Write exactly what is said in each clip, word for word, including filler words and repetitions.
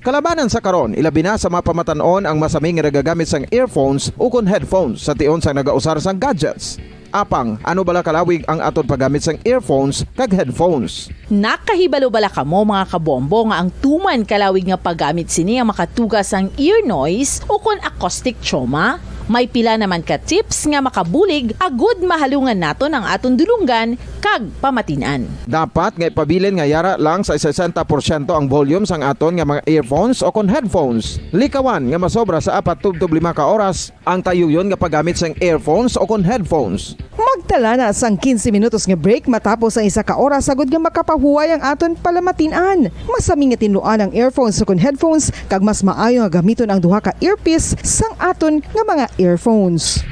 Kalabanan sa karon, ilabi na sa mga pamatan-on ang masami nga nagagamit sang earphones ukon headphones sa tion sang nagausar sang gadgets. Apang, ano bala kalawig ang aton paggamit sang earphones kag headphones? Nakahibalo bala kamo, mga kabombo, nga ang tuman kalawig nga paggamit sini ang makatuga sang ear noise ukon acoustic trauma? May pila naman ka tips nga makabulig agud mahalungan naton ang aton dulonggan kag pamatin-an. Dapat nga ipabilin nga yara lang sa sesenta porsyento ang volume sang aton nga mga earphones o kon headphones. Likawan nga masobra sa apat tubtob lima ka oras ang tayuyon nga paggamit sang earphones o kon headphones. Magtala na sang quince minutos nga break matapos ang isa ka oras, agud nga makapahuway ang aton palamatin-an. Masami nga tinluan ang earphones ukon headphones, kag mas maayo nga gamiton ang duha ka earpiece sang aton nga mga earphones.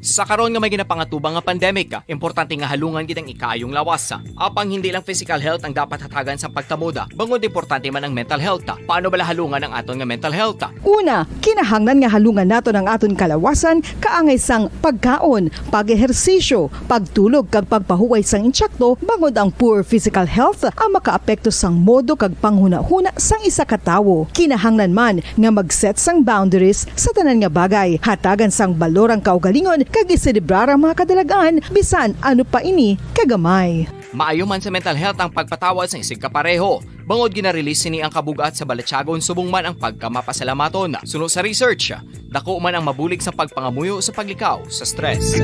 Sa karon nga may ginapangatubang nga pandemic, importante nga halungan gid ang ikaayong lawas. Apang hindi lang physical health ang dapat hatagan sang pagtamod, bangod importante man ang mental health. Paano bala halungan ang aton nga mental health? Una, kinahanglan nga halungan naton ang aton kalawasan kaangay sang pagkaon, pag-ehersisyo, pagtulog, kag pagpahuway sang intsakto, bangod ang poor physical health ang makaapekto sang modo kag panghunahuna sang isa ka tawo. Kinahanglan man nga mag-set sang boundaries sa tanan nga bagay, hatagan sang balor ang kaugalingon, kag iselebrar ang mga kadalag-an, bisan ano pa ini kagamay. Maayo man sa mental health ang pagpatawad sang isigkapareho, bangod gina-release sini ang kabug-at sa balatyagon subong man ang pagkamapasalamaton. Suno sa research, dako man ang mabulig sa pagpangamuyo sa paglikaw sa stress.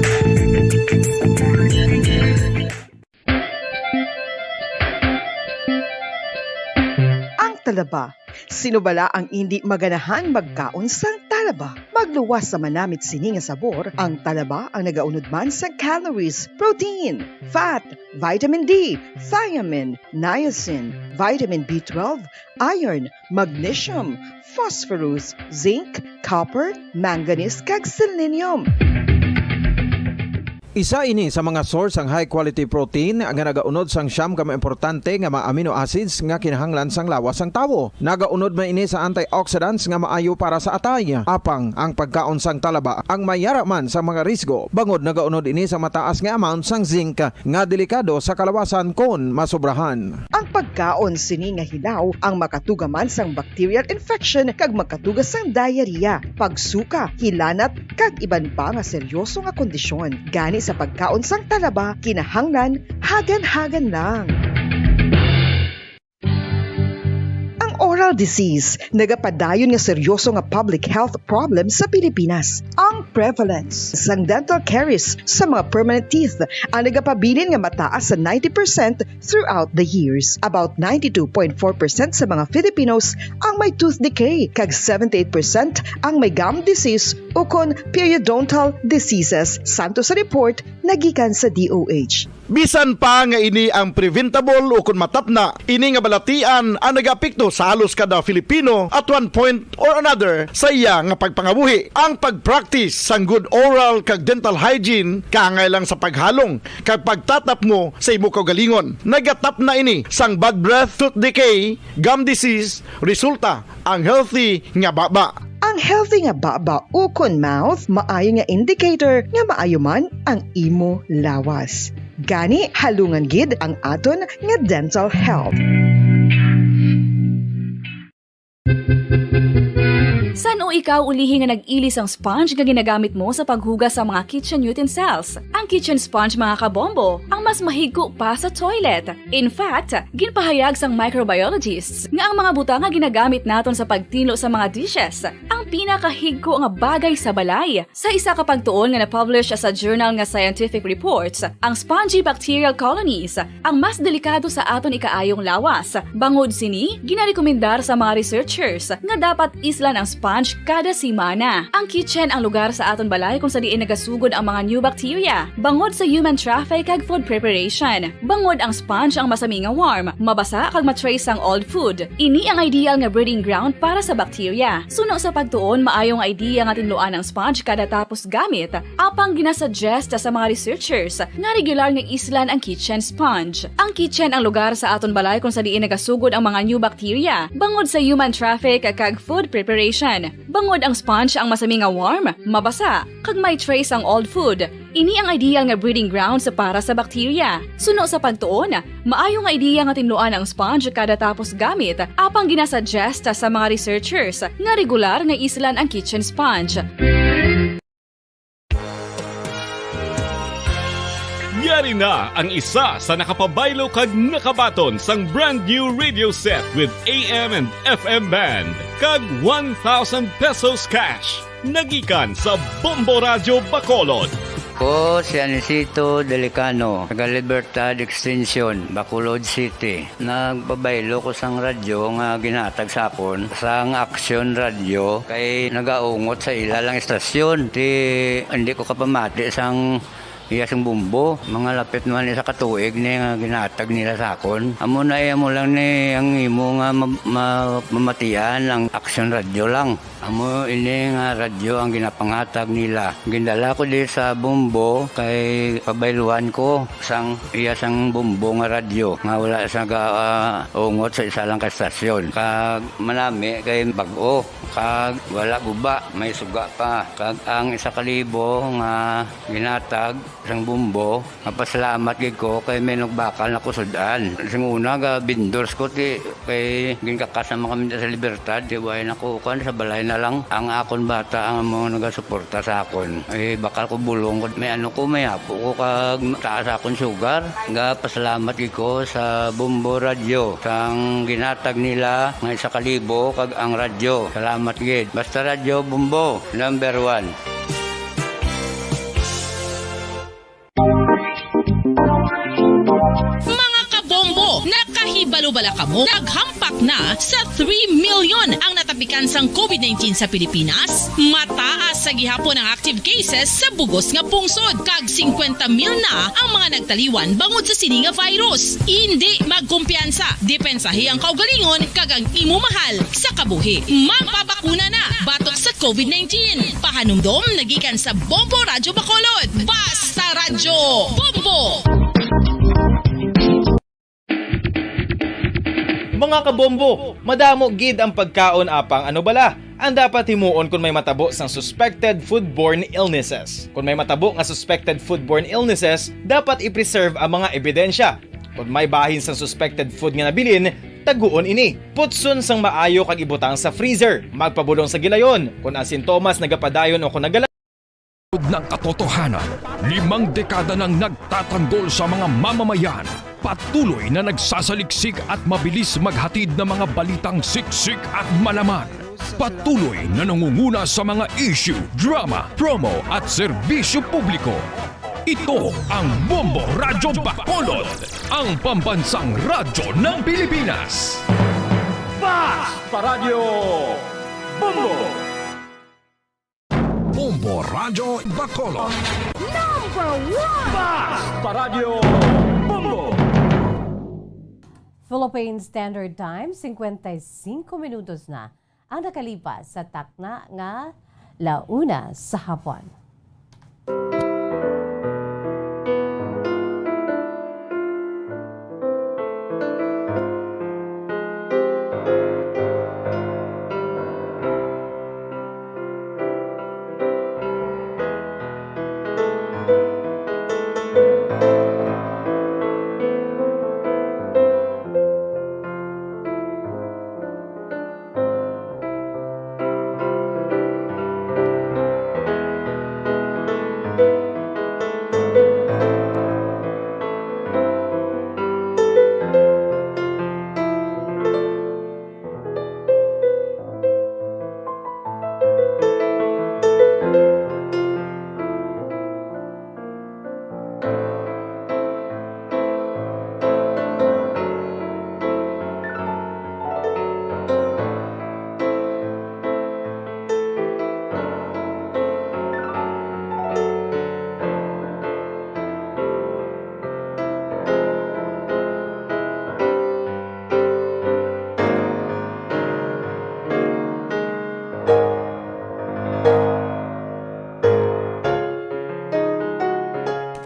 Ang talaba. Sino bala ang indi maganahan magkaon sang talaba? Magluwas sa manamit sini nga sabor, ang talaba ang nagaunod man sang calories, protein, fat, vitamin D, thiamine, niacin, vitamin B twelve, iron, magnesium, phosphorus, zinc, copper, manganese, kag selenium. Isa ini sa mga source sang high quality protein nga nagaunod sang siyam ka mga importante nga mga amino acids nga kinahanglan sang lawas sang tawo. Nagaunod man ini sa antioxidants nga maayo para sa atay. Apang ang pagkaon sang talaba ang mayara man sa mga risgo, bangod nagaunod ini sa mataas nga amount sang zinc nga delikado sa kalawasan kon masobrahan. Ang pagkaon sini nga hilaw ang makatuga man sang bacterial infection kag makatuga sang diarrhea, pagsuka, hilanat, kag iban pa nga seryoso nga kondisyon. Gani sa pagkaon sang talaba, kinahanglan hagan-hagan lang. Ang oral disease nagapadayon nga seryoso nga public health problem sa Pilipinas. Ang prevalence sang dental caries sa mga permanent teeth ang nagapabilin nga mataas sa ninety percent throughout the years. About ninety-two point four percent sa mga Filipinos ang may tooth decay, kag seventy-eight percent ang may gum disease ukon periodontal diseases, santo sa report nagikan sa D O H. Bisan pa nga ini ang preventable ukon matapna, ini nga balatian ang nagaapekto sa halos kada Filipino at one point or another sa iya nga pagpangabuhi. Ang pag-practice sang good oral kag dental hygiene kaangay lang sa paghalong kag pagtatapngo sa imo kaugalingon. Nagatapna ini sang bad breath, tooth decay, gum disease, resulta ang healthy nga baba. Ang healthy nga baba ukon mouth maayo nga indicator nga maayo man ang imo lawas. Gani, halungan gid ang aton nga dental health. San-o ikaw ulihi nga nag-ili sang sponge nga ginagamit mo sa paghugas sa mga kitchen utensils? Ang kitchen sponge, mga kabombo, ang mas mahigko pa sa toilet. In fact, ginpahayag sang microbiologists nga ang mga butang nga ginagamit naton sa pagtinlo sa mga dishes ang pinakahigko nga bagay sa balay. Sa isa ka pagtuon nga na-publish sa journal nga Scientific Reports, ang spongy bacterial colonies ang mas delikado sa aton ikaayong lawas. Bangod sini, ginarekomendar sa mga researchers nga dapat islan ang sponge kada semana. Ang kitchen ang lugar sa aton balay kung sa diin nagasugod ang mga new bacteria bangod sa human traffic kag food preparation. Bangod ang sponge ang masami nga warm, mabasa kag ma-trace sang old food. Ini ang ideal nga breeding ground para sa bacteria. Suno sa pagtuon, maayo nga idea nga tinluan ang sponge kada tapos gamit. Apang ginasuggest sa mga researchers nga regular nga islan ang kitchen sponge. Ang kitchen ang lugar sa aton balay kung sa diin nagasugod ang mga new bacteria bangod sa human traffic kag food preparation. Bangod ang sponge ang masami nga warm, mabasa, kag may trace ang old food. Ini ang ideal nga breeding grounds para sa bakterya. Suno sa pagtuon, maayo nga ideya nga tinluan ang sponge kada tapos gamit, apang ginasuggest sa mga researchers nga regular nga islan ang kitchen sponge. Yari na ang isa sa nakapabaylo kag nakabaton sang brand new radio set with A M and F M band kag one thousand pesos cash. Nagikan sa Bombo Radyo Bacolod. Ko si Anisito Delicano, taga Libertad Extension, Bacolod City. Nagpabaylo ko sang radyo nga ginhatag sa akon sang Action Radio kay nagaungot sa ila lang istasyon. Ti hindi ko kapamati sang iya sang bumbo. Mga lapit naman isa ka tuig ni nga ginhatag nila sa akon. Amo na iya mo lang ni ang imo nga ma- ma- mamatian ang Action Radio lang. Amo ini nga radyo ang ginapanghatag nila. Gindala ko di sa Bombo kay pabayluhan ko sang iya sang Bombo nga radyo nga wala sa ga- ah, ungot sa isa lang ka estasyon. Kag manami kay bag-o kag wala guba, may suga pa. Kag ang isa ka libo nga ginatag sang Bombo, mapasalamat gid ko kay may nagbakal na ko sud-an. Sing una ga vendors ko ti kay ginkakas naman kami sa Libertad, ti way na ko kan sa balay na lang ang akon bata ang mga nagasuporta sa akon. Eh bakal ko bulong ko may ano ko may apo ko kag taas akon sugar. Ga pasalamat gid ko sa Bombo Radyo sang ginatag nila nga isa ka libo kag ang radyo. Salamat gid. Basta Radyo Bombo, number one. Mga kabombo, nakahibalo bala kamo? Naghampak na sa three million ang natapikan sang COVID nineteen sa Pilipinas. Mataas sa gihapon ang active cases sa bugos nga pungsod, kag singkwenta mil na ang mga nagtaliwan bangod sa sini nga virus. Indi magkumpiyansa, depensahi ang kaugalingon kag ang imo mahal sa kabuhi. Magpabakuna na batok sa COVID nineteen. Pahanumdom nagikan sa Bombo Radyo Bacolod. Basta Radyo Bombo! Mga kabombo, madamo gid ang pagkaon apang ano bala ang dapat himuon kon may matabo sang suspected foodborne illnesses. Kon may matabo nga suspected foodborne illnesses, dapat i-preserve ang mga ebidensya. Kon may bahin sang suspected food nga nabilin, taguon ini. Putson sang maayo kag ibutang sa freezer. Magpabulong sa gilayon kon ang sintomas nagapadayon o kon nagala- Ng katotohanan, limang dekada nang nagtatanggol sa mga mamamayan, patuloy na nagsasaliksik at mabilis maghatid ng mga balitang siksik at malaman. Patuloy na nangunguna sa mga issue, drama, promo at serbisyo publiko. Ito ang Bombo Radyo Bacolod, ang pambansang radyo ng Pilipinas. Basta Radyo Bombo! Bombo Radyo Bacolod. Number one! Basta Radyo Bombo! Philippine Standard Time, singkwenta y singko minutos na ang nakalipas sa takna nga la una sa hapon.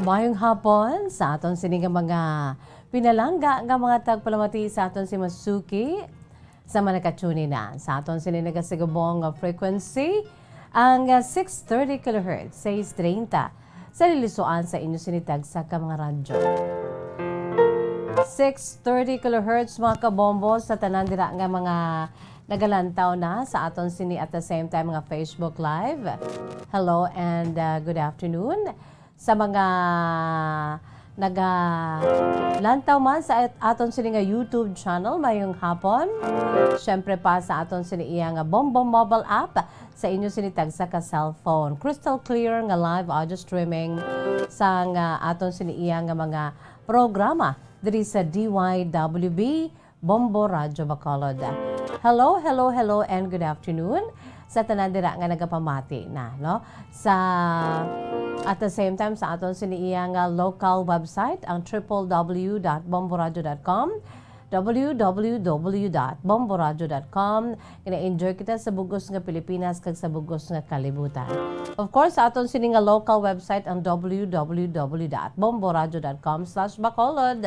Mayong hapon sa aton sini nga mga pinalangga nga mga tagpalamati sa aton si Masuki. Sa mga nakatune na sa aton sini nagasigubong nga frequency, ang, ah, six thirty kilohertz, sais treinta, sa lilisuan sa inyo sini tagsa ka mga radyo. Six thirty kilohertz, mga kabombo, sa tanan dira nga mga nagalantaw na sa aton sini at the same time nga Facebook Live. Hello and, ah, good afternoon. Sa mga nagalantaw man sa at-, aton sini nga YouTube channel, mayong hapon. Siyempre pa sa aton sini iya nga Bombo mobile app sa inyo sini tagsa ka cellphone. Crystal clear nga live audio streaming sang, ah, aton sini iya nga mga programa diri sa D Y W B Bombo Radyo Bacolod. Hello, hello, hello, and good afternoon sa tanan dira nga nagapamati na, no? Sa, at the same time, sa aton sini iya nga local website, ang triple W dot bomboradio dot com, W W W dot bomboradio dot com. Gina-enjoy kita sa bugos nga Pilipinas kag sa bugos nga kalibutan. Of course, sa aton sini nga local website, ang W W W dot bomboradio dot com slash bacolod.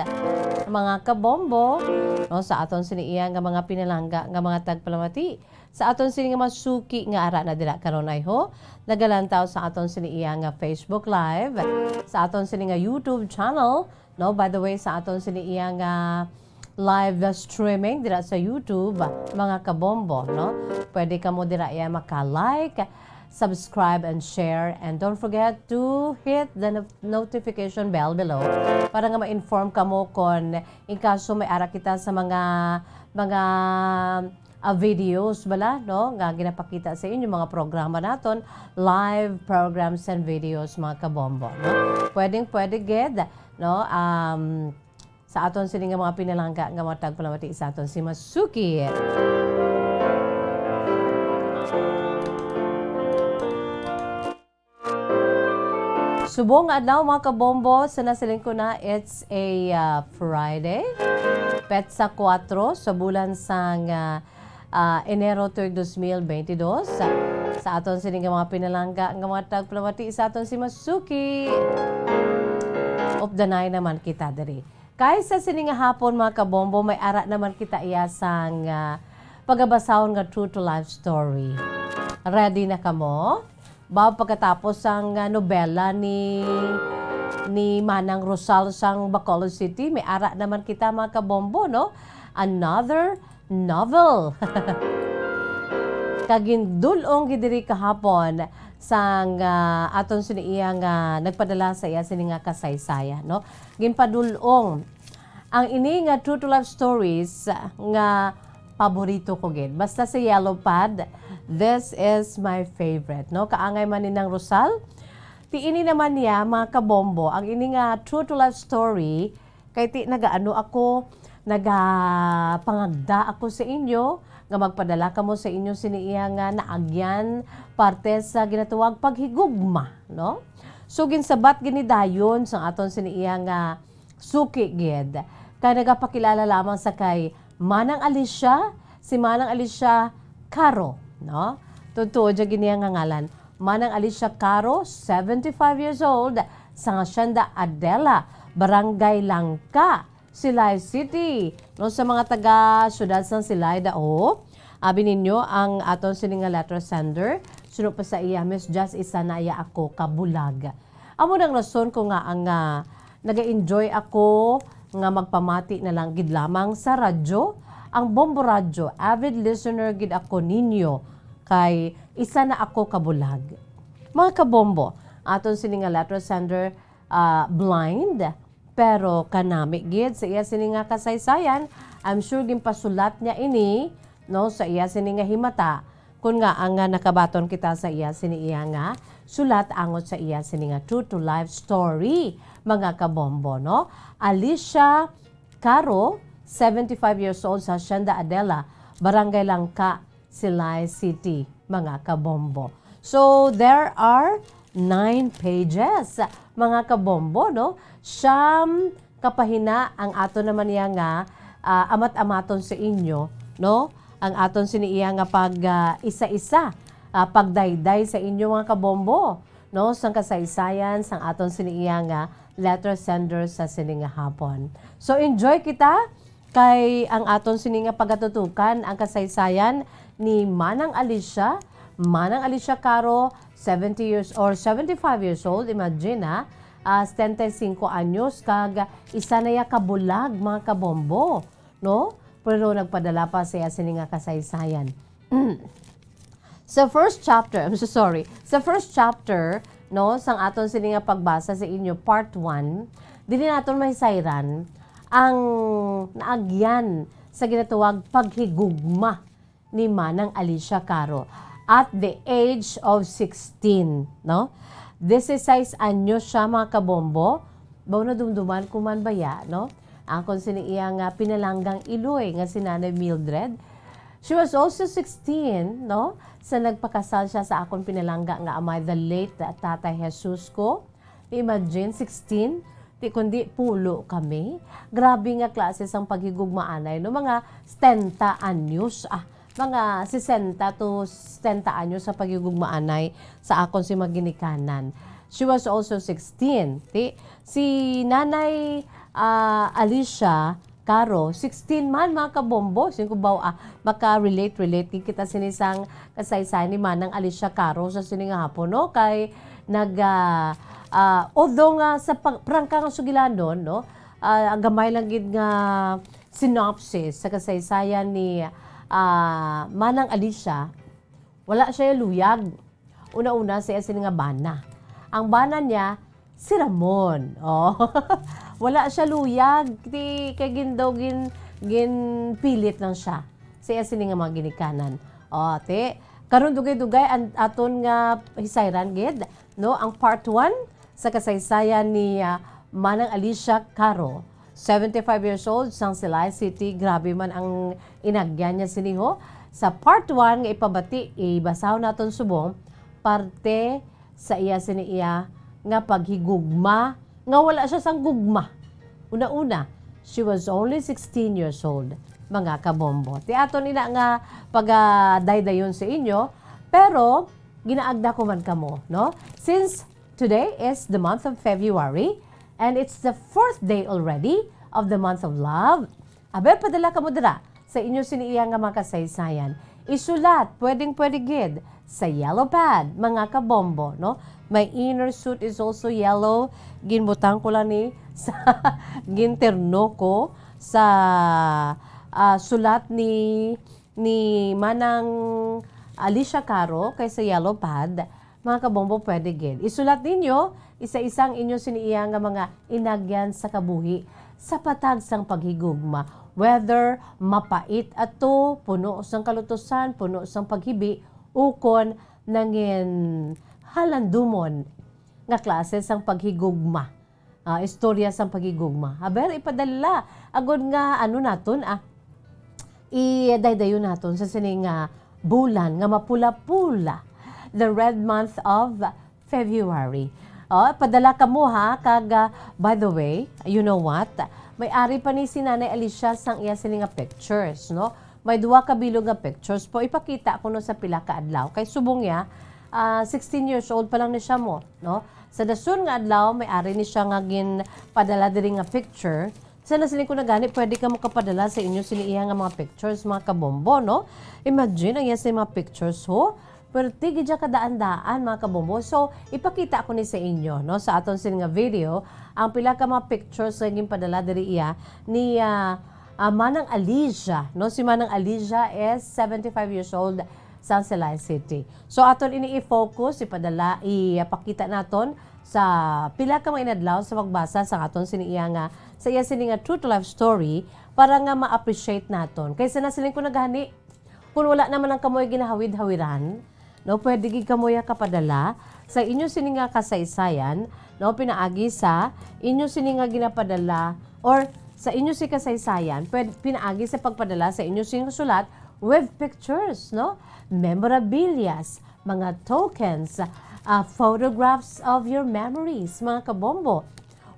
Mga kabombo, no, sa aton sini iya nga mga pinalangga nga mga tagpalamati, sa aton sini nga mga suki nga ara na dira karon ay ho, nagalantaw sa aton sini iya nga Facebook Live, sa aton sini nga YouTube channel, no? By the way, sa aton sini iya nga live streaming dira sa YouTube, mga kabombo, no? Pwede kamo dira iya maka-like, subscribe, and share. And don't forget to hit the no-, notification bell below para nga ma-inform kamo kon in kaso may ara kita sa mga, mga, ah, videos bala, no, nga ginapakita sa inyo, mga programa naton, live programs and videos, mga kabombo, no? Pwedeng pwede gid, no? Um, sa aton sini nga mga pinalangga nga mga tagpalamati sa aton si Masuki. Subong nga adlaw, mga kabombo, sa nasiling ko na, it's a, ah, Friday, petsa kuwatro sa bulan sang, ah, ah, Enero tuig dos mil bentidós. Sa, sa aton sini nga mga pinalangga nga mga tagpalamati sa aton si Masuki. Updanay naman kita diri. Kay sa sini nga hapon, mga kabombo, may ara naman kita iya sang, ah, pagabasahon nga true to life story. Ready na kamo? Ba, pagkatapos sang, ah, nobela ni, ni Manang Rosal sang Bacolod City, may ara naman kita, mga kabombo, no? Another novel. Kag gindul-ong gid diri kahapon sang, ah, aton sini iya nga nagpadala sa iya sini nga kasaysayan, no? Ginpadul-ong ang ini nga true to life stories nga paborito ko gid. Basta si Yellow Pad, this is my favorite, no? Kaangay man ni Nang Rosal. Ti ini naman niya, mga kabombo, ang ini nga true to life story, kay ti nagaano ako, nagapangagda ako sa inyo nga magpadala kamo sa inyo sini iya nga naagyan parte sa ginatawag paghigugma, no? So, ginsabat gid ni dayon sang aton sini iya nga suki gid, kay nagapakilala lamang sa kay Manang Alicia, si Manang Alicia Caro, no? Totoo dya gid niya nga ngalan. Manang Alicia Caro, seventy-five years old, sang Hacienda Adela, Barangay Langka, Silay City. No, sa mga taga siyudad sang Silay, daw, abi ninyo ang aton sini nga letter sender, suno pa sa iya, Miss Jess, isa na iya ako kabulag. Amo nang rason ko nga ang, ah, naga-enjoy ako nga magpamati na lang gid lamang sa radyo, ang Bombo Radyo. Avid listener gid ako ninyo, kay isa na ako kabulag. Mga kabombo, aton sini nga letter sender, ah, blind, pero kanami gid sa iya sini nga kasaysayan. I'm sure ginpasulat niya ini, no, sa iya sini nga himata. Kun nga ang, ah, nakabaton kita sa iya sini iya nga sulat angot sa iya sini nga true to life story, mga kabombo, no? Alicia Caro, seventy-five years old, sa Hacienda Adela, Barangay Langka, Silay City, mga kabombo. So, there are nine pages, mga kabombo, no? Siyam kapahina ang ato naman niya nga, ah, amat-amaton sa inyo, no? Ang aton sini iya nga pag, ah, isa-isa, ah, pagdayday sa inyo, mga kabombo, no? Sang kasaysayan sang aton sini iya nga letter sender sa sini nga hapon. So, enjoy kita Kay ang aton sini nga pagatutukan ang kasaysayan ni Manang Alicia, Manang Alicia Caro, seventy years or seventy-five years old, imagine ha, ah, setenta y cinco anyos, kag isa na ya ka bulag, mga kabombo, no? Pero nagpadala pa siya sini nga kasaysayan. Sa first chapter, I'm so sorry, sa first chapter, no, sang aton sini nga pagbasa sa inyo, part one, dili naton mahisayran ang naagyan sa ginatawag paghigugma ni Manang Alicia Caro at the age of sixteen, no? Dieciséis anyos siya, mga kabombo. Baw nadumduman ko man baya, no? Akon sini iya nga pinalanggang iloy nga si Nanay Mildred. She was also sixteen, no? Sa nagpakasal siya sa akon pinalangga nga amay, the late Tatay Jesus ko. Imagine, sixteen, di kundi pulo kami. Grabe nga klase sang paghigugmaanay, no? Mga setenta anyos, ah, mga sesenta to setenta anyos sa paghigugmaanay sa akon si maginikanan. She was also sixteen, ti. Si Nanay, ah, Alicia Caro, sixteen man, mga kabombo. Singko baw, ah, maka-relate, relate gid kita sini sang kasaysayan ni Manang Alicia Caro sa sini nga hapon, no? Kay nag, ah, ah, although nga sa pag-, prangka nga sugilanon, no? Ah, ang gamay lang gid nga synopsis sa kasaysayan ni, ah, Manang Alicia, wala siya luyag. Una-una, sa iya sini nga bana. Ang bana niya, si Ramon. Oh. Wala siya luyag, ti, kay gin-, daw gin-, ginpilit lang siya sa iya sini nga mga ginikanan. Oh, ti, karon dugay-dugay ang aton nga hisayran gid, no, ang part one sa kasaysayan ni, ah, Manang Alicia Caro, seventy-five years old, sang Silay City. Grabe man ang inagyan niya sini, ho. Sa part one nga ipabati, ibasahon naton subong parte sa iya sini iya nga paghigugma, nga wala siya sang gugma. Una-una, she was only sixteen years old, mga kabombo. Ti aton ina nga pagadaydayon sa inyo, pero ginaagda ko man kamo, no? Since today is the month of February, and it's the fourth day already of the month of love, aber, padala kamo dira sa inyo sini iya nga mga kasaysayan. Isulat, pwedeng-pwede gid, sa yellow pad, mga kabombo, no? My inner suit is also yellow. Ginbutang ko lang ni sa, ginterno ko sa, ah, sulat ni, ni Manang Alicia Caro kay sa yellow pad. Mga kabombo, pwede gid. Isulat ninyo isa-isa ang inyo sini iya nga mga inagyan sa kabuhi sa patag sang paghigugma, whether mapait ato, puno sang kalutusan, puno sang paghibi, ukon nangin halandumon nga klase sang paghigugma. Ah, istorya sang paghigugma. Aber, ipadala agod nga ano naton, ah, idaydayon naton sa sini nga bulan nga mapula-pula, the red month of February. Oh, padala kamo, ha, kag, ah, by the way, you know what? May ari pa ni si Nanay Alicia sang iya sini nga pictures, no? May duha ka bilog nga pictures po. Ipakita ko, no, sa pila ka adlaw. Kay subong niya, ah, sixteen years old pa lang ni siya mo, no? Sa dason nga adlaw, may ari ni siya nga ginpadala diri nga picture. Sa nasiling ko na gani, pwede ka mo kapadala sa inyo sini iya nga mga pictures, mga kabombo, no? Imagine, ang iya sa mga pictures, ho. Pero tigi dya kadaan-daan, mga kabombo. So, ipakita ko ni sa inyo, no? Sa aton sini nga video, ang pila ka mga pictures nga ginpadala diri iya ni, ah, ah, Manang Alicia, no? Si Manang Alicia is seventy-five years old, sang Silay City. So, aton ini i-focus, ipadala, ipakita naton sa pila ka mga inadlaw sa pagbasa sa aton sini iya nga, sa iya sini nga true to life story para nga ma-appreciate naton. Kay sa nasiling ko na gani, kung wala naman ang kamoy ginahawid-hawiran, no, pwede gid kamoy kapadala sa inyo sini nga kasaysayan, no, pinaagi sa inyo sini nga ginapadala or sa inyo si kasaysayan, pwed-, pinaagi sa pagpadala sa inyo sini nga sulat with pictures, no? Memorabilias, mga tokens, ah, photographs of your memories, mga kabombo.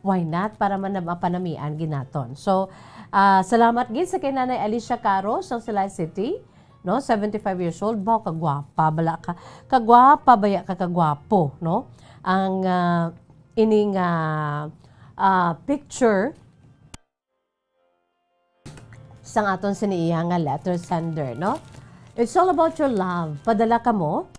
Why not? Para man mapanamian gid naton. So, ah, salamat gid sa kay Nanay Alicia Caro sa Silay City, no? Seventy-five years old, baw kagwapa bala ka, kagwapa baya ka, kagwapo, no? Ang, ah, ining, ah, ah, picture. sang aton sini iya nga letter sender, no? It's all about your love. Padala kamo,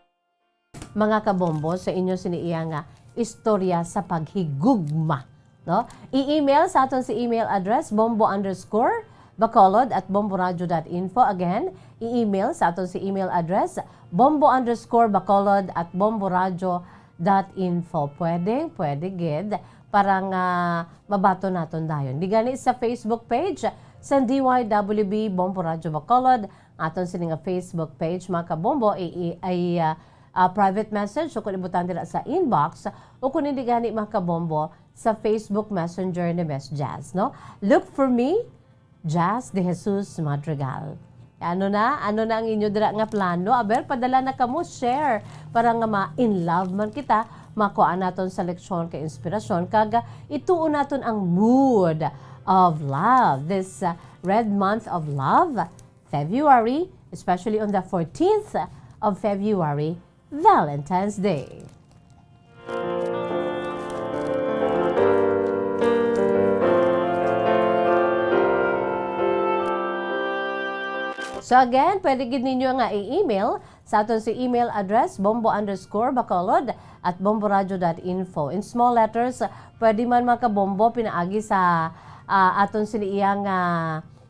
mga kabombo, sa inyo sini iya nga istorya sa paghigugma, no? I-email sa aton si email address, bombo underscore bacolod at bomboradio dot info. Again, i-email sa aton si email address, bombo underscore bacolod at bomboradio dot info. Pwede, pwede gid, para nga mabaton naton dayon. Di gani sa Facebook page sa D Y W B Bombo Radyo Bacolod, aton sini nga Facebook page, mga kabombo, i, i, ay, ah, ah, private message o kung ibutang dira sa inbox, o kung hindi gani, mga kabombo, sa Facebook Messenger ni Miss Jazz, no? Look for me, Jazz De Jesus Madrigal. Ano na? Ano na ang inyo dira nga plano? Aber, padala na kamo, share, para nga ma-in love man kita, makuha naton sa leksyon kay inspirasyon, kag, ah, ituon naton ang mood of love this, ah, red month of love, February, especially on the fourteenth of February, Valentine's Day. So again, pwede gid ninyo nga i-email sa aton si email address, bombo underscore bacolod at bomboradio dot info. In small letters, pwede man, mga kabombo, pinaagi sa, ah, aton sini iya nga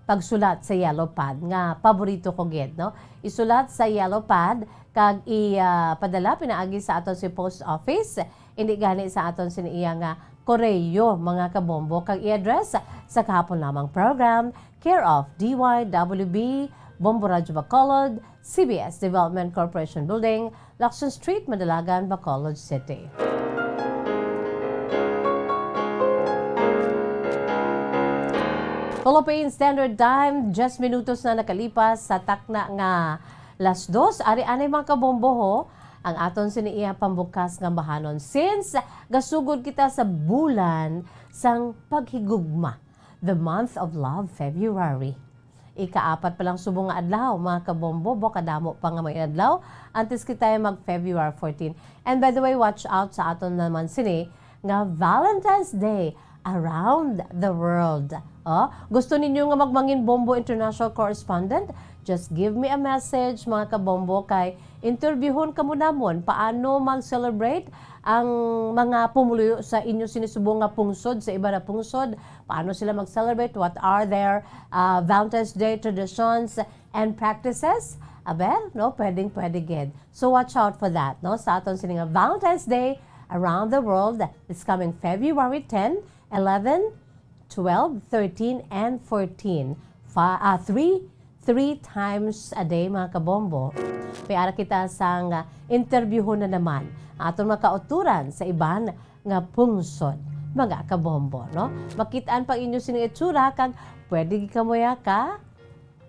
pagsulat sa yellow pad nga paborito ko gid, no? Isulat sa yellow pad kag i, ah, padala pinaagi sa aton si post office, hindi gani sa aton sini iya nga koreyo, mga kabombo, kag i-address sa kahapon lamang program, care of D Y W B, Bombo Radyo Bacolod, C B S Development Corporation Building, Lacson Street, Madalagan, Bacolod City. Philippine Standard Time, diyes minutos na nakalipas sa takna nga las dos. Ari anay, mga kabombo, ho, ang aton sini iya pambukas nga bahanon. Since gasugod kita sa bulan sang paghigugma, the month of love, February. Ikaapat pa lang subong nga adlaw, mga kabombo, bo, kadamo pa nga mga adlaw antes kita mag February fourteen. And by the way, watch out sa aton naman sini nga Valentine's Day around the world. Oh, gusto ninyo nga magmangin Bombo International Correspondent? Just give me a message, mga kabombo, kay interviewhon kamo namon paano mag-celebrate ang mga pumuluyo sa inyo sini subong nga pungsod, sa iba na pungsod, paano sila mag-celebrate? What are their, uh, Valentine's Day traditions and practices? Aber, no, pwedeng pwede gid. So watch out for that, no? Sa aton sini nga Valentine's Day around the world, it's coming February ten, eleven, twelve, thirteen, and fourteen. Fa-, ah, three, three times a day, mga kabombo. May ara kita sang, ah, interviewhon na naman aton mga kauturan sa iban nga pungsod, mga kabombo, no? Makit-an pa inyo sini itsura kag pwede gid kamo ya ka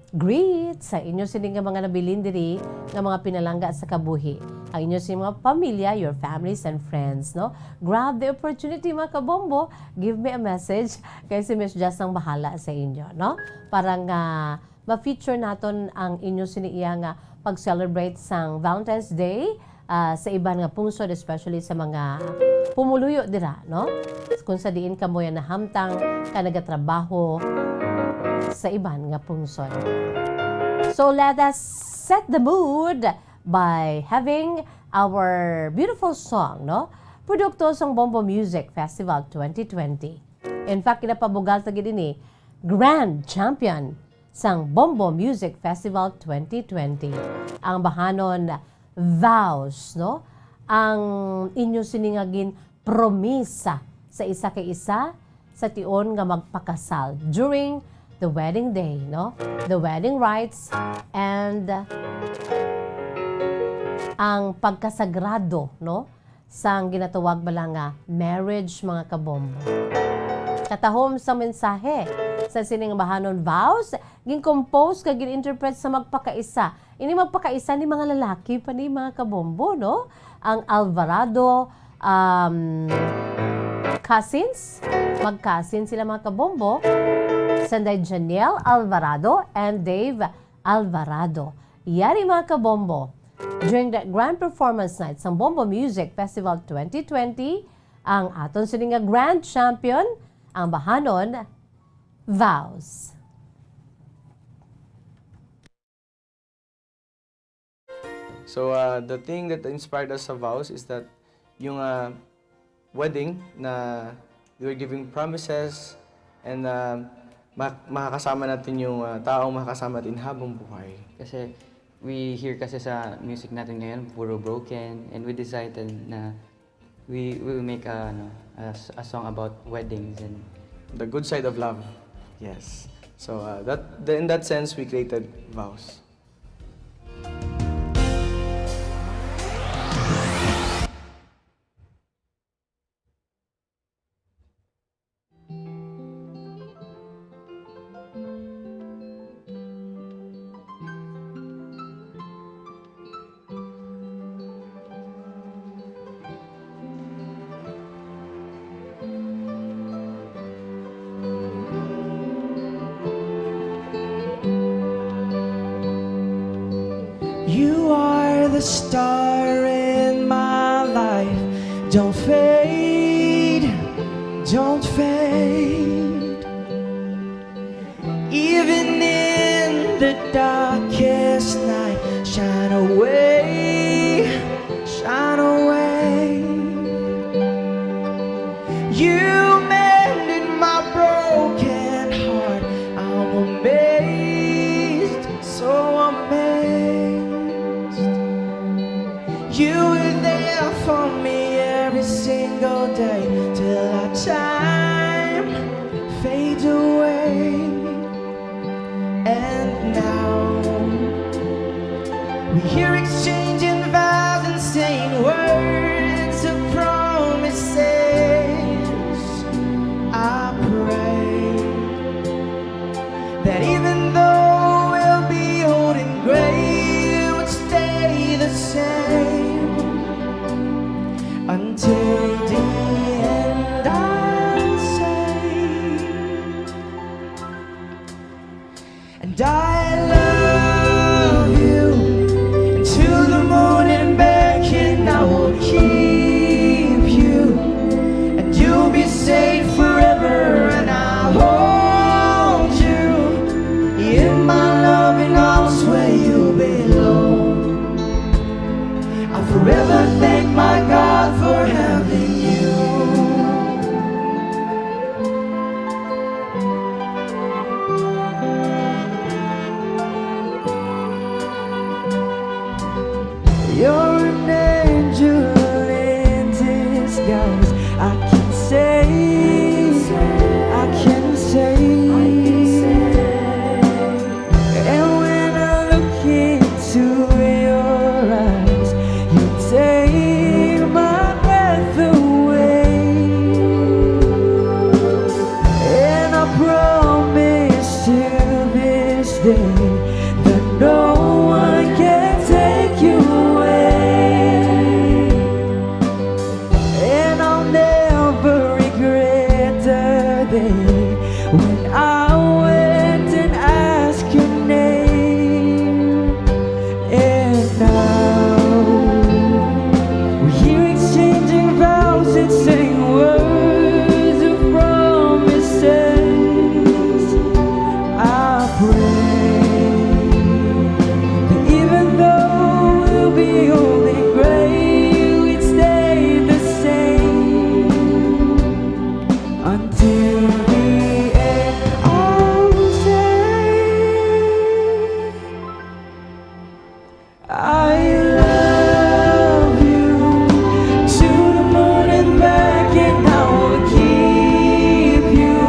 greet sa inyo sini nga mga nabilin diri nga mga pinalangga sa kabuhi. Ang inyo sini mga pamilya, your families and friends, no? Grab the opportunity, mga kabombo. Give me a message kay si Miss Jazz ang bahala sa inyo, no? Para nga ma-feature naton ang inyo sini iya nga pag-celebrate sang Valentine's Day, ah, sa iban nga pungsod, especially sa mga pumuluyo dira, no? Kung sa diin kamo yan nahamtang ka nagatrabaho sa iban nga pungsod. So let us set the mood by having our beautiful song, no? Produkto sang Bombo Music Festival twenty twenty. In fact, ginapabugal ta gid ini, grand champion sang Bombo Music Festival twenty twenty. Ang bahanon, vows, no? Ang inyo sini nga ginpromisa sa isa kay isa sa tion nga magpakasal during the wedding day, no? The wedding rites and ang pagkasagrado, no? Sang ginatawag bala nga marriage, mga kabombo. Katahom sa mensahe sa sining bahanon vows, gin-compose kag gin-interpret sa magpakaisa. Ini magpakaisa ni mga lalaki pa ni, mga kabombo, no? Ang Alvarado, um, cousins, mag-cousin sila, mga kabombo. Sanday Janiel Alvarado and Dave Alvarado. Yari, mga kabombo, during the grand performance night sang Bombo Music Festival twenty twenty, ang aton sini nga grand champion, ang bahanon, Vows. So, uh, the thing that inspired us sa vows is that yung, uh, wedding na we were giving promises and, uh, ma-, makakasama natin yung, uh, taong makakasama natin habang buhay. Kasi we hear kasi sa music natin ngayon, puro broken, and we decided na we will make a, ano, a s-, a song about weddings and the good side of love. Yes. So, uh, that, the, in that sense, we created Vows. You are the star in my life. Don't fade, don't fade. Even in the darkest night, shine away, shine away. You mended my broken heart. I'm amazed, so amazed. You were there for me every single day till our time fades away. And now we hear exchanging vows and saying words of promises. I pray that even though we'll be old and gray, we'll stay the same until the end. I'll say, and I love you, and to the moon and back, and I will keep you, and you'll be safe forever, and I'll hold you in my loving arms where you belong. I'll forever thank my God for having you. You're an angel in disguise. I can say, I can say. And when I look into your eyes, you take my breath away. And I promise to this day that no one can take you away. And I'll never regret the day when I went and asked your name. And now we hear exchanging vows and saying words of promises. I pray that even though we'll be old and gray, we'd stay the same until the end. I'll say, I love you to the moon and back, and I will keep you.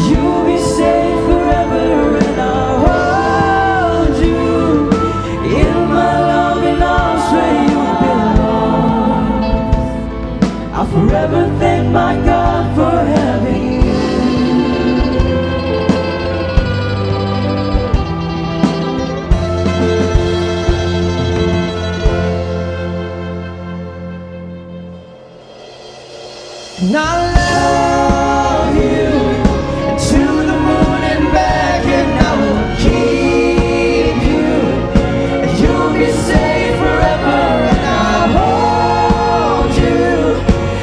You'll be safe forever, and I'll hold you in my loving arms where you belong. I'll forever thank my God for having you. And I love you to the moon and back, and I will keep you. You'll be safe forever, and I'll hold you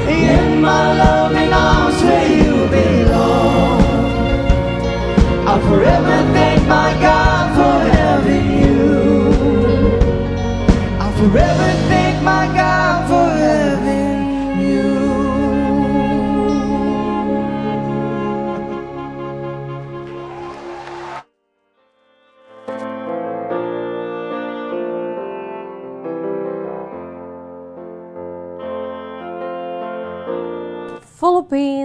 in my loving arms where you belong. I'll forever thank my God for having you.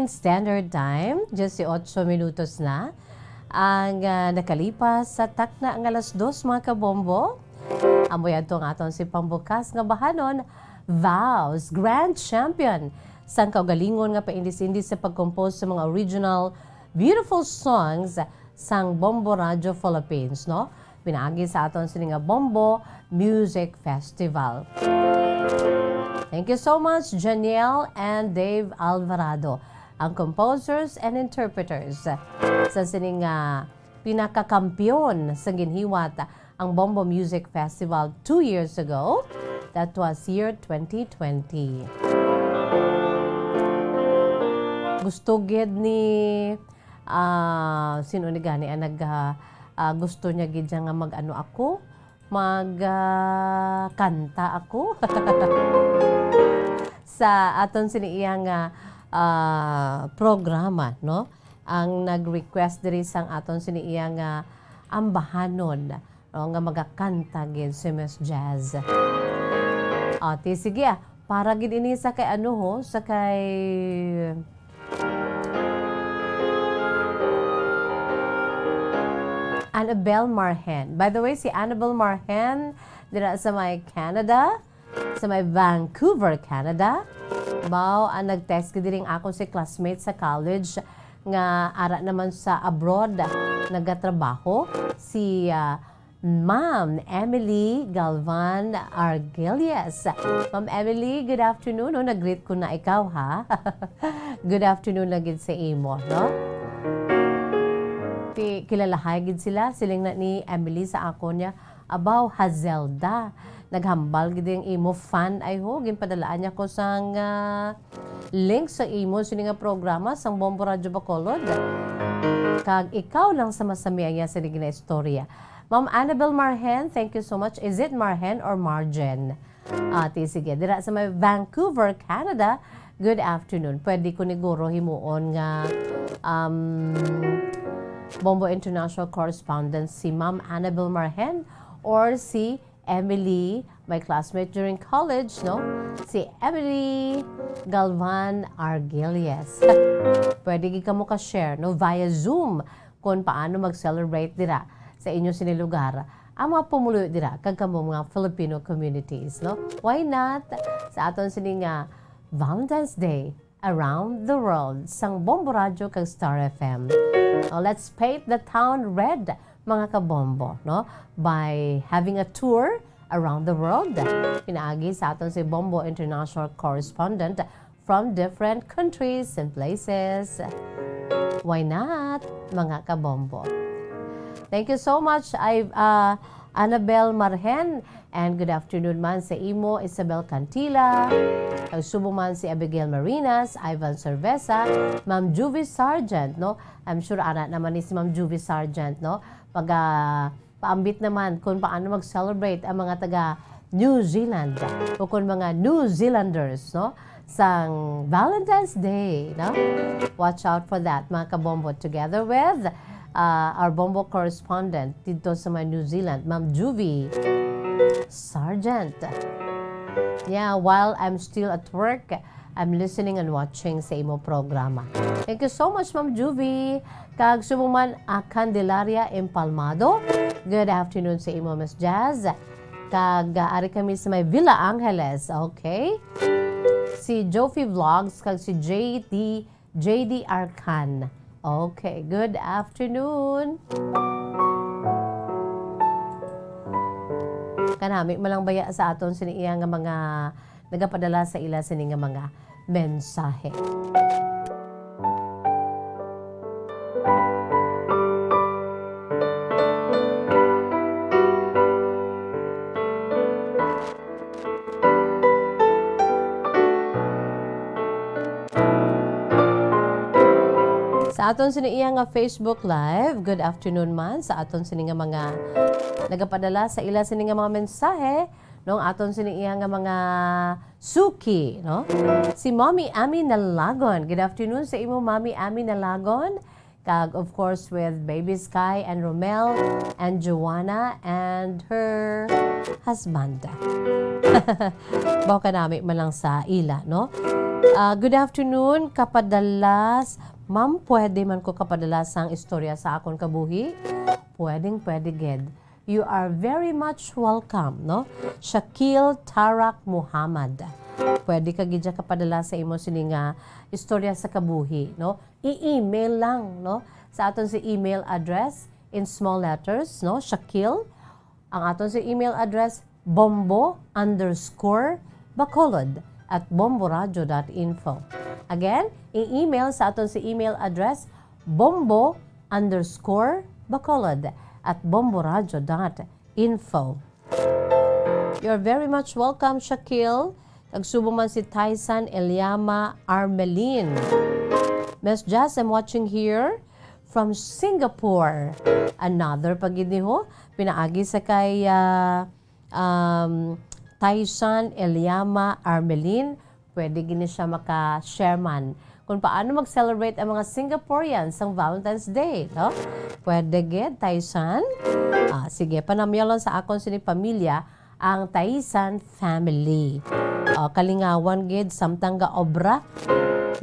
Standard Time, diyesyocho minutos na ang, ah, nakalipas sa takna nga alas dos, mga kabombo. Amo yadto ang aton si pambukas nga bahanon, Vows, Grand Champion sang kaugalingon nga paindis-indis sa pag-compose sa mga original beautiful songs sang Bombo Radio Philippines, no? Pinaagi sa aton sini nga Bombo Music Festival. Thank you so much, Janiel and Dave Alvarado, ang composers and interpreters sa sini nga pinakakampiyon sa ginhiwat ang Bombo Music Festival two years ago. That was year twenty twenty. Gusto gid ni, ah, sino ni gani ang nag, ah, ah, gusto niya gid siya nga mag-ano ako, mag, ah, kanta ako sa aton sini iya nga, ah, programa, no? Ang nag-request diri sang aton sini iya nga ambahanon, no, nga magakanta gid si Miss Jazz. O, ti, sige, ah. Para gid ini sa kay ano ho, sa kay Annabelle Marhen. By the way, si Annabelle Marhen, dira sa may Canada, sa may Vancouver, Canada. Mao ang nag-text ko diri, ang ako si classmate sa college nga ara naman sa abroad nagatrabaho, si, ah, Ma'am Emily Galvan Argelias. Ma'am Emily, good afternoon. No, nag-greet ko na ikaw, ha? Good afternoon na gid sa imo, no? Ti, kilalahay gid sila, siling na ni Emily sa akon niya, "Abaw, Hazelda, naghambal gid ang imo fan, ay ho, ginpadalaan niya ko sang, ah, link sa imo sini nga programa sang Bombo Radyo Bacolod. Kag ikaw lang sa masamiya niya sa naging istorya." Ma'am Annabel Marhen, thank you so much. Is it Marhen or Marjen? Ah, ti, sige. Dira sa may Vancouver, Canada, good afternoon. Pwede ko niguro himuon nga, um, Bombo International Correspondent si Ma'am Annabel Marhen or si Emily, my classmate during college, no? Si Emily Galvan Argelias. Pwede gid kamo ka-share, no? Via Zoom, kung paano mag-celebrate dira sa inyo sini lugar ang mga pumuluyo dira kag kamo mga Filipino communities, no? Why not? Sa aton sini nga Valentine's Day around the world sang Bombo Radyo kag Star F M. Now, let's paint the town red, mga kabombo, no? By having a tour around the world. Pinaagi sa aton si Bombo International Correspondent from different countries and places. Why not, mga kabombo? Thank you so much, I, uh, Annabel Marhen, and good afternoon man sa imo, Isabel Cantila. Kag subong man si Abigail Marinas, Ivan Cerveza, Ma'am Juvie Sargent, no? I'm sure ana naman ni si Ma'am Juvie Sargent, no? Pag, ah, paambit naman kung paano mag-celebrate ang mga taga New Zealand o kung mga New Zealanders, no? Sang Valentine's Day, no? Watch out for that, mga kabombo. Together with, uh, our bombo correspondent dito sa may New Zealand, Ma'am Juvie Sargent. Yeah, while I'm still at work, I'm listening and watching sa imo programa. Thank you so much, Ma'am Juvie. Kag subong man, a Candelaria Impalmado. Good afternoon sa imo, Miss Jazz. Kag, ah, ari kami sa may Villa Angeles, okay? Si Jofi Vlogs kag si J D, J D Arcan. Okay, good afternoon. Kanami man lang baya sa aton sini iya nga mga nagapadala sa ila sini nga mga mensahe. Sa aton sini iya nga Facebook Live, good afternoon man sa aton sini nga mga nagapadala sa ila sini nga mga mensahe, nung aton sini iya nga mga suki, no? Si Mommy Ami Nalagon. Good afternoon sa imo, Mommy Ami Nalagon. Kag, of course, with Baby Sky and Romel and Joanna and her husband. Baw kanami man lang sa ila, no? Ah, good afternoon, kapadalas. Ma'am, pwede man ko kapadala sang istorya sa akon kabuhi? Pwedeng pwede gid. You are very much welcome, no? Shakil Tarak Muhammad. Pwede ka gid kapadala sa imo sini nga istorya sa kabuhi, no? I-email lang, no? Sa aton si email address in small letters, no? Shakil. Ang aton si email address, bombo underscore bacolod at bomboradio dot info. Again, i-email sa aton si email address, bombo underscore bacolod at bomboradio dot info. You're very much welcome, Shakil. Kag subong man si Tyson Eliama Armelin. Miss Jazz, I'm watching here from Singapore. Another pa gid ni ho. Pinaagi sa kay, ah, um, Tyson Eliama Armelin. Pwede gini siya maka-share man kung paano mag-celebrate ang mga Singaporeans sang Valentine's Day, no? Pwede gid, Tyson? Ah, sige, panamyaw lang sa akon sini pamilya, ang Tyson family. Oh, kalingawan gid, samtang ga obra.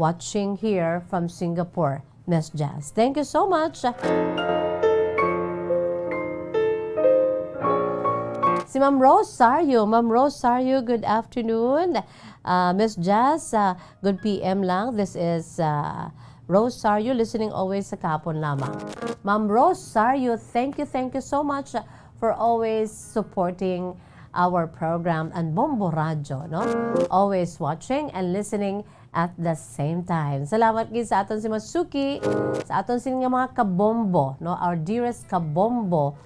Watching here from Singapore, Miss Jazz. Thank you so much. Si Ma'am Rosario. Ma'am Rosario, good afternoon. Ah, Miss Jazz, ah, good P M lang. This is, ah, Rosario, listening always sa kahapon lamang. Ma'am Rosario, thank you, thank you so much for always supporting our program and Bombo Radyo, no? Always watching and listening at the same time. Salamat gid sa aton si Masuki, sa aton sini nga mga kabombo, no? Our dearest kabombo.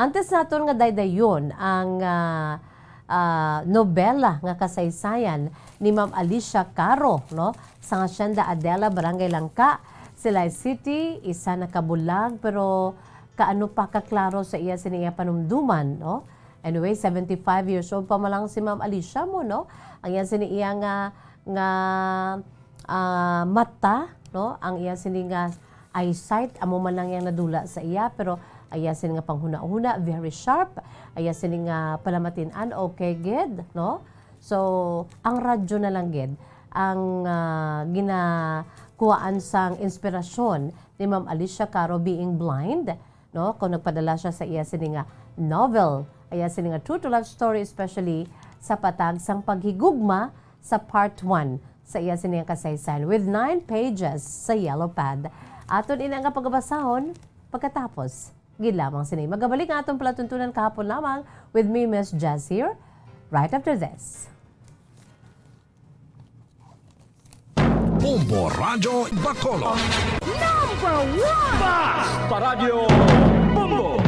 Antes naton nga daydayon ang, ah, ah, nobela nga kasaysayan ni Ma'am Alicia Caro, no? Sang Hacienda Adela, Barangay Langka, Silay City, isa na ka bulag, pero kaano pa kaklaro sa iya sini iya panumduman, no? Anyway, seventy-five years old pa man lang si Ma'am Alicia mo, no? Ang iya sini iya nga, nga, ah, mata, no? Ang iya sini nga eyesight, amo man lang yang nadula sa iya, pero iya sini nga panghunahuna, very sharp. Iya sini nga palamatin-an, okay gid, no? So, ang radyo na lang gid ang, ah, ginakuhaan sang inspirasyon ni Ma'am Alicia Caro, being blind, no? Kung nagpadala siya sa iya sini nga novel, iya sini nga true to life story, especially sa patag sang paghigugma sa part one sa iya sini nga kasaysayan with nine pages sa yellow pad. Aton ina nga pagabasahon pagkatapos gid lamang sini. Magabalik ang aton palatuntunan kahapon lamang with me, Miss Jazz, here right after this. Bombo Radyo Bacolod. Number one! Basta Radyo Bombo!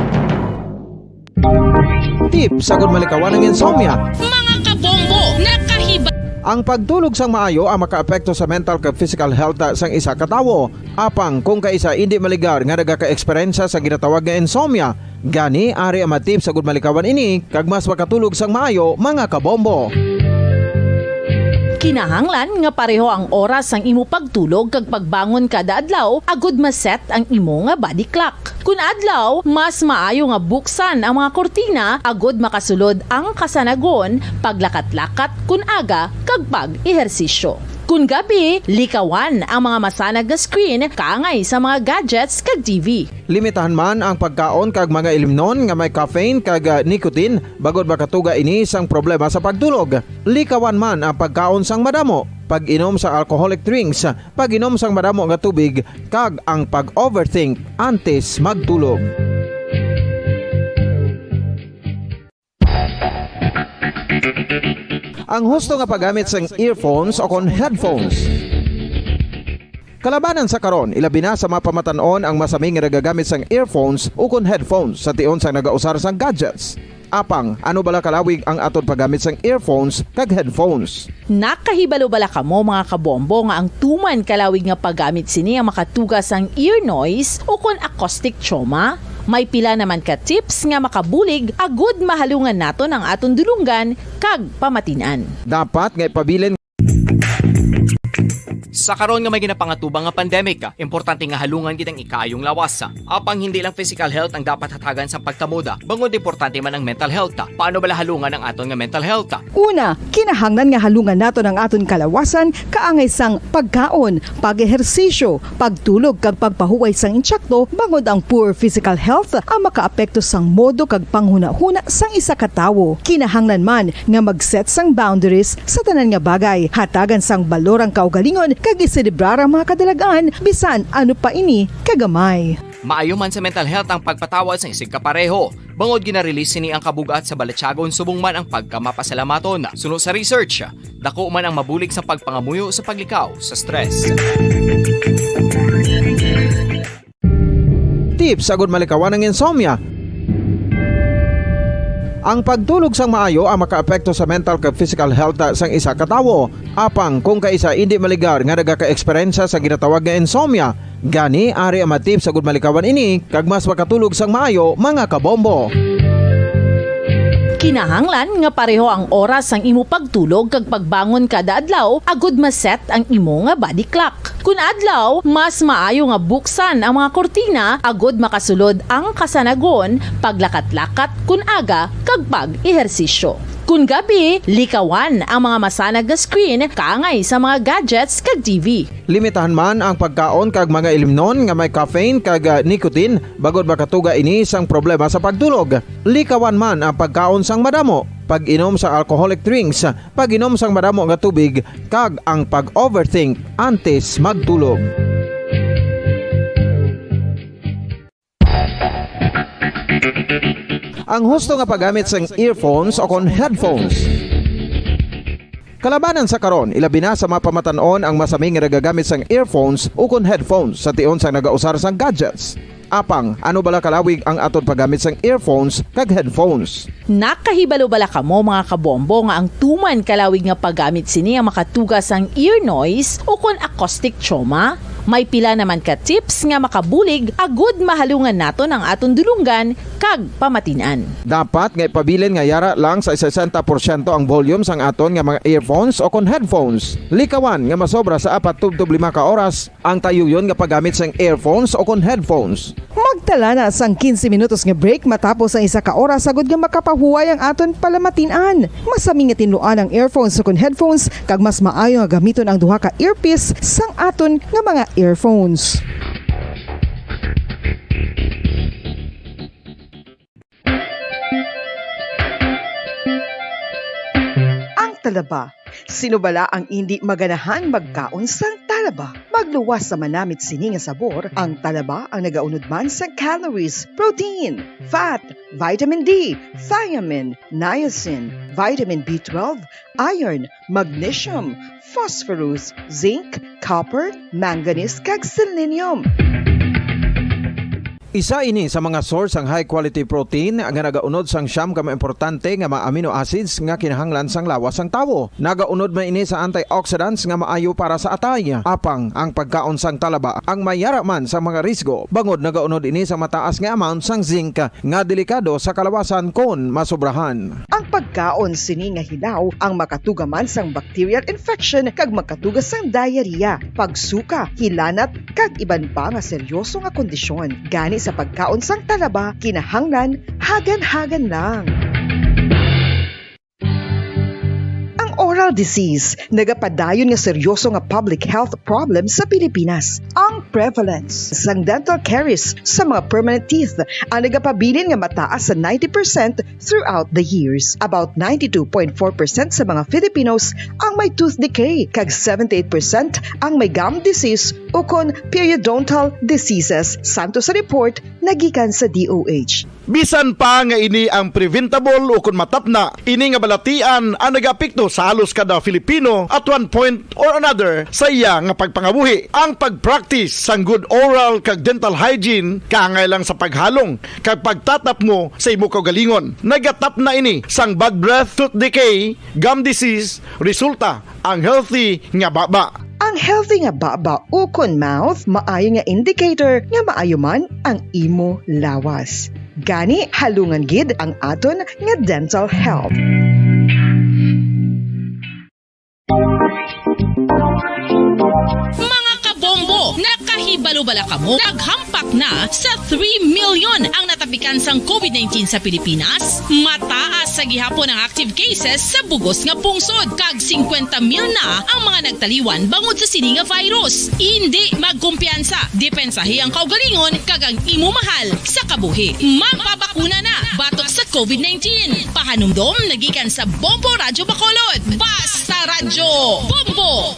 Tip sa gud malikawan ang insomnia. Mga kabombo, nakahiba Ang pagtulog sang maayo ang makaapekto sa mental kag physical health sang isa ka tawo. Apang kung kaisa indi maligar nga nagaka-eksperyensya sa ginatawag nga insomnia, gani ari ang mga tips sa gud malikawan ini kag mas makatulog sang maayo, mga kabombo. Kinahanglan nga pareho ang oras sang imo pagtulog kag pagbangon kada adlaw agud ma-set ang imo nga body clock. Kun adlaw, mas maayo nga buksan ang mga kurtina agud makasulod ang kasanagon, paglakat-lakat kun aga, kag pag-ehersisyo. Kun gabi, likawan ang mga masanag nga screen kaangay sa mga gadgets kag T V. Limitahan man ang pagkaon kag mga ilimnon nga may caffeine kag, ah, nicotine, bangod makatuga ini sang problema sa pagtulog. Likawan man ang pagkaon sang madamo, pag-inom sa alcoholic drinks, pag-inom sang madamo nga tubig, kag ang pag-overthink antes magtulog. Ang husto nga paggamit sang earphones o kon headphones. Kalabanan sa karon, ilabi na sa mga pamatan-on ang masami nga nagagamit sang earphones ukon headphones sa tion sang nagausar sang gadgets. Apang, ano bala kalawig ang aton paggamit sang earphones kag headphones? Nakahibalo bala kamo, mga kabombo, nga ang tuman kalawig nga paggamit sini ang makatuga sang ear noise ukon acoustic trauma? May pila naman ka tips nga makabulig agud mahalungan naton ang aton dulonggan kag pamatin-an. Dapat nga ipabilin Sa karon nga may ginapangatubang nga pandemic, importante nga halungan gid ang ikaayong lawas. Apang hindi lang physical health ang dapat hatagan sang pagkamuda, bangod importante man ang mental health. Paano bala halungan ang aton nga mental health? Una, kinahanglan nga halungan naton ang aton kalawasan kaangay sang pagkaon, pag-ehersisyo, pagtulog kag pagpahuway sang intsakto, bangod ang poor physical health ang makaapekto sang modo kag panghunahuna sang isa ka tawo. Kinahanglan man nga mag-set sang boundaries sa tanan nga bagay, hatagan sang balor ang kaugalingon kag iselebrar ang mga kadalag-an, bisan ano pa ini kagamay. Maayo man sa mental health ang pagpatawad sang isigkapareho, bangod gina-release sini ang kabug-at sa balatyagon subong man ang pagkamapasalamaton. Suno sa research, dako man ang mabulig sa pagpangamuyo sa paglikaw sa stress. Tips agud malikawan ang insomnia. Ang pagtulog sang maayo ang makaapekto sa mental kag physical health sang isa ka tawo. Apang kung kaisa indi maligar nga nagaka-eksperyensya sa ginatawag nga insomnia, gani ari ang mga tips agud malikawan ini kag mas makatulog sang maayo, mga kabombo. Kinahanglan nga pareho ang oras sang imo pagtulog kag pagbangon kada adlaw agud ma-set ang imo nga body clock. Kun adlaw, mas maayo nga buksan ang mga kurtina agud makasulod ang kasanagon, paglakat-lakat kun aga, kag pag-ehersisyo. Kun gabi, likawan ang mga masanag nga screen kaangay sa mga gadgets kag T V. Limitahan man ang pagkaon kag mga ilimnon nga may caffeine kag, ah, nicotine, bangod makatuga ini sang problema sa pagtulog. Likawan man ang pagkaon sang madamo, pag-inom sa alcoholic drinks, pag-inom sang madamo nga tubig, kag ang pag-overthink antes magtulog. Ang husto nga paggamit sang earphones o kon headphones. Kalabanan sa karon, ilabi na sa mga pamatan-on ang masami nga nagagamit sang earphones o kon headphones sa tion sang nagausar sang gadgets. Apang, ano bala kalawig ang aton paggamit sang earphones kag headphones? Nakahibalo bala kamo, mga kabombo, nga ang tuman kalawig nga paggamit sini ang makatuga sang ear noise o kon acoustic trauma? May pila naman ka tips nga makabulig agud mahalungan naton ang aton dulonggan kag pamatin-an. Dapat nga ipabilin nga yara lang sa sesenta porsyento ang volume sang aton nga mga earphones o kon headphones. Likawan nga masobra sa apat tubtob lima ka oras ang tayuyon nga paggamit sang earphones o kon headphones. Magtala na sang quince minutos nga break matapos ang isa ka oras agud nga makapahuway ang aton palamatin-an. Masami nga tinluan ang earphones o kon headphones, kag mas maayo nga gamiton ang duha ka earpiece sang aton nga mga earphones. Ang talaba. Sino bala ang indi maganahan magkaon sang talaba? Magluwas sa manamit sini nga sabor, ang talaba ang nagaunod man sa calories, protein, fat, vitamin D, thiamine, niacin, vitamin B twelve, iron, magnesium, phosphorus, zinc, copper, manganese, kag selenium. Isa ini sa mga source sang high quality protein nga nagaunod sang siyam ka mga importante nga mga amino acids nga kinahanglan sang lawas sang tawo. Nagaunod man ini sa antioxidants nga maayo para sa atay. Apang ang pagkaon sang talaba ang may yara man sa mga risgo, bangod nagaunod ini sa mataas nga amount sang zinc nga delikado sa kalawasan kon masobrahan. Ang pagkaon sini nga hilaw ang makatuga man sang bacterial infection kag makatuga sang diarrhea, pagsuka, hilanat, kag iban pa nga seryoso nga kondisyon. Gani sa pagkaon sang talaba, kinahanglan hagan-hagan lang. Ang oral disease nagapadayon nga seryoso nga public health problem sa Pilipinas. Ang prevalence sang dental caries sa mga permanent teeth ang nagapabilin nga mataas sa ninety percent throughout the years. About ninety-two point four percent sa mga Filipinos ang may tooth decay, kag seventy-eight percent ang may gum disease ukon periodontal diseases, santo sa report nagikan sa D O H. Bisan pa nga ini ang preventable ukon matapna, ini nga balatian ang nagaapekto sa halos kada Filipino at one point or another sa iya nga pagpangabuhi. Ang pag-practice sang good oral kag dental hygiene kaangay lang sa paghalong kag pagtatapmo sa imo kaugalingon. Nagatapna ini sang bad breath, tooth decay, gum disease, resulta ang healthy nga baba. Ang healthy nga baba ukon mouth maayo nga indicator nga maayo man ang imo lawas. Gani, halungan gid ang aton nga dental health. Kabalo bala kamo, naghampak na sa three million ang natapikan sang covid nineteen sa Pilipinas? Mataas sa gihapon ang active cases sa bugos nga pungsod, kag singkwenta mil na ang mga nagtaliwan bangod sa sini nga virus. Indi magkumpiyansa, depensahi ang kaugalingon kag ang imo mahal sa kabuhi. Magpabakuna na batok sa covid nineteen. Pahanumdom nagikan sa Bombo Radyo Bacolod. Basta Radyo Bombo!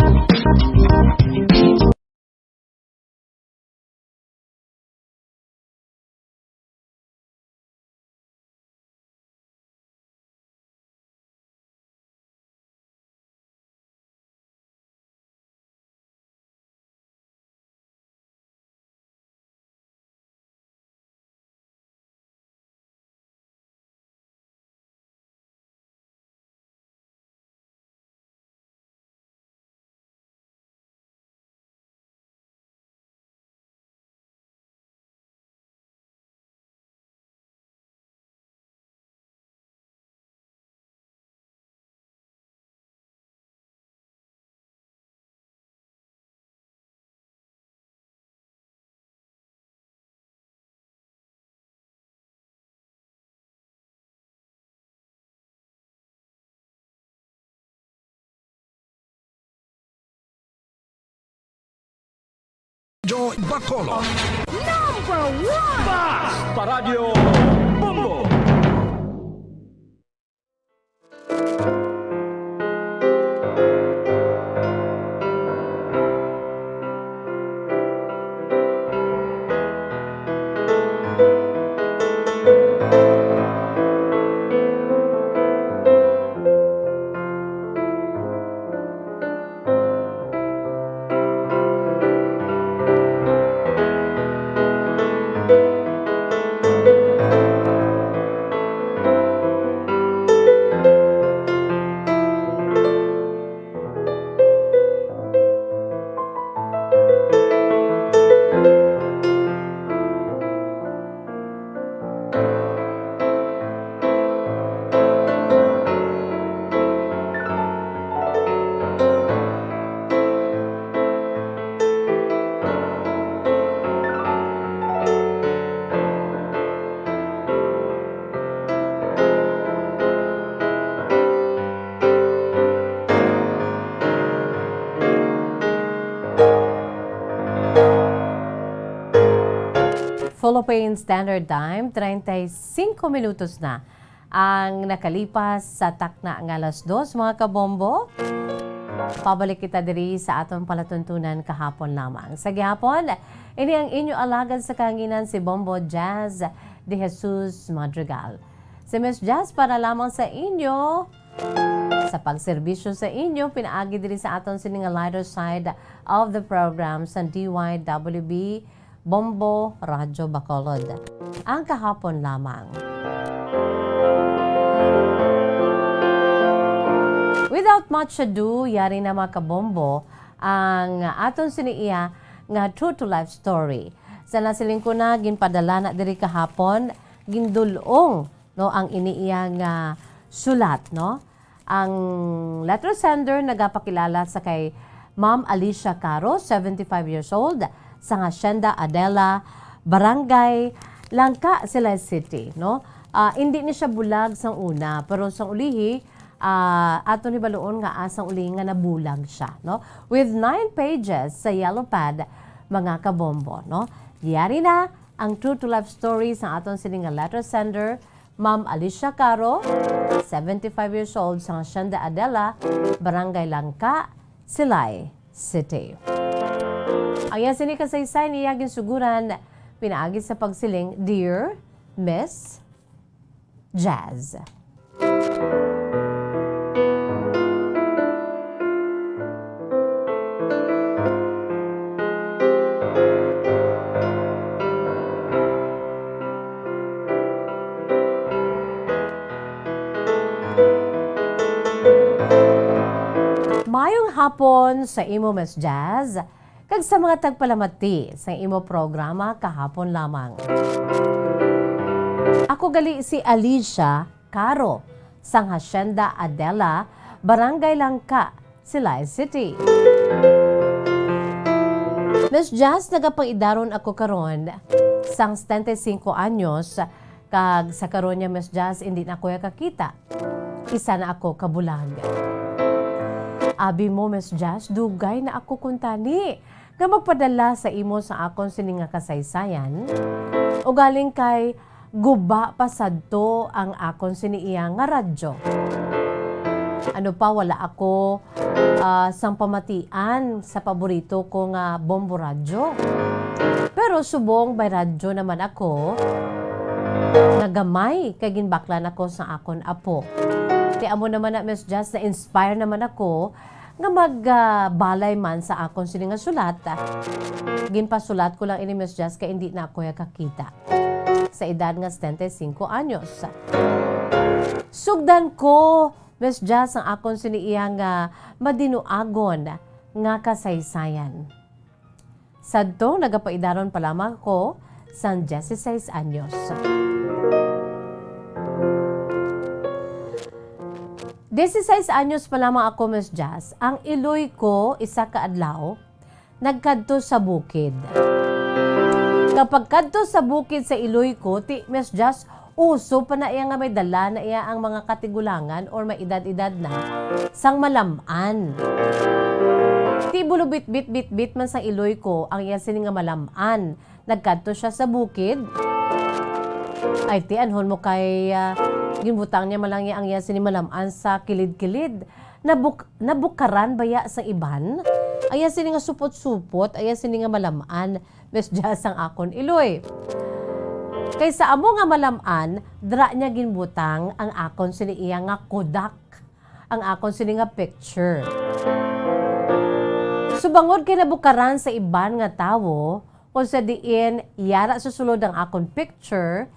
Joy Bacolod. Number one! Basta Radyo Bombo! Philippine Standard Time, treinta y cinco minutos na ang nakalipas sa takna nga alas dos, mga kabombo. Pabalik kita diri sa aton palatuntunan kahapon lamang. Sa gihapon, ini ang inyo alagad sa kahanginan, si Bombo Jazz de Jesus Madrigal. Si Miss Jazz para lamang sa inyo, sa pagserbisyo sa inyo, pinaagi diri sa aton sini nga lighter side of the program sa D Y W B Bombo Radyo Bacolod. Ang kahapon lamang. Without much ado, yari na, mga kabombo, ang aton sini iya nga true to life story. Sa nasiling ko na, ginpadala na diri kahapon, gindul-ong, no, ang ini iya nga sulat, no? Ang letter sender nagapakilala sa kay Ma'am Alicia Caro, seventy-five years old, sa Hacienda Adela, Barangay Langka, Silay City, no? Ah, indi ni siya bulag sang una, pero sang ulihi, ah, aton hibaluon nga, ah, sang ulihi nga nabulag siya, no? With nine pages sa yellow pad, mga kabombo, no? Yari na ang true to life story sa aton sini nga letter sender, Ma'am Alicia Caro, seventy-five years old, sa Hacienda Adela, Barangay Langka, Silay City. Ang iya sini kasaysayan, iya ginsuguran pinaagi sa pagsiling, "Dear Miss Jazz." Mayong hapon sa imo, Miss Jazz, kag sa mga tagpalamati sa imo programa kahapon lamang. Ako gali si Alicia Caro, sang Hacienda Adela, Barangay Langka, Silay City. Miss Jazz, nagapaidaron ako karon sang setenta y cinco anyos, kag sa karon niya, Miss Jazz, hindi na ako ya kakita. Isa na ako ka bulag. Abi mo, Miss Jazz, dugay na ako kuntani nga magpadala sa imo sa akon sini nga kasaysayan. Ugaling kay guba pa sadto ang akon sini iya nga radyo. Ano pa, wala ako, ah, sang pamatian sa paborito ko nga bombo radyo. Pero subong may radyo naman ako, nagamay kay ginbaklan ako sa akon apo. Ti amo naman na, Miss Jazz, na-inspire naman ako nga mag, ah, balay man sa akon sini nga sulat. Ginpasulat ko lang ini, Miss Jazz, kay hindi na ako ya kakita sa edad nga setenta y cinco anyos. Sugdan ko, Miss Jazz, ang akon sini iya nga madinuagon nga kasaysayan. Sadto, nagapaidaron pa lamang ako sang dieciséis anyos. Dieciséis anyos pa lamang ako, Miss Jazz, ang iloy ko isa ka adlaw nagkadto sa bukid. Kapag kadto sa bukid sa iloy ko, ti, Miss Jazz, uso pa na iya nga may dala na iya ang mga katigulangan or may edad-edad na sang malam-an. Ti bulubit-bit-bit-bit man sang iloy ko ang iya sini nga malam-an. Nagkadto siya sa bukid. Ay, ti, anhon mo kay, ah, ginbutang niya man lang iya ang iya sini malam-an sa kilid-kilid. Nabuk-, nabukaran baya sa iban? Aya sini nga supot-supot, aya sini nga malam-an, Miss Jazz, ang akon iloy. Kay sa amo nga malam-an, dira niya ginbutang ang akon sini iya nga kodak, ang akon sini nga picture. Subangod kay nabukaran sa iban nga tawo, kung sa diin yara sa sulod ang akon picture,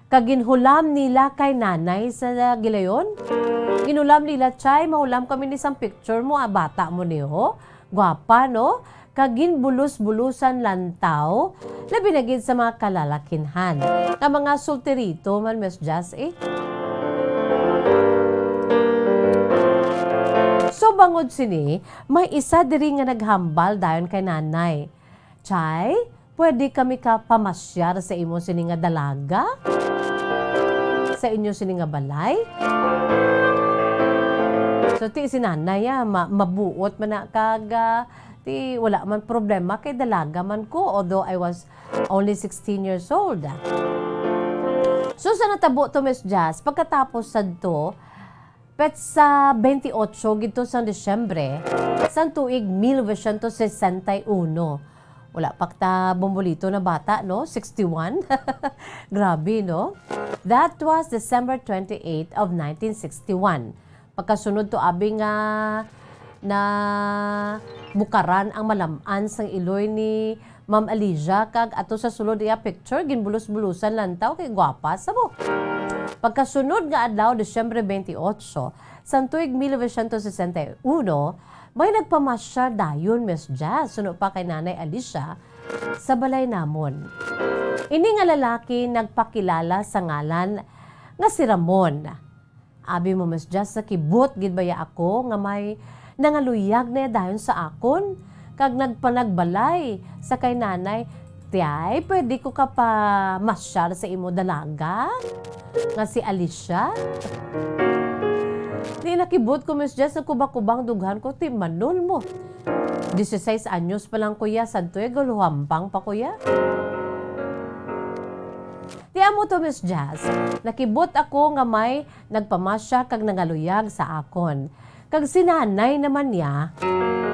kag ginhulam nila kay nanay sa gilayon. Ginhulam nila, "Chay, mahulam kami ni sang picture mo, ah, bata mo ni, ho. Gwapa, no?" Kag ginbulos-bulusan lantaw, labi na gid sa mga kalalakinhan, nga mga solterito man, Miss Jazz, eh. So, bangod sini, may isa diri nga naghambal dayon kay nanay, "Chay, pwede kami ka pamasyar sa imo sini nga dalaga? Sa inyo sini nga balay?" So, ti si nanay, ah, ma-, mabuot man na kag, ah, ti wala man problema kay dalaga man ko, although I was only sixteen years old. So, sa natabo to, Miss Jazz, pagkatapos sadto, petsa twenty-eight gid to sang Disyembre, sang tuig mil novecientos sesenta y uno. Wala pa kita bombolito na bata, no? Sixty-one? Grabe, no? That was December twenty-eighth of nineteen sixty-one. Pagkasunod to, abi, nga nabukaran ang malam-an sang iloy ni Ma'am Alicia, kag ato sa sulod iya picture, ginbulos-bulusan lantaw kay gwapa sa mo. Pagkasunod nga adlaw, Disyembre twenty-eight, sang tuig mil novecientos sesenta y uno, may nagpamasyar dayon, Miss Jazz, suno pa kay Nanay Alicia, sa balay namon. Ini nga lalaki nagpakilala sa ngalan nga si Ramon. Abi mo, Miss Jazz, nakibot gid baya ako nga may nangaluyag na dayon sa akon, kag nagpanagbalay sa kay nanay, "Tiay, pwede ko ka pamasyar sa imo dalaga nga si Alicia?" Di nakibot ko, Miss Jazz, nagkubakubang dughan ko, ti manol mo. Dieciséis anyos pa lang ko ya, sadto ya, galuhambang pa ko ya. Ti amo to, Miss Jazz, nakibot ako nga may nagpamasyar kag nangaluyag sa akon. Kag si nanay naman niya,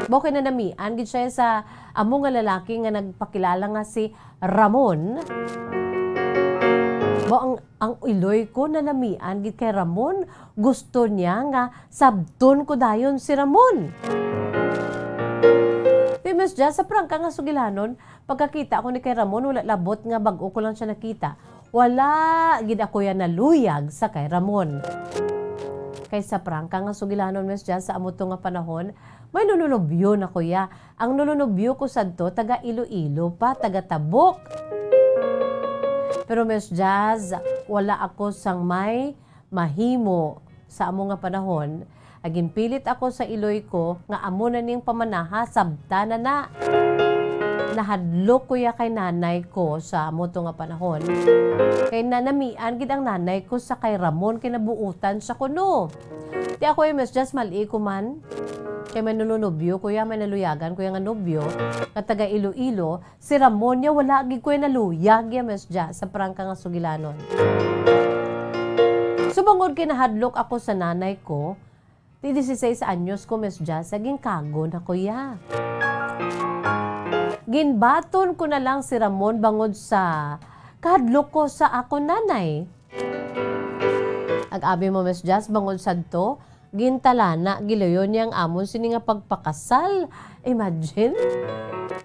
mao kay nanamian gid siya sa amo nga lalaki nga nagpakilala nga si Ramon. Mao ang, ang iloy ko nanamian gid kay Ramon. Gusto niya nga sabton ko dayon si Ramon. Ti, Miss Jazz, sa prangka nga sugilanon, pagkakita ko ni kay Ramon, wala labot nga bag-o ko lang siya nakita. Wala gid ako ya naluyag sa kay Ramon. Kay sa prangka nga sugilanon, Miss Jazz, sa amo to nga panahon, may nununobyo na ko ya. Ang nununobyo ko sadto, taga Iloilo pa, taga Tabuk. Pero, Miss Jazz, wala ako sang may mahimo sa amo nga panahon, ginpilit ako sa iloy ko nga amo na ning pamanaha, sabta na na. nahadlok ko ya kay nanay ko sa amo to nga panahon. Kay nanamian gid ang nanay ko sa kay Ramon, kay nabuutan siya kuno. Ti ako, eh, Miss Jazz, mali ko man. Kay may nulunobyo ko ya, may naluyagan ko ya nga nobyo, nga taga Iloilo, si Ramon ya, wala gid ko ya naluyag ya, Miss Jazz, sa prangka nga sugilanon. So, bangod kay nahadlok ako sa nanay ko, di dieciséis anyos ko, Miss Jazz, sa ginkago na ko ya. Ginbaton ko na lang si Ramon bangod sa kahadlok ko sa akon nanay. Ag abi mo, Miss Jazz, bangod sadto, gintalana, gilayon niya ang amon sini nga pagpakasal. Imagine?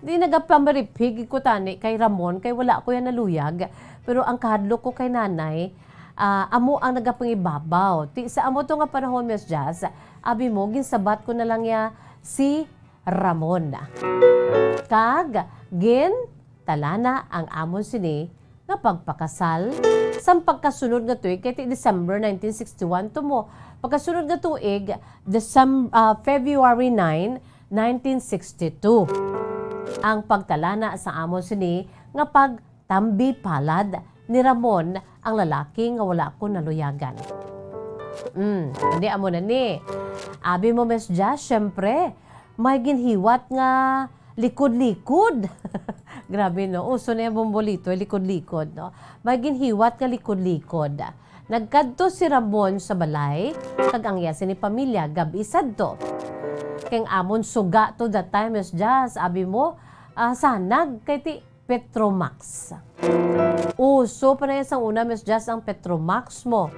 Di nagapamaripig ko tani kay Ramon kay wala ko yan naluyag. Pero ang kahadlok ko kay nanay, ah, amo ang nagapangibabaw. Ti, sa amo to nga panahon, Miss Jazz, abi mo, ginsabat ko na lang niya si Ramon. Kag gintalana ang amon sini nga pagpakasal sang pagkasunod nga tuig, kay ti December nineteen sixty-one to mo. Pagkasunod nga tuig, Decem-, ah, February nine, nineteen sixty-two. Ang pagtalana sa amon sini nga pagtambi palad ni Ramon, ang lalaki nga wala ko naluyagan. Mm, hindi, amo na ni. Abi mo, Miss Jazz, syempre, may ginhiwat nga likod-likod. Grabe, no? Uso na yung bombolito, likod-likod, no? May ginhiwat nga likod-likod. Nagkadto si Ramon sa balay, kag ang iya sini pamilya, gab-i sadto. Kay ang amon suga to that time, Miss Jazz, abi mo, ah, sanag kay ti Petromax. Uso pa na yan sang una, Miss Jazz, ang Petromax mo.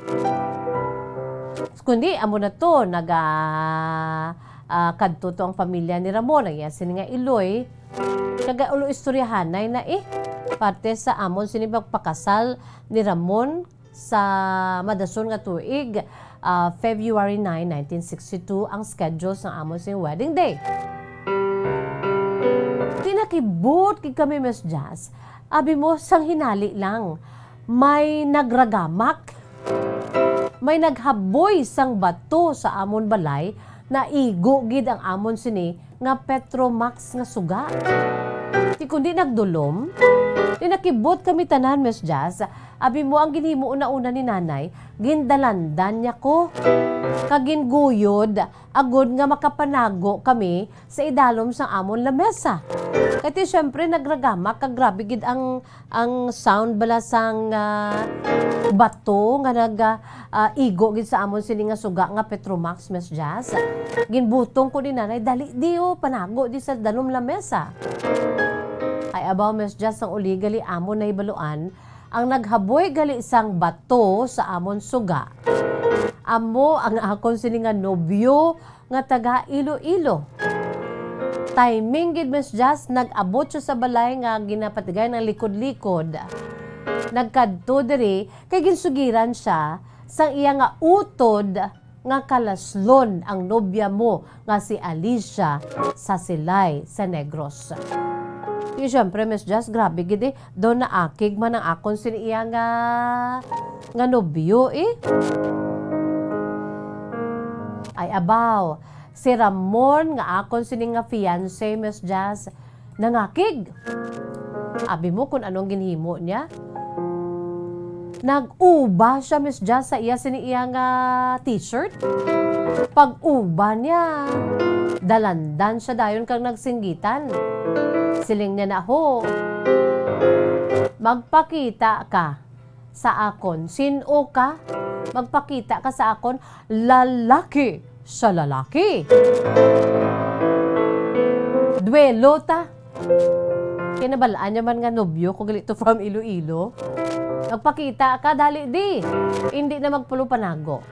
Kundi, amo na to, naga, ah, kadto to ang pamilya ni Ramon, ang iya sini nga iloy. Kag ulo istoryahanay na, eh. Parte sa amon sini pagpakasal ni Ramon sa madason nga tuig, ah, February nine, nineteen sixty-two, ang schedule sang amon sing wedding day. Di nakibot gid kami, Miss Jazz. Abi mo, sang hinali lang, may nagragamak, may naghaboy sang bato sa amon balay, naigo gid ang amon sini nga Petromax nga suga. Ti kundi nagdulom, ti nakibot kami tanan, Miss Jazz. Abi mo, ang ginhimo una-una ni Nanay, gindalandan niya ko. Kag ginguyod, agod nga makapanago kami sa idalom sang amon lamesa. Kay ti, syempre, nagragamak, kag grabe gid ang ang sound bala sang, ah, bato nga nag, ah, ah, igo gid sa amon sini nga suga nga Petromax, Miss Jazz. Ginbutong ko ni Nanay, "Dali di, oh, panago di sa dalom lamesa." Ay, abaw, Miss Jazz, ang uli gali amon nahibaluan, ang naghaboy gali sang bato sa amon suga, amo ang akon sini nga nobyo nga taga Iloilo. Timing gid, Miss Jazz, nag-abot siya sa balay nga ginapatigay ng likod-likod. Nagkadto diri kay ginsugiran siya sang iya nga utod nga kalaslon ang nobya mo nga si Alicia sa Silay, sa Negros. Di, syempre, Miss Jazz, grabe gid eh. Daw naakig man ang akon sini iya nga, nga nobyo, eh. Ay, abaw, si Ramon nga akon sini nga fiancé, Miss Jazz, nangakig. Abi mo kung anong ginhimo niya? Nag-uba siya, Miss Jazz, sa iya sini iya nga t-shirt. Pag-uba niya, dalandan siya dayon kag nagsinggitan. Siling niya na, "Ho, magpakita ka sa akon. Sin-o ka? Magpakita ka sa akon, lalaki sa lalaki. Duelo ta." Kinabal-an niya man nga nobyo ko gali to from Iloilo. "Magpakita ka, dali di. Hindi na magpulupanago."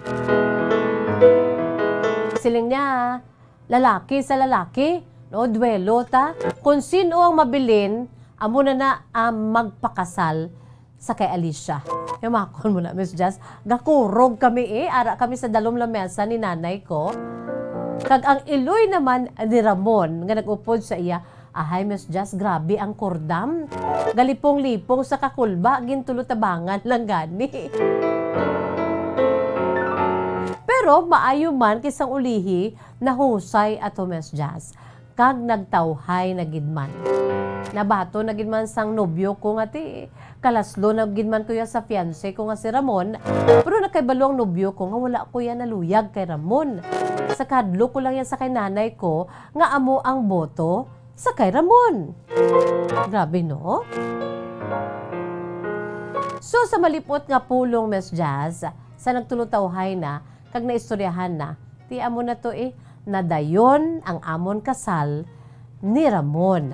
Siling niya, "Lalaki sa lalaki, no? Duelo ta. Kung sino ang mabilin, amo na na ang magpakasal sa kay Alicia." Yamakon mo na, Miss Jazz. Gakurog kami eh. Ara kami sa dalom lamesa ni nanay ko. Kag ang iloy naman ni Ramon nga nag-upod sa iya, ahay, Miss Jazz, grabe ang kurdam. Galipong-lipong sa kakulba, gintulutabangan lang gani. Pero maayo man kay sang ulihi, nahusay ato, Miss Jazz. kag nagtawhay na gid man. Nabaton na gid man sang nobyo ko nga ti kalaslo na gid man ko ya sa fiancé ko nga si Ramon, pero nakahibalo ang nobyo ko nga wala ko ya naluyag kay Ramon. Sa kahadlok ko lang ya sa kay nanay ko nga amo ang boto sa kay Ramon. Grabe, no? So, sa malipot nga pulong, Miss Jazz, sa nagtulotawhay na, kag naistoryahan na, ti amo na to eh, nadayon ang amon kasal ni Ramon.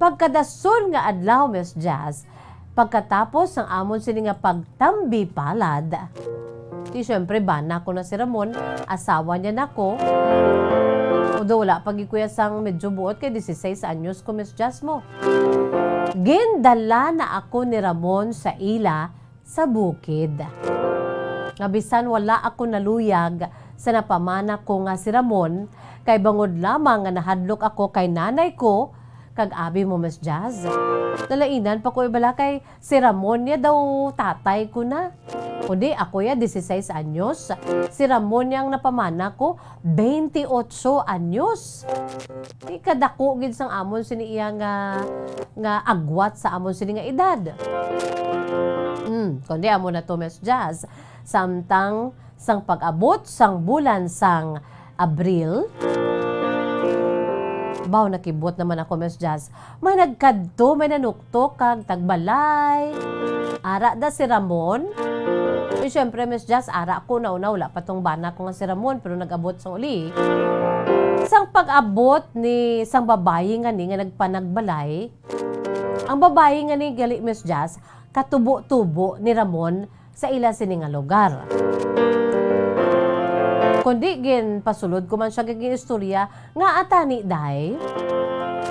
Pagkadason nga adlaw, Miss Jazz, pagkatapos sang amon sini nga pagtambi palad, di syempre, bana ko na si Ramon, asawa niya na ko. Although wala pa gid ko ya sang medyo buot kay dieciséis anyos ko, Miss Jazz mo. Gindala na ako ni Ramon sa ila sa bukid. Nga bisan wala ako naluyag sa napamana ko nga si Ramon, kay bangod lamang nga nahadlok ako kay nanay ko, kag abi mo, Miss Jazz. Nalainan pa ko ibala kay si Ramon niya daw tatay ko na. Kundi ako ya, dieciséis anyos. Si Ramon niya ang napamana ko, veintiocho anyos. Di kadako gid sang amon sini iya nga, nga agwat sa amon sini nga edad. Hmm, kundi amo na to, Miss Jazz. Samtang sang pag-abot sang bulan sang Abril, baw, nakibot naman ako, Miss Jazz. May nagkadto, may nanuktok kag tagbalay. Ara da si Ramon. Di syempre, Miss Jazz, ara ko na una, wala pa tong bana ko nga si Ramon, pero nag-abot sang uli. Sang pag-abot ni sang babayi nga ni nga nagpanagbalay, ang babayi nga ni gali, Miss Jazz, katubo-tubo ni Ramon sa ila sini nga lugar. Kundi ginpasulod ko man siya kag gin-istorya nga atani, day.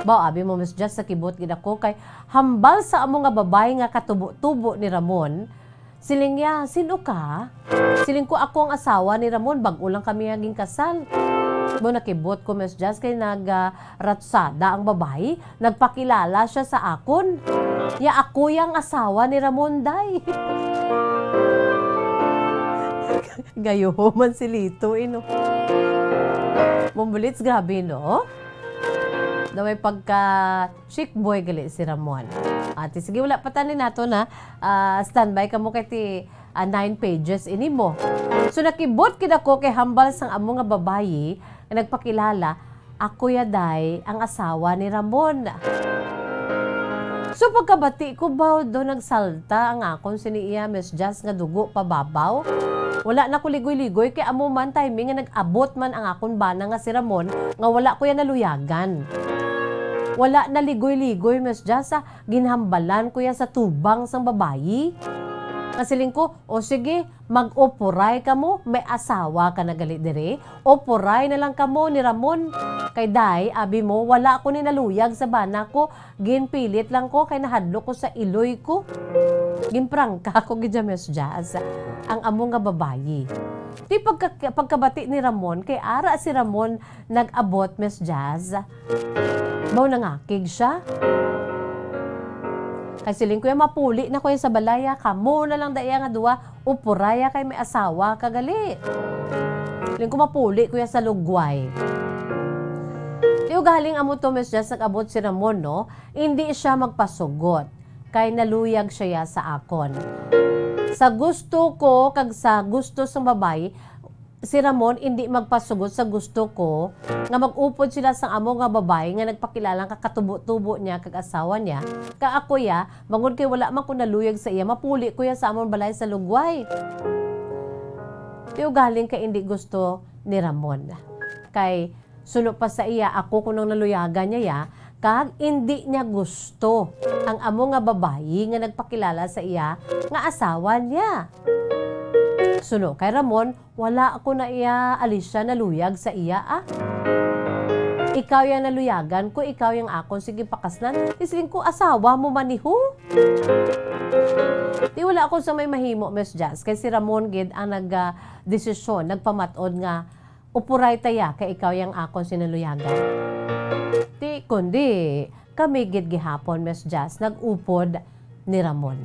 Baw, abi mo, Miss Jazz, sa kibot gid ako kay hambal sa amo nga babayi nga katubo-tubo ni Ramon, siling niya, "Sin-o ka?" Siling ko, "Ako ang asawa ni Ramon, bag-o lang kami nga ginkasal." Mo nakibot ko, Miss Jazz, kay nag, ah, ratsada ang babayi, nagpakilala siya sa akon. Ya, ako yang asawa ni Ramon, day. Gayuho man si Lito, eh, no? Mumulits, grabe, no? Na may pagka chick boy gali si Ramon. Ate, sige, wala pa tani nato na. Ah, standby ka mo kay ti, ah, nine pages ini mo. So, nakibot gid ako kay hambal sang amo nga babayi nga nagpakilala, "Ako ya, day, ang asawa ni Ramon." So, pagkabati ko, baw, do nagsalta ang akon sini iya, Miss Jazz, nga dugo pababaw. Wala na ko ligoy-ligoy kay amo man timing nga nag-abot man ang akon bana nga si Ramon nga wala ko ya naluyagan. Wala na ligoy-ligoy, Miss Jazz, ah, ginhambalan ko ya sa tubang sang babayi. Nga siling ko, "O sige, mag-upuray kamo, may asawa ka na gali diri. Upuray na lang kamo ni Ramon. Kay day, abi mo, wala ko ni naluyag sa bana ko. Ginpilit lang ko kay nahadlok ko sa iloy ko." Ginprangka ko gid, Miss Jazz, ang amo nga babayi. Di pagka-, pagkabati ni Ramon, kay ara si Ramon nag-abot, Miss Jazz. Baw, nangakig siya. Kay siling ko ya, "Mapuli na ko ya sa balay, ah. Kamo na lang daya nga duwa, upuray, ah, kay may asawa ka gali." Siling ko, "Mapuli ko ya sa lugway." Di ugaling amo to, Miss Jazz, nag-abot si Ramon, no? Indi siya magpasugot, kay naluyag siya ya sa akon. Sa gusto ko kag sa gusto sang babayi, si Ramon indi magpasugot sa gusto ko nga mag-upod sila sang amo nga babayi nga nagpakilala nga katubo-tubo niya kag asawa niya. Kag ako ya, bangod kay wala man ko naluyag sa iya, mapuli ko ya sa amon balay sa lugway. Ti ugaling kay indi gusto ni Ramon. Kay suno pa sa iya, ako kuno ang naluyagan niya ya, kag indi niya gusto ang amo nga babayi nga nagpakilala sa iya nga asawa niya. Suno kay Ramon, wala ako na iya, Alicia, naluyag sa iya, ah. Ikaw yang naluyagan ko, ikaw yang akon sige pakasnan. Isiling ko, asawa mo man ni, ho? Di wala ako sa may mahimo, Miss Jazz, kay si Ramon gid ang nag, ah, desisyon, nagpamat-od nga upuray ta ya, kay ikaw yang akon sinaluyagan. Ti, kundi, kami gid gihapon, Miss Jazz, nag-upod ni Ramon.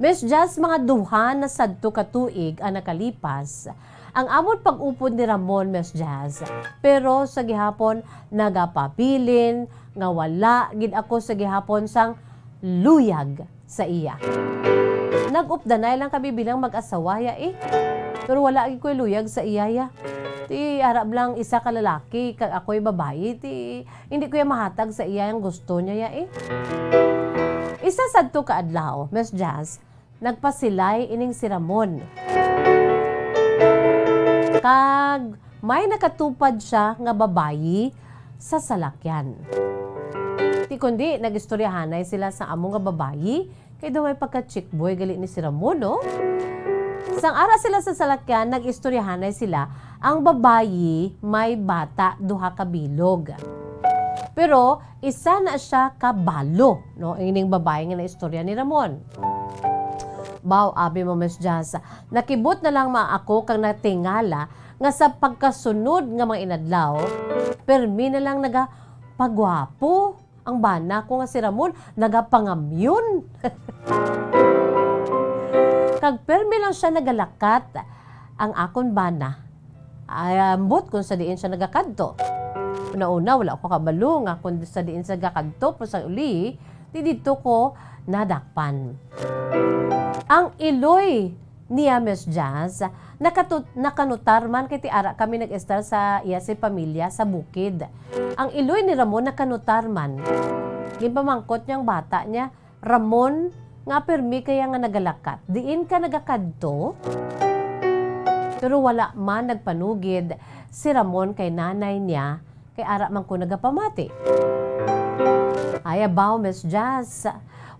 Miss Jazz, mga duha na sadto ka tuig ang nakalipas, Ang amon pag-upod ni Ramon, Miss Jazz, pero sa gihapon nagapabilin nga wala gid ako sa gihapon sang luyag sa iya. Nag-updanay lang kami bilang mag-asawa ya eh. Pero wala gid ko'y luyag sa iya ya. Ti arab lang isa ka lalaki kag ako'y babayi, ti hindi ko ya mahatag sa iya ang gusto niya ya eh. Isa sadto ka adlaw, Miss Jazz, nagpasilay ining si Ramon. Kag may nakatupad siya nga babayi sa salakyan. Ti kundi, nag-istoryahanay sila sa amo nga babayi, kay daw may pagka-chick boy gali ni si Ramon, no? Sang ara sila sa salakyan, nag-istoryahanay sila. Ang babayi may bata, duha ka bilog. Pero isa na siya ka balo, no? Ining babayi nga naistorya ni Ramon. Baw, abi mo, Miss Jazz, nakibot na lang ma ako kang natingala nga sa pagkasunod nga mga inadlaw, permi na lang nagapagwapo ang bana ko nga si Ramon, nagapangamyon. Kag permi lang siya nagalakat ang akon bana. Ay, ambot kung sa diin siya nagakadto. Una-una, wala ko kabalo nga kung sa diin siya gakadto, pero sa uli, di dito ko nadakpan. Ang iloy niya, Miss Jazz, nakatut-, nakanutar man kay ti ara kami nag-estar sa iya si pamilya sa bukid. Ang iloy ni Ramon nakanutar man. Ginpamangkot niyang bata niya, Ramon, nga permi kaya nga nagalakat, diin ka nagakadto? Pero wala man nagpanugid si Ramon kay nanay niya, kay ara man ko nagapamati. Ay, abaw, Miss Jazz,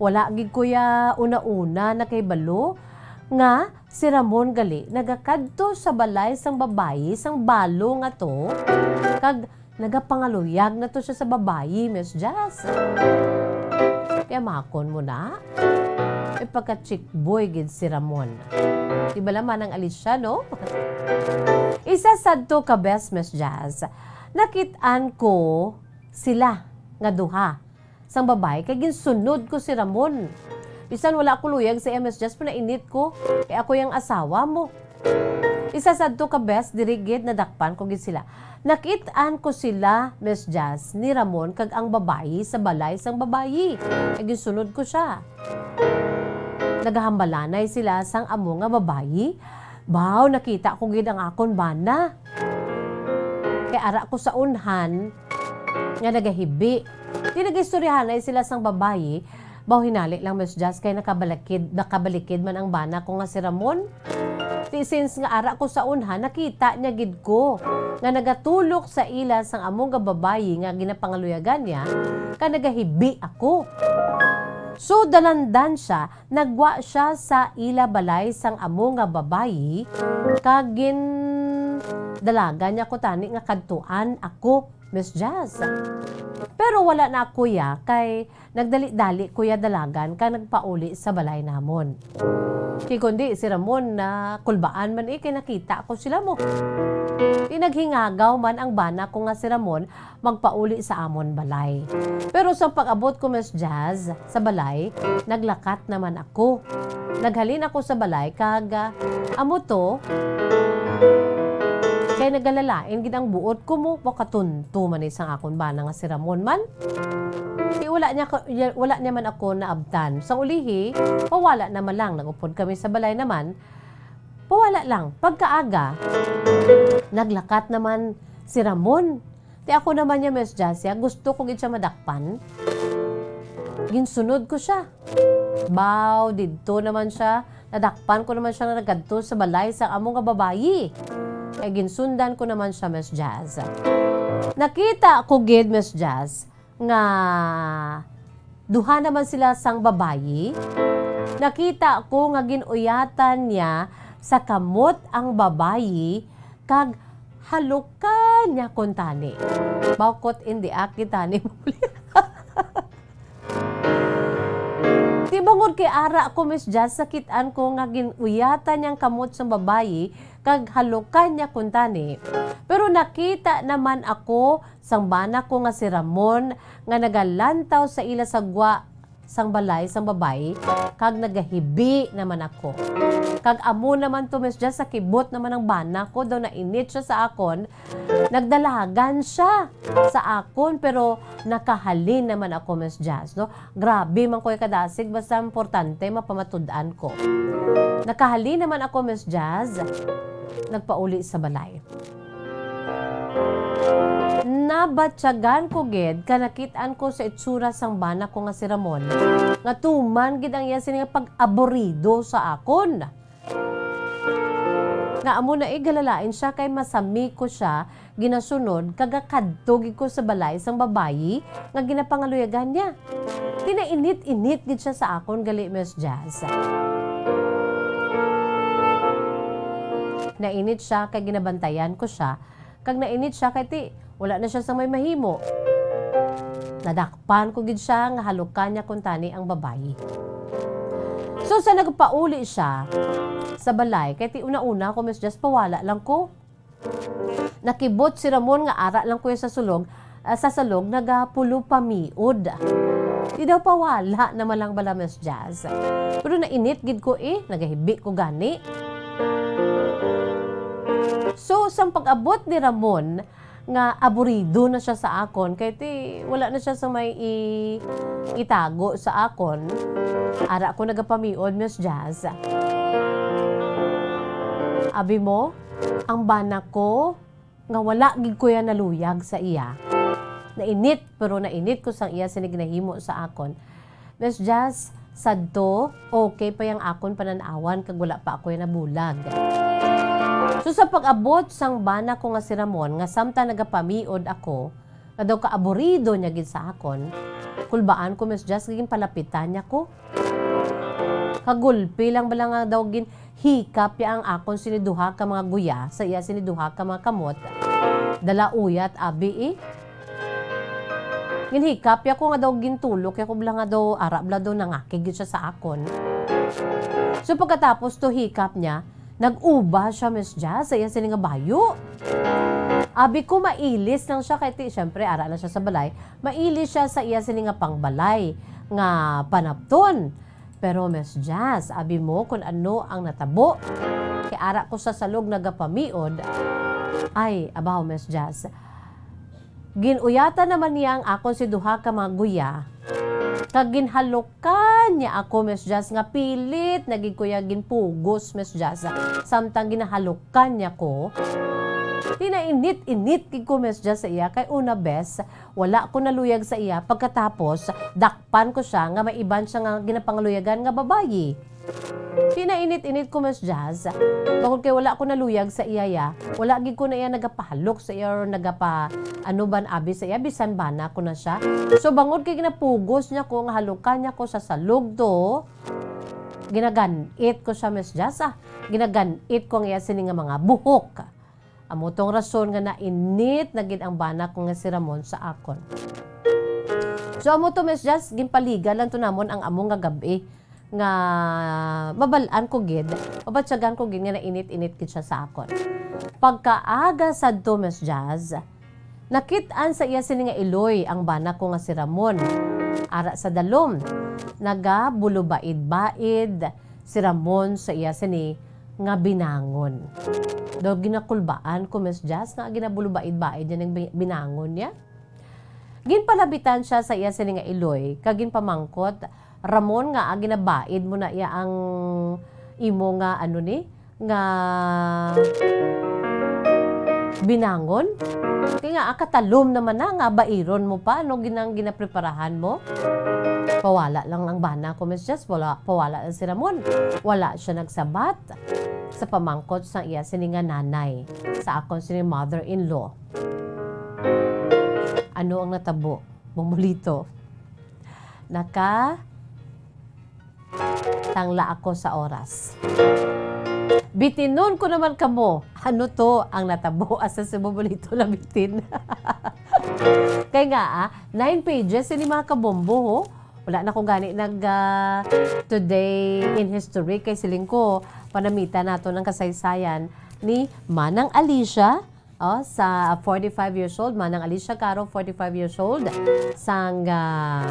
wala gid ko ya una-una nakahibalo nga si Ramon gali nagakadto sa balay sang babayi sang balo nga to, kag nagapangaluyag na to siya sa babayi, Miss Jazz. Kaya makon mo na, may pagka-chick boy gid si Ramon. Di ba naman ang Alicia, no? Isa sadto ka bes, Miss Jazz, nakit-an ko sila nga duha sang babayi kay ginsunod ko si Ramon. Bisan wala ko luyag sa iya, Miss Jazz, pero nainit ko kay ako yang asawa mo. Isa sadto ka bes, diri gid nadakpan ko gid sila. Nakit-an ko sila, Miss Jazz, ni Ramon kag ang babayi sa balay sang babayi. Kay ginsunod ko siya. Nagahambalanay sila sang amo nga babayi. Baw, nakita ko gid ang akon bana. Kay ara ko sa unhan nga nagahibi. Di nagistoryahanay sila sang babayi. Baw, hinali lang, Miss Jazz, kay nakabalikid, nakabalikid man ang bana ko nga si Ramon. Ti since nga ara ko sa unhan, nakita niya gid ko nga nagatulok sa ila sang amo nga babayi nga ginapangaluyagan niya, kag nagahibi ako. So, dalandan siya, nagwa siya sa ila balay sang amo nga babayi, kag gindalagan niya ko tani nga kadtuan ako, Miss Jazz. Pero wala na ako ya, kay nagdali-dali ko ya dalagan kag nagpauli sa balay namon. Ti kundi si Ramon, nakulbaan man eh, kay nakita ko sila mo. Ti naghingagaw man ang bana ko nga si Ramon magpauli sa amon balay. Pero sa pag-abot ko, Miss Jazz, sa balay, naglakat naman ako. Naghalin ako sa balay kag, ah, amo to, kay nagalalain gid ang buot ko mo, makatunto man ni sang akon bana nga si Ramon man. Ti wala niya ka-, ya-, wala niya man ako naabtan. Sa ulihi, pawala naman lang, nag-upod kami sa balay naman. Pawala lang, pagkaaga, naglakat naman si Ramon. Ti ako naman niya, Miss Jasia, gusto ko gid siya madakpan. Ginsunod ko siya. Baw, didto naman siya. Nadakpan ko naman siya nga nagadto sa balay sa amo nga babayi. Kay ginsundan ko naman siya, Miss Jazz. Nakita ko gid, Miss Jazz, nga duha naman sila sang babayi. Nakita ko nga gin-uyatan niya sa kamot ang babayi kag halukan niya kuntani. Bawkot indi aki tani. Ti bangod kay ara ko, Miss Jazz, nakit-an ko nga gin-uyatan niya ang kamot sang babayi kag halukan niya kuntani. Pero nakita naman ako sang bana ko nga si Ramon nga nagalantaw sa ila sa gwa sang balay sang babayi, kag nagahibi naman ako. Kag amo naman to, Miss Jazz, sa kibot naman ang bana ko, daw nainit siya sa akon, nagdalagan siya sa akon, pero nakahalin naman ako, Miss Jazz, no? Grabe man ko kadasig, basta importante mapamatud-an ko. Nakahalin naman ako, Miss Jazz, nagpauli sa balay. Nabatyagan ko gid ka nakit-an ko sa itsura sang bana ko nga si Ramon, nga tuman gid ang iya sini nga pag-aburido sa akon. Nga amo na, eh, galalain siya kay masami ko siya ginasunod, kag kadto gid ko sa balay sang babayi nga ginapangaluyagan niya. Tinainit-init gid siya sa akon gali, Miss Jazz. Nainit siya kay ginabantayan ko siya, kag nainit siya kay ti wala na siya sa may mahimo. Nadakpan ko gid siya nga halukan niya kuntani ang babayi. So, sa nagpauli siya sa balay, kay ti una-una ko, Miss Jazz, pawala lang ko. Nakibot si Ramon nga ara lang ko sa sulog, ah, sa salog nagapulupamiod. Di daw pawala naman lang bala, Miss Jazz. Pero nainit gid ko, eh, nagahibi ko gani. So, sang pag-abot ni Ramon, nga aburido na siya sa akon, kay ti wala na siya sa may i-, itago sa akon. Ara ko nagapamiod, Miss Jazz. Abi mo, ang bana ko nga wala gid ko ya naluyag sa iya. Nainit, pero nainit ko sang iya sini ginahimo sa akon. Miss Jazz, sadto, okay pa yang akon panan-awan kag wala pa ako ya nabulag. So, sa pag-abot sang bana ko nga si Ramon, nga samtang nagapamiod ako, nga daw kaaburido niya gid sa akon, kulbaan ko, Miss Jazz, ginpalapitan niya ko. Kagulpi lang bala nga daw ginhikap ya ang akon sini duha ka mga guya sa iya sini duha ka mga kamot. Dala uyat, abi, eh. Ginhikap ya ko nga daw gintulok ya ko bala nga daw ara bala daw nangakig gid siya sa akon. So, pagkatapos to hikap niya, nag-uba siya, Miss Jazz, sa iya sini nga bayo. Abi ko, mailis lang siya kay ti, syempre, ara na siya sa balay. Mailis siya sa iya sini nga pangbalay nga panapton. Pero, Miss Jazz, abi mo kung ano ang natabo. Kay ara ko sa salog nagapamiod. Ay, abaw, Miss Jazz. Ginuyatan naman niya ang akon si duha ka mga guya. Kag ginhalukan niya ako, Miss Jazz, nga pilit na gid ko ya ginpugos, Miss Jazz. Samtang ginahalukan niya ko, tinainit-init gid ko, Miss Jazz, sa iya. Kay una bes, wala ko naluyag sa iya. Pagkatapos, dakpan ko siya nga may iban siya nga ginapangaluyagan nga babayi. Pinainit-init ko, Miss Jazz. Bangod kay wala ko naluyag sa iya, ya. Wala gid ko na iya nagapahalok sa iya or nagapa, ano ban, abi sa iya, bisan bana ko na siya. So, bangod kay ginapugos niya ko, nga halukan niya ko sa salog to, ginaganit ko siya, Miss Jazz, ah. Ginaganit ko ang iya sini nga mga buhok. Amo tong rason nga nainit na gid ang bana ko nga si Ramon sa akon. So, amo to, Miss Jazz, ginpaliga lang to namon ang amo nga gab-i nga mabal-an ko gid, mabatyagan ko gid nga nainit-init gid siya sa akon. Pagkaaga sadto, Miss Jazz, nakit-an sa iya sini nga iloy ang bana ko nga si Ramon. Ara sa dalom, nagabulubaid-baid si Ramon sa iya sini nga binangon. Daw ginakulbaan ko, Miss Jazz, nga ginabulubaid-baid niya ning bi-, binangon niya. Ginpalabitan siya sa iya sini nga iloy, kag ginpamangkot, "Ramon, ngaa ginabaid mo na iya ang imo nga, ano ni, nga binangon? Kay nga, ah, katalom naman na nga bairon mo pa, ano ginang ginapreparahan mo?" Pawala lang ang bana ko, Miss Jazz. Wala, pawala lang si Ramon. Wala siya nagsabat sa pamangkot sang iya sini nga nanay, sa akon sini mother-in-law. Ano ang natabo, Bombolito? Naka tangla ako sa oras. Bitinon ko naman kamo. Ano to ang natabo? Asa si Bombolito nabitin? Kay nga, ah, nine pages ini, mga kabombo, ho. Wala na ko gani nag, ah, today in history kay siling ko, panamitan naton ang kasaysayan ni Manang Alicia, oh, sa forty-five years old, Manang Alicia Caro, forty-five years old, sang, ah,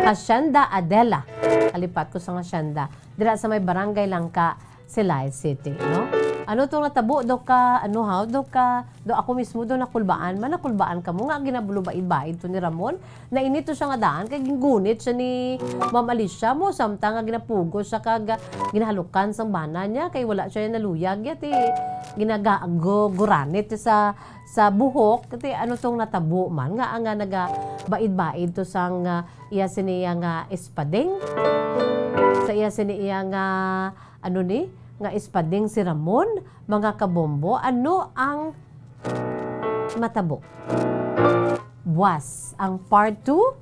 Hacienda Adela. Kalipat ko sa hacienda. Dira sa may Barangay Langka, Silay City, no? Ano tong natabo, do ka, ano haw, do ka, do ako mismo do nakulbaan man, nakulbaan kamo nga ginabulubaid-baid to ni Ramon? Nainit to siya nga daan, kay gingunit siya ni Ma'am Alicia mo, samtang nga ginapugos siya kag ginahalukan sang bana niya, kay wala siya naluyag yat, eh. Ginaga-, go-, guranit sa, sa buhok, kay ano tong natabo man, nga, nga nagabaid-baid to sang, ah, iya sini iya nga espading, sa iya sini iya nga, ano ni, nga espading si Ramon, mga kabombo, ano ang matabo? Buas ang part two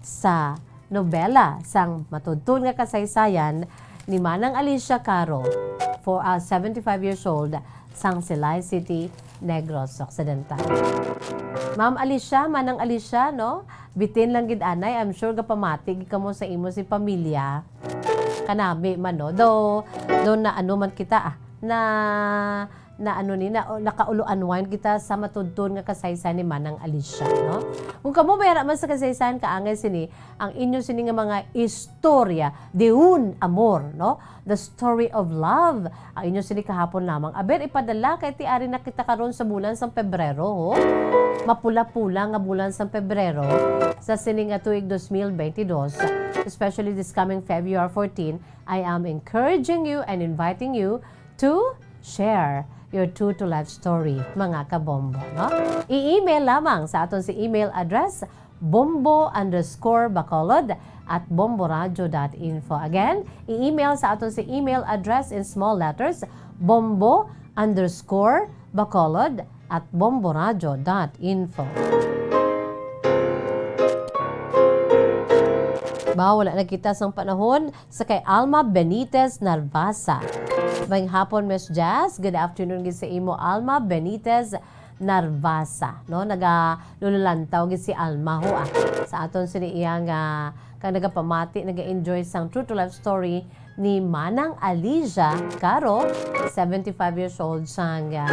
sa nobela sang matudtod nga kasaysayan ni Manang Alicia Caro, for, ah, seventy-five years old, sang Silay City, Negros Occidental. Ma'am Alicia, Manang Alicia, no? Bitin lang gid anay, I'm sure gapamati gid kamo sa imo si pamilya. Kanami man, no? Do, do na ano man kita, ah, na, na ano ni, na, nakaulo-unwind kita sa matudtod nga kasaysayan ni Manang Alicia, no? Kung kamo may ara man sa kasaysayan, kaangay sini, ang inyo sini nga mga istorya de un amor, no? The story of love. Ang inyo sini kahapon lamang. Aber, ipadala kay ti ari na kita karon sa bulan sang Pebrero, ho? Mapula-pula nga bulan sang Pebrero sa sini nga tuig dos mil bentidós, especially this coming February fourteen, I am encouraging you and inviting you to share your true to life story, mga kabombo, no? I-email lamang sa aton si email address, bombo underscore bacolod at bomboradio dot info. Again, i-email sa aton si email address in small letters, bombo underscore bacolod at bomboradio dot info. Ba, wala na kita sang panahon. Sa kay Alma Benitez Narvasa. Maayong hapon, Miss Jazz. Good afternoon gid sa imo, Alma Benitez Narvasa, no? Nagalululantaw gid si Alma, ho, ah. Sa aton sini iya nga, kag nagapamati, naga-enjoy sang true to life story ni Manang Alicia Caro, seventy-five years old, sang, ah,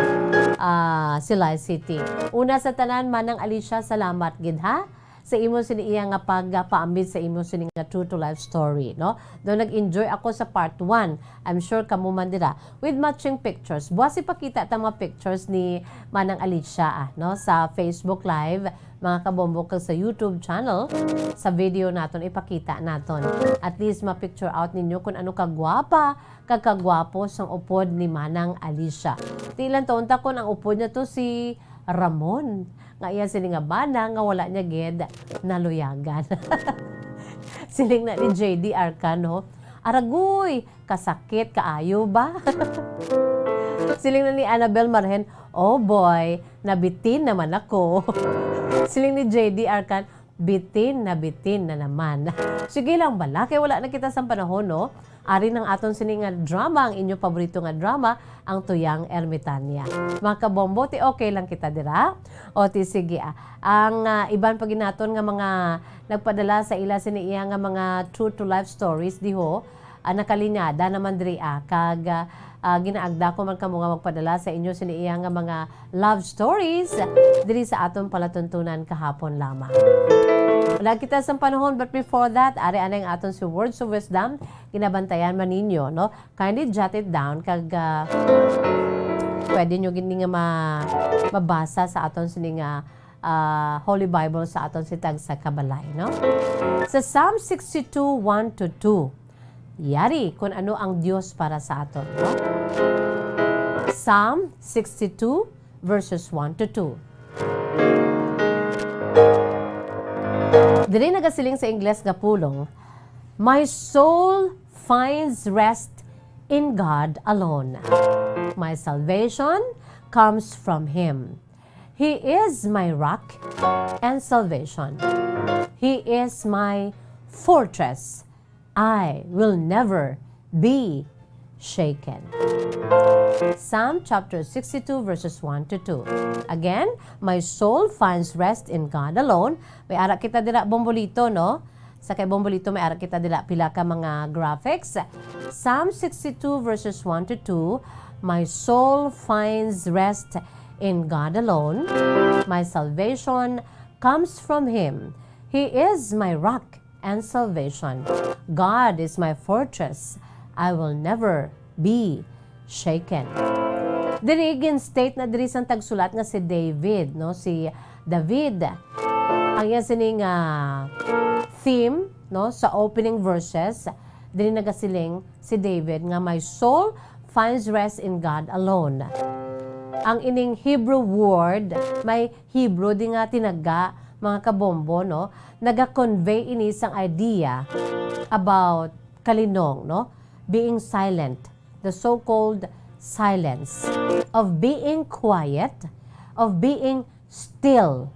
ah, Silay City. Una sa tanan, Manang Alicia, salamat gid, ha, sa imo sini iya nga pagpaambit sa imo sini nga true to life story, no? Do nag-enjoy ako sa part one. I'm sure kamo man dira. With matching pictures. Buwas ipakita ta mga pictures ni Manang Alicia, ah, no? Sa Facebook Live, mga kabombo, kag sa YouTube channel, sa video naton, ipakita naton. At least ma-picture out ninyo kung ano kagwapa, kag kagwapo sang upod ni Manang Alicia. Di lang to, unta kung ang upod niya to si Ramon, nga iya sini nga bana nga wala niya gid naluyagan. Siling na ni J D Arcan, ho, "Aragoy, kasakit kaayo ba?" Siling na ni Annabel Marhen, "Oh boy, nabitin naman ako." Siling ni J D Arcan, "Bitin na bitin na naman." Sige lang bala, kay wala na kita sang panahon, no? Ari nang aton sini nga drama, ang inyo paborito nga drama, ang Tuyang Ermitania. Mga kabombo, ti okay lang kita dira? O ti sige, ah. Ang, ah, iban pa gid naton nga mga nagpadala sa ila sini iya nga mga true to life stories, diho, ah, nakalinyada naman diri, ah, kag, ah, ah, ginaagda ko man kamo nga magpadala sa inyo sini iya nga mga love stories diri sa aton palatuntunan kahapon lamang. Wala kita sang panahon, but before that, ari anay ang aton si Words of Wisdom, ginabantayan man ninyo, no? Kindly jot it down, kag, ah, pwede nyo gini nga ma-, mabasa sa aton sini nga, ah, Holy Bible sa aton si tagsa ka balay, no? Sa Psalm sixty-two, one to two, yari kun ano ang Dios para sa aton, no? Psalm sixty-two, verses one to two. Diri nagasiling sa Ingles nga pulong, "My soul finds rest in God alone. My salvation comes from Him. He is my rock and salvation. He is my fortress. I will never be shaken." Psalm chapter sixty-two, verses one to two. Again, "My soul finds rest in God alone." May ara kita dira, Bombolito, no? Sa kay Bombolito, may ara kita dira pila ka mga graphics. Psalm sixty-two, verses one to two, "My soul finds rest in God alone. My salvation comes from Him. He is my rock and salvation. God is my fortress. I will never be shaken. Diri gin-state na diri sang tagsulat nga si David, no? Si David. Ang iya sining, ah, theme, no, sa opening verses, diri nagasiling si David nga, "My soul finds rest in God alone." Ang ining Hebrew word, may Hebrew di nga tinaga, mga kabombo, no? Naga-convey ini sang idea about kalinong, no? Being silent, the so-called silence, of being quiet, of being still.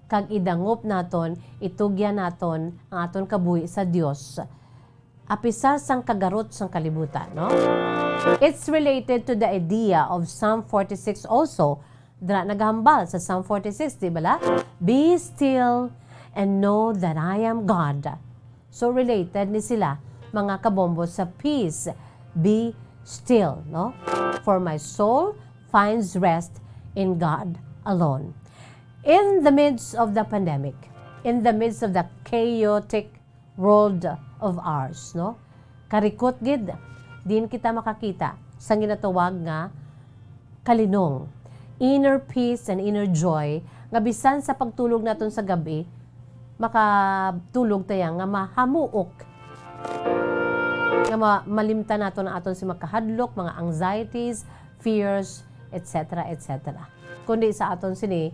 Kag idangop naton, itugyan naton ang aton kabuhi sa Dios, apisar sang kagarot sang kalibutan, no? It's related to the idea of Psalm forty-six also. Dira nagahambal sa Psalm forty-six, di bala? "Be still and know that I am God." So related ni sila, mga kabombo, sa peace. Be still, no? "For my soul finds rest in God alone." In the midst of the pandemic, in the midst of the chaotic world of ours, no? Karikot gid, din kita makakita sa ginatawag nga kalinong, inner peace and inner joy, nga bisan sa pagtulog naton sa gab-i, makatulog ta ya nga mahamuok, nga ma-, malimtan naton ang aton si makahadlok, mga anxieties, fears, et cetera, et cetera. Kundi sa aton sini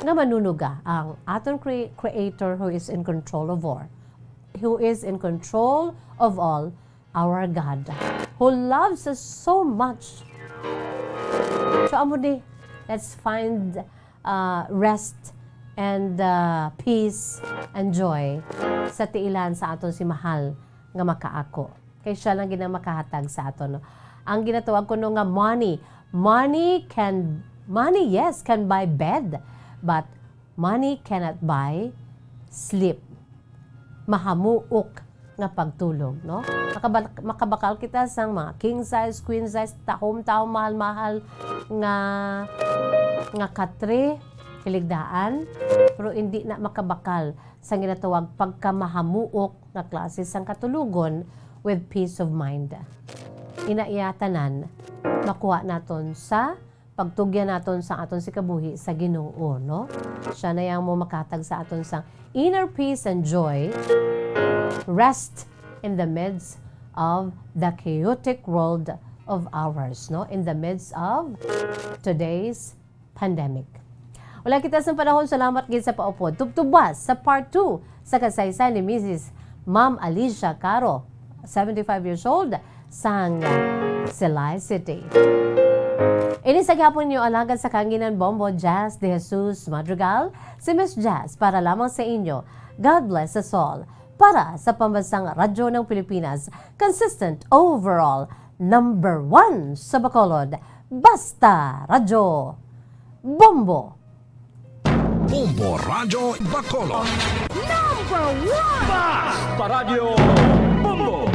nga manunuga ang aton cre-, Creator who is in control of all, who is in control of all, our God, who loves us so much. So, amo ni, let's find, uh, rest and, uh, peace and joy sa tiilan sa aton si mahal nga makaako. Kay siya lang gid ang makahatag sa aton, no? Ang ginatawag kuno nga money. Money can, money, yes, can buy bed, but money cannot buy sleep. Mahamuok nga pagtulog, no? Makabal-, makabakal kita sang mga king size, queen size, tahom-tahom, mahal-mahal nga, nga katre, hiligdaan, pero hindi na makabakal sa ginatawag pagkamahamuok nga klase sang katulogon with peace of mind. Ina iya tanan makuha naton sa pagtugyan naton sa aton si kabuhi sa Ginoo, no? Siya na yang mo makahatag sa aton sang inner peace and joy, rest in the midst of the chaotic world of ours, no? In the midst of today's pandemic. Wala kita sa panahon, salamat gid sa paupod. Tubtubas sa part two sa kasaysayan ni Missus Ma'am Alicia Caro, seventy-five years old, sang Silay City. Ini sa gihapon niyo alagad sa kahanginan, Bombo Jazz de Jesus Madrigal, si Miss Jazz, para lamang sa inyo. God bless us all. Para sa Pambansang Radyo ng Pilipinas, consistent overall, number one sa Bacolod, Basta Radyo Bombo. Bombo Radyo Bacolod. Number one! Basta Radyo Bombo.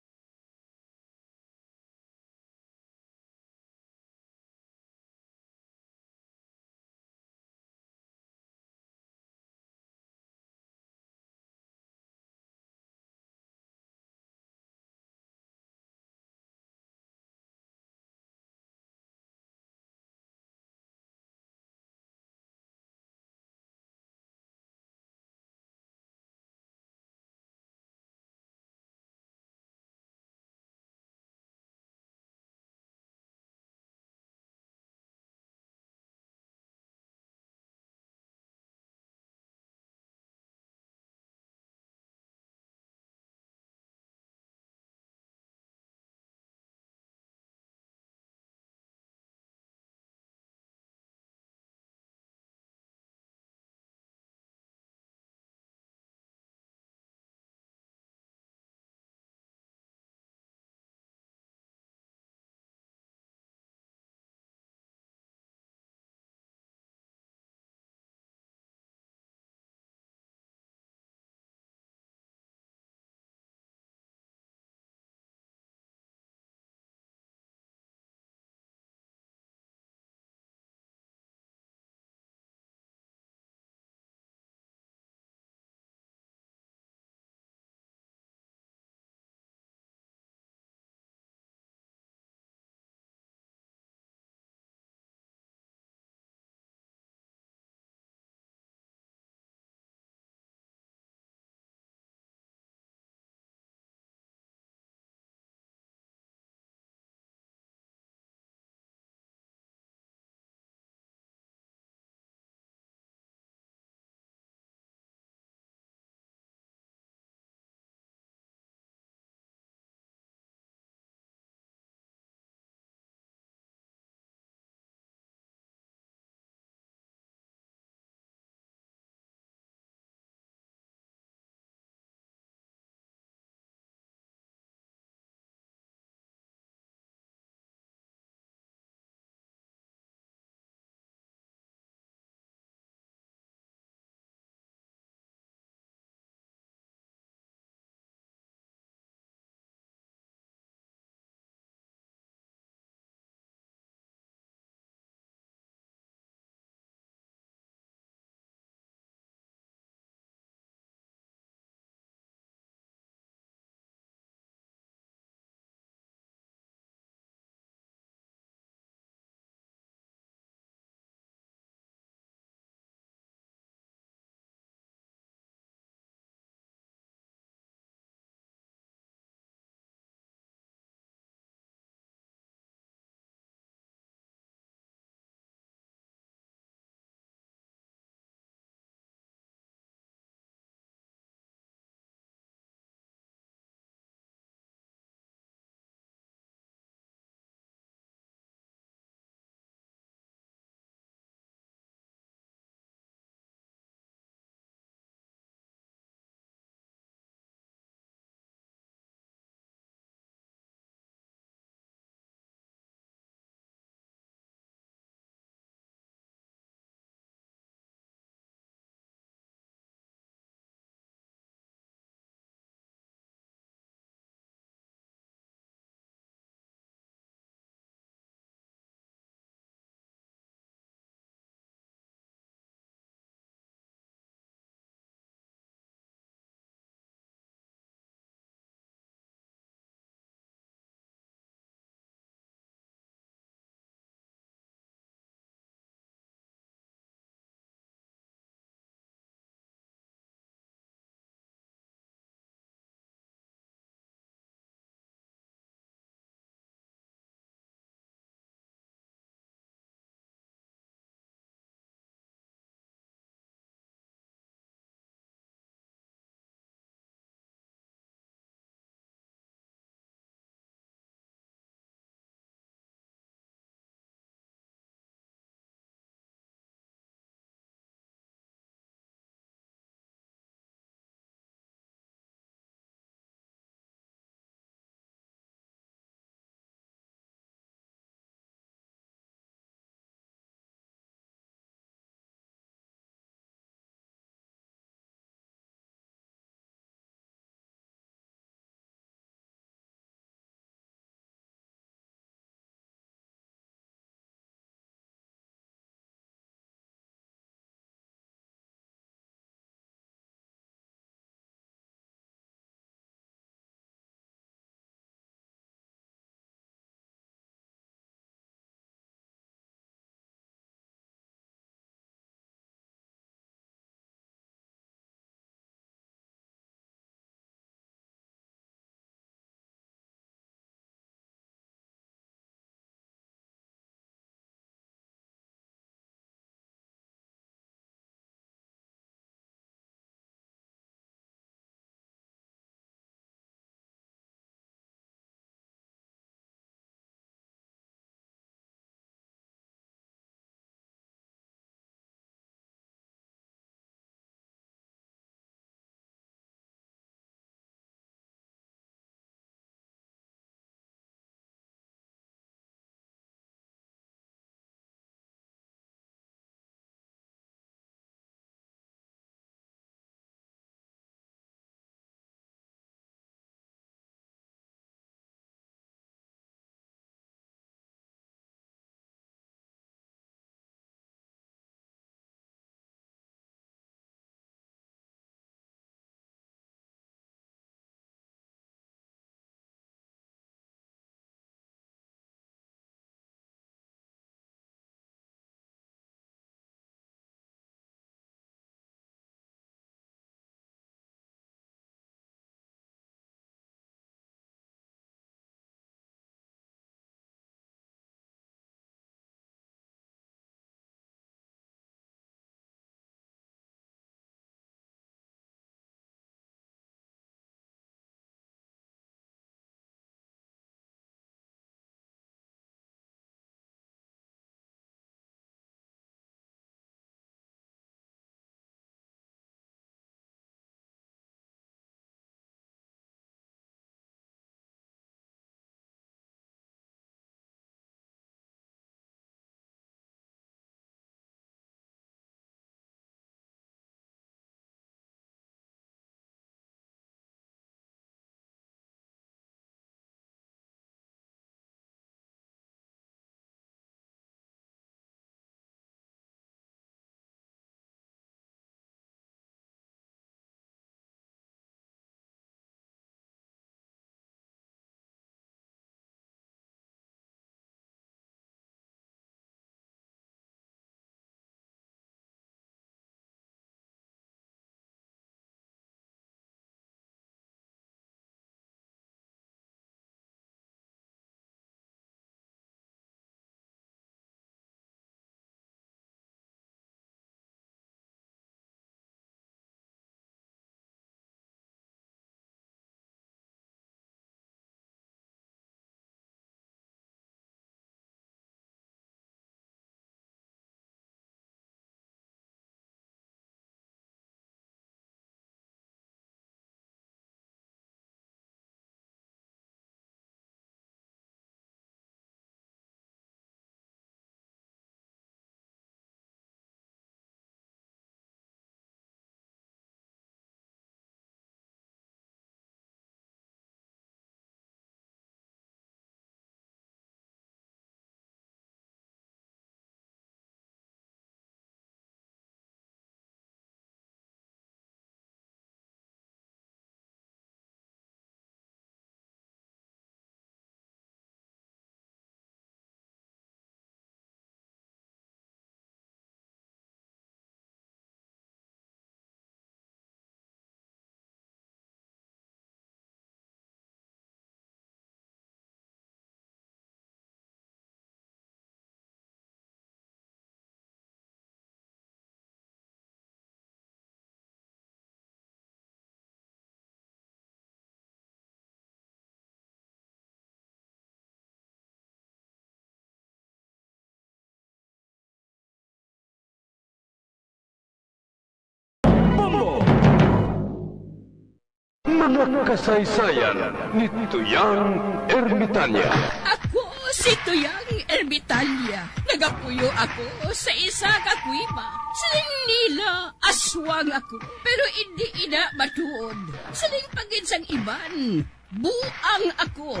Mga kasaysayan ni Tuyang Ermitanya. Ako si Tuyang Ermitanya. Nagapuyo ako sa isa ka kuweba. Siling nila, aswang ako, pero indi ina matuod. Siling pa gid sang iban, buang ako.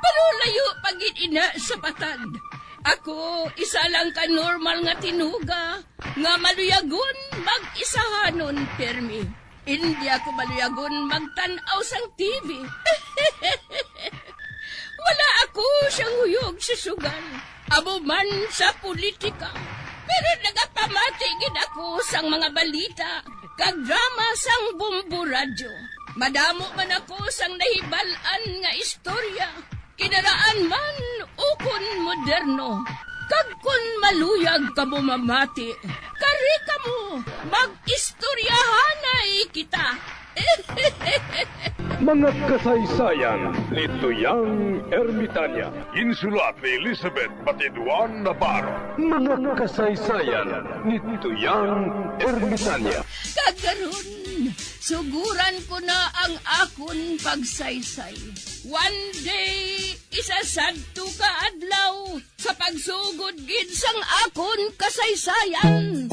Pero layo pa gid ina sa patad. Ako, isa lang ka normal nga tinuga nga maluyagon mag-isahanon pirmi. Indi ako maluyagon magtan-aw sang T V. Wala ako siyang huyog sa sugal, amo man sa politika. Pero nagapamati gid ako sang mga balita kag drama sang Bombo Radyo. Madamo man ako sang nahibal-an nga istorya, kinaraan man ukon moderno. Kag kon maluyag kamo mamati, kari kamo, mag-istoryahanay kita. Mga kasaysayan ni Tuyang Ermitanya. Ginsulat ni Elizabeth Batiduan Navarro. Mga kasaysayan ni Tuyang Ermitanya. Kag karon, suguran ko na ang akon pagsaysay. One day, isa sadto ka adlaw, sa pagsugod gid sang akon kasaysayan.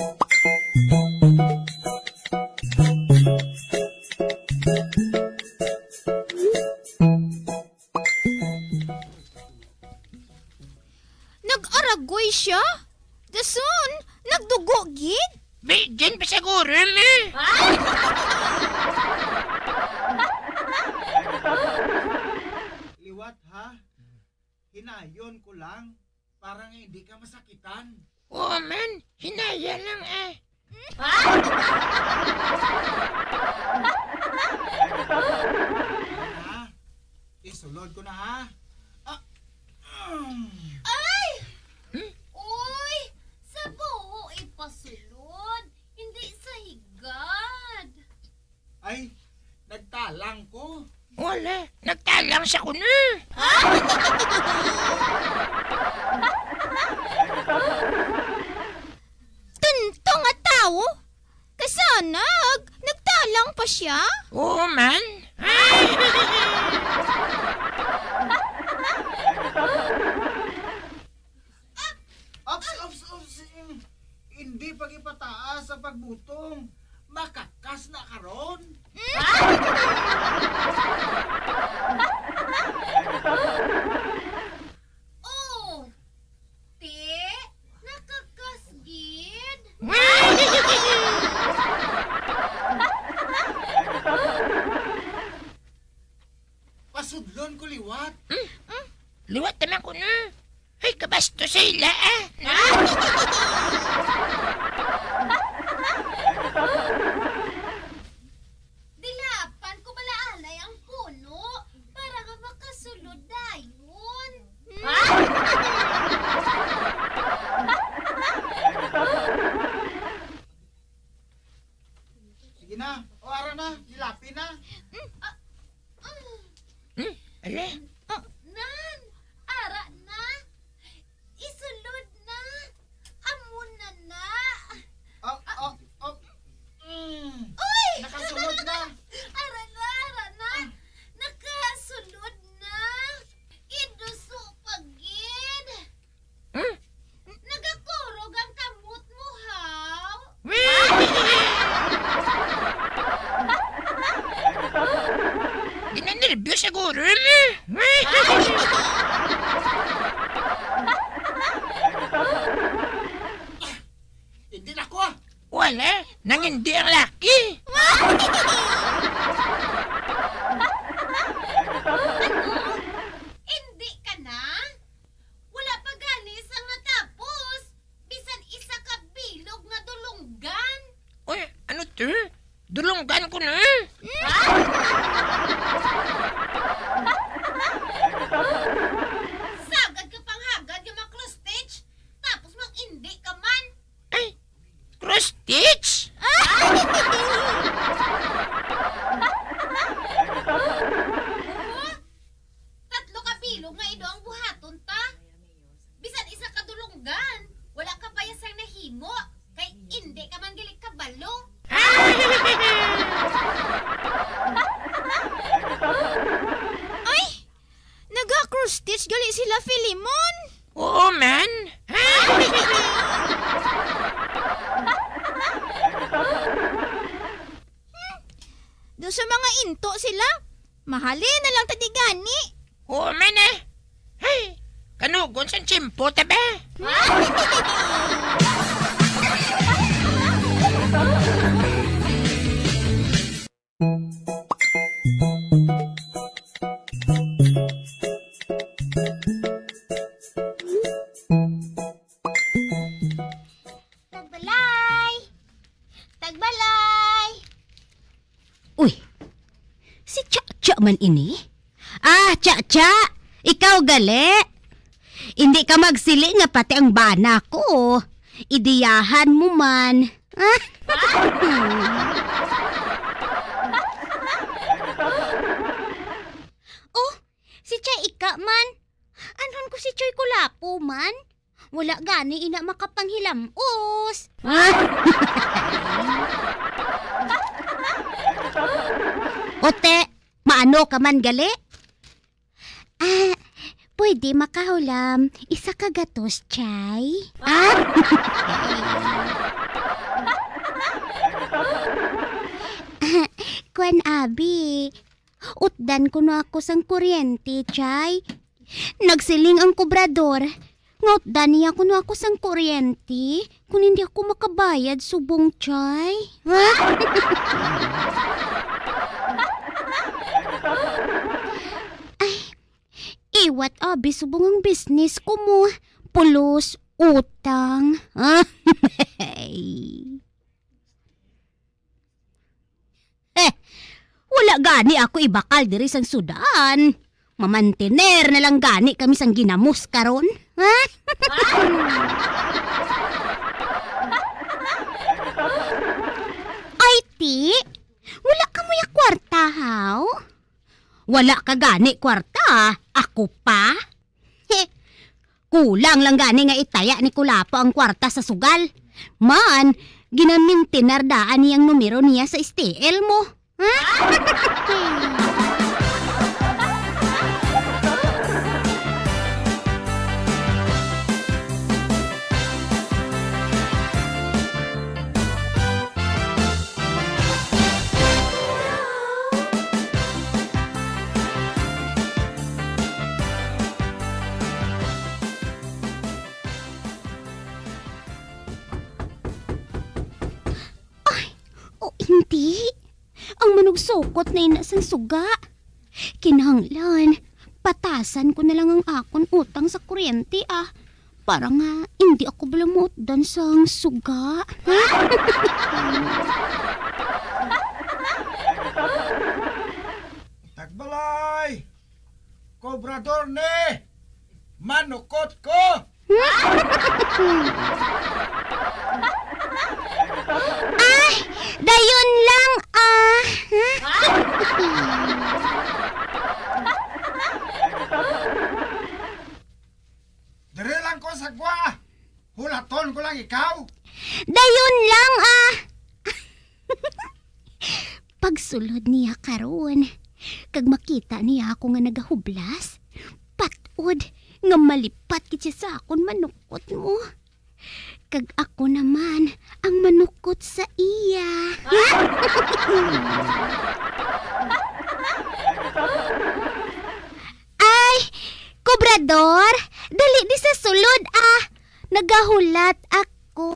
Nag-aragoy siya? Dason, nagdugo gid? Virgin pa siguro yun eh. Liwat, ha? Hinayon ko lang para nga hindi ka masakitan. Oo man, hinaya lang eh. Ha? Isulod ko na, ha? Ah, mm. Ay! Hmm? Uy! Sa buho ipasulod, hindi sa higad. Ay, nagtalang ko. Wala, nagtalang sa kuno. Tunto nga tawo. Kasanag, nagtalang pa siya? Oo man. Ops, ops, ops. Hindi pag-ipataas ang pagbutong. Makakas na karon. Oh, ti, nakakas gid. Pasudlon ko liwat. Mm, mm. Liwat naman ko na. Ay, kabastos sa ila, ah. Dilapan ko bala anay ang puno para nga makasulod dayon. Sige na. O, ara na. Dilapi na. Hmm, ala? Ah, nan, ara na. Isulod na. Amo na na. Oh, oh, oh. Mm. Uy! Nakasulod na. Ara na, ara na. Ah. Nakasulod na. Iduso pa gid. Hmm? Nagakurog ang kamot mo, haw? Ginanerbyos siguro yun eh. Hindi na ko. Wala, nang hindi ang laki. Ano? Hindi ka na? Wala pa gani sang natapos, bisan isa ka bilog nga dulonggan. Uy, ano to? Dulonggan ko na. Sagad ka panghagad nga ma-cross stitch, tapos mag-indi ka man. Ay, cross stitch? Oo. Tatlo ka bilog nga ido ang buhaton ta. Bisan isa ka dulonggan, wala ka pa ya sang nahimo, kay indi ka man gali kabalo. Mahalin na lang ta di gani. Oo man, eh. Hay, kanugon sang tiyempo, tabi. Tagbalay! Tagbalay! Uy, si Cha-Cha man ini? Ah, Cha-Cha! Ikaw gali? Indi ka magsiling nga pati ang bana ko, idiyahan mo man. Ah? Oh, si Chay Ika man. Anhon ko si Choy Kulapo man? Wala gani ina makapanghilam-os. Ote, maano ka man gali? Ah, pwede makahulam isa ka gatos, Chay? Ah? Ah, kwan, abi. Utdan kuno ako sang kuryente, Chay. Nagsiling ang kobrador nga utdan niya kuno ako sang kuryente, kung hindi ako makabayad subong, Chay. Ay, iwat abi subong ang business ko mo. Pulos, utang. Eh, wala gani ako ibakal diri sang sudan. Mamantener na lang gani kami sang ginamos karon. Ha? Ay, ti, wala ka muya kwarta, haw? Wala ka gani kwarta, ako pa? He, kulang lang gani nga itaya ni Kulapo ang kwarta sa sugal. Man, ginamintinar daan niyang numero niya sa S T L mo. Ha? Ay, o hindi. Ang manugsukot na ina sang suga. Kinahanglan, patasan ko na lang ang akon utang sa kuryente, ah. Para nga, hindi ako bala mautdan sang suga. Tagbalay! Kobrador ni! Manukot ko! Ah, dayon lang, ah. Diri lang ko sa gwa. Hulaton ko lang ikaw. Dayon lang, ah. Pagsulod niya karon, kag makita niya ako nga nagahublas, pat-od nga malipat gid siya sa akon manukot mo. Kag ako naman ang manukot sa iya. Ay, kobrador, dali di sa sulod, ah. Nagahulat ako.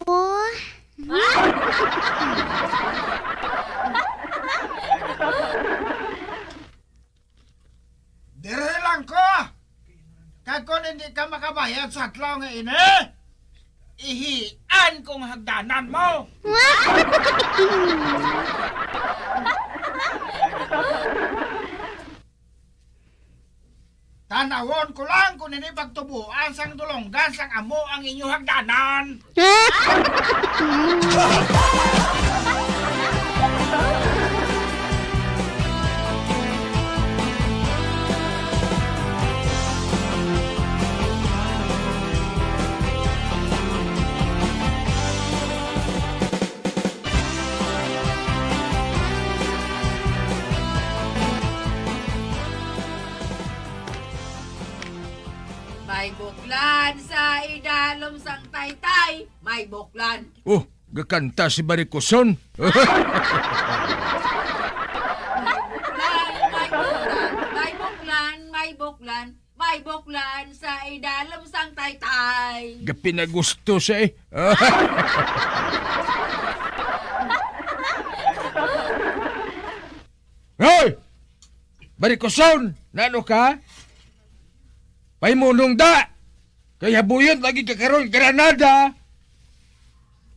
Diri lang ko. Kag kon hindi ka makabayad sa adlaw nga ini, ihian kong hagdanan mo. Tanawon ko lang kung hindi pagtubuan sang dulonggan sang amo ang inyo hagdanan. May buklan sa idalom sang taytay, may buklan. Oh, gakanta si Barikoson. May buklan, may buklan. May buklan sa idalom sang taytay. Gapinagusto siya eh. Hoy! Barikoson! Nano ka? Pahimulong da! Kay habuyon lagi ka karon, Granada!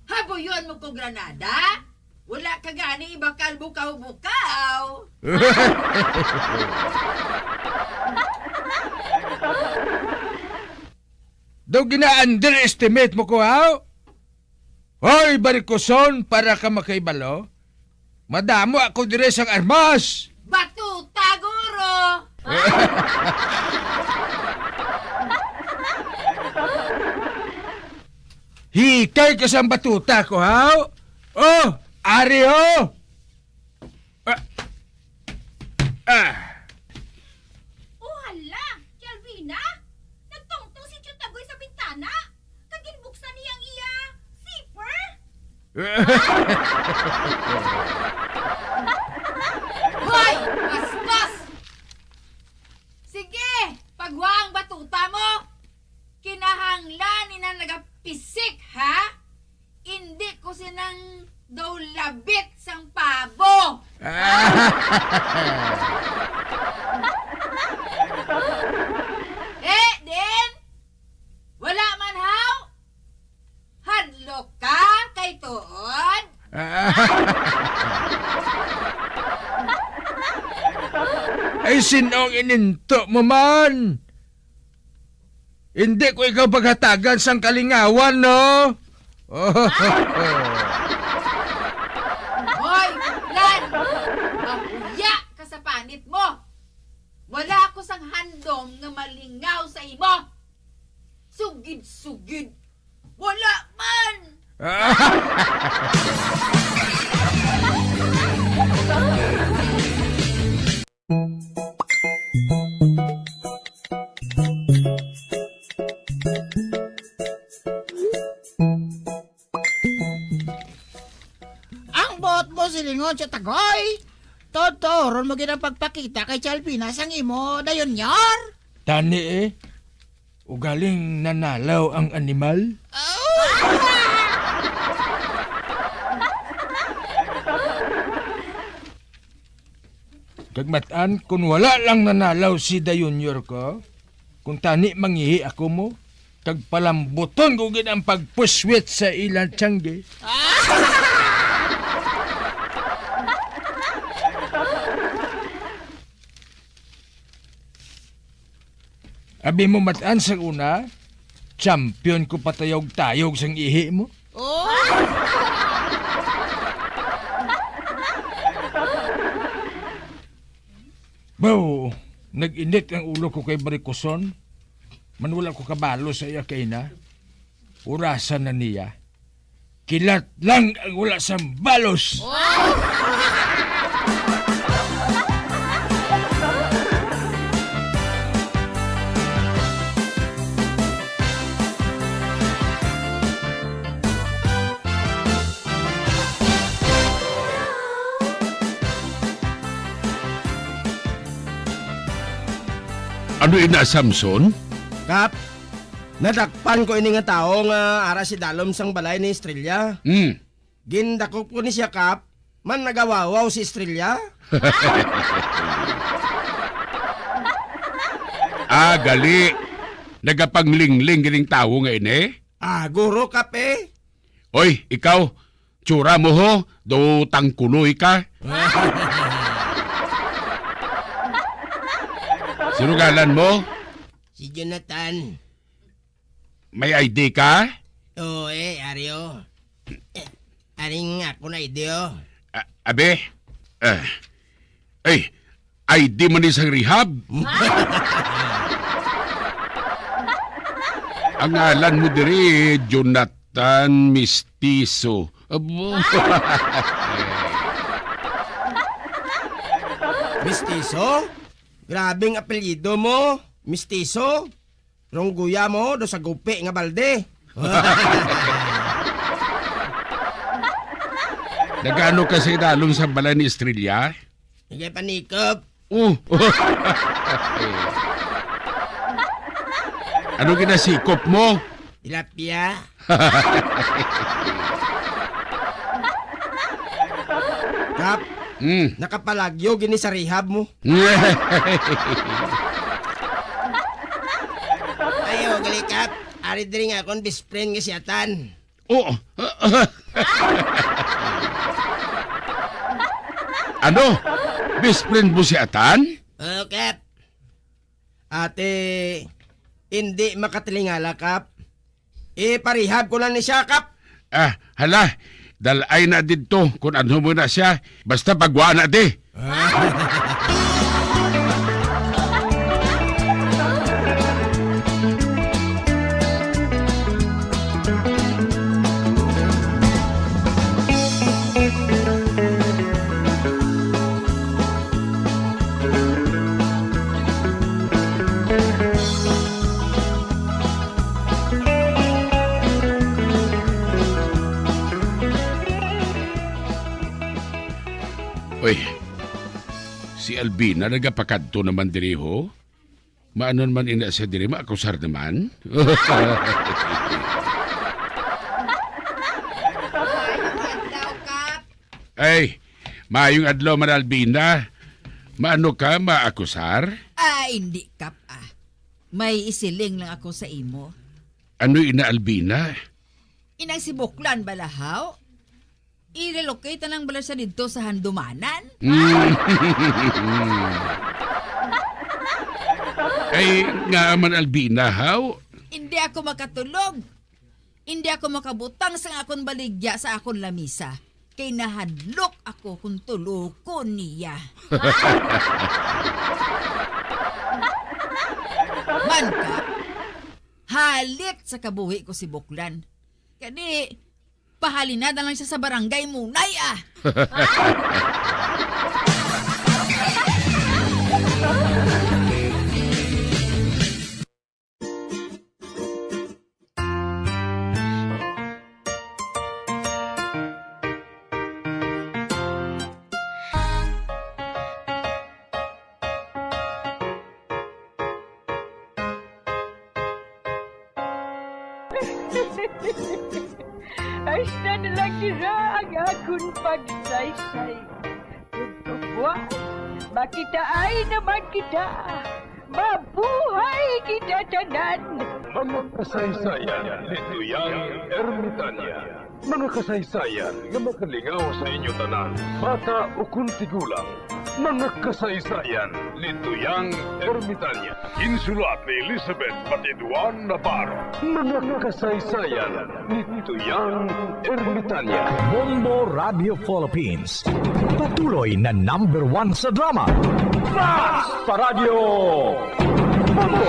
Habuyon mo ko, Granada? Wala ka gani ibakal bukaw-bukaw. Daw gina-underestimate mo ko, ha? Hoy, Barikoson, para ka makaibalo, madamo ako dire sang armas. Batuta, guro. Hikay ka sang batuta ko, ha? Oh, ari, oh. Ah. Ah. Oh, hala! Kelvina! Nagtungtong si Tiyot Tagoy sa bintana kag ginbuksan niya ang iya zipper! Hoy! Bastos! Sige! Pagwa ang batuta mo! Kinahanglan ni na nagapisik, ha? Indi ko sinang daw labit sang pabo. Eh, din? Wala man, haw? Hadlok ka kay tuod? Ay, sin-o ang ininto mo man? Hindi ko ikaw paghatagan sang kalingawan, no? Hoy, Buklan! Mahuya ka sa panit mo! Wala ako sang handom nga malingaw sa imo! Sugid-sugid! Wala man! Ang buot mo silingon, Tiyot Tagoy? Totoo, ron mo gid ang pagpakita kay Chalvina sang imo dayon, Nyor? Tani eh. Ugaling nanalaw ang animal? Kag mat-an, kung wala lang nanalaw si Da Junior ko, kung tani mangihi ako mo, kag palambuton ko gid ang pagpuswit sa ilang tiyangge. Abi mo mat-an sang una, champion ko patayog-tayog sang ihi mo. Oh! Baw, nag-init ang ulo ko kay Barikoson. Man wala ko kabalo sa iya kay na. Orasan na niya. Kilat lang ang wala sang balos. Ano ina, Samson? Kap, nadakpan ko ini nga tawo nga ara sa idalom sang balay ni Estrella. Hmm. Gindakop ko ni siya, Kap, man nagawawaw si Estrella. Ah, gali. Nagapanglingling gining tawo nga ini? Ah, guro, Kap, eh. Oy, ikaw, tsura mo, ho, daw tangkuloy ka. Sino ngalan mo? Si Jonathan. May I D ka? Oo, eh, ari, oh. Ari nga ako na I D, oh. A-, abi? Ah. Ay, I D man ni sang rehab. Ang ngalan mo diri, Jonathan Mestizo. Abo. Mestizo? Grabing apelyido mo, Mestizo. Rungguya mo do sa gupi nga balde. Nagano ka sa idalom sa balay ni Estrella? Nagapanikop. Oh. Ano ginasikop mo? Tilapia. Kap, Hmm. nakapalagyo gini sa rehab mo. Ayo, gali, Kap. Ari diri nga akon best friend nga si Atan. Oh. Ano? Best friend mo si Atan? Oo, Kap. Ate, hindi makatilingala, Kap. Iparihab ko lang ni siya, Kap. Ah, hala, dalay na didto kung ano mo na siya. Basta pagwa na, di. Uy, si Albina nagapakadto naman diri, ho? Maanon man ina siya diri, maakusar naman? Ay, maayong adlaw, Mana Albina. Maano ka, maakusar? Ah, hindi, Kap, ah. May isiling lang ako sa imo. Ano, ina Albina? Inang si Buklan bala, haw? I-relocate na lang bala siya didto sa Handumanan? Mm. Ay, nga man, Albina, haw? Hindi ako makatulog. Hindi ako makabutang sang akon baligya sa akon lamisa, kay nahadlok ako kon tulokon niya. Man ka, halit sa kabuhi ko si Buklan. Kani, pahalina na lang siya sa barangay Munay, ah. Hasta na lang dira ang akon pagsaysay. Ug kabuas, makitaay naman kita. Mabuhay kita tanan! Mga kasaysayan ni Tuyang Ermitanya. Mga kasaysayan nga makalingaw sa inyo tanan, bata ukon tigulang. Mga kasaysayan ni Tuyang Ermitanya. Ginsulat ni Elizabeth Batiduan Navarro. Mga kasaysayan ni Tuyang Ermitanya. Bombo Radio Philippines. Patuloy na number one sa drama. Fast pa Radyo Bombo!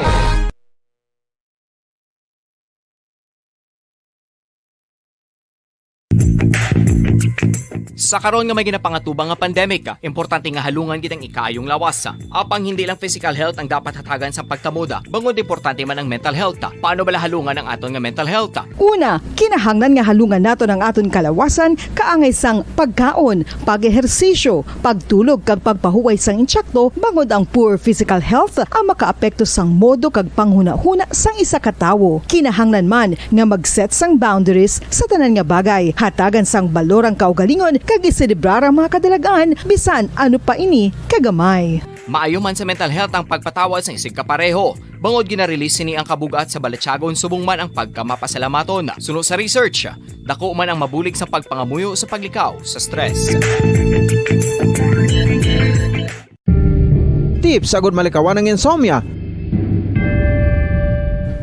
Sa karon nga may ginapangatubang nga pandemic, importante nga halungan gid ang ikaayong lawas. Apang hindi lang physical health ang dapat hatagan sang pagkamoda, bangod importante man ang mental health. Paano bala halungan ang aton nga mental health? Una, kinahanglan nga halungan naton ang aton kalawasan kaangay sang pagkaon, pag-ehersisyo, pagtulog kag pagpahuway sang intsakto, bangod ang poor physical health ang makaapekto sang modo kag panghunahuna sang isa ka tawo. Kinahanglan man nga mag-set sang boundaries sa tanan nga bagay, hatagan sang balor ang kaugalingon kag iselebrar ang mga kadalag-an bisan ano pa ini kagamay. Maayo man sa mental health ang pagpatawad sang isigkapareho, bangod gina-release sini ang kabug-at sa balatyagon subong man ang pagkamapasalamaton. Suno sa research, dako man ang mabulig sa pagpangamuyo sa paglikaw sa stress. Tips agud malikawan ang insomnia.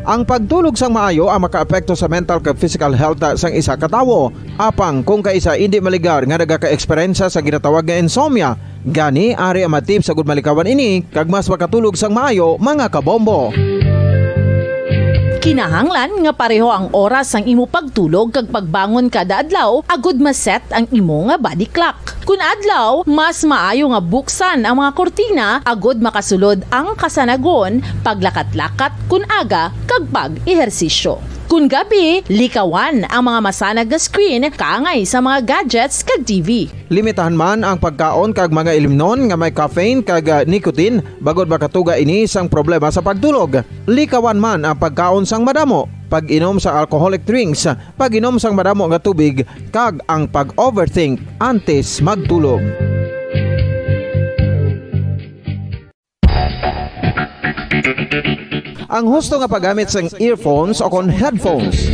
Ang pagtulog sang maayo ang makaapekto sa mental kag physical health sang isa ka tawo. Apang kung kaisa indi maligar nga nagaka-eksperyensya sa ginatawag nga insomnia, gani ari ang mga tips agud malikawan ini kag mas makatulog sang maayo, mga kabombo. Kinahanglan nga pareho ang oras sang imo pagtulog kag pagbangon kada adlaw agud ma-set ang imo nga body clock. Kun adlaw, mas maayo nga buksan ang mga kurtina agud makasulod ang kasanagon, paglakat-lakat kun aga, kag pag-ehersisyo. Kon gabi, likawan ang mga masanag nga screen kaangay sa mga gadgets kag T V. Limitahan man ang pagkaon kag mga ilimnon nga may caffeine kag, ah, nicotine, bangod makatuga ini sang problema sa pagtulog. Likawan man ang pagkaon sang madamo, pag-inom sang alcoholic drinks, pag-inom sang madamo nga tubig, kag ang pag-overthink antes magtulog. Ang husto nga paggamit sang earphones o kon headphones.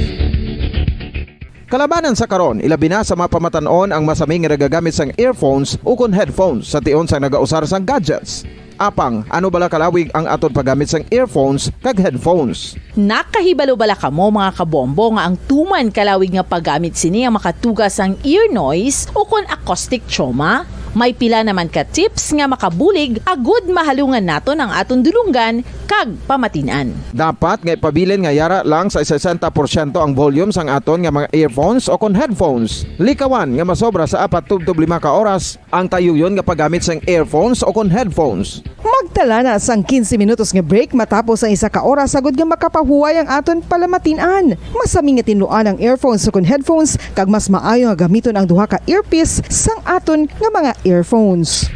Kalabanan sa karon, ilabi na sa mga pamatan-on ang masami nga nagagamit sang earphones o kon headphones sa tion sang nagausar sang gadgets. Apang, ano bala kalawig ang aton paggamit sang earphones kag headphones? Nakahibalo bala kamo, mga kabombo, nga ang tuman kalawig nga paggamit sini ang makatuga sang ear noise o kon acoustic trauma? May pila naman ka tips nga makabulig agud mahalungan naton ang aton dulonggan kag pamatin-an. Dapat nga ipabilin nga yara lang sa sesenta porsyento ang volume sang aton nga mga earphones o kon headphones. Likawan nga masobra sa apat tubtob lima ka oras ang tayuyon nga paggamit sang earphones o kon headphones. Magtala na sang quince minutos nga break matapos ang isa ka oras, agud nga makapahuway ang aton palamatin-an. Masami nga tinluan ang earphones o kon headphones, kag mas maayo nga gamiton ang duha ka earpiece sang aton nga mga earphones.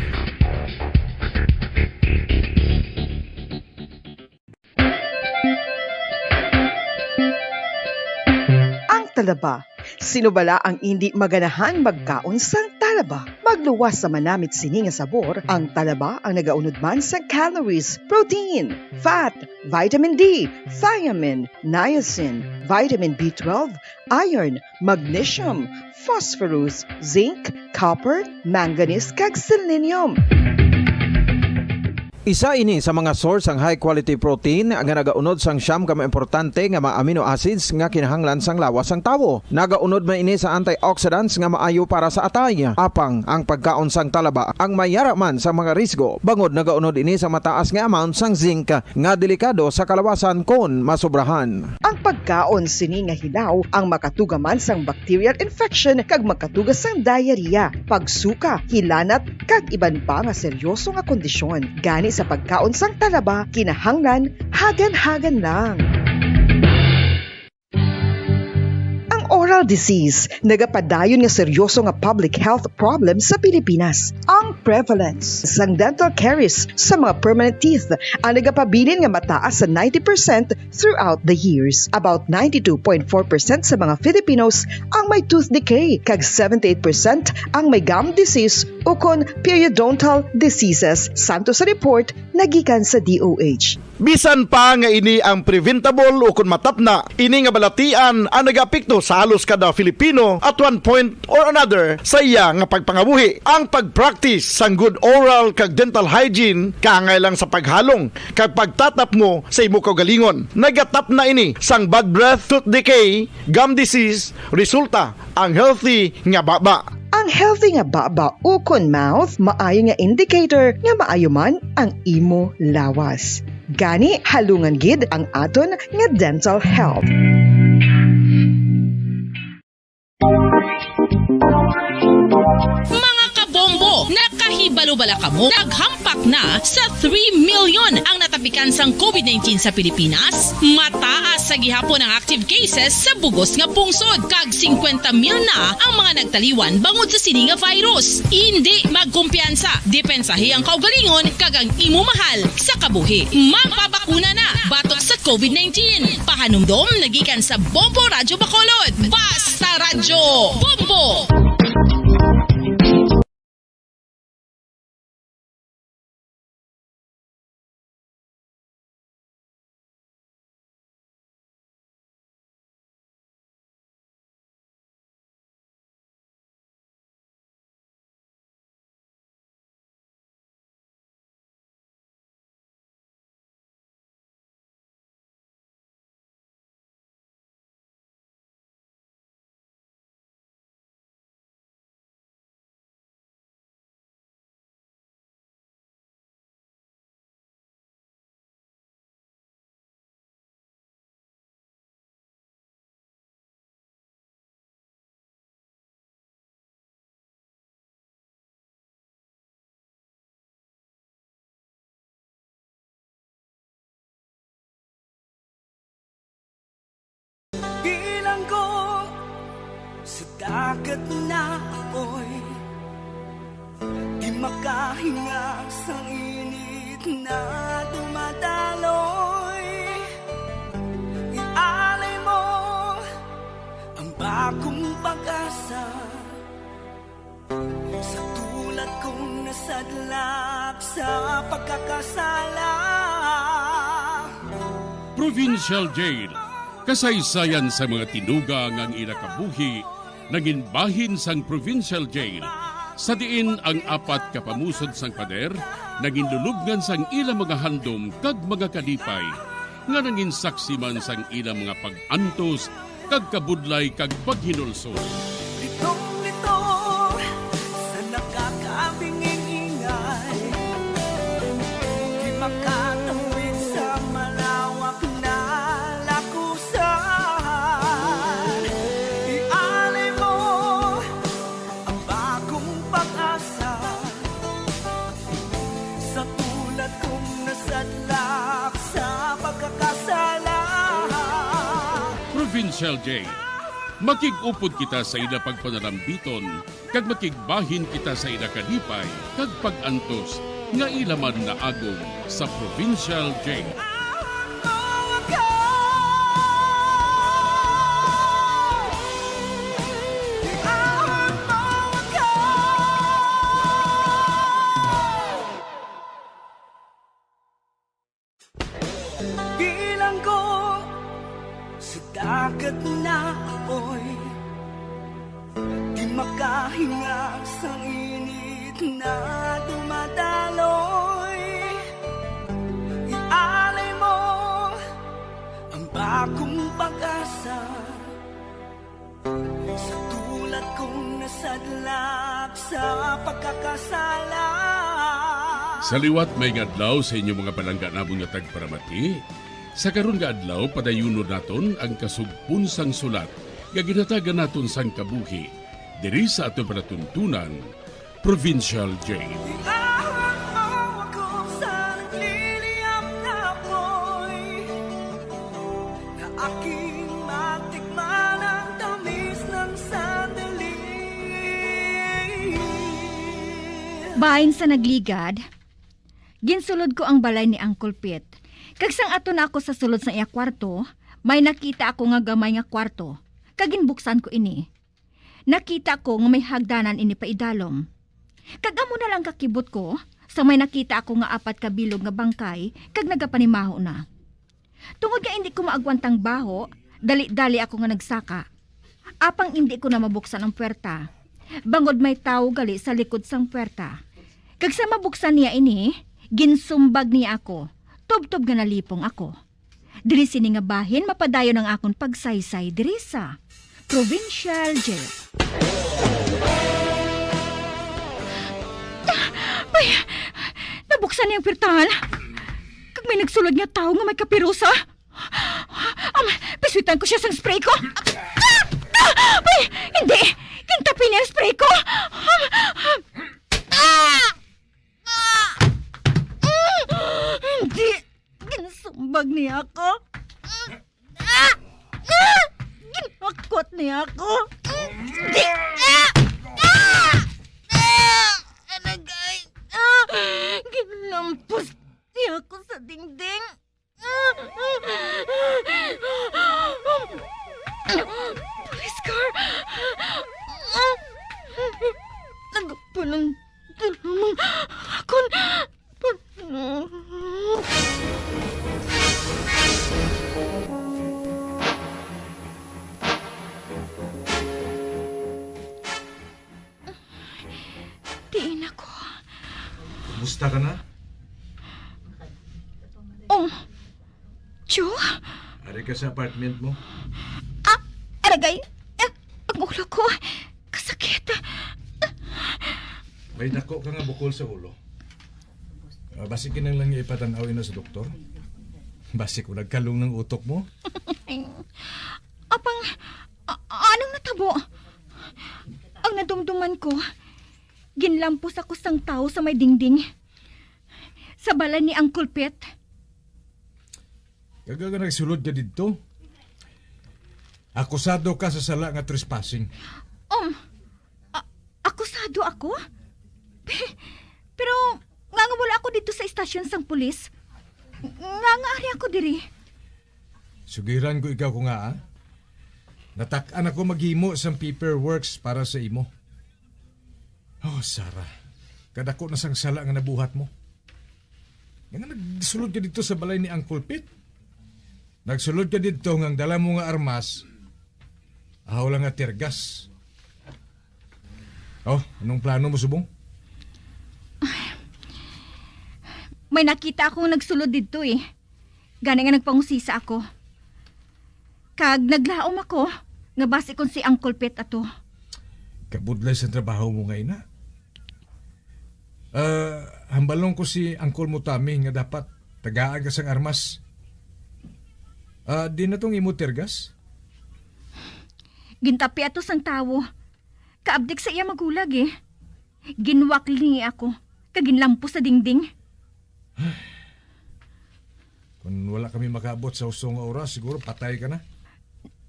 Ang talaba. Sino bala ang indi maganahan magkaon sang talaba? Magluwas sa manamit sini nga sabor, ang talaba ang nagaunod man sa calories, protein, fat, vitamin D, thiamine, niacin, vitamin B twelve, iron, magnesium, phosphorus, zinc, copper, manganese, kag selenium. Isa ini sa mga source sang high quality protein nga nagaunod sang siyam ka mga importante nga mga amino acids nga kinahanglan sang lawas sang tawo. Nagaunod man ini sa antioxidants nga maayo para sa atay. Apang ang pagkaon sang talaba ang may yara man sa mga risgo, bangod nagaunod ini sa mataas nga amount sang zinc nga delikado sa kalawasan kon masobrahan. Ang pagkaon sini nga hilaw ang makatuga man sang bacterial infection kag makatuga sang diarrhea, pagsuka, hilanat, kag iban pa nga seryoso nga kondisyon. Gani sa pagkaon sang talaba, kinahanglan hagan-hagan lang. Ang oral disease nagapadayon nga seryoso nga public health problem sa Pilipinas. Ang prevalence sang dental caries sa mga permanent teeth ang nagapabilin nga mataas sa ninety percent throughout the years. About ninety-two point four percent sa mga Filipinos ang may tooth decay, kag seventy-eight percent ang may gum disease ukon periodontal diseases, santo sa report nga gikan sa D O H. Bisan pa nga ini ang preventable ukon matapna, ini nga balatian ang nagaapekto sa halos kada Filipino at one point or another sa iya nga pagpangabuhi. Ang pag-practice sang good oral kag dental hygiene, kaangay lang sa paghalong kag pagtatapngo sa imo kaugalingon. Nagatapna ini sang bad breath, tooth decay, gum disease, resulta ang healthy nga baba. Ang healthy nga baba ukon mouth maayo nga indicator nga maayo man ang imo lawas. Gani, halungan gid ang aton nga dental health. Mga kabombo, nakahibalo bala kamo? Naghampak na sa three million ang natapikan sang COVID nineteen sa Pilipinas. Mataas sa gihapon ang active cases sa bugos nga pungsod, kag singkwenta mil na ang mga nagtaliwan bangod sa sini nga virus. Indi magkumpiyansa, depensahi ang kaugalingon kag ang imo mahal sa kabuhi. Magpabakuna na batok sa COVID nineteen. Pahanumdom na gikan sa Bombo Radyo Bacolod. Basta Radyo Bombo! Dagat na apoy, di makahinga sang init na dumadaloy. Ialay mo ang bagong pag-asa sa tulad kong nasadlak sa pagkakasala. Provincial Jail, kasaysayan sa mga tinuga nga ang ila kabuhi nangin bahin sang Provincial Jail, sa diin ang apat ka pamusod sang pader nangin lulubngan sang ila mga handom kag mga kalipay, nga nangin saksi man sang ila mga pag-antos kag kabudlay kag paghinulsol. Litong-litong sa nakakabinging-ingay, di makatawid sa malawak na lakusan. Ialay mo ang bagong pag-asa sa tulad kong nasadlak sa pagkakasala. Provincial Jail, makig-upod kita sa ila pagpanalambiton, kag makigbahin kita sa ila kalipay kag pag-antos nga ila man naagom sa Provincial Jail. Bilanggo sa dagat na apoy, di makahinga sang init na dumadaloy. Ialay mo ang bagong pag-asa sa tulad kong nasadlak sa pagkakasala. Sa liwat, maayong adlaw sa inyo, mga palangga namon nga tagparamati. Sa karon nga adlaw, padayunon naton ang kasugpon sang sulat nga ginhatagan naton sang kabuhi diri sa aton palatuntunan, Provincial Jail. Iahon mo ako sa nagliliyab na apoy, na aking matikman ang tamis ng sandali. Bahin sa nagligad, ginsulod ko ang balay ni Uncle Pete. Kag sang ato na ako sa sulod sang iya kwarto, may nakita ako nga gamay nga kwarto, kag ginbuksan ko ini. Nakita ko nga may hagdanan ini paidalom. Kag amo na lang kakibot ko, sa may nakita ako nga apat ka bilog nga bangkay kag nagapanimaho na. Tungod nga indi ko maagwantang baho, dali-dali ako nga nagsaka. Apang indi ko na mabuksan ang puwerta, bangod may tawo gali sa likod sang puwerta. Kag sa mabuksan niya ini, ginsumbag niya ako, tubtob nga nalipong ako. Diri sini nga bahin mapadayon ang akon pagsaysay diri sa Provincial Jail. Ay, nabuksan niya ang pirtahan. Kag may nagsulod nga tawo nga may kapirusa. Um, piswitan ko siya sang spray ko. Ah! Ah! Ay, hindi! Gintapi niya ang spray ko. Ah! Ah! Ah! Mm! Hindi! Ginsumbag niya ako. Ah! Ah! Ginhakwat niya ako. Hindi! Ah! Ah! Ah! Alagay! Ah! Ginlampos niya ako sa dingding. Ah! Police car! Ah! Nagpalandong lamang akon. Diin ako? Kumusta ka na? Oh, Joe? Ari ka sa apartment mo? Ah, aragay. Ah, ang ulo ko. Kasakit. May dako ka nga bukol sa ulo. Ah, basi kinahanglan nga ipatan-aw ina sa doktor. Basi ko nagkalong ng utok mo. Apang, a-, anong natabo? Ang nadumduman ko, ginlampos ako sang tawo sa may dingding. Sa balay ni Uncle Pete. Kag ang nagsulod ka didto? Akusado ka sa sala nga trespassing. Um, a- akusado ako? Pe- Pero nga nga wala ako dito sa istasyon sang pulis. Nga nga ari ako diri? Sugiran ko ikaw ko nga, ah. Natak-an ako maghimo sang paperworks para sa imo. Oh, Sarah, kadako na sang sala nga nabuhat mo. Nga nagsulod ka dito sa balay ni Uncle Pete. Nagsulod ka dito nga ang dala mo nga armas, ahaw lang nga tergas. Oh, anong plano mo subong? May nakita akong nagsulod didto eh. Gani nga nagpangusisa ako. Kag naglaom ako nga basi kon si Uncle Pete ato. Kabudlay sa trabaho mo nga ina. Ah, hambalon ko si Uncle mo Tommy nga dapat tagaan ka sang armas. Ah, di na tong imo tergas? Gintapi ato sang tawo. Kaabdik sa iya magulag eh. Ginwakli niya ako, kag ginlampos sa dingding. Kung wala kami makaabot sa husto nga oras, siguro patay ka na.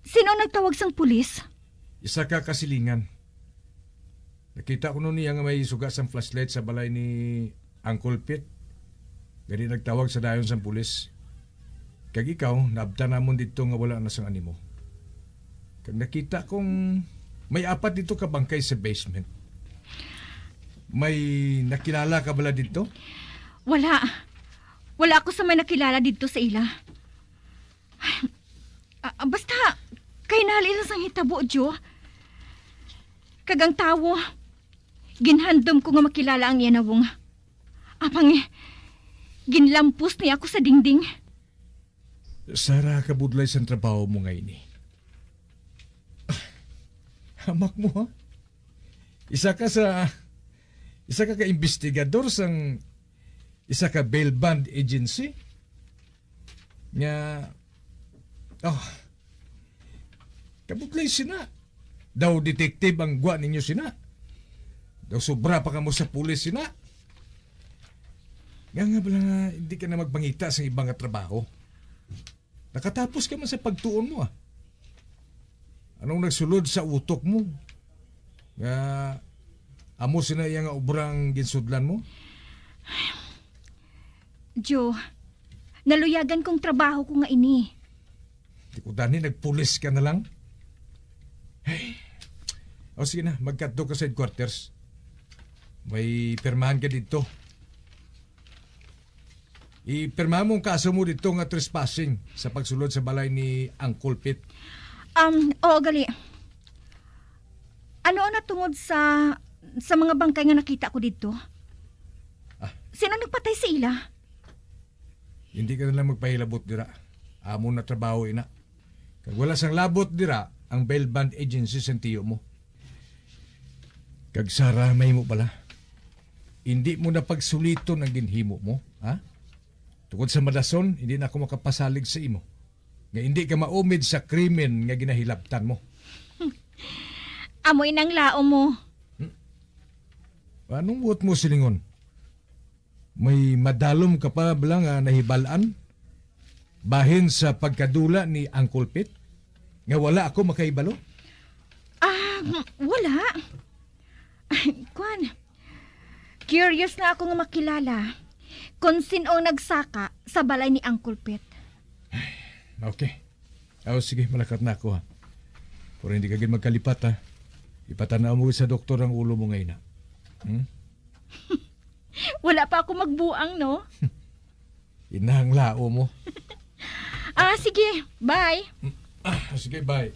Sino ang nagtawag sang pulis? Isa ka kasilingan. Nakita ko nun niya nga may suga sang flashlight sa balay ni Uncle Pete. Gani nagtawag sa dayon sang pulis. Kag ikaw, naabtan namon didto nga wala na sang animo. Kag nakita kong may apat didto ka bangkay sa basement. May nakilala ka bala didto? Wala. Wala ako sa may nakilala didto sa ila. Ah, ah, basta, kahinali lang sang hitabo, Jo. Kag ang tawo, ginhandom ko nga makilala ang iya nawong. Apang, ginlampos niya ako sa dingding. Sarah, kabudlay sang trabaho mo nga ini. Hamak mo, ha? Isa ka sa, isa ka ka investigador sang isa ka bail bond agency nga, oh, kabudlay sina. Daw detective ang gwa ninyo sina. Daw sobra pa kamo sa pulis sina. Nga nga bala nga hindi ka na magpangita sa iba nga trabaho. Nakatapos ka man sa pagtuon mo, ah. Anong nagsulod sa utok mo? Nga amo sina iya nga obrang ginsudlan mo? Jo, naluyagan kong trabaho ko nga ini. Di ko dani, nagpulis ka na lang. Ay. O sige na, magkadto ka sa headquarters. May pirmahan ka didto. Ipirma mo ang kaso mo didto nga trespassing sa pagsulod sa balay ni Uncle Pete. Um, oo, gali. Ano ang natungod sa, sa mga bangkay nga nakita ko didto? Ah. Sino nagpatay sa ila? Hindi ka na lang magpahilabot dira. Amo na trabaho ina. Kag wala sang labot dira ang bail bond agency sang tiyo mo. Kag Sarah, mahimo bala. Hindi mo na pagsuliton ang ginhimo mo, ha? Tungod sa madason, hindi na ako makapasalig sa imo. Nga hindi ka maumid sa krimen nga ginahilabtan mo. Amo inang laom mo. Hmm? Anong buot mo silingon? May madalom ka pa bala nga nahibal-an? Bahin sa pagkadula ni Uncle Pete? Nga wala ako makahibalo? Ah, wala. Ay, kwan. Curious na ako nga makilala kung sin-o ang nagsaka sa balay ni Uncle Pete. Okay. Aw, sige, malakat na ako, ha. Pero hindi ka gid magkalipat, ha. Ipatanaw mo sa doktor ang ulo mo ngayon, ha. Hmm? Wala pa ako magbuang, no? Inang lao mo. Ah, sige. Bye. Ah, sige, bye.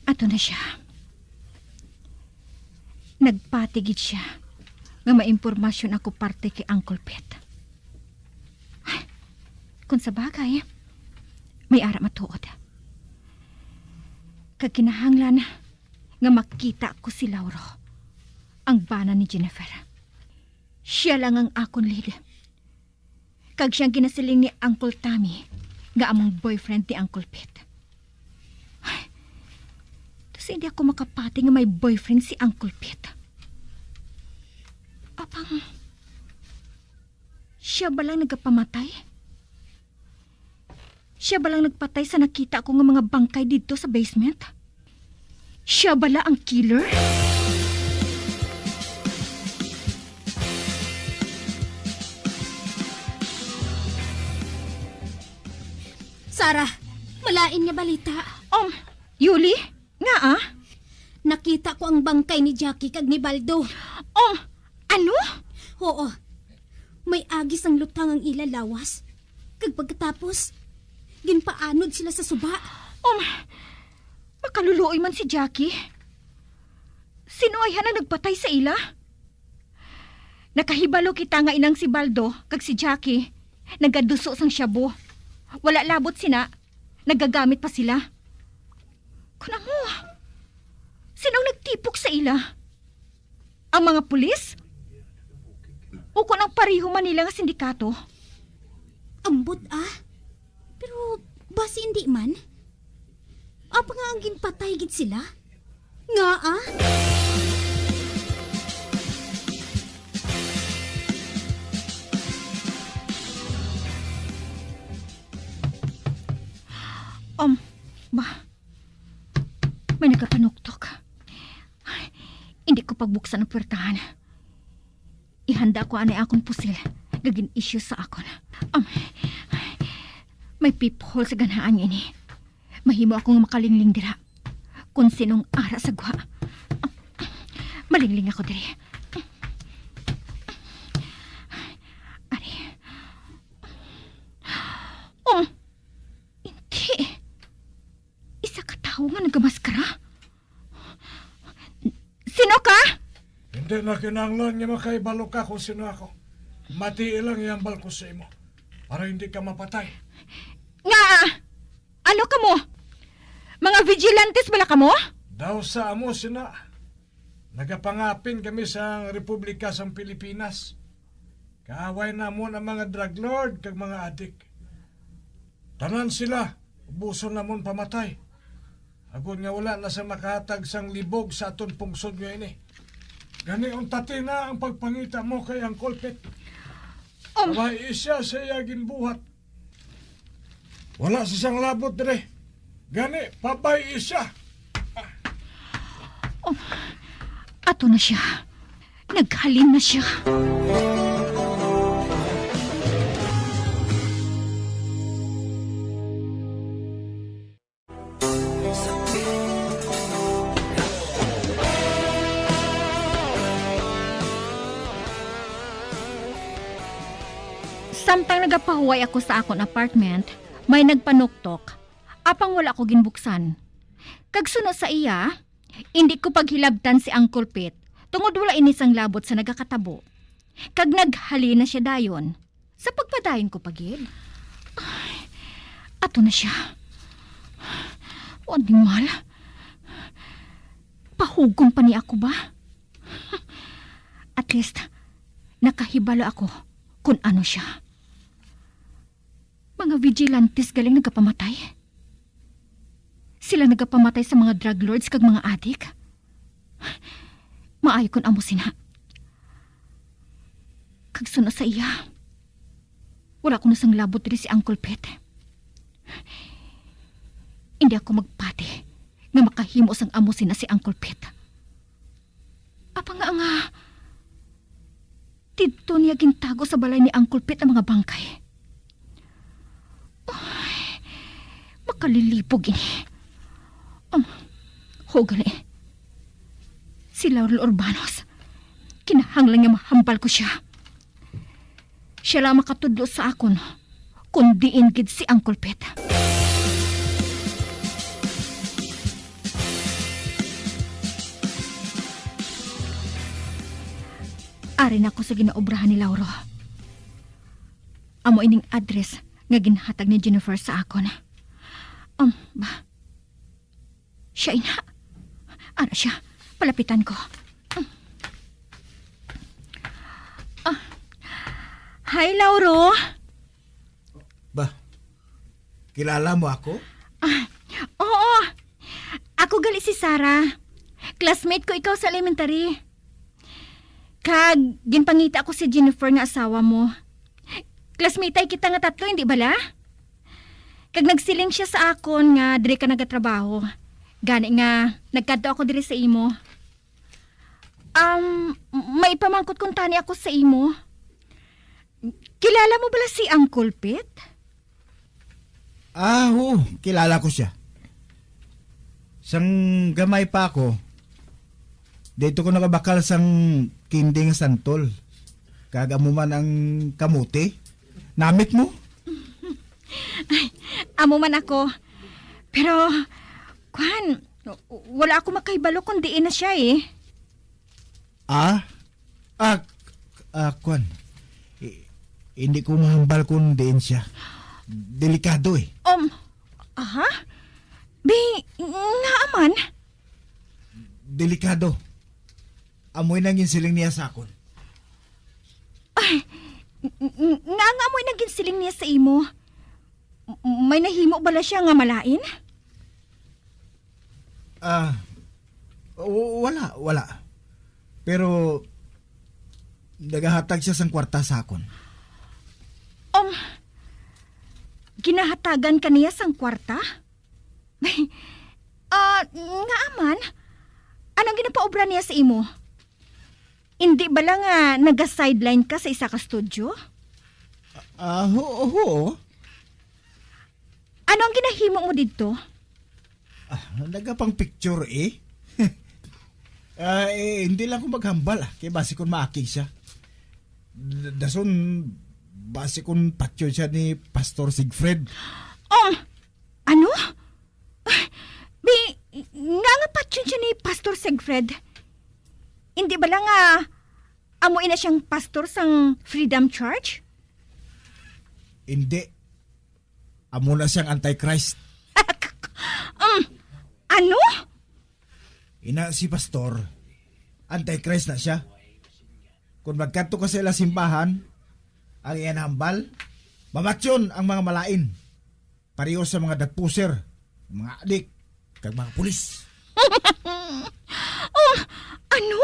Ato na siya. Nagpati gid siya nga may impormasyon ako parte kay Uncle Pete. Ay, kung sa bagay, may ara matuod. Kag kinahanglan nga makita ko si Lauro, ang bana ni Jennifer. Siya lang ang akon lead. Kag siya ang ginasiling ni Uncle Tommy nga among boyfriend ni Uncle Pete. Ay, tas hindi ako makapati nga may boyfriend si Uncle Pete. Apang, siya ba lang nagapamatay? Siya bala ang nagpatay sa nakita ko nga mga bangkay didto sa basement? Siya bala ang killer? Sarah, malain nga balita. Um, Yuli? Nga ah? Nakita ko ang bangkay ni Jackie kag ni Baldo. Um, ano? Oo. May agis ang lutang ang ila lawas. Kag pagkatapos, ginpaanod sila sa suba. Um, makaluluoy man si Jackie. Sino ay na nagpatay sa ila? Nakahibalo kita nga inang si Baldo kag si Jackie nagaduso sang shabu. Wala labot sina, nagagamit pa sila. Kun amo, sino ang nagtipok sa ila? Ang mga pulis? O kun ang pareho man nila nga sindikato? Ambot ah. Pero basi hindi man. Apa nga ang ginpatay gid sila? Nga ah? Um, ba? May nagapanuktok. Hindi ko pagbuksan ang puwertahan. Ihanda ko anay akon pusil nga gin-issue sa akon. Um, may peephole sa ganhaan ini. Mahimo ako nga makalingling dira. Kung sinong ara sa gwa. Um, malingling ako diri. Ari. Um, hindi. Isa ka tawo nga nagamaskara? Sino ka? Hindi na kinahanglan nga makahibalo ka kung sino ako. Matii lang ihambal ko sa imo para hindi ka mapatay. Nga, ano kamo? Mga vigilantes bala kamo? Daw sa amo sina. Nagapangapin kami sa Republika sang Pilipinas. Kaaway namon ang mga drug lord kag mga adik. Tanan sila, ubuson namon pamatay. Agod nga wala na sa makahatag sang libog sa aton pungsod nga ini. Gani, untati na ang pagpangita mo kay Uncle Pete. Um, Pabayi siya sa iya ginbuhat. Wala sa siyang labot dire. Gani, pabayi siya. Ato na siya. Naghalin na siya. Samtang nagapahuway ako sa akon apartment, may nagpanuktok, apang wala ko ginbuksan. Kag suno sa iya, indi ko paghilabtan si Uncle Pete, tungod wala ini sang labot sa nagakatabo. Kag naghalin na siya dayon. Sa pagpadayon ko pa gid. Ay, ato na siya. O, animal. Pahugon pa ni ako ba? At least, nakahibalo ako kung ano siya. Mga vigilantes galing nagapamatay. Sila nagapamatay sa mga drug lords kag mga adik. Maayo kun amo sina. Kag suno sa iya, wala ko na sang labot diri si Uncle Pete. Hindi ako magpati nga makahimo sang amo sina si Uncle Pete. Apa nga nga, didto niya gintago sa balay ni Uncle Pete ang mga bangkay. Ay, makalilipog ini. Um, ho gali. Si Laurel Urbanos, kinahanglan nga mahambal ko siya. Siya lang makatudlo sa akon kung diin gid si Uncle Pete. Ari na ko sa ginaobrahan ni Lauro. Amo ining address nga ginhatag ni Jennifer sa akon. Um, ba? Siya ina. Ano siya? Palapitan ko. Ah. Hi, Lauro. Ba, kilala mo ako? Ah, oo. Ako gali si Sarah. Classmate ko ikaw sa elementary. Kag ginpangita ko si Jennifer nga asawa mo. Classmate ay kita nga tatlo, hindi bala? Kag nagsiling sia sa akon nga diri ka nagatrabaho. Gani nga, nagkadto ako diri sa imo. Um, may pamangkot kuntani ako sa imo. Kilala mo bala si Uncle Pete? Ah, oo, kilala ko sia. Sang gamay pa ako, dito ko nagabakal sang kindi nga santol. Kag amo man ang kamote. Namit mo? Ay, amo man ako. Pero, kwan, wala ako makahibalo kung diin na siya eh. Ah? Ah, ah, kwan. I- hindi ko mahambal kung diin siya. Delikado eh. Um, aha? Bi, nga man? Delikado. Amoy nang ginsiling niya sa akon. Ay, ng- ng- nga nga mo nang ginsiling niya sa imo? M- may nahimo bala siya nga malain? Ah, w- wala, wala. Pero nagahatag siya sang kwarta sa akon. Um, ginahatagan ka niya sang kwarta? Ah, nga man? Anong ginapaobra niya sa imo? Hindi bala nga naga-sideline ka sa isa ka studio? Ah, ho- oo. Ano ang ginahimo mo didto? Ah, nagapang picture eh. Ah, eh, hindi lang ko maghambal ah, kay basi kon maakig siya. D- dason, basi kon patyon siya ni Pastor Siegfried. Um, ano? Bi, nga nga patyon siya ni Pastor Siegfried? Hindi bala nga amo ina siyang pastor sang Freedom Church? Hindi. Amo na siyang antichrist. Um, ano? Ina si pastor, antichrist na siya. Kung magkadto ka sa ila simbahan, ang iyang hambal, mamatyon ang mga malain. Pareho sa mga dagpuser, mga adik, kag mga pulis. Oh, ano?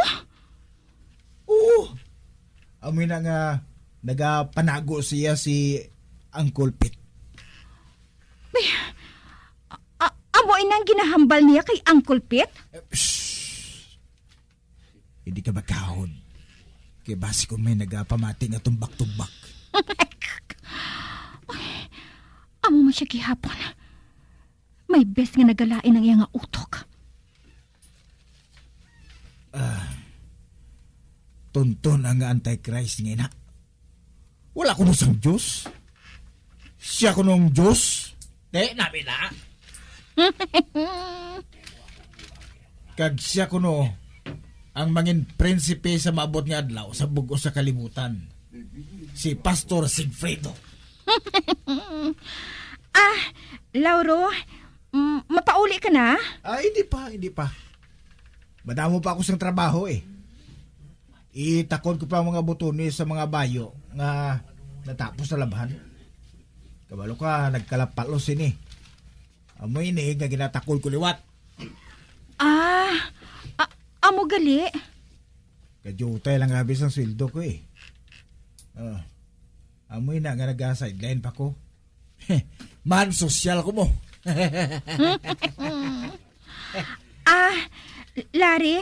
Oo. Amoy na nga nagapanago siya si Uncle Pete. Ay, a- a- amo ina ang ginahambal niya kay Uncle Pete? Eh, shh. Hindi ka magkahon. Kay basi kung may nagapamati nga tumbak-tumbak. Ay, amo man siya gihapon. May bes nga nagalain ang iya nga utok. Ah, tunton ang antichrist nga ina. Wala kuno sang Diyos. Siya kuno ang Diyos. Di, nabi na. Kag siya kuno ang mangin prinsipe sa maabot nga adlaw sa bug-os sa kalibutan. Si Pastor Sigfredo. Ah, Lauro, mm, mapauli ka na? Ah, hindi pa, hindi pa. Madamo pa ako sang trabaho eh. Itakon ko pa ang mga butones sa mga bayo nga natapos na labhan. Kabalo ka, nagkalapalos ini. Amo ini nga ginatakol ko liwat. Ah, a- amo gali. Kadiyutay lang abi sang sweldo ko eh. Ah, amo ina nga naga-sideline pa ko. Man, sosyal ko mo. Ah, Larry,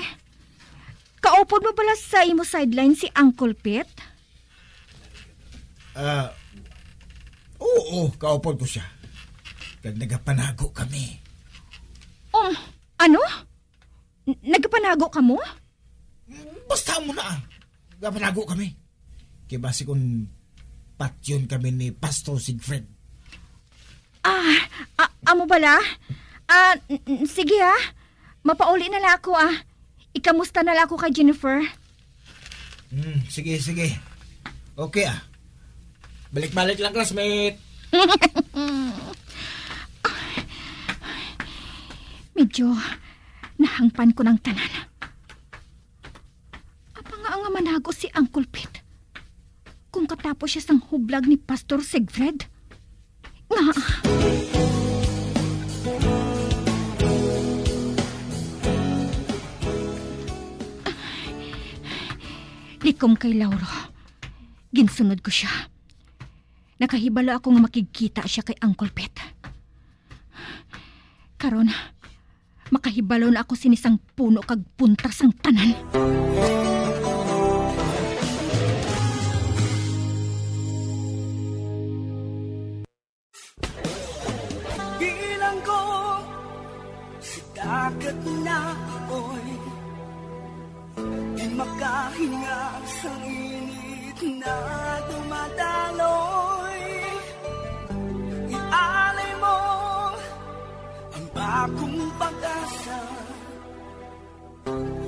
kaupod mo bala sa imo sideline si Uncle Pete? Ah, oo, kaupod ko siya. Kag nagapanago kami. Um, ano? N- nagapanago ka mo? Basta mo na. Nagapanago kami. Kay basi kung patyon kami ni Pastor Siegfried. Ah, a- amo bala? Ah, n- n- sige ha. Mapauli na la ako ah. Ikamusta na la ako kay Jennifer. Hmm, sige, sige. Okay ah. Balik-balik lang, classmate. Medyo nahangpan ko ng tanan. Apa nga nga manago si Uncle Pete? Kung katapos siya sang hublag ni Pastor Siegfried? Nga. Likom kay Lauro. Ginsunod ko siya. Nakahibalo ako nga makigkita siya kay Uncle Pete. Karon, makahibalo na ako sini sang puno kag punta sang tanan. Bilanggo sa dagat na apoy, di makahinga sa init na dumadaloy. Ialay mo ang bagong pag-asa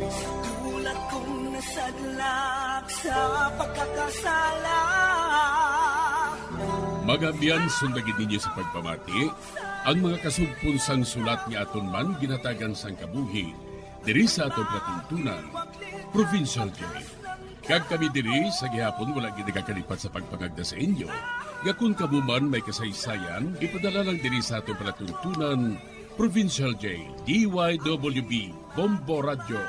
sa tulad kong nasadlak sa pagkakasala. Mga abyan, sundagin ninyo sa pagpamati ang mga kasugpon sang sulat nga aton man ginhatagan sang kabuhi diri sa aton palatuntunan, Provincial Day. Kag kami diri sa gihapon wala gid nagakalipat sa pagpangagda sa inyo nga kon kamo man may kasaysayan, ipadala lang diri sa aton palatuntunan, Provincial J, D Y W B, Bombo Radyo,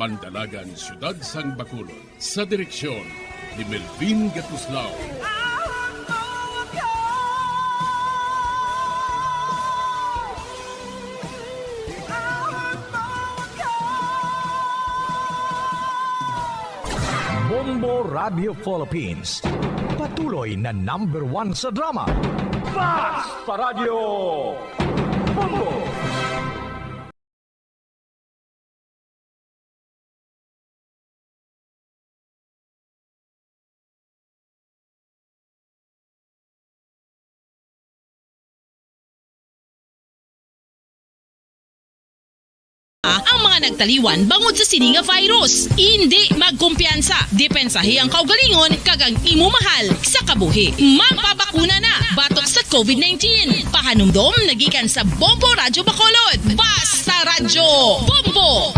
Mandalagan, Siyudad sang Bacolod. Sa direksyon ni Melvin Gatuslao. Bombo Radio Philippines. Patuloy na number one sa drama. Basta Radyo Bombo! Ang mga nagtaliwan bangod sa sini nga virus. Indi magkumpiyansa. Depensahi ang kaugalingon kag ang imo mahal sa kabuhi. Magpabakuna na batok sa COVID nineteen. Pahanumdom nagikan sa Bombo Radyo Bacolod. Basta Radyo Bombo!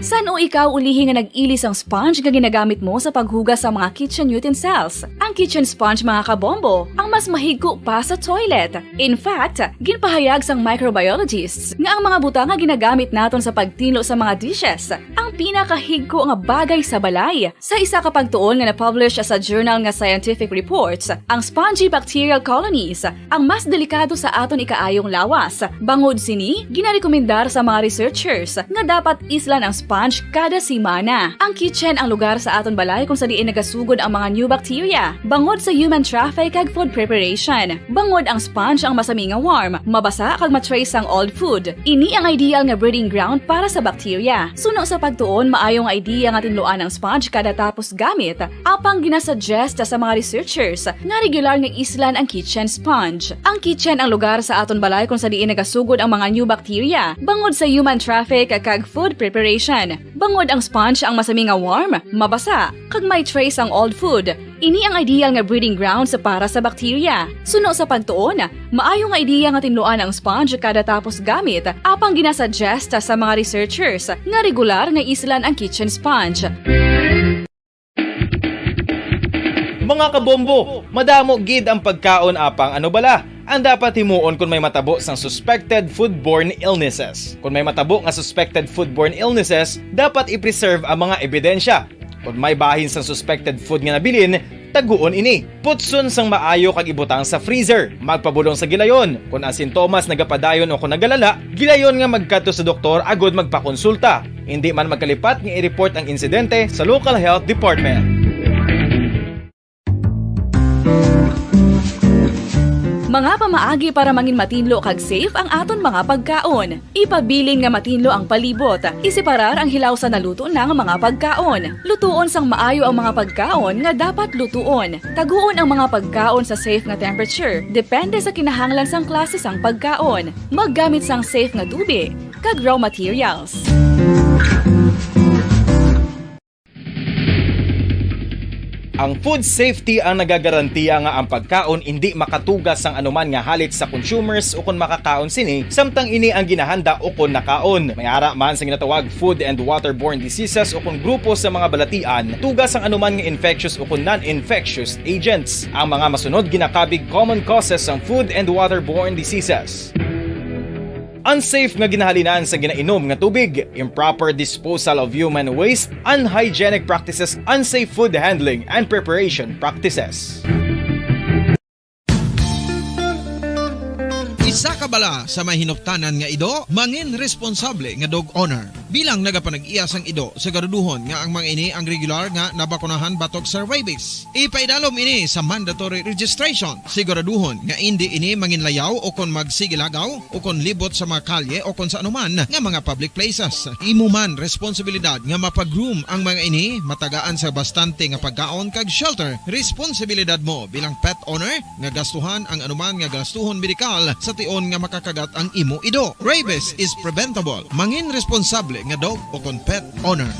San-o ikaw ulihi nga nag-ili sang sponge nga ginagamit mo sa paghugas sa mga kitchen utensils? Ang kitchen sponge, mga kabombo, ang mas mahigko pa sa toilet. In fact, ginpahayag sang microbiologists nga ang mga butang nga ginagamit naton sa pagtinlo sa mga dishes ang pinakahigko nga bagay sa balay. Sa isa ka pagtuon nga na-publish sa journal nga Scientific Reports, ang spongy bacterial colonies ang mas delikado sa aton ikaayong lawas. Bangod sini, ginarekomendar sa mga researchers nga dapat islan ang sponge kada semana. Ang kitchen ang lugar sa aton balay kung sa diin nagasugod ang mga new bacteria, bangod sa human traffic kag food preparation. Bangod ang sponge ang masami nga warm, mabasa kag ma-trace ang old food. Ini ang ideal nga breeding ground para sa bacteria. Suno sa pagtuon, maayo nga idea nga tinluan ang sponge kada tapos gamit. Apang ginasuggest sa mga researchers nga regular nga islan ang kitchen sponge. Ang kitchen ang lugar sa aton balay kung sa diin nagasugod ang mga new bacteria, bangod sa human traffic kag food preparation. Bangod ang sponge ang masami nga warm, mabasa, kag may trace ang old food. Ini ang ideal nga breeding grounds para sa bacteria. Suno sa pagtuon, maayo nga idea nga tinluan ang sponge kada tapos gamit, apang ginasuggest sa mga researchers nga regular nga islan ang kitchen sponge. Mga kabombo, madamo gid ang pagkaon apang ano bala ang dapat himuon kon may matabo sang suspected foodborne illnesses. Kon may matabo nga suspected foodborne illnesses, dapat i-preserve ang mga ebidensya. Kon may bahin sang suspected food nga nabilin, taguon ini. Putson sang maayo kag ibutang sa freezer. Magpabulong sa gilayon. Kon ang sintomas nagapadayon o kon nagalala, gilayon nga magkadto sa doktor agud magpakonsulta. Indi man magkalipat nga i-report ang insidente sa local health department. Mga pamaagi para mangin matinlo kag safe ang aton mga pagkaon. Ipabilin nga matinlo ang palibot. Iseparar ang hilaw sa naluto na nga mga pagkaon. Lutuon sang maayo ang mga pagkaon nga dapat lutuon. Taguon ang mga pagkaon sa safe nga temperature, depende sa kinahanglan sang klase sang pagkaon. Maggamit sang safe nga tubi kag raw materials. Ang food safety ang nagagarantiya nga ang pagkaon indi makatugas sang anuman nga halit sa consumers ukon makakaon sini, samtang ini ang ginahanda ukon nakaon. May ara man sa ginatawag food and waterborne diseases ukon grupo sa mga balatian, tugas sang anuman nga infectious ukon non-infectious agents. Ang mga masunod ginakabig common causes sang food and waterborne diseases. Unsafe nga ginahalinan sa ginainom nga tubig, improper disposal of human waste, unhygienic practices, unsafe food handling and preparation practices. Sa kabala sa may hinuptanan nga ido, mangin responsable nga dog owner. Bilang nagapanag-iya sang ido, siguraduhon nga ang mga ini ang regular nga nabakunahan batok sa rabies. Ipaidalom ini sa mandatory registration. Siguraduhon nga indi ini manginlayaw o kon magsigilagaw o kon libot sa mga kalye o kon sa anuman nga mga public places. Imo man responsibilidad nga mapagroom ang mga ini, matagaan sa bastante nga pagkaon kag shelter. Responsibilidad mo bilang pet owner nga gastuhan ang anuman nga gastuhon medikal sa tion nga makakagat ang imo ido. Rabies is preventable. Mangin responsable nga dog o kon pet owner.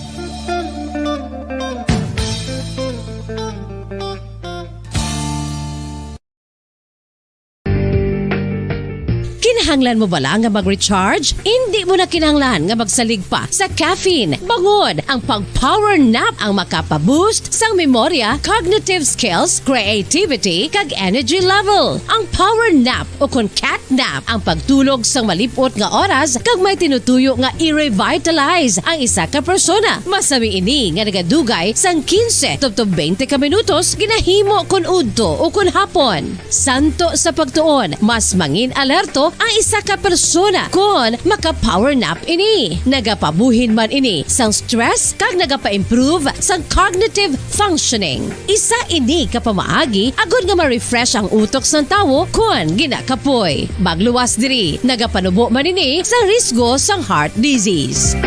Kinahanglan mo bala nga mag-recharge? Indi mo na kinahanglan nga magsalig pa sa caffeine. Bangod ang pag-power nap ang makapa-boost sang memorya, cognitive skills, creativity, kag energy level. Ang power nap o kon cat nap ang pagtulog sang malip-ot nga oras kag may tinutuyo nga i-revitalize ang isa ka persona. Masami ini nga nagadugay sang quince tubtob twenty ka minutos ginahimo kon udto o kon hapon. Santo sa pagtuon, mas mangin-alerto ang isa ka persona kon maka-power nap ini. Nagapabuhin man ini sang stress kag nagapa-improve sang cognitive functioning. Isa ini ka pamaagi agod nga ma-refresh ang utok sang tawo kon ginakapoy. Magluwas diri, nagapanubo man ini sa risgo sang heart disease.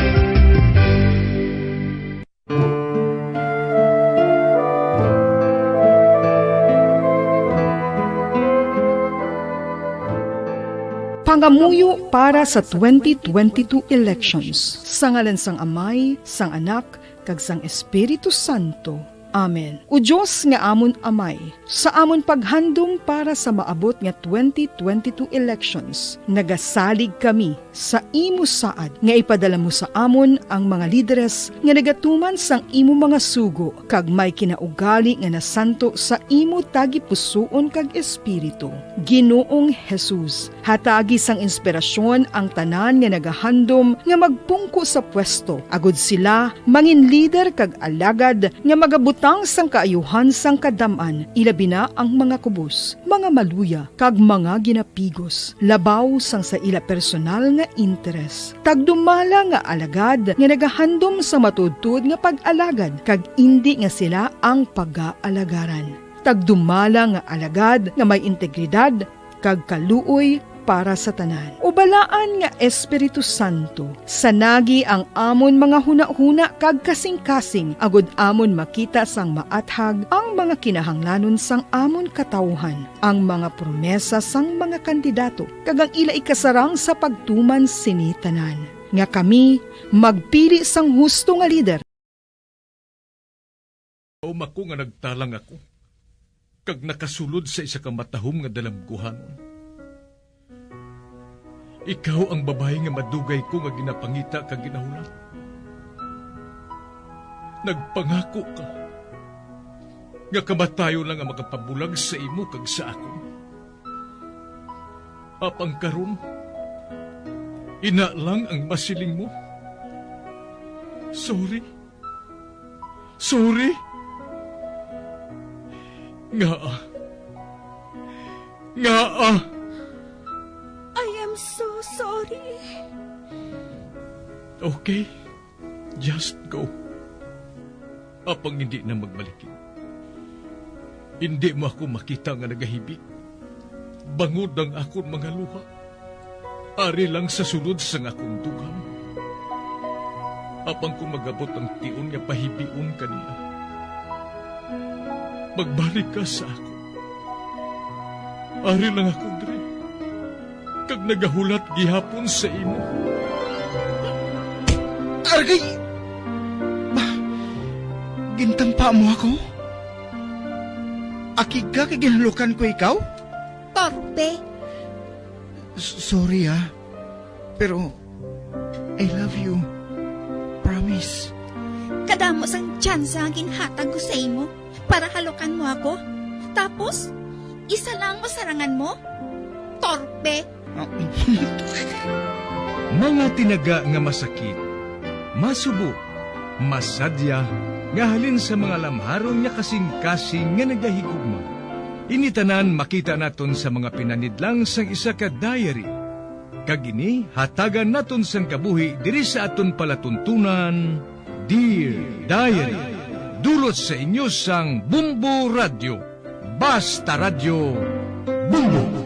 Pangamuyo para sa twenty twenty-two elections. Sa ngalan sang Amay, sang Anak, kag sang Espiritu Santo. Amen. O Dios nga amon Amay, sa amon paghandom para sa maabot nga twenty twenty-two elections, nagasalig kami sa imo saad nga ipadala mo sa amon ang mga lideres nga nagatuman sang imo mga sugo kag may kinaugali nga nasanto sa imo tagipusoon kag espiritu. Ginoong Jesus, hatagi sang inspirasyon ang tanan nga nagahandom nga magpungko sa pwesto, agod sila mangin lider kag alagad nga magabutang sang kaayuhan sang kadam-an, ilabi na ang mga kubos, mga maluya, kag mga ginapigos, labaw sang sa ila personal nga interes. Tagdumala nga alagad nga nagahandom sa matuodtuod nga pag-alagad, kag indi nga sila ang pagaalagaran. Tagdumala nga alagad nga may integridad kag kaluoy para sa tanan. O Balaan nga Espiritu Santo, sanagi ang amon mga hunahuna kag kasingkasing, agud amon makita sang maathag ang mga kinahanglanon sang amon katawuhan, ang mga promesa sang mga kandidato, kag ang ila ikasarang sa pagtuman sini tanan, nga kami magpili sang husto nga lider. Kaum ako nga nagtalang ako, kag nakasulod sa isa ka matahom nga dalamguhanon. Ikaw ang babayi nga madugay ko nga ginapangita kag ginahulat. Nagpangako ka nga kamatayon lang ang makapabulag sa imo kag sa akon. Apang karon, ina lang ang masiling mo. Sorry. Sorry. Ngaa? Ngaa? I am so sorry. Okay. Just go. Apang indi na magbalikid. Indi mo ako makita nga nagahibi, bangod ang akon mga luha. Ari lang sa sulod sang akon dughan. Apang kon mag-abot ang tion nga pahibion ka niya, magbalik ka sa akon. Ari lang ako diri, kag nagahulat gihapon sa imo. Argay! Ba, gintampa mo ako? Akig ka kay ginhalukan ko ikaw? Torpe. S-, sorry, ah. Pero, I love you. Promise. Kadamo sang tsansa nga ginhatag ko sa imo para halukan mo ako. Tapos, isa lang masarangan mo? Torpe! Mga tinaga nga masakit, masubo, masadya, nga halin sa mga lamharon nga kasing-kasing nga nagahigugma. Ini tanan makita naton sa mga pinanidlang sang isa ka diary. Kag ini hatagan naton sang kabuhi diri sa aton palatuntunan, Dear Diary. Dulot sa inyo sang Bumbo Radyo. Basta Radyo, Bumbo.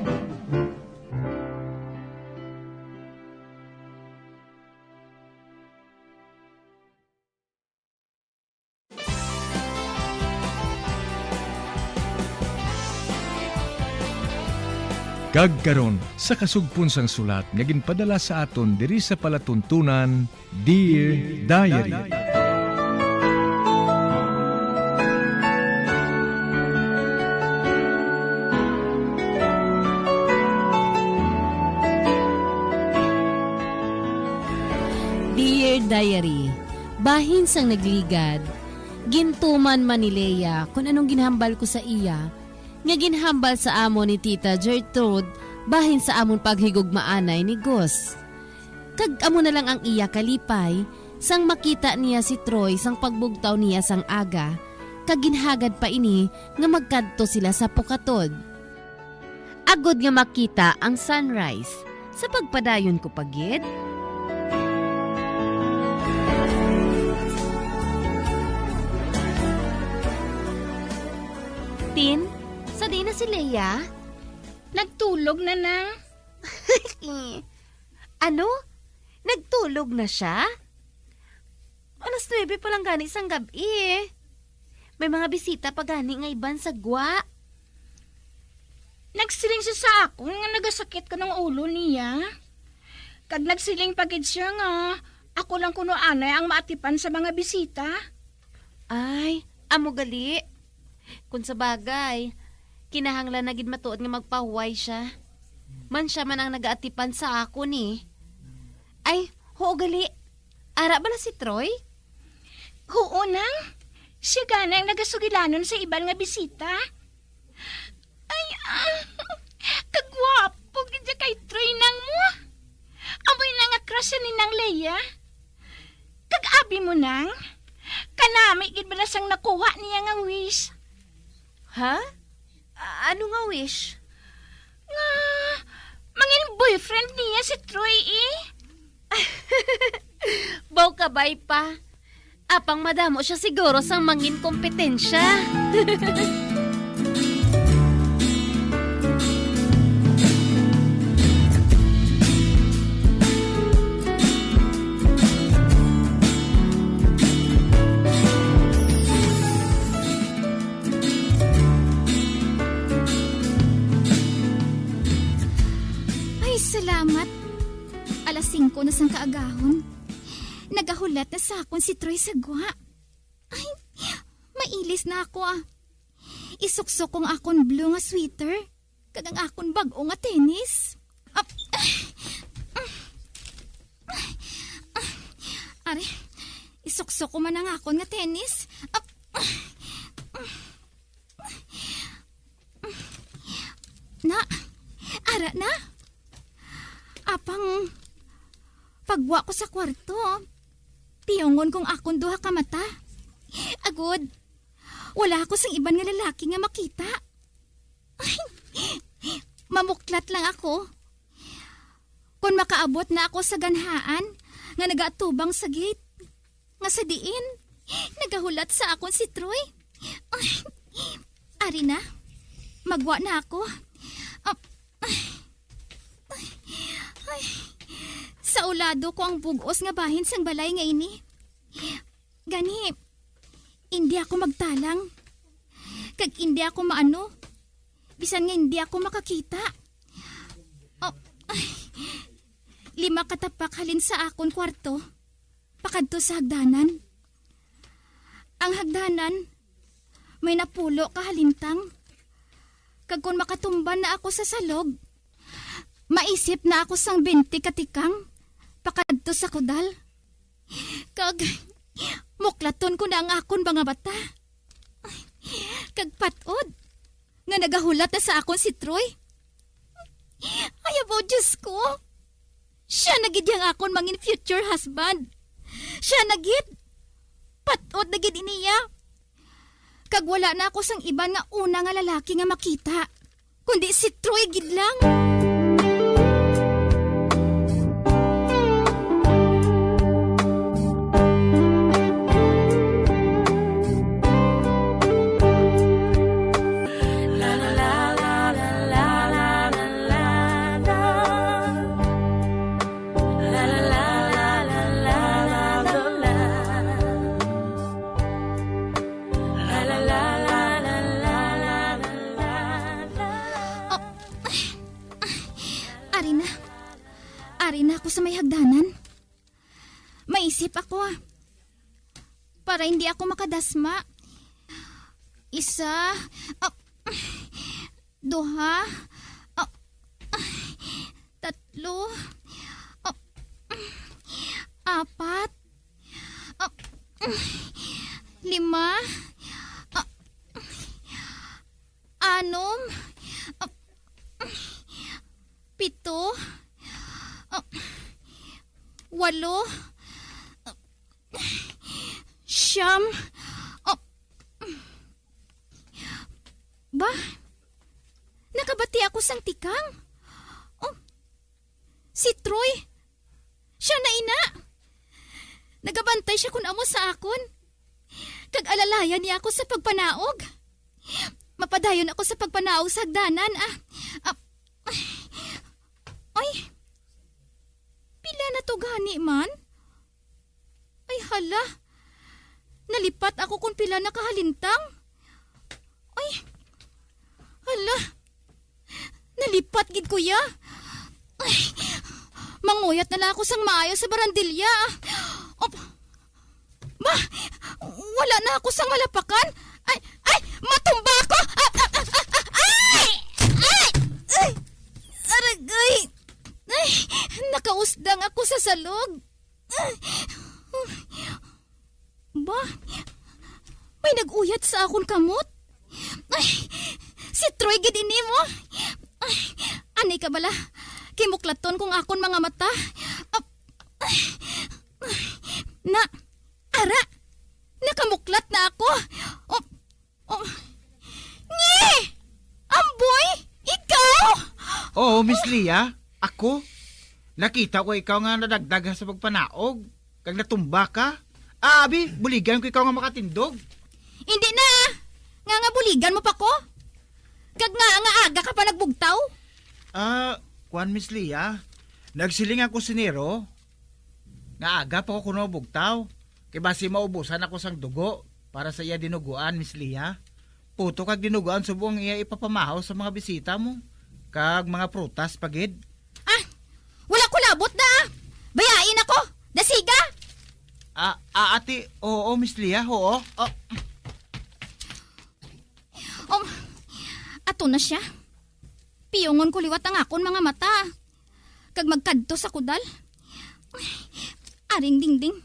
Kag karon, sa kasugpon sang sulat nga ginpadala sa aton diri sa palatuntunan, Dear Diary. Dear Diary, bahin sang nagligad, gintuman man ni Leia kon anong ginhambal ko sa iya, nga ginhambal sa amon ni Tita Gertrude bahin sa amon paghigugmaanay ni Gus. Kag amo na lang ang iya kalipay sang makita niya si Troy sang pagbugtaw niya sang aga, kag ginhagad pa ini nga magkadto sila sa pukatod, agod nga makita ang sunrise. Sa pagpadayon ko pa gid. Tin, sa diin na si Leia? Nagtulog na, Nang. Ano? Nagtulog na siya? Alas nuebe pa lang gani sang gab-i. May mga bisita pa gani nga iban sa gwa. Nagsiling siya sa akon nga nagasakit kuno ang ulo niya. Kag nagsiling pa gid siya nga ako lang kuno anay ang maatipan sa mga bisita. Ay, amo gali. Kon sa bagay, kinahanglan na gid matuod nga magpahuway siya. Man sia man ang nagaatipan sa akon, eh. Ay, huo gali. Ara bala si Troy? Huo, Nang. Siya gani ang nagasugilanon sa iban nga bisita. Ay, ah, kagwapo gid siya kay Troy, Nang, mo. Amoy na nga crush siya ni Nang Leia. Kag abi mo, Nang, kanami gid bala sang nakuha niya nga wish. Ha? A-, ano nga wish? Nga mangin boyfriend niya si Troy, eh. Baw kabay pa. Apang madamo siya siguro sang mangin kompetensya. Ay, salamat. Alas singko na sang kaagahon. Nagahulat na sa akon si Troy sa gwa. Ay, mailis na ako, ah. Isuksok ko ang akon blue nga sweater kag ang akon bag-o nga tennis. Ap-, Ari, isuksok ko man ang akon nga tennis. Ap-, Na, ara na. Apang pagwa ko sa kwarto, tiyungon kong akon duha ka mata. Agod, wala ako sing iban nga lalaki nga makita. Ay, mamuklat lang ako. Kon makaabot na ako sa ganhaan nga nagaatubang sa gate, nga sa diin nagahulat sa akon si Troy. Ay, ari na, magwa na ako. Ah, ay, ay, ay. Saulado ko ang bug-os nga bahin sang balay nga ini. Gani, indi ako magtalang. Kag indi ako maano, bisan nga indi ako makakita. Oh, ay. Lima ka tapak halin sa akon kwarto, pakadto sa hagdanan. Ang hagdanan may napulo ka halintang, kag kon makatumban na ako sa salog, maisip na ako sang bente ka tikang pakadto sa kudal. Kag muklaton ko na ang akon mga mata. Kag pat-od nga nagahulat na sa akon si Troy. Ay, abo, Diyos ko! Siya na gid yang akon mangin future husband. Siya na gid. Pat-od na gid iniya. Kag wala na ako sang iban nga una nga lalaki nga makita, kundi si Troy gid lang. Oh, ari na. Ari na ako sa may hagdanan. Maisip ako, ah. Para hindi ako makadasma. Isa, ah, duha, ah, tatlo, ah, apat, ah, lima, ah, anom, ah, pito, ah, walo, ah, siyam. Ah, ba? Nakabati ako sang tikang. Oh, si Troy. Siya na ina. Nagabantay siya kun amo sa akon. Kag alalayan niya ako sa pagpanaog. Mapadayon ako sa pagpanaog sa hagdanan, ah. Ah, ay, pila na to gani man? Ay, hala. Nalipat ako kung pila na kahalintang. Ay, hala. Nalipat gid ko ya. Ay, manguyat na lang ako sang maayo sa barandilya. Op. Ma, wala na ako sang malapakan. Ay, ay, matumba ako. Ah, ah, ah, ah, ah, ay! Ay! Ay! Aragay! Ay, nakausdang ako sa salog. Ba? May nag-uyat sa akon kamot? Ay, si Troy gid ini mo. Ay, anay ka bala? Kimuklaton kong akon mga mata. Ah, ay, na, ara, nakamuklat na ako. Oh, oh. Ngi! Amboy, ikaw? Oo, Miss Lia, ako. Nakita ko ikaw nga nadagdag sa pagpanaog, kag natumba ka. Ah, abi, buligan ko ikaw nga makatindog. Hindi na. Nga nga buligan mo pa ko? Kag nga nga aga ka pa nagbugtaw? Ah, kuwan, Miss Lia. Nagsiling ako si Nero nga aga pa ko kuno bugtaw. Kay basi maubusan ako sang dugo para sa iya dinuguan, Miss Lia. Puto kag dinuguan subong ang iya ipapamahaw sa mga bisita mo. Kag mga prutas pa gid. Ah, wala ko labot na. Bayain ako. Dasiga. Ah, ah, ate, oo, Miss Lia, oo. Oh. Um, ato na siya. Piyungon ko liwat ang akon mga mata, kag magkadto sa kudal. Aring dingding,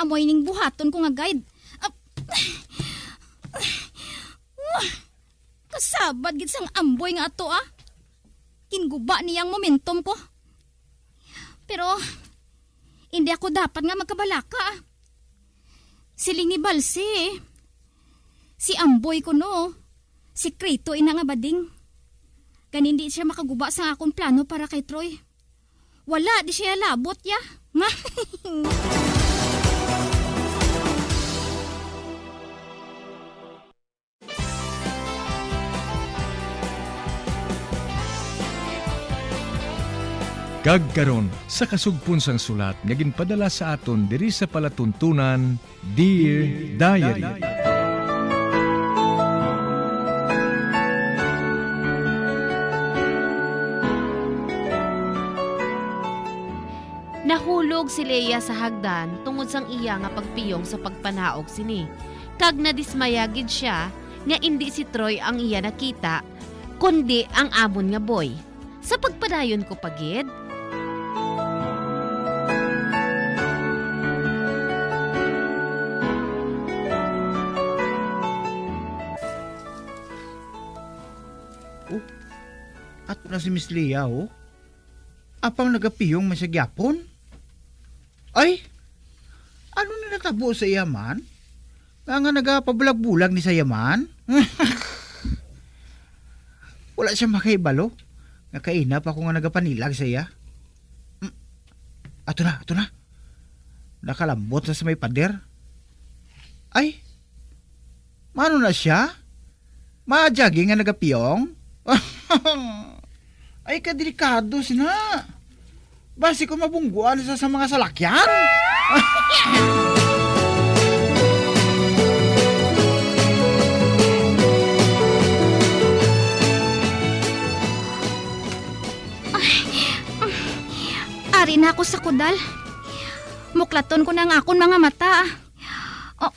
amo ining buhaton ko nga guide. Ah, kasabad gid sang amboy nga ato, ah. Ginguba niya ang momentum ko. Pero, hindi ako dapat nga magkabalaka. Siling ni Balsi, si Amboy kuno, sikreto ina nga bading. Gani hindi siya makaguba sa akon plano para kay Troy. Wala di siya labot ya. Kag karon, sa kasugpon sang sulat nga ginpadala sa aton diri sa palatuntunan, Dear Diary. Nahulog si Leia sa hagdan tungod sang iya nga pagpiyong sa pagpanaog sini, kag nadismaya gid sia nga indi si Troy ang iya nakita, kundi ang amon nga Boy. Sa pagpadayon ko pa gid. Oh, ato na si Miss Leia, oh. Apang nagapiyong man siya gyapon? Ay, ano na natabo sa iya man? Nga, nga nagapabulag-bulag ni sa iya man? Wala siya makahibalo nga kaina pa ko nga nagapanilag sa iya. Mm. Ato na, ato na. Nakalambot na sa may pader. Ay, mano na siya? Madyagi nga nagapiyong? Ay, kadelikado sina. Basi ko mabungguan sa, sa mga salakyan. Ay, ari na ako sa kudal. Muklaton ko na ang akon mga mata. Oh.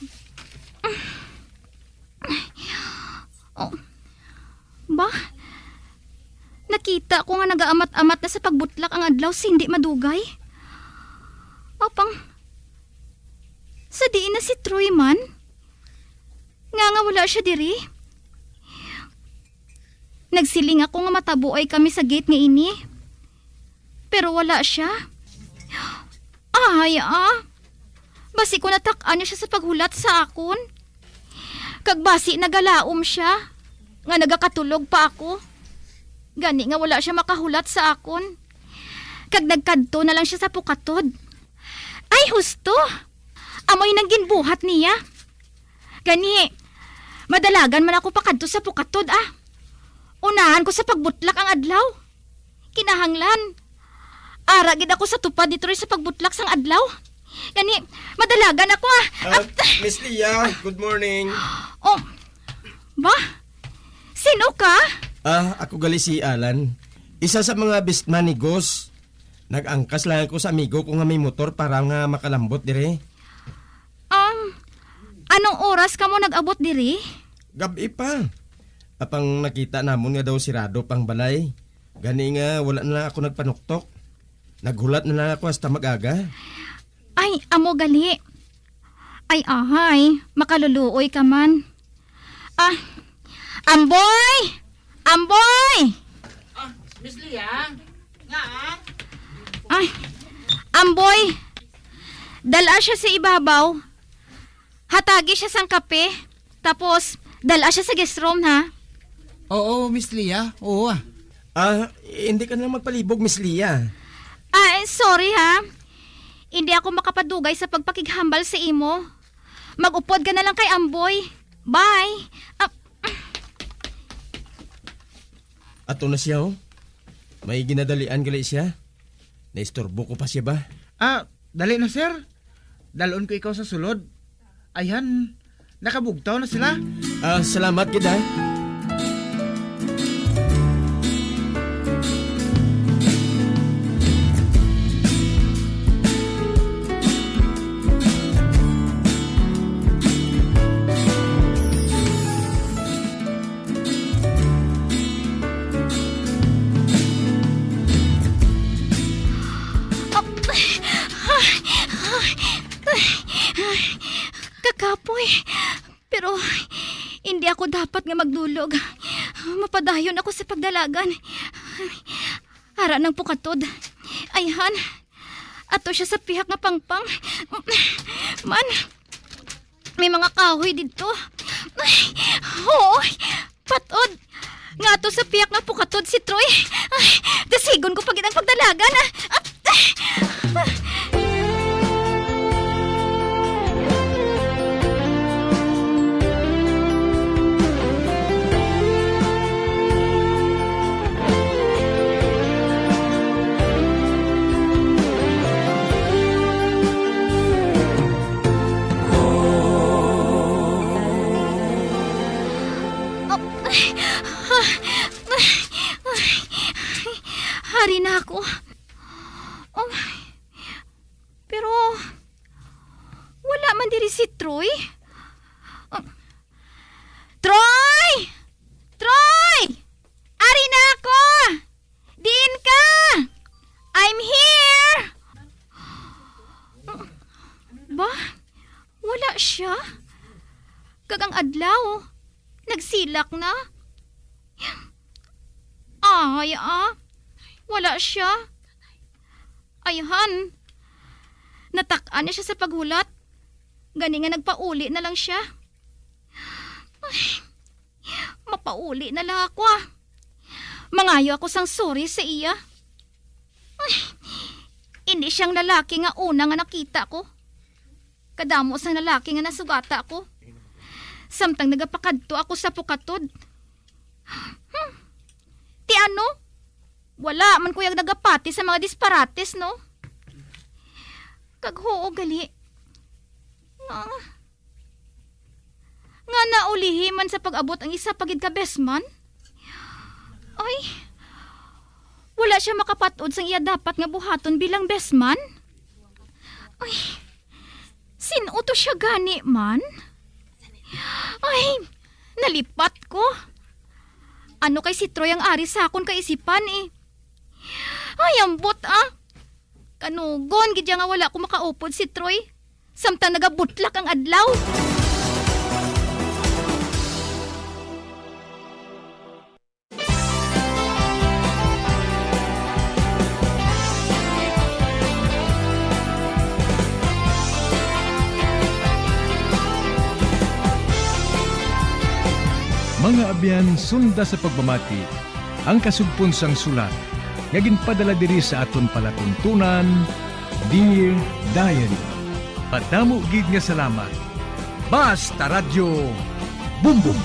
Oh. Ba? Nakita ko nga nagaamat-amat na sa pagbutlak ang adlaw sa hindi madugay. Apang, sa diin na si Troy man? Nga nga wala siya diri? Nagsiling ako nga matabuay kami sa gate nga ini. Pero wala siya. Ay, ah. Basi ko natak-an niya siya sa paghulat sa akon. Kag basi nagalaom siya nga nagakatulog pa ako. Gani nga wala siya makahulat sa akon. Kag nagkadto na lang siya sa pukatod. Ay, husto! Amoy nang ginbuhat niya. Gani, madalagan man ako pakadto sa pukatod, ah. Unahan ko sa pagbutlak ang adlaw. Kinahanglan. Ara gid ako sa tupad ni Troy sa pagbutlak sang adlaw. Gani, madalagan ako, ah. Ah, At Miss Lia, good morning. Oh, ba? Sino ka? Ah, ako gali si Alan. Isa sa mga best man ni Gus. Nag-angkas lang ako sa amigo ko nga may motor para nga makalambot dire. Um, anong oras kamo nag-abot diri? Gab-i pa. Apang nakita namon nga daw sirado pang balay. Gani nga wala na lang ako nagpanuktok. Naghulat na lang ako hasta mag-aga. Ay, amo gali. Ay, ahay, makaluluoy ka man. Ah, Amboy! Amboy! Ah, Miss Lia? Nga? Ay, Amboy! Dala siya sa ibabaw. Hatagi siya sang kape. Tapos, dala siya sa guest room, ha? Oo, Miss Lia. Oo, ah. Ah, hindi ka na lang magpalibog, Miss Lia. Ah, eh, sorry, ha. Hindi ako makapadugay sa pagpakighambal sa imo. Mag-upod ka na lang kay Amboy. Bye. Ah, Ato na siya, oh. May ginadalian gali siya. Naistorbo ko pa siya ba? Ah, dali na, sir. Dalon ko ikaw sa sulod. Ayan, nakabugtaw na sila. Ah, salamat gid, ah. Kakapoy. Pero hindi ako dapat nga magdulog. Mapadayon ako sa pagdalagan. Ara nang pukatod. Ayhan, ato siya sa pihak nga pangpang. Man, may mga kahoy didto. Ay, oo, patod. Nga ato sa pihak nga pukatod si Troy. Ay, dasigon ko pa gid ang pagdalagan, ah. Ah, ah. Ari na ako. Oh, pero wala man diri si Troy. Troy! Troy! Ari na ako! Diin ka? I'm here! Ba? Wala siya? Kag ang adlaw, nagsilak na? Ay, ah. Wala siya. Ayhan. Natak-an na siya sa paghulat. Gani nga nagpauli na lang siya. Mapauli na lang ako, ah. Mangayo ako sang sorry sa iya. Ay, ini siyang lalaki nga una nga nakita ko. Kadamo sang lalaki nga nasugata ko. Samtang nagapakadto ako sa pukatod. Hmm. Ti ano? Wala man ko yang nagapati sa mga disparates, no? Kag huo gali. Nga, nga naulihi man sa pag-abot ang isa pa gid ka best man. Ay, wala siya makapat-od sang iya dapat nga buhaton bilang best man. Ay, sin-o to siya gani man? Ay, nalipat ko. Ano kay si Troy ang ari sa akon kaisipan, eh? Ay, ambot, ah. Kanugon gid ya nga wala ko makaupod si Troy, samtang nagabutlak ang adlaw. Mga abyan, sunda sa pagpamati ang kasugpon sang sulat nga ginpadala diri sa aton palatuntunan, Dear Diary. Madamo gid nga salamat. Basta Radyo, Bumbong!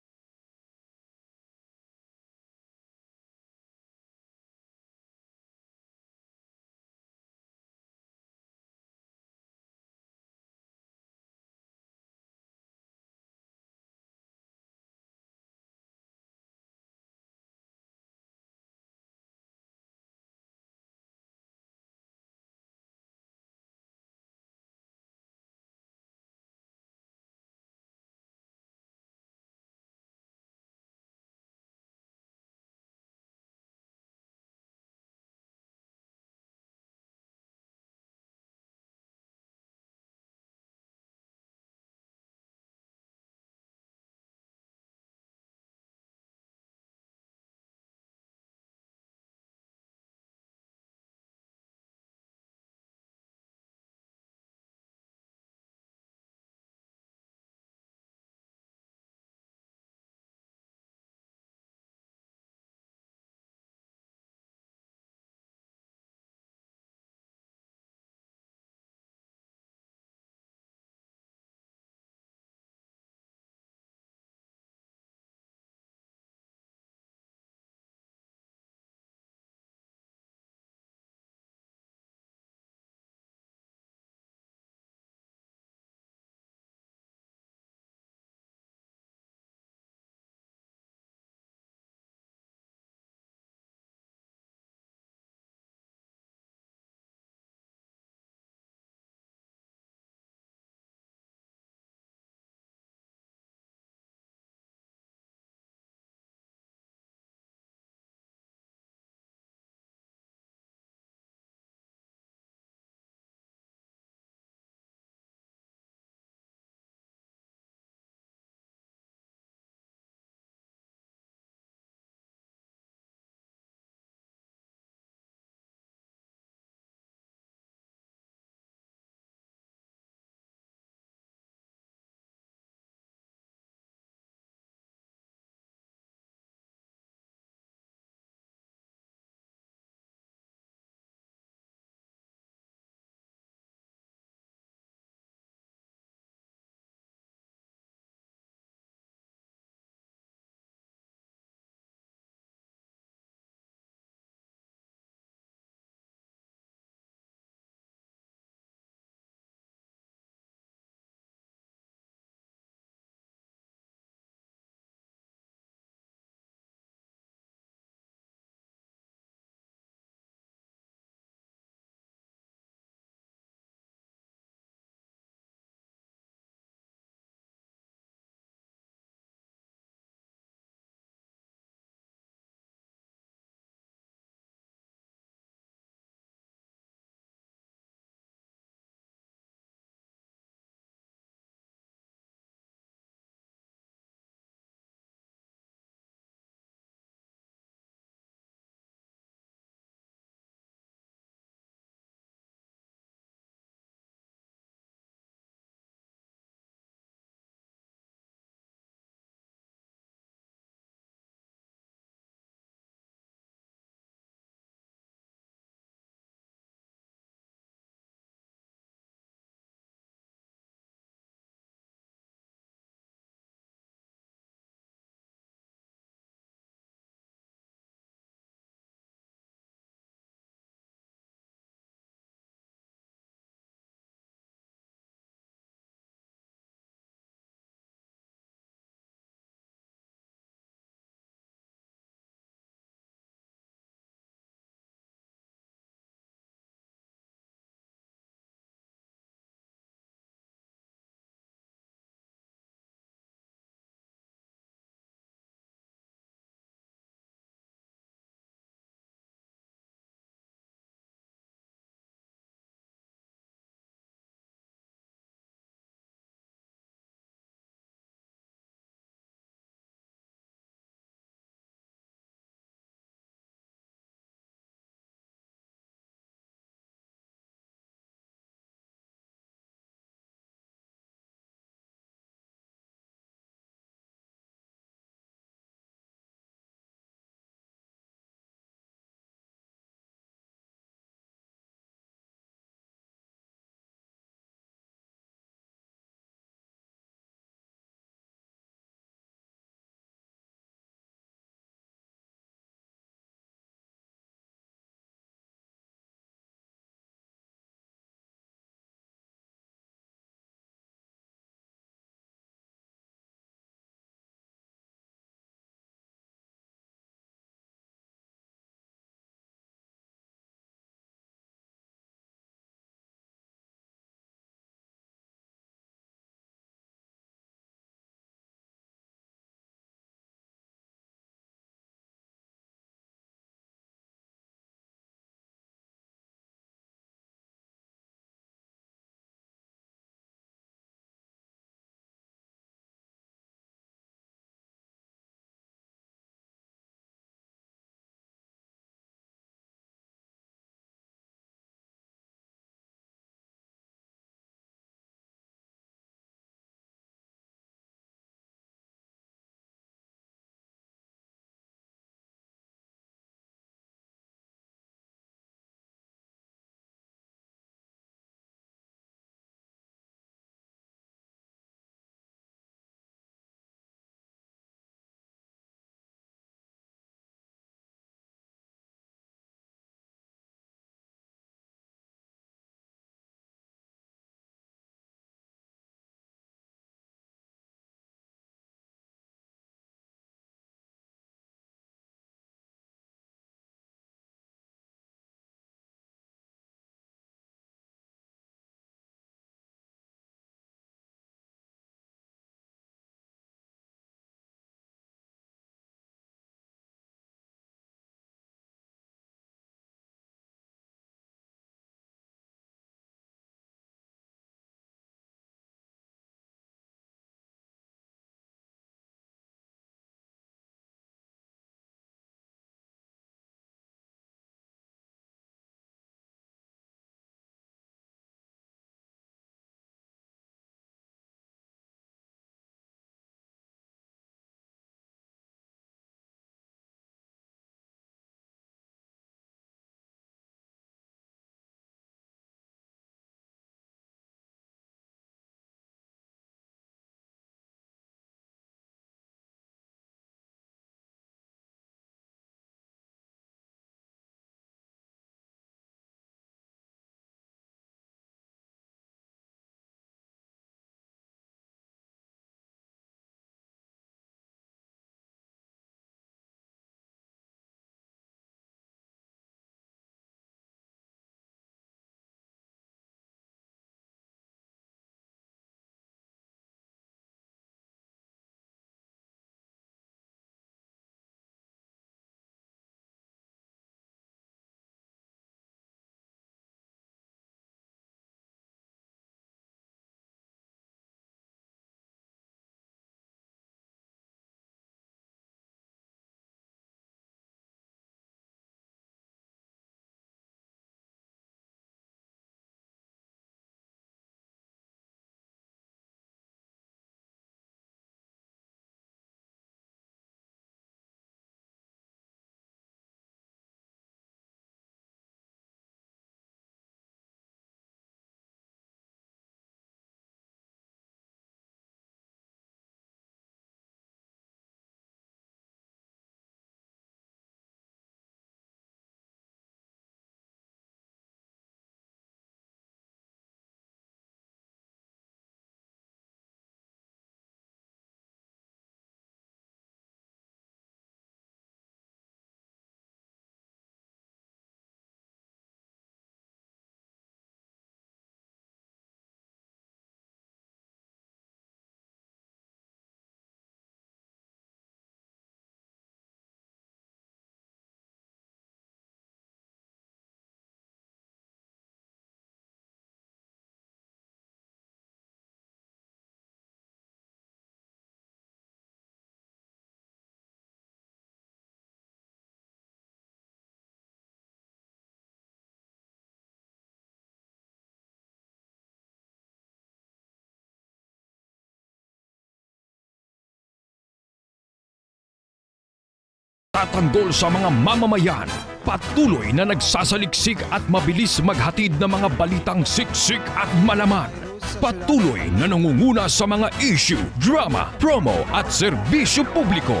Tatanggol sa mga mamamayan, patuloy na nagsasaliksik at mabilis maghatid ng mga balitang siksik at malaman. Patuloy na nangunguna sa mga issue, drama, promo at serbisyo publiko.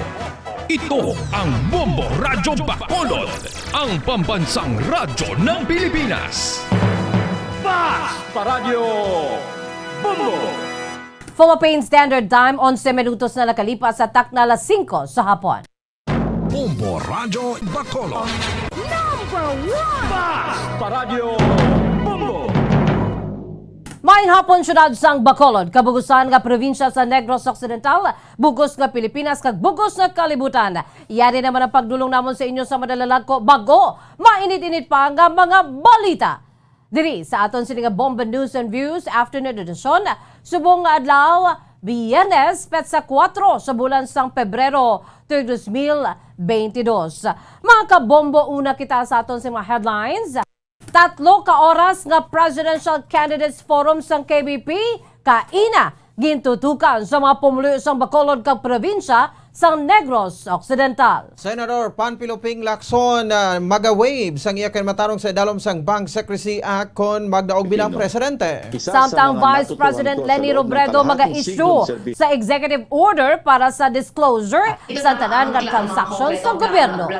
Ito ang Bombo Radyo Bacolod, ang pambansang radyo ng Pilipinas. Fast Paradyo Bombo! Philippine Standard Time, onse minutos na nakalipas sa takna alas singko sa hapon. Bombo Radyo Bacolod. Number one! Fast Paradyo Bombo! Maayong hapon, siyudad sang Bacolod, kabugusan nga probinsya sa Negros Occidental, bugos nga Pilipinas, kag bugos nga kalibutan. Yari naman ang pagdulong namon sa inyo sa madalalagko, bago mainit-init pa nga mga balita. Diri sa aton sini nga Bombo News and Views Afternoon Edition, subong nga adlaw, Biyernes, petsa kuwatro sa bulan sang Pebrero, tuig dos mil beintidos. Mga kabombo, una kita sa aton sini nga mga headlines. Tatlo ka oras nga Presidential Candidates Forum sang K B P, kaina gintutukan sa mga pumuluyo sang Bacolod kag probinsya sang Negros Occidental. Senator Panfilo Ping Lacson, ah, maga-waive sang iya kinamatarong sa idalom sang Bank Secrecy Act kon magdaog bilang presidente. Samtang Vice President Leni Robredo maga-issue sa executive order para sa disclosure sa tanan nga transaction sa gobyerno.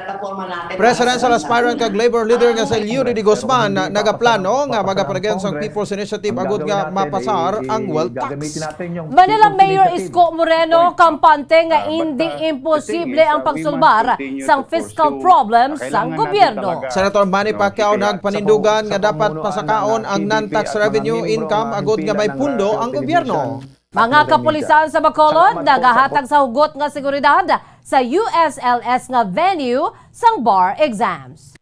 Presidential aspirant kag Labor leader nga si Leody De Guzman nagaplano nga magapadagan sang People's Initiative agud nga mapasar ang wealth tax. Manila Mayor Isko Moreno kampante nga indi imposible ang pagsulbar sang fiscal problems sang gobyerno. Senator Manny Pacquiao nagpanindugan nga dapat pasakaon ang non-tax revenue income agud nga may pundo ang gobyerno. Mga kapulisan sa Bacolod nagahatag sa hugot nga seguridad sa U S L S nga venue sang bar exams.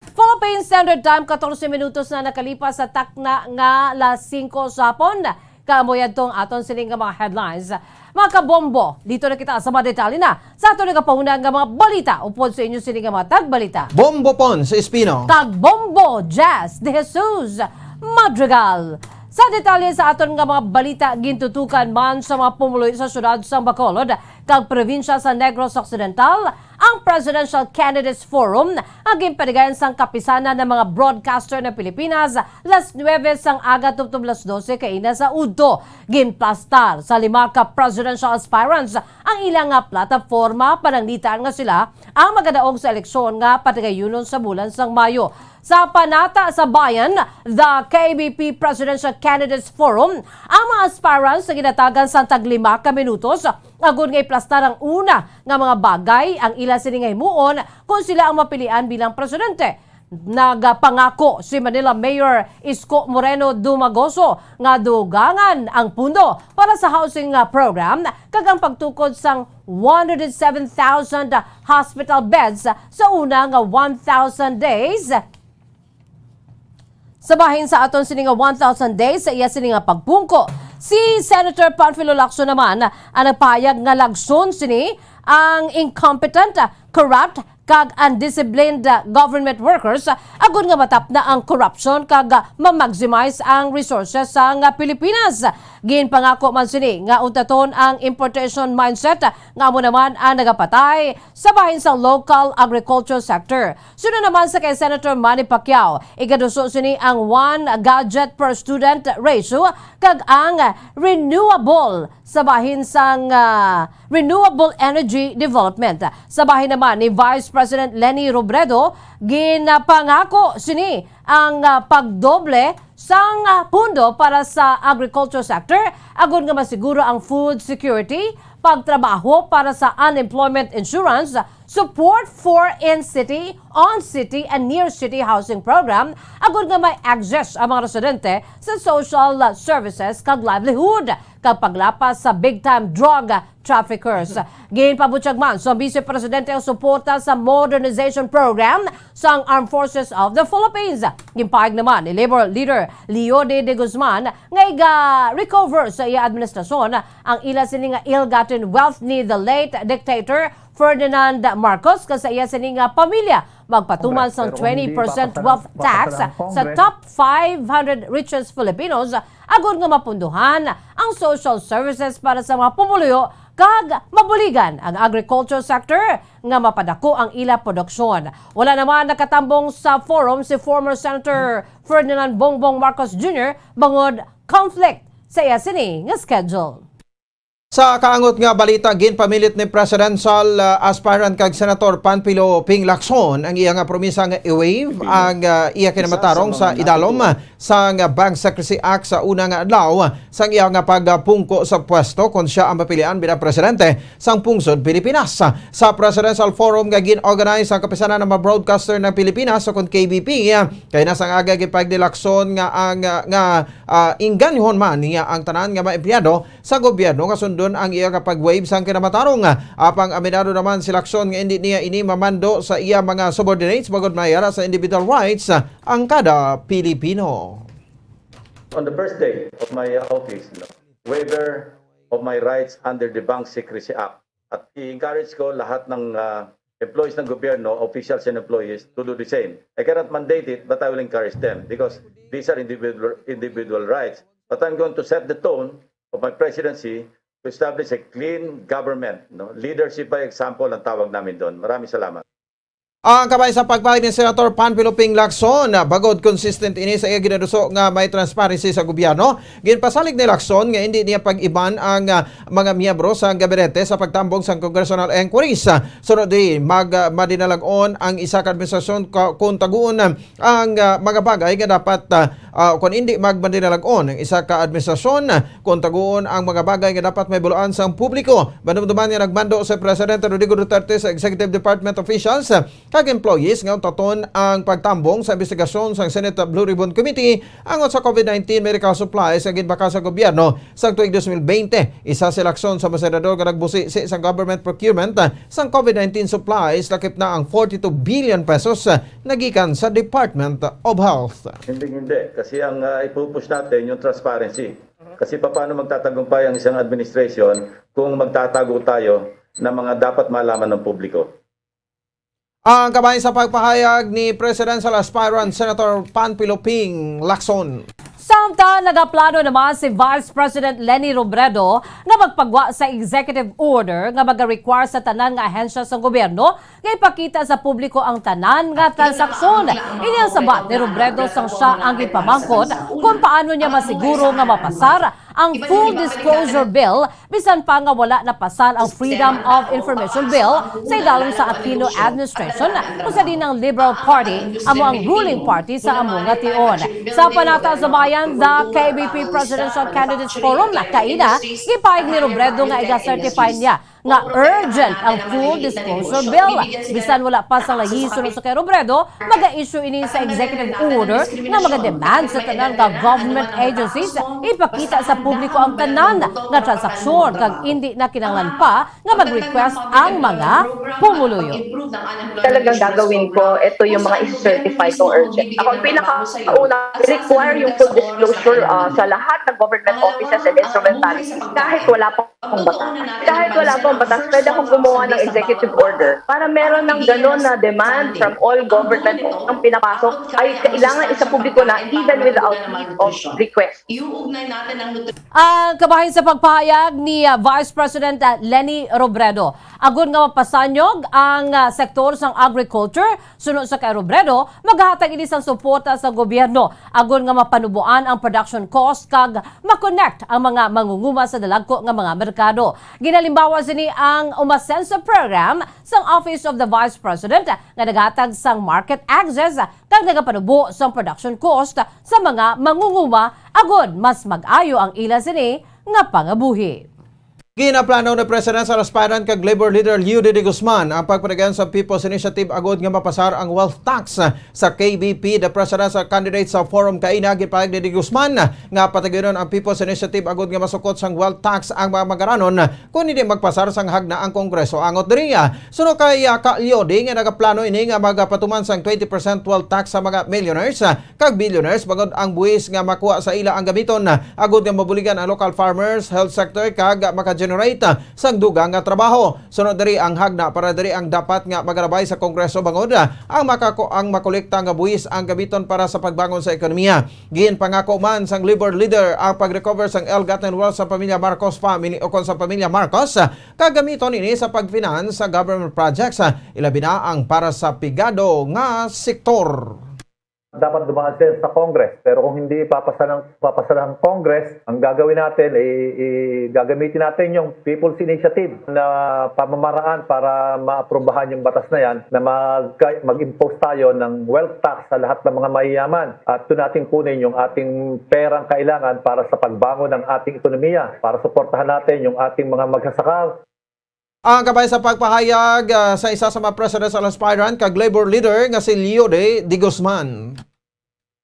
Philippine Standard Time, katorse minutos na nakalipas sa takna nga alas singko sa hapon. Kamo yadto ang aton sini nga mga headlines. Mga kabombo, dito na kita sa mga detalye na sa aton nga pauna nga mga balita upod sa inyo sini nga mga tagbalita. Bombo Pons Espino. Kag Bombo Jazz De Jesus Madrigal. Sa detalye sa aton nga mga balita, gintutukan man sa mga pumuluyo sa siyudad sang Bacolod kag probinsya sa Negros Occidental ang Presidential Candidates Forum nga ginpatigayon sang Kapisanan ng mga Broadcaster ng Pilipinas, las nuebe sang aga tubtob las dose kaina sa udto. Ginplastar sa lima ka presidential aspirants ang ila nga plataporma, pananglitan nga sila ang magadaog sa eleksyon nga patigayunon sa bulan sang Mayo. Sa Panata sa Bayan, the K B P Presidential Candidates Forum, ang mga aspirants nga ginatagan sang taglima ka minutos agud nga iplastar ang una nga mga bagay ang ila sini nga himuon kon sila ang mapilian bilang presidente. Nagapangako si Manila Mayor Isko Moreno Dumagoso nga dugangan ang pundo para sa housing, ah, program kag ang pagtukod sang one hundred seven thousand hospital beds sa una nga one thousand days. Sa bahin sa aton sini nga one thousand days sa iya sini nga pagpungko, si Senator Panfilo Lacson naman ang nagpahayag nga lagson sini ang incompetent, corrupt, kag undisciplined, uh, government workers, uh, agud nga matapna ang corruption kag, uh, ma-maximize ang resources sang, uh, Pilipinas. Ginpangako man sini nga untaton ang importation mindset, uh, nga amo naman ang nagapatay sa bahin sa local agriculture sector. Suno naman sa kay Senator Manny Pacquiao, igaduso sini ang one gadget per student ratio kag ang renewable sa bahin sang, ah, renewable energy development. Sa bahin naman ni Vice President Leni Robredo, ginapangako sini ang, ah, pagdoble sang, ah, pundo para sa agriculture sector, agud nga masiguro ang food security, pagtrabaho para sa unemployment insurance, support for in-city, on-city, and near-city housing program, agud nga may access ang mga residente sa social, ah, services kag livelihood, kag paglapas sa big-time drug traffickers. Ginpabutyag man sa Vice Presidente ang suporta sa modernization program sang Armed Forces of the Philippines. Ginpahayag naman ni Labor Leader Leody De Guzman nga iga-recover sa iya administrasyon ang ila sini nga ill-gotten wealth ni the late dictator Ferdinand Marcos kag sa iya sini nga pamilya magpatuman sang twenty percent wealth tax sa top five hundred richest Filipinos, agud nga mapundohan ang social services para sa mga pumuluyo kag mabuligan ang agriculture sector nga mapadako ang ila produksyon. Wala naman nakatambong sa forum si former Senator Ferdinand Bongbong Marcos Junior bangod conflict sa iya sini nga schedule. Sa kaangot nga balita, ginpamilit ni presidential, ah, aspirant kag Senator Panfilo Ping Lacson ang iya nga promisa nga i-waive ang, ah, iya kinamatarong sa idalom sang Bank Secrecy Act sa una nga adlaw sang iya nga pagpungko sa pwesto kon sia ang mapilian bilang presidente sang pungsod Pilipinas. Sa Presidential Forum nga gin-organize sang Kapisanan nga mga Broadcaster ng Pilipinas, o kon K B P, kay nasa nga aga gipahayag ni Lacson nga ang, ah, nga, ah, inganyohon man niya ang tanan nga mga empleyado sa gobyerno nga sundon ang iya nga pag-waive sang kinamatarong. Apang aminado naman si Lacson nga indi niya ini mamando sa iya mga subordinates, bangod may ara sa individual rights ang kada Pilipino. On the first day of my office, no, waiver of my rights under the Bank Secrecy Act. At i-encourage ko lahat ng, ah, employees ng gobyerno, officials and employees, to do the same. I cannot mandate it, but I will encourage them because these are individual, individual rights. But I'm going to set the tone of my presidency to establish a clean government, no? Leadership by example ang tawag namin doon. Maraming salamat. Ang kabahin sa pagpahayag ni Senator Panfilo Ping Lacson, ah, bangod consistent ini sa iya ginaduso nga may transparency sa gobyerno, ginpasalig ni Lacson nga hindi niya pag-iban ang, ah, mga miyembro sa gabinete sa pagtambong sang congressional inquiries. Ah, sunod di, mag, ah, madinalag-on ang isa ka administrasyon ka-, kung taguon, ah, ang, ah, mga bagay nga dapat, ah, ah, kung hindi magmadinalag-on ang isa ka administrasyon, ah, kung taguon ang mga bagay nga dapat may buloan sang publiko. Madumduman nga nagmando si Presidente Rodrigo Duterte sa Executive Department officials, ah, kag employees nga untaton ang pagtambong sa investigasyon sang Senate Blue Ribbon Committee angot sa COVID nineteen medical supplies nga ginbakal sa gobyerno sang tuig dos mil bente. Isa si Lacson sa mga senador nga nagbusi sa isang government procurement, ah, sang COVID nineteen supplies, lakip na ang forty-two billion pesos, ah, nagikan sa Department of Health. Hindi, hindi. Kasi ang, ah, ipupush natin yung transparency. Kasi paano magtatagumpay ang isang administration kung magtatago tayo ng mga dapat malaman ng publiko? Ang kabahin sa pagpahayag ni presidential aspirant Senator Panfilo Ping Lacson. Samtang nagaplano naman si Vice President Leni Robredo nga magpagwa sa executive order nga maga-require sa tanan nga ahensya sa gobyerno nga ipakita sa publiko ang tanan nga transaksyon. Ini ang sabat ni Robredo sang siya ang ginpamangkot kung paano niya masiguro nga mapasar ang Full Disclosure Bill, bisan pa nga wala napasar ang Freedom of Information Bill sa idalom sa Aquino administration, kung sa diin ang Liberal Party amo ang ruling party sa amo nga tion. Sa Panata sa Bayan, the K B P Presidential Candidates Forum, kaina, gipahayag ni Robredo nga iga-certify niya nga urgent ang Full Disclosure Bill. Bisan wala pa sang layi suno sa kay Robredo, maga-issue ini sa executive order nga maga-demand sa tanan nga government agencies ipakita sa publiko ang tanan nga transaksyon kag indi na kinahanglan pa nga mag-request ang mga pumuluyo. Talagang gagawin ko, ito yung mga isi-certify kong urgent. Ako, ang pinakauna, require yung full disclosure, ah, sa lahat ng government offices and instrumentalities kahit wala pa akong batas. Kahit wala pang batas, pwede akong gumawa ng executive order para meron ng ganun na demand from all government ang pinapasok ay kailangan isapubliko na even without need of request. Ang kabahin sa pagpahayag ni, ah, Vice President, ah, Leni Robredo. Agod nga mapasanyog ang, ah, sektor sang agriculture, suno sa kay Robredo, maghatag ini sang suporta sa gobyerno agod nga mapanuboan ang production cost kag ma-connect ang mga mangunguma sa dalagko nga mga merkado. Ginalimbawa sini ang umasenso program sang Office of the Vice President nga naghatag sang market access kag nagapanubo sang production cost sa mga mangunguma agod mas mag-ayo ang ila sini nga pangabuhi. Ginaplano ni Presidential Aspirant kag Labor Leader Leo Dodod Guzman ang pagpadagan sa People's Initiative agud nga mapasar ang wealth tax. Sa K B P, the presidential candidate sa Forum kaina, gipahayag ni Dodod Guzman nga pataginon ang People's Initiative agud nga masukot sang wealth tax ang mga magaranon kon hindi magpasar sang hagna ang Kongreso angot diri. Suno kay, ah, Ka Leody nga nagaplano ini nga magapatuman sang twenty percent wealth tax sa mga millionaires, ah, kag billionaires bangod ang buhis nga makuha sa ila ang gamiton, ah, agud nga mabuligan ang local farmers, health sector, kag maka generate, ah, sang dugang nga trabaho. Sunod diri ang hagna para diri ang dapat nga magalabay sa Kongreso bangod, ah, ang makako-, ang makolekta nga buhis ang gamiton para sa pagbangon sa ekonomiya. Ginpangako man sang Labor leader ang pag-recover sang ill-gotten wealth sa pamilya Marcos family o kon sa pamilya Marcos, ah, kag gamiton ini sa pag-finance sa government projects, ah, ilabi na ang para sa pigado nga sektor. Dapat dumaan siya sa Congress. Pero kung hindi papasa ng, papasa ng Congress, ang gagawin natin, i, i, gagamitin natin yung People's Initiative na pamamaraan para maaprubahan yung batas na yan na mag, mag-impose tayo ng wealth tax sa lahat ng mga mayayaman. At doon natin kunin yung ating perang kailangan para sa pagbangon ng ating ekonomiya, para suportahan natin yung ating mga magsasaka. Ang kabahin sa pagpahayag, ah, sa isa sa mga presidential aspirant kag Labor leader nga si Leody de Guzman.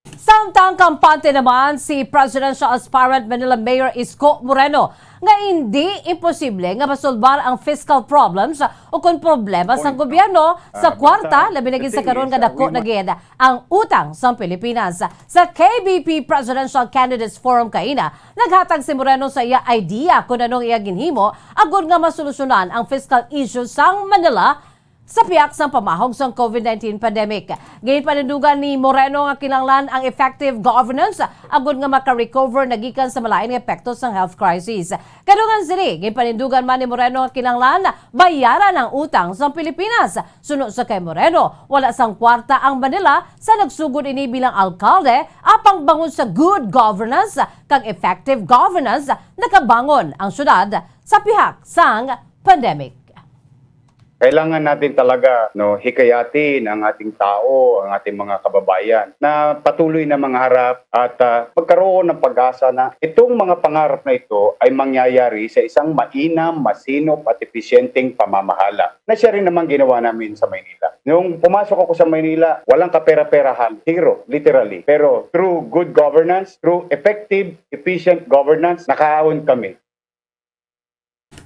Samtang kampante naman si presidential aspirant Manila Mayor Isko Moreno nga hindi imposible nga masolbar ang fiscal problems o kon problema sa gobyerno sa kwarta, labi na gid sa karon nga dako na gid ang utang sa Pilipinas. Sa K B P Presidential Candidates Forum kaina, naghatag si Moreno sa iya idea kon anong iya ginhimo agud nga masolusyonan ang fiscal issue sang Manila sa pihak sang pamahog sang COVID nineteen pandemic. Ginpanindugan ni Moreno nga kinahanglan ang effective governance agud nga maka-recover na gikan sa malain nga epekto sang health crisis. Kadungan sini, ginpanindugan man ni Moreno nga kinahanglan bayaran ang utang sang Pilipinas. Suno sa kay Moreno, wala sang kwarta ang Manila sa nagsugod ini bilang alkalde, apang bangod sa good governance kag effective governance, nakabangon ang syudad sa pihak sang pandemic. Kailangan natin talaga, no, hikayatin ang ating tao, ang ating mga kababayan na patuloy na mangarap at, ah, magkaroon ng pag-asa na itong mga pangarap na ito ay mangyayari sa isang mainam, masinop at episyenteng pamamahala na siya rin naman ginawa namin sa Maynila. Nung pumasok ako sa Maynila, walang kapera-perahan, zero, literally. Pero through good governance, through effective, efficient governance, nakaahon kami.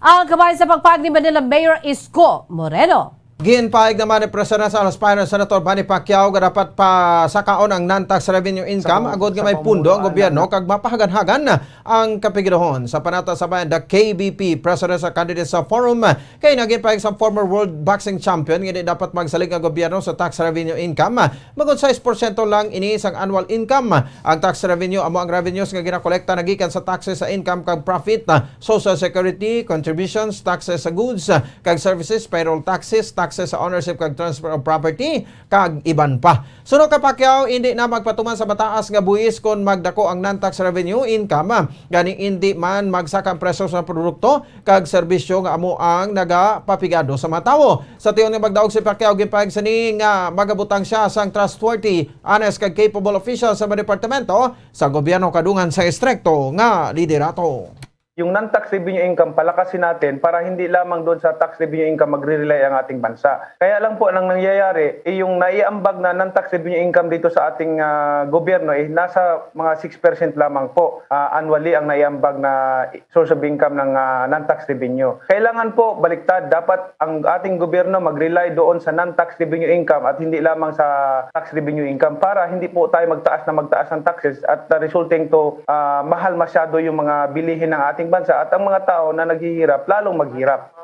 Ang kabahin sa pagpahayag ni Manila Mayor Isko Moreno. Ginpahayag naman ni Presidential Aspirant Senator Manny Pacquiao nga dapat pasakaon ang non-tax revenue income agud nga may pundo ang gobyerno kag mapahaganhagan ang kapigaduhon. Sa Panata sa Bayan, the K B P Presidential Candidate sa Forum kay naging pahayag sa former world boxing champion nga di dapat magsalig ang gobyerno sa tax revenue income. Bangod sais porsyento lang ini sang annual income. Ang tax revenue amo ang revenues nga ginakolekta nagikan sa taxes sa income kag profit, ah, social security contributions, taxes sa goods, ah, kag services, payroll taxes, taxes sa ownership kag transfer of property, kag iban pa. Suno kay Pacquiao, indi na magpatuman sa mataas nga buhis kon magdako ang non-tax revenue income, ah, gani indi man magsaka ang presyo sa produkto kag serbisyo nga amo ang nagapapigado sa mga tawo. Sa tion nga magdaog si Pacquiao, ginpahayag sini nga magabutang sia sang trustworthy, honest kag capable official sa mga departamento sa gobyerno kadungan sa estrikto nga liderato. Yung non-tax revenue income, palakasin natin para hindi lamang doon sa tax revenue income magre-rely ang ating bansa. Kaya lang po, nang nangyayari, eh, yung naiambag na non-tax revenue income dito sa ating ah, gobyerno, eh, nasa mga six percent lamang po ah, annually ang naiambag na source of income ng ah, non-tax revenue. Kailangan po baliktad, dapat ang ating gobyerno mag-rely doon sa non-tax revenue income at hindi lamang sa tax revenue income para hindi po tayo magtaas na magtaas ng taxes at ah, resulting to ah, mahal masyado yung mga bilihin ng ating bansa at ang mga tao na naghihirap lalong maghirap.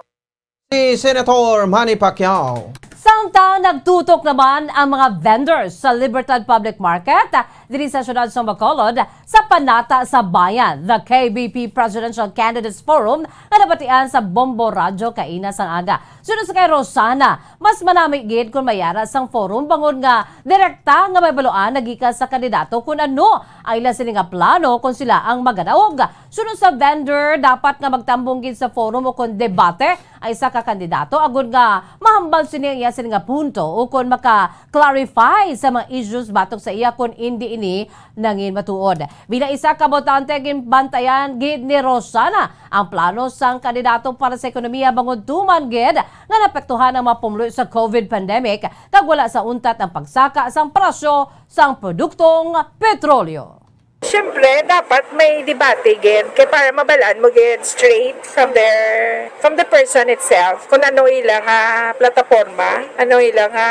Si Senator Manny Pacquiao. Samtang nagtutok naman ang mga vendors sa Libertad Public Market, ah, diri sa siyudad sa Bacolod, sa Panata sa Bayan, the K B P Presidential Candidates Forum nga nabatian sa Bombo Radyo kaina sang aga. Suno sa kay Rosana, mas manami gid kon mayara sang forum bangod nga direkta nga mabaluan nagikan sa kandidato kun ano ang ila sini nga plano kon sila ang magadaog. Suno sa vendor, dapat nga magtambong gid sa forum o kon debate ang isa ka kandidato agud nga mahambal sini ang iya sini nga punto o kon maka-clarify sa mga issues batok sa iya kon indi ini nangin matuod. Bilang isa ka botante, ginbantayan gid ni Rosana ang plano sang kandidato para sa ekonomiya bangod tuman gid nga naapektuhan ang mga pumuluyo sa COVID pandemic kag wala sa untat ang pagsaka sang presyo sang produktong petrolyo. Siyempre, dapat may debate gid kay para mabalaan mo gid straight from their from the person itself kung ano ila nga plataporma, ano ila nga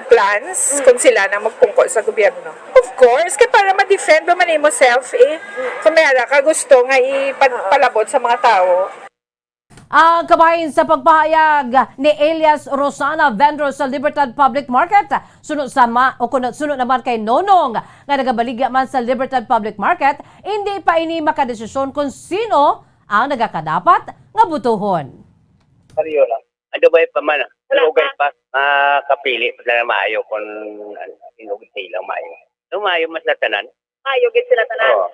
plans kung sila na magpungko sa gobyerno. Of course, kay para ma-defend mo man imo self eh. Kung may ara ka gusto nga ipalabot sa mga tao. Ang kabahin sa pagpahayag ni Elias Rosana, vendor sa Libertad Public Market, suno sa ma-, o kun-, suno naman kay Nonong nga nagabaligya man sa Libertad Public Market, hindi pa ini makadesisyon kung sino ang nagakadapat nga butuhon. Pareho lang. Ano ba yung pamana? Wala pa. Lugay pa. Makapili pa na maayo kung ano, inugot sa ilang maayo. Lumayo mas natanan. Maayo gid sila tanan. Oo.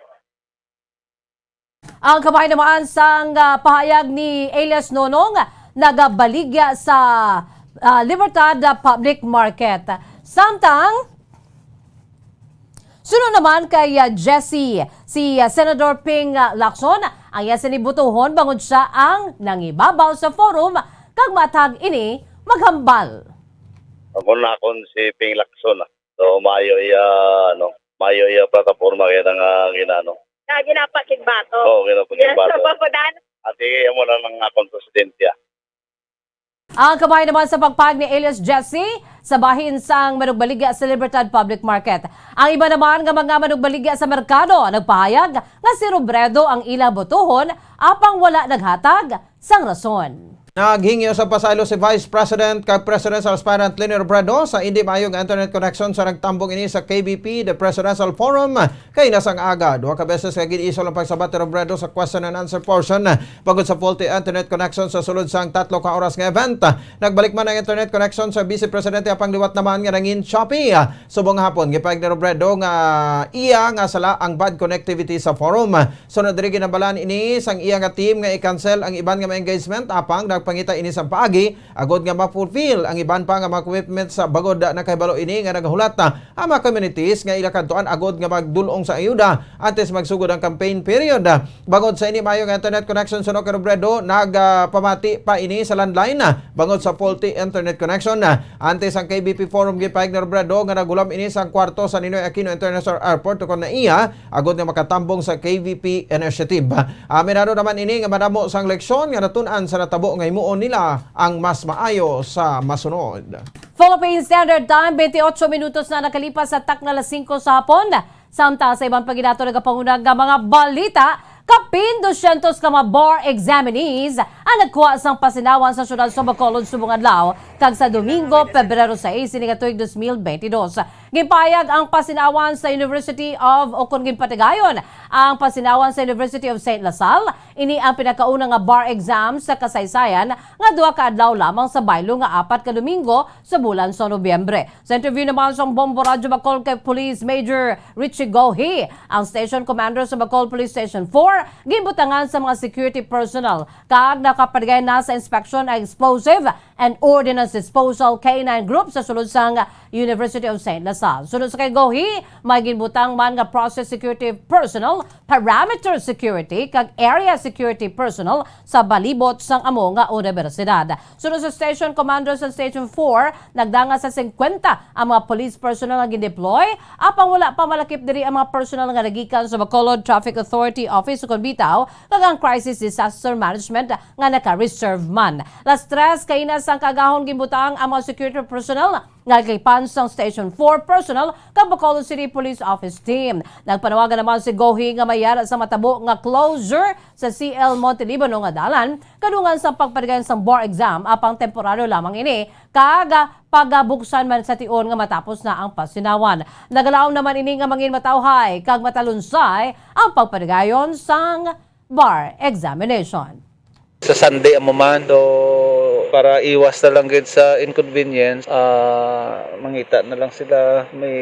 Ang kabahin naman sang, ah, pahayag ni Elias Nonong, nagabaligya sa, ah, Libertad, ah, Public Market. Samtang, suno naman kay, ah, Jesse, si, ah, Senador Ping, ah, Lacson, ang iya sini butuhon bangod siya ang nangibabaw sa forum kag matag ini maghambal. Ako na akon si Ping Lacson, ah. So, maayo iya, ano, maayo iya plataporma kaya nga ginano. Na ginapakigbato. Oo, ginapakigbato. Yes, so, papudan. Ati, amo lang ang akong presidente, ah. Ang kabahin naman sa pagpahayag ni Elias Jesse sa bahin sang manugbaligya sa Libertad Public Market. Ang iba naman nga mga manugbaligya sa merkado nagpahayag nga si Robredo ang ila botohon, apang wala naghatag sang rason. Naghingyo sa pasaylo si Vice President kag Presidential Aspirant Leni Robredo sa indi maayo nga internet connection sa nagtambong ini sa K B P, the Presidential Forum, kay nasang aga. Duha ka beses nga gin-isyu ang pagsabat ni Robredo sa question and answer portion bangod sa faulty internet connection sa sulod sang tatlo ka oras nga event. Nagbalik man ang internet connection sa Vice Presidente, apang liwat naman nga nangin choppy. Subong hapon, gipahayag ni Robredo nga iya nga sala ang bad connectivity sa forum. Sunod diri, ginambalan ini sang iya nga team nga i-cancel ang iban nga mga engagement, apang nagpangita ini sang paagi agod nga ma-fulfill ang iban pa nga mga commitment sa bangod nakahibalo ini nga nagahulat ang mga communities nga ila kadtuan agod nga magdul-ong sa ayuda antes magsugod ang campaign period. Bangod sa ini maayo nga internet connection, suno kay Robredo, nagpamati pa ini sa landline bangod sa faulty internet connection. Antes ang K B P Forum, gipahayag ni Robredo nga naghulam ini sang kwarto sa Ninoy Aquino International Airport, tukon na iya agod nga makatambong sa K V P initiative. Aminado naman ini nga madamo sang leksyon nga natun-an sa natabo nga himuon nila ang mas maayo sa masunod. Philippine Standard Time, twenty-eight minutos na nakalipas sa takna alas singko sa hapon. Samtang sa iban pa gid nato nagapanguna nga mga balita, kapin dosyentos ka mga bar examinees ang nagkuha sang pasinawan sa siyudad sa Bacolod subong adlaw kag sa Domingo, Pebrero sais, sini nga tuig dos mil bentidós. Ginpahayag ang pasinawan sa University of, o kon ginpatigayon ang pasinawan sa University of Saint La Salle. Ini ang pinakauna nga bar exam sa kasaysayan nga duha ka adlaw lamang sa baylo nga apat ka Domingo sa bulan sa Nobyembre. Sa interview naman sa Bombo Radyo Bacol kay Police Major Richie Gohi, ang station commander sa Bacol Police Station four, ginbutangan sa mga security personnel kag nakapaligay na sa inspection ang explosive and ordnance disposal K nine group sa sulod sang University of Saint La Salle. Sunod sa kay Gohi, may ginbutang man nga process security personnel, perimeter security, kag area security personnel sa palibot sang amo nga universidad. Sunod sa station commander sa Station four, nagdanga sa singkwenta ang mga police personnel nga gindeploy, apang wala pa malakip diri ang mga personnel nga nagikan sa Bacolod Traffic Authority Office ukon bitaw kag ang Crisis Disaster Management nga naka-reserve man. Alas tres kaina sang kaagahon ginbutang ang mga security personnel nga lakipan sang Station four personnel kag Bacolod City Police Office team. Nagpanawagan naman si Gohi nga may yara sa matabo nga closure sa C L Monte Libano nga dalan, kadungan sa pagpadayon sang bar exam, apang temporaryo lamang ini, kag pagabuksan man sa tion nga matapos na ang pasinawan. Nagalaom naman ini nga mangin matawhay kag matalunsay ang pagpadayon sang bar examination. Sa Sunday amo man, so para iwas na lang gid sa inconvenience, ah, mangita na lang sila, may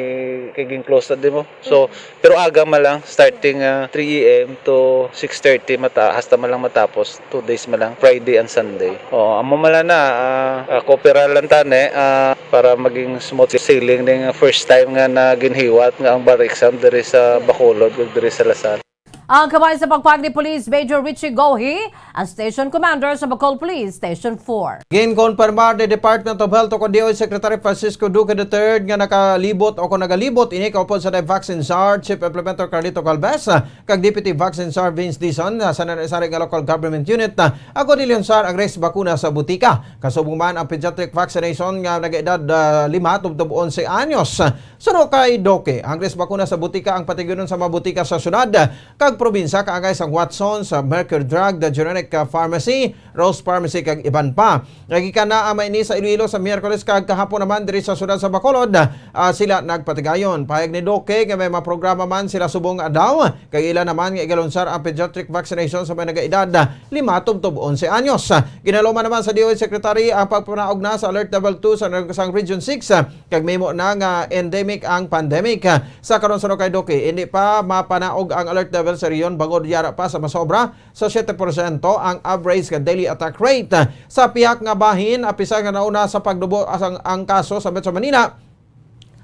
kay gin-close na, di mo? So, pero aga man lang, starting, ah, three A M to six thirty, mata-, hasta man lang matapos, two days man lang, Friday and Sunday. Oo, amo man lang na, ah, ah, koopera lang tani, ah, para maging smooth sailing ning first time nga na ginhiwat nga ang bar exam diri sa Bacolod ug diri sa La Salle. Ang kabahin sa pagpahayag ni Police Major Richie Gohi, ang station commander sa Bacol Police Station four. Ginkonfirmar ni Department of Health o kon D O H Secretary Francisco Duque the third nga nakalibot o kon nagalibot ini kaupod sa Vaccine Czar, Chief Implementer Carlito Galvez, kag Deputy Vaccine Czar Vince Dizon, sa sari-sari nga local government unit, ah, agod ilyonsar ang race bakuna sa butika. Kasubong man ang pediatric vaccination nga nag-edad, ah, lima tubtob onse anyos. Suno kay Duque, ang race bakuna sa butika ang patigyonon sa mga butika sa syudad, kag probinsya kaangay sang Watsons, Mercury Drug, The Generic, ah, Pharmacy, Rose Pharmacy, kag iban pa. Naggikan na ang mga ini sa Iloilo sa Miyerkules kag kahapon naman diri sa siyudad sa Bacolod, ah, sila nagpatigayon. Pahayag ni Duque nga may mga programa man sila subong adlaw, kag ila naman nga igalunsar ang pediatric vaccination sa mga nagaedad lima tubtob onse anyos. Ginaluman naman sa D O H Secretary ang pagpanaog na sa Alert Level two sa, sang Region six, kag mahimo na nga endemic ang pandemic. Sa karon, suno kay Duque, hindi pa mapanaog ang alert level sa rehiyon bangod yara pa sa masobra sa siyete porsyento ang average nga daily attack rate. Sa pihak nga bahin, apisar nga nauna sa pagdubo ang, ang kaso sa Metro Manila,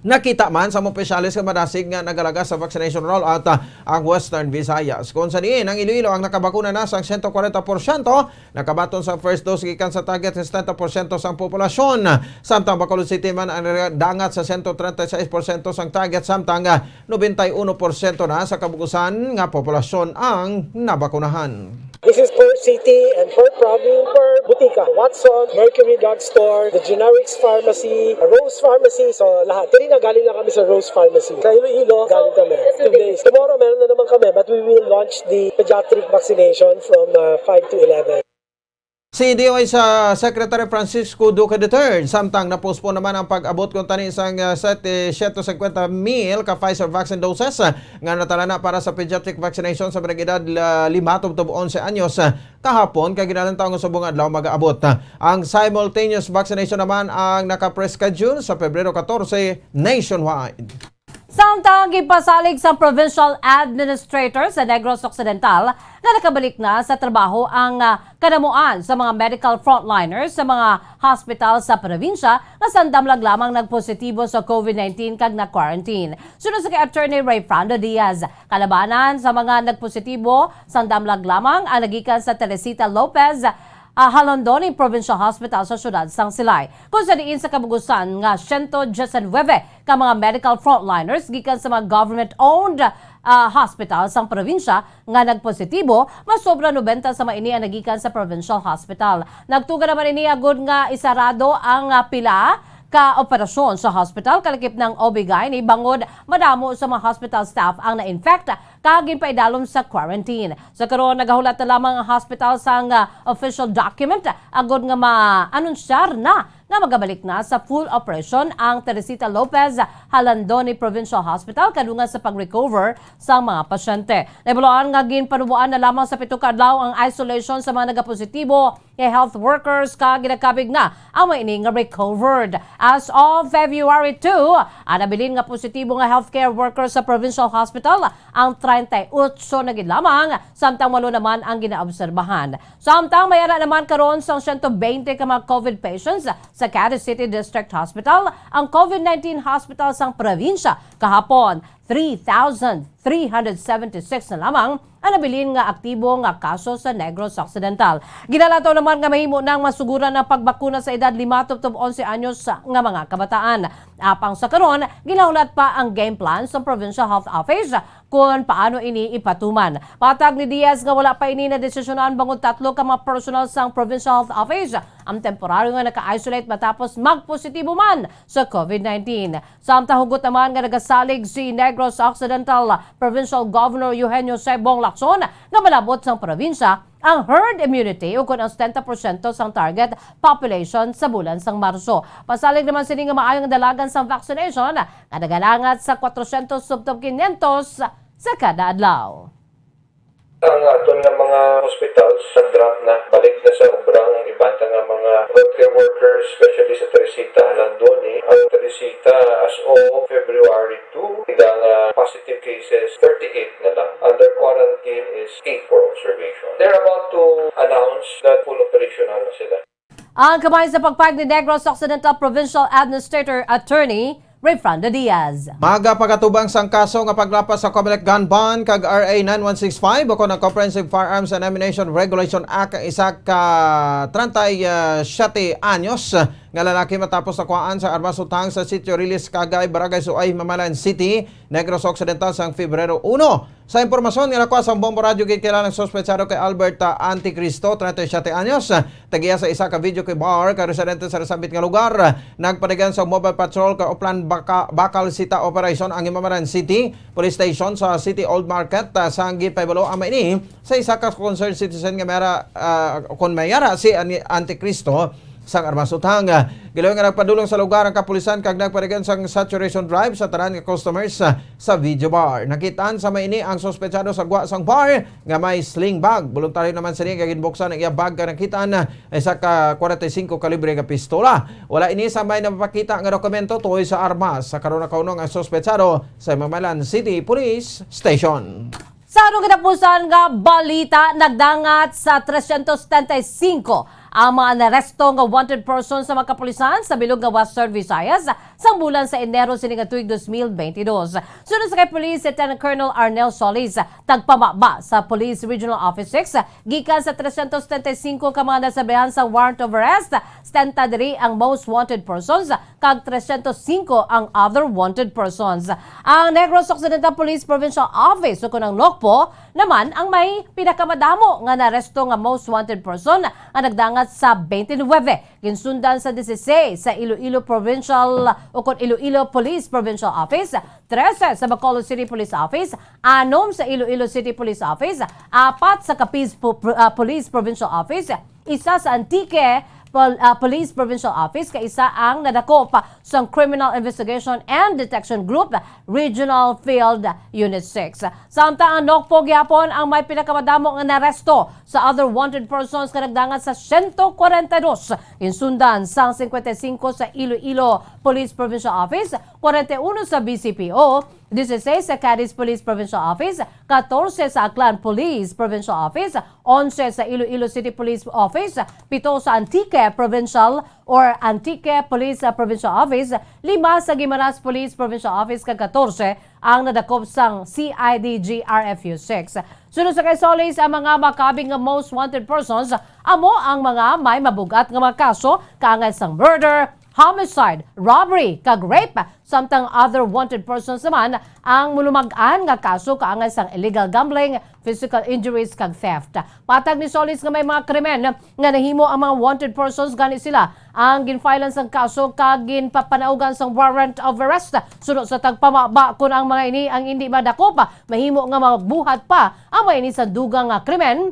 nakita man sa mga opisyales nga madasig nga nagalagas sa vaccination rollout, ah, ang Western Visayas. Kung sa diin, ang Iloilo ang nakabakuna na sang siyento kwarenta porsyento, nakabaton sa first dose gikan sa target nga setenta porsyento sang populasyon. Samtang Bacolod City man ang dangat sa siyento treinta y seis porsyento sang target, samtang, ah, nobenta y uno porsyento na sa kabugusan nga populasyon ang nabakunahan. This is per city and per province, per butika. Watson, Mercury Drugstore, the Generics Pharmacy, Rose Pharmacy, so lahat. Diri na, galing lang kami sa Rose Pharmacy. Sa Iloilo, galing kami. Two days. Tomorrow, meron na naman kami, but we will launch the pediatric vaccination from, uh, five to eleven. Si D O H, ah, Secretary Francisco Duque the third, samtang na-postpone naman ang pag-abot kuntani sang, ah, siyete, siyento cincuenta mil ka Pfizer vaccine doses, ah, nga natala na para sa pediatric vaccination sa mga edad, ah, lima tubtob onse anyos, ah, kahapon, kay ginalantaw nga subong adlaw mag-aabot. Ah, ang simultaneous vaccination naman ang naka-preschedule sa Pebrero katorse nationwide. Samtang gipasalig sang Provincial Administrator sa Negros Occidental nga nakabalik na sa trabaho ang, ah, kanamuan sa mga medical frontliners sa mga hospital sa probinsya nga sandamlag lamang nagpositibo sa covid nineteen kag na-quarantine. Suno sa kay Attorney Rayfrando Diaz, kalabanan sa mga nagpositibo sandamlag lamang ang nagikan sa Teresita Lopez, ah, Jalandoni Provincial Hospital sa siyudad sang Silay, kung sa diin sa kabugusan nga siyento diesinuebe ka mga medical frontliners gikan sa mga government-owned, ah, hospital sang probinsya nga nagpositibo, mas sobra nobenta sa mga ini ang nagikan sa provincial hospital. Nagtuga naman ini agud nga isarado ang, ah, pila ka operasyon sa hospital, kalakip ng O B-gyne, bangod madamo sa mga hospital staff ang na-infect kag ginpaidalom sa quarantine. Sa karon, nagahulat na lamang ang hospital sang, ah, official document agud nga ma-anunsyar na nga magabalik na sa full operation ang Teresita Lopez Jalandoni Provincial Hospital kadungan sa pag-recover sa mga pasyente. Nahibaluan nga ginpanuboan na lamang sa pito ka adlaw ang isolation sa mga nagapositibo nga health workers, kag ginakabig na ang mga ini nga recovered. As of February two, ang nabilin nga positibo nga healthcare workers sa provincial hospital ang treinta y ocho na gid lamang, samtang walo naman ang ginaobserbahan. Samtang may ara naman karon sang siyento beinte ka mga covid patients sa Cadiz City District Hospital, ang covid nineteen hospital sang probinsya kahapon, three thousand three hundred seventy-six na lamang ang nabilin nga aktibo nga kaso sa Negros Occidental. Ginalantaw naman nga mahimo nang masuguran ang pagbakuna sa edad lima tubtob onse anyos nga mga kabataan. Apang sa karon, ginahulat pa ang game plan sa Provincial Health Office kon paano ini ipatuman. Matag ni Diaz nga wala pa ini nadesisyonan bangod tatlo ka mga personal sang Provincial Health Office ang temporaryo nga naka-isolate matapos magpositibo man sa covid nineteen. Samtang hugot naman nga nagasalig si Negros Occidental Provincial Governor Eugenio Sebong Lacson nga malabot sang probinsya ang herd immunity ukon ang setenta porsyento sang target population sa bulan sang Marso. Pasalig naman sini nga maayo nga dalagan sang vaccination nga nagalangat sa kwatrocientos tubtob quinientos sa kada adlaw. Ang aton nga mga hospitals nag-drop na, balik na sa obra ang iban ta nga mga healthcare workers, especially sa Teresita Jalandoni. Ang Teresita, as of February two, ang, ah, positive cases, thirty-eight na lang. Under quarantine is eight for observation. They're about to announce that full operational na sila. Ang kamay sa pagpahayag ni Negros Occidental Provincial Administrator Attorney Rayfrando Diaz. Magapagatubang sang kaso nga paglapas sa Comelec gun ban kag R A nine one six five ukon ang Comprehensive Firearms and Ammunition Regulation Act ang isa ka treinta y siete anyos nga lalaki matapos nakuhaan sa armas utang sa Sitio Rilis Kagay, Barangay Suay, Mamalan City, Negros Occidental, sang Febrero uno. Sa impormasyon nga nakuha sa Bombo Radyo, ginkilalang suspetsado kay Albert, ah, Anticristo, treinta y siete anyos, tagiya sa isa ka video key bar, ka residente sa nasambit nga lugar. Nagpadagan sa mobile patrol ka Oplan Baka-, Bakal Sita Operation ang Mamalan City Police Station sa City Old Market, ah, sang ginpahibalo ang mga ini sa isa ka concerned citizen nga may ara, ah, kon may ara si Ani-, Anticristo sang armas utang. Gilayon nga nagpadulong sa lugar ang kapulisan kag nagpadagan sang saturation drive sa tanan nga customers, ah, sa video bar. Nakitaan sa mga ini ang suspetsado sa gwa sang bar nga may sling bag. Boluntaryo naman sini nga ginbuksan ang iya bag kag nakitaan, ah, isa ka forty-five kalibre nga pistola. Wala ini sa may napapakita nga dokumento tuhoy sa armas. Sa karon nakaunong ang suspetsado sa Mamalan City Police Station. Sa atong katapusan nga balita, nagdangat sa trescientos setenta y cinco ang mga naresto nga wanted person sa mga kapulisan sa bilog nga Western Visayas sang bulan sa Enero sini nga tuig dos mil bentidós. Sunod sa kay Police Lieutenant Colonel Arnel Solis, tagpamaba sa Police Regional Office six, gikan sa trescientos setenta y cinco ka mga nasabihan sa warrant of arrest, setenta diri ang most wanted persons kag trescientos singko ang other wanted persons. Ang Negros Occidental Police Provincial Office, ukon ang NOCPO, naman ang may pinakamadamo nga naresto nga most wanted person nga nagdangat sa twenty-nine. Ginsundan sa dieciséis sa Iloilo Provincial, ukon Iloilo Police Provincial Office, trese sa Bacolod City Police Office, anom sa Iloilo City Police Office, apat sa Capiz Pu-, Pro-, ah, Police Provincial Office, isa sa Antique Pol-, ah, Police Provincial Office, kag isa ang nadakop sang Criminal Investigation and Detection Group Regional Field Unit six. Samtang ang NOCPO gihapon ang may pinakamadamo nga naresto sa other wanted persons nga nagdangat sa siyento kwarenta y dos, ginsundan sang cincuenta y cinco sa Iloilo Police Provincial Office, kwarenta y uno sa B C P O, dieciséis sa Cadiz Police Provincial Office, katorse sa Aklan Police Provincial Office, onse sa Iloilo City Police Office, pito sa Antique Provincial or Antique Police, uh, Provincial Office, lima sa Guimaras Police Provincial Office, kag katorse ang nadakop sang C I D G R F U six. Sunod sa kay Solis, ang mga makabig nga most wanted persons amo ang mga may mabug-at nga mga kaso kaangay sang murder, homicide, robbery, kag rape, samtang other wanted persons naman ang mulumag-an nga kaso kaangay sang illegal gambling, physical injuries, kag theft. Patag ni Solis nga may mga krimen nga nahimo ang mga wanted persons, gani sila ang ginfilean sang kaso kag ginpapanaugan sang warrant of arrest. Suno sa tagpamaba, kun ang mga ini ang indi madakop, mahimo nga magbuhat pa ang mga ini sa dugang nga krimen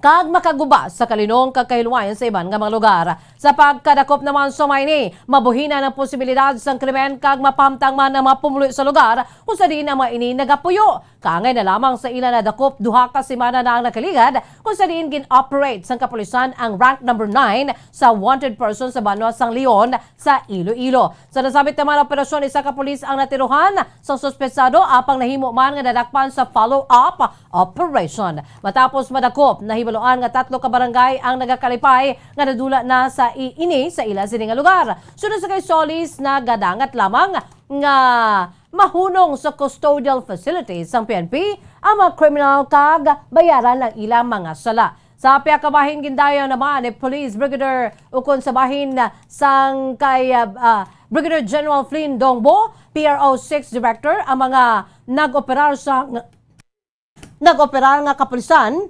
kag makaguba sa kalinong kag kahilwayan sa iban nga mga lugar. Sa pagkadakop naman sa mga ini, mabuhinan ang posibilidad sang krimen kag mapahamtang man ang mga pumuluyo sa lugar kung sa diin ang mga ini nagapuyo. Kaangay na lamang sa ila nadakop duha ka semana na ang nakaligad, kung sa diin gin-operate sang kapulisan ang rank number nine sa wanted person sa banwa sang Leon sa Iloilo. Sa nasambit naman nga operasyon, isa ka pulis ang natirohan sang suspetsado, apang nahimo man nga nadakpan sa follow-up operation. Matapos madakop, nahibaluan nga tatlo ka barangay ang nagakalipay nga nadula na sa i-, ini sa ila sini nga lugar. Sunod sa kay Solis, nagadangat lamang nga mahunong sa custodial facilities sang P N P ang mga kriminal kag bayaran ang ilang mga sala. Sa pihak ka bahin, gindayaw naman ni Police Brigadier ukon sa bahin sang kay, ah, ah, Brigadier General Flynn Dongbo, P R O six Director, ang mga nag-operar sa, nag-operar nga kapulisan.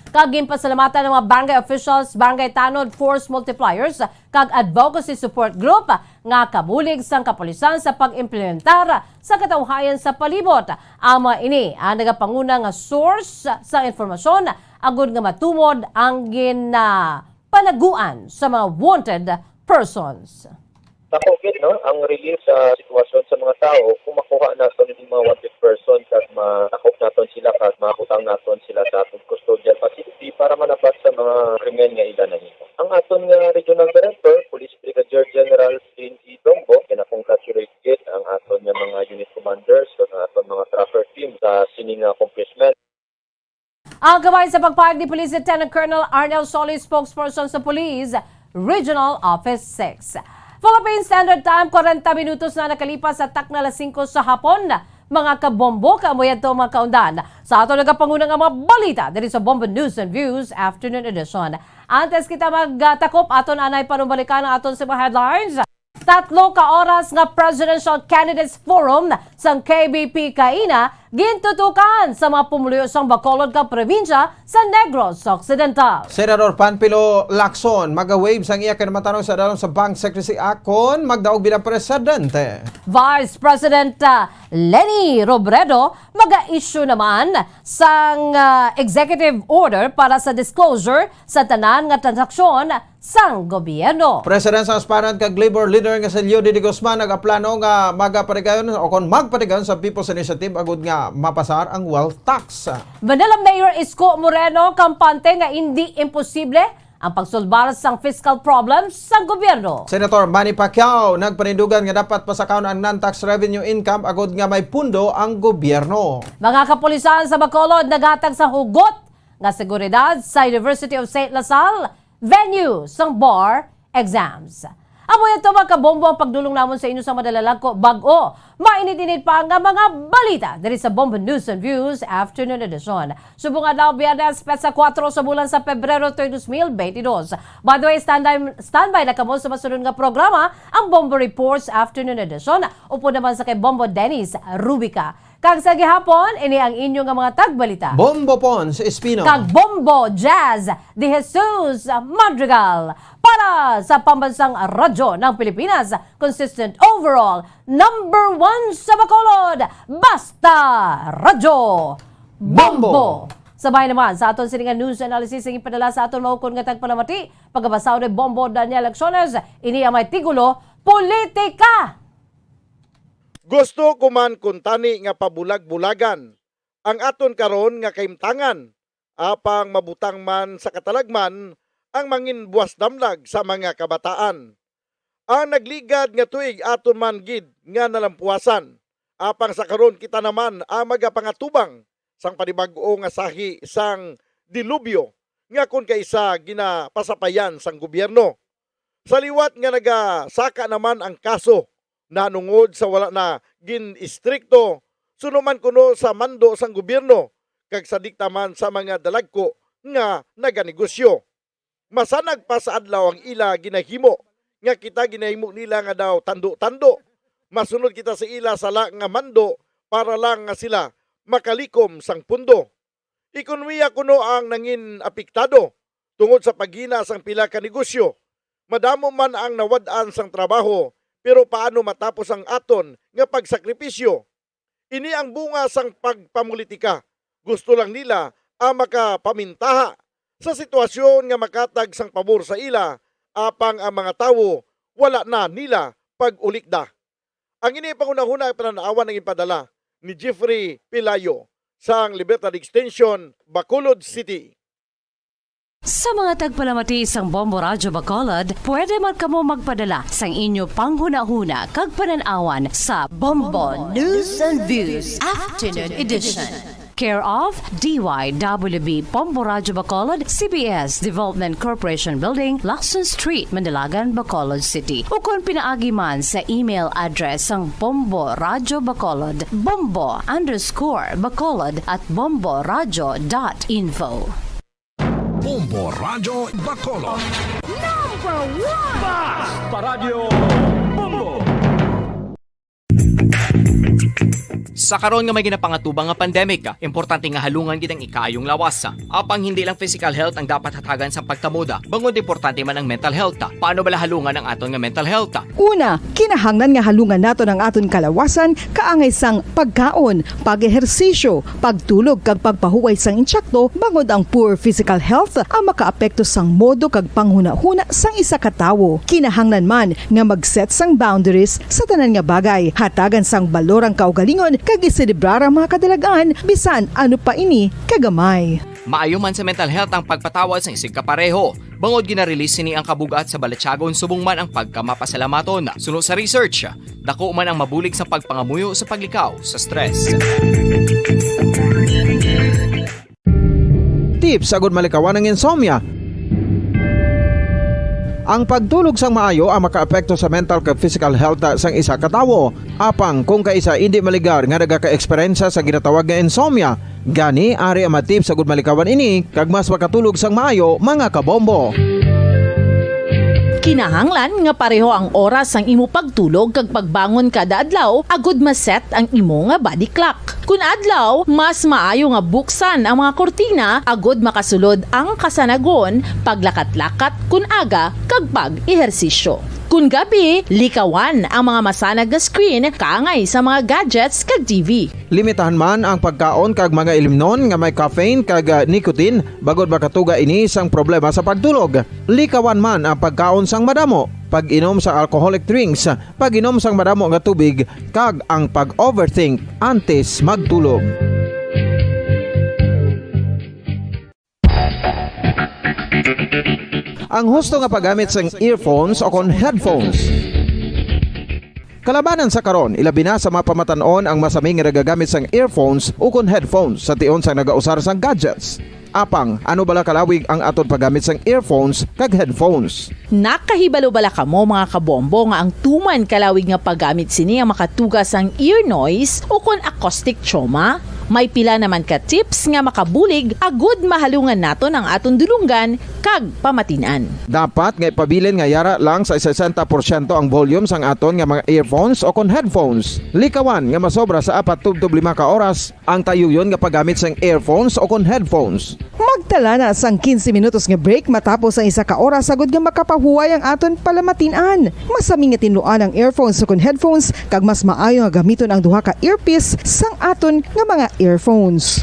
Kag ginpasalamatan ang mga barangay officials, barangay tanod, force multipliers, kag advocacy support group nga kabulig sang kapulisan sa pag-implementar sa katawhayan sa palibot. Ang mga ini ang nagapanguna nga source sa informasyon agud nga matumod ang ginapanaguan sa mga wanted persons. Sa COVID, no, ang relief sa sitwasyon sa mga tao, kung makuha naton yung mga wanted person, kag madakop naton sila, kag mabutang naton sila sa aton custodial facility para manabad sa mga krimen nga ila nahimo. Ang aton nga regional director, Police Brigadier General Flynn E. Dongbo, gina-congratulate gid ang aton nga mga unit commanders kag ang aton mga tracker team sa sining accomplishment. Ang kabahin sa pagpahayag ni Police Lieutenant Colonel Arnel Solis, spokesperson sa Police Regional Office six. Philippine Standard Time, kwarenta minutos na nakalipas sa takna alas singko sa hapon. Mga kabombo, kamo yadto ang mga kaundan sa aton nagapanguna nga mga balita diri sa Bombo News and Views Afternoon Edition. Antes kita magtakop, aton anay panumbalikan ang aton sa mga headlines. Tatlo ka oras nga Presidential Candidates Forum sang K B P kaina gintutukan sa mga pumuluyo sang Bacolod kag probinsya sa Negros Occidental. Senador Panfilo Lacson maga-waive sang iya kinamatarong sa dalom sa Bank Secrecy Act kon magdaog bilang presidente. Vice President, ah, Leni Robredo maga-issue naman sang, ah, executive order para sa disclosure sa tanan nga transaksyon sang gobyerno. President sang Aspirant kag Labor Leader nga si Leo Dodod Guzman nagaplano nga magapatigayon o kon magpatigayon sa People's Initiative agud nga mapasar ang wealth tax. Manila Mayor Isko Moreno kampante nga indi imposible ang pagsulbar sang fiscal problems sang gobyerno. Senator Manny Pacquiao nagpanindugan nga dapat pasakahon ang non-tax revenue income agud nga may pundo ang gobyerno. Mga kapulisan sa Bacolod naghatag sa hugot nga seguridad sa University of Saint La Salle venue sang bar exams. Amo ito, mga kabombo, ang pagdulong namon sa inyo sa madalalagko bag-o mainit-init pa nga mga balita diri sa Bombo News and Views Afternoon Edition. Subong adlaw, Biyernes, petsa kuwatro sa bulan sa Pebrero, tuig dos mil benti dos. By the way, standby, standby na kamo sa masunod nga programa, ang Bombo Reports Afternoon Edition, upod naman sa kay Bombo Dennis Rubica. Kag sa gihapon, ini ang inyo nga mga tagbalita. Bombo Pons Espino. Kag Bombo Jazz de Jesus Madrigal. Para sa Pambansang Radyo ng Pilipinas, consistent overall, number one sa Bacolod, Basta Radyo Bombo. Bombo! Sabay naman sa aton sini nga news analysis ang ipadala sa aton maukon nga tagpalamati, pagabasahon ni Bombo Daniel Acciones, ini ang may titulo, Politika. Gusto ko man kuntani nga pabulag-bulagan ang aton karon nga kahimtangan, apang mabutang man sa katalagman ang mangin buwas damlag sa mga kabataan. Ang nagligad nga tuig aton man gid nga nalampuasan, apang sa karon kita naman ang magapangatubang sang panibag-o nga sahi sang dilubyo nga kon kaisa ginapasapayan sang gobyerno. Sa liwat nga nagasaka naman ang kaso nahanungod sa wala na gin-istrikto suno man kuno sa mando sang gobyerno kag sa dikta man sa mga dalagko nga naganegosyo. Masanag pa sa adlaw ang ila ginahimo nga kita ginahimo nila nga daw tando-tando. Masunod kita sa ila sala nga mando para lang nga sila makalikom sang pundo. Ekonomiya kuno ang nangin apektado tungod sa paghina sang pila ka negosyo. Madamo man ang nawad-an sang trabaho, pero paano matapos ang aton nga pagsakripisyo? Ini ang bunga sang pagpamulitika. Gusto lang nila ang makapamintaha sa sitwasyon nga makatag sang pabor sa ila, apang ang mga tawo wala na nila pag-ulikda. Ang ini panghunahuna ang panan-awan ang ipadala ni Jeffrey Pelayo sang Libertad Extension, Bacolod City. Sa mga tagpalamati sang Bombo Radyo Bacolod, pwede man kamo magpadala sang inyo panghunahuna kag panan-awan sa Bombo News and Views Afternoon Edition. Care of D Y W B Bombo Radyo Bacolod, C B S Development Corporation Building, Lacson Street, Mandilagan, Bacolod City. Ukon pinaagi man sa email address sang Bombo Radyo Bacolod, bombo underscore bacolod at bomboradyo dot info. Bombo Radyo Bacolod. Number one! Basta Radyo Bombo! Sa karon nga may ginapangatubang nga pandemic, importante nga halungan gid ang ikaayong lawas. Apang hindi lang physical health ang dapat hatagan sa pagtamod, bangod importante man ang mental health. Paano bala halungan ang aton nga mental health? Una, kinahanglan nga halungan naton ang aton kalawasan kaangay sang pagkaon, pag-ehersisyo, pagtulog kag pagpahuway sang insakto, bangod ang poor physical health ang makaapekto sang modo kag panghunahuna sang isa ka tawo. Kinahanglan man nga mag-set sang boundaries sa tanan nga bagay, hatagan sang balor ang kaugalingon kag iselebrar ang mga kadalag-an, bisan ano pa ini kagamay. Maayo man sa mental health ang pagpatawad sang isigkapareho, bangod gina-release sini ang kabug-at sa balatyagon subong man ang pagkamapasalamaton. Suno sa research, dako man ang mabulig sa pagpangamuyo sa paglikaw sa stress. Tips agud malikawan ang insomnia. Ang pagtulog sang maayo ang makaapekto sa mental kag physical health sang isa ka tawo. Apang kung kaisa indi maligar nga nagakaeksperyensya sa ginatawag nga insomnia, gani ari ang mga tips agud malikawan ini kag mas makatulog sang maayo, mga kabombo. Kinahanglan nga pareho ang oras sang imo pagtulog kag pagbangon kada adlaw agud ma-set ang imo nga body clock. Kun adlaw, mas maayo nga buksan ang mga kurtina agud makasulod ang kasanagon, paglakat-lakat kun aga, kag pag-ehersisyo. Kun gabi, likawan ang mga masanag nga screen kaangay sa mga gadgets kag T V. Limitahan man ang pagkaon kag mga ilimnon nga may caffeine kag, ah, nicotine, bangod makatuga ini sang problema sa pagtulog. Likawan man ang pagkaon sang madamo, pag-inom sa alcoholic drinks, pag-inom sang madamo nga tubig, kag ang pag-overthink antes magtulog. Ang husto nga paggamit sang earphones o kon headphones. Kalabanan sa karon, ilabi na sa mga pamatan-on ang masami nga nagagamit sang earphones o kon headphones sa tion sang nagausar sang gadgets. Apang, ano bala kalawig ang aton paggamit sang earphones kag headphones? Nakahibalo bala kamo, mga kabombo, nga ang tuman kalawig nga paggamit sini ang makatuga sang ear noise o kon acoustic trauma? May pila naman ka tips nga makabulig agud mahalungan naton ang aton dulonggan kag pamatin-an. Dapat nga ipabilin nga yara lang sa sesenta porsyento ang volume sang aton nga mga earphones o kon headphones. Likawan nga masobra sa apat tubtob lima ka oras ang tayuyon nga paggamit sang earphones o kon headphones. Magtala na sang quince minutos nga break matapos ang isa ka oras, agud nga makapahuway ang aton palamatin-an. Masami nga tinluan ang earphones o kon headphones, kag mas maayo nga gamiton ang duha ka earpiece sang aton nga mga earphones.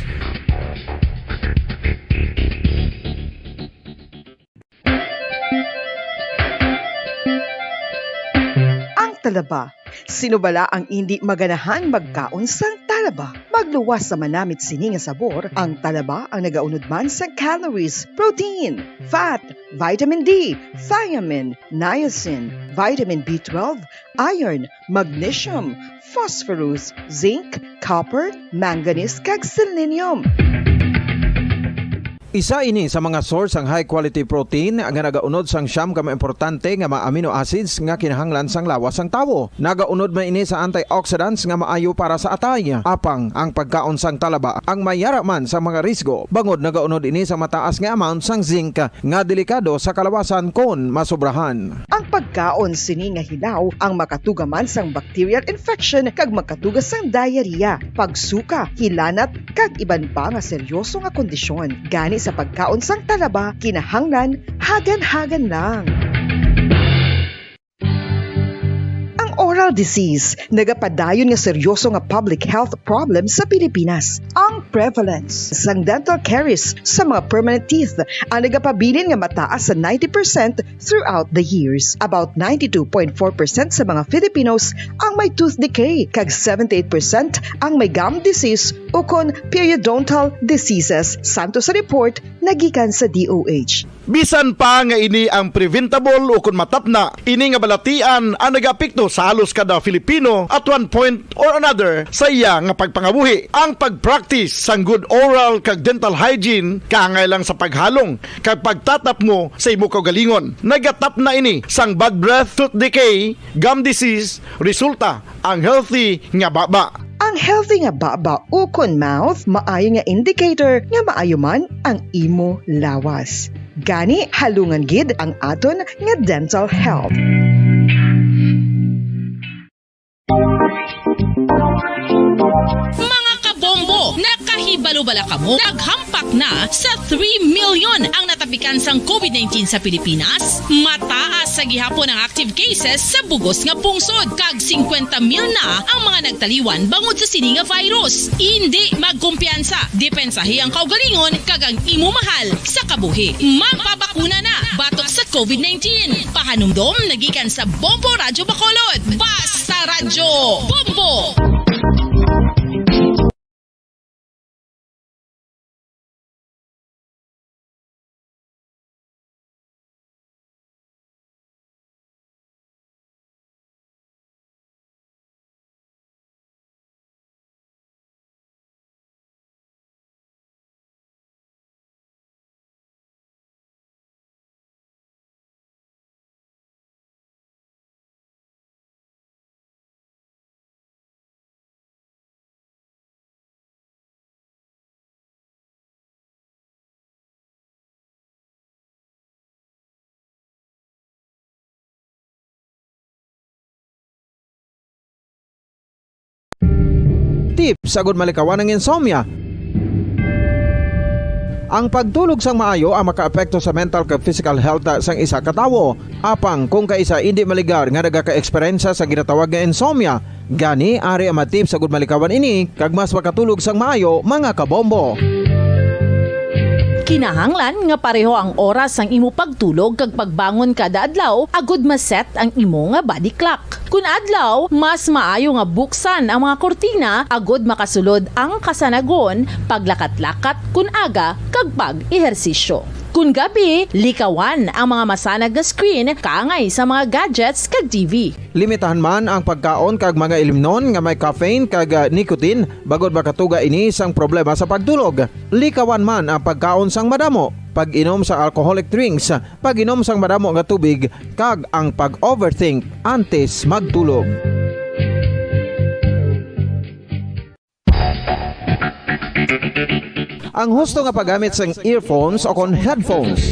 Ang talaba. Sino bala ang indi maganahan magkaon sang talaba? Magluwas sa manamit sini nga sabor, ang talaba ang nagaunod man sang calories, protein, fat, vitamin D, thiamine, niacin, vitamin B twelve, iron, magnesium, phosphorus, zinc, copper, manganese, kag selenium. Isa ini sa mga source sang high quality protein nga nagaunod sang siyam ka mga importante nga mga amino acids nga kinahanglan sang lawas sang tawo. Nagaunod man ini sa antioxidants nga maayo para sa atay. Apang ang pagkaon sang talaba ang may yara man sa mga risgo, bangod nagaunod ini sa mataas nga amount sang zinc nga delikado sa kalawasan kon masobrahan. Ang pagkaon sini nga hilaw ang makatuga man sang bacterial infection kag makatuga sang diarrhea, pagsuka, hilanat, kag iban pa nga seryoso nga kondisyon. Gani sa pagkaon sang talaba, kinahanglan hagan-hagan lang. Ang oral disease nagapadayon nga seryoso nga public health problem sa Pilipinas. Ang prevalence sang dental caries sa mga permanent teeth ang nagapabilin nga mataas sa ninety percent throughout the years. About ninety-two point four percent sa mga Filipinos ang may tooth decay, kag seventy-eight percent ang may gum disease ukon periodontal diseases, santo sa report nga gikan sa D O H. Bisan pa nga ini ang preventable ukon matapna, ini nga balatian ang nagaapekto sa halos kada Filipino at one point or another sa iya nga pagpangabuhi. Ang pag-practice sang good oral kag dental hygiene kaangay lang sa paghalong kag pagtatapmo sa imo kaugalingon. Nagatapna ini sang bad breath, tooth decay, gum disease, resulta ang healthy nga baba. Ang healthy nga baba ukon mouth maayo nga indicator nga maayo man ang imo lawas. Gani, halungan gid ang aton nga dental health. Mga kabombo, nakahibalo bala kamo? Naghampak na sa three million ang natapikan sang COVID nineteen sa Pilipinas. Mataas sa gihapon ang active cases sa bugos nga pungsod, kag singkwenta mil na ang mga nagtaliwan bangod sa sini nga virus. Indi magkumpiyansa, depensahi ang kaugalingon kag ang imo mahal sa kabuhi. Magpabakuna na batok sa COVID nineteen. Pahanumdom nagikan sa Bombo Radyo Bacolod. Basta Radyo Bombo! Tips agud malikawan ang insomnia. Ang pagtulog sang maayo ang makaapekto sa mental kag physical health sang isa ka tawo. Apang kung kaisa indi maligar nga nagaka-eksperyensya sa ginatawag nga insomnia, gani ari ang mga tips agud malikawan ini kag mas makatulog sang maayo, mga kabombo. Kinahanglan nga pareho ang oras sang imo pagtulog kag pagbangon kada adlaw agud ma-set ang imo nga body clock. Kun adlaw, mas maayo nga buksan ang mga kurtina agud makasulod ang kasanagon, paglakat-lakat kun aga, kag pag-ehersisyo. Kun gabi, likawan ang mga masanag nga screen kaangay sa mga gadgets kag T V. Limitahan man ang pagkaon kag mga ilimnon nga may caffeine kag, ah, nicotine, bangod makatuga ini sang problema sa pagtulog. Likawan man ang pagkaon sang madamo, pag-inom sa alcoholic drinks, pag-inom sang madamo nga tubig, kag ang pag-overthink antes magtulog. Ang husto nga paggamit sang earphones o kon headphones.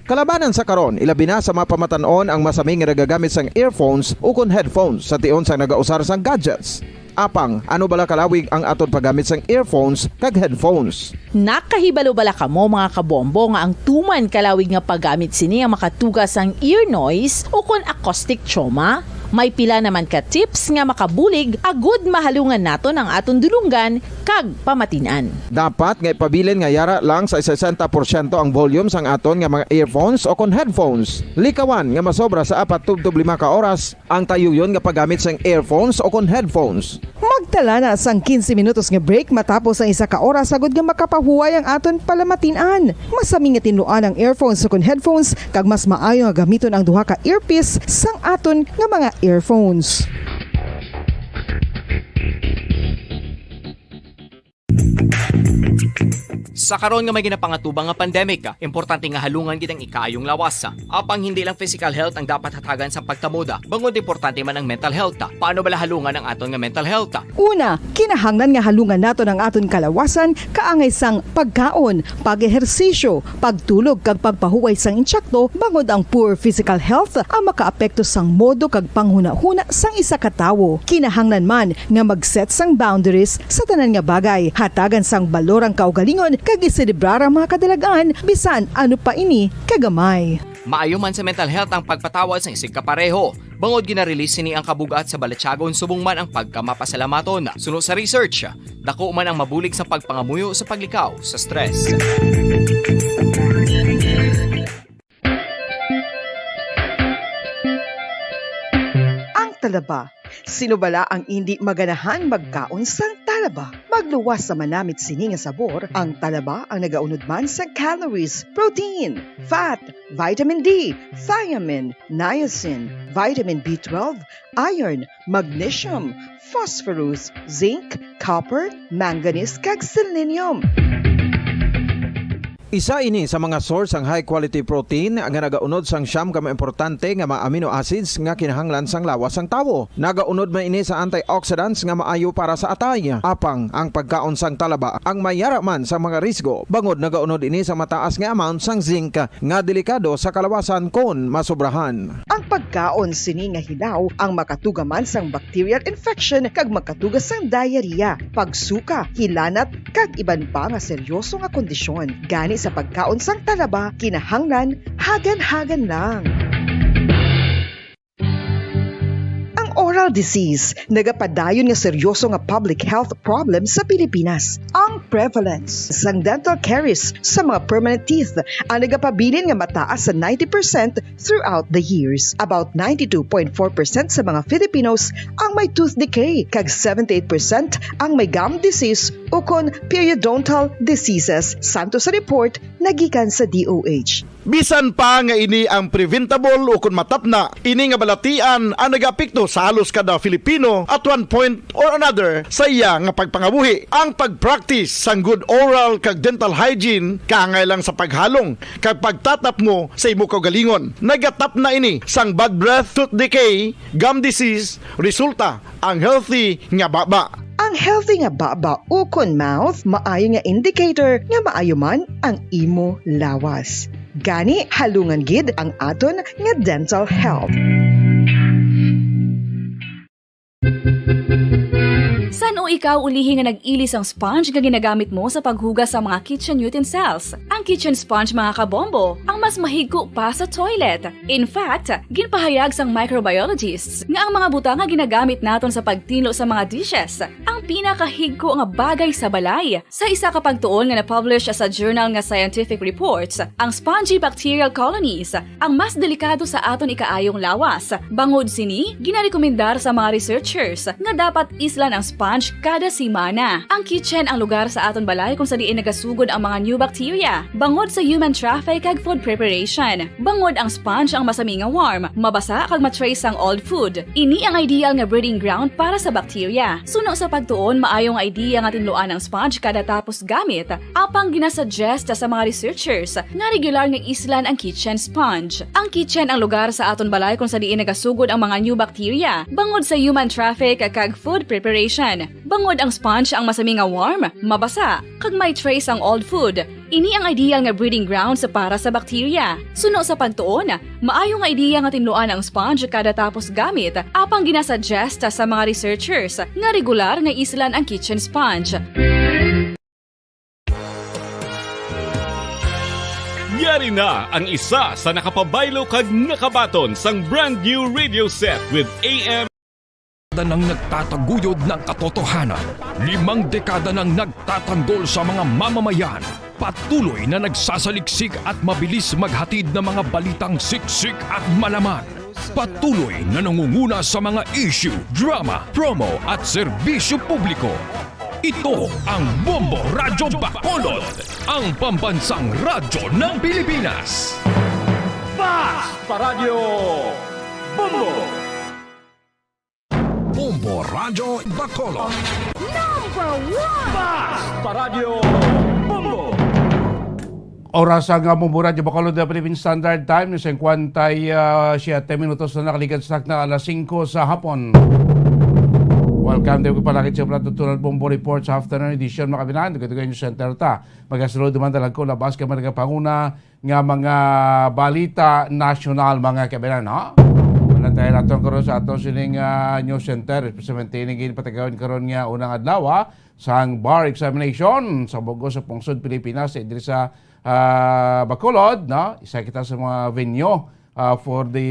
Kalabanan sa karon, ilabi na sa mga pamatan-on ang masami nga nagagamit sang earphones o kon headphones sa tion sang nagausar sang gadgets. Apang, ano bala kalawig ang aton paggamit sang earphones kag headphones? Nakahibalo bala kamo, mga kabombo, nga ang tuman kalawig nga paggamit sini ang makatuga sang ear noise o kon acoustic trauma? May pila naman ka tips nga makabulig agud mahalungan naton ang aton dulonggan kag pamatin-an. Dapat nga ipabilin nga yara lang sa sesenta porsyento ang volume sang aton nga mga earphones o kon headphones. Likawan nga masobra sa apat tubtob lima ka oras ang tayuyon nga paggamit sang earphones o kon headphones. Magtala na sang quince minutos nga break matapos ang isa ka oras agud nga makapahuway ang aton palamatin-an. Masami nga tinluan ang earphones o kon headphones, kag mas maayo nga gamiton ang duha ka earpiece sang aton nga mga earphones. Sa karon nga may ginapangatubang nga pandemic, importante nga halungan gid ang ikaayong lawas. Apang hindi lang physical health ang dapat hatagan sa pagtamod, bangod importante man ang mental health. Paano bala halungan ang aton nga mental health? Una, kinahanglan nga halungan naton ang aton kalawasan kaangay sang pagkaon, pag-ehersisyo, pagtulog kag pagpahuway sang intsakto, bangod ang poor physical health ang makaapekto sang modo kag panghunahuna sang isa ka tawo. Kinahanglan man nga mag-set sang boundaries sa tanan nga bagay, hatagan sang balor ang kaugalingon kag iselebrar ang mga kadalagan, bisan ano pa ini kagamay. Maayo man sa mental health ang pagpatawad sang isigkapareho, bangod gina-release sini ang kabug-at sa balatyagon subong man ang pagkamapasalamaton. Suno sa research, dako man ang mabulig sa pagpangamuyo sa paglikaw sa stress. Ang talaba. Sino bala ang indi maganahan magkaon sang talaba? Magluwas sa manamit sini nga sabor, ang talaba ang nagaunod man sa calories, protein, fat, vitamin D, thiamine, niacin, vitamin B twelve, iron, magnesium, phosphorus, zinc, copper, manganese, kag selenium. Isa ini sa mga source sang high quality protein nga nagaunod sang siyam ka mga importante nga mga amino acids nga kinahanglan sang lawas sang tawo. Nagaunod man ini sa antioxidants nga maayo para sa atay. Apang ang pagkaon sang talaba ang may yara man sa mga risgo, bangod nagaunod ini sa mataas nga amount sang zinc nga delikado sa kalawasan kon masobrahan. Ang pagkaon sini nga hilaw ang makatuga man sang bacterial infection kag makatuga sang diarrhea, pagsuka, hilanat, kag iban pa nga seryoso nga kondisyon. Gani sa pagkaon sang talaba, kinahanglan hagan-hagan lang. Ang oral disease nagapadayon nga seryoso nga public health problem sa Pilipinas. Ang prevalence sang dental caries sa mga permanent teeth ang nagapabilin nga mataas sa ninety percent throughout the years. About ninety-two point four percent sa mga Filipinos ang may tooth decay, kag seventy-eight percent ang may gum disease ukon periodontal diseases, santo sa report nagikan sa D O H. Bisan pa nga ini ang preventable ukon matapna, ini nga balatian ang nagaapekto sa halos kada Filipino at one point or another sa iya nga pagpangabuhi. Ang pag-practice sang good oral kag dental hygiene kaangay lang sa paghalong kag pagtatapmo sa imo kaugalingon. Nagatapna ini sang bad breath, tooth decay, gum disease, resulta ang healthy nga baba. Ang healthy nga baba ukon mouth maayo nga indicator nga maayo man ang imo lawas. Gani, halungan gid ang aton nga dental health. Ikaw ulihi nga nag-ili sang sponge nga ginagamit mo sa paghugas sa mga kitchen utensils. Ang kitchen sponge, mga kabombo, ang mas mahigko pa sa toilet. In fact, ginpahayag sang microbiologists nga ang mga butang nga ginagamit naton sa pagtinlo sa mga dishes ang pinakahigko nga bagay sa balay. Sa isa ka pagtuon nga na-publish sa journal nga Scientific Reports, ang spongy bacterial colonies ang mas delikado sa aton ikaayong lawas. Bangod sini, ginarekomendar sa mga researchers nga dapat islan ang sponge kada semana. Ang kitchen ang lugar sa aton balay kung sa diin nagasugod ang mga new bacteria, bangod sa human traffic kag food preparation. Bangod ang sponge ang masami nga warm, mabasa kag ma-trace ang old food. Ini ang ideal nga breeding ground para sa bacteria. Suno sa pagtuon, maayo nga idea nga tinluan ang sponge kada tapos gamit, apang ginasuggest sa mga researchers nga regular nga islan ang kitchen sponge. Ang kitchen ang lugar sa aton balay kung sa diin nagasugod ang mga new bacteria, bangod sa human traffic kag food preparation. Bangod ang sponge ang masami nga warm, mabasa, kag may trace ang old food. Ini ang ideal nga breeding grounds para sa bacteria. Suno sa pagtuon, maayo nga idea nga tinluan ang sponge kada tapos gamit, apang ginasuggest sa mga researchers nga regular nga islan ang kitchen sponge. Yari na ang isa sa nakapabaylo kag nakabaton sang brand new radio set with A M. Dekada nang nagtataguyod ng katotohanan, limang dekada nang nagtatanggol sa mga mamamayan, patuloy na nagsasaliksik at mabilis maghatid ng mga balitang siksik at malaman. Patuloy na nangunguna sa mga issue, drama, promo at serbisyo publiko. Ito ang Bombo Radyo Bacolod, ang pambansang radyo ng Pilipinas. Fast Paradyo Bombo! Bombo Radyo Bacolod. Number one! Fast Paradyo Bombo! Oras ang uh, Bombo Radyo Bacolod, the Philippine Standard Time, ni singkwenta y siyete minutos na nakalikan sa takna alas singko sa hapon. Welcome to palakit sa Plato Tunal Bombo Report sa afternoon edition, mga kabinan. Dugay-dugay News Center ta. Magasulod naman talaga ko labas ka mga panguna nga mga balita nasyonal, mga kabinan, no? Wala tayo naton karon sa aton sining uh, News Center, especially ini ginpatagawan karon nga unang adlaw, ah, sang bar examination sa bug-os sa pungsod Pilipinas, eh, diri sa ah, Bacolod, no? Isa kita sa mga venue ah, for the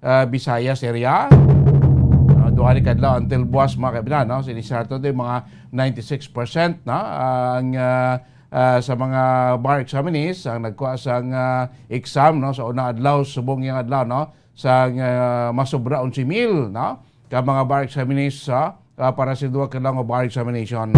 ah, Visayas area. Ah, duha ni kadlaw until buwas, mga kabinan, no? Sini sa ato, mga ninety-six percent, no? Ang ah, ah, sa mga bar examinees ang nagkuha sang ah, exam, no, sa unang adlaw, subong yang adlaw, no, sa ah, masobra onse mil, no, ka mga bar examinees, ah, ah, para sa duha ka adlaw nga bar examination.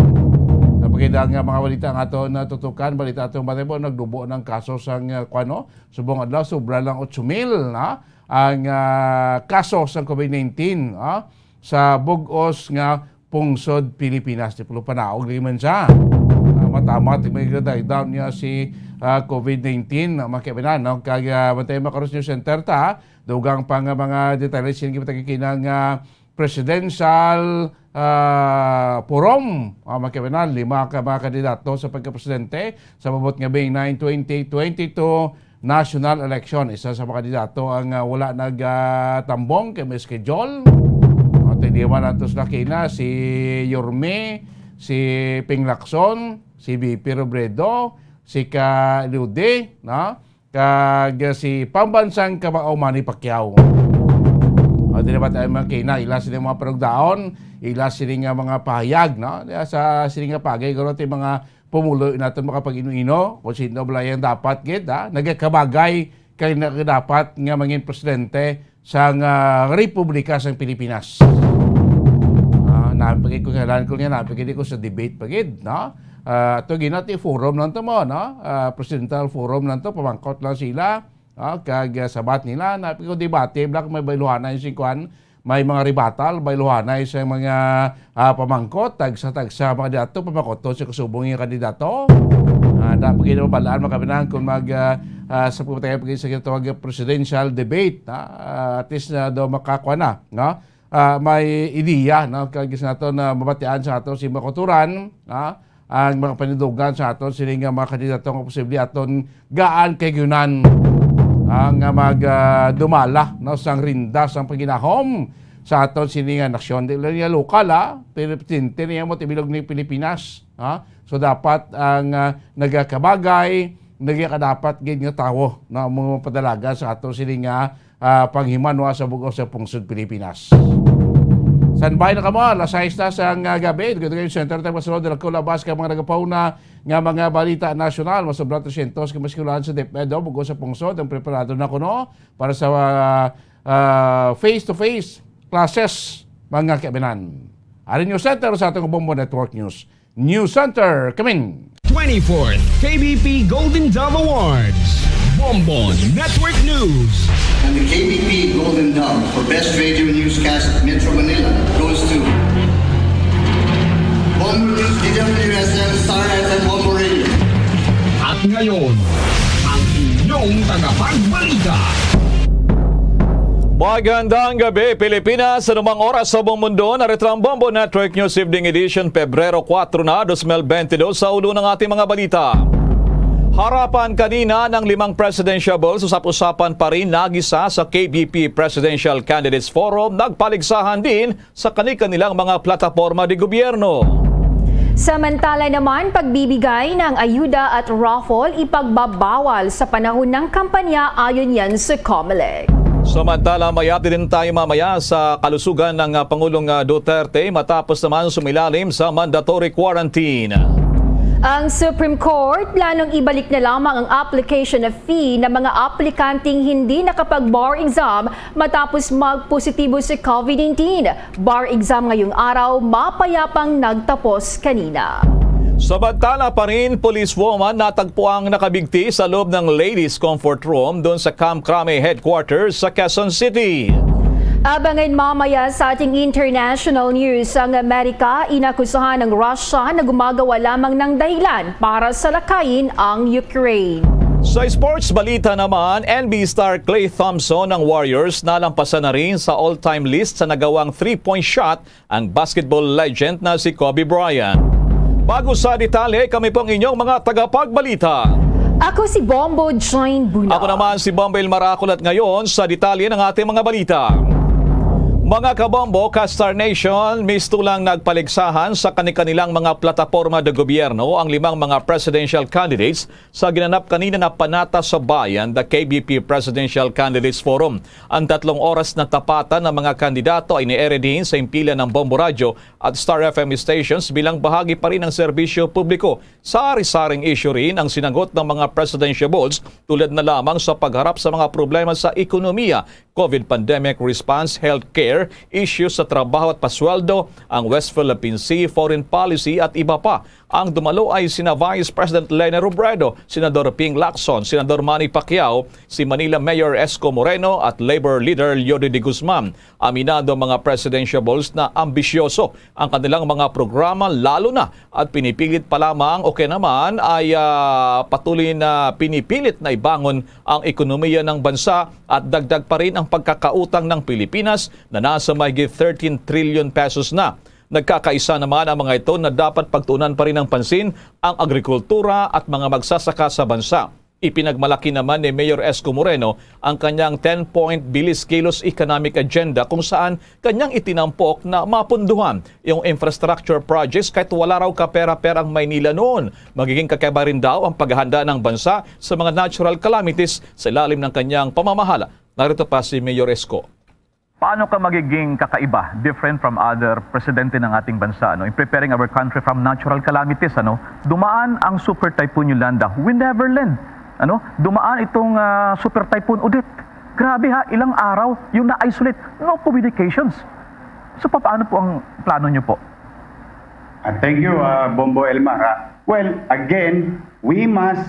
Napakita nga mga balita nga ato natutukan, balita ato matay po, nagdubo ng kaso sa ah, kuwan, no, subong adlaw, sobra lang otso mil, no, ang ah, kaso sa COVID nineteen, ah, sa bug-os nga pungsod Pilipinas. Di pulo panaog lagi man siya. Ah, matamat may down niya si ah, COVID nineteen, ah, mga kabinan, no? Kag ah, bantay makaros News Center ta, dugang pa nga mga detalye sini gipatagay kinang ah, presidential ah, forum, ah, mga kabinan, lima ka mga kandidato sa pagkapresidente sa mabot nga May nine, twenty twenty-two national election. Isa sa mga kandidato ang ah, wala nagtambong kay may schedule. At hindi man antos na kina si Yorme, si Ping Lacson, si V P Robredo, si Ka Lude, no? Kag si pambansang kamao Manny Pacquiao. O, di na ba tayo mga kina, ila sila mga panugdaon, ila sila nga mga pahayag, no? Sa sila nga pagay, garo ti mga pumulo natin makapag-ino-ino, kung sino ba lang dapat gid, ha? Nagakabagay kay na- dapat nga mangin presidente sang ah, Republika sang Pilipinas. Ah, napagid ko ngalan ko niya, napagid ko sa debate pagid, no? Ah, to ginati forum lang to mo, no? Ah, presidential forum lang to, pamangkot lang sila. Ah, kag ah, sabat nila, napagid ko debate, black may bailuhanay si kuan, may mga rebuttal, bailuhanay sa mga ah, pamangkot, tagsa-tagsa mga dato, pamangkot to sa kasubong yung kandidato. Ah, napagid mo balaan, mga kabinan, kung mag ah, ah, sa pagpatay pagid sa ginatawag nga presidential debate, ha? Ah, at least na daw makakuha na, no? Ah, may ideya, no? Kag sa ato na mabatian sa ato si makuturan, ha? Ang mga panindugan sa ato sini nga mga kandidato nga posible aton gaan kay gyunan, ah, nga mag ah, dumala, no, sang rinda sang paginahom sa aton sini nga nasyon. Di lang niya lokal, ha? Pero presente niya mo tibilog ni Pilipinas, ha? So, dapat ang, ah, nagakabagay, nagakadapat gid nga tawo, no, ang mga padalagan sa aton sini nga, ah, panghimanwa sa bug-os sa pungsod Pilipinas. Standby na kamo, alas sais na sang, ah, gabi. Dito kayo, Center Time, Masulod, Dela Colabas, ka mga nagapauna nga mga balita nasyonal. Mas sobra trescientos ka maskulahan sa DepEd, bug-os sa pungsod. Ang preparado na kuno para sa, ah, ah, face-to-face classes, mga kaibinan. Ari News Center sa atong Bombo Network News. News Center, come in. twenty-fourth K B P Golden Dove Awards. Bombo Network News. And the K B P Golden Dove for Best Radio Newscast Metro Manila goes to Bombo News, D W S M, Star F M, Bombo Radio. At ngayon, ang inyong tagapagbalita. Magandang gabi, Pilipinas. Sa anumang oras sa buong mundo, narito ang Bombo Network News Evening Edition, Pebrero kuwatro na, dos mil benti dos. Sa ulo ng ating mga balita. Harapan kanina ng limang presidential bulls, usap-usapan pa rin nagisa sa K B P Presidential Candidates Forum, nagpaligsahan din sa kani-kanilang mga plataporma de gobyerno. Samantala naman, pagbibigay ng ayuda at raffle ipagbabawal sa panahon ng kampanya, ayon yan sa Comelec. Samantala, may update din tayo mamaya sa kalusugan ng, ah, Pangulong, ah, Duterte matapos naman sumilalim sa mandatory quarantine. Ang Supreme Court planong ibalik na lamang ang application fee ng mga aplikanteng hindi nakapag-bar exam matapos magpositibo sa COVID nineteen. Bar exam ngayong araw, mapayapang nagtapos kanina. Samantala pa rin, policewoman natagpuang nakabigti sa loob ng Ladies Comfort Room doon sa Camp Crame Headquarters sa Quezon City. Abangan mamaya sa ating international news. Ang Amerika inakusahan ng Russia na gumagawa lamang ng dahilan para salakayin ang Ukraine. Sa sports balita naman, N B A star Klay Thompson ng Warriors nalampasan na rin sa all-time list sa nagawang three-point shot ang basketball legend na si Kobe Bryant. Bago sa detalye, kami pong inyong mga tagapagbalita. Ako si Bombo Join Buna. Ako naman si Bombo Ilmar Aculat ngayon sa detalye ng ating mga balita. Mga kabombo, ka-Star Nation, mistulang nagpaligsahan sa kani-kanilang mga plataporma de gobyerno ang limang mga presidential candidates sa ginanap kanina na Panata sa Bayan, the K B P Presidential Candidates Forum. Ang tatlong oras na tapatan ng mga kandidato ay ni-air din sa himpilan ng Bombo Radyo at Star F M stations bilang bahagi pa rin ng serbisyo publiko. Sari-saring issue rin ang sinagot ng mga presidential bulls, tulad na lamang sa pagharap sa mga problema sa ekonomiya, COVID pandemic response, healthcare, issues sa trabaho at pasweldo, ang West Philippine Sea, foreign policy at iba pa. Ang dumalo ay sina Vice President Leni Robredo, Senador Ping Lacson, Senador Manny Pacquiao, si Manila Mayor Esco Moreno at Labor Leader Leody De Guzman. Aminado ang mga presidential bulls na ambisyoso ang kanilang mga programa, lalo na at pinipilit pa lamang o kaya naman ay, ah, patuloy na pinipilit na ibangon ang ekonomiya ng bansa at dagdag pa rin ang pagkakautang ng Pilipinas na nasa mahigit thirteen trillion pesos na. Nagkakaisa naman ang mga ito na dapat pagtuunan pa rin ng pansin ang agrikultura at mga magsasaka sa bansa. Ipinagmalaki naman ni Mayor Esco Moreno ang kanyang ten-point bilis-kilos economic agenda, kung saan kanyang itinampok na mapunduhan yung infrastructure projects kahit wala raw kapera-pera ang Maynila noon. Magiging kakaiba rin daw ang paghahanda ng bansa sa mga natural calamities sa ilalim ng kanyang pamamahala. Narito pa si Mayor Esco. Paano ka magiging kakaiba, different from other presidente ng ating bansa, ano, in preparing our country from natural calamities, ano? Dumaan ang Super Typhoon Yolanda. We never lend, ano? Dumaan itong, ah, Super Typhoon Odette. Grabe ha, ilang araw yung na-isolate. No communications. So, paano po ang plano niyo po? Ah, thank you, ah, Bombo Elmar, ah. Well, again, we must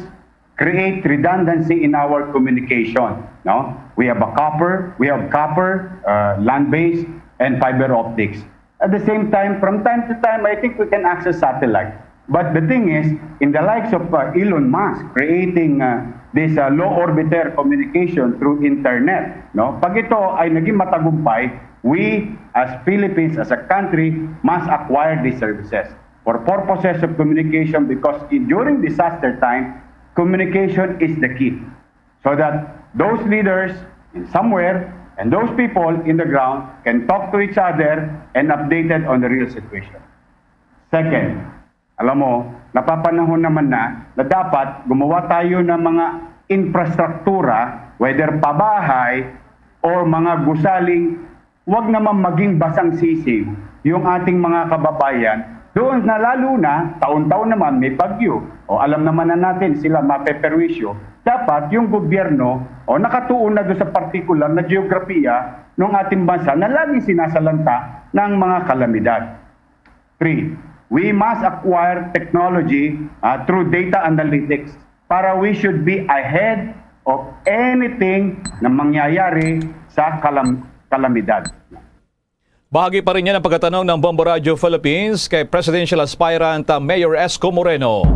create redundancy in our communication, no? We have a copper, we have copper, uh, land-based, and fiber optics. At the same time, from time to time, I think we can access satellite. But the thing is, in the likes of, uh, Elon Musk creating, uh, this, uh, low orbiter communication through internet, no? Pag ito ay naging matagumpay, we as Philippines, as a country, must acquire these services. For purposes of communication, because in, during disaster time, communication is the key. So that those leaders in somewhere And those people in the ground can talk to each other and updated on the real situation. Second, alam mo, napapanahon naman na na dapat gumawa tayo ng mga infrastruktura, whether pabahay or mga gusaling, wag naman maging basang sisig yung ating mga kababayan doon na, lalo na taon-taon naman may bagyo. O alam naman na natin sila mapeperwisyo. Dapat yung gobyerno o nakatuon na doon sa partikular na geografiya ng ating bansa na laging sinasalanta ng mga kalamidad. Three, we must acquire technology, ah, through data analytics para we should be ahead of anything na mangyayari sa kalam- kalamidad. Bahagi pa rin yan ang pagtatanong ng Bombo Radio Philippines kay presidential aspirant, uh, Mayor Esco Moreno.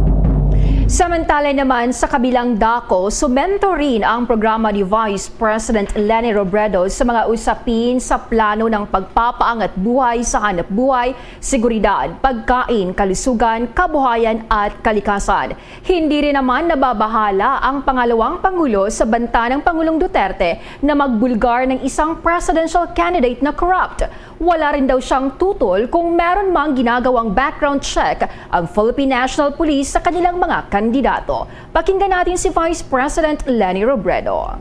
Samantala naman, sa kabilang dako, sumento rin ang programa ni Vice President Leni Robredo sa mga usapin sa plano ng pagpapaangat buhay sa hanapbuhay, seguridad, pagkain, kalusugan, kabuhayan at kalikasan. Hindi rin naman nababahala ang pangalawang pangulo sa banta ng Pangulong Duterte na magbulgar ng isang presidential candidate na corrupt. Wala rin daw siyang tutol kung meron mang ginagawang background check ang Philippine National Police sa kanilang mga kandidato. Pakinggan natin si Vice President Leni Robredo.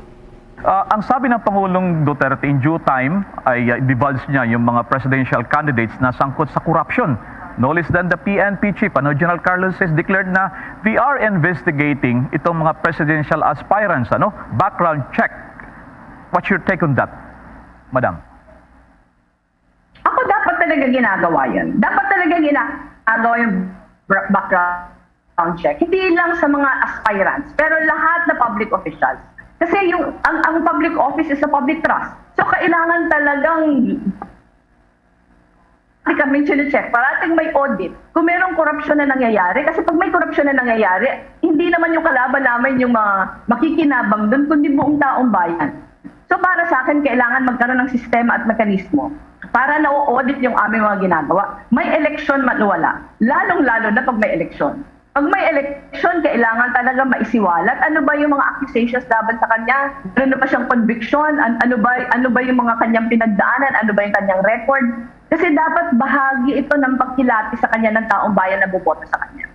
Ah, ang sabi ng Pangulong Duterte, in due time ay, ah, divulge niya yung mga presidential candidates na sangkot sa corruption. No less than the P N P chief, ano, General Carlos Saez, declared na they are investigating itong mga presidential aspirants, ano, background check. What's your take on that, Madam? Ako, dapat talaga ginagawa yan. Dapat talaga ginagawa yung bra- background check. Hindi lang sa mga aspirants, pero lahat na public officials. Kasi yung ang, ang public office is a public trust. So, kailangan talagang parati kami chine-check, parating may audit. Kung merong korupsyon na nangyayari, kasi pag may korupsyon na nangyayari, hindi naman yung kalaban namin yung mga makikinabang doon, kundi buong taong bayan. So, para sa akin, kailangan magkaroon ng sistema at mekanismo para na-audit yung aming mga ginagawa. May eleksyon man o wala, lalong-lalo na pag may eleksyon. Pag may eleksyon, kailangan talaga maisiwalat. Ano ba yung mga accusations laban sa kanya? Meron na ba siyang conviction? An- ano ba, ano ba yung mga kanyang pinagdaanan? Ano ba yung kanyang record? Kasi dapat bahagi ito ng pagkilati sa kanya ng taong bayan na boboto sa kanya.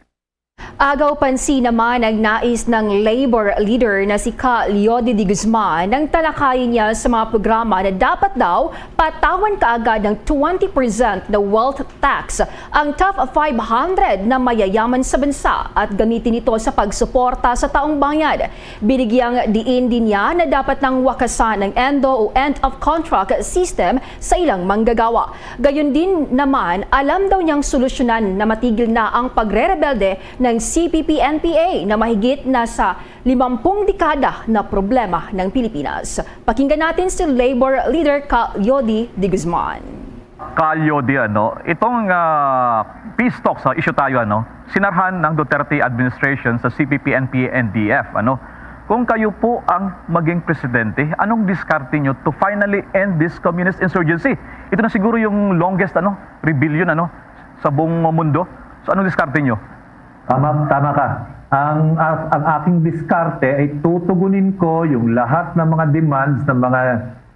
Agaw pansin naman ang nais ng Labor leader na si Ka Leody de Guzman nang talakayin niya sa mga programa na dapat daw patawan kaagad ng twenty percent na wealth tax ang top five hundred na mayayaman sa bansa at gamitin ito sa pagsuporta sa taong bayan. Binigyang diin din niya na dapat nang wakasan ang ENDO o end of contract system sa ilang manggagawa. Gayon din naman, alam daw niyang solusyonan na matigil na ang pagrerebelde ng C P P N P A na mahigit na sa limampung dekada na problema ng Pilipinas. Pakinggan natin si Labor Leader Ka Leody de Guzman. Ka Leody, ano, itong, ah, peace talks, ah, issue tayo, ano, sinarhan ng Duterte administration sa C P P N P A N D F, ano. Kung kayo po ang maging presidente, anong diskarte nyo to finally end this communist insurgency? Ito na siguro yung longest, ano, rebellion, ano, sa buong mundo. So, anong diskarte nyo? Tama, tama ka. Ang, ang aking diskarte ay tutugunin ko yung lahat ng mga demands ng mga,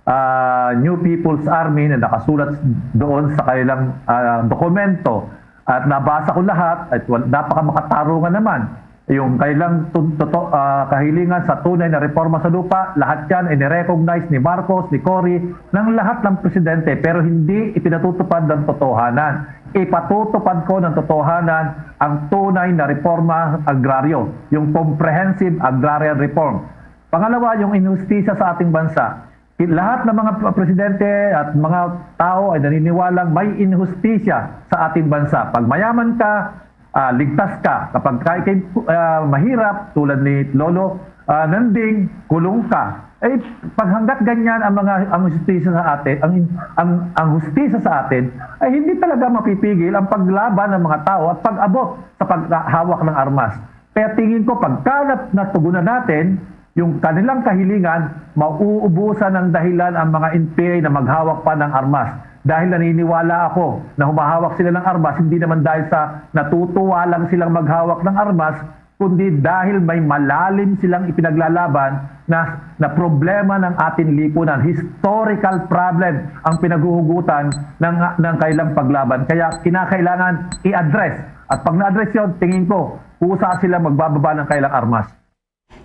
ah, New People's Army na nakasulat doon sa kanilang, ah, dokumento. At nabasa ko lahat at wal- napaka makatarungan naman. Yung kailang tun- toto- ah, kahilingan sa tunay na reforma sa lupa, lahat yan inirecognize ni Marcos, ni Cory, ng lahat ng presidente, pero hindi ipinatutupad ng totohanan. Ipatutupad ko ng totohanan ang tunay na reforma agraryo, yung comprehensive agrarian reform. Pangalawa, yung inhustisya sa ating bansa. Lahat ng mga presidente at mga tao ay naniniwalang may inhustisya sa ating bansa. Pag mayaman ka, ah, ligtas ka. Kapag ka ikay, ah, mahirap, tulad ni Lolo, ah, Nanding, kulong ka. Eh, pag hanggat ganyan ang mga, ang hustisya sa atin, ang, ang, ang hustisya sa atin, ay hindi talaga mapipigil ang paglaban ng mga tao at pag-abot sa paghawak ng armas. Kaya tingin ko, pagka nat- natugunan natin yung kanilang kahilingan, mauubusan ng dahilan ang mga N P A na maghawak pa ng armas. Dahil naniniwala ako na humahawak sila ng armas, hindi naman dahil sa natutuwa lang silang maghawak ng armas, kundi dahil may malalim silang ipinaglalaban na, na problema ng ating lipunan, historical problem ang pinaghuhugutan ng, ng kailang paglaban. Kaya kinakailangan i-address. At pag na-address yon, tingin ko, kusa sila magbababa ng kailang armas.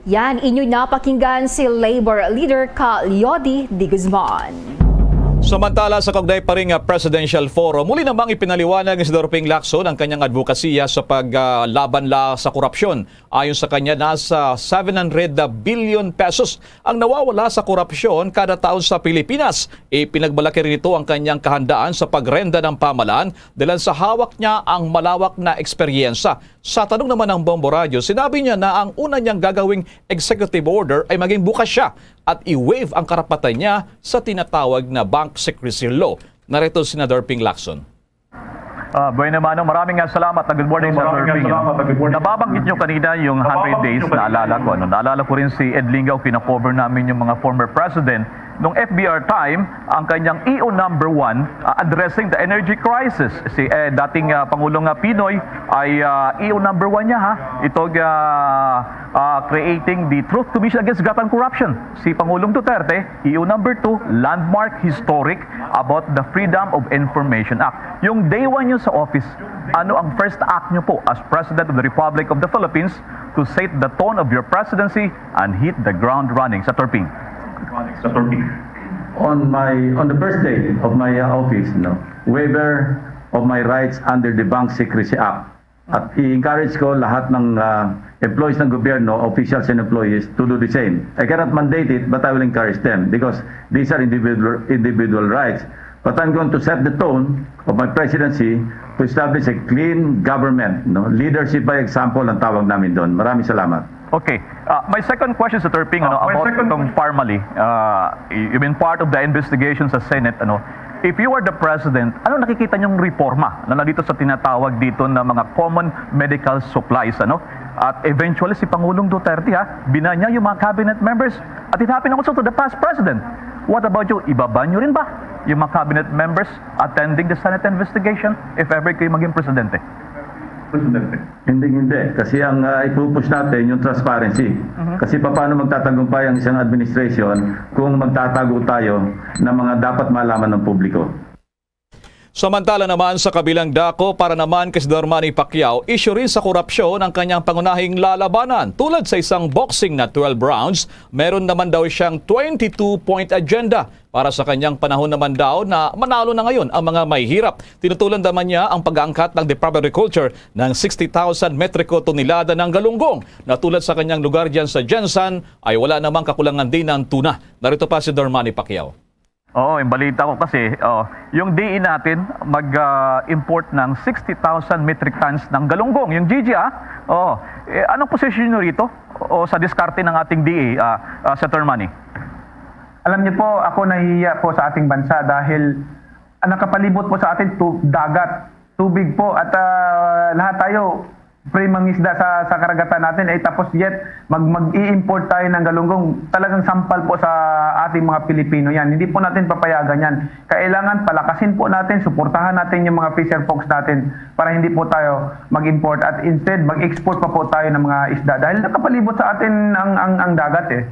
Yan, inyo napakinggan si Labor Leader ka Leody De Guzman. Samantala, sa kaugnay pa rin nga presidential forum, muli namang ipinaliwanag ni Senador Ping Lacson ang kanyang advokasya sa paglaban la sa korupsyon. Ayon sa kanya, nasa seven hundred billion pesos ang nawawala sa korupsyon kada taon sa Pilipinas. Ipinagmalaki rin nito ang kanyang kahandaan sa pagrenda ng pamalan dahil sa hawak niya ang malawak na eksperyensya. Sa tanong naman ng Bombo Radyo, sinabi niya na ang una niyang gagawing executive order ay maging bukas siya at i-waive ang karapatan niya sa tinatawag na bank secrecy law. Narito si Senador Ping Lacson. Ah, bueno, Manong, maraming nga salamat. Good morning, Senator Ping. Nababanggit nyo kanina yung hundred days, naalala ko. Ano? Naalala ko rin si Ed Lingaw, kina-cover namin yung mga former president. Nung F B R time, ang kanyang E O number one, ah, addressing the energy crisis. Si eh, dating ah, Pangulong ah, Pinoy ay ah, E O number one niya, ha. Ito ah, ah, creating the Truth Commission Against Graft and Corruption. Si Pangulong Duterte, E O number two, landmark, historic, about the Freedom of Information Act. Yung day one nyo sa office, ano ang first act nyo po as President of the Republic of the Philippines to set the tone of your presidency and hit the ground running? Sa Torping. On my on the first day of my uh, office, no, waiver of my rights under the Bank Secrecy Act. At i-encourage ko lahat ng uh, employees ng gobyerno, officials and employees, to do the same. I cannot mandate it, but I will encourage them because these are individual individual rights. But I'm going to set the tone of my presidency to establish a clean government. No? Leadership by example ang tawag namin doon. Maraming salamat. Okay. Uh, my second question, Senator Ping, ano, about itong Parmali. Uh, y- you've been part of the investigation sa Senate. Ano, if you are the president, ano nakikita niyong reforma na nandito sa tinatawag dito na mga common medical supplies? Ano? At eventually, si Pangulong Duterte, ha, binanya yung mga cabinet members. At it happened also to the past president. What about you? Ibaba niyo rin ba yung mga cabinet members attending the Senate investigation if ever kayo maging presidente? Hindi, hindi. Kasi ang uh, ipupush natin yung transparency. Kasi paano magtatagumpay ang isang administration kung magtatago tayo ng mga dapat malaman ng publiko? Samantala naman sa kabilang dako, para naman kay Senador Manny Pacquiao, issue rin sa korupsyon ang kanyang pangunahing lalabanan. Tulad sa isang boxing na twelve rounds, meron naman daw siyang twenty-two point agenda. Para sa kanyang panahon naman daw na manalo na ngayon ang mga mahihirap. Tinutulan naman niya ang pag-aangkat ng Department of Agriculture ng sixty thousand metriko tonelada ng galunggong na tulad sa kanyang lugar dyan sa Gensan ay wala namang kakulangan din ng tuna. Narito pa si Dormani Pacquiao. Oo, yung balita ko kasi, oh, yung D E natin mag-import ng sixty thousand metric tons ng galunggong. Yung G G, ah, oh, eh, anong posisyon nyo rito o sa diskarte ng ating D E, ah, ah, Senator Manny? Alam niyo po, ako nahihiya po sa ating bansa dahil ang nakapalibot po sa atin tu- dagat, tubig po at ah, lahat tayo free mangisda sa, sa karagatan natin eh tapos yet mag mag-i-import tayo ng galunggong, talagang sampal po sa ating mga Pilipino yan. Hindi po natin papayagan yan. Kailangan palakasin po natin, suportahan natin yung mga fisher folks natin para hindi po tayo mag-import at instead mag-export pa po tayo ng mga isda dahil nakapalibot sa atin ang ang, ang dagat eh.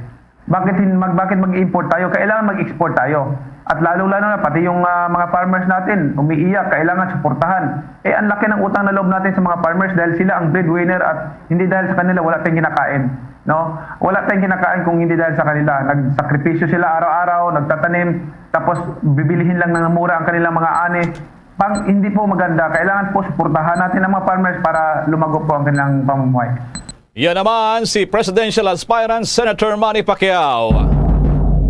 Bakit hin- mag bakit mag-import tayo? Kailangan mag-export tayo. At lalo-lalo na pati yung ah, mga farmers natin, umiiyak, kailangan suportahan. Eh ang laki ng utang na loob natin sa mga farmers dahil sila ang breadwinner at hindi dahil sa kanila wala tayong kinakain, no? Wala tayong kinakain kung hindi dahil sa kanila. Nagsakripisyo sila araw-araw, nagtatanim, tapos bibilihin lang ng mura ang kanilang mga ani. Pang hindi po maganda, kailangan po suportahan natin ang mga farmers para lumago po ang kanilang pamumuhay. Yan naman si presidential aspirant Senator Manny Pacquiao.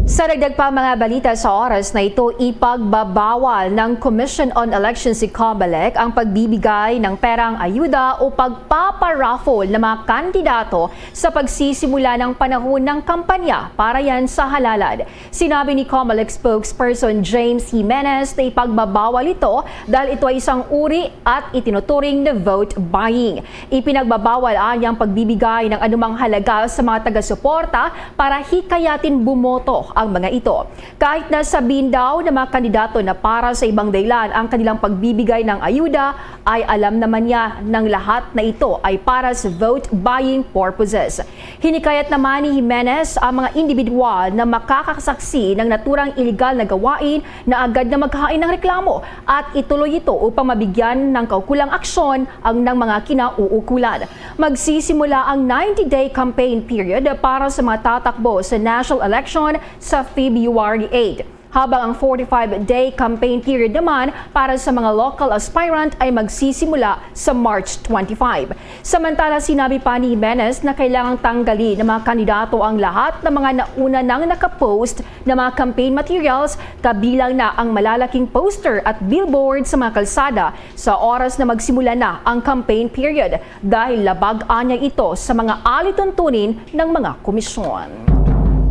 Sa dagdag pa mga balita sa oras na ito, ipagbabawal ng Commission on Elections, si Comelec, ang pagbibigay ng perang ayuda o pagpaparaffle ng mga kandidato sa pagsisimula ng panahon ng kampanya para yan sa halalan. Sinabi ni Comelec spokesperson James Jimenez na ipagbabawal ito dahil ito ay isang uri at itinuturing na vote buying. Ipinagbabawal ang pagbibigay ng anumang halaga sa mga taga-suporta para hikayatin bumoto ang mga ito. Kahit na sabihin daw ng mga kandidato na para sa ibang dahilan ang kanilang pagbibigay ng ayuda, ay alam naman niya ng lahat na ito ay para sa vote buying purposes. Hinikayat naman ni Jimenez ang mga individual na makakasaksi ng naturang iligal na gawain na agad na maghain ng reklamo at ituloy ito upang mabigyan ng kaukulang aksyon ang ng mga kinauukulan. Magsisimula ang ninety-day campaign period para sa mga tatakbo sa national election sa February eight, habang ang forty-five-day campaign period naman para sa mga local aspirant ay magsisimula sa March twenty-five. Samantala, sinabi pa ni Jimenez na kailangang tanggalin ng mga kandidato ang lahat ng mga nauna nang nakapost na mga campaign materials, kabilang na ang malalaking poster at billboard sa mga kalsada, sa oras na magsimula na ang campaign period, dahil labag anya ito sa mga alituntunin ng mga komisyon.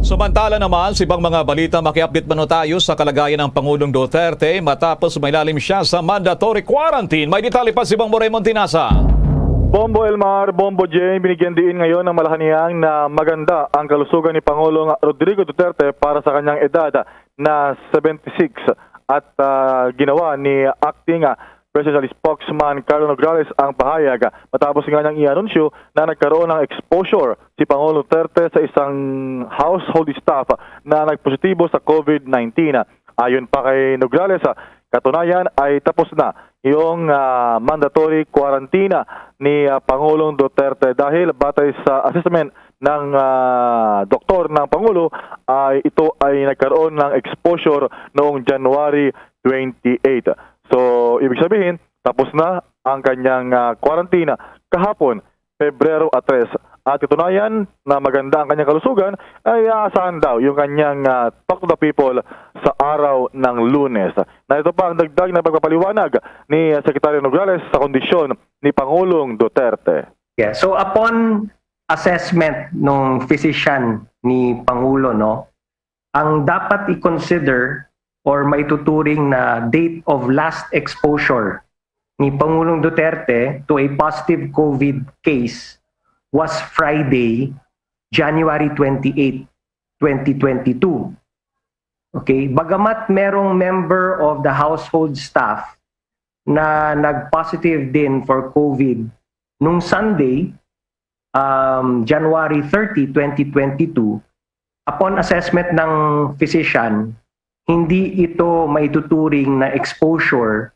Samantala naman, sa ibang mga balita, maki-update man tayo sa kalagayan ng Pangulong Duterte matapos mailalim siya sa mandatory quarantine. May detalye pa si Bombo Raymond Tinasa. Bombo Elmar, Bombo Jane, binigyan diin ngayon ng Malacañang na maganda ang kalusugan ni Pangulong Rodrigo Duterte para sa kanyang edad na seventy-six at uh, ginawa ni Acting uh, Presidential Spokesman Carlo Nograles ang pahayag matapos nga niyang i-anunsyo na nagkaroon ng exposure si Pangulong Duterte sa isang household staff na nagpositibo sa COVID-nineteen. Ayon pa kay Nograles, katunayan ay tapos na yung uh, mandatory quarantine ni uh, Pangulong Duterte dahil batay sa assessment ng uh, doktor ng Pangulo ay ito ay nagkaroon ng exposure noong January twenty-eight. So, ibig sabihin, tapos na ang kanyang uh, quarantine kahapon, Pebrero a tres. At katunayan na maganda ang kanyang kalusugan ay aasahan daw yung kanyang uh, talk to the people sa araw ng Lunes. Na ito pa ang dagdag na pagpapaliwanag ni Secretary Nograles sa kondisyon ni Pangulong Duterte. Yeah, so upon assessment ng physician ni Pangulo, no, ang dapat i-consider or maituturing na date of last exposure ni Pangulong Duterte to a positive COVID case was Friday, January twenty-eight, twenty twenty-two. Okay, bagamat merong member of the household staff na nag-positive din for COVID nung Sunday, um, January thirty, twenty twenty-two, upon assessment ng physician, hindi ito maituturing na exposure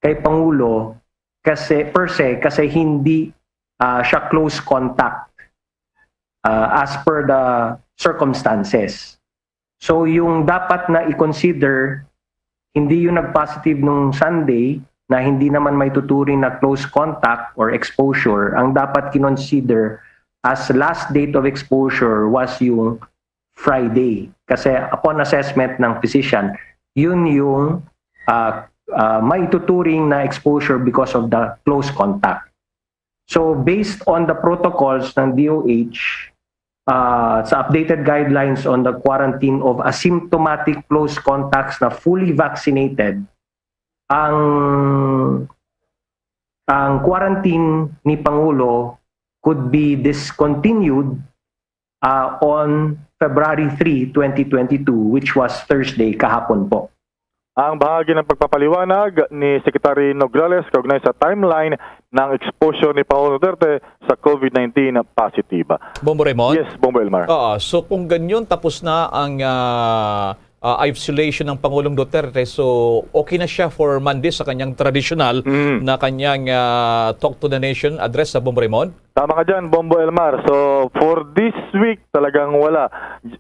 kay Pangulo kasi per se kasi hindi uh, siya close contact uh, as per the circumstances. So yung dapat na i-consider, hindi yung nag-positive nung Sunday na hindi naman maituturing na close contact or exposure. Ang dapat kinonsider as last date of exposure was yung Friday. Kasi upon assessment ng physician, yun yung uh, uh, maituturing na exposure because of the close contact. So based on the protocols ng D O H, uh, sa updated guidelines on the quarantine of asymptomatic close contacts na fully vaccinated, ang ang quarantine ni Pangulo could be discontinued uh, on February three, twenty twenty-two, which was Thursday, kahapon po. Ang bahagi ng pagpapaliwanag ni Secretary Nograles kaugnay sa timeline ng exposure ni Pangulong Duterte sa COVID nineteen positive. Bombo Raymond? Yes, Bombo Elmar. Oo, so kung ganyan, tapos na ang uh, uh, isolation ng Pangulong Duterte, so okay na siya for Monday sa kanyang traditional mm. na kanyang uh, Talk to the Nation address sa Bombo Raymond? Tama ka dyan, Bombo Elmar. So, for this week, talagang wala.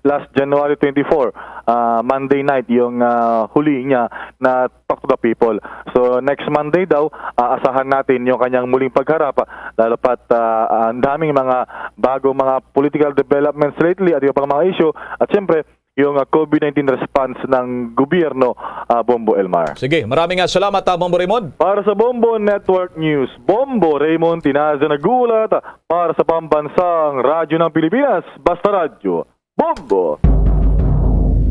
Last January twenty-four, uh, Monday night, yung uh, huli niya na Talk to the People. So, next Monday daw, aasahan natin yung kanyang muling pagharap. Lalo pat uh, ang daming mga bagong mga political developments lately at yung pang mga issue. At syempre, yung uh, COVID nineteen response ng gobyerno, uh, Bombo Elmar. Sige, maraming nga salamat, uh, Bombo Raymond. Para sa Bombo Network News, Bombo Raymond Tinaza nag-uulat para sa Pambansang Radyo ng Pilipinas, Basta Radyo, Bombo!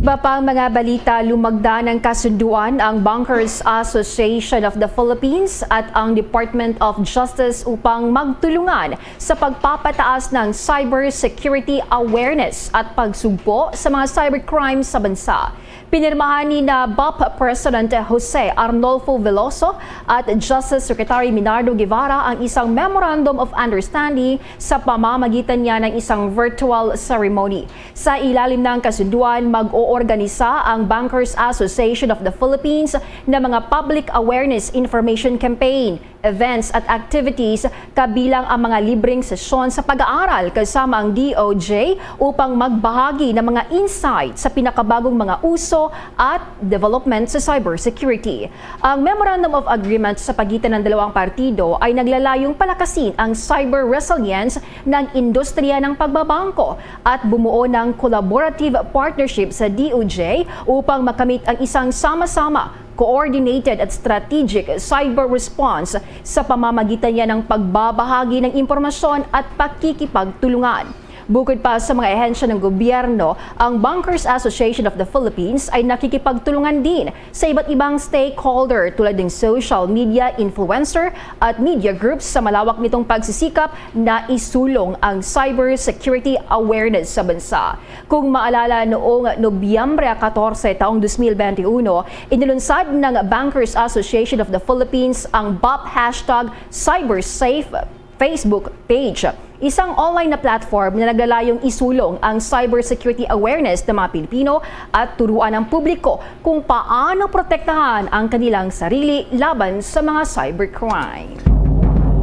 Iba pang mga balita, lumagda ng kasunduan ang Bankers Association of the Philippines at ang Department of Justice upang magtulungan sa pagpapataas ng cybersecurity awareness at pagsugpo sa mga cybercrime sa bansa. Pinirmahan ni na BOP President Jose Arnolfo Veloso at Justice Secretary Minardo Guevara ang isang Memorandum of Understanding sa pamamagitan niya ng isang virtual ceremony. Sa ilalim ng kasunduan, mag-oorganisa ang Bankers Association of the Philippines ng mga public awareness information campaign, events at activities, kabilang ang mga libreng sesyon sa pag-aaral kasama ang D O J upang magbahagi ng mga insight sa pinakabagong mga uso at development sa cybersecurity. Ang Memorandum of Agreement sa pagitan ng dalawang partido ay naglalayong palakasin ang cyber resilience ng industriya ng pagbabangko at bumuo ng collaborative partnership sa D O J upang makamit ang isang sama-sama, coordinated at strategic cyber response sa pamamagitan niya ng pagbabahagi ng impormasyon at pakikipagtulungan. Bukod pa sa mga ahensya ng gobyerno, ang Bankers Association of the Philippines ay nakikipagtulungan din sa iba't ibang stakeholder tulad ng social media influencer at media groups sa malawak nitong pagsisikap na isulong ang cybersecurity awareness sa bansa. Kung maalala, noong Nobyembre katorse taong dos mil bente uno, inilunsad ng Bankers Association of the Philippines ang BOP hashtag cybersafe Facebook page, isang online na platform na naglalayong isulong ang cybersecurity awareness ng mga Pilipino at turuan ang publiko kung paano protektahan ang kanilang sarili laban sa mga cybercrime.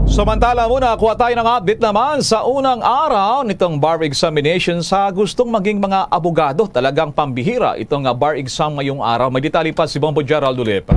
Samantala muna, kuha tayo ng update naman sa unang araw nitong bar examination. Sa gustong maging mga abogado, talagang pambihira itong, ah, bar exam ngayong araw. May detalye pa si Bombo Gerald Ulip.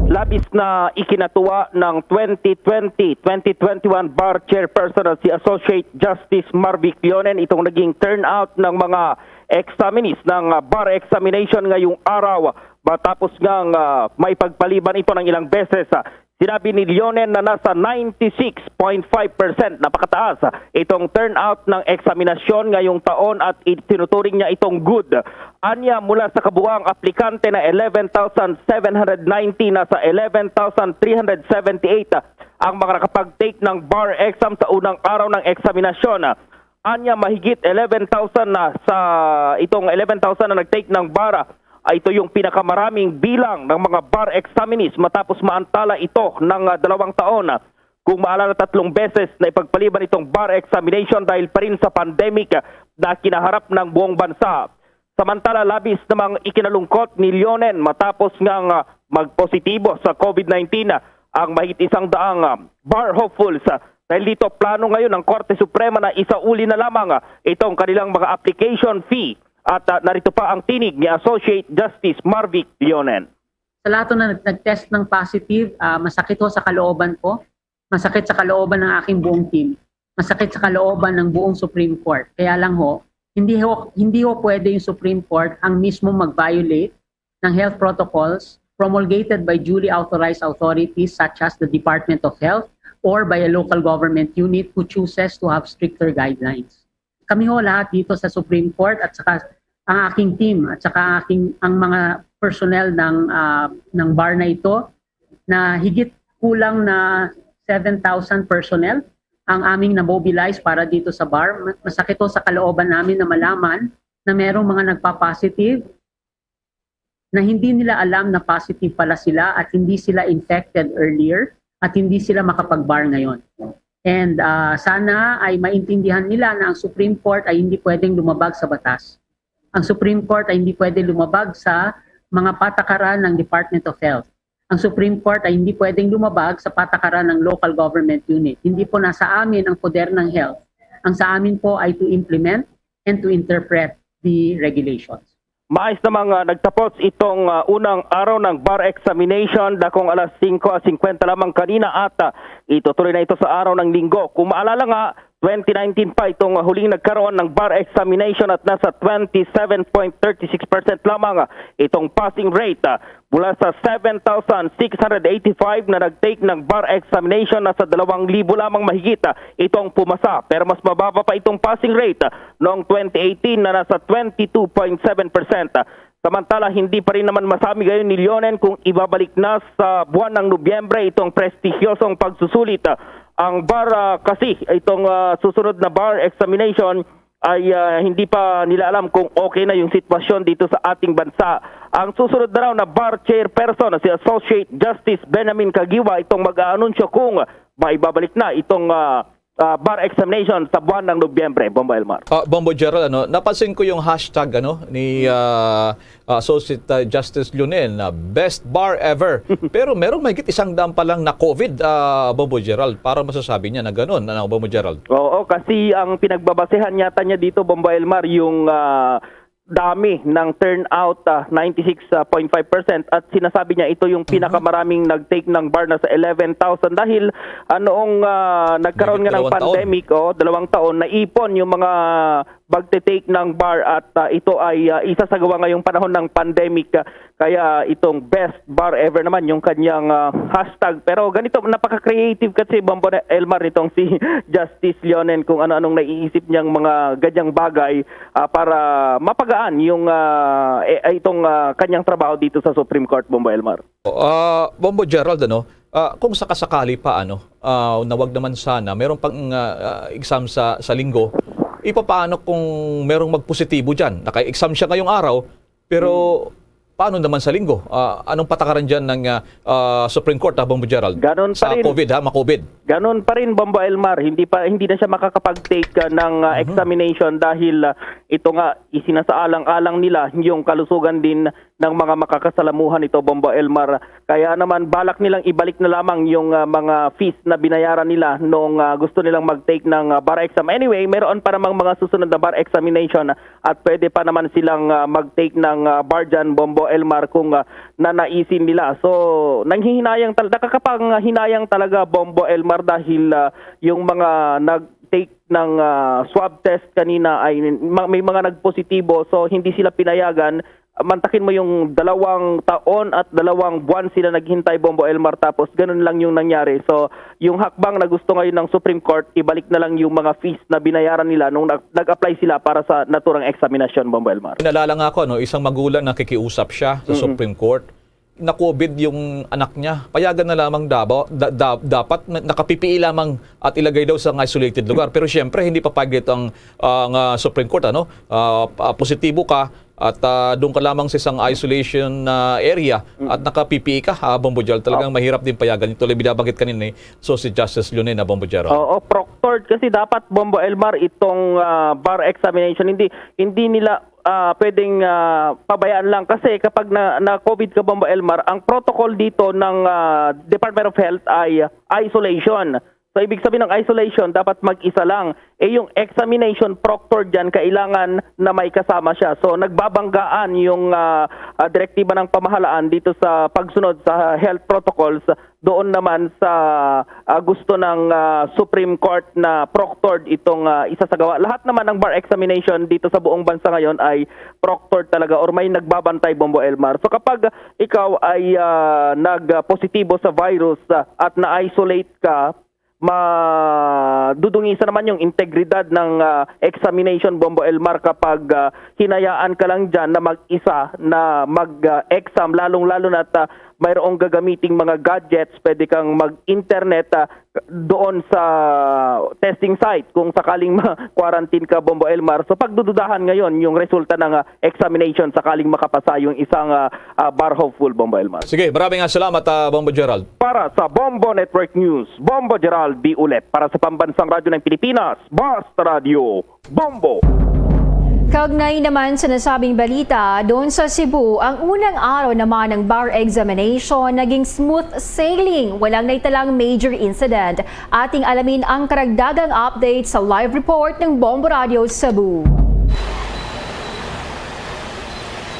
Labis na ikinatuwa ng twenty twenty, twenty twenty-one bar chairperson na si Associate Justice Marvic Leonen itong naging turnout ng mga examinees ng, ah, bar examination ngayong araw, matapos ngang, ah, maipagpaliban ito ng ilang beses. Ah, sinabi ni Leonen na nasa ninety-six point five percent, napakataas, ah, itong turnout ng eksaminasyon ngayong taon at itinuturing niya itong good. Anya, mula sa kabuang aplikante na eleven thousand seven hundred ninety, nasa eleven thousand three hundred seventy-eight ang mga nakapag-take ng bar exam sa unang araw ng eksaminasyon. Anya, mahigit eleven thousand na sa itong eleven thousand na nag-take ng bar, ay ito yung pinakamaraming bilang ng mga bar examinees matapos maantala ito ng, ah, dalawang taon. Kung maalala, tatlong beses na ipagpaliban itong bar examination dahil pa rin sa pandemic na kinaharap ng buong bansa. Samantala, labis namang ikinalungkot ni Leonen matapos ngang, ah, magpositibo sa COVID nineteen, ah, ang mahigit isang daang, ah, bar hopefuls. Ah, dahil dito, plano ngayon ng Korte Suprema na isauli na lamang, ah, itong kanilang mga application fee. At, ah, narito pa ang tinig ni Associate Justice Marvic Leonen. Sa lahat na nag- nag-test ng positive, ah, masakit ho sa kalooban ko. Masakit sa kalooban ng aking buong team. Masakit sa kalooban ng buong Supreme Court. Kaya lang ho, hindi ho, hindi ho pwede yung Supreme Court ang mismo mag-violate ng health protocols promulgated by duly authorized authorities such as the Department of Health or by a local government unit who chooses to have stricter guidelines. Kami ho lahat dito sa Supreme Court at saka ang aking team at saka aking, ang mga personnel ng, ah, ng bar na ito na higit kulang na seven thousand personnel ang aming na-mobilize para dito sa bar. Ma- Masakit ho sa kalooban namin na malaman na merong mga nagpa-positive na hindi nila alam na positive pala sila at hindi sila infected earlier at hindi sila makapag-bar ngayon. And, ah, sana ay maintindihan nila na ang Supreme Court ay hindi pwedeng lumabag sa batas. Ang Supreme Court ay hindi pwede lumabag sa mga patakaran ng Department of Health. Ang Supreme Court ay hindi pwedeng lumabag sa patakaran ng local government unit. Hindi po nasa amin ang poder ng health. Ang sa amin po ay to implement and to interpret the regulations. Maayos namang, ah, nagtapos itong, ah, unang araw ng bar examination, dakong alas singko singkwenta lamang kanina at, ah, itutuloy na ito sa araw ng Linggo. Kung maalala nga, twenty nineteen pa itong, ah, huling nagkaroon ng bar examination at nasa twenty-seven point thirty-six percent lamang, ah, itong passing rate. Ah, mula sa seven thousand six hundred eighty-five na nag-take ng bar examination, nasa dalawang libo lamang mahigit, ah, itong pumasa. Pero mas mababa pa itong passing rate, ah, noong twenty eighteen na nasa twenty-two point seven percent. Samantala, hindi pa rin naman masabi ngayon ni Leonen kung ibabalik na sa buwan ng Nobyembre itong prestigyosong pagsusulit. Ang bar, ah, kasi, itong, ah, susunod na bar examination ay, ah, hindi pa nila alam kung okay na yung sitwasyon dito sa ating bansa. Ang susunod na raw na bar chairperson na si Associate Justice Benjamin Caguioa itong mag-aanunsyo kung maibabalik na itong, ah, ah, bar examination sa buwan ng Nobyembre, Bombo Elmar. Ah, Bombo Gerald, ano, napansin ko yung hashtag, ano, ni, ah, ah, Associate, ah, Justice Leonen, na best bar ever. Pero merong mahigit isang daan pa lang na COVID, ah, Bombo Gerald. Para masasabi niya na ganun, ano, Bombo Gerald? Oo, kasi ang pinagbabasehan yata niya dito, Bombo Elmar, yung, ah, dami ng turnout, ah, ninety-six point five percent, at sinasabi niya ito yung Mhm. pinakamaraming nag-take ng bar na sa eleven thousand dahil, ah, noong, ah, nagkaroon Mahigit nga ng dalawang taon. pandemic, oh, dalawang taon, naipon yung mga magte-take ng bar at, ah, ito ay, ah, isa sa gawa ngayong panahon ng pandemic, ah, kaya itong best bar ever naman yung kanyang, ah, hashtag. Pero ganito, napaka-creative kasi, Bombo Elmar, nitong si Justice Leonen kung ano-anong naiisip niyang mga ganyang bagay, ah, para mapagaan yung, ah, eh, itong, ah, kanyang trabaho dito sa Supreme Court, Bombo Elmar. Ah, Bombo Gerald, ano, ah, kung sakasakali pa, ano, ah, na wag naman sana, meron pang, ah, ah, exam sa, sa Linggo, ipapaano kung merong magpositibo diyan? Naka-exam siya ngayong araw, pero paano naman sa Linggo? Ah, anong patakaran diyan ng, ah, ah, Supreme Court, ha, Bombo Gerald? Ganon pa Sa rin. COVID, ha, ma-COVID? Ganon pa rin, Bombo Elmar. Hindi pa, hindi na siya makakapag-take, ah, ng, ah, Mhm. examination dahil, ah, ito nga, isinasaalang-alang nila yung kalusugan din ng mga makakasalamuhan nito, Bombo Elmar. Kaya naman, balak nilang ibalik na lamang yung, ah, mga fees na binayaran nila nung, ah, gusto nilang mag-take ng, ah, bar exam. Anyway, mayroon pa namang mga susunod na bar examination at pwede pa naman silang, ah, mag-take ng, ah, bar dyan, Bombo Elmar, kung, ah, nanaisin nila. So, nanghihinayang tal-, nakakapanghinayang talaga, Bombo Elmar, dahil, ah, yung mga nag-take ng, ah, swab test kanina ay ma-, may mga nagpositibo. So, hindi sila pinayagan. Mantakin mo, yung dalawang taon at dalawang buwan sila naghintay, Bombo Elmar, tapos ganun lang yung nangyari. So, yung hakbang na gusto ngayon ng Supreme Court, ibalik na lang yung mga fees na binayaran nila nung nag-, nag-apply sila para sa naturang eksaminasyon, Bombo Elmar. Naalala nga ako, no, isang magulang, nakikiusap siya sa Mm-mm. Supreme Court. Na-COVID yung anak niya. Payagan na lamang dabo-, da-, da-, dapat na-, naka-P P E lamang at ilagay daw sa isolated lugar. Pero siyempre, hindi papayag dito ang, ang, ah, Supreme Court, ano? Ah, pa-, positibo ka at, ah, doon ka lamang sa isang isolation, ah, area Mm. at naka-P P E ka, ah, Bombo Gerald. Talagang Opo. mahirap din payagan. Ito lang binabanggit kanina ni Associate Justice Leonen, ah, Bombo Gerald. Oo, proctored kasi dapat, Bombo Elmar, itong, ah, bar examination. Hindi, hindi nila, ah, pwedeng, ah, pabayaan lang kasi kapag na, na-COVID ka, Bombo Elmar, ang protocol dito ng, ah, Department of Health ay isolation. So, ibig sabihin ng isolation, dapat mag-isa lang. Eh, yung examination, proctor dyan, kailangan na may kasama siya. So, nagbabanggaan yung, ah, ah, direktiba ng pamahalaan dito sa pagsunod sa health protocols. Doon naman sa, ah, gusto ng, ah, Supreme Court na proctored itong, ah, isasagawa. Lahat naman ng bar examination dito sa buong bansa ngayon ay proctored talaga or may nagbabantay, Bombo Elmar. So, kapag ikaw ay, ah, nag-positibo sa virus, ah, at na-isolate ka, madudungisan naman yung integridad ng, ah, examination, Bombo Elmar, kapag, ah, hinayaan ka lang dyan na mag-isa na mag-, ah, exam, lalong-lalo na at, ah, mayroong gagamiting mga gadgets, pwede kang mag-internet, ah, doon sa testing site kung sakaling ma-quarantine ka, Bombo Elmar. So, pagdududahan ngayon yung resulta ng, ah, examination sakaling makapasa yung isang, ah, ah, bar hopeful, Bombo Elmar. Sige, maraming nga salamat, ah, Bombo Gerald. Para sa Bombo Network News, Bombo Gerald D. Ulep. Para sa Pambansang Radyo ng Pilipinas, Basta Radyo, Bombo. Kaugnay naman sa nasabing balita, doon sa Cebu, ang unang araw naman ng bar examination naging smooth sailing. Walang naitalang major incident. Ating alamin ang karagdagang update sa live report ng Bombo Radio Cebu.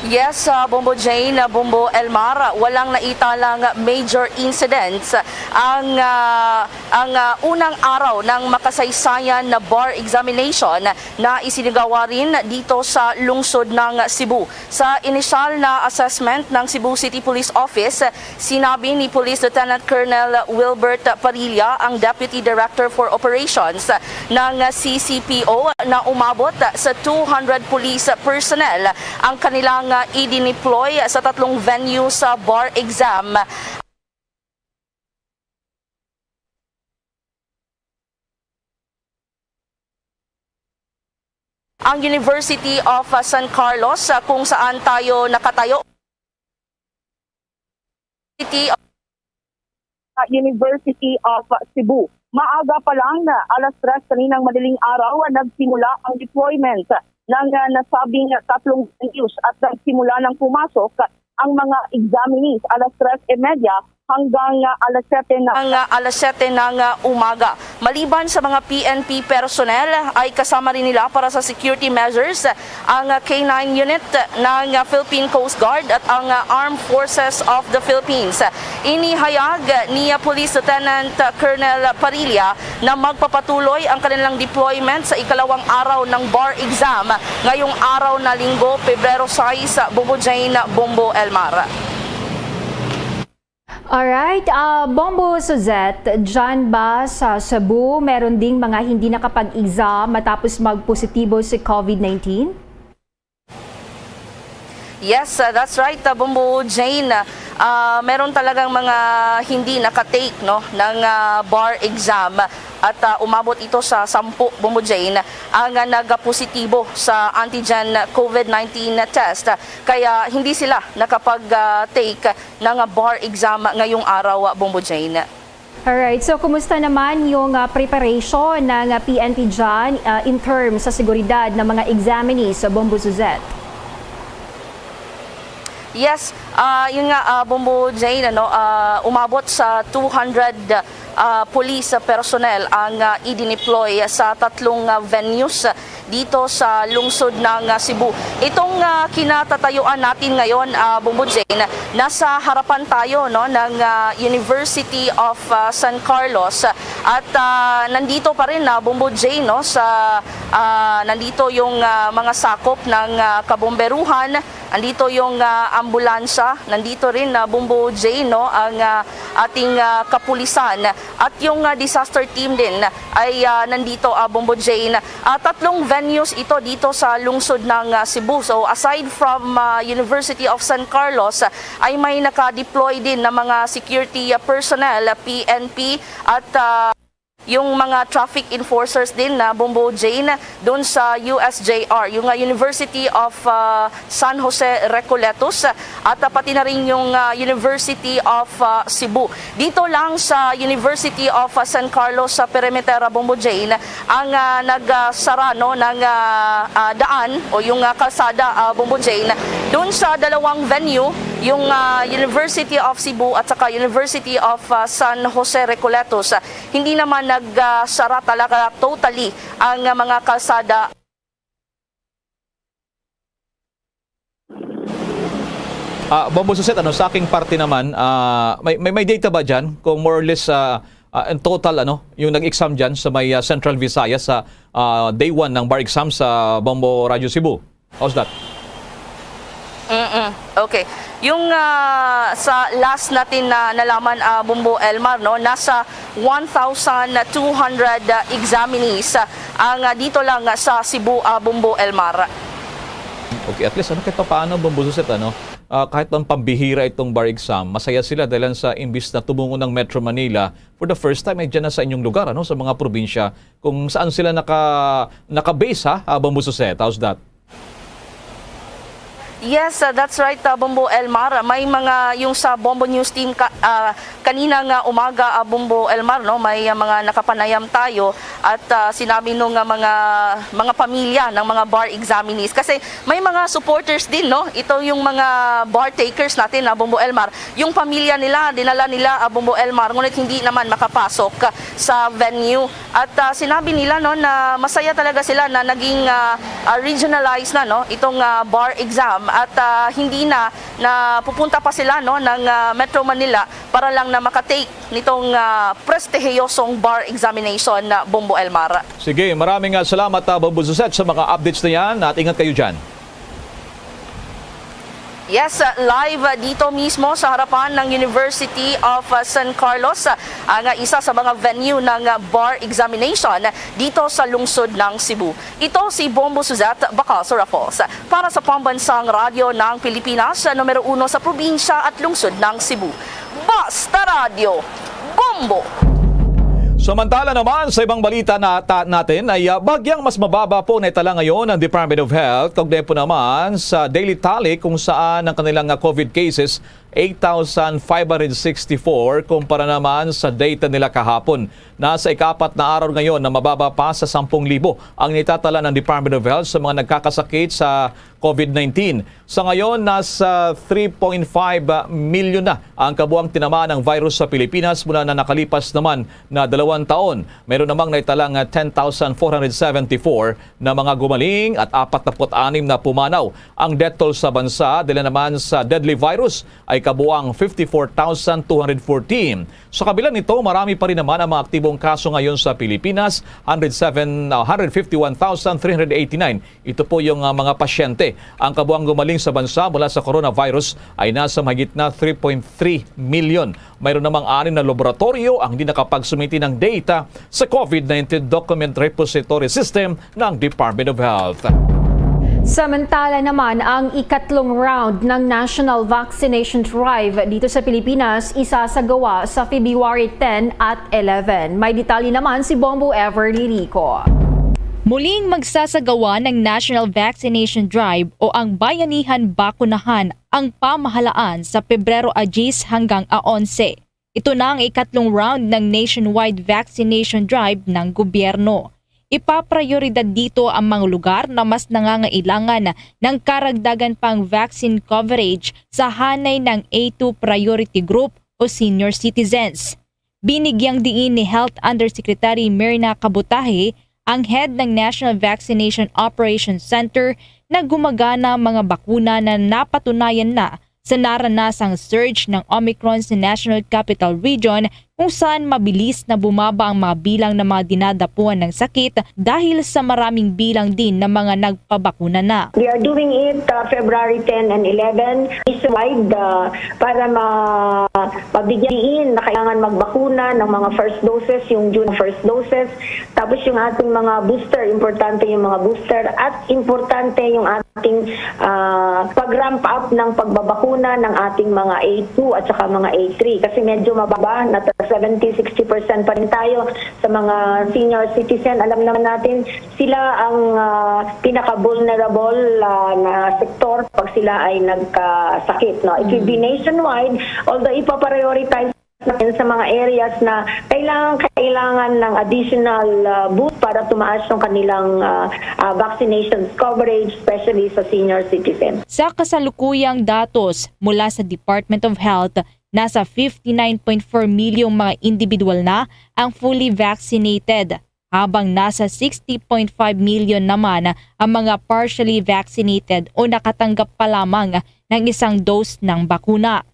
Yes, ah, Bombo Jane, ah, Bombo Elmar, walang naitalang major incidents ang, ah, ang, ah, unang araw ng makasaysayan na bar examination na isinagawa rin dito sa lungsod ng Cebu. Sa inisyal na assessment ng Cebu City Police Office, sinabi ni Police Lieutenant Colonel Wilbert Parilla, ang Deputy Director for Operations ng C C P O, na umabot sa two hundred police personnel ang kanilang idineploy sa tatlong venue sa bar exam. ang University of, ah, San Carlos, ah, kung saan tayo nakatayo. City of University of Cebu. Maaga pa lang, alas tres kaninang madaling araw, nagsimula ang deployment ng, ah, nasabing tatlong venues at nagsimula ng pumasok ang mga examinees alas tres y media hanggang, ah, alas siyete na. Ang, ah, alas siyete ng, ah, umaga. Maliban sa mga P N P personnel, ay kasama rin nila para sa security measures ang, ah, K nine unit ng, ah, Philippine Coast Guard at ang, ah, Armed Forces of the Philippines. Inihayag ni, ah, Police Lieutenant, ah, Colonel Parilla na magpapatuloy ang kanilang deployment sa ikalawang araw ng bar exam ngayong araw na Linggo, Pebrero sais, Bombo Jane, Bombo Elmar. Alright, ah, Bombo Suzette, dyan ba sa Cebu meron ding mga hindi nakapag-exam matapos magpositibo sa COVID nineteen? Yes, uh, that's right, uh, Bombo Jane. Uh, meron talagang mga hindi nakatake, no, ng, uh, bar exam at, uh, umabot ito sa sampu, Bombo Jane, ang, uh, nagpositibo sa antigen COVID nineteen test. Kaya hindi sila nakapag, uh, take ng bar exam ngayong araw, Bombo Jane. Alright, so kumusta naman yung, ah, preparation ng, ah, P N P dyan, ah, in terms sa seguridad ng mga examinees sa Bombo Suzette? Yes, ah, yun nga, ah, Bombo Jane, ano, ah, umabot sa two hundred, ah, police personnel ang, ah, i-deploy sa tatlong, ah, venues dito sa lungsod ng, ah, Cebu. Itong, ah, kinatatayuan natin ngayon, ah, Bombo Jane, nasa harapan tayo, no, ng, ah, University of, ah, San Carlos at, ah, nandito pa rin, ah, Bombo Jane, no, sa, ah, nandito yung, ah, mga sakop ng, ah, kabomberuhan, nandito yung, ah, ambulansya, nandito rin, ah, Bombo Jane, no, ang, ah, ating, ah, kapulisan. At yung, ah, disaster team din ay, ah, nandito, ah, Bombo Jane. Ah, tatlong venues ito dito sa lungsod ng, ah, Cebu. So, aside from, ah, University of San Carlos, ah, ay may naka-deploy din na mga security, ah, personnel, ah, P N P, at, ah, yung mga traffic enforcers din na, Bombo Jane, doon sa U S J R, yung, ah, University of, ah, San Jose Recoletos, at, ah, pati na rin yung, ah, University of, ah, Cebu. Dito lang sa University of, ah, San Carlos sa perimeter, ah, Bombo Jane, ang, ah, nagsara, no, ng, ah, ah, daan o yung, ah, kalsada, ah, Bombo Jane, dun sa dalawang venue, yung, ah, University of Cebu at saka University of, ah, San Jose Recoletos. Hindi naman nagsara talaga totally ang, ah, mga kalsada. Ah, Bombo Suzette, ano, sa aking parte naman, ah, may, may, may data ba dyan kung more or less, ah, ah, in total, ano, yung nag-exam dyan sa may, ah, Central Visayas sa, ah, day one ng bar exam sa Bombo Radyo Cebu? How's that? Mm-mm. Okay. Yung, ah, sa last natin na nalaman, ah, Bombo Elmar, no, nasa one thousand two hundred, ah, examinees, ah, ang, ah, dito lang, ah, sa Cebu, ah, Bombo Elmar. Okay, at least, ano, kahit papaano, Bombo Suzette, ano, ah, kahit pang pambihira itong bar exam, masaya sila dahil sa imbis na tumungo ng Metro Manila, for the first time, ay dyan na sa inyong lugar, ano, sa mga probinsya, kung saan sila naka, naka-base, ha, ah, Bombo Suzette. How's that? Yes, uh, that's right, uh, Bombo Elmar. May mga, yung sa Bombo News Team ka, ah, kanina nga umaga, ah, Bombo Elmar, no, may, ah, mga nakapanayam tayo at, ah, sinabi nung, ah, mga, mga pamilya ng mga bar examinees. Kasi may mga supporters din, no? Ito yung mga bar takers natin, ah, Bombo Elmar. Yung pamilya nila, dinala nila, ah, Bombo Elmar, ngunit hindi naman makapasok, ah, sa venue. At, ah, sinabi nila, no, na masaya talaga sila na naging, ah, ah, regionalized na, no, itong, ah, bar exam at, ah, hindi na, na pupunta pa sila, no, ng, ah, Metro Manila para lang na makatake nitong, ah, prestihiyosong bar examination na, Bombo Elmar. Sige, maraming, ah, salamat, ah, Bombo Suzette, sa mga updates na yan at ingat kayo dyan. Yes, uh, live, uh, dito mismo sa harapan ng University of, uh, San Carlos, uh, ang, uh, isa sa mga venue ng, uh, bar examination dito sa lungsod ng Cebu. Ito si Bombo Suzette Bacaso Raffles para sa Pambansang Radyo ng Pilipinas, uh, numero uno sa probinsya at lungsod ng Cebu. Basta Radyo, Bombo! Samantala naman, sa ibang balita na ta-, natin ay, ah, bagyang mas mababa po na itala ngayon ng Department of Health kaugnay po naman sa daily tally kung saan ang kanilang, ah, COVID cases eight thousand five hundred sixty-four kumpara naman sa data nila kahapon. Nasa ikapat na araw ngayon na mababa pa sa sampung libo ang nitatala ng Department of Health sa mga nagkakasakit sa COVID nineteen. Sa ngayon, nasa three point five million na ang kabuang tinamaan ng virus sa Pilipinas mula na nakalipas naman na dalawang taon. Mayroon namang naitalang ten thousand four hundred seventy-four na mga gumaling at apat na put anim na pumanaw. Ang death toll sa bansa, dala naman sa deadly virus, ay kabuang fifty-four thousand two hundred fourteen. Sa kabila nito, marami pa rin naman ang mga aktibong kaso ngayon sa Pilipinas, hundred seven, uh, hundred fifty-one thousand three hundred eighty-nine. Ito po yung, uh, mga pasyente. Ang kabuang gumaling sa bansa mula sa coronavirus ay nasa mahigit na three point three million. Mayroon namang anim na laboratorio ang hindi nakapagsumiti ng data sa COVID nineteen Document Repository System ng Department of Health. Samantala naman, ang ikatlong round ng National Vaccination Drive dito sa Pilipinas isasagawa sa February ten at eleven. May detalye naman si Bombo Everly Rico. Muling magsasagawa ng National Vaccination Drive o ang Bayanihan Bakunahan ang pamahalaan sa Pebrero a diyes hanggang a onse. Ito na ang ikatlong round ng nationwide vaccination drive ng gobyerno. Ipaprioridad dito ang mga lugar na mas nangangailangan ng karagdagan pang vaccine coverage sa hanay ng A two priority group o senior citizens. Binigyang diin ni Health Undersecretary Myrna Kabutahe, ang head ng National Vaccination Operations Center, na gumagana ang mga bakuna na napatunayan na sa naranasang surge ng Omicron sa National Capital Region, kung saan mabilis na bumaba ang mga bilang ng mga dinadapuan ng sakit dahil sa maraming bilang din ng mga nagpabakuna na. We are doing it uh, February ten and eleven nationwide uh, para ma mabigyan diin na kailangan magbakuna ng mga first doses, yung June first doses. Tapos yung ating mga booster, importante yung mga booster at importante yung ating ah, pag-ramp up ng pagbabakuna ng ating mga A two at saka mga A three kasi medyo mababa, nasa seventy, sixty percent pa rin tayo sa mga senior citizen. Alam naman natin, sila ang ah, pinaka-vulnerable ah, na sektor pag sila ay nagkasakit. No? It will be nationwide, although ipaprioritize natin sa mga areas na kailangan kailangan ng additional ah, boost para tumaas yung kanilang ah, ah, vaccination coverage, especially sa senior citizen. Sa kasalukuyang datos mula sa Department of Health, nasa fifty-nine point four milyong mga individual na ang fully vaccinated, habang nasa sixty point five million naman ang mga partially vaccinated o nakatanggap pa lamang ng isang dose ng bakuna.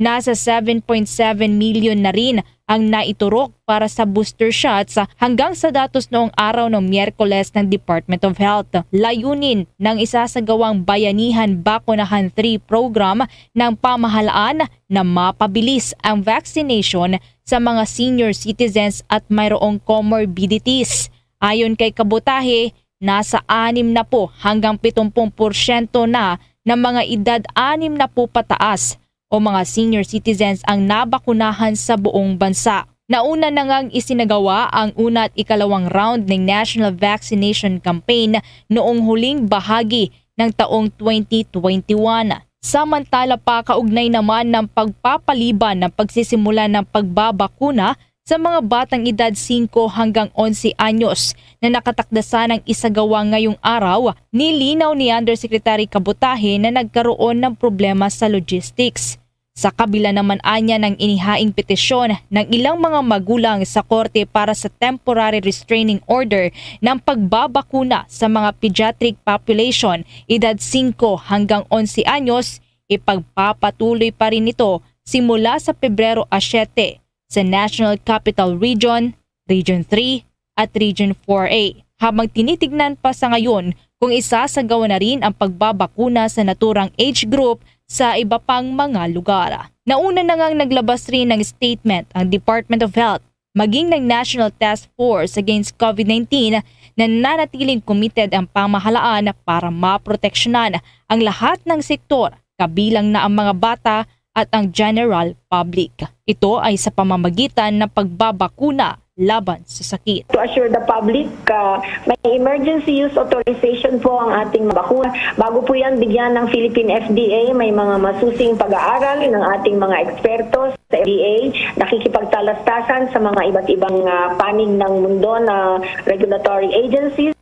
Nasa seven point seven million na rin ang naiturok para sa booster shots hanggang sa datos noong araw ng Miyerkules ng Department of Health. Layunin ng isasagawang Bayanihan Bakunahan three program ng pamahalaan na mapabilis ang vaccination sa mga senior citizens at mayroong comorbidities. Ayon kay Kabutahe, nasa anim na po hanggang pitumpung porsyento na ng mga edad anim na po pataas o mga senior citizens ang nabakunahan sa buong bansa. Nauna na ngang isinagawa ang una at ikalawang round ng National Vaccination Campaign noong huling bahagi ng taong twenty twenty-one. Samantala pa, kaugnay naman ng pagpapaliban ng pagsisimula ng pagbabakuna sa mga batang edad singko hanggang onse anyos na nakatakda sanang isagawa ngayong araw, nilinaw ni Undersecretary Kabutahe na nagkaroon ng problema sa logistics. Sa kabila naman anya ng inihaing petisyon ng ilang mga magulang sa korte para sa temporary restraining order ng pagbabakuna sa mga pediatric population edad singko hanggang onse anyos, ipagpapatuloy pa rin ito simula sa Pebrero a siyete sa National Capital Region, Region three, at Region four A, habang tinitignan pa sa ngayon kung isasagawa na rin ang pagbabakuna sa naturang age group sa iba pang mga lugar. Nauna na ngang naglabas rin ng statement ang Department of Health, maging ng National Task Force Against COVID nineteen, na nanatiling committed ang pamahalaan para maproteksyonan ang lahat ng sektor, kabilang na ang mga bata at ang general public. Ito ay sa pamamagitan ng pagbabakuna laban sa sakit. To assure the public, uh, may emergency use authorization po ang ating bakuna. Bago po yan bigyan ng Philippine F D A, may mga masusing pag-aaral ng ating mga eksperto sa F D A, nakikipagtalastasan sa mga iba't ibang uh, panig ng mundo na regulatory agencies.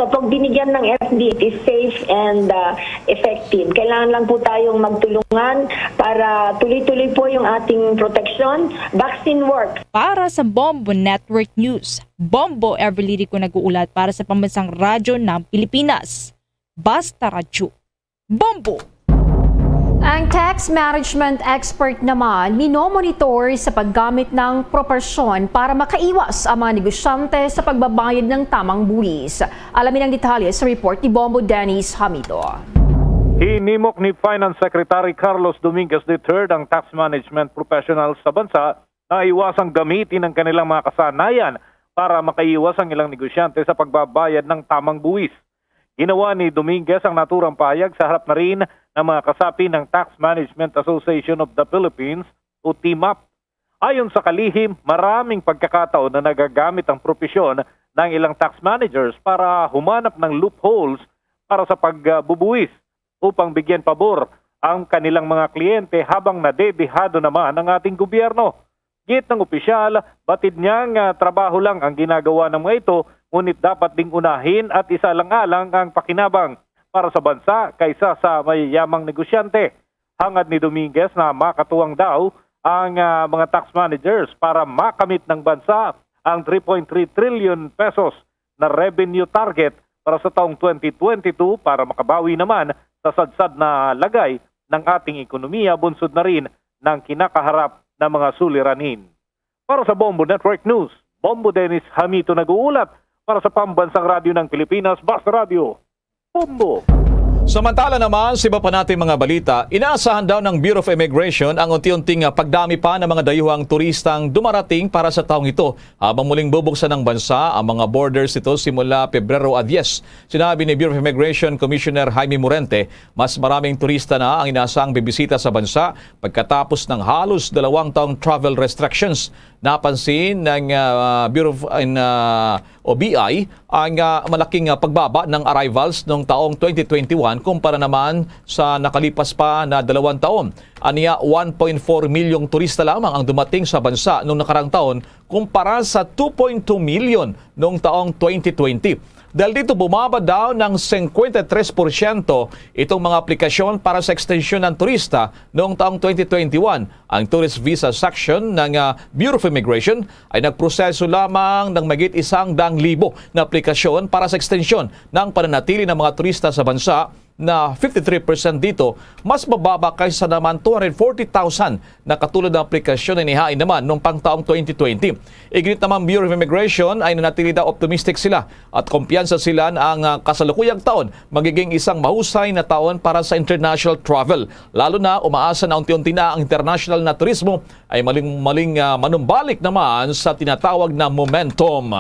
So pag binigyan ng F D A, it is safe and uh, effective. Kailangan lang po tayong magtulungan para tuloy-tuloy po yung ating protection. Vaccine works. Para sa Bombo Network News, Bombo Everly Rico nag-uulat para sa Pambansang Radyo ng Pilipinas. Basta Radyo. Bombo! Ang tax management expert naman minomonitor sa paggamit ng proporasyon para makaiwas ang mga negosyante sa pagbabayad ng tamang buwis. Alamin ang detalye sa report ni Bombo Dennis Hamito. Hinimok ni Finance Secretary Carlos Dominguez the third ang tax management professionals sa bansa na iwasang gamitin ang kanilang mga kasanayan para makaiwas ang ilang negosyante sa pagbabayad ng tamang buwis. Ginawa ni Dominguez ang naturang pahayag sa harap na rin ng mga kasapi ng Tax Management Association of the Philippines o TMAP. Ayon sa kalihim, maraming pagkakataon na nagagamit ang propesyon ng ilang tax managers para humanap ng loopholes para sa pagbubuwis upang bigyan pabor ang kanilang mga kliyente habang nadedehado naman ang ating gobyerno. Git ng opisyal, batid niya nga trabaho lang ang ginagawa ng mga ito, ngunit dapat ding unahin at isalang-alang ang pakinabang para sa bansa kaysa sa mayayamang negosyante. Hangad ni Dominguez na makatuwang daw ang ah, mga tax managers para makamit ng bansa ang three point three trillion pesos na revenue target para sa taong twenty twenty-two para makabawi naman sa sadsad na lagay ng ating ekonomiya bunsod na rin ng kinakaharap na mga suliranin. Para sa Bombo Network News, Bombo Dennis Hamito nag-uulat para sa Pambansang Radyo ng Pilipinas, Basta Radyo, Bombo. Samantala naman, sa iba pa nating mga balita, inaasahan daw ng Bureau of Immigration ang unti-unting ah, pagdami pa ng mga dayuhang turistang dumarating para sa taong ito, habang muling bubuksan ng bansa ang mga borders nito simula Pebrero a diyes. Sinabi ni Bureau of Immigration Commissioner Jaime Morente, mas maraming turista na ang inaasahang bibisita sa bansa pagkatapos ng halos dalawang taong travel restrictions. Napansin ng ah, Bureau of in, ah, o B I ang ah, malaking ah, pagbaba ng arrivals noong taong twenty twenty-one kumpara naman sa nakalipas pa na dalawang taon. Aniya, one point four milyong turista lamang ang dumating sa bansa noong nakarang taon kumpara sa two point two million noong taong twenty twenty. Dahil dito, bumaba daw ng singkwenta y tres porsyento itong mga aplikasyon para sa ekstensyon ng turista noong taong twenty twenty-one. Ang Tourist Visa Section ng ah, Bureau of Immigration ay nagproseso lamang ng mahigit isang daang libo na aplikasyon para sa ekstensyon ng pananatili ng mga turista sa bansa na fifty-three percent dito, mas mababa kaysa naman two hundred forty thousand na katulad ng aplikasyon na inihain naman noong pangtaong twenty twenty. Iginit naman Bureau of Immigration ay nanatili daw optimistic sila at kumpiyansa sila na ang ah, kasalukuyang taon magiging isang mahusay na taon para sa international travel. Lalo na umaasa na unti-unti na ang international na turismo ay maling, maling ah, manumbalik naman sa tinatawag na momentum.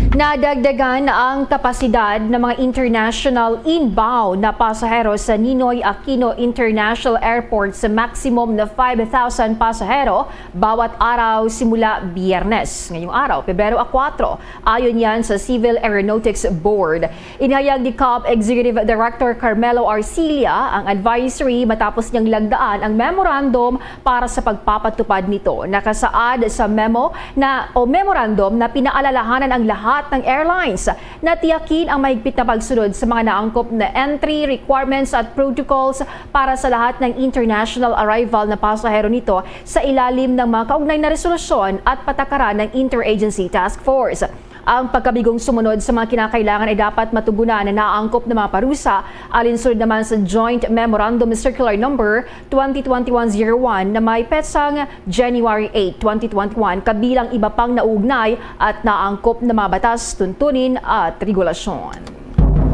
Nadagdagan ang kapasidad ng mga international inbound na pasahero sa Ninoy Aquino International Airport sa maximum na five thousand pasahero bawat araw simula Biyernes, ngayong araw, Pebrero a kuwatro. Ayon yan sa Civil Aeronautics Board. Inhayag ni CAAB Executive Director Carmelo Arcilla ang advisory matapos niyang lagdaan ang memorandum para sa pagpapatupad nito. Nakasaad sa memo na o memorandum na pinaalalahanan ang lahat ng airlines na tiyakin ang mahigpit na pagsunod sa mga naangkop na entry requirements at protocols para sa lahat ng international arrival na pasahero nito sa ilalim ng mga kaugnay na resolusyon at patakaran ng Interagency Task Force. Ang pagkabigong sumunod sa mga kinakailangan ay dapat matugunan na naangkop na mga parusa, alinsunod naman sa Joint Memorandum Circular Number twenty twenty-one zero one na may petsang January eight, twenty twenty-one, kabilang iba pang nauugnay at naangkop na mga batas, tuntunin at regulasyon.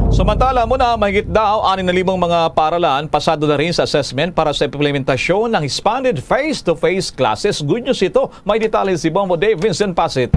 Samantala, muna mahigit daw anim na libong mga paaralan pasado na rin sa assessment para sa implementasyon ng expanded face-to-face classes. Good news ito. May detalye si Bombo Dave Vincent Pasit.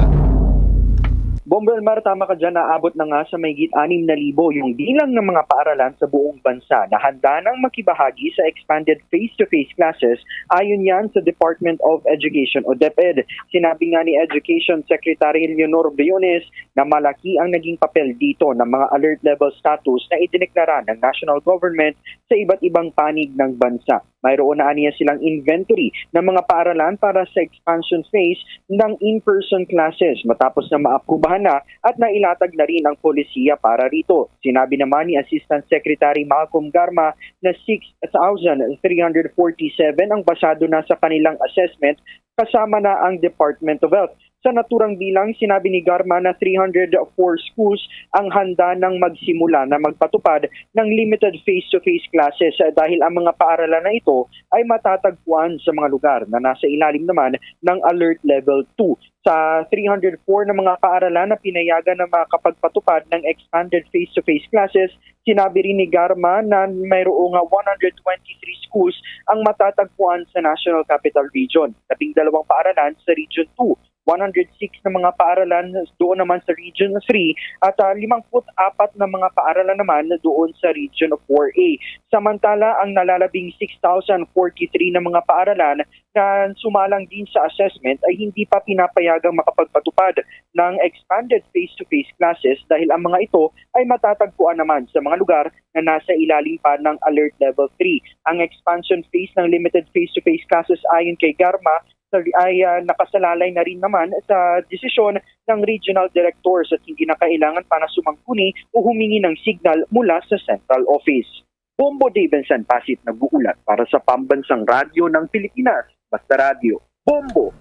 Bombo Elmar, tama ka dyan, naabot na nga sa mahigit anim na libo yung bilang ng mga paaralan sa buong bansa na handa nang makibahagi sa expanded face-to-face classes, ayon yan sa Department of Education o DepEd. Sinabi nga ni Education Secretary Leonor Briones na malaki ang naging papel dito ng mga alert level status na idineklara ng national government sa iba't ibang panig ng bansa. Mayroon na aniya silang inventory ng mga paaralan para sa expansion phase ng in-person classes matapos na maaprubahan na at nailatag na rin ang polisiya para rito. Sinabi naman ni Assistant Secretary Malcolm Garma na six thousand three hundred forty-seven ang basado na sa kanilang assessment, kasama na ang Department of Health. Sa naturang bilang, sinabi ni Garma na three hundred four schools ang handa nang magsimula na magpatupad ng limited face-to-face classes, dahil ang mga paaralan na ito ay matatagpuan sa mga lugar na nasa ilalim naman ng Alert Level two. Sa three hundred four na mga paaralan na pinayagan na makapagpatupad ng expanded face-to-face classes, sinabi rin ni Garma na mayroong one hundred twenty-three schools ang matatagpuan sa National Capital Region, labing dalawang paaralan sa Region two, one hundred six na mga paaralan doon naman sa Region three, at ah, limangput apat na mga paaralan naman doon sa Region four A. Samantala, ang nalalabing six thousand forty-three na mga paaralan na sumalang din sa assessment ay hindi pa pinapayagang makapagpatupad ng expanded face-to-face classes, dahil ang mga ito ay matatagpuan naman sa mga lugar na nasa ilalim pa ng Alert Level three. Ang expansion phase ng limited face-to-face classes, ayon kay Garma, sa, ay ah, nakasalalay na rin naman sa desisyon ng regional directors at hindi na kailangan pa na sumangkuni o humingi ng signal mula sa central office. Bombo Davidson Pasit nag-uulat para sa Pambansang Radyo ng Pilipinas, Basta Radyo. Bombo!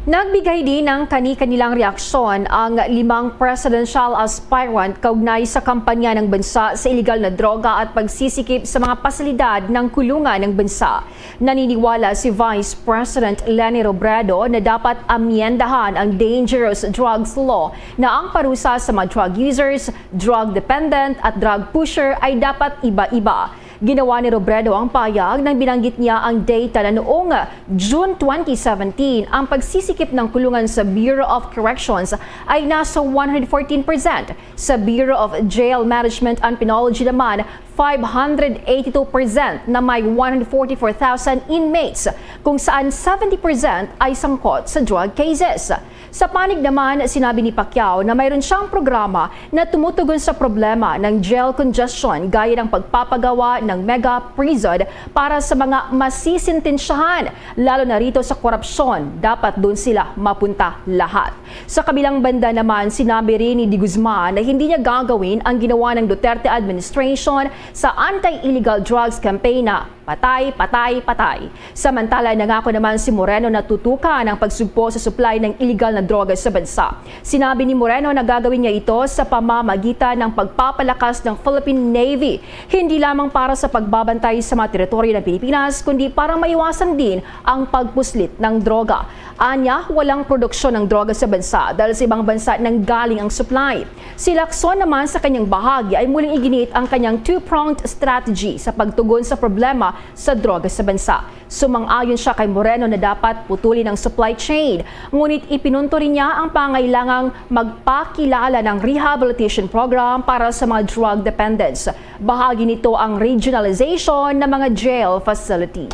Nagbigay din ng kani-kanilang reaksyon ang limang presidential aspirant kaugnay sa kampanya ng bansa sa iligal na droga at pagsisikip sa mga pasilidad ng kulungan ng bansa. Naniniwala si Vice President Leni Robredo na dapat amyendahan ang dangerous drugs law, na ang parusa sa mga drug users, drug dependent at drug pusher ay dapat iba-iba. Ginawa ni Robredo ang payag nang binanggit niya ang data na noong June twenty seventeen, ang pagsisikip ng kulungan sa Bureau of Corrections ay nasa one hundred fourteen percent. Sa Bureau of Jail Management and Penology naman, five hundred eighty-two percent, na may one hundred forty-four thousand inmates, kung saan seventy percent ay sangkot sa drug cases. Sa panig naman, sinabi ni Pacquiao na mayroon siyang programa na tumutugon sa problema ng jail congestion, gaya ng pagpapagawa ng mega prison para sa mga masisintensyahan, lalo na rito sa korupsyon. Dapat doon sila mapunta lahat. Sa kabilang banda naman, sinabi rin ni De Guzman na hindi niya gagawin ang ginawa ng Duterte administration sa anti-illegal drugs campaign na patay, patay, patay. Samantala, nangako naman si Moreno na tutukan ang pagsugpo sa supply ng iligal na droga sa bansa. Sinabi ni Moreno na gagawin niya ito sa pamamagitan ng pagpapalakas ng Philippine Navy, hindi lamang para sa pagbabantay sa mga teritoryo ng Pilipinas, kundi para maiwasan din ang pagpuslit ng droga. Anya, walang produksyon ng droga sa bansa dahil sa ibang bansa nang galing ang supply. Si Lacson naman sa kanyang bahagi ay muling iginiit ang kanyang two-pronged strategy sa pagtugon sa problema sa droga sa bansa. Sumang-ayon siya kay Moreno na dapat putulin ang supply chain, ngunit ipinunto rin niya ang pangailangang magpakilala ng rehabilitation program para sa mga drug dependents. Bahagi nito ang regionalization ng mga jail facility.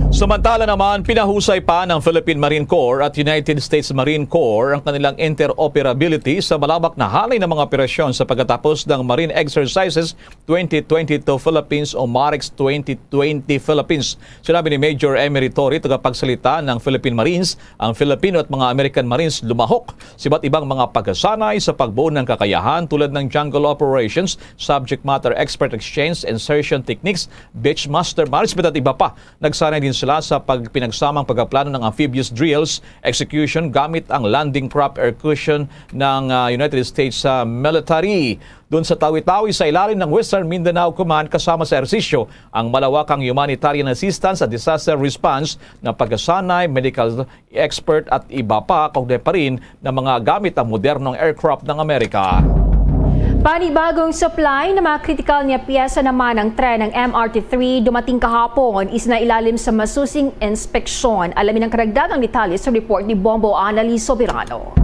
Samantala naman, pinahusay pa ng Philippine Marine Corps at United States Marine Corps ang kanilang interoperability sa malawak na halay ng mga operasyon sa pagkatapos ng Marine Exercises twenty twenty-two Philippines o MAREX twenty twenty Philippines. Sinabi ni Major Emery Torre, tagapagsalita ng Philippine Marines, ang Filipino at mga American Marines lumahok sa iba't ibang mga pagkasanay sa pagbuo ng kakayahan tulad ng jungle operations, subject matter expert exchange, insertion techniques, beachmaster management at iba pa. Nagsanay din sila sa pagpinagsamang pagpaplano ng amphibious drills, execution gamit ang landing craft air cushion ng ah, United States sa military. Doon sa Tawi-Tawi sa ilalim ng Western Mindanao Command, kasama sa ehersisyo ang malawakang humanitarian assistance at disaster response na pagkasanay, medical expert at iba pa, kaugnay pa rin ng mga gamit ang modernong aircraft ng Amerika. Panibagong supply ng mga kritikal niya piyesa naman ng tren ng M R T three dumating kahapon, isinailalim sa masusing inspeksyon. Alamin ang karagdagang detalye sa report ni Bombo Annalise Soberano.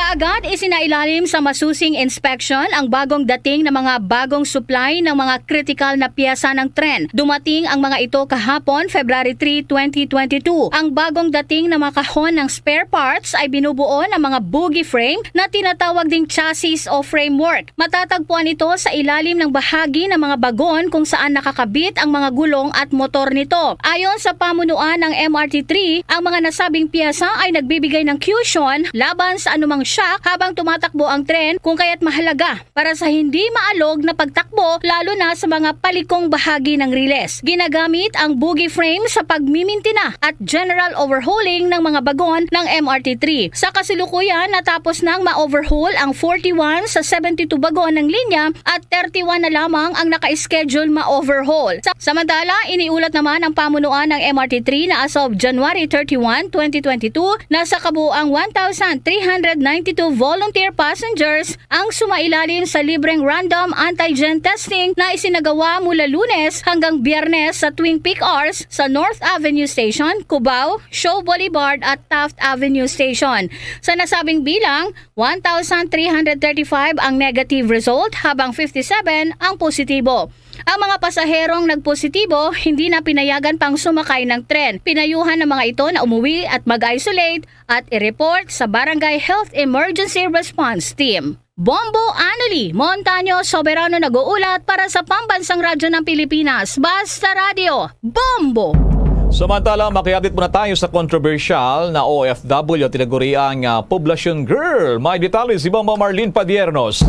Kaagad isinailalim sa masusing inspection ang bagong dating na mga bagong supply ng mga kritikal na piyesa ng tren. Dumating ang mga ito kahapon, February three, twenty twenty-two. Ang bagong dating na mga kahon ng spare parts ay binubuo ng mga bogie frame na tinatawag ding chassis o framework. Matatagpuan ito sa ilalim ng bahagi ng mga bagon kung saan nakakabit ang mga gulong at motor nito. Ayon sa pamunuan ng M R T three, ang mga nasabing piyesa ay nagbibigay ng cushion laban sa anumang shock habang tumatakbo ang tren, kung kaya't mahalaga para sa hindi maalog na pagtakbo, lalo na sa mga palikong bahagi ng riles. Ginagamit ang bogie frame sa pagmimintina at general overhauling ng mga bagon ng M R T three. Sa kasalukuyan, natapos nang ma-overhaul ang forty-one sa seventy-two bagon ng linya at thirty-one na lamang ang naka-schedule ma-overhaul. Sa, samantala, iniulat naman ang pamunuan ng M R T three na as of January thirty-one, twenty twenty-two, nasa kabuuang one thousand three hundred ninety-two volunteer passengers ang sumailalim sa libreng random antigen testing na isinagawa mula Lunes hanggang Biyernes sa tuwing peak hours sa North Avenue Station, Cubao, Shaw Boulevard at Taft Avenue Station. Sa nasabing bilang, one thousand three hundred thirty-five ang negative result habang fifty-seven ang positibo. Ang mga pasaherong nagpositibo hindi na pinayagan pang sumakay ng tren. Pinayuhan ang mga ito na umuwi at mag-isolate at i-report sa Barangay Health Emergency Response Team. Bombo Annalie Montaño Soberano nag-uulat para sa Pambansang Radyo ng Pilipinas, Basta Radyo, Bombo! Samantala, makiapit muna tayo sa kontrobersyal na O F W tinaguriang, ah, Poblacion Girl. May detalye si Bombo Marlene Padiernos.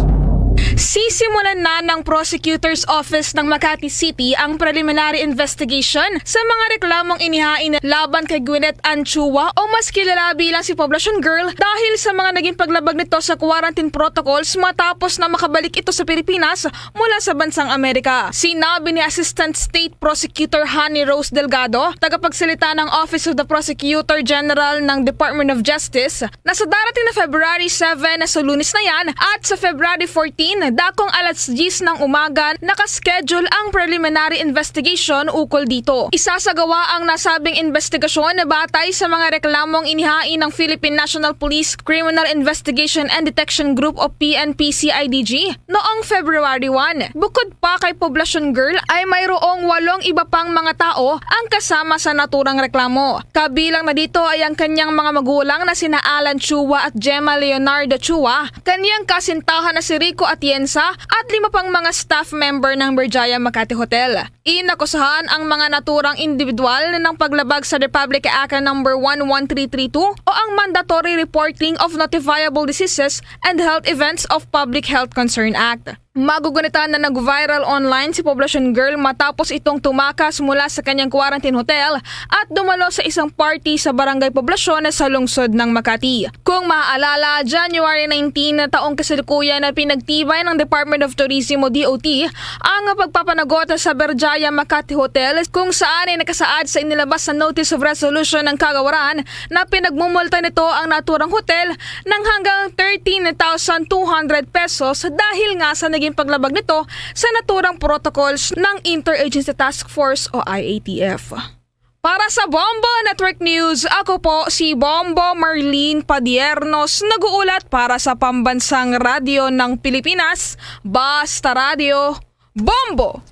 Sisimulan na ng Prosecutor's Office ng Makati City ang preliminary investigation sa mga reklamong inihain laban kay Gwyneth Anchua o mas kilala bilang si Poblacion Girl dahil sa mga naging paglabag nito sa quarantine protocols matapos na makabalik ito sa Pilipinas mula sa bansang Amerika. Sinabi ni Assistant State Prosecutor Honey Rose Delgado, tagapagsalita ng Office of the Prosecutor General ng Department of Justice, na sa darating na February seven, na sa Lunes na yan, at sa February fourteen, dakong alas diyes ng umaga, nakaschedule ang preliminary investigation ukol dito. Isasagawa ang nasabing investigasyon batay sa mga reklamong inihain ng Philippine National Police Criminal Investigation and Detection Group o P N P C I D G noong February one. Bukod pa kay Poblacion Girl ay mayroong walong iba pang mga tao ang kasama sa naturang reklamo. Kabilang na dito ay ang kanyang mga magulang na sina Alan Chua at Gemma Leonardo Chua, kanyang kasintahan na si Rico Atienza at lima pang mga staff member ng Berjaya Makati Hotel. Inakusahan ang mga naturang individual ng paglabag sa Republic Act number one one three three two o ang Mandatory Reporting of Notifiable Diseases and Health Events of Public Health Concern Act. Magugunitan na nag-viral online si Poblacion Girl matapos itong tumakas mula sa kanyang quarantine hotel at dumalo sa isang party sa Barangay Poblacion sa lungsod ng Makati. Kung maaalala, January nineteen na taong kasalukuyan na pinagtibay ng Department of Tourism o D O T ang pagpapanagot sa Berjaya Makati Hotel, kung saan ay nakasaad sa inilabas na Notice of Resolution ng Kagawaran na pinagmumulta nito ang naturang hotel ng hanggang thirteen thousand two hundred pesos dahil nga sa naging paglabag nito sa naturang protocols ng Interagency Task Force o I A T F. Para sa Bombo Network News, ako po si Bombo Marlene Padiernos, nag-uulat para sa Pambansang Radyo ng Pilipinas, Basta Radyo, Bombo!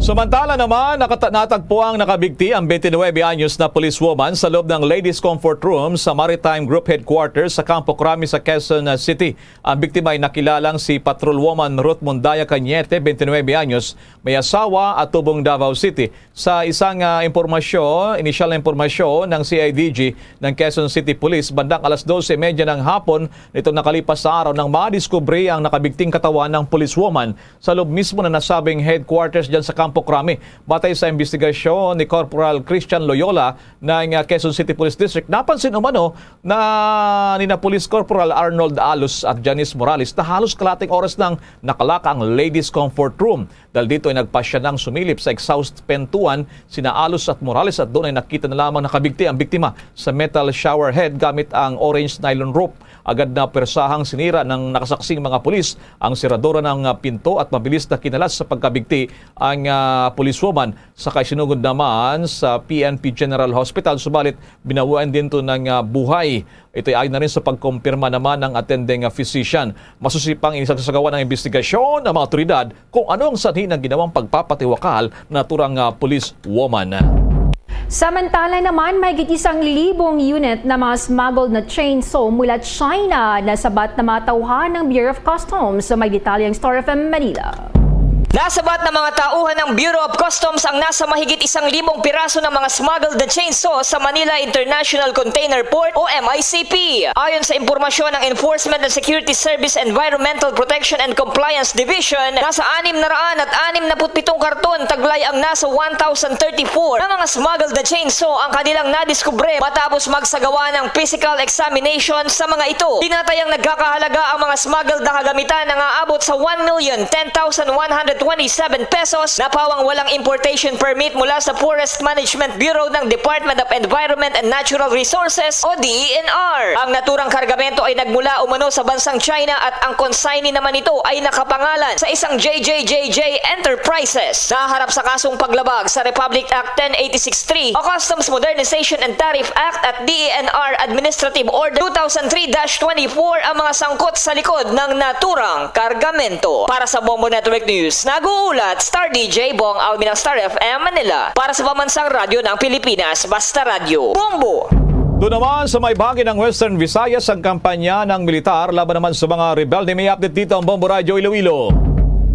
Samantala naman, nakata-, natagpo ang nakabigti ang twenty-nine anyos na policewoman sa loob ng Ladies Comfort Room sa Maritime Group Headquarters sa Campo Crame sa Quezon City. Ang biktima ay nakilalang si Patrolwoman Ruth Mundaya Cañete, twenty-nine anyos, may asawa at tubong Davao City. Sa isang, ah, impormasyon, inisyal na impormasyon ng C I D G ng Quezon City Police, bandang alas dose y media ng hapon nitong nakalipas sa araw nang madiskubre ang nakabigting katawan ng policewoman sa loob mismo na nasabing headquarters dyan sa Campo Crame. Batay sa investigasyon ni Corporal Christian Loyola ng, ah, Quezon City Police District, napansin umano na nina Police Corporal Arnold Alus at Janice Morales na halos kalating oras nang nakalaka ang Ladies Comfort Room. Dahil dito ay nagpasya nang sumilip sa exhaust pintuan sina Alus at Morales at doon ay nakita na lamang nakabigti ang biktima sa metal shower head gamit ang orange nylon rope. Agad na pwersahang sinira ng nakasaksing mga pulis ang seradora ng, ah, pinto at mabilis na kinalas sa pagkabigti ang, ah, policewoman. Sa kaisinugod naman sa P N P General Hospital, subalit binawian din to ng, ah, buhay. Ito'y ayon na rin sa pagkumpirma naman ng attending, ah, physician. Masusi pang inisasagawa ng investigasyon ng mga otoridad kung ano ang sanhi ng ginawang pagpapatiwakal na naturang, ah, police woman. Samantala naman, mahigit isang libong unit na mga smuggled na chainsaw mula China nasabat na mga tauhan ng Bureau of Customs. May detalye ang Star F M Manila. Nasabat na mga tauhan ng Bureau of Customs ang nasa mahigit isang libong piraso ng mga smuggled na chainsaw sa Manila International Container Port o M I C P. Ayon sa impormasyon ng Enforcement and Security Service Environmental Protection and Compliance Division, nasa anim na raan at anim na put pitong karton taglay ang nasa one thousand thirty-four na mga smuggled na chainsaw ang kanilang nadiskubre matapos magsagawa ng physical examination sa mga ito. Tinatayang nagkakahalaga ang mga smuggled na kagamitan na nga abot sa one million ten thousand one hundred twenty-seven pesos na pawang walang importation permit mula sa Forest Management Bureau ng Department of Environment and Natural Resources o D E N R. Ang naturang kargamento ay nagmula umano sa bansang China at ang consignee naman nito ay nakapangalan sa isang J J J J Enterprises. Naharap sa kasong paglabag sa Republic Act ten eighty-six three o Customs Modernization and Tariff Act at D E N R Administrative Order two thousand three dash twenty-four ang mga sangkot sa likod ng naturang kargamento. Para sa Bombo Network News, nag-uulat Star D J Bong Alvin ng Star F M Manila. Para sa Pambansang Radyo ng Pilipinas, Basta Radyo. Bombo! Doon naman sa may bahagi ng Western Visayas ang kampanya ng militar laban naman sa mga rebelde. May update dito ang Bombo Radyo Iloilo.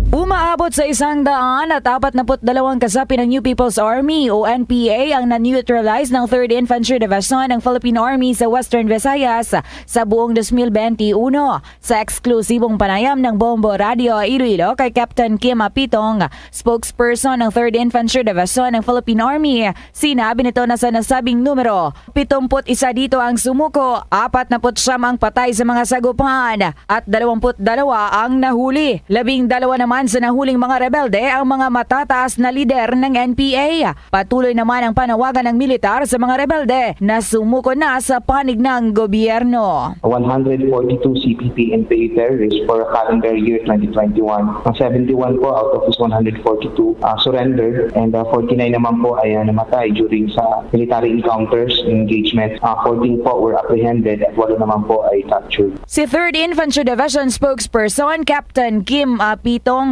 Umaabot sa isang daan at apat na put dalawang kasapi ng New People's Army o N P A ang na-neutralize ng Third Infantry Division ng Philippine Army sa Western Visayas sa buong dos mil benti uno. Sa eksklusibong panayam ng Bombo Radio Iloilo kay Captain Kim Apitong, spokesperson ng Third Infantry Division ng Philippine Army, sinabi nito na sa nasabing numero, pitumput isa dito ang sumuko, apat na put siyam ang patay sa mga sagupan, at dalawamput dalawa ang nahuli. Labing dalawa naman sa nahuling mga rebelde ang mga matataas na lider ng N P A. Patuloy naman ang panawagan ng militar sa mga rebelde na sumuko na sa panig ng gobyerno. One hundred forty-two C P P N P A terrorists for calendar year twenty twenty-one. Ang seventy-one po out of this one hundred forty-two, ah, surrendered, and, ah, forty-nine naman po ay, ah, namatay during sa military encounters, engagement. Ah, fourteen po were apprehended at walo naman po ay captured. Si Third Infantry Division spokesperson Captain Kim, ah, Pitong,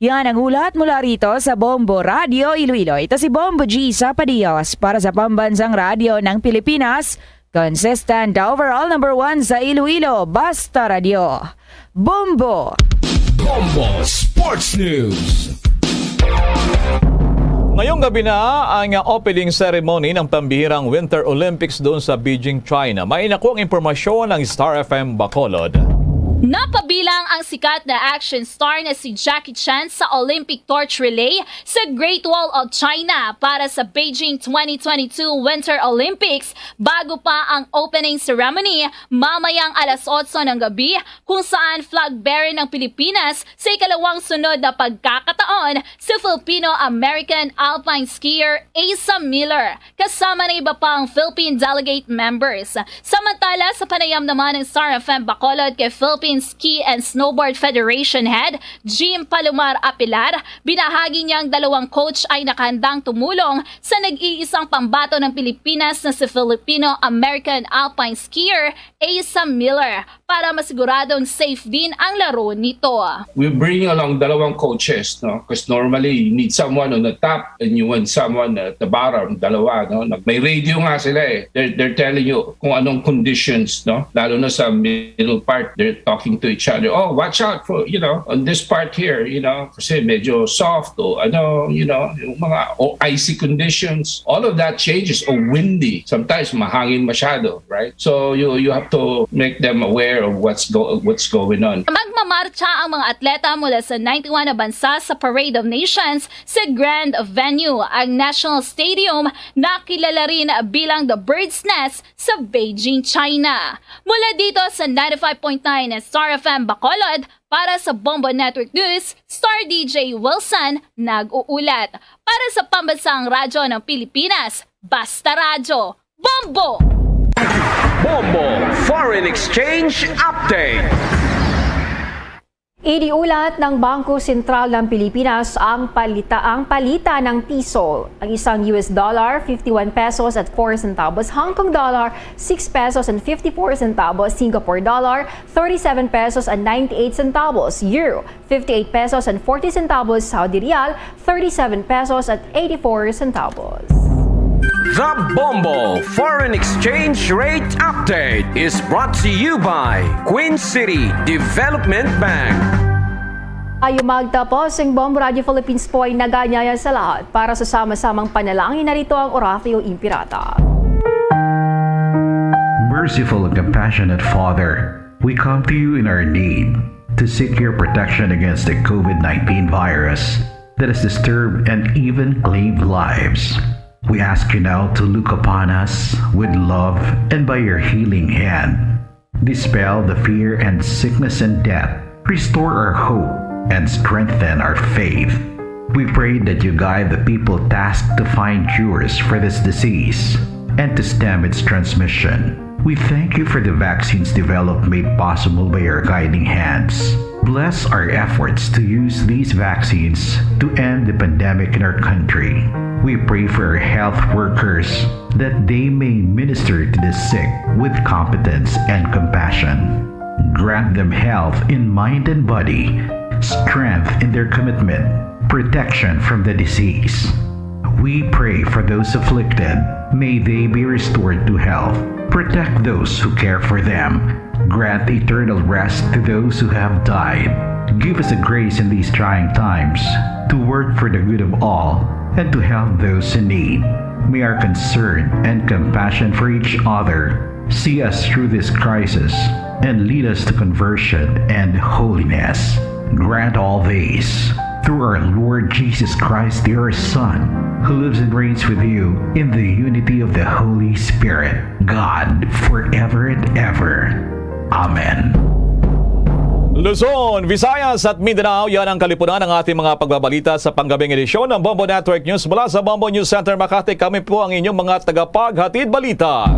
yan ang ulat mula rito sa Bombo Radio Iloilo. Ito si Bombo G Sapadios para sa Pambansang Radyo ng Pilipinas. Consistent overall number one sa Iloilo, Basta Radyo. Bombo! Bombo Sports News. Ngayong gabi na ang opening ceremony ng pambihirang Winter Olympics doon sa Beijing, China. May nakuha ang impormasyon ng Star F M Bacolod. Napabilang ang sikat na action star na si Jackie Chan sa Olympic torch relay sa Great Wall of China para sa Beijing twenty twenty-two Winter Olympics bago pa ang opening ceremony mamayang alas otso ng gabi, kung saan flag bearer ng Pilipinas sa ikalawang sunod na pagkakataon si Filipino-American alpine skier Asa Miller, kasama ng iba pang Philippine delegate members. Samantala, sa panayam naman ng Star F M Bacolod kay Philippine Ski and Snowboard Federation Head Jim Palomar Apilar, binahagi niya ang dalawang coach ay nakahandang tumulong sa nag-iisang pambato ng Pilipinas na si Filipino-American alpine skier Asa Miller para masiguradong safe din ang laro nito. We bring along dalawang coaches, no? 'Cause normally, you need someone on the top and you want someone at the bottom, dalawa, no? Nag-, may radio nga sila eh. They're, they're telling you kung anong conditions, no? Lalo na sa middle part, they're talking to each other. "Oh, watch out for, you know, on this part here, you know, kasi medyo soft o ano, you know, yung mga o icy conditions." All of that changes o windy. Sometimes mahangin masyado, right? So you, you have to make them aware of what's go-, what's going on. Magmamarcha ang mga atleta mula sa ninety-one na bansa sa Parade of Nations sa grand venue, ang National Stadium, na kilala rin bilang the Bird's Nest sa Beijing, China. Mula dito sa ninety-five point nine Star F M Bacolod, para sa Bombo Network News, Star D J Wilson nag-uulat. Para sa Pambansang Radyo ng Pilipinas, Basta Radyo, Bombo! Bombo Far Foreign exchange update. Iniulat ng Bangko Sentral ng Pilipinas ang palita, ang palitan ng piso. Ang isang U S dollar, fifty-one pesos at four centavos, Hong Kong dollar, six pesos and fifty-four centavos, Singapore dollar, thirty-seven pesos and ninety-eight centavos, Euro, fifty-eight pesos and forty centavos, Saudi Riyal, thirty-seven pesos at eighty-four centavos. The Bombo Foreign Exchange Rate Update is brought to you by Queen City Development Bank. Ayaw magtapos, ang Bombo Radio Philippines po ay naganyaya sa lahat para sa sama-samang panalangin. Narito ang Oratio Imperata. Merciful and compassionate Father, we come to you in our need to seek your protection against the COVID nineteen virus that has disturbed and even claimed lives. We ask you now to look upon us with love and by your healing hand, dispel the fear and sickness and death, restore our hope, and strengthen our faith. We pray that you guide the people tasked to find cures for this disease and to stem its transmission. We thank you for the vaccines developed made possible by your guiding hands. Bless our efforts to use these vaccines to end the pandemic in our country. We pray for our health workers that they may minister to the sick with competence and compassion. Grant them health in mind and body, strength in their commitment, protection from the disease. We pray for those afflicted. May they be restored to health. Protect those who care for them. Grant eternal rest to those who have died. Give us the grace in these trying times to work for the good of all and to help those in need. May our concern and compassion for each other see us through this crisis and lead us to conversion and holiness. Grant all this through our Lord Jesus Christ, your Son, who lives and reigns with you in the unity of the Holy Spirit, God, forever and ever. Amen. Luzon, Visayas at Mindanao, yan ang kalipunan ng ating mga pagbabalita sa panggabing edisyon ng Bombo Network News mula sa Bombo News Center Makati. Kami po ang inyong mga tagapaghatid balita.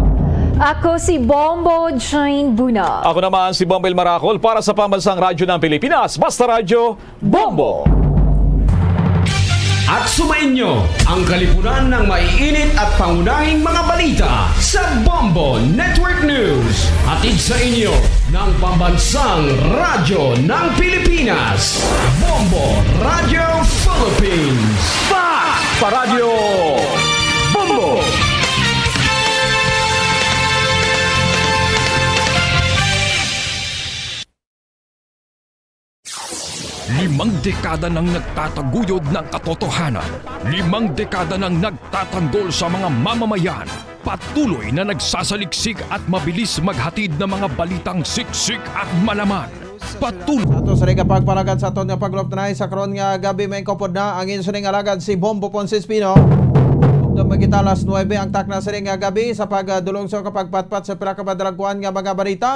Ako si Bombo Jane Buna. Ako naman si Bombo El Maracol para sa Pambansang Radyo ng Pilipinas, Basta Radyo, Bombo. At sumainyo ang kalipunan ng maiinit at pangunahing mga balita sa Bombo Network News. Hatid sa inyo ng Pambansang Radyo ng Pilipinas, Bombo Radyo Philippines. Pa! Pa Radyo Bombo! Limang dekada nang nagtataguyod ng katotohanan. Limang dekada nang nagtatanggol sa mga mamamayan. Patuloy na nagsasaliksik at mabilis maghatid ng mga balitang siksik at malaman. Patuloy. Sa ato sa ring nga pagpalagad sa aton nga paglup na sa karon nga gabi, may kupod na ang inyo sining alagad si Bombo Ponce Espino. Ug magkita alas nuebe ang takna sa ring nga gabi sa pagdulong sa kapagpatpat sa pila ka madalagkuan nga mga balita.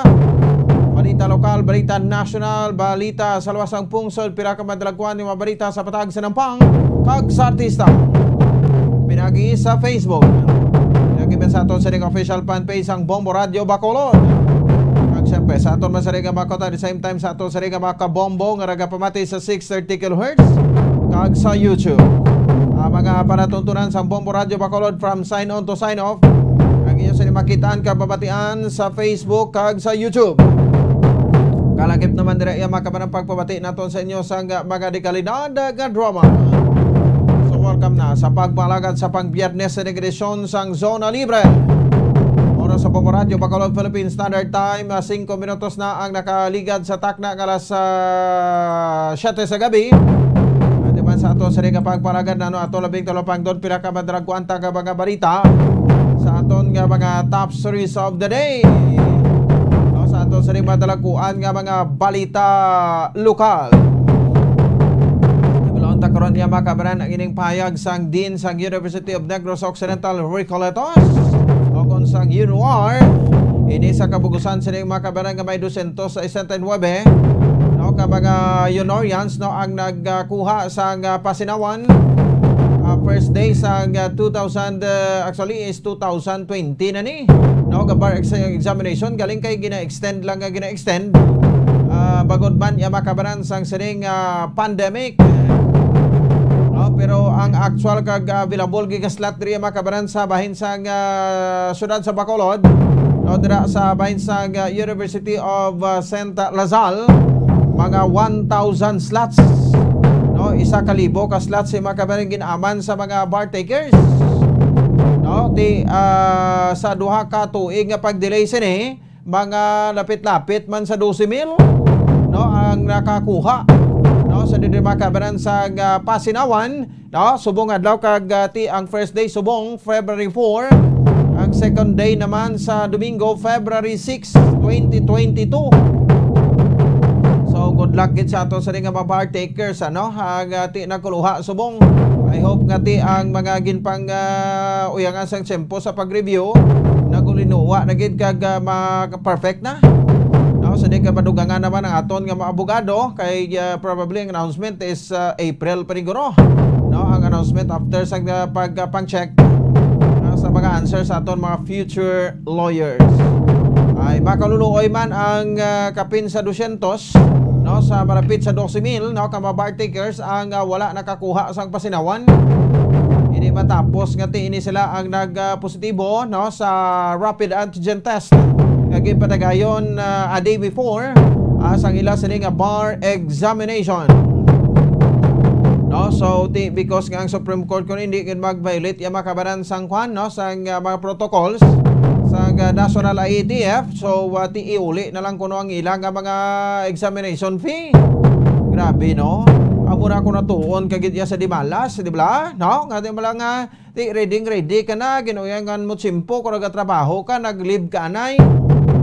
Balita lokal, balita nasyonal, balita sa luwas sang pungsod, pila ka madalagkuan nga mga balita sa patag sa nampang kag sa artista. Pinagi sa Facebook. Pinagi man sa aton sa ring official fan page ang Bombo Radio Bacolod. Kag siyempre, sa aton man sa ring nga mga kota, at the same time sa aton sa ring nga mga kabombo nga nagapamati sa six thirty kilohertz kag sa YouTube. Ang mga panatuntunan sa Bombo Radio Bacolod from sign on to sign off. Ang inyo sini makitaan kag mabatian sa Facebook kag sa YouTube. Kalakip naman dira iya makabanang pagpabati naton sa inyo sang mga dekalidad nga drama. So welcome na sa pagpalagad sa pang-Biyernes sa edisyon sang Zona Libre. Oras sa Bombo Radio Bacolod Philippine Standard Time, ah, singko minutos na ang nakaligad sa takna nga alas, ah, siyete sa gabi. At iban sa ato sa ring nga pagpalagad, nano ato labing talupangdon pila ka madalagkuan nga mga balita sa aton nga mga top stories of the day. No, sa aton sa ring madalagkuan nga mga balita lokal. Nabalaon ta karon niya makabaran ang ining pahayag sang Dean sang University of Negros Occidental Recoletos, o kon sang UNOR. Ini sa kabugusan sining makabaran nga may dosyentos sesenta y nuebe, no, ka mga UNORians, no, ang nagkuha sang, ah, pasinawan, ah, First day sa, uh, two thousand, uh, actually is two thousand twenty na ni. No, ga bar ex-, examination, galing kay gina-extend lang nga gina-extend. Ah, bagod man, ya, mga kabanan, sang sining, ah, pandemic. No, pero ang actual kag available gid nga slot diri, mga kabanan, sa bahin sang, ah, siyudad sa Bacolod, no, dira sa bahin sang, ah, University of, ah, Saint Lazal, mga one thousand slots. No, isa ka libo ka slots si, mga kabanan, gin-aman sa mga bar takers. No, ti, ah, sa duha ka tuig nga pag-delay sini, mga lapit-lapit man sa dose mil, no, ang nakakuha, no, sa diri, mga kabanan, sa, ah, Pasinawan, no, subong adlaw kag, ah, ti ang first day subong February four, ang second day naman sa Domingo, February six, twenty twenty-two. So, good luck gid sa ato sa mga bar takers, ano, ang, ah, ti nagkuluha subong. I hope nga ti ang mga ginpang, ah, uyangan sang tiyempo sa pag-review, nagulinuwa na gid kag, ah, ma-perfect na. No, sa di ka madugangan naman ang aton nga mga abogado, kay, ah, probably ang announcement is, ah, April pa siguro. No, ang announcement after sa, ah, pag, ah, pang-check, ah, sa mga answer sa aton mga future lawyers. Ay, makaluluoy man ang, ah, kapin sa dosyentos, no, sa malapit sa dose mil, no, ka mga bar takers ang, ah, wala nakakuha sang pasinawan. Ini matapos nga ti ini sila ang nag, ah, positibo, no, sa rapid antigen test nga ginpatagayon, ah, a day before, ah, sang ila sini nga bar examination. No, so ti, because nga ang Supreme Court kun hindi gid mag-violate ya, mga kabanan, sang kwan, no, sang, ah, mga protocols sang, ah, National I A T F, so, ah, ti iuli na lang kuno ang ila nga mga examination fee. Grabe, no? Amo na ako natuon kagid ya sa Dimalas, di ba? No? Nga di ba lang nga, ti ready, ready ka na, ginuyangan mo tiyempo, kung nagatrabaho ka, nag-leave ka anay,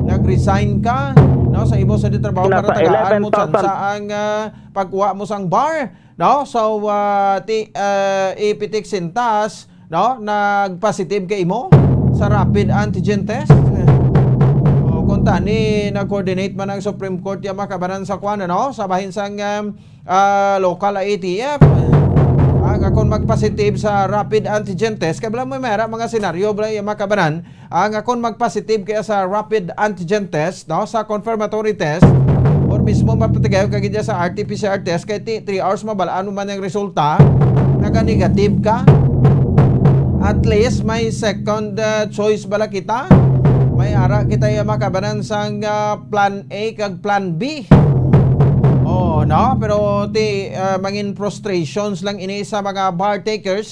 nag-resign ka, no? Sa imo sa di trabaho, para tagaan mo tsansa ang, ah, pagkuha mo sang bar, no? So, ah, ti, ah, ipitik sintas, no? Nag-positive ka imo sa rapid antigen test. O, kung tani, nag-coordinate man ang Supreme Court, ya, mga kabanan, sa kwan, ano? Sa bahin sang, um, ah, local I A T F. Ah, nga kung mag-positive sa rapid antigen test, kay bala mo may ara mga senaryo, bala, ya, mga kabanan, ah, nga kung mag-positive kaya sa rapid antigen test, no, sa confirmatory test, or mismo mapatigayon ka gid sa R T P C R test, kay ti-, three hours mabalaan mo man ang resulta, naga-negative ka. At least may second, ah, choice bala kita. May ara kita, ya, mga kabanan, sang, ah, plan A kag plan B. Oh, no? Pero ti, ah, mangin frustrations lang ini sa mga bar takers.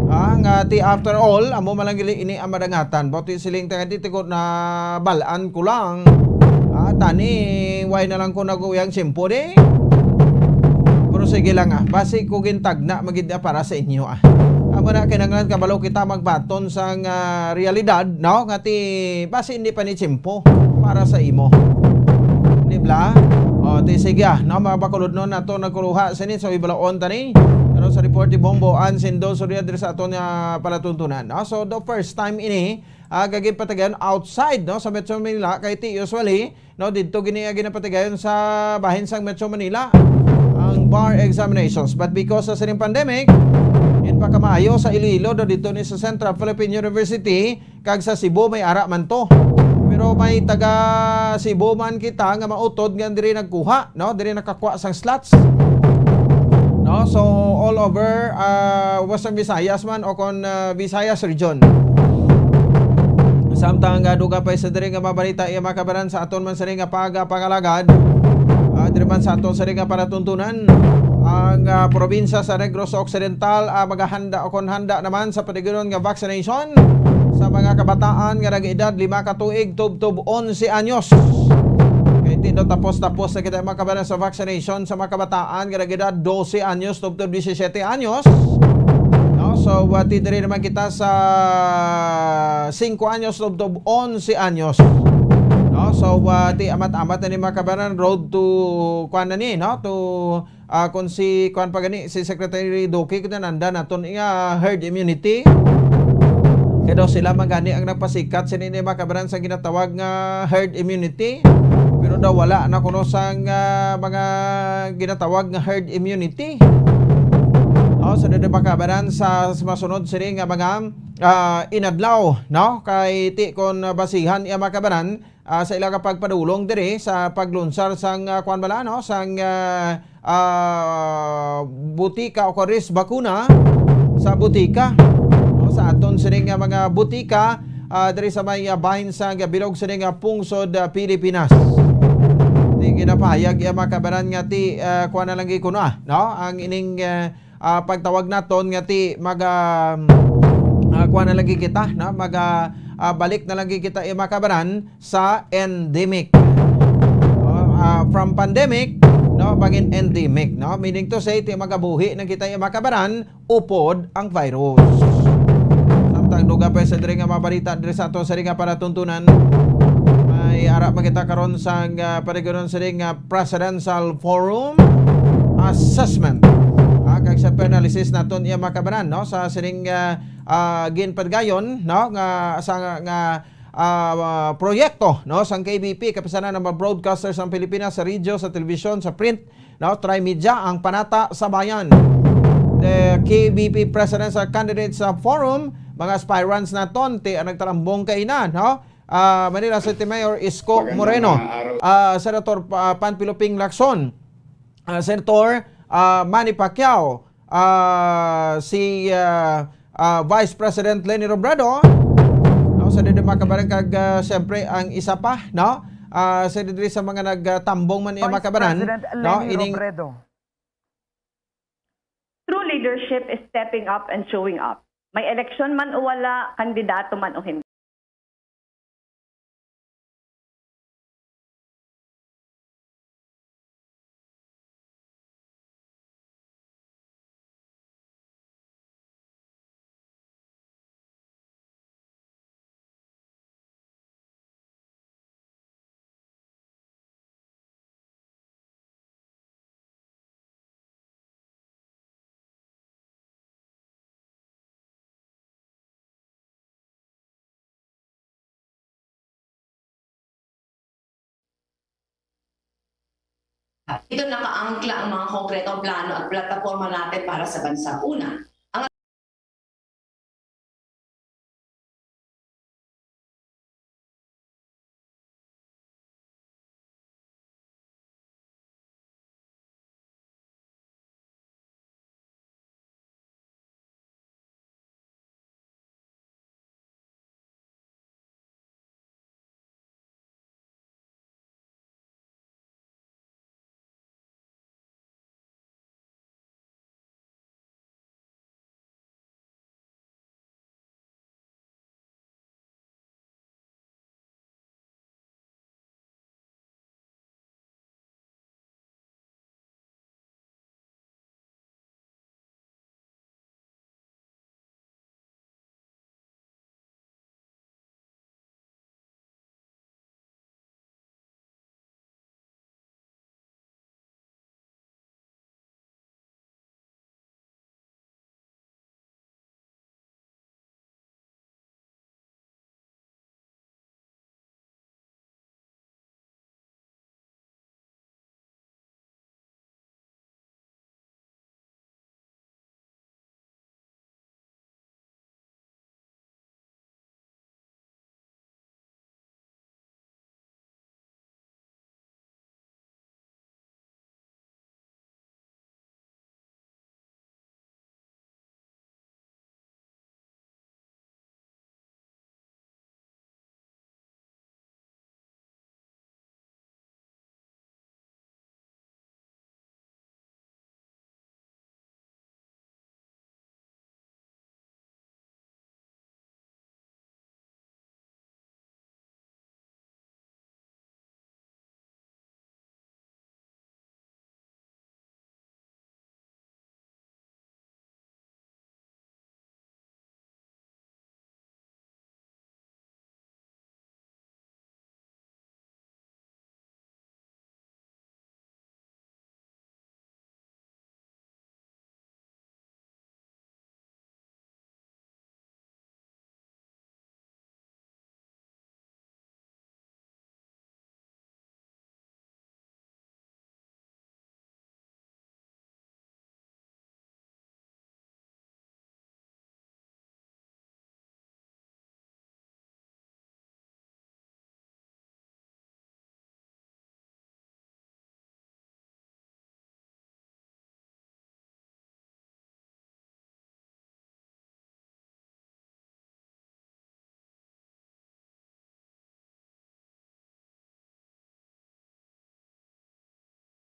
Ah, nga ti after all, amo man lang gili ini ang madangatan. But ti siling ta nga, "Di, tigo na balaan ko lang." Ah, tani, why na lang ko naguyang simpo di? Pero sige lang, ah, basi ko gintagna magid na para sa inyo, ah. Amo na, kinahanglan kabalo kita magbaton sang, ah, realidad, no? Nga ti, basi hindi pa ni tsimpo para sa imo. Di bala? O, ti sige, ah, no, mga bakulod, no, nato nagkuluha sini, so ibalaon tani. Pero sa report ni Bombo Ansindo, so diri sa aton nga palatuntunan, no? So, the first time ini, ah, gagipatigayon outside, no, sa Metro Manila, kay ti usually, no, didto gini ang ginapatigayon sa bahin sang Metro Manila ang bar examinations. But because sa sining pandemic, ginpakamaayo sa Iloilo, do didto ni sa Central Philippine University, kag sa Cebu may ara man to. Pero may taga Cebu man kita nga mautod nga diri nagkuha, no? Diri nakakuha sang slots. No? So, all over, ah, Western Visayas man o kon, ah, Visayas region. Samtang, ah, dugang pa sa diri nga mabalita, iya makabaran sa aton man sini nga pagapangalagad. Ah, diri man sa aton sini nga palatuntunan, ang, ah, probinsya sa Negros Occidental, ah, magahanda o kon handa naman sa paligiron nga vaccination sa mga kabataan nga nag-edad lima ka tuig tubtob onse anyos. Kay ti daw tapos-tapos na kita, mga kababayan, sa vaccination sa mga kabataan nga nag-edad dose anyos tubtob disisiete anyos. No? So, ah, ti diri naman kita sa singko anyos tubtob onse anyos. No? So, ah, ti amat-amat na ni, mga kababayan, road to, kuan na ni, no? To, ah, kung si, kuan pa gani, si Secretary Duque, kita nanda naton nga herd immunity. Kaya daw sila man gani ang nagpasikat sini ni, mga kababayan, sa ginatawag nga herd immunity. Pero daw wala na kuno sang, ah, mga ginatawag nga herd immunity. Oh, sa dede, mga kabaran, sa, sa masunod sini nga mga, ah, inadlaw, no? Kay ti kon basihan iya, mga kabaran, ah, sa ila nga pagpadulong diri sa paglunsar sang, ah, kuwan bala, no? Sang, ah, ah, butika o karis bakuna sa butika. No? Sa aton sini nga mga butika, ah, diri sa may, ah, bahin sa bilog sini nga pungsod, ah, Pilipinas. Ti ginapahayag iya, mga kabaran, nga ti, ah, kuwan na lang gid kuno, ah, no? Ang ining, ah, ah, pagtawag naton nga ti maga, ah, kuha na lagi kita, no? Maga, ah, balik na lagi kita, eh, mga kabaran, sa endemic. Oh, ah, from pandemic, no, bangin endemic, no? Meaning to say, ti magabuhi na kita, eh, mga kabaran, upod ang virus. Samtang dugang pa sa diri nga mga balita diri sa ato sa diri nga palatuntunan, may ara pa kita karon sa, ah, paligiron sa diri nga Presidential Forum Assessment. Ah, kag sa analysis naton iya, mga kabaran, no, sa sining, ah, ah, ginpadayon, no, nga sa nga, ah, proyekto, no, sang K B P, Kapisanan ng mga Broadcasters ng Pilipinas, sa radyo, sa telebisyon, sa print, no, Trimedia, ang Panata sa Bayan. The K B P Presidential Candidates, ah, Forum, mga aspirants naton, ti, ah, nagtarambong kaina, no? Ah, Manila City Mayor Isko Moreno, ah, Senator Pa-, Panfilo Ping Lacson, ah, Senator, ah, Manny Pacquiao, ah, si, ah, ah, Vice President Leni Robredo, no, sa diri, mga kabaran, kag, ah, siyempre ang isa pa, no, ah, sa diri sa mga nagtambong man, eh, mga kabaran, no, ining True leadership is stepping up and showing up. May eleksyon man o wala, kandidato man o hindi. Dito nakaangkla ang mga konkretong plano at plataporma natin para sa bansa. Una, ang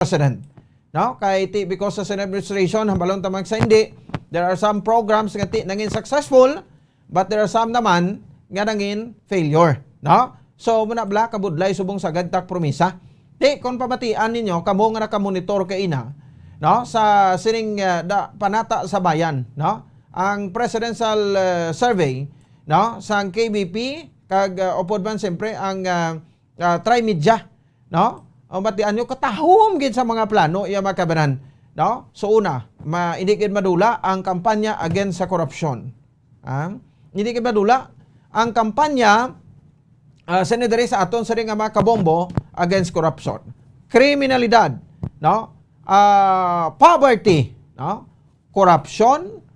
president. No? Kay ti, because sa Senate administration, hambalon ta man sa hindi, there are some programs nga ti nangin successful, but there are some naman nga nangin failure. No? So, muna bala, kabudlay subong sa gagtak promisa. Ti, kung pamatian ninyo, kamo nga nakamonitor kaina, no? Sa sining, ah, da, panata sa bayan, no? Ang presidential, ah, survey, no? Sang K B P, kag, ah, upod man, siyempre, ang, ah, ah, Trimedia, no? O, batian nyo, katahom gid sa mga plano, iya, mga kabanan, no? So, una, ma-, hindi gid madula ang kampanya against sa korupsyon. Ah, hindi gid madula ang kampanya, ah, sa diri sa aton sa nga mga kabombo against corruption. Kriminalidad, no? Ah, poverty, no? Korupsyon,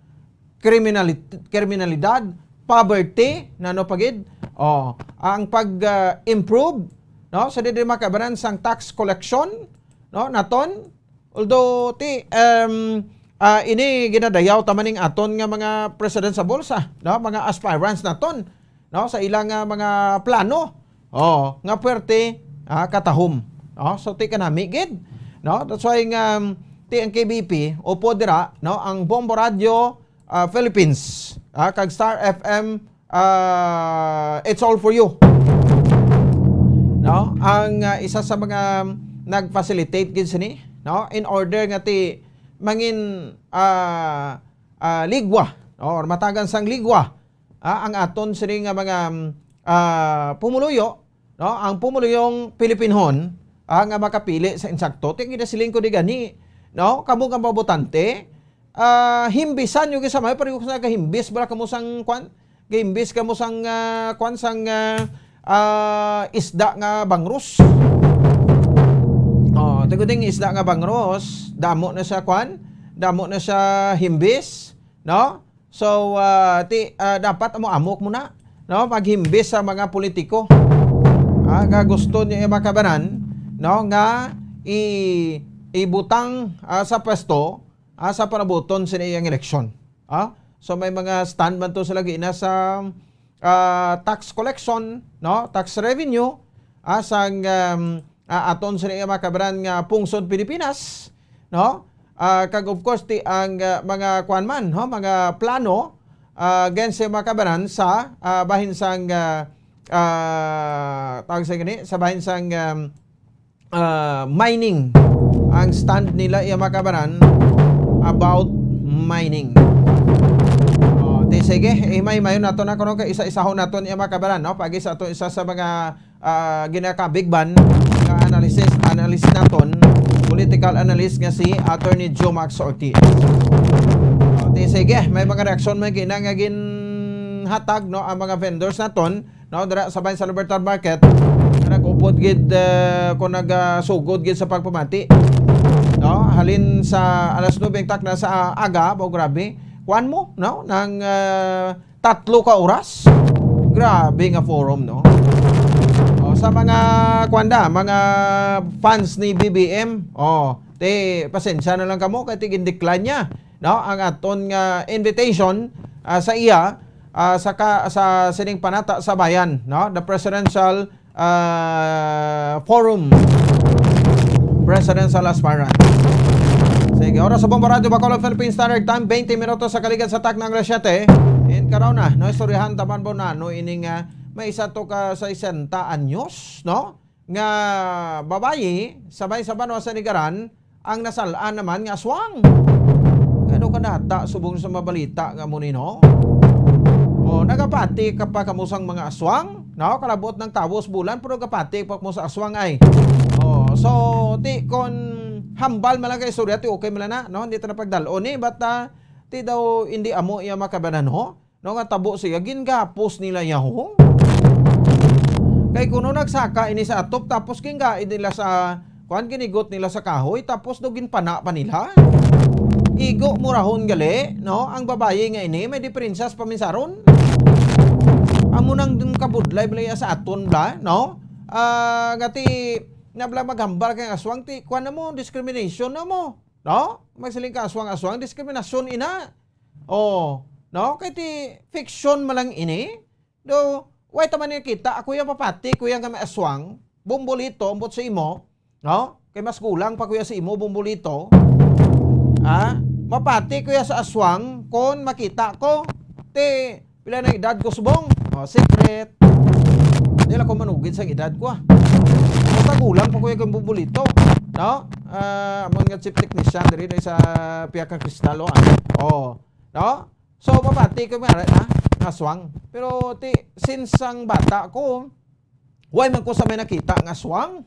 kriminali-, kriminalidad, poverty, nano pa gid? Oh, ang pag, ah, improve, no? Sa diri, mga kabanan, sang tax collection, no, naton. Although ti, um, ah, ini ginadayaw ta man ning aton nga mga president sa bulsa, no, mga aspirants naton, no, sa ilang, ah, mga plano, oh, nga puwerte, ah, katahom, no. So ti kanami gid, no. That's why nga, um, ti ang K B P upod dira, no, ang Bombo Radio, ah, Philippines, ah, kag Star F M, ah, It's All For You, no? Ang, ah, isa sa mga nag-facilitate gid sini, no? In order nga ti mangin, ah, ah, ligwa, no? Or matagan sang ligwa, ah, ang aton sini nga mga, ah, pumuluyo, no? Ang pumuluyong Pilipinhon, ah, nga makapili sa insakto. Ti ginasiling ko di gani, no? Kamo nga mga botante, ah, himbisan nyo gid sa mayo, pero kung nagahimbis bala kamo sang, kwan, gahimbis kamo sang, ah, kwan, sang, ah, ah, isda nga bangros. Oh, ti gud ning isda nga bangros, damo na siya, kwan, damo na siya himbis, no? So, ah, ti, ah, dapat amo-amo mo na, no? Paghimbis sa mga politiko, ah, nga gusto niya makabanan, no? Nga i-, ibutang, ah, sa pwesto, ah, sa panabuton sini iyang eleksyon. Ah? So may mga stand man to sila gina sa, ah, tax collection, no? Tax revenue, ah, sang, um, ah, aton sini iyang mga kabanan nga pungsod Pilipinas, no? Ah, kag of course ti ang, ah, mga kuan man, no? Mga plano, ah, against sa mga kabanan sa, ah, bahin sang, ah, ah, tawag sa gani, sa bahin sang, um, ah, mining. Ang stand nila, iya mga kabanan, about mining. Oh, di sige, himay-himayon nato na kuno kay isa-isahon naton iya mga kabanan, no? Pagi sa ato isa sa mga, ah, ginaka-big ban nga analysis, analysis naton, political analyst nga si Attorney Jomax Ortiz. Oh, di sige, may mga reaksyon man gina nga ginhatag, no, ang mga vendors naton, no, dira sa bahin sa Libertad Market, nga nag-upod gid, eh, kung nagasugod gid sa pagpamati, no, halin sa alas nuebe ang takna sa aga, ba, grabe, kuan mo, no, nang, eh, tatlo ka oras. Grabe nga forum, no. O, sa mga, kuan da, mga fans ni B B M, o, ti, pasensya na lang kamo kay ti gin-decline niya, no, ang aton nga invitation, ah, sa iya, ah, sa ka-, sa sining Panata sa Bayan, no? The Presidential, ah, Forum. Presidential Aspirant. Sige, oras sa Bombo Radio Bacolod, Philippine Standard Time, twenty minutos sa kaligad sa takna nga alas siyete. In karon na, no, istoryahan ta man po na, no, ining, ah, may isa to ka sesenta anyos, no? Nga babayi, sabay sa banwa sa Nigaran, ang nasal-an naman nga aswang. Ano ka nata subong sa mabalita nga mo ni, no? O, nagapati ka pa kamo sang mga aswang, no? Kalabot ng tawos bulan, pero nagapati pa mo sa aswang ay. O, so, ti, kon hambal man lang kay istorya, ti okay man lang na, no? Hindi ta na pagdalon ni, but, ah, ti daw hindi amo iya makabanan, ho? No, nga tabo siya, gingapos nila iya, ho. Kay kuno nagsaka ini sa atop, tapos gingaid nila sa, kuan, ginigot nila sa kahoy, tapos do ginpana pa nila. Igo murahon gali, no? Ang babayi nga ini, may diferensya sa paminsaron. Amo nang dun kabudlay bala iya sa aton bala, no? Ah, nga ti, na bala maghambal kay aswang, ti, kuan na mo, discrimination na mo, no? Magsiling ka aswang-aswang, diskriminasyon ina. Oh, no? Kay ti fiction man lang ini. Do, way ta man niya kita, ako yung papati, kuya nga may aswang, bumbolito, ambot sa imo, no? Kay mas gulang pa ko ya sa imo, Bombolito. Ha? Mapati ko ya sa aswang kon makita ko. Ti, pila na edad ko, subong? O, secret. Di lang ko manugid sa edad ko, ah. Basta gulang pa ko ya kay Bombolito. No? Ah, amo nga chief technician diri na sa Piaka Cristal, o, ano? O. No? So, mapati ko nga, ha? Nga aswang. Pero, ti, since ang bata ko, why man ko sa may nakita nga aswang?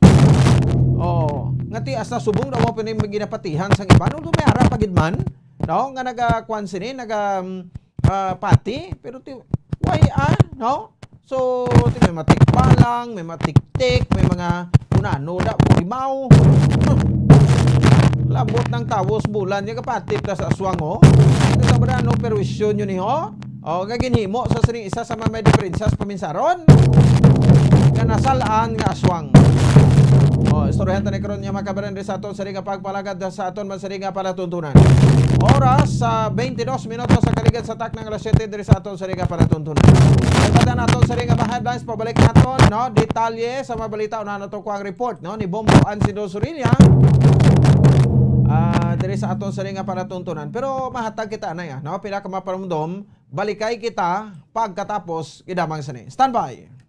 O, nga ti, hasta subong daw mo pini ginapatihan sang iban. Although may ara pa gid man, no? Nga naga, kuwan sini, naga, um, ah, pati. Pero ti, why, ah? No? So, ti may matikbalang, may matiktik, may mga kunano, da, bulimaw. Hmm. Labot ng tawos bulan, niya kapatid ta sa aswang, oh. Ito sa ba na, no, perwisyon yun, eh, oh? Oh, nga ginhimo sa sining isa sa mga may diferensya sa paminsaron. Nga nasalaan nga aswang. Oh, istoryahan ta ni karon niya, mga kabaran, sa aton sa ring nga pagpalagad sa aton man sa ring nga palatuntunan. Oras sa twenty-dos minutos sa kaligad sa taknang alas siyete diri sa aton sa ring nga palatuntunan. Nagpatan naton sa ring nga mga headlines, pabalik naton, no? Detalye sa mga balita, una nato ko ang report, no? Ni Bombo Ansido Surilla. Ah, diri sa aton sa ring nga palatuntunan. Pero mahatag kita na ya, no? Pila ka mapanumdom, balikay kita pagkatapos gidamang sini. Standby.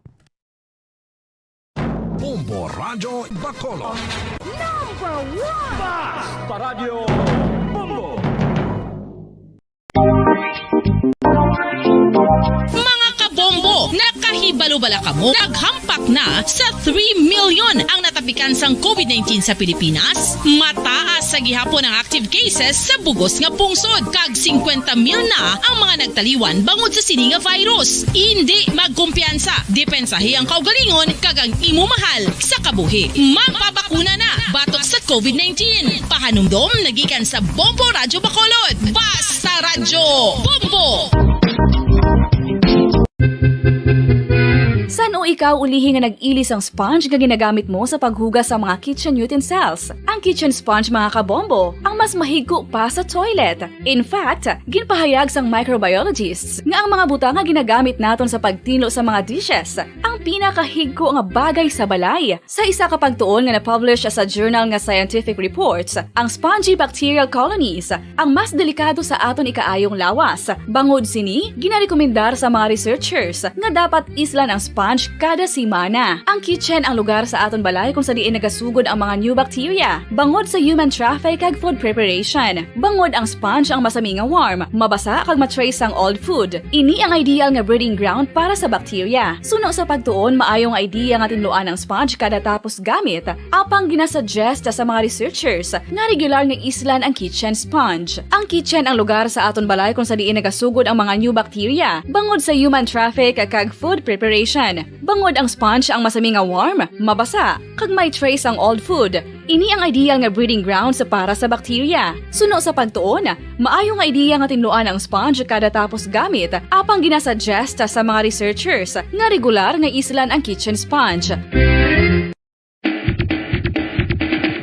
Bombo Radyo Bacolod. Number one! Bas pa Radyo Bombo! Mga kabombo, nakahibalo bala kamo? Naghampak na sa three million ang natapikan sang covid nineteen sa Pilipinas. Mataas sa gihapon ang active cases sa bugos nga pungsod, kag singkwenta mil na ang mga nagtaliwan bangod sa sini nga virus. Indi magkumpiyansa, depensahi ang kaugalingon kag ang imo mahal sa kabuhi. Magpabakuna na batok sa covid nineteen. Pahanumdom nagikan sa Bombo Radyo Bacolod. Basta Radyo Bombo! San-o ikaw ulihi nga nag-ili sang sponge nga ginagamit mo sa paghugas sa mga kitchen utensils? Ang kitchen sponge, mga kabombo, ang mas mahigko pa sa toilet. In fact, ginpahayag sang microbiologists nga ang mga butang nga ginagamit naton sa pagtinlo sa mga dishes ang pinakahigko nga bagay sa balay. Sa isa ka pagtuon nga na-publish sa journal nga Scientific Reports, ang spongy bacterial colonies ang mas delikado sa aton ikaayong lawas. Bangod sini, ginarekomendar sa mga researchers nga dapat islan ang sponge kada semana. Ang kitchen ang lugar sa aton balay kung sa diin nagasugod ang mga new bacteria, bangod sa human traffic kag food preparation. Bangod ang sponge ang masami nga warm, mabasa kag ma-trace ang old food. Ini ang ideal nga breeding ground para sa bacteria. Suno sa pagtuon, maayo nga idea nga tinluan ang sponge kada tapos gamit, apang ginasuggest sa mga researchers nga regular nga islan ang kitchen sponge. Ang kitchen ang lugar sa aton balay kung sa diin nagasugod ang mga new bacteria, bangod sa human traffic kag food preparation. Bangod ang sponge ang masami nga warm, mabasa, kag may trace ang old food. Ini ang ideal nga breeding grounds para sa bacteria. Suno sa pagtuon, maayo nga ideya nga tinluan ang sponge kada tapos gamit, apang ginasuggest sa mga researchers nga regular nga islan ang kitchen sponge.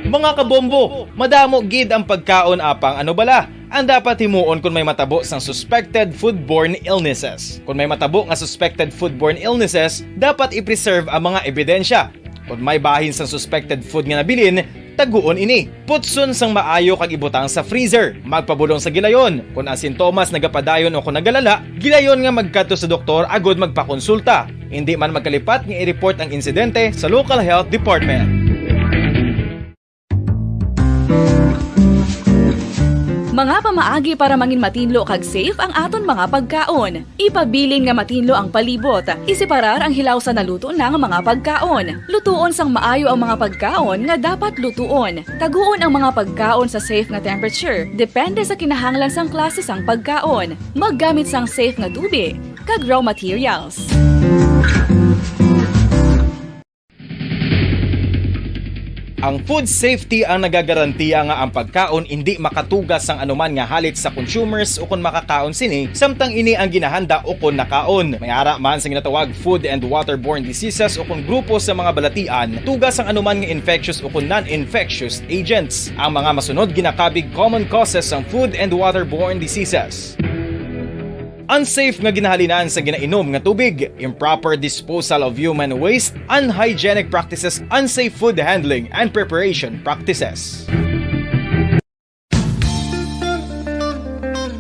Mga kabombo, madamo gid ang pagkaon, apang ano bala ang dapat himuon kon may matabo sang suspected foodborne illnesses? Kon may matabo nga suspected foodborne illnesses, dapat i-preserve ang mga ebidensya. Kon may bahin sang suspected food nga nabilin, taguon ini. Putson sang maayo kag ibutang sa freezer. Magpabulong sa gilayon. Kon ang sintomas nagapadayon o kon nagalala, gilayon nga magkadto sa doktor agod magpakonsulta. Indi man magkalipat nga i-report ang insidente sa local health department. Mga pamaagi para mangin matinlo kag safe ang aton mga pagkaon. Ipabilin nga matinlo ang palibot. Isiparar ang hilaw sa naluto na nga mga pagkaon. Lutuon sang maayo ang mga pagkaon nga dapat lutuon. Taguon ang mga pagkaon sa safe nga temperature, depende sa kinahanglan sang klase sang pagkaon. Maggamit sang safe nga tubi kag raw materials. Ang food safety ang nagagarantiya nga ang pagkaon indi makatuga sang anuman nga halit sa consumers ukon makakaon sini, samtang ini ang ginahanda ukon nakaon. May ara man sa ginatawag food and waterborne diseases ukon grupo sa mga balatian, tuga sang anuman nga infectious ukon non-infectious agents. Ang mga masunod ginakabig common causes sang food and waterborne diseases. Unsafe nga ginahalinan sa ginainom nga tubig, improper disposal of human waste, unhygienic practices, unsafe food handling and preparation practices.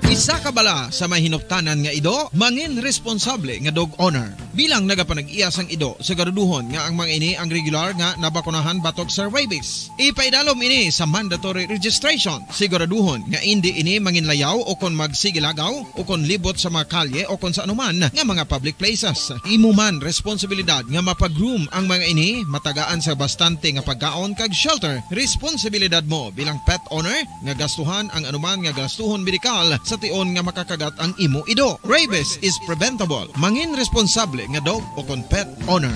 Isa ka bala sa may hinuptanan nga ido, mangin responsable nga dog owner. Bilang nagapanag-iya sang ido, siguraduhon nga ang mga ini ang regular nga nabakunahan batok sa rabies. Ipaidalom ini sa mandatory registration. Siguraduhon nga indi ini manginlayaw o kon magsigilagaw o kon libot sa mga kalye o kon sa anuman nga mga public places. Imo man responsibilidad nga mapa-groom ang mga ini, matagaan sa bastante nga pagkaon kag shelter. Responsibilidad mo bilang pet owner nga gastuhan ang anuman nga gastuhon medikal sa tion nga makakagat ang imo ido. Rabies is preventable. Mangin responsable nga dog o kon pet owner.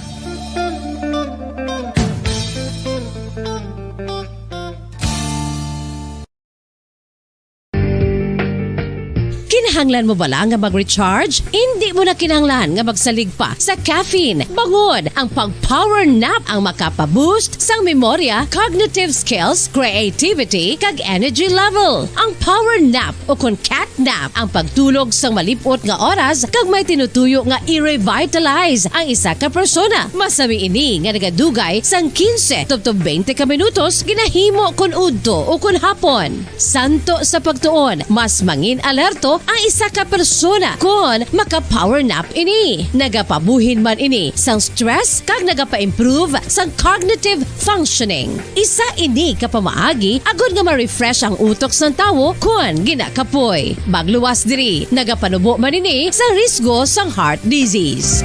Kinahanglan mo bala nga mag-recharge? Indi mo na kinahanglan nga magsalig pa sa caffeine. Bangod ang pag-power nap ang makapa-boost sang memorya, cognitive skills, creativity, kag energy level. Ang power nap o kon cat nap ang pagtulog sang malip-ot nga oras kag may tinutuyo nga i-revitalize ang isa ka persona. Masami ini nga nagadugay sang quince tubtob twenty ka minutos ginahimo kon udto o kon hapon. Santo sa pagtuon, mas mangin-alerto ang isa ka persona kon maka-power nap ini. Nagapabuhin man ini sang stress kag nagapa-improve sang cognitive functioning. Isa ini ka pamaagi agud nga ma-refresh ang utok sang tawo kon ginakapoy. Magluwas diri, nagapanubo man ini sa risgo sang heart disease.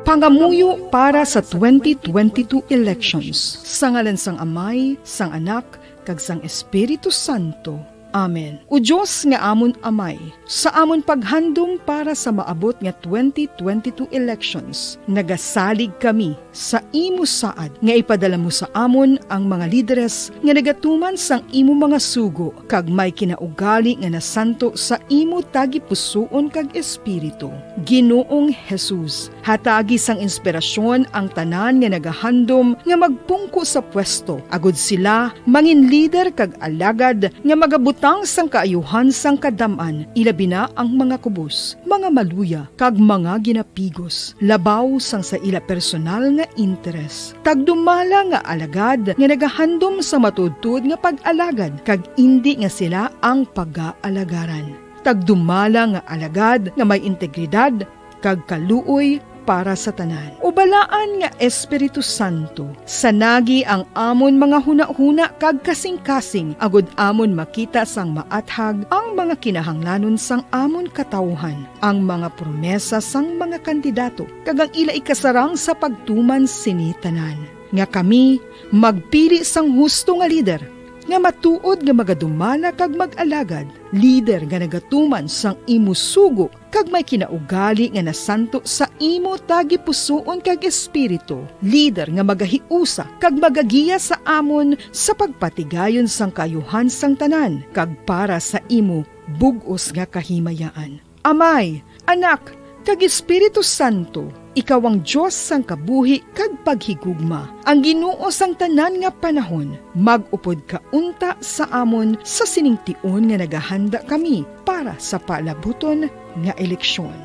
Pangamuyo para sa twenty twenty-two elections. Sa ngalan sang Amay, sang Anak, kag sang Espiritu Santo. Amen. O Dios nga amon Amay, sa amon paghandom para sa maabot nga twenty twenty-two elections, nagasalig kami sa imo saad nga ipadala mo sa amon ang mga lideres nga nagatuman sang imo mga sugo kag may kinaugali nga nasanto sa imo tagipusoon kag espiritu. Ginoong Jesus, hatagi sang inspirasyon ang tanan nga nagahandom nga magpungko sa pwesto, agud sila mangin lider kag alagad nga magabutang sang kaayuhan sang kadam-an, ilabi na ang mga kubos, mga maluya, kag mga ginapigos, labaw sang sa ila personal nga interes. Tagdumala nga alagad nga nagahandom sa matuodtuod nga pag-alagad, kag indi nga sila ang pagaalagaran. Tagdumala nga alagad nga may integridad, kag kaluoy para sa tanan. O balaan nga Espiritu Santo, sanagi ang amon mga hunahuna kag kasingkasing, agud amon makita sang maathag ang mga kinahanglanon sang amon katawuhan, ang mga promesa sang mga kandidato, kag ang ila ikasarang sa pagtuman sini tanan, nga kami magpili sang husto nga lider, nga matuod nga magadumala kag mag-alagad, lider nga nagatuman sang imo sugo, kag may kinaugali nga nasanto sa imo tagipusoon kag espiritu, lider nga magahiusa kag magagiya sa amon sa pagpatigayon sang kaayuhan sang tanan kag para sa imo bug-os nga kahimayaan. Amay, Anak, kag Espiritu Santo, ikaw ang Dios sang kabuhi kag paghigugma, ang Ginoo sang tanan nga panahon. Mag-upod ka unta sa amon sa sining tion nga nagahanda kami para sa palabuton nga eleksyon.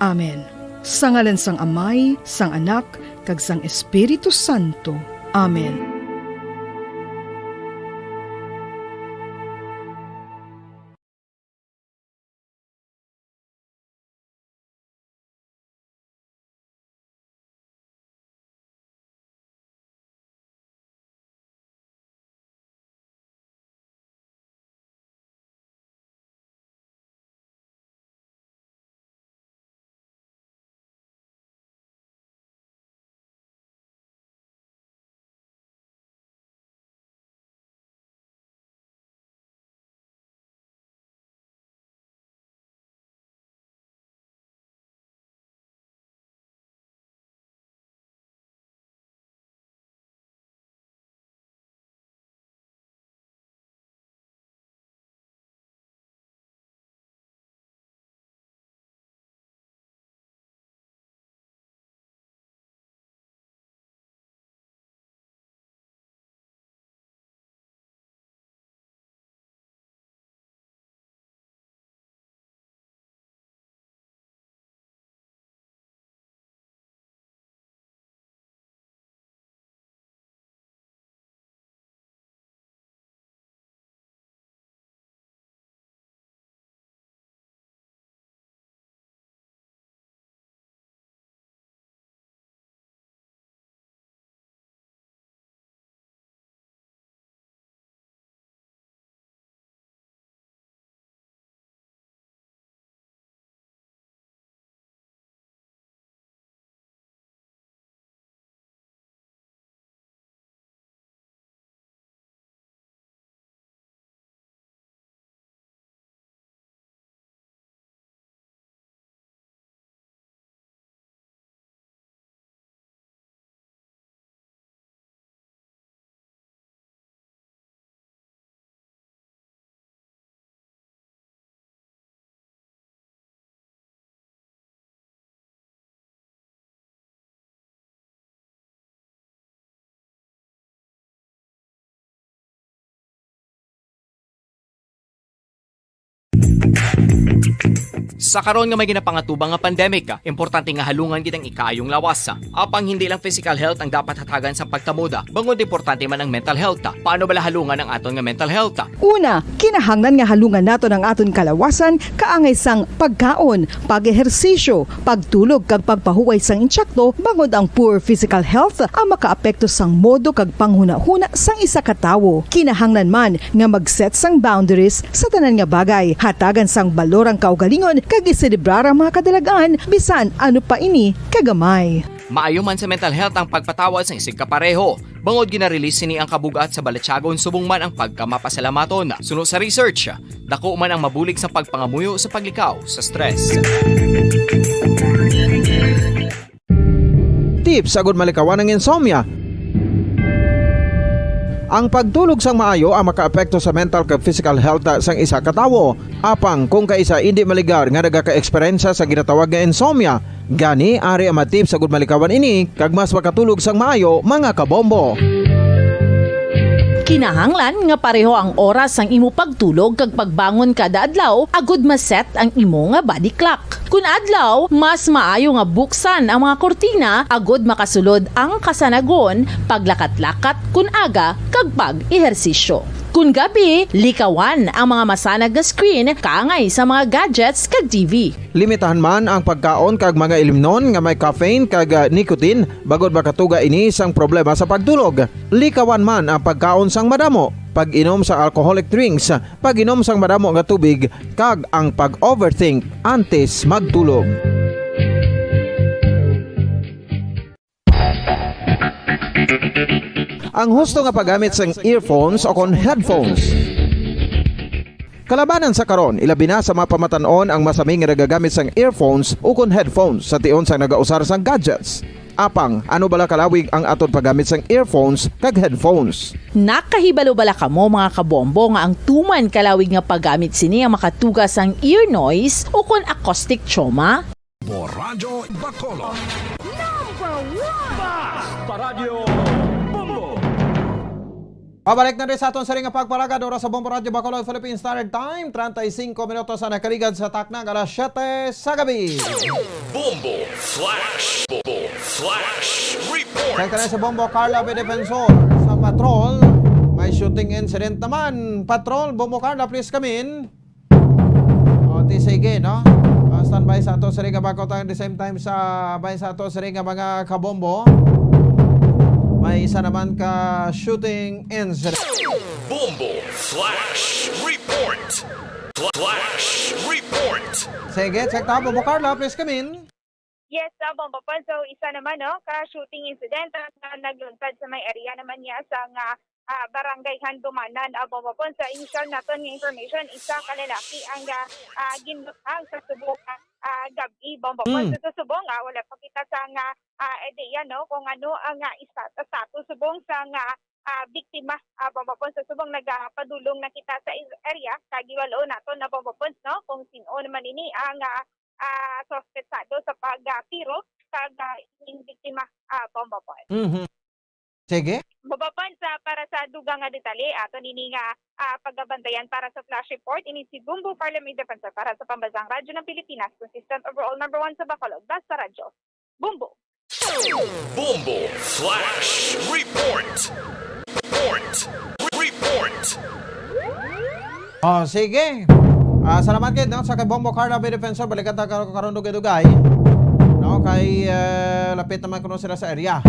Amen. Sa ngalan sang Amay, sang Anak, kag sang Espiritu Santo. Amen. Sa karon nga may ginapangatubang nga pandemic, importante nga halungan gid ang ikaayong lawas. Apang hindi lang physical health ang dapat hatagan sa pagtamuda, bangod importante man ang mental health. Paano bala halungan ang aton nga mental health? Una, kinahanglan nga halungan naton ang aton kalawasan kaangay sang pagkaon, pag-ehersisyo, pagtulog kag pagpahuway sang insakto, bangod ang poor physical health ang makaapekto sang modo kag panghunahuna sang isa ka tawo. Kinahanglan man nga mag-set sang boundaries sa tanan nga bagay, hatagan sang balor ang kaugalingon kag iselebrar ang mga kadalag-an bisan ano pa ini kagamay. Maayo man sa mental health ang pagpatawad sang isigkapareho, bangod gina-release sini ang kabug-at sa balatyagon subong man ang pagkamapasalamaton. Suno sa research, dako man ang mabulig sa pagpangamuyo sa paglikaw sa stress. Tips agud malikawan ang insomnia. Ang pagtulog sang maayo ang makaapekto sa mental kag physical health sang isa ka tawo. Apang kung kaisa indi maligar nga nagaka-eksperyensya sa ginatawag nga insomnia, gani ari ang mga tips agud malikawan ini kag mas makatulog sang maayo, mga kabombo. Kinahanglan nga pareho ang oras sang imo pagtulog kag pagbangon kada adlaw agud ma-set ang imo nga body clock. Kun adlaw, mas maayo nga buksan ang mga kurtina agud makasulod ang kasanagon, paglakat-lakat kun aga, kag pag-ehersisyo. Kun gabi, likawan ang mga masanag nga screen kaangay sa mga gadgets kag T V. Limitahan man ang pagkaon kag mga ilimnon nga may caffeine kag, ah, nicotine, bangod makatuga ini sang problema sa pagtulog. Likawan man ang pagkaon sang madamo, pag-inom sa alcoholic drinks, pag-inom sang madamo nga tubig, kag ang pag-overthink antes magtulog. Ang husto nga paggamit sang earphones o kon headphones. Kalabanan sa karon, ilabi na sa mga pamatan-on ang masami nga nagagamit sang earphones o kon headphones sa tion sang nagausar sang gadgets. Apang, ano bala kalawig ang aton paggamit sang earphones kag headphones? Nakahibalo bala kamo, mga kabombo, nga ang tuman kalawig nga paggamit sini ang makatuga sang ear noise o kon acoustic trauma? Bombo Radyo Bacolod. Number one! Basta Radyo Bombo! Pabalik na rin sa aton siring nga pagpalagad, oras sa Bombo Radyo Bacolod, Philippine Standard Time, treinta y cinco minutos ang nakaligad sa takna nga alas siyete sa gabi. Bombo Flash! Bombo Flash Report! Sa tanan sa Bombo, Carla B. Defensor sa Patrol. May shooting incident naman. Patrol, Bombo Carla, please come in. O, ti sige, no? Ah, standby sa ato sa Riga Bakotang, the same time sa bay sa ato sa Riga, mga kabombo. May isa naman ka shooting incident. Bombo Flash Report. Flash Report. Sige, check ta, Bombo Carla, please come in. Yes, uh, Bombo Pons. So, isa naman, no, ka shooting incident ang, uh, nagluntad sa may area naman niya sa nga, uh, barangay Handumanan, uh, Bombo Pons. Sa initial naton nga information, isa ka lalaki ang, uh, uh, ginluthang sa subong, uh, uh, gab-i, Bombo Pons. Mm. So, sa subong, uh, wala pa kita sa nga, uh, ideya, no, kung ano ang, uh, isa, status subong sa nga, uh, biktima, uh, Bombo Pons. Sa subong nagapadulong na kita sa is-, area, kag iwalo naton na, Bombo Pons, no, kung sin-o naman ini ang, uh, ah, suspetsado sa pag, ah, tiro kag, ah, ining biktima, ah, Bombo Pons. Mhm. Sige. Bombo Pons, ah, para sa dugang nga detalye, aton ini nga, ah, pagabantayan para sa flash report. Ini si Bombo Carla May Defensor para sa Pambansang Radyo ng Pilipinas, consistent overall number one sa Bacolod, Basta Radyo. Bombo. Bombo Flash Report. Report. Report. Oh, sige. Ah, salamat gid, no, sa kay Bombo Carla Bay Defensor. Balikan ta karo-, karon dugay-dugay. No, kay, eh, lapit naman kuno sila sa area.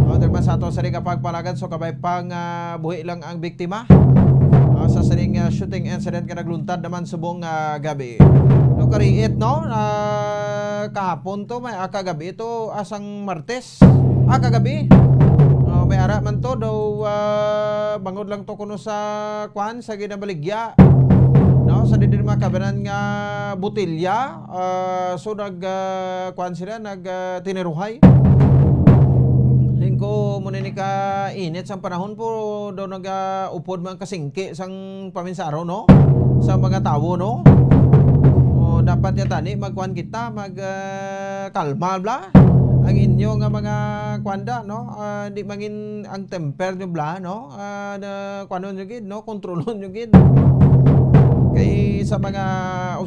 No, diri man sa ato sa Riga Pagpalagan, so kabay pang, ah, buhi lang ang biktima. Ah, sa sining, ah, shooting incident nga nagluntad naman subong, ah, gabi. No, kariit, no? Ah, kahapon to, may, ah, kagabi to, asang Martes. Ah, kagabi. Oh, may ara man to daw, ah, bangod lang to kuno sa kwan, sa ginabaligya. No, sa didi mga kabanan nga botelya, ah, so nag, ah, kwan sila, nag, ah, tiniruhay. Lingko mo na ni ka init sang panahon po daw naga upod man kasingki sang paminsaro, no? Sa mga tawo, no? O, dapat ya tani, magkuan kita, mag, ah, kalma bla. Ang inyo nga mga kuanda, no? Ah, di mangin ang temper nyo bla, no? Ah, na, kuanon nyo gid, no? Kontrolon nyo gid. Kay sa mga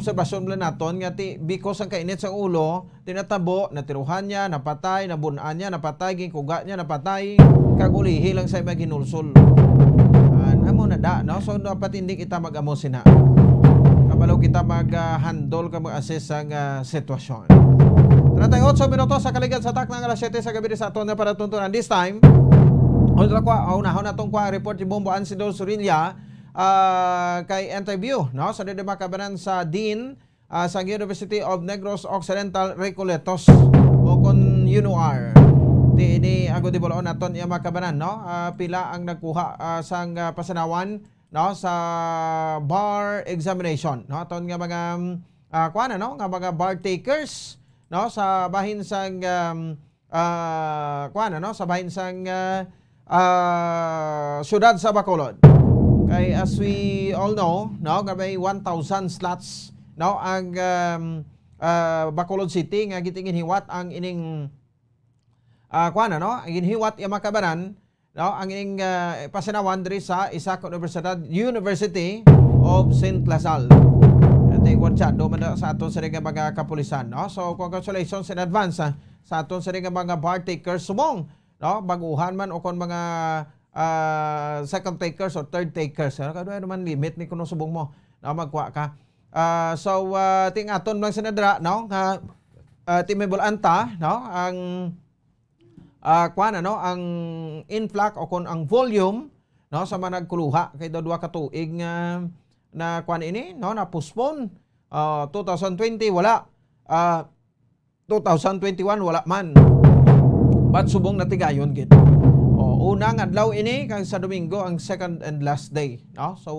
obserbasyon lang naton nga ti, because ang kainit sa ulo, tinatabo, natiruhan niya, napatay, nabun-an niya, napatay, ginkuga niya, napatay, kag ulihi lang sa imag hinulsol. An, amo na da, no? So, dapat hindi kita mag-amo sina. Kabalo kita mag, ah, handle kag mag-assess sang, ah, sitwasyon. Treinta y ocho minutos sa kaligad sa takna nga alas siyete sa gabi sa aton nga palatuntunan. This time, una, kwa, unahon natong kwa report ni Bombo Ansido Surilla, ah, kay interview, no? Sa diri makabanan sa Dean, ah, sa University of Negros Occidental Recoletos o kon UNOR. Di ini ang gudibulon naton iya makabanan, no? Ah, pila ang nagkuha, ah, sang, ah, pasanawan, no, sa bar examination, no? Aton nga mga, mm, ah, kuwan, ano, nga mga bar takers, no, sa bahin sang, um, ah, kuwan, ano, sa bahin sang, ah, ah, siyudad sa Bacolod. Kay as we all know, no, nga may one thousand slots, no, ang, um, ah, Bacolod City nga gitinginhiwat ang ining, ah, kuwan, ano, ang ginhiwat iya makabanan, no, ang ining, ah, pasinawan diri sa isa ka universidad, University of Saint Lazal. Ate, kwartsado man na sa aton sa mga kapulisan, no? So, congratulations in advance, ah, sa aton sa mga bar takers subong, no? Baguhan man o kon mga, ah, second takers or third takers, no? Kaya naman limit ni kuno subong mo, no? Magkuha ka. Ah, so, ah, ting aton lang sinadra, no? Nga, ah, timibul-an ta, no? Ang, ah, kuwan, ano, ang influx o kon ang volume, no, sa mga nagkuluha kay daw duha ka tuig nga na kuwan ini, no, na postpone. Ah, two thousand twenty, wala. Ah, two thousand twenty-one, wala man. But subong natigayon gid. O, unang adlaw ini kag sa Domingo ang second and last day, no? So,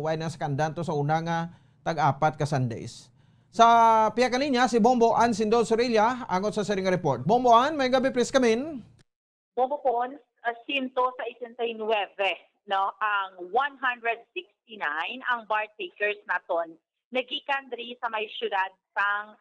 why na sa kandan to sa una nga tag-apat ka Sundays. Sa pihak linya, si Bombo Ann Sindol Sorilla, angot sa siring nga report. Bombo Ann, may gabi, please come in. Bombo Pons, ah, sento sesenta y nuebe, no, ang one hundred sixty-nine ang bar takers naton nagikan diri sa may siyudad sang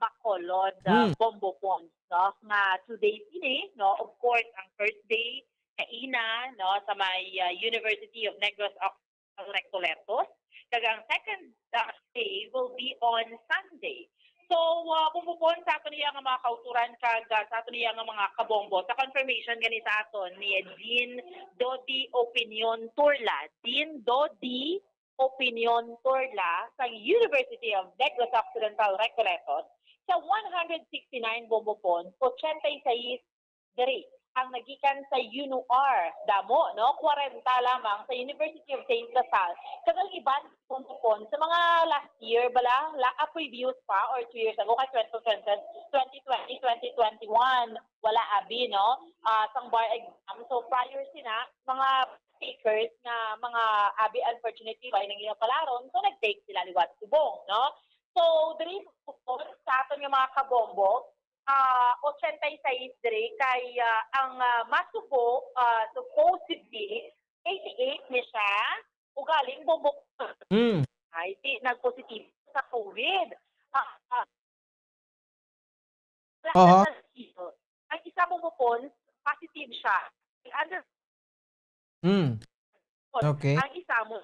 Bacolod, ah, Hmm. Bombo Pons, no, nga two days ini, no, of course, ang first day kaina, no, sa may, ah, University of Negros Occidental Recoletos, kag ang second, ah, day will be on Sunday. So, ah, Bombo Pons, sa aton iya nga mga kauturan kag, ah, sa aton iya nga mga kabombo, sa confirmation gani sa aton ni Dean Dodi Opinion Turla, Dean Dodi Opinion Turla sa University of Negros Occidental Recoletos, sa one hundred sixty-nine, Bombo Pons, ochenta y seis diri ang nagikan sa UNOR, damo, no? Kwarenta lamang sa University of Saint Lazal. Kag ang iban, Bombo Pons, sa mga last year bala, la, ah, previous pa or two years ago, kay twenty twenty, twenty twenty, twenty twenty-one, wala abi, no? Ah, sang bar exam. So, prior sina, mga takers nga mga abi, unfortunately, way nang iya palaron, so nag-take sila liwat subong, no? So, diri sa aton nga mga kabombo, ah, ochenta y seis diri kay, ah, ang, ah, masubo, ah, supposedly, eighty-eight ni siya, ugaling Bombo Pons. Mm. Ay, ti, nagpositibo sa COVID. Ah, ah, Aha. Ang isa, Bombo Pons, positive siya. Ang under- Mm. Okay. Ang isa mo,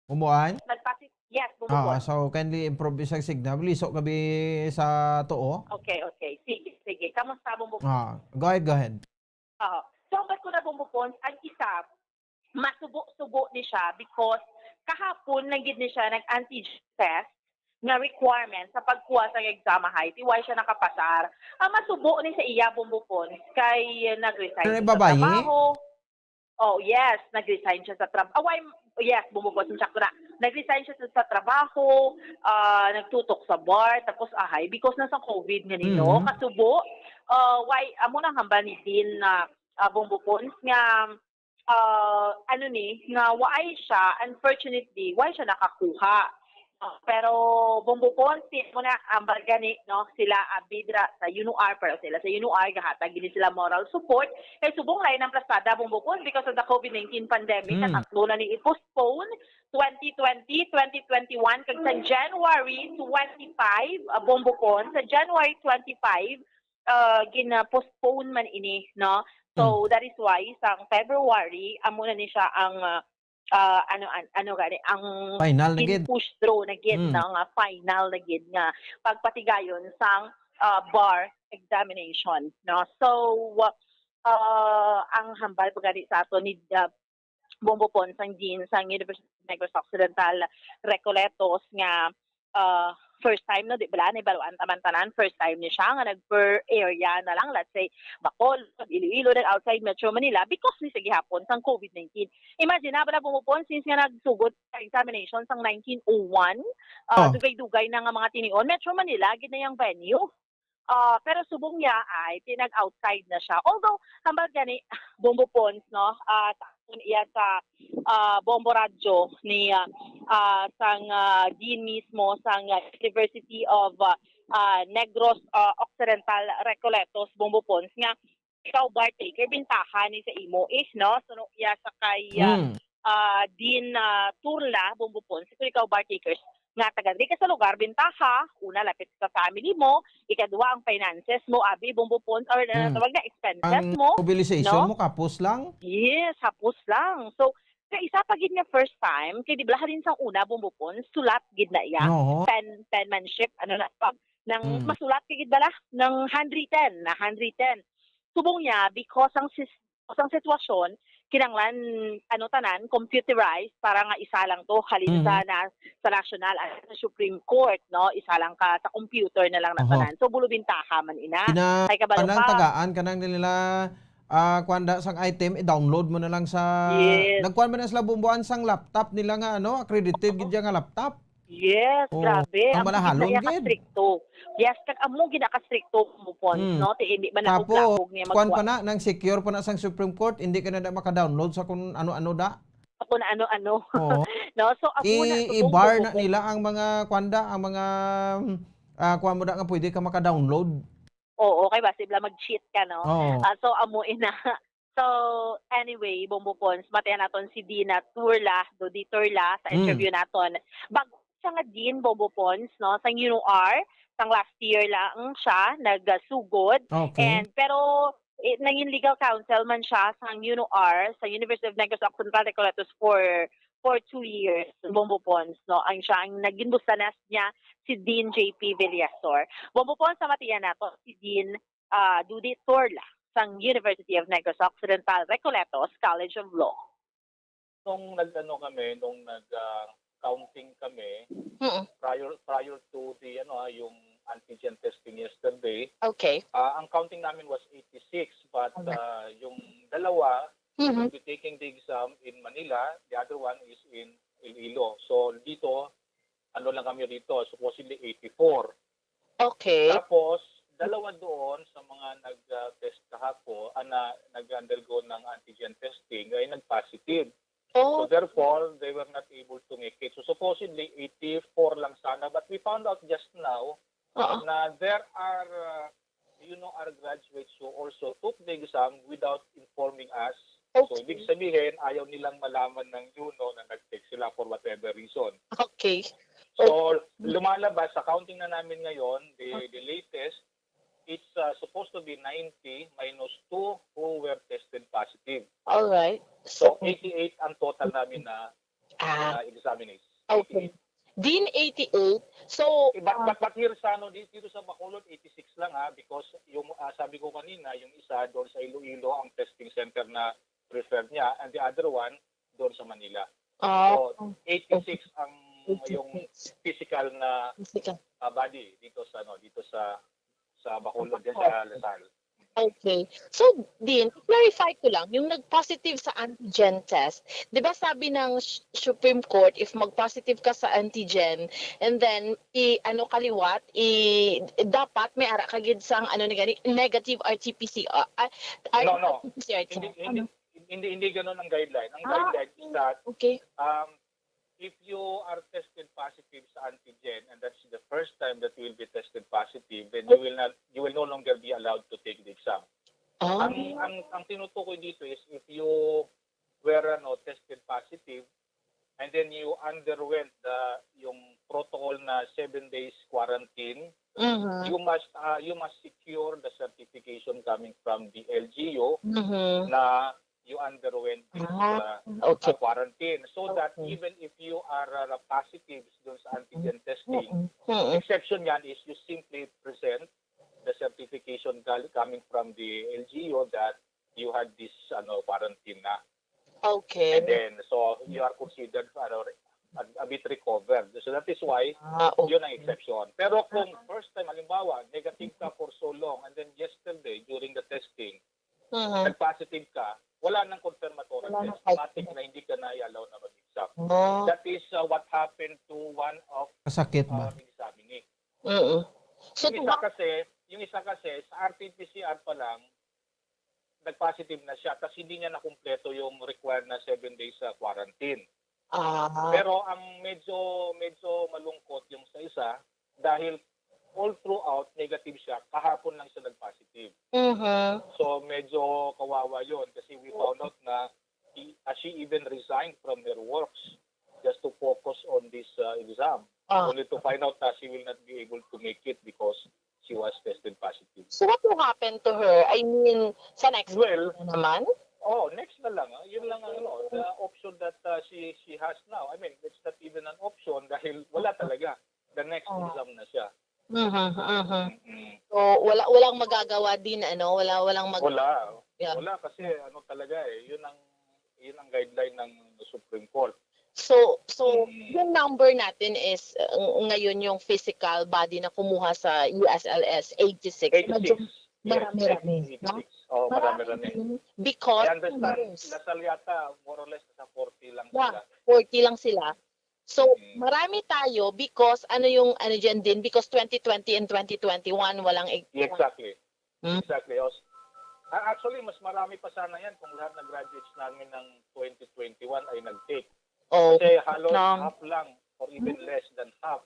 Umuan? Nagpasi-, yes, Bombo Ah, Pons. So kindly improve isang signal. Liso gabi sa tuo. Okay, okay. Sige, sige. Kamusta, Bombo Pons? Ah, go ahead, go ahead. Oo. So, ang ko na, Bombo Pons, ang isa, masubo-subo ni siya because kahapon lang gid ni siya nag-antigen test nga requirement sa pagkuha sa exam, hay, ti why siya nakapasar. Ang masubo ni sa iya, Bombo Pons, kay nag-resign Ano, siya sa babayi? Trabaho. Oh, yes, nag-resign siya sa trabaho. Away, yes, Bombo Pons, sakto na. Nag-resign siya sa, sa trabaho, ah, nagtutok sa bar, tapos ahay, because na sa COVID nga nino, Mm. kasubo. Ah, why, amo nang hambal ni Dean na, ah, Bombo Pons, nga ah, ano ni, nga waay siya, unfortunately, waay siya nakakuha. Ah, pero, Bombo Pons, ti mo na, ang barga ni, no, sila, ah, bidra sa UNOR, pero sila sa UNOR, gahatag gini sila moral support. Kay subong lain ang plastada, Bombo Pons, because of the COVID nineteen pandemic, Hmm. na tatlo na ni i-postpone, twenty twenty, twenty twenty-one, kag sa January twenty-five, ah, Bombo Pons, sa January twenty-five, ah, gina-postpone man ini, no? So, Mm. that is why sang February, amo na ni siya ang, ah, ah, ano, an-, ano gani, ang Final na gid. Push through na gid, Mm. no, nga final na gid nga pagpatigayon sang, ah, bar examination, no? So, ah, ang hambal pa gani sa ato ni, ah, Bombo Pons, ang dean sang University of Negros Occidental Recoletos, nga, ah, first time, no, di bala, nahibaluan ta man tanan, first time ni siya nga nag-per area na lang, let's say, Bacolod, Iloilo, nag outside Metro Manila because ni sa gihapon sang COVID nineteen. Imagine na bala, Bombo Pons, since nga nagsugod sa examination sang nineteen oh one, ah, Oh. dugay-dugay na nga mga tinion, Metro Manila gid na yang venue. Ah, pero subong niya ay pinag-outside na siya. Although, hambal gani, Bombo Pons, no, ah, sa iya sa, ah, Bombo Radyo ni, ah, ah, sang, ah, dean mismo sang, ah, University of, ah, ah, Negros, ah, Occidental Recoletos, Bombo Pons, nga ikaw bar taker, bintaha ni sa imo, eh, no? So, no, iya sa kay, ah, Mm. ah, Dean, ah, Turla, Bombo Pons, kung ikaw bar takers, nga taga diri ka sa lugar, bintaha, una, lapit sa family mo, ikadua, ang finances mo, abi, Bombo Pons, or, ah, Mm. tawag na, expenses Ang mo, mobilization no? mo, kapos lang? Yes, hapos lang. So, sa isa pa gid nga first time, kay di bala halin sang una, Bombo Pons, sulat gid na iya. Oo. Pen, penmanship, ano na, pag, nang Mm. masulat ka gid bala, nang handwritten, na handwritten. Subong niya, because ang sis-, ang sitwasyon, kinahanglan, ano, tanan, computerized para nga isa lang to, halin sa Mm. na, sa national at sa Supreme Court, no? Isa lang ka sa computer na lang na Aha. tanan. So, bulubintaha man ina. Ina-, Kay kabalo kanang ka tagaan, kanang nila, ah, kuwan da sang item, i-download mo na lang sa, Yes. nagkuwan man na sila, Bombo, sang laptop nila nga, ano, accredited Oo. gid siya nga laptop. Yes, Oo. grabe. Ang Ang malahalon gid na gid. Kastrikto. Yes, kag amo gid na kastrikto mo, Pons, Mm. no? Ti hindi man ako Tapos, glabog niya kuwan magkuha. pa na, nang secure pa na sang Supreme Court, hindi ka na da maka-download sa kung ano-ano da. Sa kung ano-ano. Oo. No? So, amo na, I-, subong i-bar ko na po. nila ang mga, kuwan da, ang mga, ah, kuwan mo da nga pwede ka maka-download. Oo, kay basi bala mag-cheat ka, no? Oo. Ah, so, amo ina. So, anyway, Bombo Pons, matian naton si Dina Turla, Dodi Turla, sa Mm. interview naton. Bag-o siya nga dean, Bombo Pons, no, sang UNOR, sang last year lang siya nagsugod. Okay. And, pero, eh, nangin legal counsel man siya sang UNOR, sa University of Negros Occidental Recoletos for, for two years, Bombo Pons, no, ang siya, ang naging busanas niya, si Dean J P Villasor. Bombo Pons, sa matian nato, si Dean, ah, Dudi Turla sang University of Negros Occidental, Recoletos College of Law. Nung nag-ano kami, nung nag, ah, counting kami, Mm. prior, prior to the, ano, ah, yung antigen testing yesterday, Okay. ah, ang counting namin was eighty-six, but, Okay. ah, yung dalawa Mhm. will be taking the exam in Manila, the other one is in Iloilo. So, dito, ano lang kami rito, supposedly eighty-four. Okay. Tapos, dalawa doon sa mga nag, ah, test kahapon, ah, na nag-undergo ng antigen testing ay nag-positive. So, Oh. therefore, they were not able to make it. So, supposedly, eighty-four lang sana. But we found out just now Oo. na there are, ah, UNOR graduates who also took the exam without informing us. So, Okay. ibig sabihin, ayaw nilang malaman ng UNO na nag-take sila for whatever reason. Okay. So, Okay. lumalabas, sa counting na namin ngayon, the, Ah. the latest, it's, uh, supposed to be ninety minus two who were tested positive. All right. So, So, eighty-eight ang total namin na, Ah. uh, examinees. Okay. Eighty-eight. Dean, eighty-eight. So, Eh, but, ah, but, but here sa, ano, di-, dito sa Bacolod, eighty-six lang, ha, because yung, ah, sabi ko kanina, yung isa doon sa Iloilo ang testing center na preferred niya, and the other one doon sa Manila. Ah, So, eighty-six ang eighty-six. yung physical na, Physical. ah, body dito sa, ano, dito sa, sa Bacolod, dyan sa Lasal. Okay. So, Dean, clarify ko lang, yung nag-positive sa antigen test, di ba sabi ng S-, Supreme Court, if mag-positive ka sa antigen, and then, i-, ano ka liwat, i-, dapat may ara ka gid sang, ano ni gani, negative R T P C R, ah, No, no. R T P C R Hindi, test. hindi, Ano? hindi, hindi ganun ang guideline. Ang Ah, guideline is okay. that, Okay. um, if you are tested positive sa antigen and that's the first time that you will be tested positive, then you Oh. will not, you will no longer be allowed to take the exam. Ah. Ang, ang, ang tinutukoy dito is if you were, ano, tested positive and then you underwent the, yung protocol na seven days quarantine, Mhm. you must, ah, you must secure the certification coming from the L G U Mhm. na you underwent this Ah, uh, okay. uh, quarantine. So that Okay. even if you are uh, positive dun sa antigen testing, Mm-mm. Mm-mm. exception yan is you simply present the certification gal- coming from the L G U that you had this ano quarantine na. And Okay. then, so you are considered ano, a, a bit recovered. So that is why Ah, yun ang okay. exception. Pero kung first time, halimbawa, negative ka for so long, and then yesterday, during the testing, Mhm. nag-positive ka, wala nang confirmatory Wala nang test. Matik na hindi ka na i-allow na mag-exam. Oh. That is uh, what happened to one of Kasakit ba? our examinee. Mm. So, Yung isa diba? Kasi, yung isa kasi, sa R T P C R pa lang, nag-positive na siya kasi hindi niya nakumpleto yung required na seven days sa quarantine. Ah, Pero ang medyo medyo malungkot yung sa isa dahil all throughout negative siya, kahapon lang siya nag-positive. mhm. So medyo kawawa yon kasi we found out na he, uh, she even resigned from her works just to focus on this uh, exam. Ah. Only to find out that she will not be able to make it because she was tested positive. So, what will happen to her? I mean, sa next Well, na naman? Oh, next na lang. Ah. Yun lang ang ano, the option that uh, she she has now. I mean, it's not even an option dahil wala talaga. The next Oh. Exam na siya. Mhm, mhm. Mm-mm. So, wala walang magagawa din, ano, wala walang mag- Wala. Yeah. Wala kasi ano talaga eh, yun ang yun ang guideline ng Supreme Court. So, so Mm. yung number natin is uh, ng- ngayon yung physical body na kumuha sa U S L S, eighty-six. Medyo eighty-six. marami-rami, Yes, no? eighty-six. Oh, marami-rami. Marami because I understand, numbers. Lasal yata, more or less, nasa forty lang Yeah, sila. forty lang sila. So, Mm. marami tayo because ano yung ano dyan din, because twenty twenty and twenty twenty-one walang ig- Exactly. Hmm? Exactly. Os- Ah, actually, mas marami pa sana yan kung lahat ng graduates namin ng twenty twenty-one ay nag-take. Oh, Kasi halos Nang- half lang or even less than half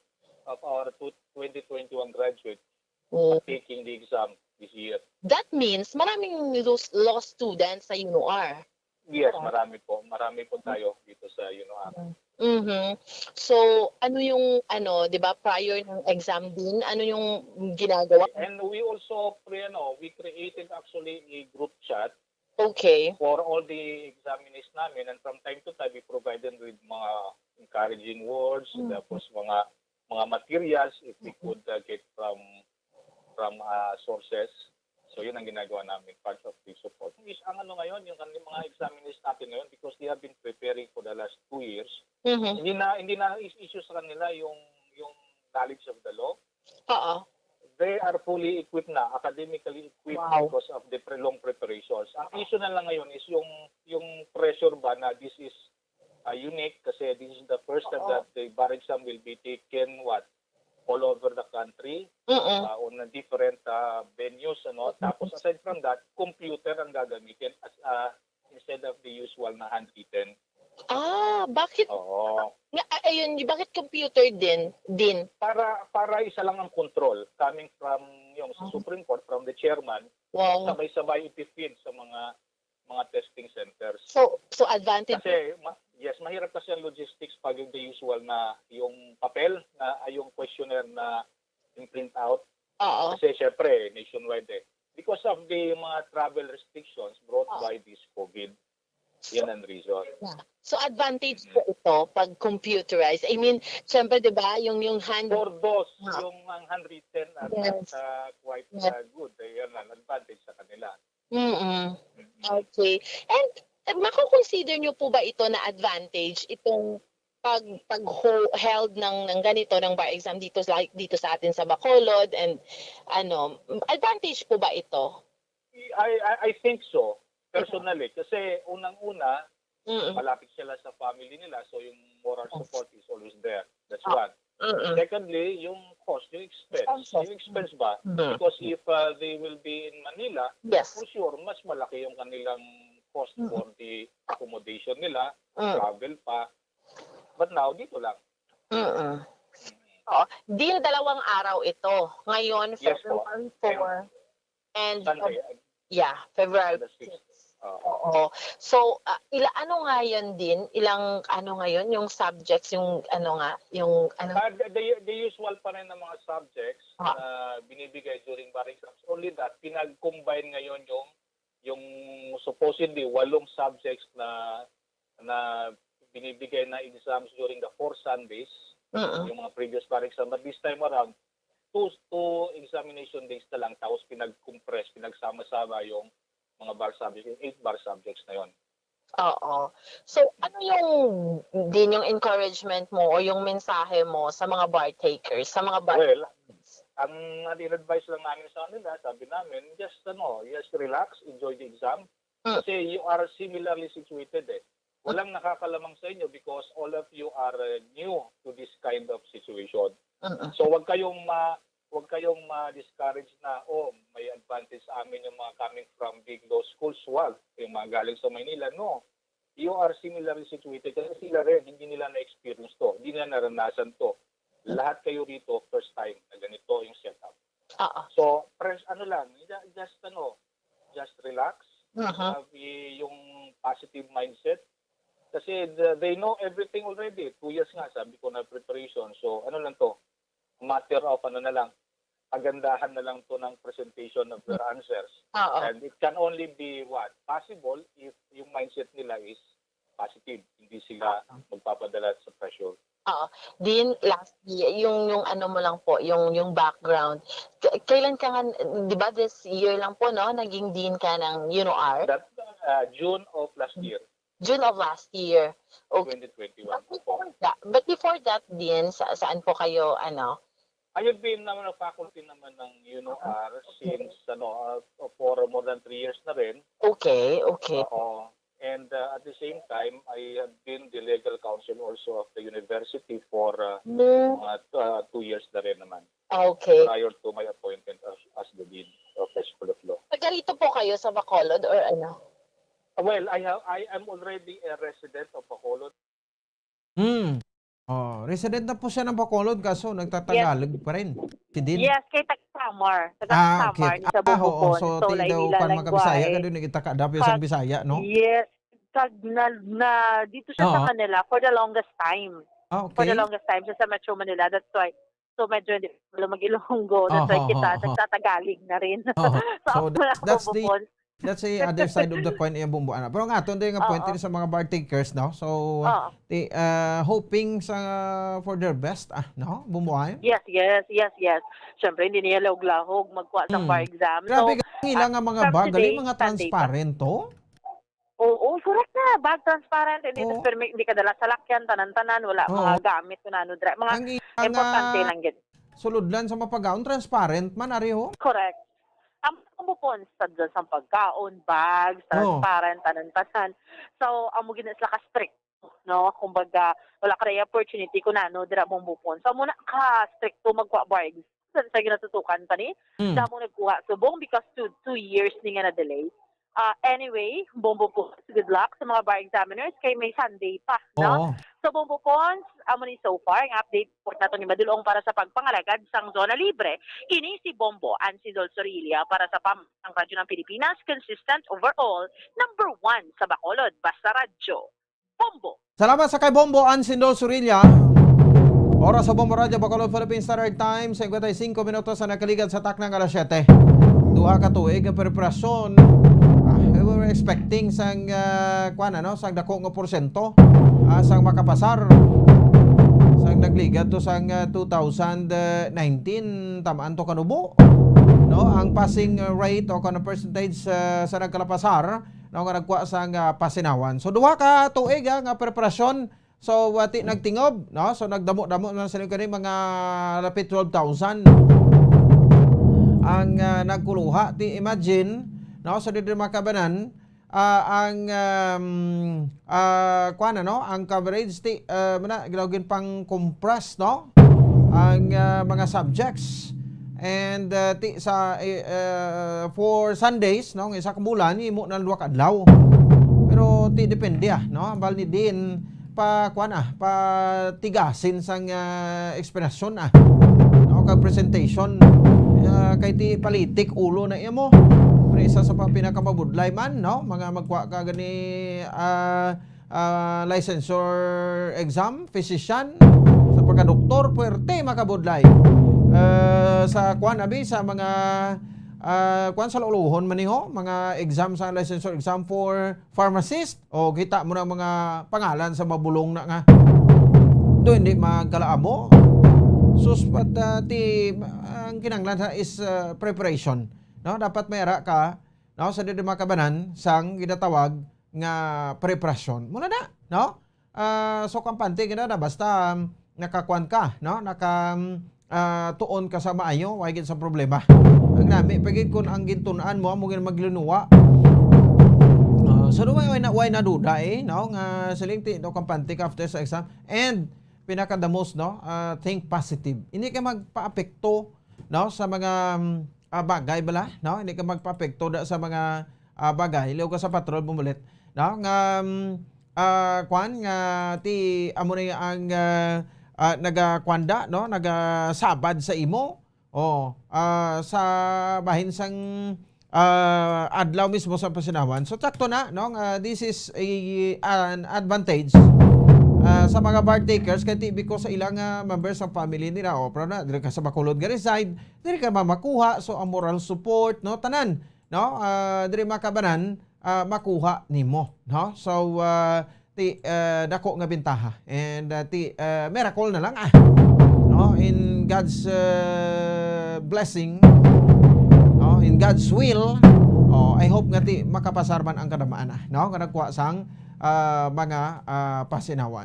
of our two- twenty twenty-one graduates oh. Taking the exam this year. That means maraming law, law students sa U N O R. Yes, marami po. Marami po tayo dito sa U N O R. Mhm. So, ano yung ano, 'di ba, prior ng exam din, ano yung ginagawa? And we also, pre, ano, we created actually a group chat Okay. for all the examinees namin, and from time to time we provide them with mga encouraging words, Mm. tapos mga mga materials if we could uh, get from from uh, sources. So yun ang ginagawa namin, part of the support. Is ang ano ngayon, yung kanil- mga examinees natin ngayon, because they have been preparing for the last two years, Mhm. hindi na hindi na is- issue sa kanila yung yung knowledge of the law. Oo. They are fully equipped na, academically equipped Wow. because of the pre- long preparations. Ang issue na lang ngayon is yung yung pressure ba na this is uh, unique kasi this is the first time Oo. that the bar exam will be taken what all over the country Mm-mm. uh, on a different uh, venues, ano. Tapos aside from that, computer ang gagamitin as uh, instead of the usual na handwritten. Ah, bakit Oo. nga a- ayun, bakit computer din din? Para para isa lang ang control coming from yung sa Ah. Supreme Court, from the chairman, Wow. sabay-sabay ipi-feed sa mga mga testing centers. So so advantage. Kasi ma- yes, mahirap kasi ang logistics pag yung the usual na yung papel na ay yung questionnaire na yung print out. Oo. Kasi syempre nationwide eh. Because of the mga travel restrictions brought Oo. by this COVID. Yan ang reason. So advantage po ito pag computerized. I mean, syempre 'di ba, yung yung hand For those, Ah. yung ang handwritten at Yes. uh, quite Yes. uh, good, eh, yan ang advantage sa kanila. Mm. Okay. And eh, mako-consider nyo po ba ito na advantage itong pag pag ho- held ng ng ganito ng bar exam dito sa dito sa atin sa Bacolod and ano, advantage po ba ito? I I, I think so personally kasi unang-una Mm. malapit sila sa family nila, so yung moral support is always there. That's Ah. one. Mm. Secondly, yung cost, yung expense. Expenses. Yung expense ba? Mm. Because if uh, they will be in Manila, Yes. for sure, mas malaki yung kanilang cost Mm. for the accommodation nila, Mm. travel pa. But now, dito lang. Mm. Oo. Din dalawang araw ito. Ngayon, Yes po. February four. And, Sunday, yeah, February the sixth. Oo. So, ah, ila ano nga yan din? Ilang ano ngayon yung subjects, yung ano nga, yung ano? Ah, the, the, the usual pa rin ng mga subjects Ah. na binibigay during bar exams. Only that, pinag-combine ngayon yung yung supposedly walong subjects na na binibigay na exams during the four Sundays, Mm-mm. yung mga previous bar exam, but this time around, two, two examination days na lang, tapos pinag-compress, pinagsama-sama yung mga bar subjects, yung eight bar subjects na yon. Oo. So, ano yung din yung encouragement mo o yung mensahe mo sa mga bar takers, sa mga bar Well, ang, ang in-advise lang namin sa kanila, sabi namin, just ano, just relax, enjoy the exam. Mm. Kasi you are similarly situated eh. Walang nakakalamang sa inyo because all of you are uh, new to this kind of situation. Mm-mm. So wag kayong ma wag kayong ma-discourage na, "Oh, may advantage sa amin yung mga coming from big law schools." Wag, yung mga galing sa Maynila, no. You are similarly situated kasi sila rin, hindi nila na-experience to, hindi nila naranasan to. Lahat kayo rito, first time na ganito yung setup. Oo. So, press, ano lang, ju- just ano, just relax, Mhm. have y- yung positive mindset. Kasi the- they know everything already. Two years nga, sabi ko na preparation. So, ano lang to, matter of ano na lang, kagandahan na lang to ng presentation of their answers. Oo. And it can only be what? Possible if yung mindset nila is positive. Hindi sila Oo. magpapadala sa pressure. Oo. Din, lastly, yung, yung ano mo lang po, yung, yung background. K- kailan ka nga, di ba this year lang po, no, naging dean ka ng UNOR? That, uh, June of last year, June of last year. Okay. twenty twenty-one But po. before that, but before that din, sa, saan po kayo, ano? I have been naman a faculty naman ng UNOR since, ano, uh, for more than three years na rin. Okay, okay. Oo. And uh, at the same time, I have been the legal counsel also of the university for uh, No. mga uh, two years na rin naman Okay. prior to my appointment as, as the Dean of the School of Law. Taga rito po kayo sa Bacolod or ano? Uh, Well, I have I am already a resident of Bacolod. Hmm. Oh, resident na po siya ng Bacolod, kaso nagtatagalog pa rin. Si Dean? Yes, kay taga Samar. Taga Ah, Samar, okay. ni sa Ah, oo. Bubukon. So, So, ti lain daw nila kan lang mga Bisaya, gwae. ka doon, nagkita ka daw Kag- sa Bisaya, no? Yes. Kag na, na, dito siya sa Oo. Manila for the longest time. Ah, For the okay. longest time, siya sa Metro Manila. That's why, so medyo hindi ko mag-Ilonggo. That's why Oho, kita, oho, oho. nagtatagalig na rin. Oho. So, So, wala that's the, bubukon. that's the other side of the coin, eh, Bumbo, ano. Pero nga, aton din nga point Oo. din sa mga bar takers, no? So, Oo. ti, ah, hoping sa, for their best, ah, no? Bumbo, ay? Yes, yes, yes, yes. Siyempre, hindi niya lahog-lahog magkuha sa Mm. bar exam. Grabe So, ka, ang ilang ah, nga mga from bag, gali, today, mga Sunday pa. transparent to? Oo, correct na. Bag transparent, hindi Oo. tas permi-, hindi ka dala salakyan, tanan-tanan, wala Oo. mga gamit, kung ano, dra-, mga Ang ilang, importante ah, lang gid. sulodlan sa mapagaon, transparent man, ari, ho? Correct. Ang pagpupon sa, sa pagkaon, bags, Oo. transparent, tanan-tanan. So, amo gid na sila ka-strict, no? Kumbaga, wala ka rin opportunity kung ano, dira mong bupon. So, amo na ka-strict to magkuha bar exam. Sa, sa ginatutukan pa ni, Mm. damo nagkuha subong because two, two years ni nga na-delay. Ah, anyway, Bombo po, good luck sa mga bar examiners kay may Sunday pa, no? Oo. So, Bombo Pons, amo ni so far ang update report nato ni Madulong para sa pagpangalagad sang Zona Libre. Ini si Bombo Ansidol Sorilla para sa Pam-, ang Radyo ng Pilipinas, consistent overall, number one sa Bacolod. Basta Radyo, Bombo. Salamat sa kay Bombo Ansindo Surilla. Oras sa Bombo Radyo Bacolod Philippine Standard Time, cincuenta y cinco minutos sa nakaligad sa taknang alas siyete. Duha ka tuig ang preparasyon. Ah, we were expecting sang, ah, kwan, ano, sang dako nga porsyento, ah, sang makapasar. Sang nagligad to sang, ah, two thousand nineteen, tamaan to kanubo, no? Ang passing, ah, rate o kanang percentage, ah, sa nagkalapasar, no, nga nagkuha sang, ah, pasinawan. So, duha ka tuig, ah, nga preparasyon. So, wati nagtingob, no? So, nagdamo-damo na sila kani mga lapit twelve thousand ang, ah, nagkuluha. Ti imagine, no? So, dito makabanan, ah, ang, um, ah, kuwan, ano? Ang coverage, ti, ah, mana, gilawgin pang compress, no? Ang, ah, mga subjects. And, ah, ti, sa, eh, ah, for Sundays, no? Ang isa ka bulan, imo na duha ka adlaw. Pero ti, depende, ah, no? Ang bal ni din, pa, kuwan, ah, pa tigasin sang, ah, explanation, ah. No? Kag presentation, ah, kay ti palitik ulo na imo. Pero isa sa pa pinakamabudlay man, no? Mga magkuha ka gani, ah, ah, licensure exam, physician, sa pagka-doktor, puwerte makabudlay. Ah, sa kuwan, abi, sa mga, ah, kuwan sa laulohon man niho, mga exam sa licensure exam for pharmacist, o kita mo na mga pangalan sa mabulong na nga. Do hindi magkalaamo. Sus, but, ah, ti, ang kinahanglan sa is, ah, preparation, no? Dapat may ara ka, no, sa diri makabanan sang ginatawag nga preparasyon. Muna na, no? Ah, so, kampante gina na basta, um, nakakuan ka, no? Naka, um, ah, tuon ka sa maayo, wa gid sa problema. Ang nami pa gid kung ang gintun-an mo amo gid maglinuwa. Ah, so, way, way na, way na duda, eh, no? Nga siling ti, no, kampante ka after sa exam. And pinaka the most, no? Ah, think positive. Hindi ka magpaapekto, no, sa mga, um, ah, bagay bala, no? Hindi ka magpaapekto da sa mga, ah, bagay. Liw ka sa patrol, bumulit, no? Nga, um, ah, kwan, nga ti, amo na ang, ah, ah, nagakwanda, no? Nagasabad sa imo. Oh, ah, sa bahin sang, ah, adlaw mismo sa pasinawan. So, sakto na, no? Nga this is a, an advantage, ah, sa mga bar takers kay ti, because sa ilang, ah, members sa family nila, o, pero na, diri ka sa Bacolod nga reside, diri ka mamakuha, so ang moral support, no, tanan, no, ah, diri makabanan, ah, makuha nimo, no? So, ah, ti, ah, dako nga bintaha, and, ah, ti, ah, miracle na lang, ah, no, in God's, ah, blessing, no, in God's will. Oh, I hope nga ti makapasar man ang kadamaan, ah, no, nga nagkuha sang, ah, mga, ah, pasinawan.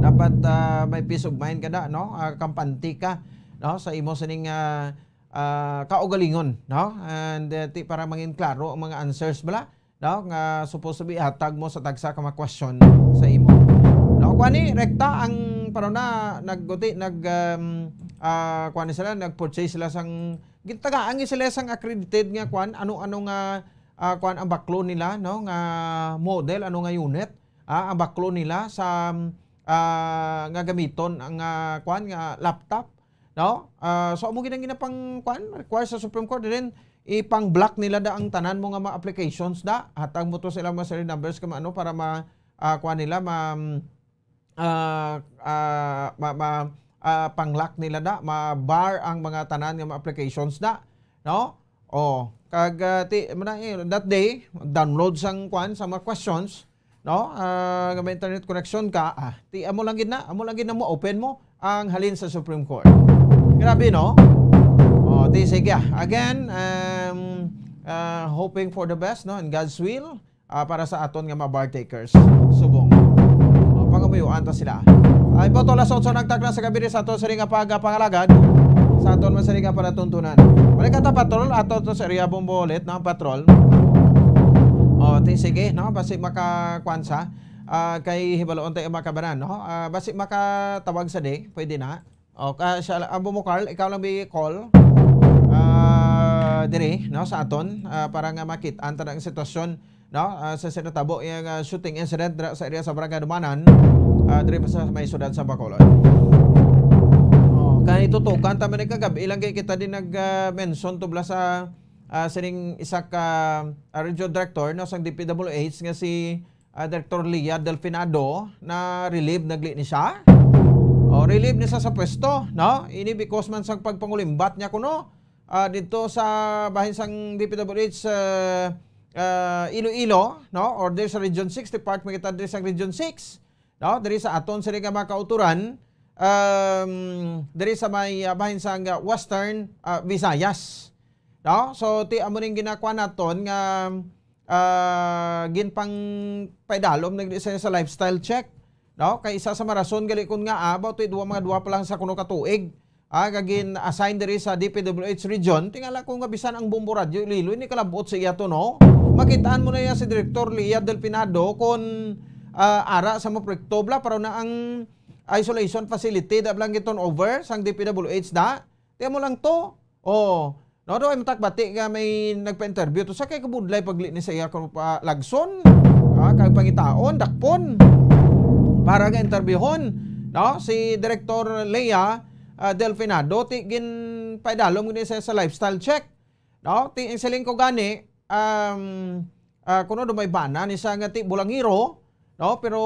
Dapat, ah, may peace of mind ka na, no? Ah, kampante ka, no, sa imo sining, ah, ah, kaugalingon, no? And, uh, ti, para mangin klaro ang mga answers bala, no? Nga supposed to be ihatag mo sa tagsa ka mga question sa imo. No, kuan ni, rekta ang, para na nagguti, nag, um, ah, kuan ni sila, nag-purchase sila sang, gintagaan ni sila sang accredited nga kuan, ano-ano nga, ah, kuan ang baklo nila, no? Nga model, ano nga unit, ah, ang baklo nila sa, ah, nga gamiton ang, ah, kuan nga laptop, no? Ah, so, amo gid ang ginapang, kuan, require sa Supreme Court. Then, ipang-block nila da ang tanan mo nga mga applications da. Hatag mo to sila mga serial numbers kung ano para ma, ah, kuan nila, ma, ah, ah, ma, ma, ah, pang-lock nila da, ma-bar ang mga tanan nga mga applications da, no? Oh, kag, ah, ti, mo na, eh, that day, download sang, kuan, sa mga questions, no? Ah, nga may internet connection ka, ah, ti, amo lang gid na, amo lang gid na mo, open mo ang halin sa Supreme Court. Grabe, no? Oh, ti, sige, ah. Again, um, ah, hoping for the best, no? In God's will, ah, para sa aton nga mga bar takers. Subong. Oh, pangamuyuan ta sila. Ay, po, to, alas otso nagtakna sa gabi sa aton sining nga pagapangalagad. Sa aton man sining nga palatuntunan. Balik ta, patrol, ato to sa area Bombolet, no? Patrol. Oh, ti, sige, no? Basi makakuan sa, ah, kay hibaluon tayo makabanan, no? Ah, basi makatawag sa di, pwede na. O, ka, siya lang, ang Bomo Carl, ikaw lang may call, ah, diri, no, sa aton, ah, para nga makit-an ta ang sitwasyon, no, ah, sa sinatabo iyang, ah, shooting incident dira sa area sa Barangay Dumanan, ah, diri pa sa may siyudad sa Bacolod. Oh, kay tutukan ta man ni kagab-i lang kay kita din nag, ah, mention tubla sa, ah, sining isa ka, ah, radio director, no, sang D P W H nga si, ah, Director Leah Delfinado, na-relieve na gali ni siya. O, relieve ni siya sa pwesto, no? Ini because man sang pagpangulimbat niya kuno, ah, dito sa bahin sang D P W H, ah, ah, Iloilo, no? Or diri sa Region six, department kita diri sa Region six, no? Diri sa aton sini nga mga kauturan, um, diri sa may, ah, bahin sang, ah, Western, ah, Visayas. No? So, ti amo ning ginakuha naton nga, ah, ginpang paidalom na gid sa, sa lifestyle check, no? Kay isa sa marason gali kun nga, ah, about ti duwa, mga duwa pa lang sa kuno ka tuig, ah, nga gin-assign diri sa D P W H region, tingala ko nga bisan ang Bombo Radyo Iloilo, ini kalabot sa iya to, no? Makitaan mo na iya si Director Leah Delfinado kon, ah, ara sa mga proyekto, bla, pero na ang isolation facility, da lang giturn over sang D P W H da. Tiyan mo lang to. Oh, no, do ay matakbati nga may nagpa-interview to sa kay kabudlay pagli ni sa iya ko pa lagson. Ah, kag pangitaon, dakpon. Para nga interviewon, no, si Director Leah, ah, Delfinado, ti gin paidalom gid sa, sa lifestyle check. No, ti ang siling ko gani, um, ah, kuno do may bana ni sa nga ti bulangiro, no, pero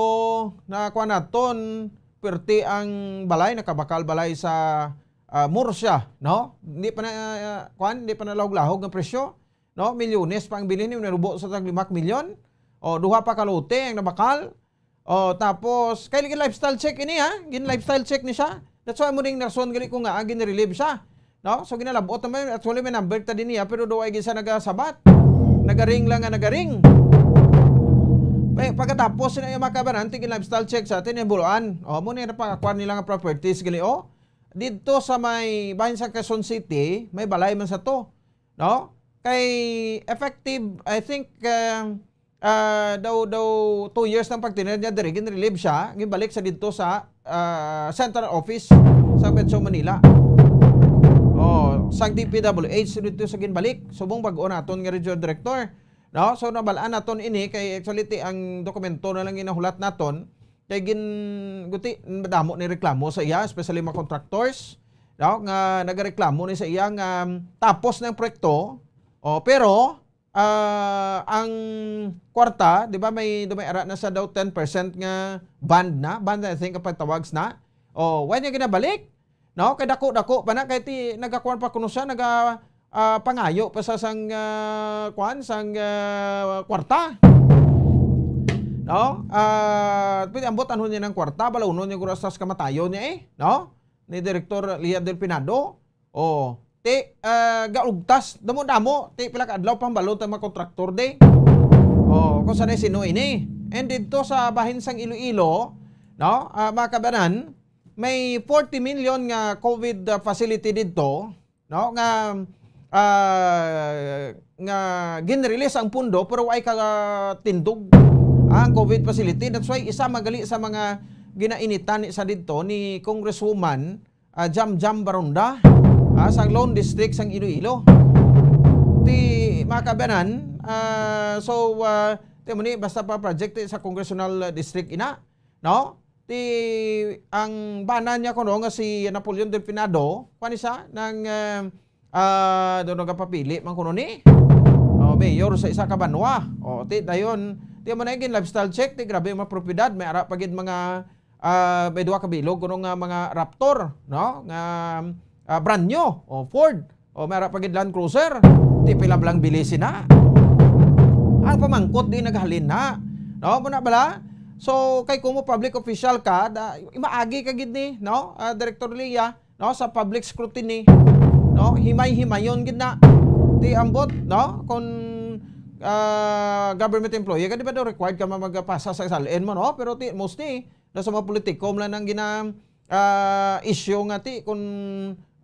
nakuha naton perti ang balay, nakabakal balay sa, ah, mura siya, no? Hindi pa na, ah, kuwan, hindi pa na lahog-lahog ang presyo, no? Milyones pa ang bilhin, narubo sa tag lima ka milyon. O, duha pa ka lote ang nabakal. O, tapos, kay gin lifestyle check ini, ha? Gin lifestyle check ni siya. That's why mo ding rason gali ko nga, ah, gin-relieve siya. No? So, ginalabot naman, actually, may number ta din niya, pero do ay gisa nagasabat. Nagaring lang nga nagaring. Pag-, pagkatapos na yung makabaran, tigin lifestyle check sa atin, yung buluan. O, mo na yung napakakuan nila nga properties, gali, o. Dito sa may bahin sa Quezon City, may balay man sa to. No? Kay effective, I think, ah, ah, daw, daw two years nang pagtinir niya diri, ginrelieve siya, ginbalik sa didto sa, ah, central office sa Metro Manila. Oh, sa D P W H didto sa ginbalik, subong bag-o naton nga regional director. No? So, nabalaan naton ini kay actually ti ang dokumento na lang ginahulat naton kay gin-, guti, madamo ni reklamo sa iya, especially mga contractors, no? Nga nagareklamo ni sa iya nga tapos na ang proyekto, oh, pero ah, ang kwarta, di ba, may, may ara na sa daw ten percent nga bond na, bond, I think, ang pagtawag na. O, wala niya ginabalik. No? Kay dako-dako pa na, kay ti, nagakuan pa kuno siya, naga, ah, pangayo pa sa sang, ah, kuan, sang, ah, kwarta. No? Ah, pwede ambot ano niya ng kwarta, balawnon niya guro sa kamatayon niya eh, no? Ni Director Lia Del Pinado. Oh, ti, ah, gaugtas, damo-damo, ti pila ka adlaw pang balon ta mga kontraktor di. Oh, kung sanay sino ini. And didto sa bahin sang Iloilo, no, ah, mga kabanan, may forty million nga COVID, ah, facility didto, no, nga, ah, nga gin-release ang pundo pero way ka tindog ang COVID facility. That's why isa magali sa mga ginainitan ni sa didto ni Congresswoman ah, Jam Jam Baronda, ah, sang Lone District sang Iloilo. Ti, mga kabanan, ah, so, ah, ti mo ni, basta pa project ti sa congressional district ina, no? Ti, ang bana niya kuno nga si Napoleon Delfinado, kuwan ni siya, nang, ah, ah, doon nagapapili man kuno ni, oh, mayor sa isa ka banwa. Oh, ti, dayon, ti mo na yung lifestyle check, ti grabe yung mga propiedad, may ara pa gid mga ah, may duha ka bilog kuno nga mga Raptor, no? Nga, ah, brand new, o Ford, o may ara pa gid Land Cruiser. Ti pila bala ang bili sina? Ang pamangkot di naghalin na. No, muna bala? So, kay kumo public official ka, da, maagi ka gid ni, no? Ah, Director Lia, no, sa public scrutiny, no? Himay-himayon gid na. Ti ambot, no? Kung, ah, government employee ka, di ba daw required ka ma-, magpasa sa salin mo, no? Pero ti, mostly, na sa mga politiko, mula nang gina, ah, issue nga ti, kung,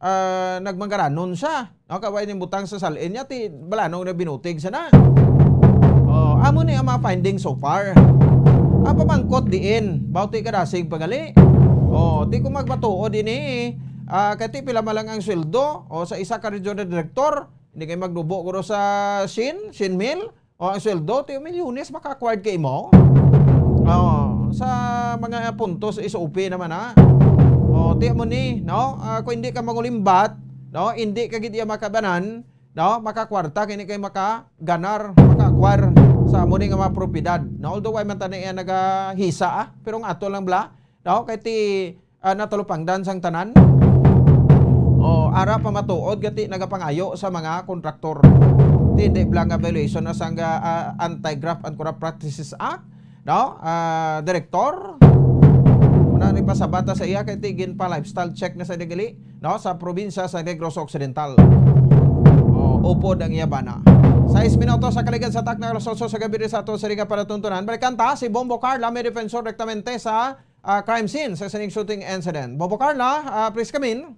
ah, nagmangaranon siya, no? Kaway ning butang sa salin niya, ti, balanong na binutig siya na. Oh, amo ni ang mga findings so far. Ang pamangkot diin, bawti ka dasig pagali. Oh, ti kung magpatuod ini, ah, kay ti pila man lang ang sweldo, o sa isa ka regional director, hindi kayo magdubo guro sa Shin, Shin Mill, o ang sweldo, ti milyones maka-acquired kay mo. Oh, sa mga puntos sa S O P naman, ha. Oh, ti mo ni, no? Ah, kung hindi ka mangulimbat, no? Hindi ka gid iya makabanan, no? Makakwarta, kini kay makaganar, maka-acquire sa amo ni nga mga propiedad. No? Although, ay man tani iya nagahisa, ah, pero ang ato lang bla, no? Kay ti, ah, natalupangdan sang tanan. O, ara pa matuod gati nagapangayo sa mga kontraktor. Ti, hindi bala nga violation na sang, ah, Anti-Graft and Corrupt Practices Act, no? Ah, Direktor, muna ni pasabata sa iya kay ti gin pa lifestyle check na sa digali, no? Sa probinsya sa Negros Occidental. O, upod ang iya bana. Sais minutos sa kaligad sa takna alas otso sa gabi sa ato sa Riga para tuntunan. Balikan ta si Bombo Carla, may defensor direktamente sa ah, crime scene sa sining shooting incident. Bobo Carla, ah, please come in.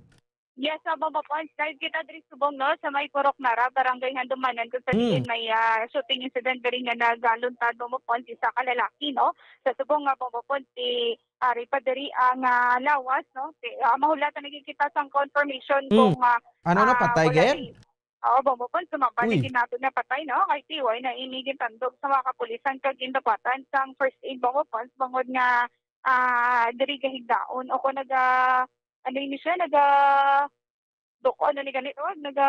Yes, ah, Bobo Pons, live kita diri subong, no, sa may Purok Nara, Barangay Handumanan, kung sa Hmm. diin may, ah, shooting incident diri nga nagaluntad, Bobo Pons, isa ka lalaki, no? Sa subong nga, Bobo Pons, si ari pa diri ang, ah, lawas, no? Si, ah, mahulatan na gid kita sang confirmation Hmm. kung, ah, Ano na, ah, patay wala gid? ni Oo, Bombo Pons, sumabay Uy. na gid nato nga patay, no? Kay tiway na ini gintandog sa mga kapulisan kag gindapatan sang first aid, Bombo Pons, bangod nga, ah, diri gahigdaon o kung naga, ano ini siya, naga, doko, ano ni ganito, naga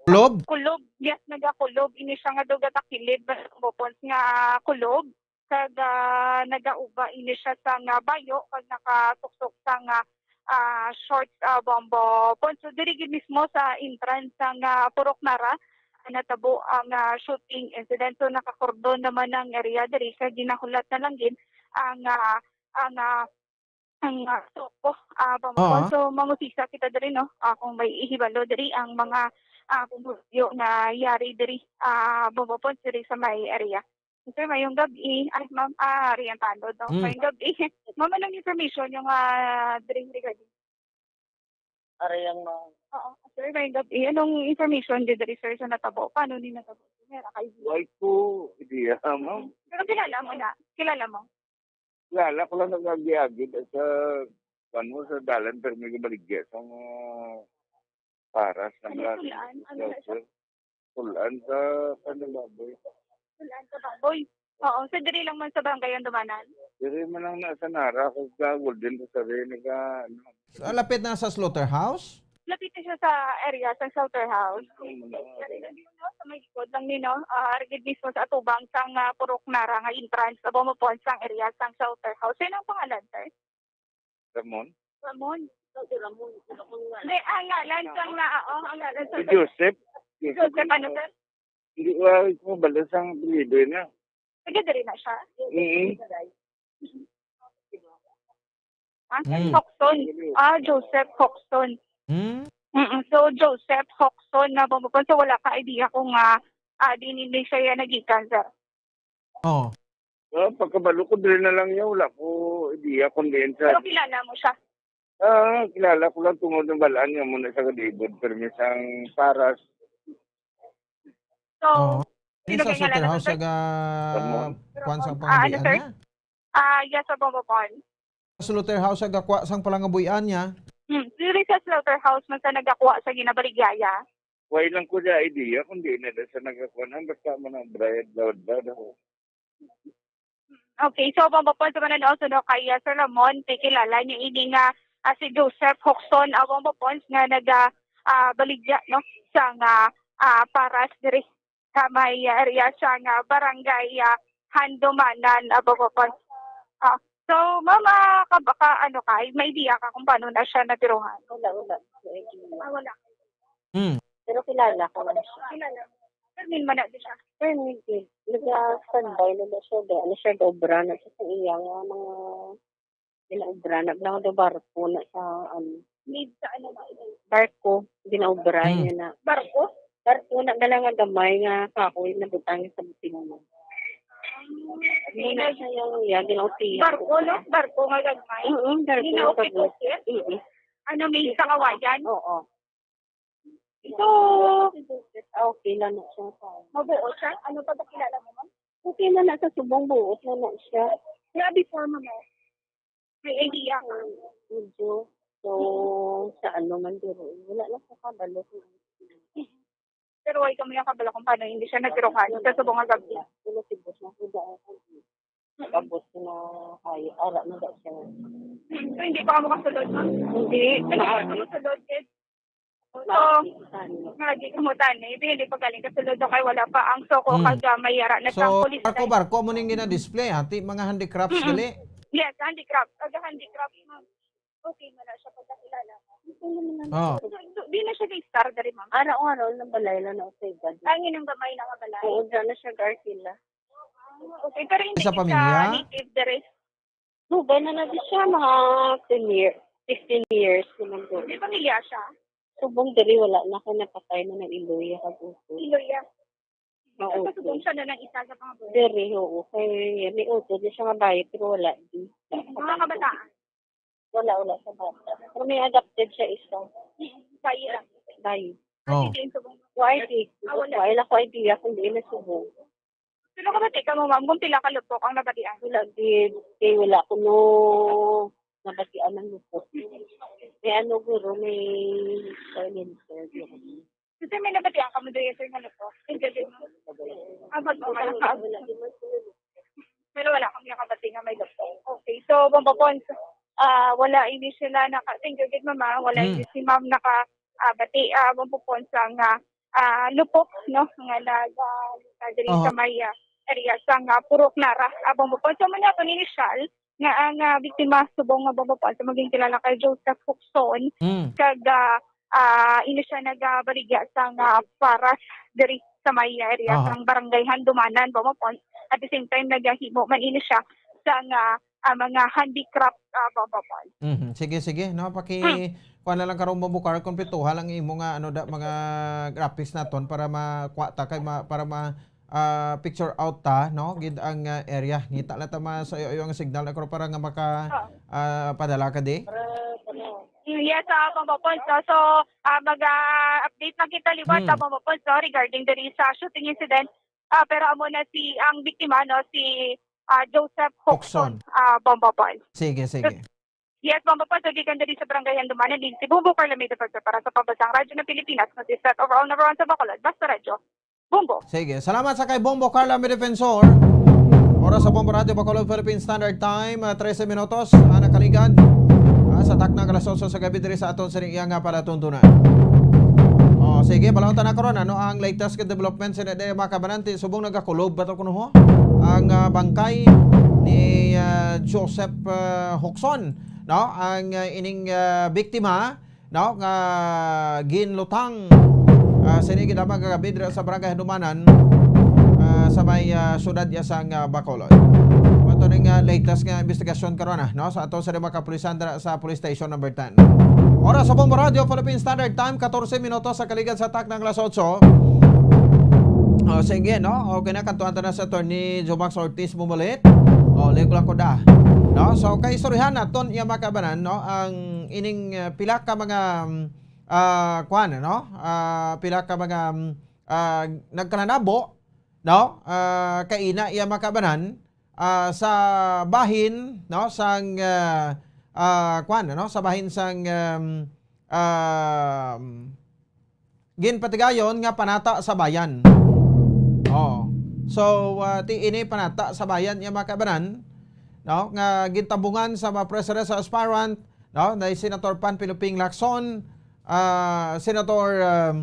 Kulob? Kulob. Yes, nagakulob ini siya nga duga takilid, Bombo Pons, nga kulob. Kag, ah, nagauba ini siya sang bayo kag nakasuksok sang, ah, ah, shorts, ah, Bombo Ponce. So, diri gid mismo sa entrance sang, ah, Purok Nara, ah, natabo ang, ah, shooting incident. So, nakakordon naman ang area diri, kay ginahulat na lang gid ang, ah, ang, ah, ang, ah, SOCO, ah, Bombo Ponce. Oo. So, mangusisa kita diri, no? Ah, kung may ihibalo diri ang mga, ah, pumulyo nga yari diri, ah, Bombo Ponce, diri sa may area. Sir, mayong gabi. Ay, ma'am, ah, Rian Tanod, no? Mm. Mayong gabi. Ma'am, anong information yung, ah, diri regarding? Aray ang mga Oo, sir, mayong gabi. Anong information diri, sir, sa natabo? Paano ni natabo? Meron kayo? Why ko idea, ma'am? Pero kilala mo na? Kilala mo? Kilala ko lang nag-agi-agi sa, ano, sa dalan, pero may kabaligya sa mga paras ng Ano, mga Tulaan? Ano na siya? Tulaan sa Pandababoy. Tulaan sa Baboy. Oo, sa diri lang man sa Barangay Andumanan. Diri man lang na sa Nara, kung sa Golden Rosary, naga, ano. So, lapit na sa slaughterhouse? Lapit na siya sa area sa slaughterhouse. Ano, ano, ano. Sa may likod lang ni, no? Ah, rigid mismo sa atubang sang, ah, Purok Nara nga entrance, abo mo po sang area sang slaughterhouse. Sino ang pangalan, sir? Ramon? Ramon. Ikaw si Ramon. Sino kung nga? Hindi, ang ngalan sang na, oo, ang ngalan sang Si Joseph. Joseph, ano, sir? Hindi, ah, ko bala sang apelyido na. Taga diri na siya? Mm. Ha? Mm. Hoxton. Ah, Joseph Hoxton. Mm. Mm-mm. So, Joseph Hoxton na bumukon. So, wala ka idea kung, ah, ah, di, di siya yan nagikan, sir? Oh. Ah, pagkabalo ko, diri na lang niya. Wala ko idea kung diin sa Pero kilala mo siya? Ah, kilala ko lang tungod ng balaan niya muna sa kalibod. Pero may isang paras. So, Oo. Sino Sa kay ngalanan slaughterhouse, sir? Sa ga-, Ramon. Kuwan sa Ah, ano, pangabuhian sir? Niya? Ah, yes, sir, Bombo Pon. Slaughterhouse, sa gakwa sang palangabuhian niya? Hmm, diri sa slaughterhouse man sa nagakwa sa ginabaligaya. Wala lang ko sa idea kung di na sa nagakwa na. Basta man ang bride, loud, loud ako. Okay, so, Bombo Pons, naman also, no, kay, ah, Sir Ramon, kay kilala niyo ini nga, ah, si Joseph Hoxton, ah, Bombo Pons, nga naga, ah, baligya, no, sa nga, ah, paras diri sa may, ah, area sa nga barangay, ah, Handumanan, ah, Bombo Pons. Ah, so, ma'am, ah, ka, ka, ano ka, may idea ka kung paano na siya natiruhan? Wala, wala. Ah, wala. Hmm. Pero kilala ko lang siya. Kilala. Permin man na di siya. Permin, eh. Naga-standby na na siya. Di, ano siya, obra na siya sa iya nga mga ginaobra na. Lang daw barko na sa, ano. Need sa ano ba? Barko, ginaobra Hmm. niya na. Barko? Barko na, dala nga gamay nga kahoy na butang sa buting mo. Hindi na siya yung, yeah, ginautihan. Barko, no? Barko nga gagmay? Oo, barko nga gagmay. Ginaukit-ukit? Oo. Ano, may sa kawayan? Oo. So, ah, okay lang na siya sa Mabuo siya? Ano, pagkakilala mo, ma'am? Okay na na sa subong, buot na na siya. Nga before, ma'am, oh. May idea ka? Medyo. So, sa ano man duro, wala na sa kabalo. Pero why kamo yung kabalo kung paano hindi siya nagtirukan sa subong nga gabi? Wala, sibos na, wala. Tapos na, ay, ara na daw siya. So, hindi pa kamo kasulod, ma'am? Hindi. Hindi pa kamo kasulod, kid. So, Maaari, tani. Nga, di kamo tani. Hindi, hindi pa galing kasulod, kay wala pa ang SOCO, Hmm. kag, ah, may ara na So, sa police barko, line. Barko mo ning gina-display, ha? Ti, mga handicrafts, Mm-mm. gali? Yes, handicraft. Kag handicraft, ma'am. Okay man na siya pagkakilala. Oh. So, so, di na siya na-star diri, ma'am? Araw-araw ng balay lang na usay gad. Ang inyong gamay na nga balay? Oo, dyan na siya, Garcila. Ah, okay, pero hindi Sa siya pamilya? Native diri? Dugay na na di siya, mga ten year, fifteen years naman doon. May pamilya siya? Subong diri, wala na kay napatay na ng Iloya kag Uto. Iloya. Mauto. Sa subong siya na lang isa sa mga buhay. Diri, oo. Kay may utod na siya nga bayi, pero wala di. Mga kabataan? Wala, wala sa bata. Pero may adopted siya isa. Bayi lang. Bayi. Oh. Hindi yung subong. Why di? Ah, wala. Wala ko idea kung di na subong. Pero kabati ka mo, ma'am, kung pila ka lupok ang nabatian? Wala gid. Kay wala ko no nabatian ng lupok. May ano, guro, may silencer. Kasi may nabatian ka mo doon, sir, nga lupok. Hindi, hindi. Ah, ba't mo Wala, kayo? Wala, wala. Pero wala kami nakabati nga may lupok. Okay. So, Bombo Pons, ah, wala ini sila naka-, thank you, gid, mama. Wala Hmm. ini si ma'am naka, ah, bati, ah, Bombo Pons, ang, ah, ah, lupok, no? Nga nag, ah, diri Aha. sa may, ah, area sa nga Purok Nara, ah, Bombo Pons. So, muna ako ni Michelle, nga ang, ah, biktima subong nga Bombo Paul sa maging kilala kay Joseph Huxon, Mm. kag, ah, ah, ini siya nagabaligya sa nga paras diri sa may area Aha. sang Barangay Handumanan, Bombo Paul. At the same time, nagahimo man ini siya sa nga, ah, mga handicraft, ah, Bombo Paul. Mhm. Sige, sige, no? Paki-, Hmm. kuha na lang karon, Bombo Carl, kumpletuha lang imo nga, ano, da, mga graphics naton para makuha ta kay ma-, para ma-, ah, picture out ta, no? Gid ang, ah, area. Ngita lang ta ma-, sa iyo, iyo ang signal na karon para nga maka, Oo. ah, padala ka di. Mm, yes, ah, Bombo Paul. So, so, ah, mag, ah, update lang kita liwat, Hmm. ah, Bombo Paul, so, regarding diri sa shooting incident. Ah, pero amo na si, ang biktima, no, si, ah, Joseph Huxon, Huxon. ah, Bombo Paul. Sige, sige. Yes, Bombo Paul, so, gikan diri sa Barangay Handumanan, din si Bombo Carla May Defensor para sa Pambansang Radyo ng Pilipinas, Noticias Overall Number One sa Bacolod, Basta Radyo. Bombo. Sige, salamat sa kay Bombo Carla May Defensor. Oras sa Bombo Radio Bacolod, Philippine Standard Time, ah, trese minutos, ah, nakaligad, ah, sa takna nga alas otso sa gabi diri sa aton sining iya nga palatuntunan. Oh, sige, balautan na karon, ano ang latest nga development sa mga kabananti? Subong nagakulob ba to kuno ho? Ang, ah, bangkay ni, ah, Joseph, ah, Huxon, no? Ang, ah, ining, ah, biktima, no, nga ginlutang, ah, sini gid lamang kagabi dira sa Barangay Handumanan, ah, sa may, ah, siyudad iya sang, ah, Bacolod. Ato ning, ah, latest nga investigasyon karon, ah, no, sa ato sa mga kapulisan dira sa Police Station Number Ten. Oras sa Bombo Radio, Philippine Standard Time, katorse minutos sa kaligad sa takna nga alas otso. Oh, sige, no? Okay na, kantuan ta na sa Attorney Jomax Ortiz Bumulit. Oh, ligo lang ko da. No? So, kay istoryahan naton iya mga kabanan, no? Ang ining, uh, pila ka mga, um, ah, kuwan, no? Ah, pila ka mga, um, ah, nagkalanabo, no? Ah, kaina iya mga kabanan, ah, sa bahin, no? Sang, ah, ah, kuwan, no? Sa bahin sang, um, um, ginpatigayon nga Panata sa Bayan. Oh. So, ah, ti ini Panata sa Bayan, iya mga kabanan, no, nga gintabungan sa mga presidential aspirant, no, na si Senator Panfilo Ping Lacson, ah, Senator, um,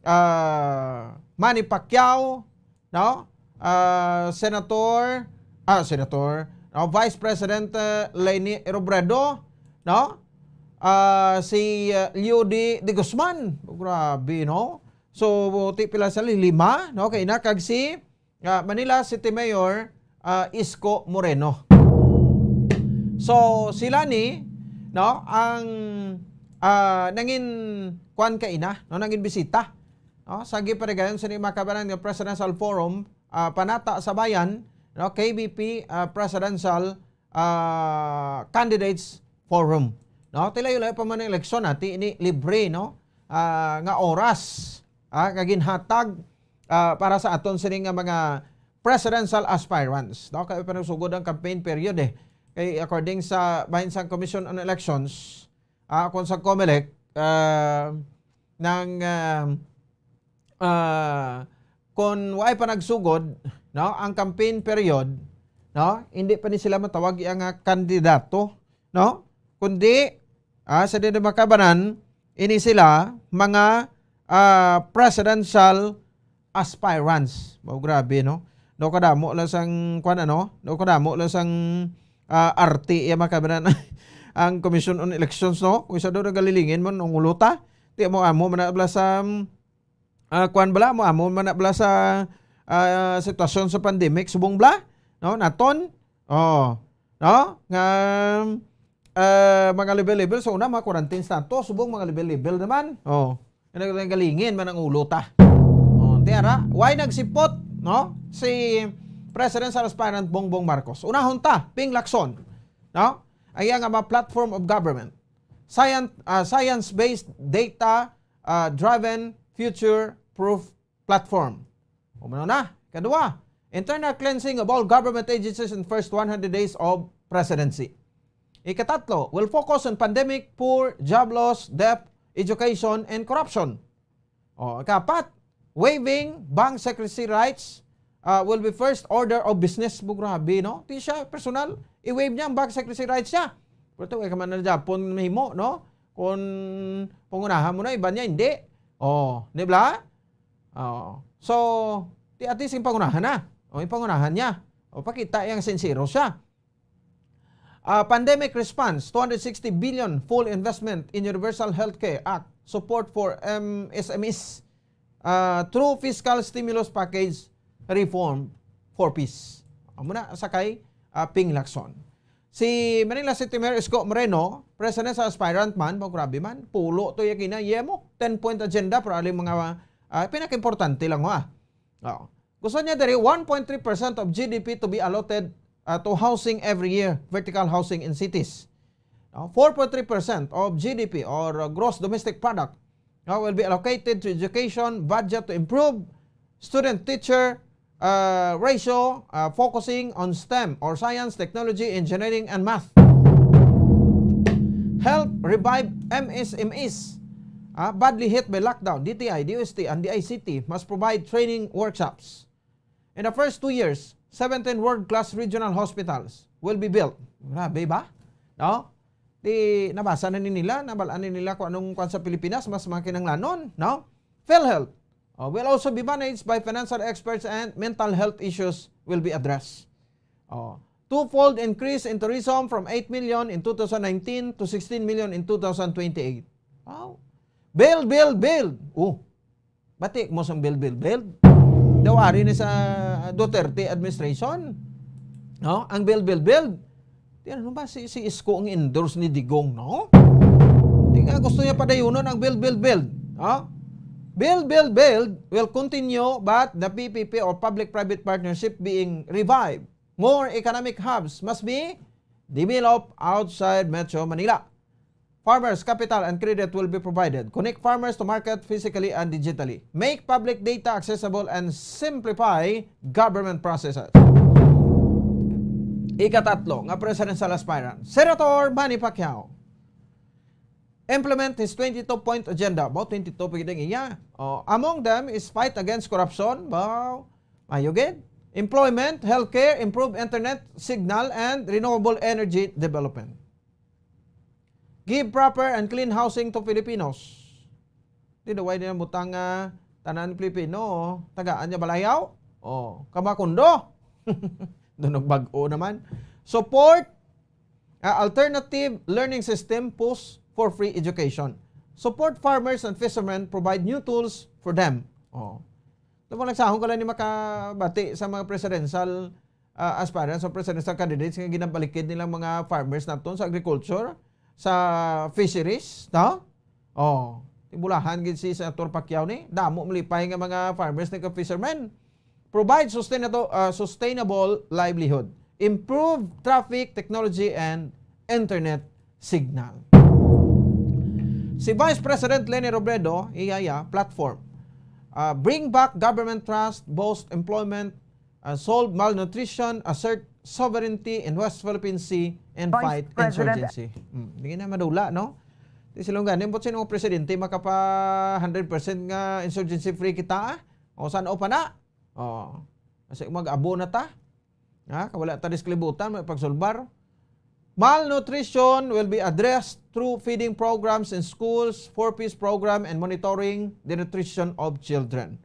ah, Manny Pacquiao, no? Ah, Senator, ah, Senator, no, Vice President, eh, Leni Robredo, no? Ah, si, eh, Leo de, de Guzman. Grabe, no? So, ti pila sa li-, lima, no? Kay na kag si, ah, Manila City Mayor, ah, Isko Moreno. So, sila ni, no, ang, ah, nangin kuan kaina, no, nangin bisita, no, sa gipatigayon sini mga kabanan nga Presidential Forum, ah, Panata sa Bayan, no, K B P, ah, Presidential, ah, Candidates Forum, no. Ti layo-layo pa man ang eleksyon, ha, ti ini libre, no, ah, nga oras, ah, nga ginhatag, ah, para sa aton sini nga mga presidential aspirants, no. Kay pa nagsugod ang campaign period, eh. Kay according sa bahin sang Commission on Elections, ah, kung sa COMELEC, ah, nang, ah, ah, kung waay pa nagsugod, no, ang campaign period, no, hindi pa ni sila matawag iya nga kandidato, no, kundi, ah, sa di makabanan, ini sila mga, ah, presidential aspirants. Mao, grabe, no? No, kadamo lang sang, kwan, ano? No, kadamo lang sang, ah, arte, iya makabanan ang Commission on Elections, no? Kung isa daw nagalilingin mo, nung ulota, ti mo amo man na bala sa, ah, kwan bala, mo amo man na bala sa, ah, sitwasyon sa pandemic, subong bala, no? Naton, oh, no? Nga, ah, mga level-level, so una, mga quarantine status, subong mga level-level naman, oh. Nag-, nagalingin man ang ulo ta. Oh, tiara, why nagsipot, no? Si President sa aspirant Bongbong Marcos. Unahon ta, Ping Lacson, no? Ang iya nga mga platform of government. Science, ah, science-based, data, ah, driven, future-proof platform. Umano na. Kadua, internal cleansing of all government agencies in first one hundred days of presidency. Ikatatlo, will focus on pandemic, poor, job loss, debt, education, and corruption. O, ikapat, waiving bank secrecy rights, ah, will be first order of business. Bu-, grabe, no? Di siya personal, i-waive niya ang bank secrecy rights niya. Pero ito, kaya ka man na Japon mahimo, no? Kung pangunahan mo na, iba niya, hindi. Oh, di ba? Oh. So, ti ati sing pangunahan na. O, yung pangunahan niya. O, pakita yang sincero siya. Ah, pandemic response, two hundred sixty billion full investment in Universal Healthcare Act, support for M S M Es, ah, through fiscal stimulus package reform for peace. Amo na sa kay, ah, Ping Lacson. Si Manila City Mayor Isko Moreno, presidential aspirant man, mo grabe man, pulo to ya kina yemo, ten-point agenda, pero aling mga, ah, pinakaimportante lang, ha. Oh. Gusto niya diri one point three percent of G D P to be allotted, uh, to housing every year, vertical housing in cities. No? Four point three percent of G D P or, uh, gross domestic product, uh, will be allocated to education budget to improve student-teacher, uh, ratio, uh, focusing on STEM or science, technology, engineering, and math. Help revive M S M Es, ah, badly hit by lockdown. D T I, D O S T, and the I C T must provide training workshops. In the first two years, seventeen world-class regional hospitals will be built. Grabe ba? No? Di nabasa na ni nila, nabalaan ni nila kung anong kwan sa Pilipinas, mas makinanglanon, no? PhilHealth, uh, will also be managed by financial experts and mental health issues will be addressed. Oh, twofold increase in tourism from eight million in two thousand nineteen to sixteen million in two thousand twenty-eight. Wow. Build, build, build. Oh, bati mo sang build, build, build. Daw ari ni sa Duterte administration. No? Ang build, build, build. Di ano ba si, si Isko ang endorse ni Digong, no? Di nga gusto niya padayunon ang build, build, build. Ha? Build, build, build will continue, but the P P P or public-private partnership being revived. More economic hubs must be developed outside Metro Manila. Farmers, capital, and credit will be provided. Connect farmers to market physically and digitally. Make public data accessible and simplify government processes. Ikatatlo nga presidential aspirant, Senator Manny Pacquiao, implement his twenty-two point agenda. About twenty-two pa gid ang iya. Oh, among them is fight against corruption. Wow. Mayo gid. Employment, healthcare, improve internet signal, and renewable energy development. Give proper and clean housing to Filipinos. Di daw, way nila butang nga tanan Pilipino, tagaan niya balayaw? Oh, kamakundo. Doon nagbag-o naman. Support, ah, alternative learning system, push for free education. Support farmers and fishermen, provide new tools for them. Oh. Ito mo nagsahong ka lang ni makabati sa mga presidential, ah, aspirants o presidential candidates nga ginabalikid nilang mga farmers naton sa agriculture, sa fisheries, no? Oh, tibulahan gid si Senator Pacquiao ni. Damo malipay nga mga farmers nga fishermen. Provide sustainable, ah, sustainable livelihood. Improve traffic, technology, and internet signal. Si Vice President Leni Robredo, iya, iya, platform. Ah, bring back government trust, boost employment, ah, solve malnutrition, assert sovereignty in West Philippine Sea, and Vice fight President insurgency. Hmm, di na madula, no? Di sila nga, nimbot sino ang presidente, makapa hundred percent nga insurgency free kita, ah? O, san-o pa na? O, kasi mag-abo na ta. Ha? Kawala ta disklibutan, may pagsulbar. Malnutrition will be addressed through feeding programs in schools, four Ps program, and monitoring the nutrition of children.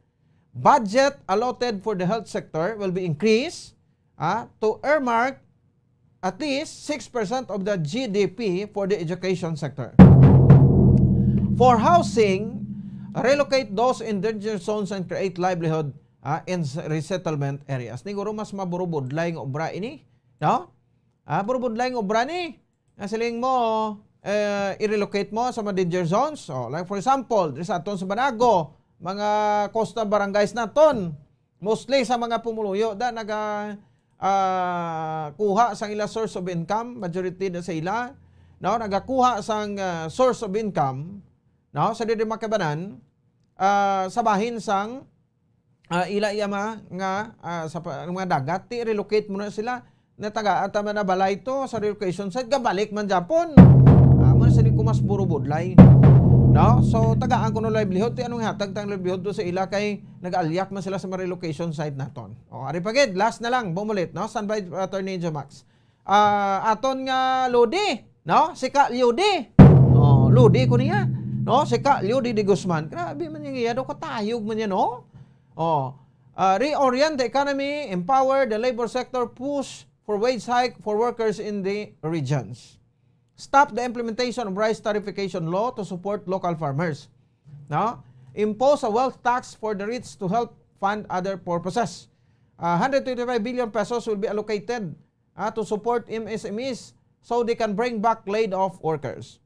Budget allotted for the health sector will be increased, ah, to earmark at least six percent of the G D P for the education sector. For housing, relocate those in danger zones and create livelihood, ah, in s-, resettlement areas. Siguro mas maburubudlay nga obra ini, no? Ah, burubudlay nga obra ni. Nga siling mo, eh, i-relocate mo sa mga danger zones. Oh, like for example, diri sa aton sa Banago, mga coastal barangays naton, mostly sa mga pumuluyo da naga, ah, kuha sang ila source of income, majority na sa ila, no, nagakuha sang, ah, source of income, no, sa diri makabanan, ah, sa bahin sang, ah, ila iya mga, nga, ah, sa pa-, mga dagat, ti relocate mo na sila. Natagaan ta man na balay to sa relocation site, gabalik man Japon. Ah, mo na sini ko mas burubudlay. No? So, tagaan ko no livelihood, ti anong hatag tang livelihood to sa ila kay nag-alyak man sila sa mga relocation site naton. O, ari pa gid, last na lang, bumulit, no? Standby, Attorney Jomax. Ah, aton nga Lodi, no? Si Ka Lodi. Oh, Lodi ko niya. No? Si Ka Lodi de Guzman. Grabe man yung iya, do katayog man yan, no? Oh, ah, reorient the economy, empower the labor sector, push for wage hike for workers in the regions. Stop the implementation of rice tariffication law to support local farmers. No? Impose a wealth tax for the rich to help fund other purposes. Uh, one hundred twenty-five billion pesos will be allocated, uh, to support M S M Es so they can bring back laid off workers.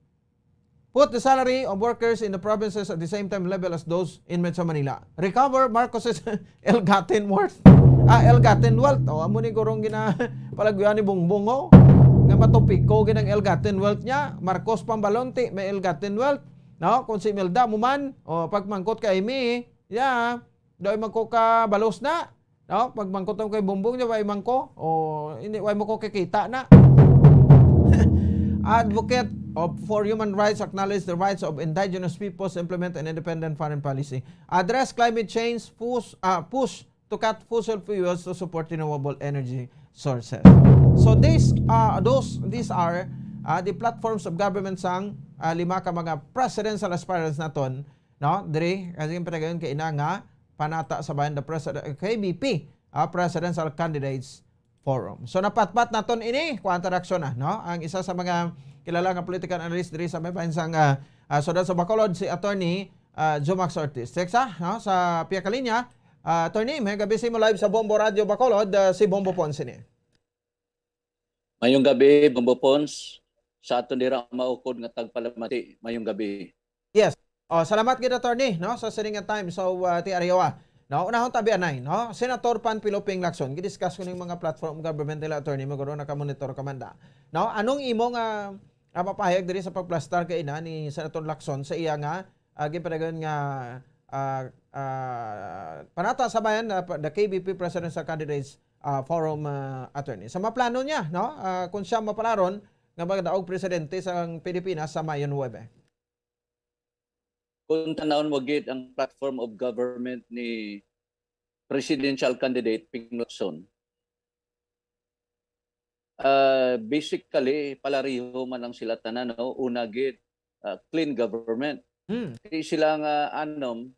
Put the salary of workers in the provinces at the same time level as those in Metro Manila. Recover Marcos's ill-gotten worth. Ah, ill-gotten wealth. O, amo ni gurong gina-, palagyan ni Bongbong, o. Nga matupiko gid ang ill-gotten wealth niya. Marcos Pambalonti, may ill-gotten wealth. No? Kung si Imelda mo man, o, pagmangkot kay mi, yeah, daw man ko kabalos na. No? Pagmangkot ako kay Bongbong niya, way man ko. O, hindi, way mo ko kikita na. Advocate of, for human rights, acknowledge the rights of indigenous peoples, implement an independent foreign policy. Address climate change, push, ah, push to cut fossil fuels to support renewable energy sources. So these, uh, those, these are, uh, the platforms of government sang, uh, lima ka mga presidential aspirants naton, no? Diri, kasi yung pinagayon kay ina nga, Panata sa Bayan, the president, K B P, uh, presidential candidates forum. So napatpat naton ini, kuan ta reaksyon na, no? Ang isa sa mga kilala nga political analyst diri sa may bahin sang, ah, ah, Sudad sa Bacolod, si Attorney, ah, Jomax Ortiz. Check sa, no? Sa pihak linya, ah, Attorney, may gabi sa imo live sa Bombo Radio Bacolod, ah, si Bombo Ponce ni. Mayong gabi, Bombo Pons. Sa aton dira maukod nga tagpalamati, mayong gabi. Yes. Oh, salamat gid, Attorney, no, sa sining nga time. So, uh, ti Ariwa, no, unahon tabi anay, no, Senator Panfilo Ping Lacson, gidiscuss ko ning mga platform of government nila, Attorney, maguro nakamonitor ka man da. No, anong imo nga, ah, mapahayag diri sa pagplastar kay ina ni Senator Lacson sa iya nga, ah, ginpadayon nga, ah, ah, Panata sa Bayan, ah, pa-, the K B P Presidential Candidates, ah, Forum, ah, Attorney? Sa maplano niya, no, ah, kung siya mapalaron nga magdaog presidente sang Pilipinas sa Mayo nuebe. Kung tanawon mo gid ang platform of government ni presidential candidate Ping Lacson, ah, basically, palareho man lang sila tanan, no? Una gid, ah, clean government. Hmm. Di sila nga anom,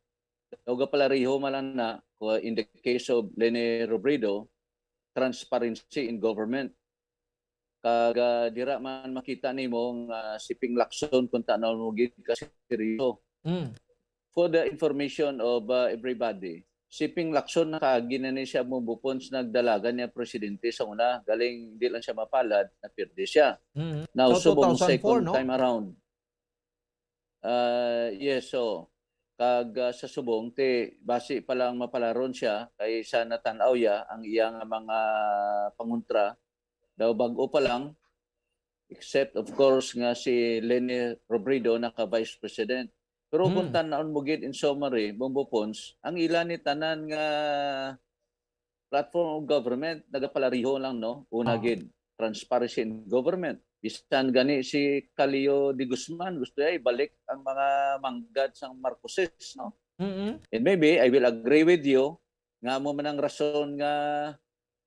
o gapalareho man lang na, ko-, in the case of Leni Robredo, transparency in government. Kag, ah, dira man makita nimo nga si Ping Lacson kung tan-aw mo gid ka seryoso. Mm. For the information of, ah, everybody, si Ping Lacson nakaagi na ni siya, Bombo Pons, nagdalagan niya presidente sa una. Galing di lang siya mapalad, napirdi siya. Mm. Now, so, subong two thousand four, second no? Time around. Ah, yes, so, kag, ah, sa subong, ti, basi pa lang mapalaron siya, kay sa natan-aw ya, ang iya nga mga pangontra, daw bag-o pa lang, except, of course, nga si Leni Robredo naka-vice president. Pero kung Hmm. tan-awon mo gid in summary, Bombo Pons, ang ila ni tanan nga platform of government, nagapalareho lang, no? Una Ah. gid, transparency in government. Bisan gani si Kaleo de Guzman, gusto niya ibalik ang mga manggad sang Marcoses, no? Mm-mm. And maybe, I will agree with you, nga amo man ang rason nga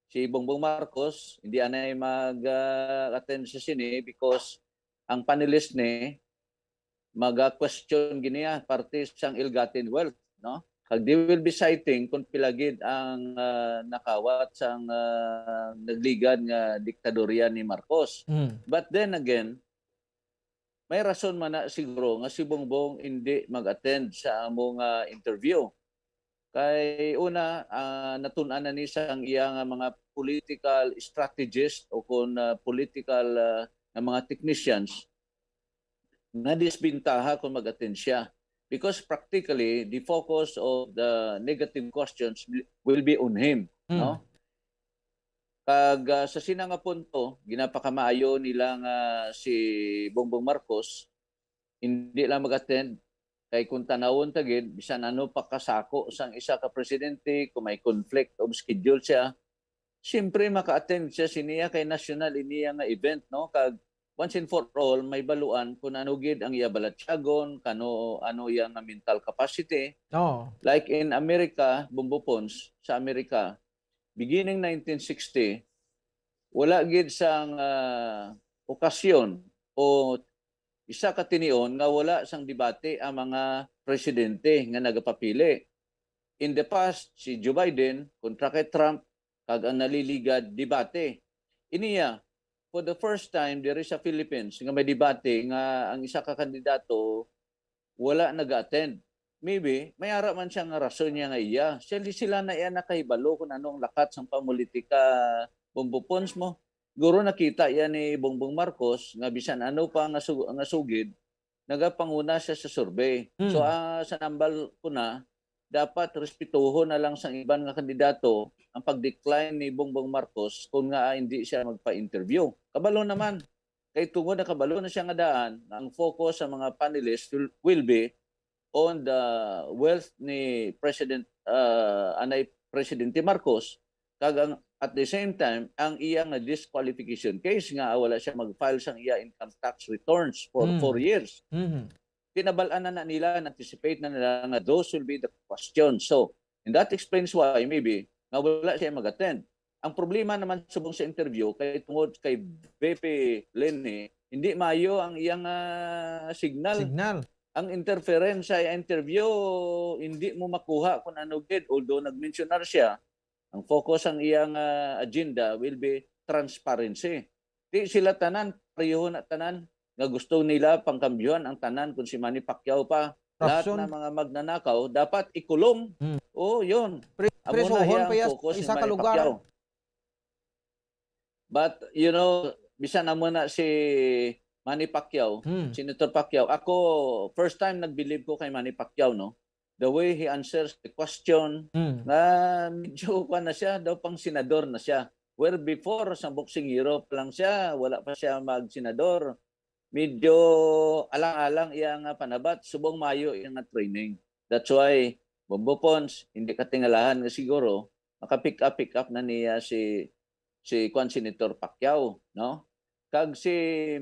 si Bongbong Marcos hindi anay mag, ah, attend sa sini because ang panelist ni maga-question gid niya parte sang ill-gotten wealth, no? Kag they will be citing kung pila gid ang, ah, nakawat sang, ah, nagligad nga diktadorya ni Marcos. Mm. But then again, may rason man na siguro nga si Bongbong hindi mag-attend sa amo nga interview. Kay una, ah, natun-an na ni sang iya nga mga political strategist o kon, ah, political, ah, nga mga technicians, nadisbintaha kung mag-attend siya. Because practically, the focus of the negative questions will, will be on him, Hmm. no? Kag, ah, sa sina nga punto, ginapakamaayo nila nga si Bongbong Marcos, hindi lang mag-attend, kay kung tanawon ta gid, bisan ano pa kasako sang isa ka presidente, kung may conflict of schedule siya, siyempre maka-attend siya siniya kay national iniya nga event, no? Kag once and for all, may baluan kung ano gid ang iya balatyagon, kano, ano iya nga mental capacity. Oo. Like in America, Bombo Pons, sa Amerika, beginning nineteen sixty, wala gid sang, ah, okasyon o isa ka tinion nga wala sang debate ang mga presidente nga nagapapili. In the past, si Joe Biden kontra kay Trump, kag ang naliligad, debate. iniya, for the first time diri sa Philippines, nga may debate nga ang isa ka kandidato wala nag-attend. Maybe may ara man siya nga rason niya nga iya. Siya, di sila na iya nakahibalo kung ano ang lakat sang pamulitika, Bombo Pons mo. Siguro nakita iya ni Bongbong Marcos nga bisan ano pa nga su-, nga sugid, nagapanguna siya sa survey. Hmm. So, ah, sa nambal ko na, dapat respetuhon na lang sang iban nga kandidato ang pag-decline ni Bongbong Marcos kung nga, ah, hindi siya magpa-interview. Kabalo naman. Kay tungod na kabalo na siya nga daan, ang focus sa mga panelists will, will be on the wealth ni President, ah, anay Presidente Marcos, kag ang, at the same time, ang iya nga disqualification case nga wala siya mag-file sang iya income tax returns for Hmm. four years. Mhm. Kinabal-an na, na nila, na-anticipate na nila nga those will be the questions. So, and that explains why maybe nga wala siya mag-attend. Ang problema naman subong sa interview kay tungod kay V P Leni, hindi maayo ang iyang, ah, signal. Signal. Ang interference sa interview, hindi mo makuha kung ano gid. Although nag-mensionar siya, ang focus ang iyang, ah, agenda will be transparency. Di sila tanan, pareho na tanan nga gusto nila pangkambyuhan ang tanan kung si Manny Pacquiao pa. Lahat Rason. Na mga magnanakaw dapat ikulong. Hmm. Oh, yun. Pre-, Amo na presohon iya pa ang iya focus ni isa ka Manny lugar. Pacquiao. But, you know, bisan amo na si Manny Pacquiao, Hmm. Senator Pacquiao, ako, first time nag-believe ko kay Manny Pacquiao, no? The way he answers the question, Hmm. nga medyo kuwan na siya, daw pang senador na siya. Where before, sa boksingero pa lang siya, wala pa siya mag-senador. Medyo alang-alang iya nga panabat, subong maayo iya nga training. That's why, Bombo Pons, hindi katingalahan nga siguro, maka-pick up, pick up na niya si, si kuwan, Senator Pacquiao, no? Kag si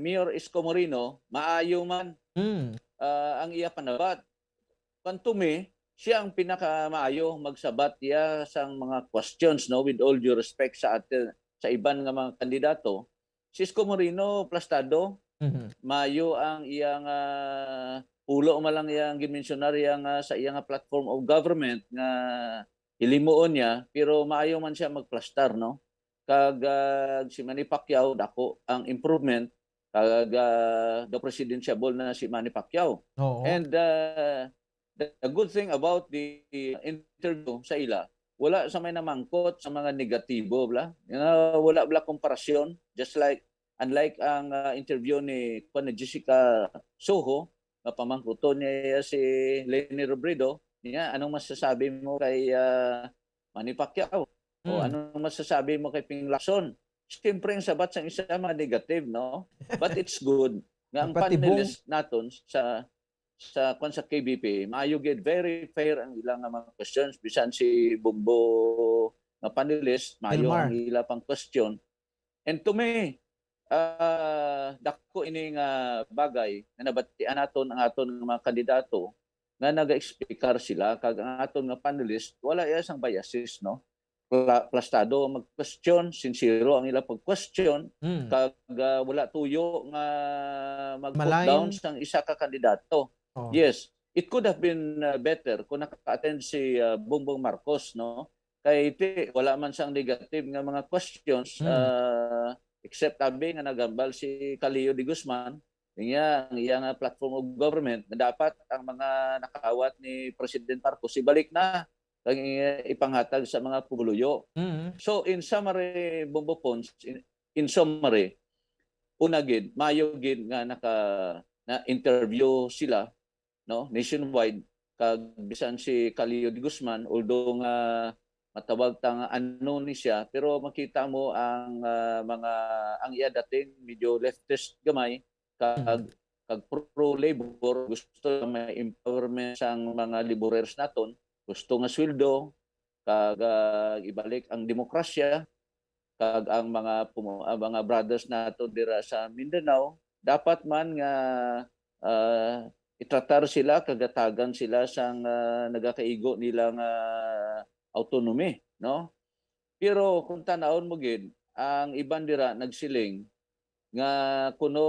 Mayor Isko Moreno, maayo man, Hmm. ah, ang iya panabat. Kwan to me, siya ang pinakamaayo magsabat iya sang mga questions, no, with all due respect sa atin, sa iban nga mga kandidato. Si Isko Moreno, plastado, Mhm. maayo ang iyang, ah, pulo man lang iyang ginmensyonar iya nga sa iya nga platform of government nga hilimuon niya, pero maayo man siya magplastar, no? Kag, ah, si Manny Pacquiao, dako ang improvement, kag, ah, daw presidentiable na si Manny Pacquiao. Oo. And, ah, the, the good thing about the interview sa ila, wala sa may namangkot sa mga negatibo, bla? Nga wala bla komparasyon, just like, unlike ang, ah, interview ni, kuwan, ni Jessica Soho, nga pamangkuton niya si Leni Robredo, niya, "Anong masasabi mo kay, ah, Manny Pacquiao? O Hmm. anong masasabi mo kay Ping Lacson?" Siyempre, ang sabat sang isa, mga negative, no? But it's good nga ang Magpatibong. Panelist naton sa, sa, kwan, sa K B P, maayo gid, very fair ang ilang nga mga questions. Bisan si Bombo nga panelist, maayo Elmar. Ang ila pang question. And to me, ah, dako ini nga bagay nga nabatian naton ang aton nga mga kandidato nga naga-explicar sila, kag ang aton nga panelist wala iya sang biases, no? Pla-, plastado ang mag-question, sincero ang ila pag-question, Hmm. kag, ah, wala tuyo nga mag-put Malain. Down sang isa ka kandidato. Oh. Yes, it could have been, uh, better kung naka-attend si, uh, Bongbong Marcos, no? Kay ti-, wala man sang negative nga mga questions, Hmm. uh, except abi nga nagambal si Calio de Guzman, niya, ang iya nga platform of government, na dapat ang mga nakaawat ni President Marcos ibalik na, kag i-, ipanghatag sa mga pumuluyo. Mm. So, in summary, Bombo Pons, in, in summary, una gid, maayo gid nga naka-, na-interview sila, no, nationwide, kag bisan si Calio de Guzman, although nga matawag ta nga ano ni siya, pero makita mo ang, ah, mga, ang iya dating medyo leftist gamay, kag, Mm. kag pro-labor, gusto nga may empowerment sang mga laborers naton, gusto nga sweldo, kag, ah, ibalik ang demokrasya, kag ang mga pumo-, ang mga brothers nato dira sa Mindanao, dapat man nga, ah, itratar sila, kag hatagan sila sang, ah, nagakaigo nila nga autonomy, no? Pero kung tan-awon mo gid, ang iban dira nagsiling nga kuno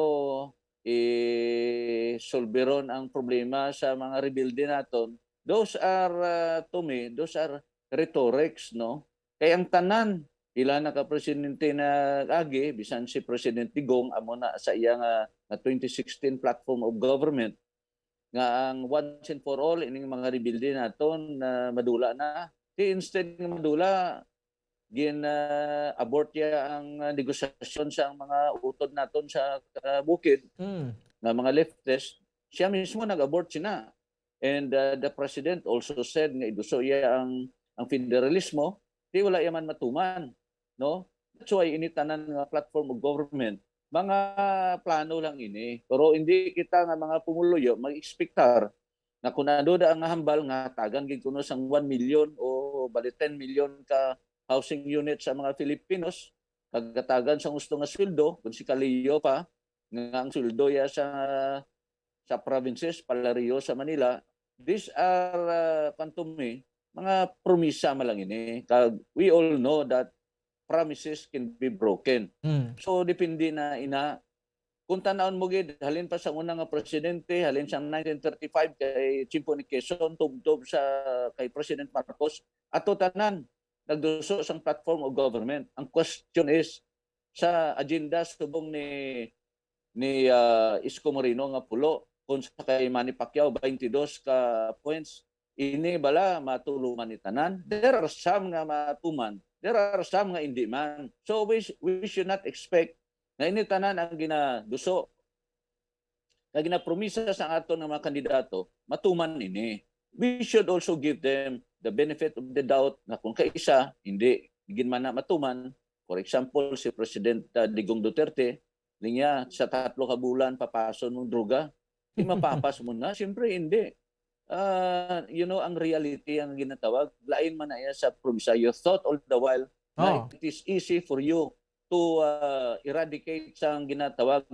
isolberon ang problema sa mga rebelde naton, those are, ah, to me, those are rhetorics, no? Kay ang tanan, pila na ka presidente na agi, bisan si President Digong, amo na sa iya nga, nga twenty sixteen platform of government, nga ang once and for all, ining mga rebelde naton na madula na. Di instead nga madula, gin, ah, abort niya ang, ah, negosasyon sa mga utod naton sa, ah, bukid, Mm. nga mga leftist. Siya mismo nag-abort sina. And, ah, the president also said nga iduso iya ang, ang federalismo, di wala iya man matuman, no? That's why ini tanan nga platform of government, mga plano lang ini. Pero hindi kita nga mga pumuluyo mag-expectar na kung ano da ang hambal nga tagan gid kuno sang one million o bali ten million ka housing unit sa mga Filipinos, kagatagan sa gusto nga sweldo, kung si Kaleo pa, nga ang sweldo ya sa, sa provinces, palareho sa Manila, these are, uh, kwan to me, mga promisa man lang ini. Kag we all know that promises can be broken. Mm. So, depende na ina. Kung tanawon mo gid, halin pa sa una nga presidente, halin sa nineteen thirty-five kay Chimpo ni Quezon, tubtob sa kay President Marcos, ato tanan, nagduso sang platform of government. Ang question is, sa agenda subong ni, ni, ah, Isko Moreno nga pulo, kung sa kay Manny Pacquiao, twenty-two ka points, ini bala matuman ni tanan? There are some nga matuman, there are some nga hindi man. So we sh-, we should not expect nga ini tanan ang ginaduso nga ginapromisa sa aton nga mga kandidato, matuman ini. We should also give them the benefit of the doubt nga kung kaisa, hindi gid man na matuman. For example, si President, uh, Digong Duterte, linya sa tatlo ka bulan, papason mong droga. Di mapapas mo na? Siyempre, hindi. Ah, you know, ang reality ang ginatawag, lain man na iya sa promisa. You thought all the while na Oh. it is easy for you to, ah, eradicate sang ginatawag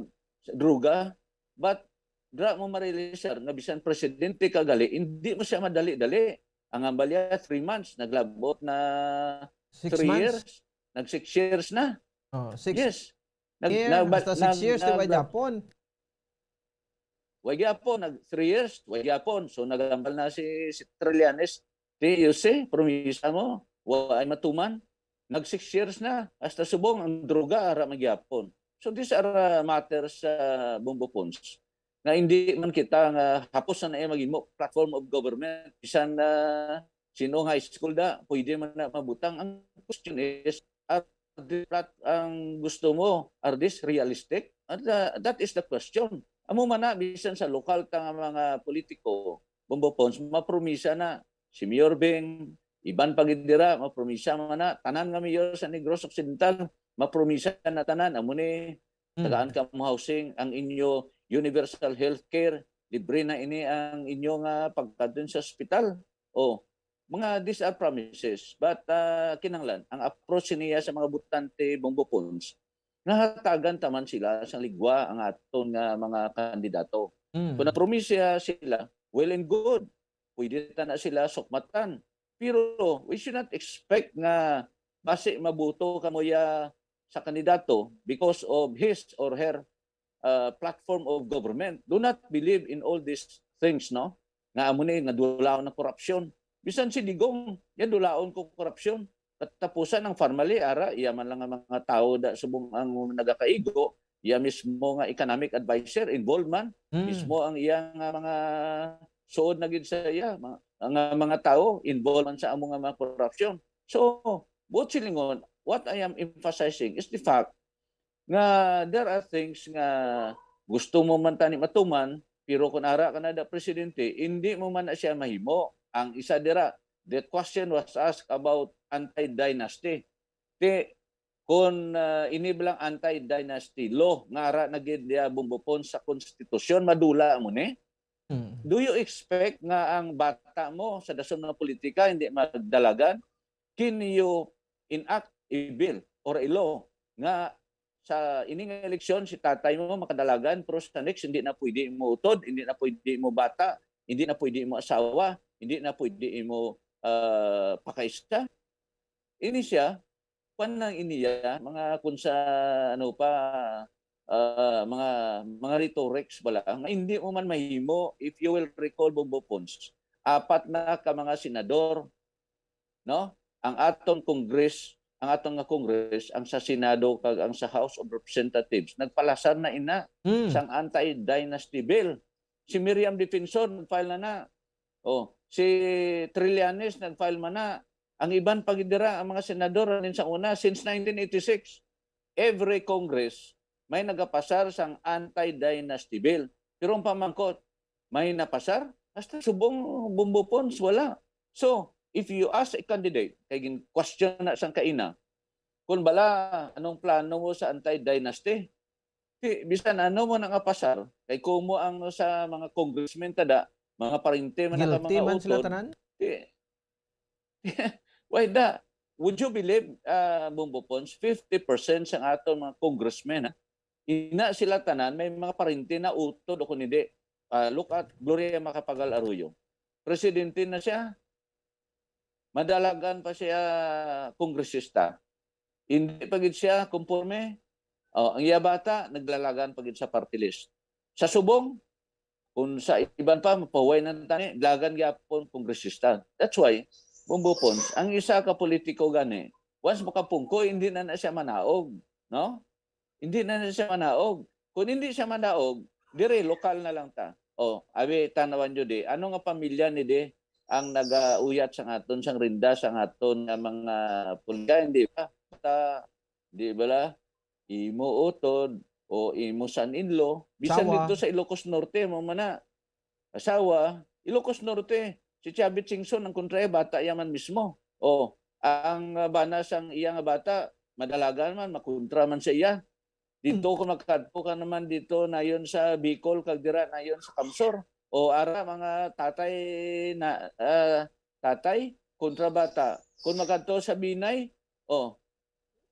sa droga. But dra mo ma-realize, sir, nga bisan presidente ka gali, hindi mo siya madali-dali. Ang hambal niya, three months, naglabot na Six three months? years, nag six years na. Oh, six Yes. Nag-, year, nag-, hasta six nag-, years, di ba, nag-, Japon? Wa gyapon, nag three years, wa gyapon. So, naghambal na si, si Trillanes, "Di, you see, promisa mo, wa ay matuman. Nag six years na, hasta subong ang droga, ara man gyapon." So, these are, uh, matters, uh, Bombo Pons, nga hindi man kita nga hapos na iya maghimo platform of government. Bisan, uh, sino nga high school da, pwede man na mabutang. Ang question is, are the plat-, ang gusto mo, are this realistic? And, uh, that is the question. Amo man na, bisan sa lokal ta nga mga politiko, Bombo Pons, mapromisa na si Mayor Beng, iban pa gid dira, mapromisa man na, tanan nga mayor sa Negros Occidental, mapromisa na tanan. Amo ni, Mm. tagaan ka mo housing, ang inyo universal healthcare, libre na ini ang inyo nga pagkadto sa ospital. Oh, mga, these are promises. But, ah, kinahanglan, ang approach niya sa mga botante, Bombo Pons, nga hatagan ta man sila sang ligwa ang aton nga mga kandidato. Mm. Kung nagpromisa sila, well and good. Pwede ta na sila sukmatan. Pero we should not expect nga basi mabuto kamo ya sa kandidato because of his or her, uh, platform of government. Do not believe in all these things, no? Nga amo ni, nga dulaon ang korupsyon. Bisan si Digong, yan dulaon ko korupsyon. Katapusan ang family, ara, iya man lang ang mga tao da subong ang nagakaigo, iya mismo nga economic adviser, involved man. Mm. Mismo ang iya nga mga suod na gid sa iya, mga, nga mga tao, involved man sa amo nga mga korupsyon. So, buot silingon, what I am emphasizing is the fact nga there are things nga gusto mo man tani matuman, pero kung ara ka na da presidente, hindi mo man na siya mahimo. Ang isa dira, the question was asked about anti-dynasty. Ti, kung, ah, ini ba lang anti-dynasty law nga ara na gid niya Bombo Pons sa konstitusyon, madula mo ni? Mm. Do you expect nga ang bata mo sa dason nga politika hindi magdalagan? Can you enact a bill or a law nga sa ining eleksyon si tatay mo makadalagan, pero sa next hindi na pwede mo utod, hindi na pwede mo bata, hindi na pwede mo asawa, hindi na pwede mo, ah, pakaisa? Ini siya, kwan lang ini ya, mga kung sa ano pa, ah, mga, mga rhetorics bala, nga hindi mo man mahimo. If you will recall, Bombo Pons, apat na ka mga senador, no? Ang aton Congress, ang aton nga Congress, ang sa Senado kag ang sa House of Representatives, nagpalasar na ina Mm. sang anti-dynasty bill. Si Miriam Defensor nag-file na na. Oh, si Trillanes nag-file man na. Ang iban pa gid dira, ang mga senador, anin sa una, since nineteen eighty-six, every Congress may nagapasar sang anti-dynasty bill. Pero ang pamangkot, may napasar? Hasta subong Bombo Pons, wala. So, if you ask a candidate, kay gin-question na sang kaina, kung bala, anong plano mo sa anti-dynasty? Di, bisan ano mo na nga pasar, kay kumo ang sa mga congressmen tada, mga parente man ang Guilty mga man sila utod. tanan? Di, why da? Would you believe, uh, Bombo Pons, fifty percent sa aton mga congressmen, ha? Ina sila tanan, may mga parente na utod o kung hindi. Ah, look at Gloria Macapagal Arroyo. Presidente na siya, madalagan pa siya kongresista. Hindi pa gid siya konporme. Oh, ang iya bata, naglalagan pa gid sa party list. Sa subong, kung sa iban pa, mapahuway na tani, dalagan gyapon kongresista. That's why, Bombo Pons, ang isa ka politiko gani, once makapungko, hindi na na siya manaog, no? Hindi na na siya manaog. Kung hindi siya manaog, dire, lokal na lang ta. Oh, abi, tanawan nyo di, ano nga pamilya ni di ang nagauyat sa aton, sang rinda sa aton nga mga pulga, hindi ba? Ta, di ba la? Imo utod o imo son-in-law, bisan Asawa. Dito sa Ilocos Norte, mo man na. Asawa, Ilocos Norte, si Chavit Singson, ang kontra, bata iya man mismo. O, ang, ah, bana sang iya nga bata, madalagan man, makontra man sa iya. Dito, kung magkadto ka naman dito, nayon sa Bicol, kag dira, nayon sa Kamsor. O, ara, mga tatay na, ah, tatay, kontra bata. Kung magkadto sa Binay, o,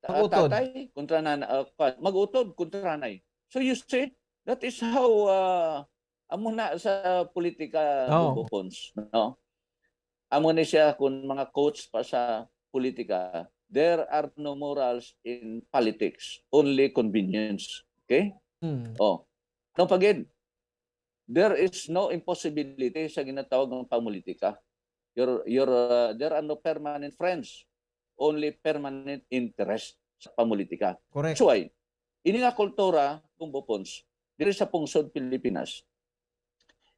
ah, Mag-utod. Tatay, kontra nana, ah, kwan, mag-utod, kontra nanay. So, you see, that is how, ah, amo na sa politika, Oh. Bombo Pons, no? Amo ni siya kung mga quotes pa sa politika, "There are no morals in politics, only convenience." Okay? Hmm. Oh. Ano pa gid? There is no impossibility sa ginatawag ng pamulitika. Your, your, uh, there are no permanent friends, only permanent interest sa pamulitika. Correct. That's why, ini nga kultura, Bombo Pons, diri sa pungsod Pilipinas,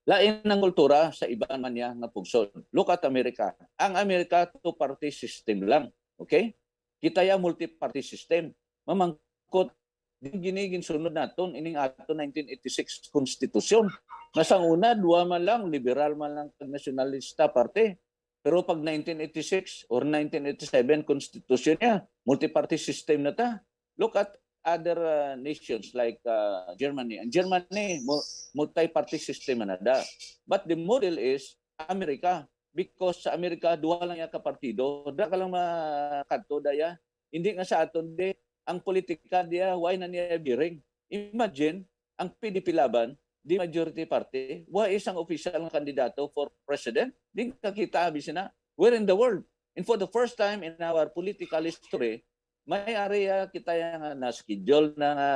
lain ang kultura sa iban man niya nga pungsod. Look at America. Ang Amerika, two-party system lang. Okay? Kita ya multi-party system. Mamangkot, di gini ginsunod naton ining ato nineteen eighty-six konstitusyon. Nga sang una, duha man lang, liberal man lang kag nasyonalista parte. Pero pag nineteen eighty-six or nineteen eighty-seven konstitusyon niya, multi-party system na ta. Look at other, uh, nations like, uh, Germany. Ang Germany, mu-, multi-party system na da. But the model is America. Because sa Amerika, duha lang ya ka partido. Da ka lang makadto daya. Hindi nga sa aton di, ang politika diya, why na niya bearing? Imagine, ang P D P Laban, di majority party, wa isang official nga kandidato for president. Di kakita, abi sina, where in the world? And for the first time in our political history, may area kita ya nga na-schedule na nga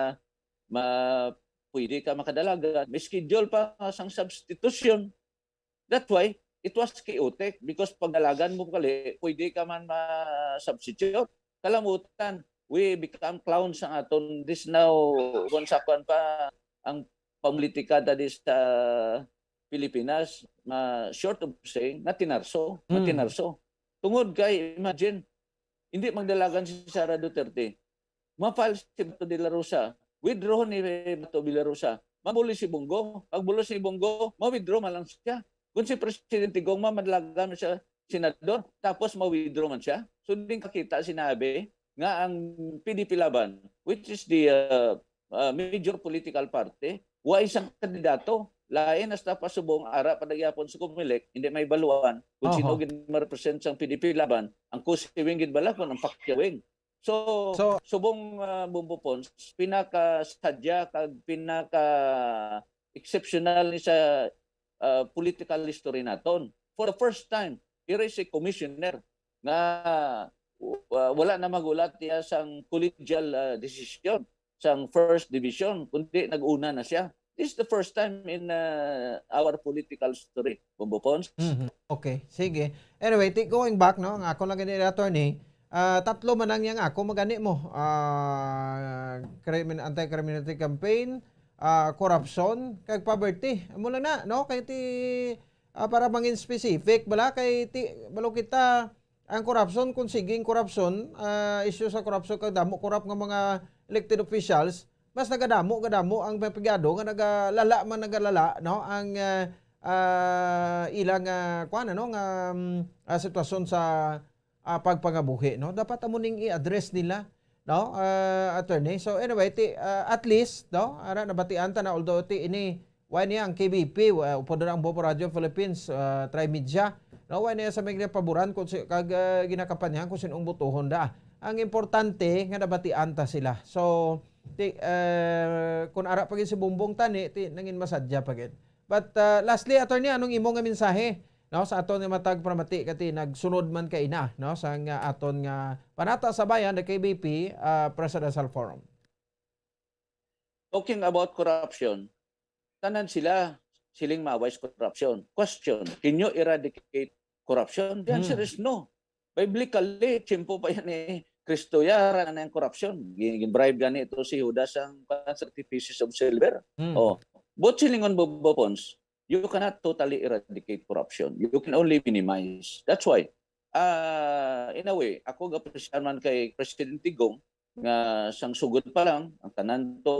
ma-, pwede ka makadalagan. May schedule pa nga sang substitution. That's why it was chaotic, because pag dalagan mo kali, pwede ka man ma-substitute. Kalamutan, we become clowns ang aton this now, kung sa kwan pa ang pamolitika dadi sa Pilipinas, na short of saying, natinarso, Mm. natinarso. Tungod kay, imagine, hindi magdalagan si Sara Duterte. Ma-file si Bato de la Rosa. Withdraw ni Bato de la Rosa. Mabulos si Bongo. Pag bulos ni Bongo, ma-withdraw man lang siya. Kung si Presidente Digong, ma-, madalagan man siya senador, tapos ma-withdraw man siya. So, din kakita sinabi nga ang P D P Laban, which is the, uh, uh, major political party, wa isang kandidato. Lain hasta pa subong ara pa nagyapon sa Comelec, hindi may baluan kung sino Aha. gid ma-represent sang P D P Laban, ang Cossee wing gid bala kung ang Pacquiao wing. So, So- subong, ah, Bombo Pons, pinaka sadya kag pinaka exceptional ni sa, ah, political history naton. For the first time, here is a commissioner nga, uh, wala na maghulat niya sang collegial, ah, decision sang first division, kundi nag-una na siya. This is the first time in, ah, our political history, Bombo Pons. Mhm. Okay, sige. Anyway, ti-, going back, no, ang ako lang gani, attorney, Ah, tatlo man ang yang ako magani mo. Ah, crimin-, anti-criminality campaign, ah, korupsyon, kag poverty. Amo lang na, no? Kay ti, ah, para mangin specific, bala, kay ti, balo kita, ang korupsyon, kung siging korupsyon, ah, issue sa korupsyon, kag damo korap nga mga elected officials, mas nagadamo, gadamo ang mga pigado nga nagalala man nagalala, no? Ang, ah, ah, ilang, ah, kuwan, ano, nga, mm, ah, sitwasyon sa, ah, pagpangabuhi, no? Dapat amo ning i-address nila, no? Ah, attorney. So anyway, ti, ah, at least, no? Ara, nabatian ta na, although ti ini, why niya ang K B P, uh, upod na ang Bombo Radio Philippines, ah, Trimedia, no? Why niya sa may ginapaboran kung si, kag, ah, ginakapanyahan kung sinong botohon da. Ang importante nga nabatian ta sila. So, ti, ah, kung ara pa gid si Bumbong tani, ti nangin masadya pa gid. But, ah, lastly, attorney, anong imo nga mensahe, no, sa aton nga matag pramati kati nagsunod man kay na, no, sa nga aton nga Panata sa Bayan, the K B P, ah, Presidential Forum? Talking about corruption, tanan sila siling maaway sa corruption. Question, can you eradicate corruption? The answer Hmm. is no. Biblically, tiyempo pa yan ni Kristo, yara na ang corruption. Gin-, gin-bribe gani ito si Judas ang thirty pieces of silver. Hmm. Oh, but silingon Bombo Pons, you cannot totally eradicate corruption. You can only minimize. That's why, ah, in a way, ako ga-appreciate man kay President Digong nga sang sugod pa lang, ang tanan to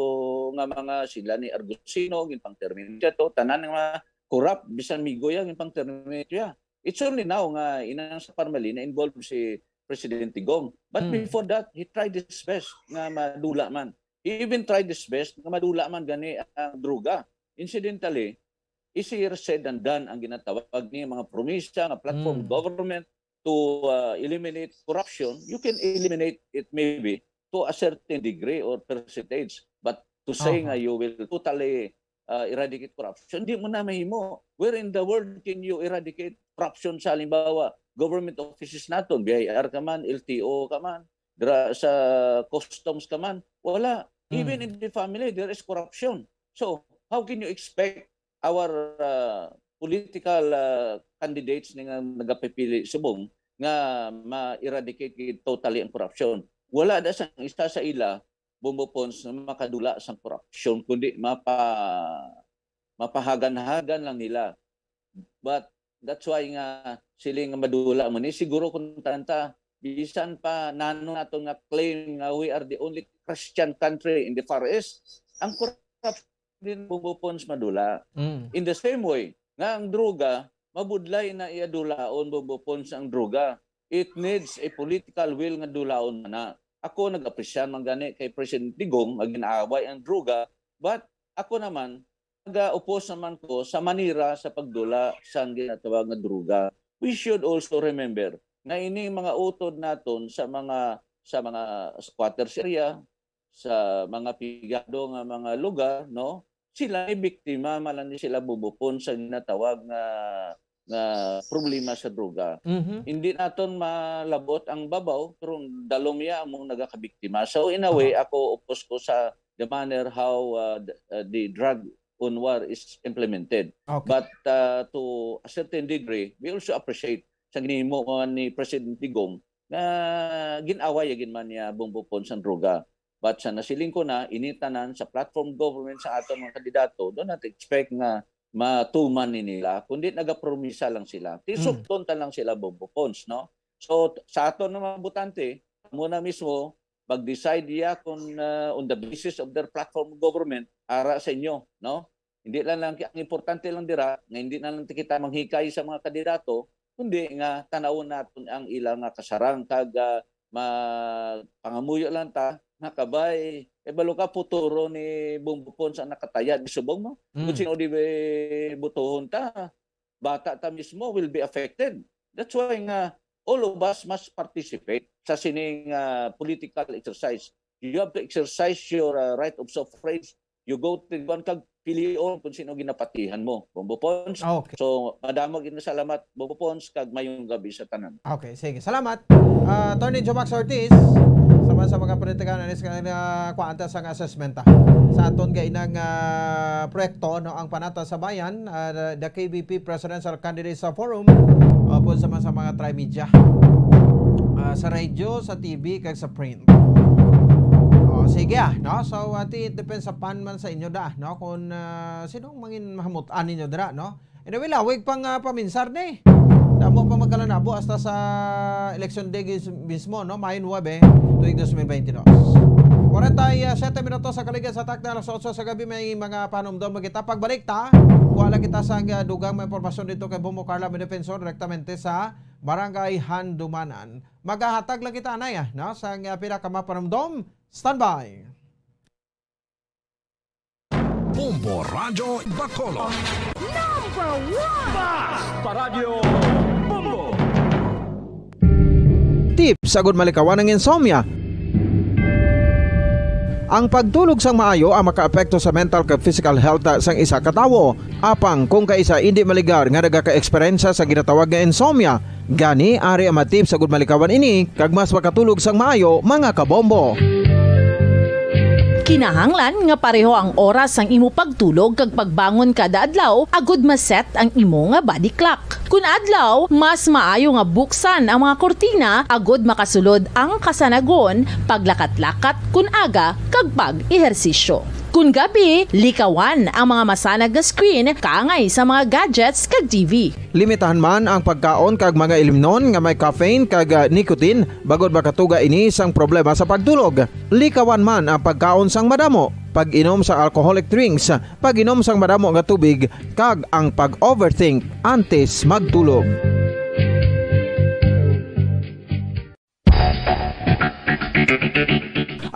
nga mga sila ni Argusino, ginpang-terminate to, tanan nga mga corrupt, bisan migo ya, ginpang-terminate ya. It's only now nga inang sa Parmali na involved si President Digong. But Hmm. before that, he tried his best nga madula man. He even tried his best nga madula man gani ang droga. Incidentally, easier said than done ang ginatawag ni mga promisa nga platform Mm. government to, uh, eliminate corruption. You can eliminate it maybe to a certain degree or percentage, but to say Aha. nga you will totally, uh, eradicate corruption, di mo na mahimo. Where in the world can you eradicate corruption sa, halimbawa, government offices naton, B I R ka man, L T O ka man, dra sa customs ka man? Wala. Even Mm. in the family, there is corruption. So, how can you expect our, uh, political, uh, candidates ni nga nagapipili subong nga ma-eradicate gid totally ang corruption? Wala da sang isa sa ila, Bombo Pons, na makadula sang corruption, kundi mapa-, mapahagan-hagan lang nila. But that's why nga siling nga madula man ni, siguro kung tanta, bisan pa nano nato nga claim nga we are the only Christian country in the Far East, ang corruption din, Bombo Pons, madula. Mm. In the same way, nga ang droga, mabudlay na iya dulaon, Bombo Pons, ang droga. It needs a political will nga dulaon man na. Ako nag-apresya man gani kay President Digong nga ginaaway ang droga, but ako naman, nag-upos naman ko sa manera sa pagdula sang ginatawag nga droga. We should also remember nga ining mga utod naton sa mga, sa mga squatters area, sa mga pigado nga mga lugar, no? Sila ay biktima, man lang ni sila, Bombo Pons, sa ginatawag nga, nga problema sa droga. Mhm. Hindi naton malabot ang babaw, pero dalom iya among nagakabiktima. So, in a way, Aha. ako upos ko sa the manner how, uh, the, uh, the drug on war is implemented. Okay. But, uh, to a certain degree, we also appreciate sa ginhimo man ni President Digong nga gin-away gid man niya, Bombo Pons, ang droga. But sa nasiling ko na, ini tanan sa platform government sa aton mga kandidato, do not expect nga matuman ni nila, kundi nagapromisa lang sila. Mm. Tisukton ta lang sila, Bombo Pons, no? So, t-, sa aton nga mga botante, amo na mismo, mag-decide iya kung, uh, on the basis of their platform of government, ara sa inyo, no? Hindi lang, lang, ang importante lang dira nga hindi na lang kita manghikay sa mga kandidato, kundi nga tanawon naton ang ila nga kasarang kag, ah, ma-, pangamuyo lang ta nga kabay, eh, balo ka, futuro ni Bombo Pons ang nakataya di subong mo. Kung Mm. sino di botohon ta, bata ta mismo will be affected. That's why nga all of us must participate sa sining, ah, political exercise. You have to exercise your, ah, right of suffrage. You go to one kag pilion kung sino ginapatihan mo, Bombo Pons. Okay. So, madamo gid nga salamat, Bombo Pons, kag mayong gabi sa tanan. Okay, sige. Salamat. Ah, Attorney Jomax Ortiz, sa mga, sa mga politikan, anis ka na, kuhaan ta sang assessment, ah. Sa aton gainang, ah, proyekto, no, ang Panata sa Bayan, ah, the K B P Presidential Candidates Forum, upod sa mga, sa mga trimedia. Ah, sa radyo, sa T V, kag sa print. Oh, sige, ah, no? So, ati, it depends upon man sa inyo da, no? Kung, ah, sinong mangin mahamut-an ninyo dira, no? Anyway, lawig pang, ah, paminsar ni. Damo pa magkalanabo hasta sa election day gis-, mismo, no? Mayo nuebe, tuig dos mil bente dos. Kwarenta y siete minutos sa kaligid sa takna alas otso sa gabi, may mga panumdom kita. Pagbalik ta, wala kita sa, ah, dugang mga impormasyon dito kay Bombo Carla Medefensor, direktamente sa Barangay Handumanan. Magahatag lang kita, anay, ah, no? Sa, ah, pinakamapanumdom, standby. Bombo Radyo Bacolod. Number one! Basta Radyo Bombo! Tips agud malikawan ang insomnia. Ang pagtulog sang maayo ang makaapekto sa mental kag physical health sang isa ka tawo. Apang kung kaisa indi maligar nga nagaka-eksperyensya sa ginatawag nga insomnia, gani ari ang mga tips agud malikawan ini kag mas makatulog sang maayo, mga kabombo. Kinahanglan nga pareho ang oras sang imo pagtulog kag pagbangon kada adlaw agud ma-set ang imo nga body clock. Kun adlaw, mas maayo nga buksan ang mga kurtina agud makasulod ang kasanagon, paglakat-lakat kun aga, kag pag-ehersisyo. Kun gabi, likawan ang mga masanag nga screen kaangay sa mga gadgets kag T V. Limitahan man ang pagkaon kag mga ilimnon nga may caffeine kag, ah, nicotine, bangod makatuga ini sang problema sa pagtulog. Likawan man ang pagkaon sang madamo, pag-inom sa alcoholic drinks, pag-inom sang madamo nga tubig, kag ang pag-overthink antes magtulog.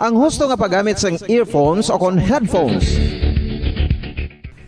Ang husto nga paggamit sang earphones o kon headphones.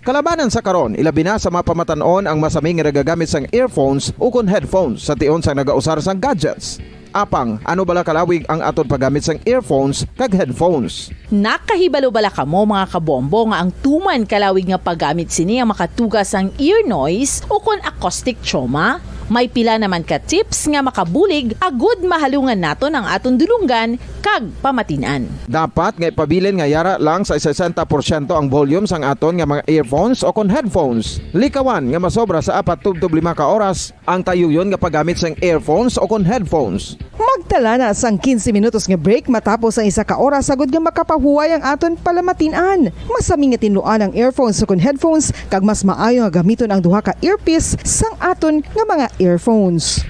Kalabanan sa karon, ilabi na sa mga pamatan-on ang masami nga nagagamit sang earphones o kon headphones sa tion sang nagausar sang gadgets. Apang, ano bala kalawig ang aton paggamit sang earphones kag headphones? Nakahibalo bala kamo, mga kabombo, nga ang tuman kalawig nga paggamit sini ang makatuga sang ear noise o kon acoustic trauma? May pila naman ka tips nga makabulig agud mahalungan naton ang aton dulonggan kag pamatin-an. Dapat nga ipabilin nga yara lang sa sesenta porsyento ang volume sang aton nga mga earphones o kon headphones. Likawan nga masobra sa apat tubtob lima ka oras ang tayuyon nga paggamit sang earphones o kon headphones. Magtala na sang quince minutos nga break matapos ang isa ka oras agud nga makapahuway ang aton palamatin-an. Masami nga tinluan ang earphones o kon headphones, kag mas maayo nga gamiton ang duha ka earpiece sang aton nga mga earphones.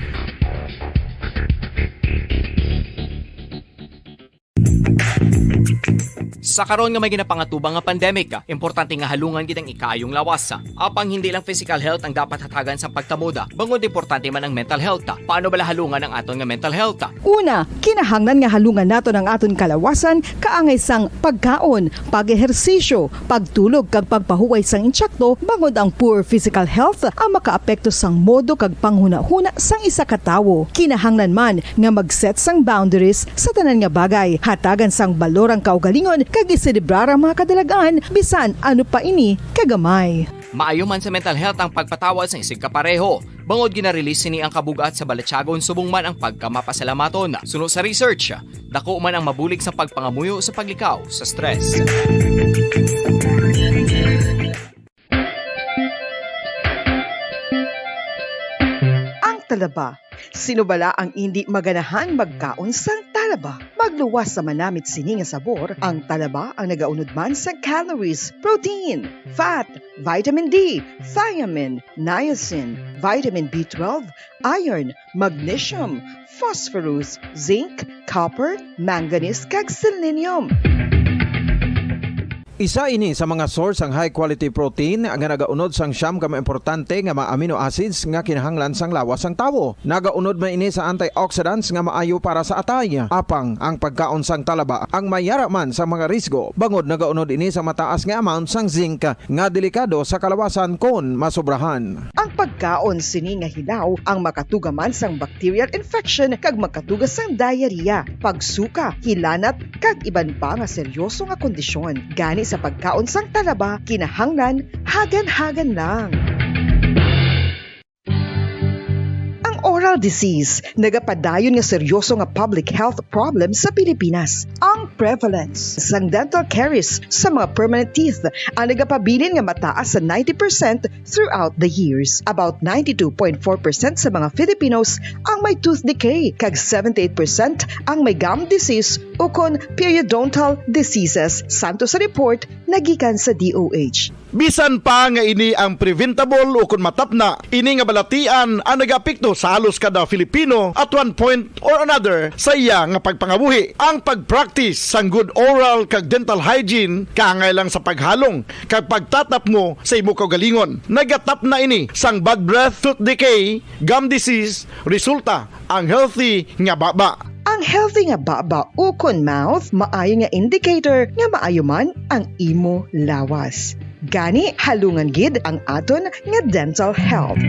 Sa karon nga may ginapangatubang nga pandemic, importante nga halungan gid ang ikaayong lawas. Apang hindi lang physical health ang dapat hatagan sa pagtamuda, bangod importante man ang mental health. Paano bala halungan ang aton nga mental health? Una, kinahanglan nga halungan naton ang aton kalawasan kaangay sang pagkaon, pag-ehersisyo, pagtulog, kag pagpahuway sang insakto, bangod ang poor physical health ang makaapekto sang modo kag panghunahuna sang isa ka tawo. Kinahanglan man nga mag-set sang boundaries sa tanan nga bagay, hatagan sang balor ang kaugalingon, kag iselebrar ang mga kadalag-an, bisan ano pa ini kagamay. Maayo man sa mental health ang pagpatawad sang isigkapareho, bangod gina-release sini ang kabug-at sa balatyagon subong man ang pagkamapasalamaton. Suno sa research, dako man ang mabulig sa pagpangamuyo sa paglikaw sa stress. Ang talaba. Sino bala ang indi maganahan magkaon sang talaba? Magluwas sa manamit sini nga sabor, ang talaba ang nagaunod man sa calories, protein, fat, vitamin D, thiamine, niacin, vitamin B twelve, iron, magnesium, phosphorus, zinc, copper, manganese, kag selenium. Isa ini sa mga source sang high quality protein nga nagaunod sang siyam ka mga importante nga mga amino acids nga kinahanglan sang lawas sang tawo. Nagaunod man ini sa antioxidants nga maayo para sa atay. Apang ang pagkaon sang talaba ang may yara man sa mga risgo, bangod nagaunod ini sa mataas nga amount sang zinc nga delikado sa kalawasan kon masobrahan. Ang pagkaon sini nga hilaw ang makatuga man sang bacterial infection kag makatuga sang diarrhea, pagsuka, hilanat, kag iban pa nga seryoso nga kondisyon. Gani Sa pagkaon sang talaba, kinahanglan hagan-hagan lang. Ang oral disease nagapadayon nga seryoso nga public health problem sa Pilipinas. Ang prevalence sang dental caries sa mga permanent teeth ang nagapabilin nga mataas sa ninety percent throughout the years. About ninety-two point four percent sa mga Filipinos ang may tooth decay, kag seventy-eight percent ang may gum disease ukon periodontal diseases, santo sa report nagikan sa D O H. Bisan pa nga ini ang preventable ukon matapna, ini nga balatian ang nagaapekto sa halos kada Filipino at one point or another sa iya nga pagpangabuhi. Ang pag-practice sang good oral kag dental hygiene kaangay lang sa paghalong kag pagtatapmo sa imo kaugalingon. Nagatapna ini sang bad breath, tooth decay, gum disease, resulta ang healthy nga baba. Ang healthy nga baba ukon mouth maayo nga indicator nga maayo man ang imo lawas. Gani, halungan gid ang aton nga dental health.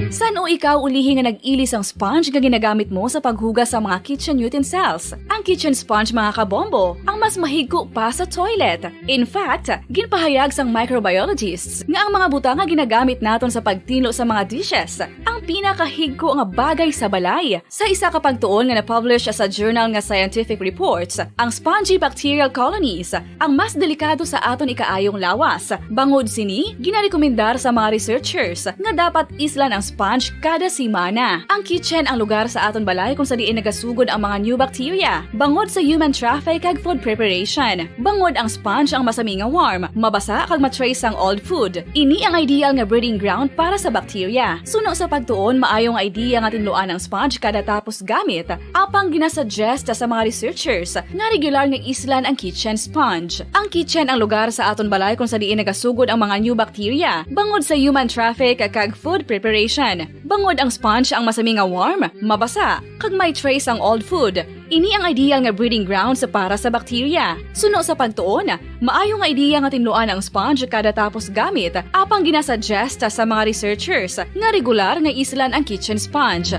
San-o ikaw ulihi nga nag-ili sang sponge nga ginagamit mo sa paghugas sa mga kitchen utensils? Ang kitchen sponge, mga kabombo, ang mas mahigko pa sa toilet. In fact, ginpahayag sang microbiologists nga ang mga butang nga ginagamit naton sa pagtinlo sa mga dishes ang pinakahigko nga bagay sa balay. Sa isa ka pagtuon nga na-publish sa journal nga Scientific Reports, ang spongy bacterial colonies ang mas delikado sa aton ikaayong lawas. Bangod sini, ginarekomendar sa mga researchers nga dapat islan ang sponge kada semana. Ang kitchen ang lugar sa aton balay kung sa diin nagasugod ang mga new bacteria, bangod sa human traffic kag food preparation. Bangod ang sponge ang masami nga warm, mabasa kag ma-trace ang old food. Ini ang ideal nga breeding ground para sa bacteria. Suno sa pagtuon, maayo nga idea nga tinluan ang sponge kada tapos gamit, apang ginasuggest sa mga researchers nga regular nga islan ang kitchen sponge. Ang kitchen ang lugar sa aton balay kung sa diin nagasugod ang mga new bacteria, bangod sa human traffic kag food preparation. Bangod ang sponge ang masami nga warm, mabasa, kag may trace ang old food. Ini ang ideal nga breeding grounds para sa bacteria. Suno sa pagtuon, maayo nga idea nga tinluan ang sponge kada tapos gamit, apang ginasuggest sa mga researchers nga regular nga islan ang kitchen sponge.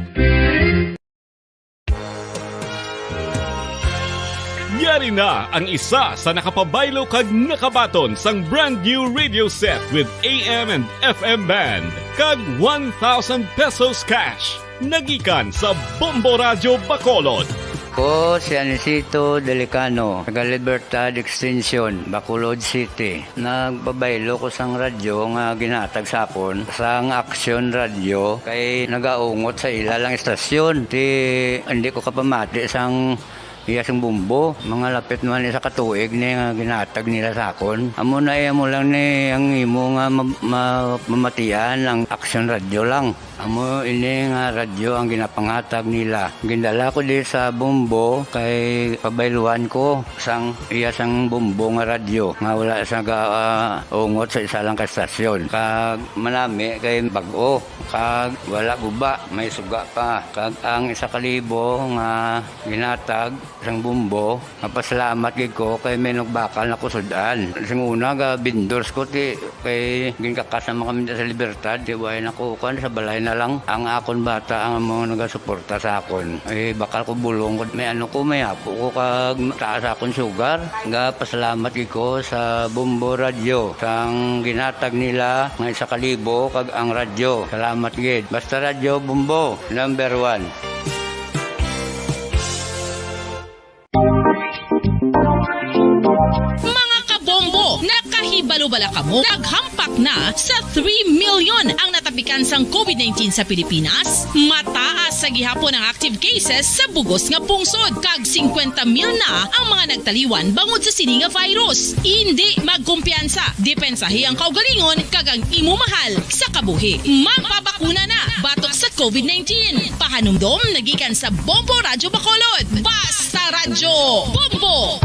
Yari na ang isa sa nakapabaylo kag nakabaton sang brand new radio set with A M and F M band kag one thousand pesos cash. Nagikan sa Bombo Radyo Bacolod. Ko si Anisito Delicano, taga Libertad Extension, Bacolod City. Nagpabaylo ko sang radyo nga ginatag sa akon sang Action Radio kay nagaungot sa ila lang istasyon. Ti, hindi ko kapamati sang iya sang Bombo. Mga lapit naman isa ka tuig ni nga ginatag nila sa akon. Amo na iya mo lang ni ang imo nga ma-, ma-, mamatian ang Action Radio lang. Amo ini nga radyo ang ginapangatag nila. Gindala ko di sa Bombo kay pabayluan ko sang iya sang Bombo nga radyo nga wala sa ga, ah, ungot sa isa lang ka stasyon. Kag manami kay bag-o, kag wala guba, may suga pa. Kag ang isa ka libo nga ginatag sang Bombo, mapasalamat gid ko kay may nagbakal na ko sud-an. Sing una, ga vendors ko, ti, kay ginkakas naman kami sa Libertad, ti, way na ko, kuwan, sa balay na lang. Ang akon bata ang mga nagasuporta sa akon. Eh, bakal ko bulong ko, may ano ko, may apo ko, kag taas akon sugar. Ga pasalamat gid ko sa Bombo Radyo, sang ginatag nila nga isa ka libo, kag ang radyo. Salamat gid. Basta Radyo Bombo, number one. Mga kabombo, nakahibalo bala kamo? Naghampak na sa three million ang natapikan sang COVID nineteen sa Pilipinas. Mataas sa gihapon ang active cases sa bugos nga pungsod, kag singkwenta mil na ang mga nagtaliwan bangod sa sini nga virus. Indi magkumpiyansa, depensahi ang kaugalingon kag ang imo mahal sa kabuhi. Magpabakuna na batok sa COVID nineteen. Pahanumdom nagikan sa Bombo Radyo Bacolod. Basta Radyo Bombo!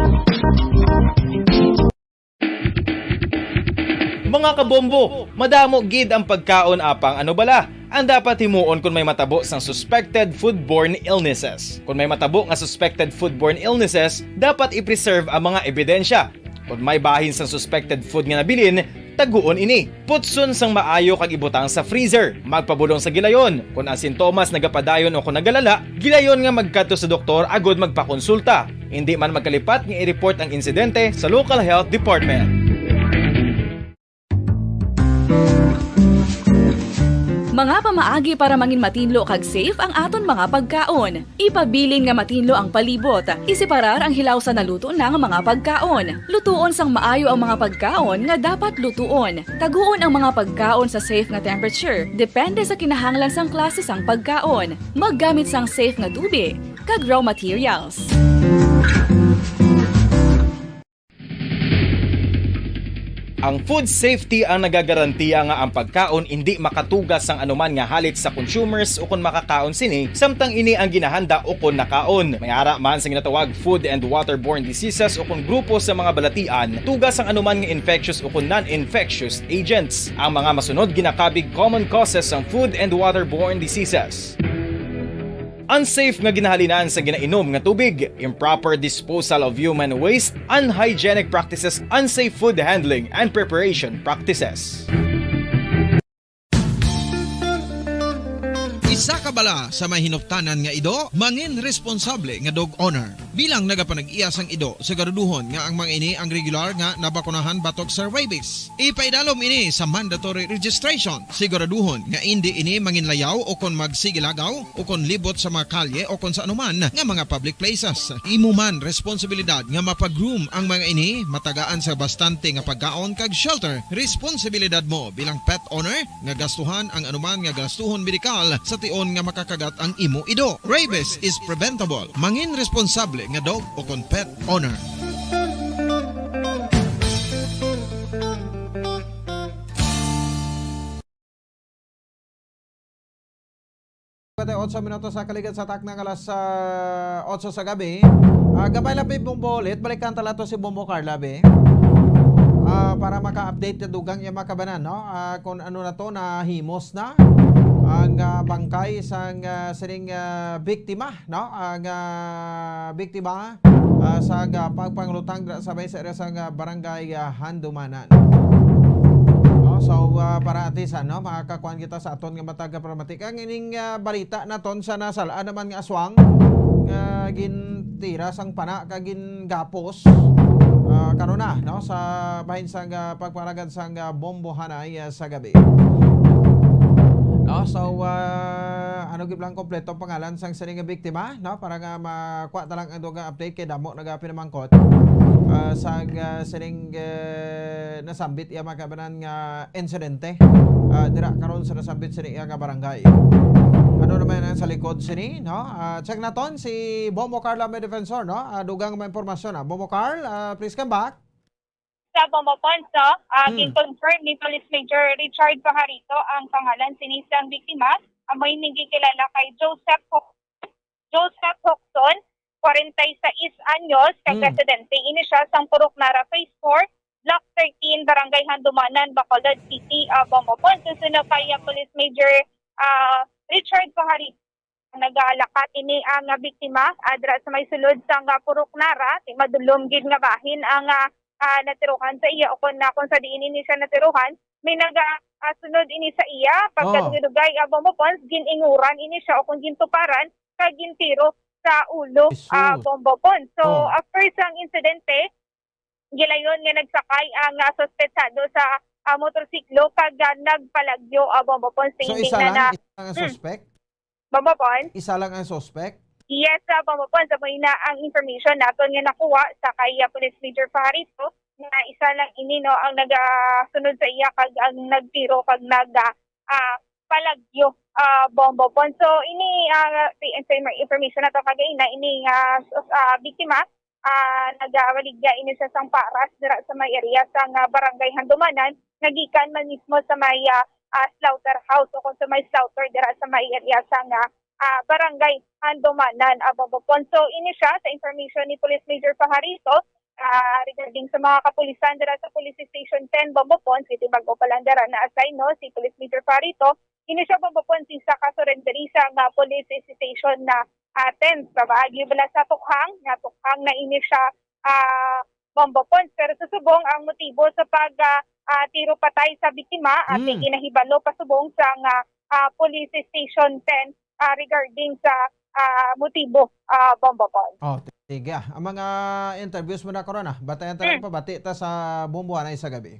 Mga kabombo, madamo gid ang pagkaon, apang ano bala ang dapat himuon kon may matabo sang suspected foodborne illnesses? Kon may matabo nga suspected foodborne illnesses, dapat i-preserve ang mga ebidensya. Kon may bahin sang suspected food nga nabilin, Taguon ini. Putson sang maayo kag ibutang sa freezer. Magpabulong sa gilayon. Kon ang sintomas nagapadayon o kon nagalala, gilayon nga magkadto sa doktor agud magpakonsulta. Indi man magkalipat nga i-report ang insidente sa local health department. Mga pamaagi para mangin matinlo kag safe ang aton mga pagkaon. Ipabilin nga matinlo ang palibot. Iseparar ang hilaw sa naluto na nga mga pagkaon. Lutuon sang maayo ang mga pagkaon nga dapat lutuon. Taguon ang mga pagkaon sa safe nga temperature, depende sa kinahanglan sang klase sang pagkaon. Maggamit sang safe nga tubig kag raw materials. Ang food safety ang nagagarantiya nga ang pagkaon indi makatuga sang anuman nga halit sa consumers ukon makakaon sini, samtang ini ang ginahanda ukon nakaon. May ara man sa ginatawag food and waterborne diseases ukon grupo sa mga balatian, tuga sang anuman nga infectious ukon non-infectious agents. Ang mga masunod ginakabig common causes sang food and waterborne diseases. Unsafe nga ginahalinan sa ginainom nga tubig, improper disposal of human waste, unhygienic practices, unsafe food handling and preparation practices. Isa ka bala sa may hinuptanan nga ido, mangin responsable nga dog owner. Bilang nagapanag-iya sang ido, siguraduhon nga ang mga ini ang regular nga nabakunahan batok sa rabies. Ipaidalom ini sa mandatory registration. Siguraduhon nga indi ini manginlayaw o kon magsigilagaw o kon libot sa mga kalye o kon sa anuman nga mga public places. Imo man responsibilidad nga mapagroom ang mga ini, matagaan sa bastante nga pagkaon kag shelter. Responsibilidad mo bilang pet owner nga gastuhan ang anuman nga gastuhon medikal sa tion nga makakagat ang imo ido. Rabies is preventable. Mangin responsable nga dog o kon pet owner. Patay otso minutos sa kaligad sa takna nga alas, ah, otso sa gabi. Ah, gamay lang, Bimbo Bolit. Balikan ta lang to si Bombo Carla, be. Ah, para maka-update na dugang iya makabanan, no? Ah, kung ano na to, nahimos na ang, ah, bangkay sang, ah, sining, ah, biktima, no? Ang, ah, biktima, ah, sa, ah, pagpanglutang dira sa may sa area sang, ah, barangay, ah, Handumanan. No? So, ah, para at least, ano, makakakuan kita sa aton nga matag nga problematika. Ang ining, ah, balita naton sa nasal-an naman nga aswang nga gintira sang pana kag gingapos, ah, karon na, no, sa bahin sang, ah, pagpangalagad sang, ah, bombohanay, ah, sa gabi. No, so, ah, ano gid lang kompleto ang pangalan sang sining nga biktima, no, para nga makuha ta lang ang dugang update kay damo nagapinamangkot, ah, sang, ah, sining, ah, nasambit iya makabanan nga insidente, ah, dira karon sa nasambit sini iya nga barangay. Ano naman ang sa likod sini, no? Ah, check naton si Bombo Carla, may defensor, no? Ah, dugang may impormasyon, ah. Bombo Carl, ah, please come back. Sa Bombo Ponso, ah, Hmm. gin-confirm ni Police Major Richard Pajarito ang pangalan sini sang biktima. Amoy nagkikilala kay Joseph Hoc-, Joseph Hoxton, kwarenta y seis anyos, kag Hmm. residente ini siya sang Purok Nara Phase four, Block thirteen, Barangay Handumanan, Bacolod City, ah, Bombo Ponso. Suno kay, ah, Police Major, ah, Richard Pajarito, nagalakat ini ang, ah, biktima, ah, dira sa may sulod sang, ah, Purok Nara, ti madulom gid nga bahin ang, ah, ah, natiruhan sa iya, o kon na kung sa diin ini siya natiruhan, may naga, ah, sunod ini sa iya, pagkadugay-dugay, ah, Bombo Ponso, gin-inguran ini siya o kon gintuparan, kag gintiro sa ulo, ah, Bombo Ponso. So, after sang insidente, gilayon nga nagsakay ang, ah, suspetsado sa, ah, motorsiklo kag, ah, nagpalagyo, ah, Bombo Ponso. So, isa lang, isa lang ang suspect? Bombo Ponso? Isa lang ang suspect? Yes, ah, Bombo Ponso. Amo na ang information naton nga nakuha sa kay, ah, Police Major Pajarito nga isa lang ini, no, ang nagasunod sa iya kag ang nagtiro kag nag, ah, ah, palagyo, ah, Bombo Ponso. So, ini, ah, sa, sa information nato kagaina, ini nga, ah, biktima, ah, nagabaligya ini siya sang paras dira sa may area sang, ah, Barangay Handumanan, nga gikan man mismo sa may, ah, ah, slaughterhouse o kung sa may slaughter dira sa may area sang, ah, ah, Barangay Handumanan, ah, Bombo Ponso. So, ini siya sa information ni Police Major Pajarito, ah, regarding sa mga kapulisan dira sa Police Station ten, Bombo Ponso, kay bag-o pa lang dira na-assign, no, si Police Major Pajarito. Ini siya, Bombo Ponso, sa kasurrenderi sa nga Police Station na, ah, ten. Pabaagi bala sa tukhang, nga tukhang na ini siya, ah, Bombo Ponso. Pero sa subong, ang motibo sa pag, ah, ah, tiro patay sa biktima, ah, kay Hmm. ginahibalo pasubong sang, ah, ah, Police Station ten, ah, regarding sa, ah, motibo, ah, Bombo Paul. Oh, sige, ah. Ang mga interviews mo na karon, ah. Batayan ta lang Hmm. pabati ta sa Bombo Hanay sa gabi.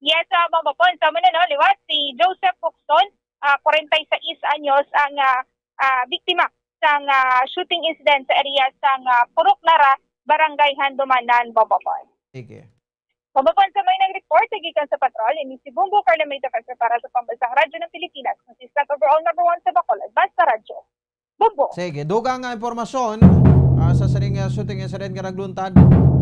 Yes, ah, Bombo Paul. Sa muna, no, liwat si Joseph Buxton, ah, kwarenta y seis anyos ang, ah, ah, biktima sang, ah, shooting incident sa area sang, ah, Purok Nara, Barangay Handumanan, Bombo Paul. Sige. Bombo Paul, sa may nag-report, gikan sa patrol, ini si Bombo Carlo May Defensor para sa Pambansang Radyo ng Pilipinas, consistent overall number one sa Bacolod, Basta Radyo. Bombo. Sige, dugang nga impormasyon, ah, sa sining, ah, shooting incident nga nagluntad,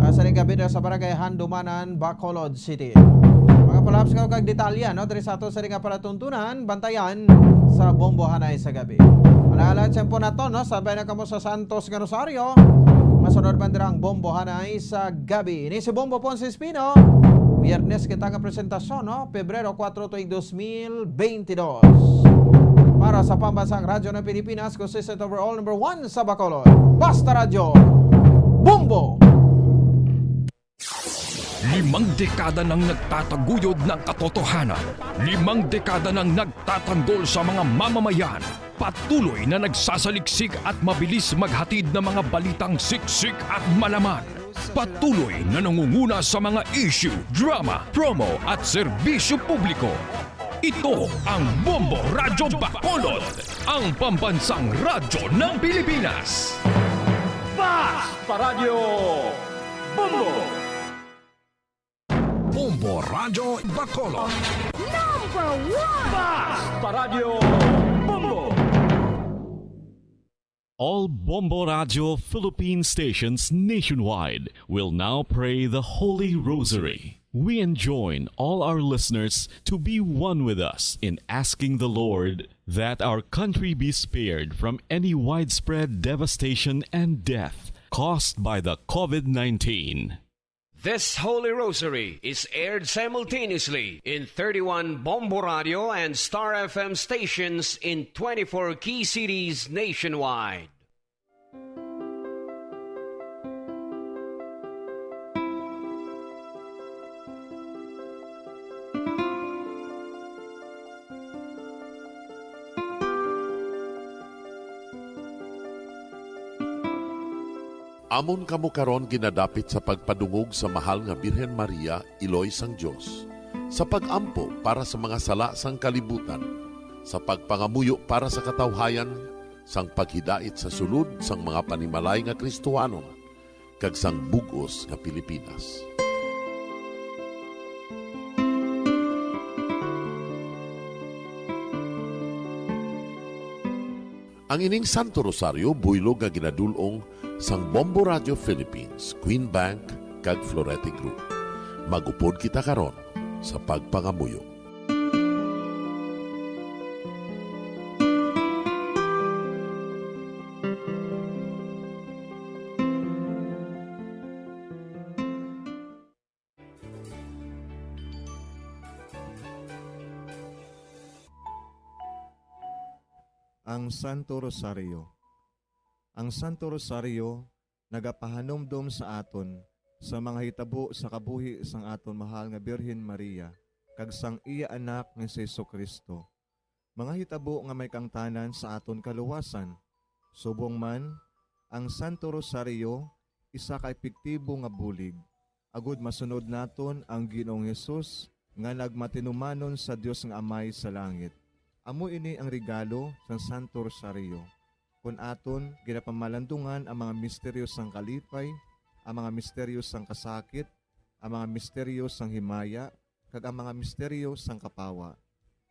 ah, sining gabi sa Barangay Handumanan, Bacolod City. Mga follow-ups nga kag detalye, no, diri sa ato sining nga palatuntunan, bantayan sa Bombo Hanay sa gabi. Wala lang tiyempo nato, no, sabay na kamo sa Santos nga Rosario. Masunod man dira ang Bombo Hanay sa gabi. Ini si Bombo Ponce Espino. Biyernes kita nga presentasyon, no? Pebrero kuwatro tuig dos mil benti dos. Para sa Pambansang Radyo ng Pilipinas, consistent overall number one sa Bacolod. Basta Radyo, Bombo! Limang dekada nang nagtataguyod ng katotohanan. Limang dekada nang nagtatanggol sa mga mamamayan. Patuloy na nagsasaliksik at mabilis maghatid ng mga balitang siksik at malaman. Patuloy na nangunguna sa mga issue, drama, promo at serbisyo publiko. Ito ang Bombo Radyo Bacolod, ang pambansang radyo ng Pilipinas. Basta Radyo Bombo! Bombo Radyo Bacolod. Number one! Basta Radyo Bombo! All Bombo Radyo Philippine stations nationwide will now pray the Holy Rosary. We enjoin all our listeners to be one with us in asking the Lord that our country be spared from any widespread devastation and death caused by the COVID nineteen. This Holy Rosary is aired simultaneously in thirty-one Bombo Radio and Star F M stations in twenty-four key cities nationwide. Amon kamo karon ginadapit sa pagpadungog sa Mahal nga Birhen Maria, Iloy sang Dios, sa pag-ampo para sa mga sala sang kalibutan, sa pagpangamuyo para sa katawhayan, sang paghidait sa sulod sang mga panimalay nga Kristohanon, kag sang bug-os nga Pilipinas. Ang ining Santo Rosario buylog nga ginadul-ong sang Bombo Radio Philippines, Queen Bank, kag Florete Group. Mag-upod kita karon sa pagpangamuyo. Ang Santo Rosario. Ang Santo Rosario nagapahanumdom sa aton sa mga hitabo sa kabuhi sang aton mahal nga Birhen Maria kag sang iya Anak nga si Jesu-Cristo, mga hitabo nga may kaangtanan sa aton kaluwasan. Subong man, ang Santo Rosario isa ka epektibo nga bulig agod masunod naton ang Ginoong Hesus nga nagmatinumanon sa Dios nga Amay sa langit. Amo ini ang regalo sang Santo Rosario, kon aton ginapamalandungan ang mga misteryo sang kalipay, ang mga misteryo sang kasakit, ang mga misteryo sang himaya, kag ang mga misteryo sang kapawa.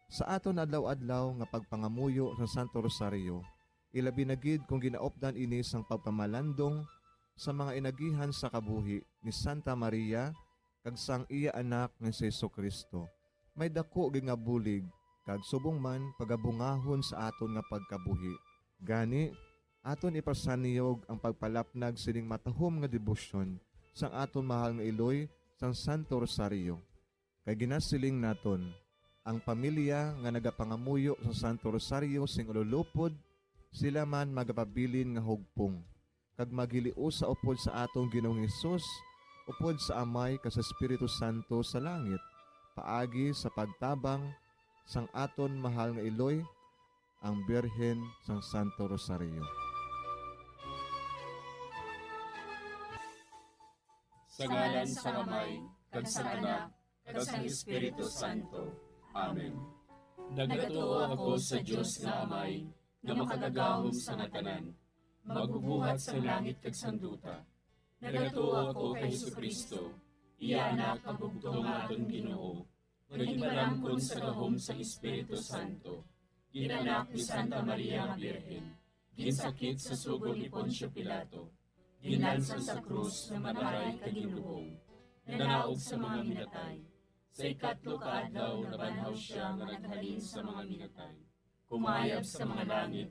Sa aton adlaw-adlaw nga pagpangamuyo sa Santo Rosario, ilabi na gid kon ginaupdan ini sang pagpamalandong sa mga inagihan sa kabuhi ni Santa Maria kag sang iya Anak nga si Jesu-Cristo, may daku gid nga bulig kag subong man pagabungahon sa aton nga pagkabuhi. Gani, aton ipasaniyog ang pagpalapnag sining matahom nga debosyon sang aton mahal nga iloy sang Santo Rosario. Kay ginasiling naton, ang pamilya nga nagapangamuyo sa Santo Rosario sing ululupod, sila man magapabilin nga hugpong, kag maghiliusa upod sa aton Ginoong Hesus, upod sa Amay kag sa Espiritu Santo sa langit, paagi sa pagtabang sang aton mahal nga iloy, ang Birhen sang Santo Rosario. Sa ngalan sang Amay, kag sang Anak, kag sang Espiritu Santo. Amen. Nagatuo ako sa Dios nga Amay, nga makagagahom sa nga tanan, magbubuhat sa langit kag sang duta. Nagatuo ako kay Jesu-Cristo, iya Anak nga bugtong nga aton Ginoo, nga ginpalangkon sa gahom sang Espiritu Santo, gin-anak ni Santa Maria nga Birhen, ginsakit sa sugo ni Poncio Pilato, ginlansang sa krus nga maaray kag ginlubong, nanaog sa mga minatay. Sa ikatlo ka adlaw nabanhaw sia nga naghalin sa mga minatay, kumayab sa mga langit,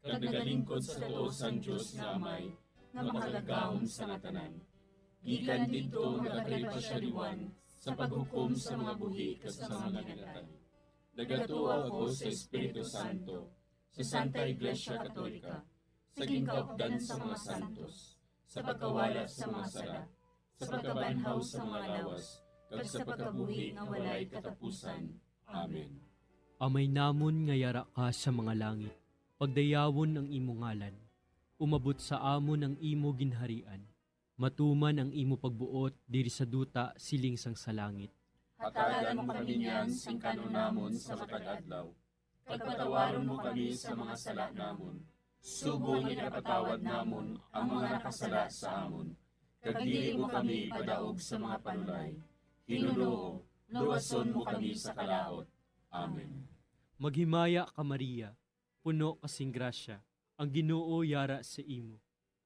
kag nagalingkod sa tuo sang Dios nga Amay, nga makagagahom sa nga tanan. Gikan didto nagakari pa sia liwat sa paghukom sa mga buhi kag sa mga minatay. Nagatuo ako sa Espiritu Santo, sa Santa Iglesia Katolika, sa ginkaupdan sa mga santos, sa pagkawala sa mga sala, sa pagkabanhaw sa mga lawas, kag sa pagkabuhi nga walay katapusan. Amen. Amay namon nga yara ka sa mga langit, pagdayawon ang imo ngalan. Umabot sa amon ang imo ginharian. Matuman ang imo pagbuot diri sa duta siling sang sa langit. Hatagan mo kami niyan sing kan-on namon sa matag adlaw, kag patawaron mo kami sa mga sala namon, subong nga ginapatawad namon ang mga nakasala sa amon, kag dili mo kami ipadaog sa mga panulay. Ginoo, luwason mo kami sa kalaut. Amen. Maghimaya ka, Maria, puno ka sing grasya, ang Ginoo yara sa imo.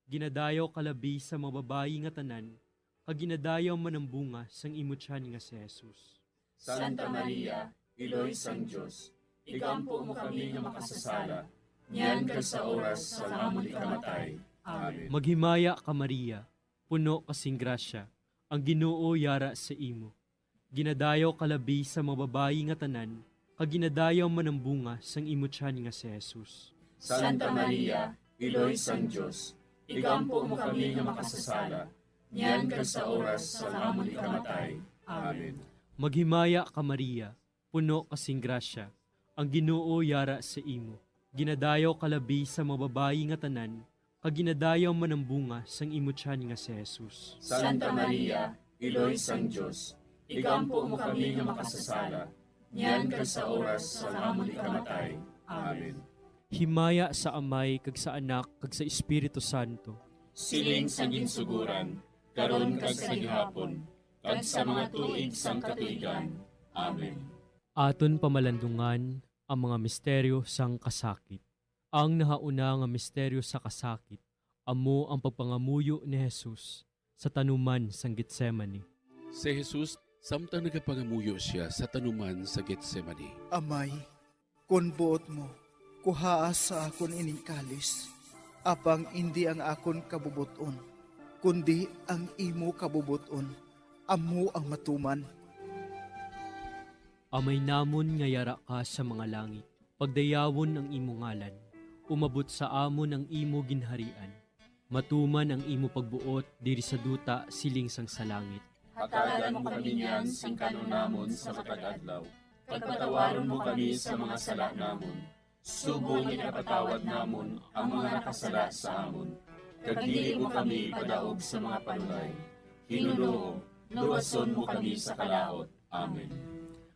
Ginadayaw ka labi sa mga babayi nga tanan, kag ginadayaw man ang bunga sang imo tiyan nga si Jesus. Santa Maria, Iloy sang Dios, igampo mo kami nga makasasala, niyan kag sa oras sang amon ikamatay. Amen. Maghimaya ka, Maria, puno ka sing grasya, ang Ginoo yara sa imo. Ginadayaw ka labi sa mga babayi nga tanan, kag ginadayaw man ang bunga sang imo tiyan nga si Jesus. Santa Maria, Iloy sang Dios, igampo mo kami nga makasasala, niyan kag sa oras sang amon ikamatay. Amen. Maghimaya ka, Maria, puno ka sing grasya, ang Ginoo yara sa imo. Ginadayaw ka labi sa mga babayi nga tanan, kag ginadayaw man ang bunga sang imo tiyan nga si Jesus. Santa Maria, Iloy sang Dios, igampo mo kami nga makasasala, niyan kag sa oras sang amon ikamatay. Amen. Himaya sa Amay, kag sa Anak, kag sa Espiritu Santo. Siling sa ginsuguran, karon kag sa gihapon, kag sa mga tuig sang katuigan. Amen. Aton pamalandungan ang mga misteryo sang kasakit. Ang nahauna nga misteryo sa kasakit amo ang pagpangamuyo ni Jesus sa tanuman sang Getsemani. Si Jesus, samtang nagapangamuyo sia sa tanuman sa Getsemani. Amay, kon buot mo, kuhaa sa akon ining kalis, apang indi ang akon kabubot-on, kundi ang imo kabubot-on, amo ang matuman. Amay namon nga yara ka sa mga langit, pagdayawon ang imo ngalan. Umabot sa amon ang imo ginharian. Matuman ang imo pagbuot diri sa duta siling sang sa langit. Hatagan mo kami niyan sing kan-on namon sa matag adlaw, kag patawaron mo kami sa mga sala namon, subong nga ginapatawad namon ang mga nakasala sa amon, kag dili mo kami ipadaog sa mga panulay. Ginoo, luwason mo kami sa kalaut. Amen.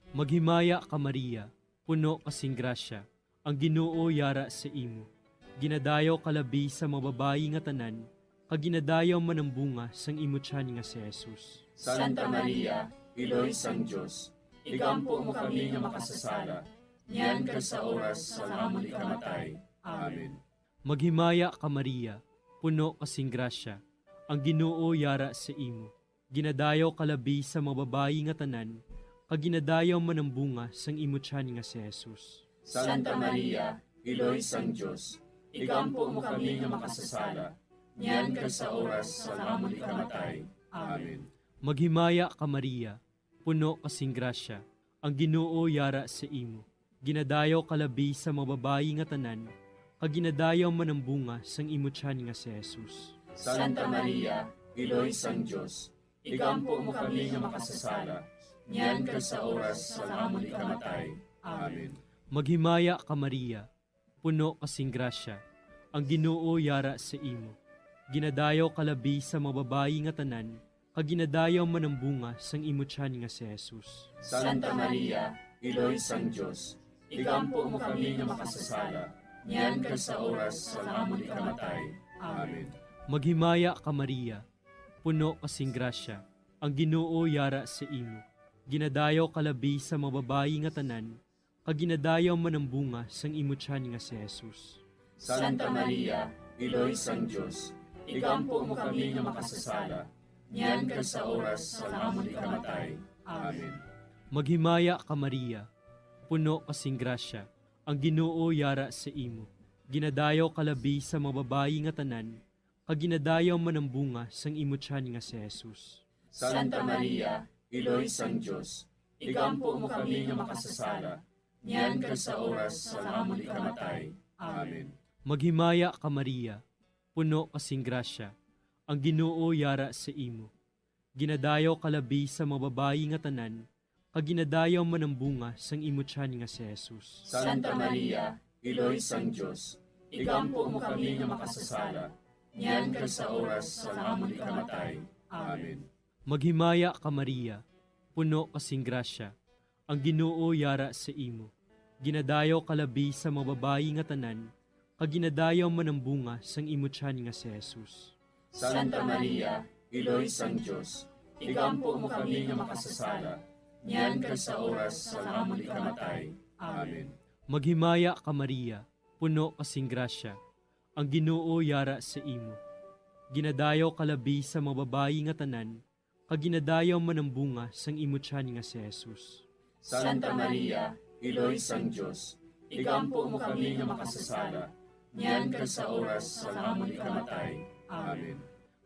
Maghimaya ka, Maria, puno ka sing grasya, ang Ginoo yara sa imo. Ginadayaw ka labi sa mga babayi nga tanan, kag ginadayaw man ang bunga sang imo tiyan nga si Jesus. Santa Maria, Iloy sang Dios, igampo mo kami nga makasasala, niyan kag sa oras sang amon ikamatay. Amen. Maghimaya ka, Maria, puno ka sing grasya, ang Ginoo yara sa imo. Ginadayaw ka labi sa mga babayi nga tanan, kag ginadayaw man ang bunga sang imo tiyan nga si Jesus. Santa Maria, Iloy sang Dios, igampo mo kami nga makasasala, niyan kag sa oras sang amon ikamatay. Amen. Maghimaya ka, Maria, puno ka sing grasya, ang Ginoo yara sa imo. Ginadayaw ka labi sa mga babayi nga tanan, kag ginadayaw man ang bunga sang imo tiyan nga si Jesus. Santa Maria, Iloy sang Dios, igampo mo kami nga makasasala, niyan kag sa oras sang amon ikamatay. Amen. Maghimaya ka, Maria, puno ka sing grasya, ang Ginoo yara sa imo. Ginadayaw ka labi sa mga babayi nga tanan, kag ginadayaw man ang bunga sang imo tiyan nga si Jesus. Santa Maria, Iloy sang Dios, igampo mo kami nga makasasala, niyan kag sa oras sang amon ikamatay. Amen. Maghimaya ka, Maria, puno ka sing grasya, ang Ginoo yara sa imo. Ginadayaw ka labi sa mga babayi nga tanan, kag ginadayaw man ang bunga sang imo tiyan nga si Jesus. Santa Maria, Iloy sang Dios, igampo mo kami nga makasasala, niyan kag sa oras sang amon ikamatay. Amen. Maghimaya ka, Maria, puno ka sing grasya, ang Ginoo yara sa imo. Ginadayaw ka labi sa mga babayi nga tanan, kag ginadayaw man ang bunga sang imo tiyan nga si Jesus. Santa Maria, Iloy sang Dios, igampo mo kami nga makasasala, niyan kag sa oras sang amon ikamatay. Amen. Maghimaya ka, Maria, puno ka sing grasya, ang Ginoo yara sa imo. Ginadayaw ka labi sa mga babayi nga tanan, kag ginadayaw man ang bunga sang imo tiyan nga si Jesus. Santa Maria, Iloy sang Dios, igampo mo kami nga makasasala, niyan kag sa oras sang amon ikamatay. Amen. Maghimaya ka, Maria, puno ka sing grasya, ang Ginoo yara sa imo. Ginadayaw ka labi sa mga babayi nga tanan, kag ginadayaw man ang bunga sang imo tiyan nga si Jesus. Santa Maria, Iloy sang Dios, igampo mo kami nga makasasala, niyan kag sa oras sang amon ikamatay. Amen. Maghimaya ka, Maria, puno ka sing grasya, ang Ginoo yara sa imo. Ginadayaw ka labi sa mga babayi nga tanan, kag ginadayaw man ang bunga sang imo tiyan nga si Jesus. Santa Maria, Iloy sang Dios, igampo mo kami nga makasasala, niyan kag sa oras sang amon ikamatay. Amen.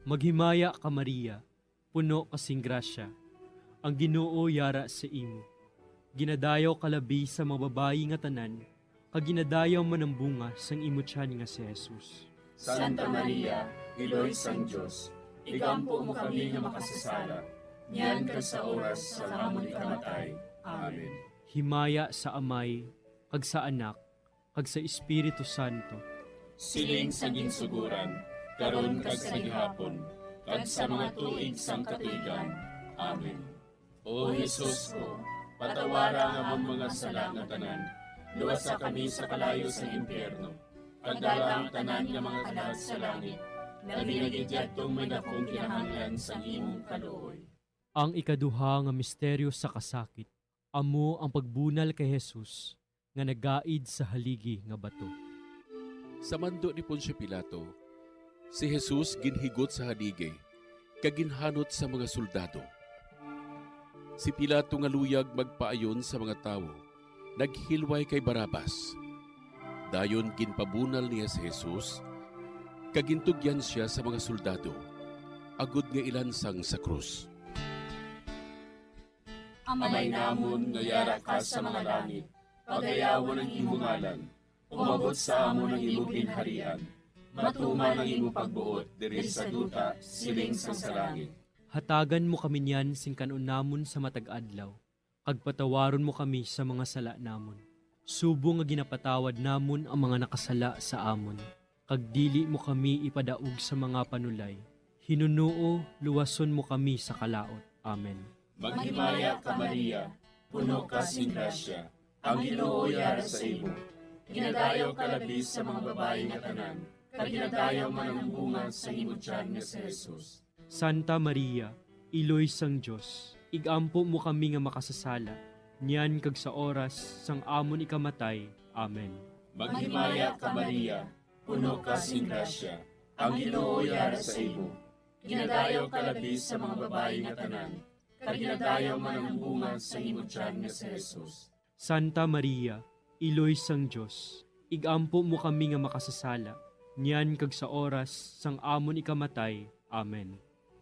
Maghimaya ka, Maria, puno ka sing grasya, ang Ginoo yara sa imo. Ginadayaw ka labi sa mga babayi nga tanan, kag ginadayaw man ang bunga sang imo tiyan nga si Jesus. Santa Maria, Iloy sang Dios, igampo mo kami nga makasasala, niyan kag sa oras sang amon ikamatay. Amen. Himaya sa Amay, kag sa Anak, kag sa Espiritu Santo. Siling sa ginsuguran, karon kag sa gihapon, kag sa mga tuig sang katuigan. Amen. O Jesus ko, patawara ang amon mga sala nga tanan, luwasa kami sa kalayo sa impyerno, kag dala ang tanan nga mga kalag sa langit, labi na gid yadtong may dakong kinahanglan sang imong kaluoy. Ang ikaduha nga misteryo sa kasakit, amo ang pagbunal kay Jesus nga nagaid sa haligi nga bato. Sa mando ni Poncio Pilato, si Jesus ginhigot sa haligi kag ginhanot sa mga soldado. Si Pilato nga luyag magpaayon sa mga tawo, naghilway kay Barrabas. Dayon ginpabunal niya si Jesus, kag gintugyan sia sa mga soldado, agod nga ilansang sa krus. Amay namon nga yara ka sa mga langit, pagayawon ang imo ngalan. Umabot sa amon ang imo ginharian. Matuman ang imo pagbuot diri sa duta, siling sang sa langit. Hatagan mo kami niyan sing kan-on namon sa matag adlaw, kag patawaron mo kami sa mga sala namon, subong nga ginapatawad namon ang mga nakasala sa amon, kag dili mo kami ipadaog sa mga panulay. Hinunoo, luwason mo kami sa kalaut. Amen. Maghimaya ka, Maria, puno ka sing grasya, ang Ginoo yara sa imo. Ginadayaw ka labi sa mga babayi nga tanan, kag ginadayaw man ang bunga sa imo tiyan nga si Jesus. Santa Maria, Iloy sang Dios, ig-ampo mo kami nga makasasala, niyan kag sa oras sang amon ikamatay. Amen. Maghimaya ka, Maria, puno ka sing grasya, ang Ginoo yara sa imo. Ginadayaw ka labi sa mga babayi nga tanan, kag ginadayaw man ang bunga sang imo tiyan nga si Jesus. Santa Maria, Iloy sang Dios, ig-ampo mo kami nga makasasala, niyan kag sa oras sang amon ikamatay. Amen.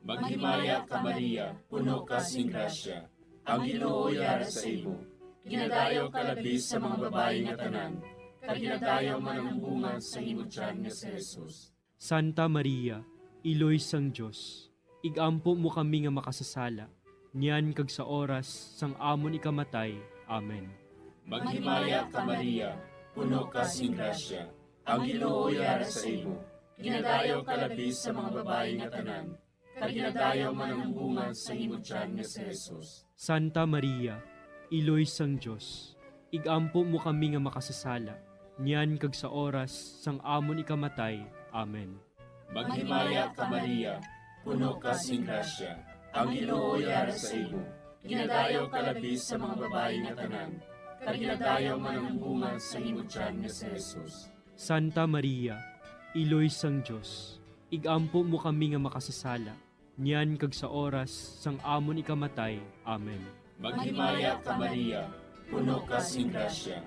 Maghimaya ka, Maria, puno ka sing grasya, ang Ginoo yara sa imo. Ginadayaw ka labi sa mga babayi nga tanan, kag ginadayaw man ang bunga sang imo tiyan nga si Jesus. Santa Maria, Iloy sang Dios, ig-ampo mo kami nga makasasala, niyan kag sa oras sang amon ikamatay. Amen. Maghimaya ka, Maria, puno ka sing grasya, ang Ginoo yara sa imo. Ginadayaw ka labi sa mga babayi nga tanan, kag ginadayaw man ang bunga sang imo tiyan nga si Jesus. Santa Maria, Iloy sang Dios, igampo mo kami nga makasasala, niyan kag sa oras sang amon ikamatay. Amen. Maghimaya ka, Maria, puno ka sing grasya, ang Ginoo yara sa imo. Ginadayaw ka labi sa mga babayi nga tanan, kag ginadayaw man ang bunga sang imo tiyan nga si Jesus. Santa Maria, Iloy sang Dios, igampo mo kami nga makasasala, niyan kag sa oras sang amon ikamatay. Amen. Maghimaya ka, Maria, puno ka sing grasya,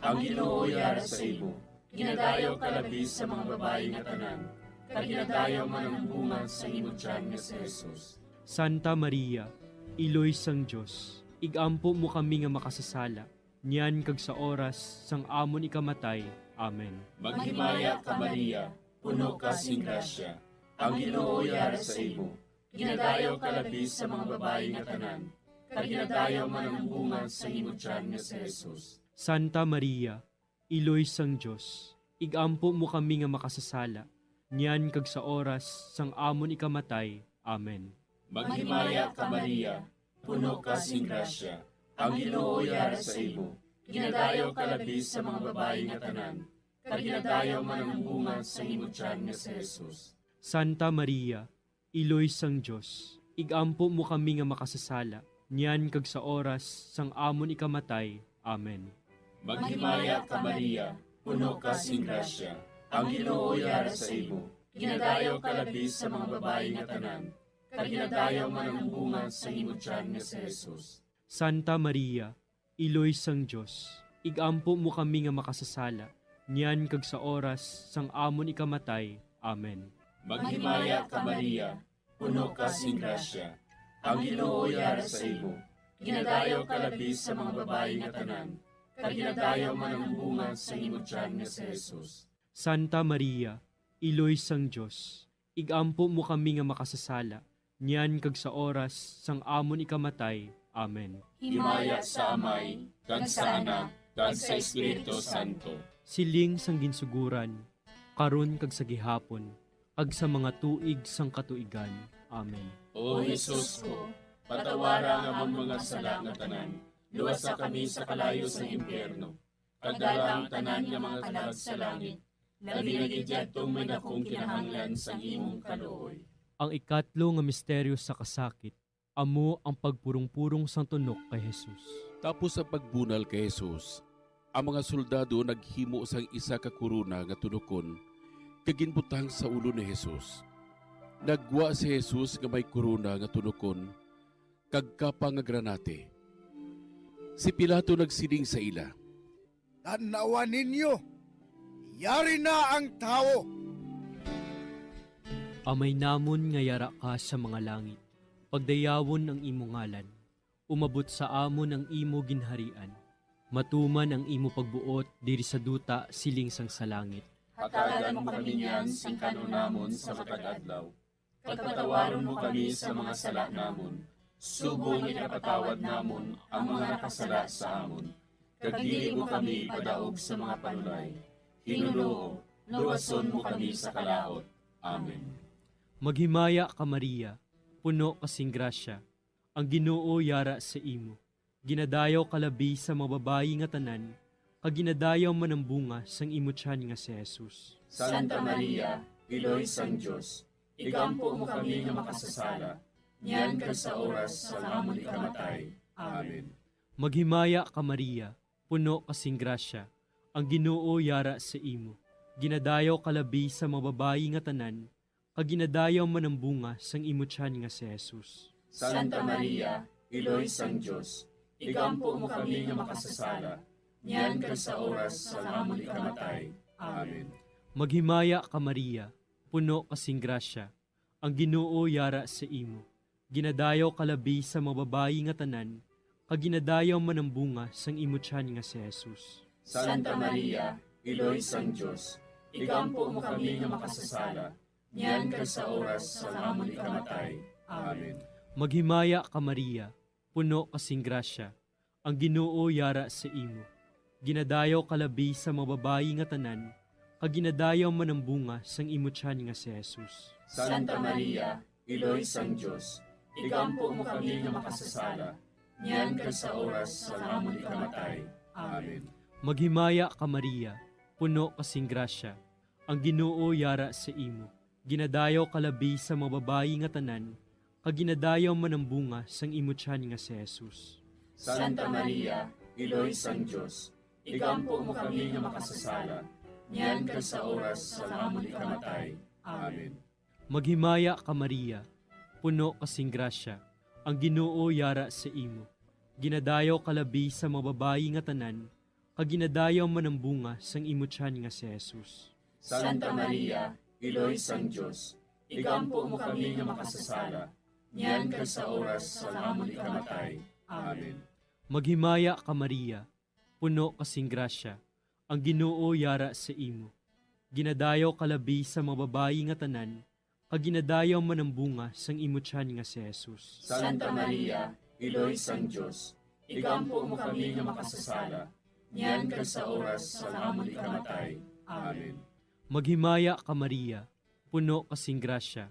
ang Ginoo yara sa imo. Ginadayaw ka labi sa mga babayi nga tanan, kag ginadayaw man ang bunga sa imo tiyan nga si Jesus. Santa Maria, Iloy sang Dios, igampo mo kami nga makasasala, niyan kag sa oras sang amon ikamatay. Amen. Maghimaya ka, Maria, puno ka sing grasya, ang Ginoo yara sa imo. Ginadayaw ka labi sa mga babayi nga tanan, kag ginadayaw man ang bunga sa imo tiyan nga si Jesus. Santa Maria, Iloy sang Dios, igampo mo kami nga makasasala, niyan kag sa oras sang amon ikamatay. Amen. Maghimaya ka, Maria, puno ka sing grasya, ang Ginoo yara sa imo. Ginadayaw ka labi sa mga babayi nga tanan, kag ginadayaw man ang bunga sa imo tiyan nga si Jesus. Santa Maria, Iloy sang Dios, igampo mo kami nga makasasala, niyan kag sa oras sang amon ikamatay. Amen. Maghimaya ka, Maria, puno ka sing grasya, ang Ginoo yara sa imo. Ginadayaw ka labi sa mga babayi nga tanan, kag ginadayaw man ang bunga sa imo tiyan nga si Jesus. Santa Maria, Iloy sang Dios, igampo mo kami nga makasasala, niyan kag sa oras sang amon ikamatay. Amen. Maghimaya ka, Maria, puno ka sing grasya, ang Ginoo yara sa imo. Ginadayaw ka labi sa mga babayi nga tanan, kag ginadayaw man ang bunga sa imo tiyan nga si Jesus. Santa Maria, Iloy sang Dios, igampo mo kami nga makasasala, niyan kag sa oras sang amon ikamatay. Amen. Himaya sa Amay, kag sa Anak, kag sa Espiritu Santo. Siling sang ginsuguran, karon kag sa gihapon, kag sa mga tuig sang katuigan. Amen. O Jesus ko, patawara ang amon mga sala nga tanan, luwasa kami sa kalayo sang impyerno, kag dala ang tanan nga mga kalag sa langit, labi na gid yadtong may dakong kinahanglan sang imong kaluoy. Ang ikatlo nga misteryo sa kasakit, amo ang pagpurong-purong sang tunok kay Jesus. Tapos ang pagbunal kay Jesus, ang mga soldado naghimo sang isa ka korona nga tunokon kag ginbutang sa ulo ni Jesus. Naggwa si Jesus nga may korona nga tunokon kag kapa nga granate. Si Pilato nagsiling sa ila, "Tan-awa ninyo, yari na ang tawo." Amay namon nga yara ka sa mga langit, pagdayawon ang imo ngalan. Umabot sa amon ang imo ginharian. Matuman ang imo pagbuot diri sa duta siling sang sa langit. Hatagan mo kami niyan sing kan-on namon sa matag adlaw. Kag patawaron mo kami sa mga sala namon, subong nga ginapatawad namon ang mga nakasala sa amon. Kag dili mo kami ipadaog sa mga panulay. Hinunoo, luwason mo kami sa kalaut. Amen. Maghimaya ka, Maria, puno ka sing grasya, ang Ginoo yara sa imo. Ginadayaw ka labi sa mga babayi nga tanan, kag ginadayaw man ang bunga sang imo tiyan nga si Jesus. Santa Maria, Iloy sang Dios, igampo mo kami nga makasasala, niyan kag sa oras sang amon ikamatay. Amen. Maghimaya ka, Maria, puno ka sing grasya, ang Ginoo yara sa imo. Ginadayaw ka labi sa mga babayi nga tanan, kag ginadayaw man ang bunga sang imo tiyan nga si Jesus. Santa Maria, Iloy sang Dios, igampo mo kami nga makasasala, niyan kag sa oras sang amon ikamatay. Amen. Maghimaya ka, Maria, puno ka sing grasya, ang Ginoo yara sa imo. Ginadayaw ka labi sa mga babayi nga tanan, kag ginadayaw man ang bunga sang imo tiyan nga si Jesus. Santa Maria, Iloy sang Dios, igampo mo kami nga makasasala, niyan kag sa oras sang amon ikamatay. Amen. Maghimaya ka, Maria, puno ka sing grasya, ang Ginoo yara sa imo. Ginadayaw ka labi sa mga babayi nga tanan, kag ginadayaw man ang bunga sang imo tiyan nga si Jesus. Santa Maria, Iloy sang Dios, igampo mo kami nga makasasala, niyan kag sa oras sang amon ikamatay. Amen. Maghimaya ka, Maria, puno ka sing grasya, ang Ginoo yara sa imo. Ginadayaw ka labi sa mga babayi nga tanan, kag ginadayaw man ang bunga sang imo tiyan nga si Jesus. Santa Maria, Iloy sang Dios, igampo mo kami nga makasasala, niyan kag sa oras sang amon ikamatay. Amen. Maghimaya ka, Maria, puno ka sing grasya, ang Ginoo yara sa imo. Ginadayaw ka labi sa mga babayi nga tanan, kag ginadayaw man ang bunga sang imo tiyan nga si Jesus. Santa Maria, Iloy sang Dios, igampo mo kami nga makasasala, niyan kag sa oras sang amon ikamatay. Amen. Maghimaya ka, Maria, puno ka sing grasya, ang Ginoo yara sa imo. Ginadayaw ka labi sa mga babayi nga tanan, kag ginadayaw man ang bunga sang imo tiyan nga si Jesus. Santa Maria, Iloy sang Dios, igampo mo kami nga makasasala, niyan kag sa oras sang amon ikamatay. Amen. Maghimaya ka, Maria, puno ka sing grasya,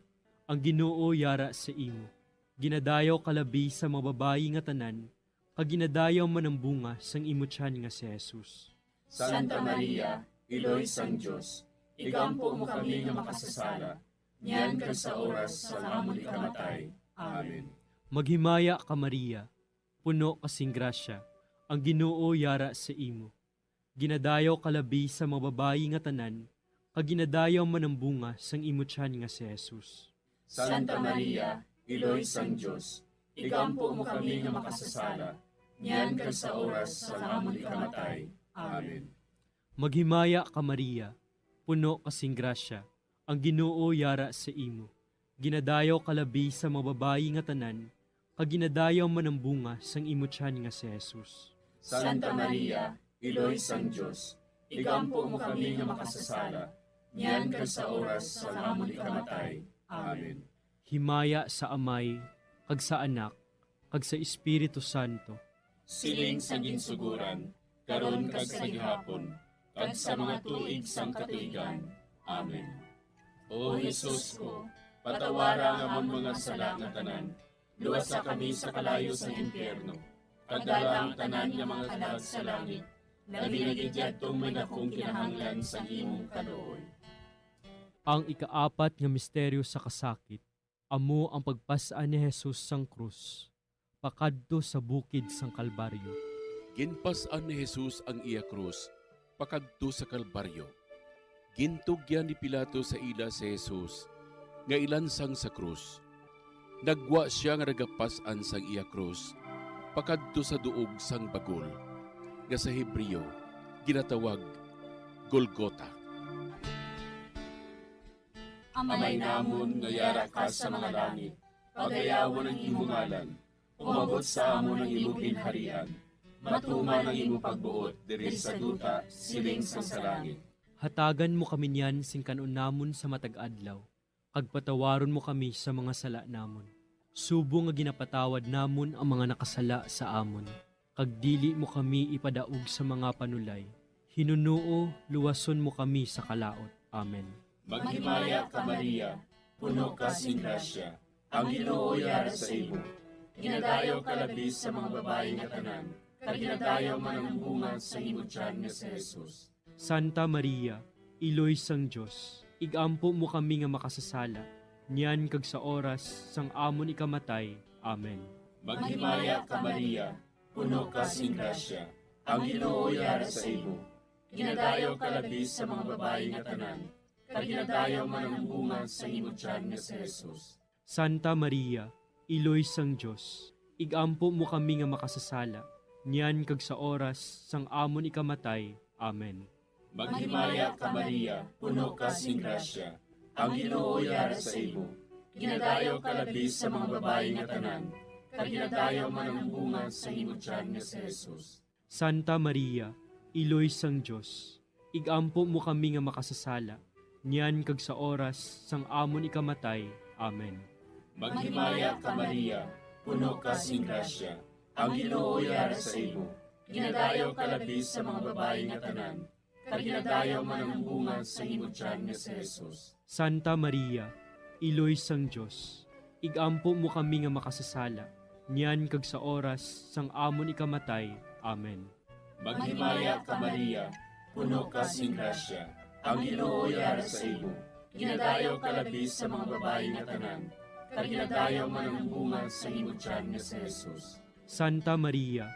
ang Ginoo yara sa imo. Ginadayaw ka labi sa mga babayi nga tanan, kag ginadayaw man ang bunga sang imo tiyan nga si Jesus. Santa Maria, Iloy sang Dios, igampo mo kami nga makasasala, niyan kag sa oras sang amon ikamatay. Amen. Maghimaya ka, Maria, puno ka sing grasya, ang Ginoo yara sa imo. Ginadayaw ka labi sa mga babayi nga tanan, kag ginadayaw man ang bunga sang imo tiyan nga si Jesus. Santa Maria, Iloy sang Dios, igampo mo kami nga makasasala, niyan kag sa oras sang amon ikamatay. Amen. Maghimaya ka, Maria, puno ka sing grasya, ang Ginoo yara sa imo. Ginadayaw ka labi sa mga babayi nga tanan, kag ginadayaw man ang bunga sang imo tiyan nga si Jesus. Santa Maria, Iloy sang Dios, igampo mo kami nga makasasala, niyan kag sa oras sang amon ikamatay. Amen. Himaya sa Amay, kag sa Anak, kag sa Espiritu Santo. Siling sa ginsuguran, karon kag sa gihapon, kag sa mga tuig sang katuigan. Amen. O Jesus ko, patawara ang amon mga sala nga tanan, luwasa kami sa kalayo sang impyerno, kag dala ang tanan nga mga kalag sa langit, labi na gid yadtong may dakong kinahanglan sang imong kaluoy. Ang ikaapat nga misteryo sa kasakit, amo ang pagpas-an ni Jesus sang krus pakadto sa bukid sang Kalbaryo. Ginpas-an ni Jesus ang iya krus pakadto sa Kalbaryo. Gintugyan ni Pilato sa ila si Jesus nga ilansang sa krus. Nagwa sia nga nagapas-an sang iya krus pakadto sa duog sang bagol, nga sa Hebreo ginatawag Golgota. Amay namon nga yara ka sa mga langit, pagayawon ang imo ngalan. Umabot sa amon ang imo ginharian. Matuman ang imo pagbuot diri sa duta, siling sang sa langit. Hatagan mo kami niyan sing kan-on namon sa matag adlaw, kag patawaron mo kami sa mga sala namon, subong nga ginapatawad namon ang mga nakasala sa amon, kag dili mo kami ipadaog sa mga panulay. Hinunoo, luwason mo kami sa kalaut. Amen. Maghimaya ka, Maria, puno ka sing grasya, ang Ginoo yara sa imo. Ginadayaw ka labi sa mga babayi nga tanan, kag ginadayaw man ang bunga sa imo tiyan nga si Jesus. Santa Maria, Iloy sang Dios, igampo mo kami nga makasasala, niyan kag sa oras sang amon ikamatay. Amen. Maghimaya ka, Maria, puno ka sing grasya, ang Ginoo yara sa imo. Ginadayaw ka labi sa mga babayi nga tanan, kag ginadayaw man ang bunga sa imo tiyan nga si Jesus. Santa Maria, Iloy sang Dios, igampo mo kami nga makasasala, niyan kag sa oras sang amon ikamatay. Amen. Maghimaya ka, Maria, puno ka sing grasya, ang Ginoo yara sa imo. Ginadayaw ka labi sa mga babayi nga tanan, kag ginadayaw man ang bunga sa imo tiyan nga si Jesus. Santa Maria, Iloy sang Dios, igampo mo kami nga makasasala, niyan kag sa oras sang amon ikamatay. Amen. Maghimaya ka, Maria, puno ka sing grasya, ang Ginoo yara sa imo. Ginadayaw ka labi sa mga babayi nga tanan, kag ginadayaw man ang bunga sang imo tiyan nga si Jesus. Santa Maria, Iloy sang Dios, ig-ampo mo kami nga makasasala, niyan kag sa oras sang amon ikamatay. Amen. Maghimaya ka, Maria, puno ka sing grasya, ang Ginoo yara sa imo. Ginadayaw ka labi sa mga babayi nga tanan, kag ginadayaw man ang bunga sang imo tiyan nga si Jesus. Santa Maria,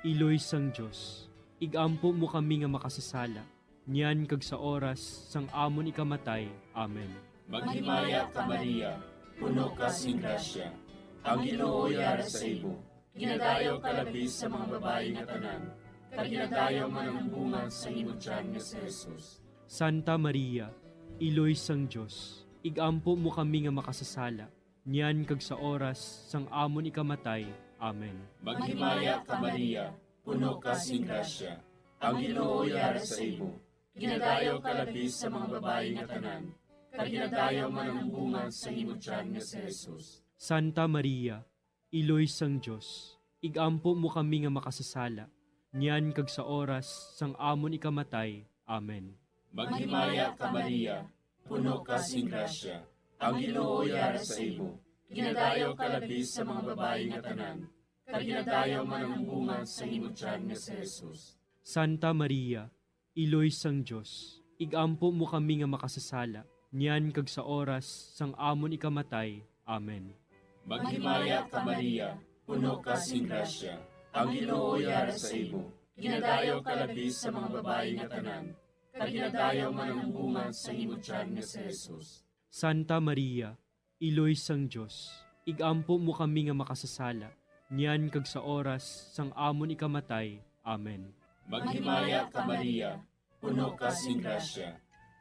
Iloy sang Dios, ig-ampo mo kami nga makasasala, niyan kag sa oras sang amon ikamatay. Amen. Maghimaya ka, Maria, puno ka sing grasya, ang Ginoo yara sa imo. Ginadayaw ka labi sa mga babayi nga tanan, kag ginadayaw man ang bunga sang imo tiyan nga si Jesus. Santa Maria, Iloy sang Dios, ig-ampo mo kami nga makasasala, niyan kag sa oras sang amon ikamatay. Amen. Maghimaya ka, Maria, puno ka sing grasya, ang Ginoo yara sa imo. Ginadayaw ka labi sa mga babayi nga tanan, kag ginadayaw man ang bunga sang imo tiyan nga si Jesus. Santa Maria, Iloy sang Dios, ig-ampo mo kami nga makasasala, niyan kag sa oras sang amon ikamatay. Amen. Maghimaya ka, Maria, puno ka sing grasya, ang Ginoo yara sa imo. Ginadayaw ka labi sa mga babayi nga tanan, kag ginadayaw man ang bunga sang imo tiyan nga si Jesus. Santa Maria, Iloy sang Dios, ig-ampo mo kami nga makasasala, niyan kag sa oras sang amon ikamatay. Amen. Maghimaya ka, Maria, puno ka sing grasya, ang Ginoo yara sa imo. Ginadayaw ka labi sa mga babayi nga tanan, kag ginadayaw man ang bunga sang imo tiyan nga si Jesus. Santa Maria, Iloy sang Dios, ig-ampo mo kami nga makasasala, niyan kag sa oras sang amon ikamatay. Amen. Maghimaya ka, Maria, puno ka sing grasya,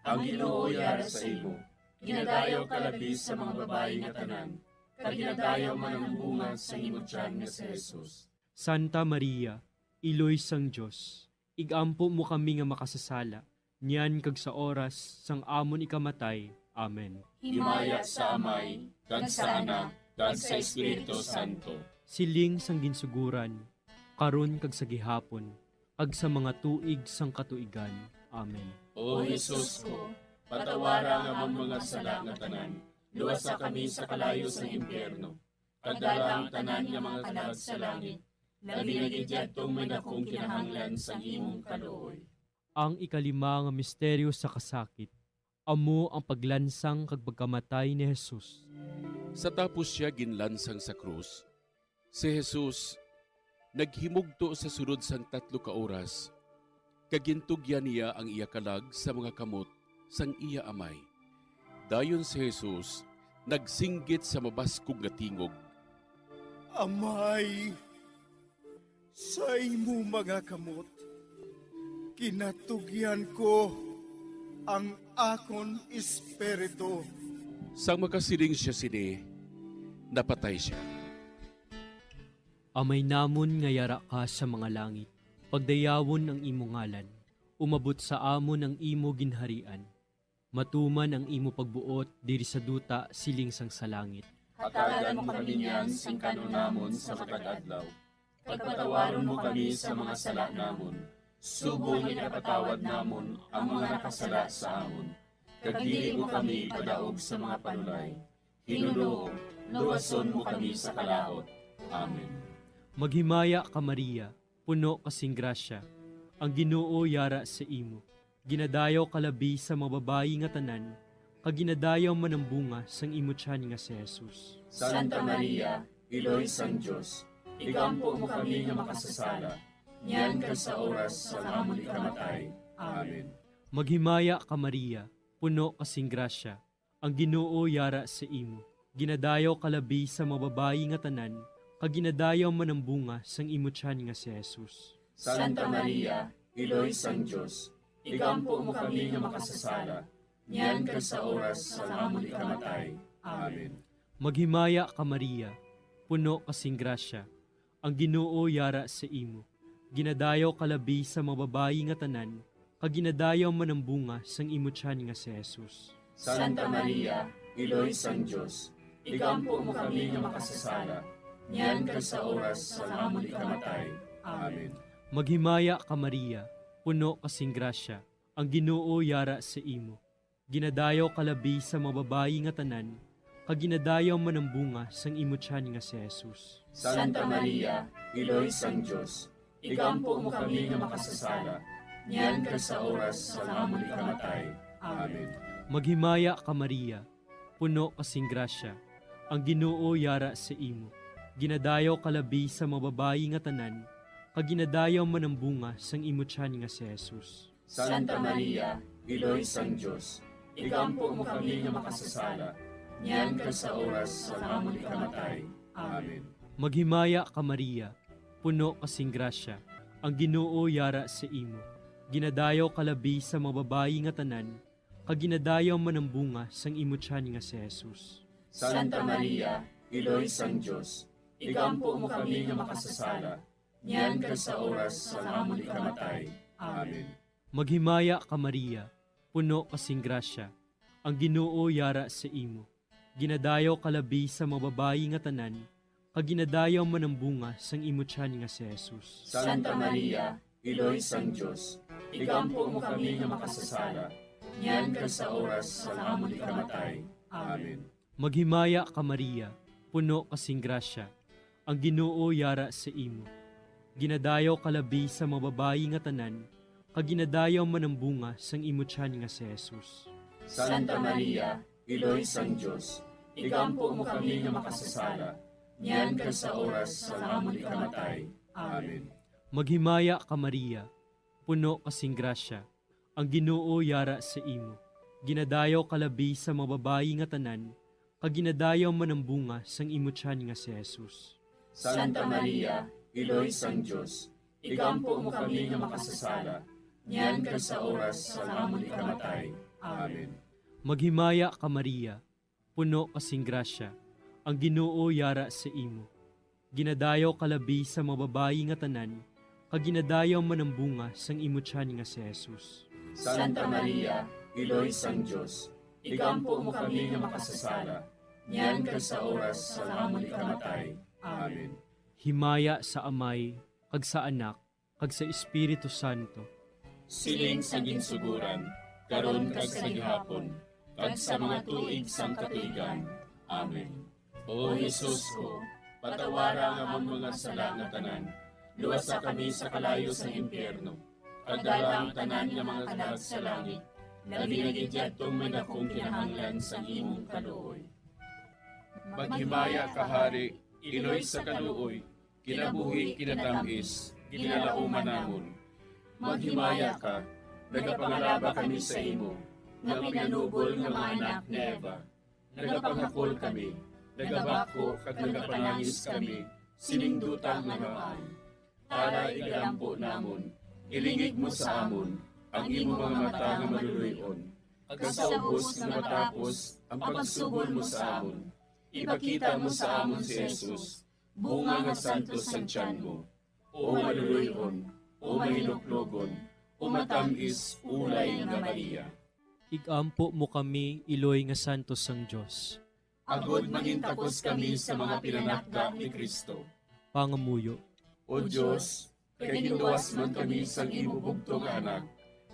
ang Ginoo yara sa imo. Ginadayaw ka labi sa mga babayi nga tanan, kag ginadayaw man ang bunga sang imo tiyan nga si Jesus. Santa Maria, Iloy sang Dios, ig-ampo mo kami nga makasasala, niyan kag sa oras sang amon ikamatay. Amen. Himaya sa Amay, kag sa Anak, kag sa Espiritu Santo. Siling sang ginsuguran, karon kag sa gihapon, kag sa mga tuig sang katuigan. Amen. O Jesus ko, patawara ang amon mga sala nga tanan, luwasa kami sa kalayo sang impyerno, kag dala ang tanan nga mga kalag sa langit, labi na gid yadtong may dakong kinahanglan sang imong kaluoy. Ang ikalima nga misteryo sa kasakit, amo ang paglansang kag pagkamatay ni Jesus. Sa tapos sia ginlansang sa krus, si Jesus naghimugto sa sulod sang tatlo ka oras, kag gintugyan niya ang iya kalag sa mga kamot sang iya Amay. Dayon si Jesus nagsinggit sa mabaskog nga tingog, "Amay, sa imo mga kamot ginatugyan ko ang akon espiritu." Sang makasiling sia sini, napatay sia. Amay namon nga yara ka sa mga langit, pagdayawon ang imo ngalan. Umabot sa amon ang imo ginharian. Matuman ang imo pagbuot diri sa duta siling sang sa langit. Hatagan mo kami niyan sing kan-on namon sa matag adlaw, kag patawaron mo kami sa mga sala namon, subong nga ginapatawad namon ang mga nakasala sa amon, kag dili mo kami ipadaog sa mga panulay. Ginoo, luwason mo kami sa kalaut. Amen. Maghimaya ka, Maria, puno ka sing grasya, ang Ginoo yara sa imo. Ginadayaw ka labi sa mga babayi nga tanan, kag ginadayaw man ang bunga sang imo tiyan nga si Jesus. Santa Maria, Iloy sang Dios, igampo mo kami nga makasasala, niyan kag sa oras sang amon ikamatay. Amen. Maghimaya ka, Maria, puno ka sing grasya, ang Ginoo yara sa imo. Ginadayaw ka labi sa mga babayi nga tanan, kag ginadayaw man ang bunga sang imo tiyan nga si Jesus. Santa Maria, Iloy sang Dios, igampo mo kami nga makasasala, niyan kag sa oras sang amon ikamatay. Amen. Maghimaya ka, Maria, puno ka sing grasya, ang Ginoo yara sa imo. Ginadayaw ka labi sa mga babayi nga tanan, kag ginadayaw man ang bunga sang imo tiyan nga si Jesus. Santa Maria, Iloy sang Dios, igampo mo kami nga makasasala, niyan kag sa oras sang amon ikamatay. Amen. Maghimaya ka, Maria, puno ka sing grasya, ang Ginoo yara sa imo. Ginadayaw ka labi sa mga babayi nga tanan, kag ginadayaw man ang bunga sang imo tiyan nga si Jesus. Santa Maria, Iloy sang Dios, igampo mo kami nga makasasala, niyan kag sa oras sang amon ikamatay. Amen. Maghimaya ka, Maria, puno ka sing grasya, ang Ginoo yara sa imo. Ginadayaw ka labi sa mga babayi nga tanan, kag ginadayaw man ang bunga sang imo tiyan nga si Jesus. Santa Maria, Iloy sang Dios, igampo mo kami nga makasasala, niyan kag sa oras sang amon ikamatay. Amen. Maghimaya ka, Maria, puno ka sing grasya, ang Ginoo yara sa imo. Ginadayaw ka labi sa mga babayi nga tanan, kag ginadayaw man ang bunga sang imo tiyan nga si Jesus. Santa Maria, Iloy sang Dios, igampo mo kami nga makasasala, niyan kag sa oras sang amon ikamatay. Amen. Maghimaya ka, Maria, puno ka sing grasya, ang Ginoo yara sa imo. Ginadayaw ka labi sa mga babayi nga tanan, kag ginadayaw man ang bunga sang imo tiyan nga si Jesus. Santa Maria, Iloy sang Dios, igampo mo kami nga makasasala, niyan kag sa oras sang amon ikamatay. Amen. Maghimaya ka, Maria, puno ka sing grasya, ang Ginoo yara sa imo. Ginadayaw ka labi sa mga babayi nga tanan, kag ginadayaw man ang bunga sang imo tiyan nga si Jesus. Santa Maria, Iloy sang Dios, igampo mo kami nga makasasala, niyan kag sa oras sang amon ikamatay. Amen. Maghimaya ka, Maria, puno ka sing grasya, ang Ginoo yara sa imo. Ginadayaw ka labi sa mga babayi nga tanan, kag ginadayaw man ang bunga sang imo tiyan nga si Jesus. Santa Maria, Iloy sang Dios, igampo mo kami nga makasasala, niyan kag sa oras sang amon ikamatay. Amen. Maghimaya ka, Maria, puno ka sing grasya, ang Ginoo yara sa imo. Ginadayaw ka labi sa mga babayi nga tanan, kag ginadayaw man ang bunga sang imo tiyan nga si Jesus. Santa Maria, Iloy sang Dios, igampo mo kami nga makasasala, niyan kag sa oras sang amon ikamatay. Amen. Himaya sa Amay, kag sa Anak, kag sa Espiritu Santo. Siling sa ginsugoran, karon kag sa gihapon, kag sa mga tuig sang katuigan. Amen. O Jesus ko, patawara ang amon mga sala nga tanan, luwasa kami sa kalayo sang impyerno, kag dala ang tanan nga mga kalag sa langit, labi na gid yadtong may dakong kinahanglan sang imong kaluoy. Maghimaya ka, Hari, Iloy sa kaluoy, kinabuhi, kinatamis, ginalauman namon. Maghimaya ka, nagapangalaba kami sa imo, nga pinanubol nga mga anak ni Eva. Nagapanghakol kami, nagabakho kag nagapanangis kami sining duta nga namaan. Tara, igalampo namon, ilingig mo sa amon ang imo mga mata nga maluloy-on, kag sa ubos nga matapos ang pagsugol mo sa amon, ipakita mo sa amon si Jesus, bunga nga santos sang tiyan mo. O maluloy-on, o mahinuklogon, o matam-is ulay nga Maria. Igampo mo kami, iloy nga santos sang Dios. Agod mangintakos kami sa mga pinanakda ni Cristo. Pangamuyo. O Dios, kay ginluwas man kami sang imo bugtong nga Anak,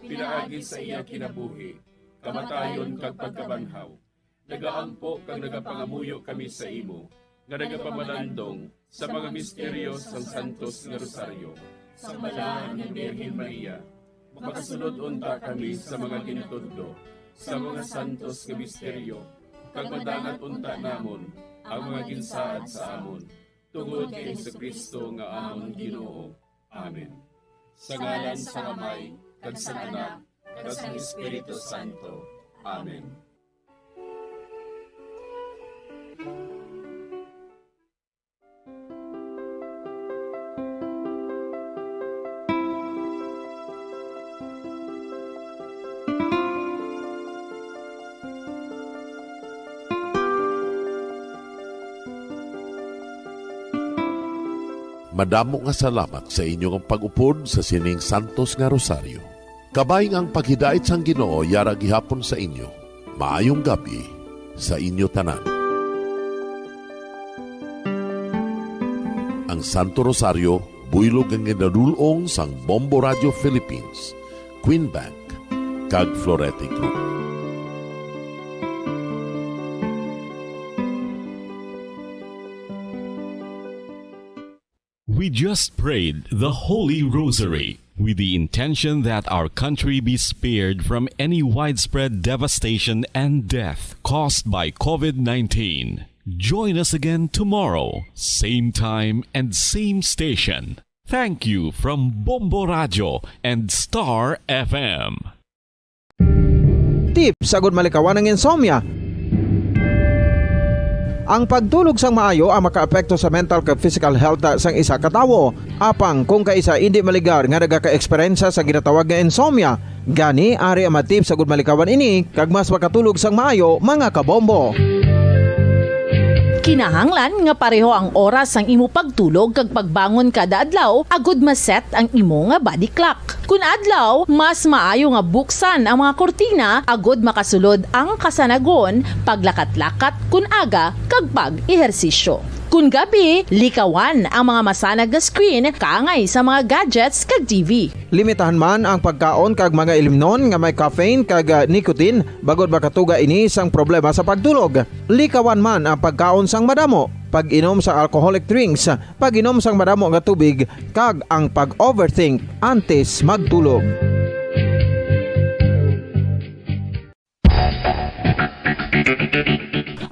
pinaagi sa iya kinabuhi, kamatayon kag pagkabanhaw, nagaampo kag nagapangamuyo kami sa imo, nga nagapamalandong sa mga misteryo sang Santos nga Rosaryo. Sang Balaan nga Birhen Maria, makasulod unta kami sa mga gintudlo sa mga santos nga misteryo, kag madangat unta namon ang mga ginsaad sa amon, tungod kay Jesu-Cristo nga amon Ginoo. Amen. Sa ngalan sang Amay, kag sang Anak, kag sang Espiritu Santo. Amen. Madamo nga salamat sa inyo nga pag-upod sa sining santos nga rosaryo. Kabay nga ang paghidait sang Ginoo yara gihapon sa inyo. Maayong gab-i sa inyo tanan. Santo Rosario, buylog nga ginadul-ong sang Bombo Radio Philippines, Queen Bank, kag Florete Group. We just prayed the Holy Rosary with the intention that our country be spared from any widespread devastation and death caused by COVID nineteen. Join us again tomorrow, same time and same station. Thank you from Bombo Radio and Star F M. Tips agud malikawan ang insomnia. Ang pagtulog sang maayo ang makaapekto sa mental kag physical health sang isa ka tawo. Apang kung kaisa indi maligar nga nagaka-eksperyensya sa ginatawag nga insomnia, gani ari ang mga tips agud malikawan ini kag mas makatulog sang maayo, mga kabombo. Kinahanglan nga pareho ang oras sang imo pagtulog kag pagbangon kada adlaw agud ma-set ang imo nga body clock. Kun adlaw, mas maayo nga buksan ang mga kurtina agud makasulod ang kasanagon, paglakat-lakat kun aga, kag pag-ehersisyo. Kun gabi, likawan ang mga masanag nga screen kaangay sa mga gadgets kag T V. Limitahan man ang pagkaon kag mga ilimnon nga may caffeine kag, ah, nicotine, bangod makatuga ini sang problema sa pagtulog. Likawan man ang pagkaon sang madamo, pag-inom sa alcoholic drinks, pag-inom sang madamo nga tubig, kag ang pag-overthink antes magtulog.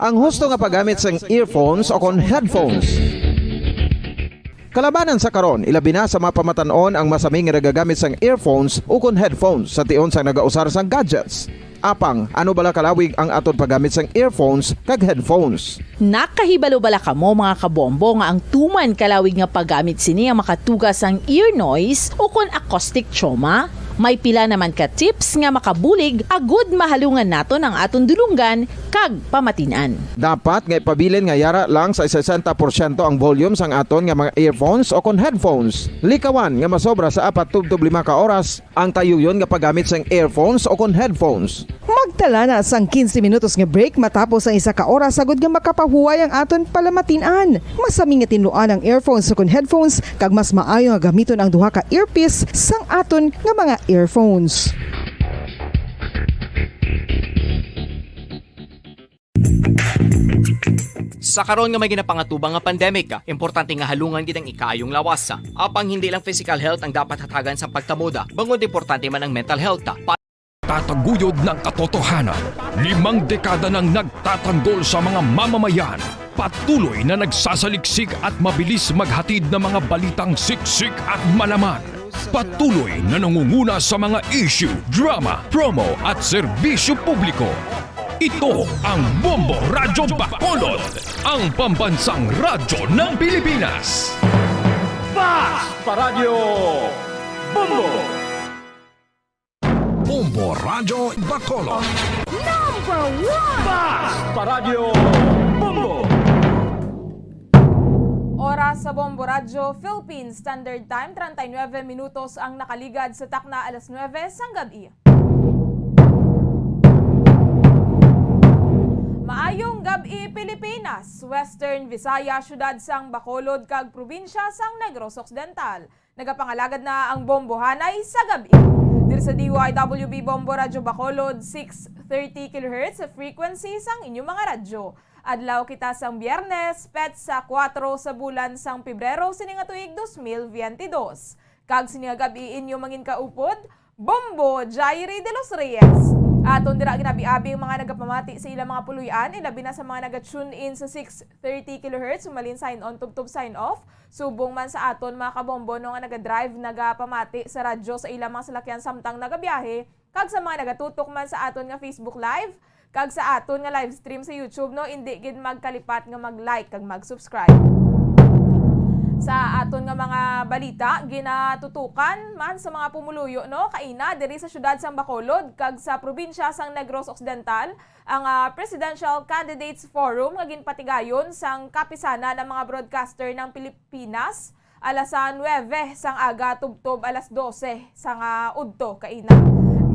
Ang husto nga paggamit sang earphones o kon headphones. Kalabanan sa karon, ilabi na sa mga pamatan-on ang masami nga nagagamit sang earphones o kon headphones sa tion sang nagausar sang gadgets. Apang, ano bala kalawig ang aton paggamit sang earphones kag headphones? Nakahibalo bala kamo, mga kabombo, nga ang tuman kalawig nga paggamit sini ang makatuga sang ear noise o kon acoustic trauma? May pila naman ka tips nga makabulig agud mahalungan naton ang aton dulonggan kag pamatin-an. Dapat nga ipabilin nga yara lang sa sesenta porsyento ang volume sang aton nga mga earphones o kon headphones. Likawan nga masobra sa apat tubtob lima ka oras ang tayuyon nga paggamit sang earphones o kon headphones. Magtala na sang quince minutos nga break matapos ang isa ka oras, agud nga makapahuway ang aton palamatin-an. Masami nga tinluan ang earphones o kon headphones, kag mas maayo nga gamiton ang duha ka earpiece sang aton nga mga earphones. Sa karon nga may ginapangatubang nga pandemic, importante nga halungan gid ang ikaayong lawas. Apang hindi lang physical health ang dapat hatagan sa pagtamuda, bangod importante man ang mental health. Pa- Tataguyod ng katotohanan. Limang dekada nang nagtatanggol sa mga mamamayan. Patuloy na nagsasaliksik at mabilis maghatid ng mga balitang siksik at malaman. Patuloy na nangunguna sa mga issue, drama, promo at serbisyo publiko. Ito ang Bombo Radyo Bacolod, ang pambansang radyo ng Pilipinas. Fast Paradyo Bombo! Bombo Radyo Bacolod. Number one! Fast Paradyo Bombo! Oras sa Bombo Radyo Philippines Standard Time, treinta y nueve minutos ang nakaligad sa takna alas nuebe sang gab-i. Maayong gab-i, Pilipinas, Western Visayas, siyudad sang Bacolod kag probinsya sang Negros Occidental. Nagapangalagad na ang Bombohanay sa gab-i. Diri sa D Y W B Bombo Radyo Bacolod, six thirty kilohertz frequency sang inyong mga radyo. Adlaw kita sang Biyernes, petsa kuwatro sa bulan sang Pebrero sini nga tuig dos mil biyente dos. Kag sini nga gab-i inyo manginkaupod, Bombo Jairi de los Reyes. Aton dira ginabi-abi ang mga nagapamati sa ilang mga puloy-an, ilabi na sa mga naga-tune in sa six thirty kilohertz, umalin sign on, tubtob sign off. Subong man sa aton mga kabombo, no, nga naga-drive, nagapamati sa radyo sa ilang mga salakyan samtang nagabiyahe, kag sa mga nagatutok man sa aton nga Facebook Live, kag sa aton nga live stream sa YouTube, no, indi gid magkalipat nga mag-like kag mag-subscribe. Sa aton nga mga balita, ginatutukan man sa mga pumuluyo, no, kaina diri sa siyudad sang Bacolod kag sa probinsya sang Negros Occidental ang, ah, Presidential Candidates Forum nga ginpatigayon sang Kapisanan ng mga Broadcaster ng Pilipinas alas, ah, nuebe sang aga tubtob alas dose sang, ah, udto kaina.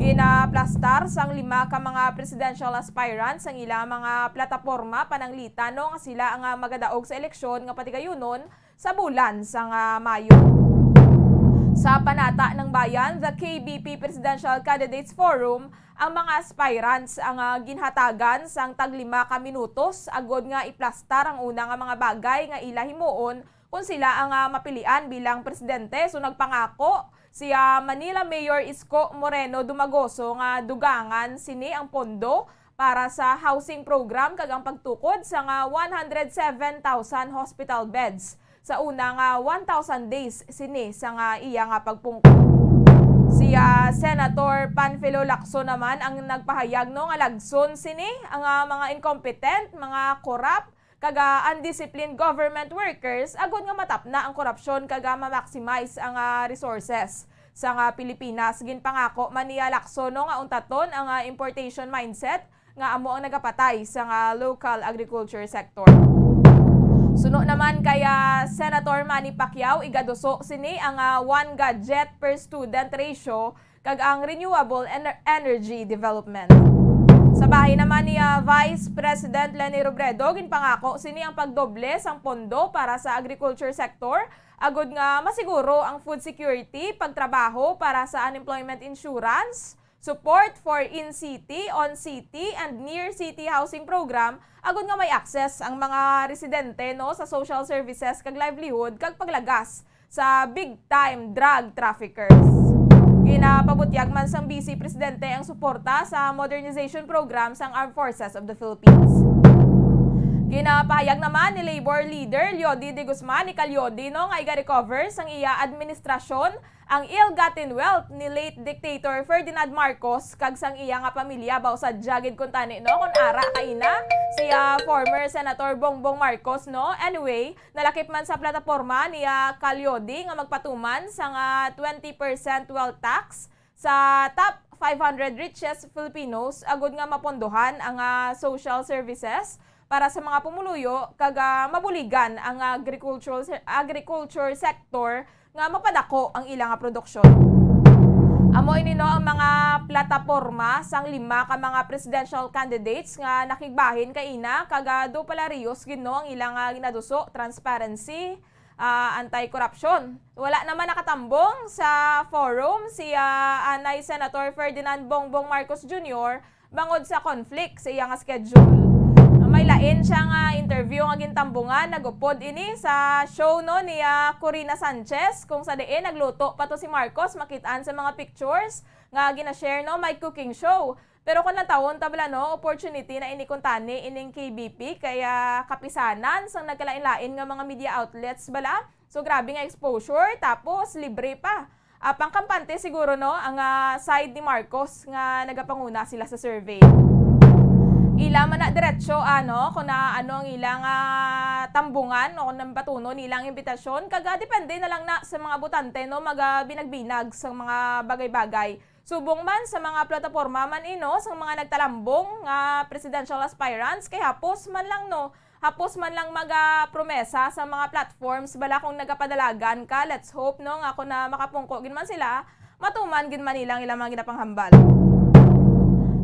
Ginaplastar sang lima ka mga presidential aspirants ang ila mga plataporma pananglitan, no, nga sila ang, ah, magadaog sa eleksyon nga patigayunon sa bulan sang, ah, Mayo. Sa Panata ng Bayan, the K B P Presidential Candidates Forum, ang mga aspirants ang, ah, ginhatagan sang tag lima ka minutos agod nga iplastar ang una nga mga bagay nga ila himuon kung sila ang, ah, mapilian bilang presidente. So, nagpangako si, ah, Manila Mayor Isko Moreno Dumagoso nga dugangan sini ang pondo para sa housing program kag ang pagtukod sang, ah, one hundred seven thousand hospital beds sa una nga one thousand days sini sang, ah, iya nga pagpungko. Si, ah, Senator Panfilo Lacson naman ang nagpahayag, no, nga lagson sini ang, ah, mga incompetent, mga corrupt, kag, ah, undisciplined government workers agod nga matapna ang korupsyon kag, ah, ma-maximize ang, ah, resources sang, ah, Pilipinas. Ginpangako man ni, ah, Lacson, no, nga untaton ang, ah, importation mindset nga amo ang nagapatay sang, ah, local agriculture sector. Suno naman kay, ah, Senator Manny Pacquiao, igaduso sini ang, ah, one gadget per student ratio kag ang renewable ener-, energy development. Sa bahin naman ni, ah, Vice President Leni Robredo, ginpangako sini ang pagdoble sang pondo para sa agriculture sector agud nga masiguro ang food security, pagtrabaho para sa unemployment insurance, support for in-city, on-city, and near-city housing program, agud nga may access ang mga residente, no, sa social services kag livelihood kag paglagas sa big-time drug traffickers. Ginapabutyag man sang Vice Presidente ang suporta sa modernization program sang Armed Forces of the Philippines. Ginapahayag naman ni Labor Leader Leody De Guzman ni Kal Leody, no, nga iga-recover sang iya administrasyon ang ill-gotten wealth ni late dictator Ferdinand Marcos kag sang iya nga pamilya. Baw sadya gid kuntani, no, kun ara kaina si, ah, former Senator Bongbong Marcos, no. Anyway, nalakip man sa plataporma ni, ah, Kal Leody nga magpatuman sang, ah, twenty percent wealth tax sa top five hundred richest Filipinos agud nga mapondohan ang, ah, social services para sa mga pumuluyo kag, ah, mabuligan ang agricultural se-, agriculture sector nga mapadako ang ila nga produksyon. Amo ini, no, ang mga plataporma sang lima ka mga presidential candidates nga nakigbahin kaina kag, ah, do pala riyos gid, no, ang ila nga ginaduso, transparency, ah, anti-corruption. Wala naman nakatambong sa forum si, ah, anay Senator Ferdinand Bongbong Marcos Junior bangod sa conflict sa iya nga schedule. May lain siya nga interview nga gintambungan. Nag-upod ini sa show, no, ni, ah, Corina Sanchez, kung sa diin nagluto pa to si Marcos, makit-an sa mga pictures nga gina-share, no, may cooking show. Pero kung lantawon ta bala, no, opportunity na ini kuntani ining K B P, kaya kapisanan sang nagkalain-lain nga mga media outlets bala. So, grabe nga exposure, tapos libre pa. Ah, pangkampante siguro, no, ang, ah, side ni Marcos nga nagapanguna sila sa survey. Ila man na diretso, ano, kung na ano ang ilang, ah, tambungan o kung nang batunon ilang imbitasyon, kaga depende na lang na sa mga botante, no, maga binag-binag sa mga bagay-bagay. Subong man sa mga plataporma man, eh, no, sa mga nagtalambong nga presidential aspirants, kay hapos man lang, no, hapos man lang magapromesa sa mga platforms bala kung nagapadalagan ka. Let's hope, no, nga kung na makapungko gid man sila, matuman gid man nilang ilang mga ginapanghambal.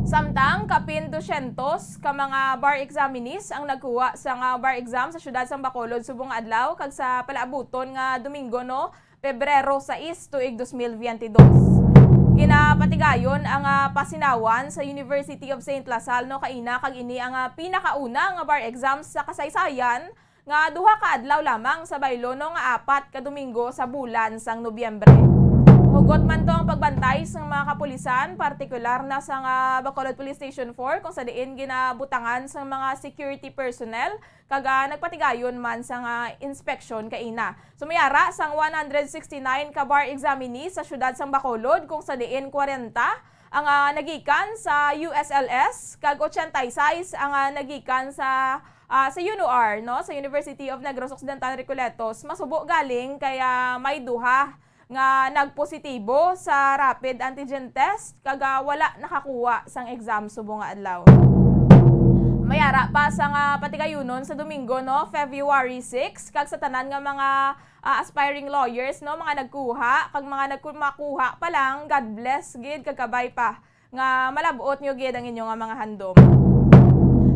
Samtang kapin dosyentos ka mga bar examinees ang nagkuha sa nga bar exam sa siyudad sang Bacolod subong nga adlaw kag sa palaabuton nga Domingo, no, Pebrero sais, tuig dos mil biyente dos. Ginapatigayon ang, ah, pasinawan sa University of Saint La Salle, no, kaina, kag ini ang, ah, pinakauna nga bar exams sa kasaysayan nga duha ka adlaw lamang sa baylo, no, nga apat ka Domingo sa bulan sang Nobyembre. Hugot man to ang pagbantay sang mga kapulisan, partikular na sang, ah, Bacolod Police Station four, kung sa diin ginabutangan sang mga security personnel kag, ah, nagpatigayon man sang, ah, inspeksyon kaina. So, may ara sang one hundred sixty-nine ka bar examinees sa siyudad sang Bacolod, kung sa diin kwarenta ang, ah, nagikan sa U S L S, kag ochenta y seis ang, ah, nagikan sa, ah, sa UNOR, no, sa University of Negros Occidental Recoletos. Masubo galing kay, ah, may duha nga nagpositibo sa rapid antigen test kag, ah, wala nakakuha sang exam subong nga adlaw. May ara pa sang, ah, patigayunon sa Domingo, no, February six, kag sa tanan nga mga, ah, aspiring lawyers, no, mga nagkuha kag mga nagku-, makuha pa lang, God bless gid kag kabay pa nga malab-ot nyo gid ang inyo nga mga handom.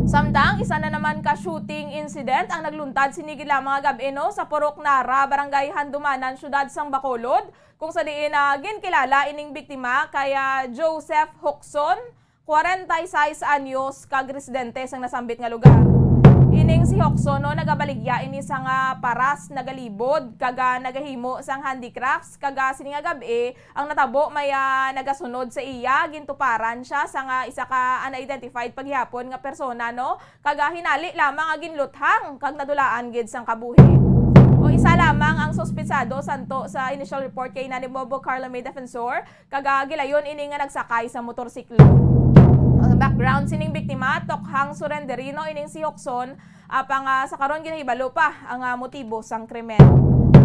Samtang isa na naman ka shooting incident ang nagluntad sini gid lamang nga gab-i, no, sa Purok Nara, Barangay Handumanan, Siyudad sang Bacolod, kung sa diin, ah, ginkilala ining biktima kay, ah, Joseph Hoxon, kwarenta y seis anyos, kag residente sang nasambit nga lugar. Ining si Hoxon, no, nagabaligya ini sang, ah, paras, nagalibod, kag, ah, nagahimo sang handicrafts, kag, ah, sini nga gab-i, ang natabo may, ah, nagasunod sa iya, gintuparan siya sang, ah, isa ka unidentified pa gihapon nga persona, no? Kag, ah, hinali lamang nga ginluthang kag nadulaan gid sang kabuhi. O isa lamang ang suspetsado santo sa initial report kay ina ni Bombo Carlo May Defensor, kag, ah, gilayon ini nga nagsakay sa motorsiklo. Ang background sining biktima, tokhang surenderino ining si Hoxon, apang, ah, sa karon ginahibalo pa ang, ah, motibo sang krimen.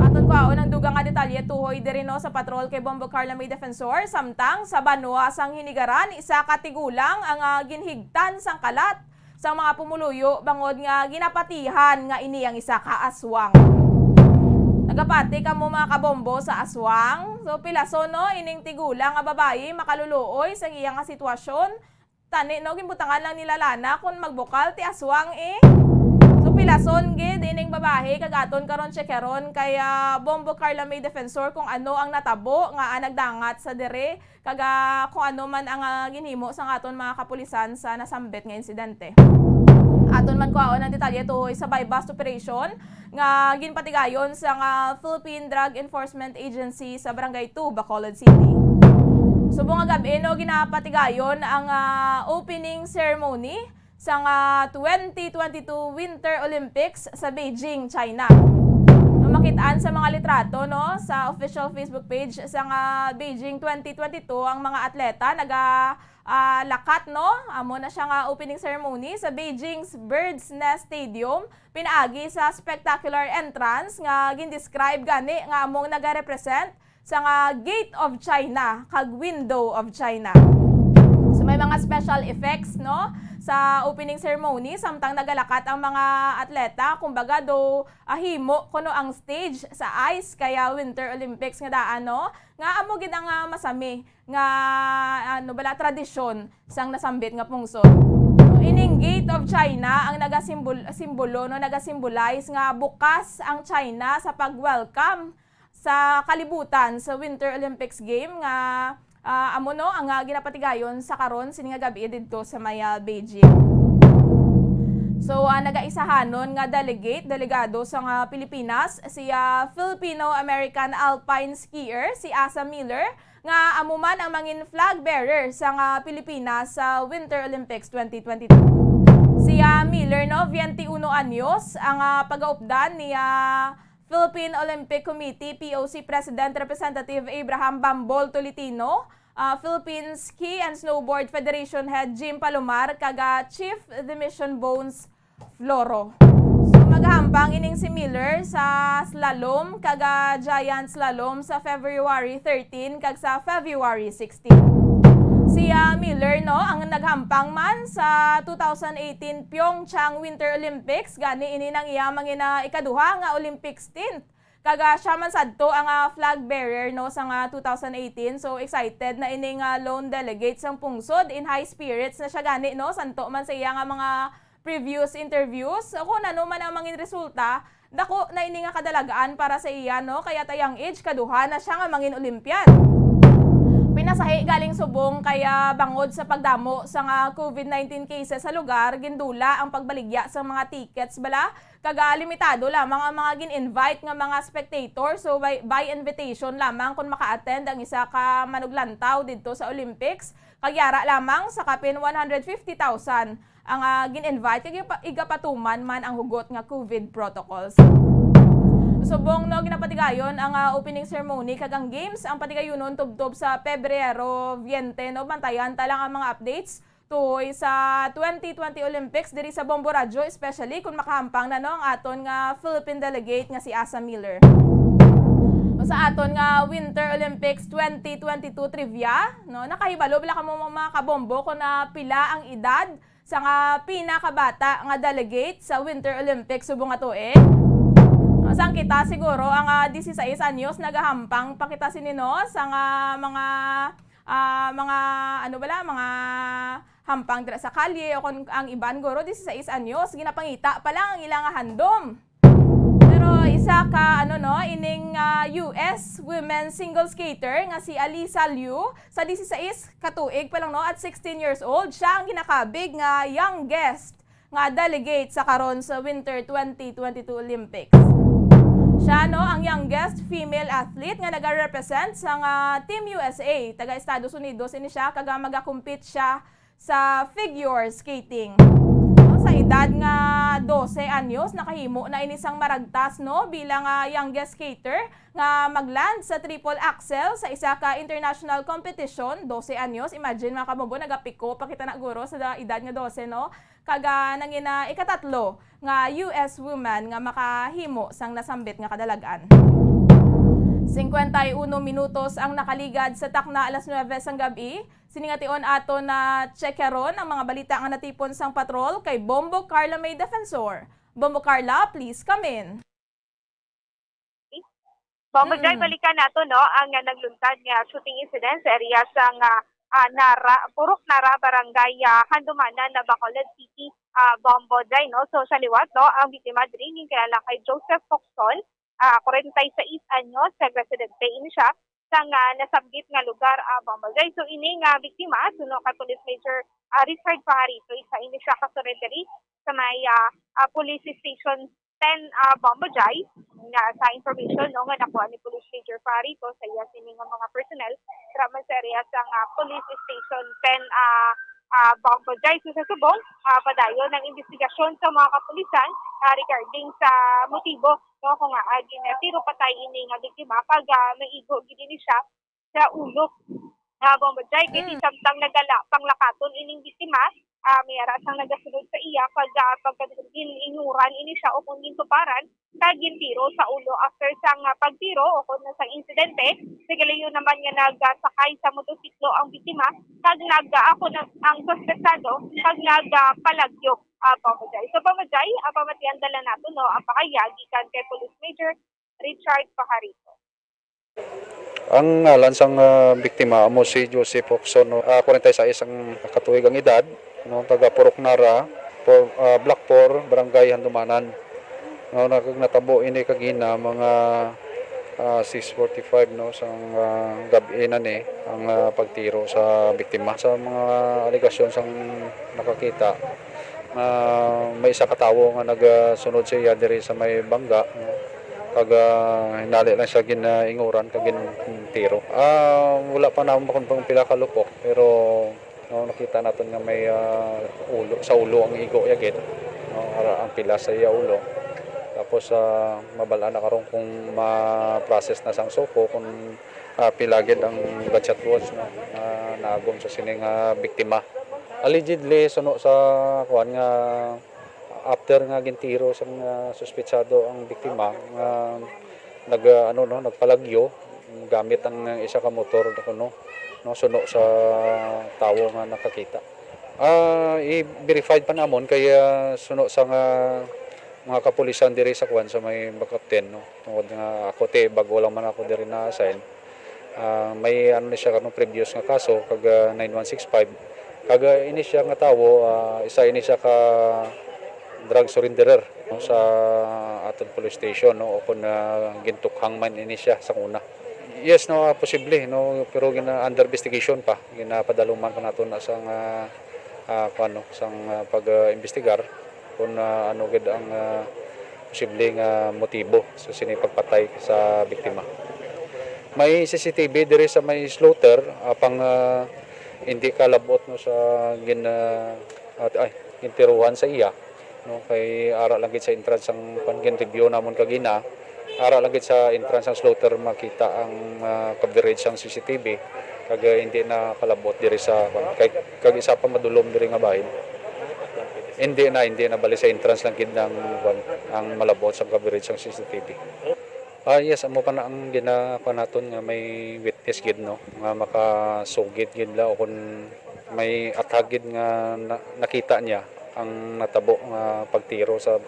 Aton kuhaon ang dugang nga detalye tuhoy diri, no, sa patrol kay Bombo Carlo May Defensor, samtang sa banwa sang Hinigaran, isa ka tigulang ang, ah, ginhigtan sang kalat sang mga pumuluyo bangod nga ginapatihan nga ini ang isa ka aswang. Nagapati kamo, mga kabombo, sa aswang? So, pilason, no, ining tigulang nga babayi makaluluoy sa iya nga sitwasyon. Tani, no, ginbutangan lang nila lana kon magbukal ti aswang, eh. So, pilason gid ining babayi, kag aton karon checkeron kay, ah, Bombo Carla May Defensor kung ano ang natabo nga, ah, nagdangat sa diri, kag, ah, kung ano man ang, ah, ginhimo sang aton mga kapulisan sa nasambit nga insidente. Aton man kuhaon ang detalye tuhoy sa buy-bust operation nga ginpatigayon sang, ah, Philippine Drug Enforcement Agency sa Barangay two, Bacolod City. Subong nga gab-i, no, ginapatigayon ang, ah, opening ceremony sang, ah, twenty twenty-two Winter Olympics sa Beijing, China. Makit-an sa mga litrato, no, sa official Facebook page sang, ah, Beijing twenty twenty-two, ang mga atleta naga, ah, lakat, no? Amo na siya nga opening ceremony sa Beijing's Bird's Nest Stadium, pinaagi sa spectacular entrance nga gindescribe gani nga among nagarepresent sang, ah, Gate of China kag Window of China. So, may mga special effects, no, sa opening ceremony, samtang nagalakat ang mga atleta. Kumbaga, do, ah, himo kuno ang stage sa ice, kaya Winter Olympics nga daan, no, nga amo gid ang, ah, masami nga, ano bala, tradisyon sang nasambit nga pungsod. So, ining Gate of China ang nagasimbol-, simbolo, no, nagasimbolize nga bukas ang China sa pag-welcome sa kalibutan sa Winter Olympics Game nga, ah, amo, no, ang, ah, ginapatigayon sa karon sini nga gab-i didto sa may, ah, Beijing. So, ah, nagaisahanon nga delegate, delegado sa nga Pilipinas, si, ah, Filipino-American alpine skier, si Asa Miller, nga amo man ang mangin flag bearer sa nga Pilipinas sa Winter Olympics twenty twenty-two. Si, ah, Miller, no, twenty-uno anyos, ang, ah, pagaupdan ni, ah, Philippine Olympic Committee, P O C, President Representative Abraham Bambol Tolentino, ah, Philippine Ski and Snowboard Federation Head Jim Palomar, kag, ah, Chief de Mission Bones Floro. So, maghampang ining si Miller sa slalom kag, ah, giant slalom sa February thirteen kag sa February sixteen. Si, ah, Miller, no, ang naghampang man sa two thousand eighteen Pyeongchang Winter Olympics, gani ini nang iya mangin-, ah, ikaduha nga Olympic stint. Kag, ah, siya man sadto ang, ah, flag bearer, no, sa nga two thousand eighteen. So, excited na ini nga lone delegate sang pungsod. In high spirits na siya gani, no, santo man sa iya nga mga previous interviews. Kung ano man ang mangin resulta, dako na ini nga kadalagan para sa iya, no? Kaya ta young age, kaduha na siya nga mangin Olympian. Pinasahi galing subong kaya bangod sa pagdamo sa nga COVID nineteen cases sa lugar, gindula ang pagbaligya sa mga tickets bala, kag, ah, limitado lamang ang mga gin-invite nga mga spectator. So, by, by invitation lamang kung maka-attend ang isa ka manuglantaw didto sa Olympics. Kag yara lamang sa kapin one hundred fifty thousand ang, ah, gin-invite, kag ipa-, igapatuman man ang hugot nga COVID protocols. Subong, no, ginapatigayon ang, ah, opening ceremony kag ang games ang patigayunon tubtob sa Pebrero veinte, no? Bantayan ta lang ang mga updates tuhoy sa twenty twenty Olympics diri sa Bombo Radyo, especially kung makahampang na, no, ang aton nga Philippine delegate nga si Asa Miller. Sa aton nga Winter Olympics twenty twenty-two trivia, no? Nakahibalo bala kamo, mga kabombo, kung, ah, pila ang edad sa nga pinakabata nga delegate sa Winter Olympics subong nga tuig? No, sang kita siguro ang, ah, dieciséis anyos, nagahampang pa kita sini, no, sa nga mga ah, mga, ano bala, mga hampang dira sa kalye, o kon ang iban guro, dieciséis anyos, ginapangita pa lang ang ila nga handom. Pero isa ka, ano, no, ining, ah, U S women single skater nga si Alisa Liu, sa dieciséis ka tuig pa lang, no, at sixteen years old, siya ang ginakabig nga youngest nga delegate sa karon sa Winter twenty twenty-two Olympics. Siya, no, ang youngest female athlete nga nagarepresent sa nga Team U S A. Taga Estados Unidos ini siya, kag, ah, magakompete siya sa figure skating. No, sa edad nga dose anyos, nakahimo na ini sang maragtas, no, bilang, ah, youngest skater nga magland sa triple axel sa isa ka international competition. Dose anyos, imagine, mga kabubo, nagapiko pa kita na guro sa da-, edad nga dose, no? Kag, ah, nangina ikatatlo nga U S woman nga makahimo sang nasambit nga kadalag-an. Cincuenta y uno minutos ang nakaligad sa takna alas nuebe sang gab-i. Sini nga tion ato na tsekyaron ang mga balita nga natipon sang patrol kay Bombo Carla May Defensor. Bombo Carla, please come in. Bombo Jai, Mm. balikan nato, no, ang, ah, nagluntad nga shooting incident sa area sang, ah, ah, Nara, Purok Nara, Barangay, ah, Handumanan, na Bacolod City, ah, Bombo Jai, no? So, sa liwat, no, ang biktima diri ginkilala kay Joseph Foxon, ah, kwarenta y seis anyos, nagresidente ini siya sang, ah, nasambit nga lugar, ah, Bombo Jai. So, ini nga biktima, suno kay Police Major, ah, Richard Pajarito, isa ini siya ka surrenderi sa may, ah, ah, Police Station ten, ah, Bombo Jai, nga sa information, no, nga nakuha ni Police Major Pajarito sa iya sini nga mga personnel dira man sa area sang, ah, Police Station ten, ah, ah, Bombo Jai. So, sa subong, ah, padayon ang investigasyon sa mga kapulisan, ah, regarding sa motibo, no, kung, ah, ginatiro patay ini nga biktima, kag, ah, may igo gid ini siya sa ulo, ah, Bombo Jai, kay Mm. samtang nagala panglakaton ining biktima, ah, may ara sang nagasunod sa iya, kag, ah, pagkadulog, gin-inguran ini siya o kung gintuparan kag gintiro sa ulo. After sang, ah, pagtiro o kon sang insidente, sa galayon naman nga nagsakay sa motosiklo ang biktima kag nag, ah, ako na ang suspetsado kag nagpalagyo, ah, Bombo Jai. So, Bombo Jai, ah, pamatian dala nato, no, ang pahayag gikan kay Police Major Richard Pajarito. Ang ngalan sang, ah, biktima amo si Joseph Hoxon, no? Ah, kwarenta y seis ang katuig ang edad, no? Taga Purok Nara, por-, ah, Block four, Barangay Handumanan. No, nag-, natabo ini kagina mga, ah, six forty-five, no, sang, ah, gab-i na ni ang, ah, pagtiro sa biktima. Sa mga alegasyon sang nakakita, ah, may isa ka tawo nga nagasunod sa iya diri sa may bangga, no? Kag, ah, hinali lang siya gin-, ah, inguran kag gintiro. Ah, wala pa namon makon-, kung pila ka lupok, pero, no, nakita naton nga may, ah, ulo, sa ulo ang igo ya gid, no? Ara ang pila sa iya ulo. Tapos, ah, mabal-an na karon kung ma-process na sang SOCO kung, ah, pila gid ang gunshot wounds, no, nga naagom sa sini nga biktima. Allegedly, suno sa kuan nga after nga gintiro sang, ah, suspetsado ang biktima, nga nag, ah, ano, no, nagpalagyo gamit ang isa ka motor, no, no, suno sa tawo nga nakakita. Ah, i-verified pa namon kay, ah, suno sa nga mga kapulisan diri sa kuan, sa may Bacapten, no, tungod nga ako ti, bag-o lang man ako diri na-assign. Ah, may ano ni siya, kanang previous nga kaso, kag, ah, nine one six five. Kag, ah, ini siya nga tawo, ah, isa ini siya ka drug surrenderer, no, sa aton police station, no, o kung, ah, gintukhang man ini siya sa una. Yes, no, ah, posible, no, pero gina-, under investigation pa, ginapadaluman pa nato na sang, ah, ah, kuwan, no, sang, ah, pag, ah, imbestigar kung, ah, ano gid ang, ah, posible nga motibo sa sini pagpatay sa biktima. May C C T V diri sa may slaughter, apang, ah, hindi kalabot, no, sa gin-, ah, at, ay, gintiruhan sa iya, no, kay ara lang gid sa entrance ang, kuwan, gin-review namon kagina, ara lang gid sa entrance ang slaughter makita ang, ah, coverage sang C C T V, kag, ah, hindi na kalabot diri sa, kuwan, kay, kag isa pa madulom diri nga bahin. Hindi na, hindi na, bali sa entrance lang gid ang, kuwan, ang malabot sa coverage sang C C T V. Ah, yes, amo pa na ang gina-, kuwan naton nga may witness gid, no, nga makasugid gid la o kung may athag gid nga na-, nakita niya ang natabo nga pagtiro sa,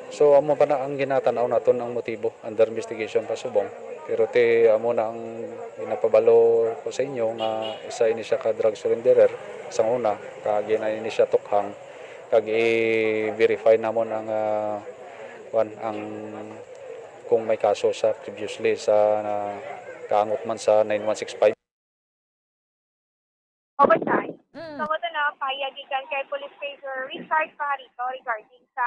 so, amo pa na ang ginatan-aw naton ang motibo, under investigation pa subong. Pero ti amo na ang ginapabalo ko sa inyo nga isa ini siya ka drug surrenderer sang una, kag ina ini siya tukhang, kag i-verify namon ang, ah, kuwan, ang kung may kaso siya previously sa na kaangot man sa nine one six five. Bomba Jai. Mm. So, ito na, pahayag gikan kay Police Major Richard Pajarito regarding sa,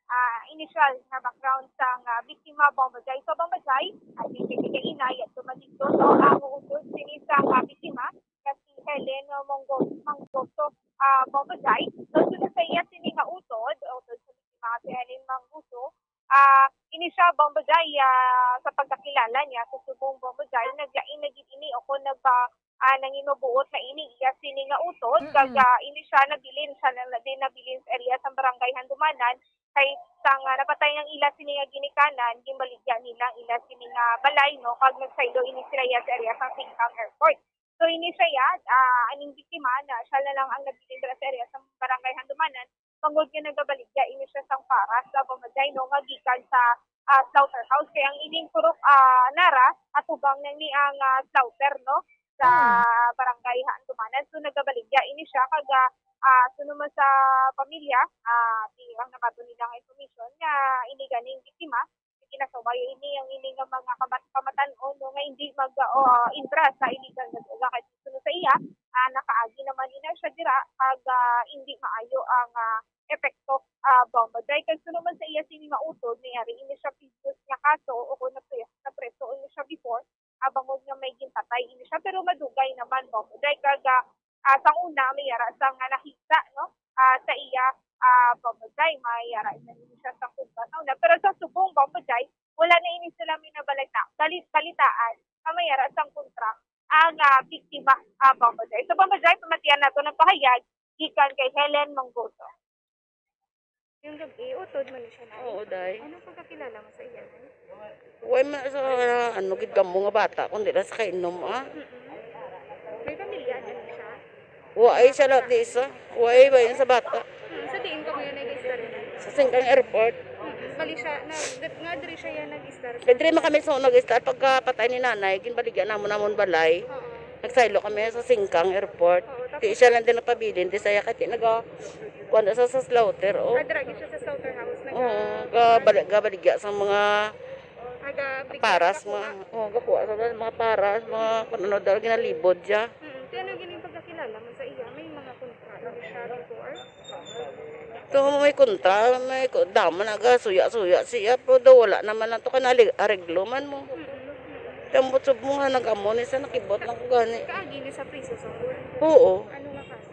ah, initial na background sang, ah, biktima, Bomba Jai. So, Bomba Jai, at yung kay inay at tumaligdo, no, ang utos sini sa, ah, biktima, na si Helen Monggo-, Manggoso, ah, Bomba Jai. So, sunod sa iya sini nga utod, utod sa biktima, si Helen Manggoso, ah, ini siya, Bomba Jai, ah, sa pagkakilala niya sa subong, Bomba Jai, naglain na gid ini o kung nagba-, ah, nanginubuot na ini iya sini nga utod, kag, Mm. ah, ini siya nabilin, siya na, na din nabilin sa area sa Barangay Handumanan, kay sang, ah, napatay nga ila sini nga ginikanan, ginbaligya nila ang ila sini nga balay, no, kag nagsaylo ini sila iya sa area sa Singkang Airport. So, ini siya, ah, aning biktima na siya na lang ang nabilin dira sa area sa Barangay Handumanan, tungod nga nagabaligya ini siya sang paras sa Bomba Jai, no, nga gikan sa, ah, slaughterhouse. Kaya ang ining purok, ah, nara, atubang na ni ang, ah, slaughter, no, sa Mm. Barangay Handumanan. So, nagabaligya ini siya, kag, ah, ah, suno man sa pamilya, ah, di ang nabato nila nga information nga ini ganing biktima, ginasaway ini ang ini nga mga kabat-, kamatan-on, no, nga hindi mag, ah, intra sa illegal nga droga. Kay suno sa iya, ah, nakaagi naman ina siya dira, kag, ah, hindi maayo ang, ah, epekto, ah, Bomba Jai. Kag suno man sa iya sini nga utod, may ari ini siya previous nga kaso o kung napre-, napreso ini siya before, ah, bangod nga may ginpatay ini siya, pero madugay naman, Bomba Jai, kag, ah, ah, sang una, may ara sang nga nakita, no, ah, sa iya, ah, Bomba Jai, may ara na ini siya sa kumba sa una. Pero sa subong, Bomba Jai, wala na ini sila may nabalita-, bali-, balitaan na may ara sang kontra ang, ah, biktima, ah, Bomba Jai. So, Bomba Jai, pamatian nato ng pahayag gikan kay Helen Manggoso. Yung gabi, utod man ni siya, Nay? Oo, day. Anong pagkakilala mo sa iya, Nay? Way man sa, ano, gid kamo nga bata, kundi lang sa kainom, ah. Mm-mm. May pamilya na ni siya? Wa, ay, siya lang di isa. Wa, ay, wa, yun sa bata. Mm, sa diin ka mo yan nag-istorya, Nay? Sa Singkang Airport. Mm-mm. Bali siya, nag-, nga diri siya yan nag-istorya? Kay diri man kami sa nag-istorya, pagkapatay ni nanay, ginbaligya namon, namon balay. Oo. Nagsaylo kami sa Singkang Airport. Oo, tapos di siya lang din nagpabilin, di saya kay di naga-, kuwan na sa, sa slaughter, oh. Ah, dira gid siya sa slaughterhouse, naga-, Oo, gabali-, gabaligya sa mga Naga-, paras, mga, oh, gakuha sa mga paras, mga kung ano daw, ginalibod siya. Mm, kaya ano gini pagkakilala mo sa iya? May mga kontra na siya before? To may kontra, may ko-, damo nagasuya-suya siya, pero daw wala naman lang to, kanalig-, areglo man mo. Mm-mm. Kaya mo subong nga nag-amo ni sa nakibot lang ko gani. Kaagi ni sa priso sa Oo. Ano nga kaso?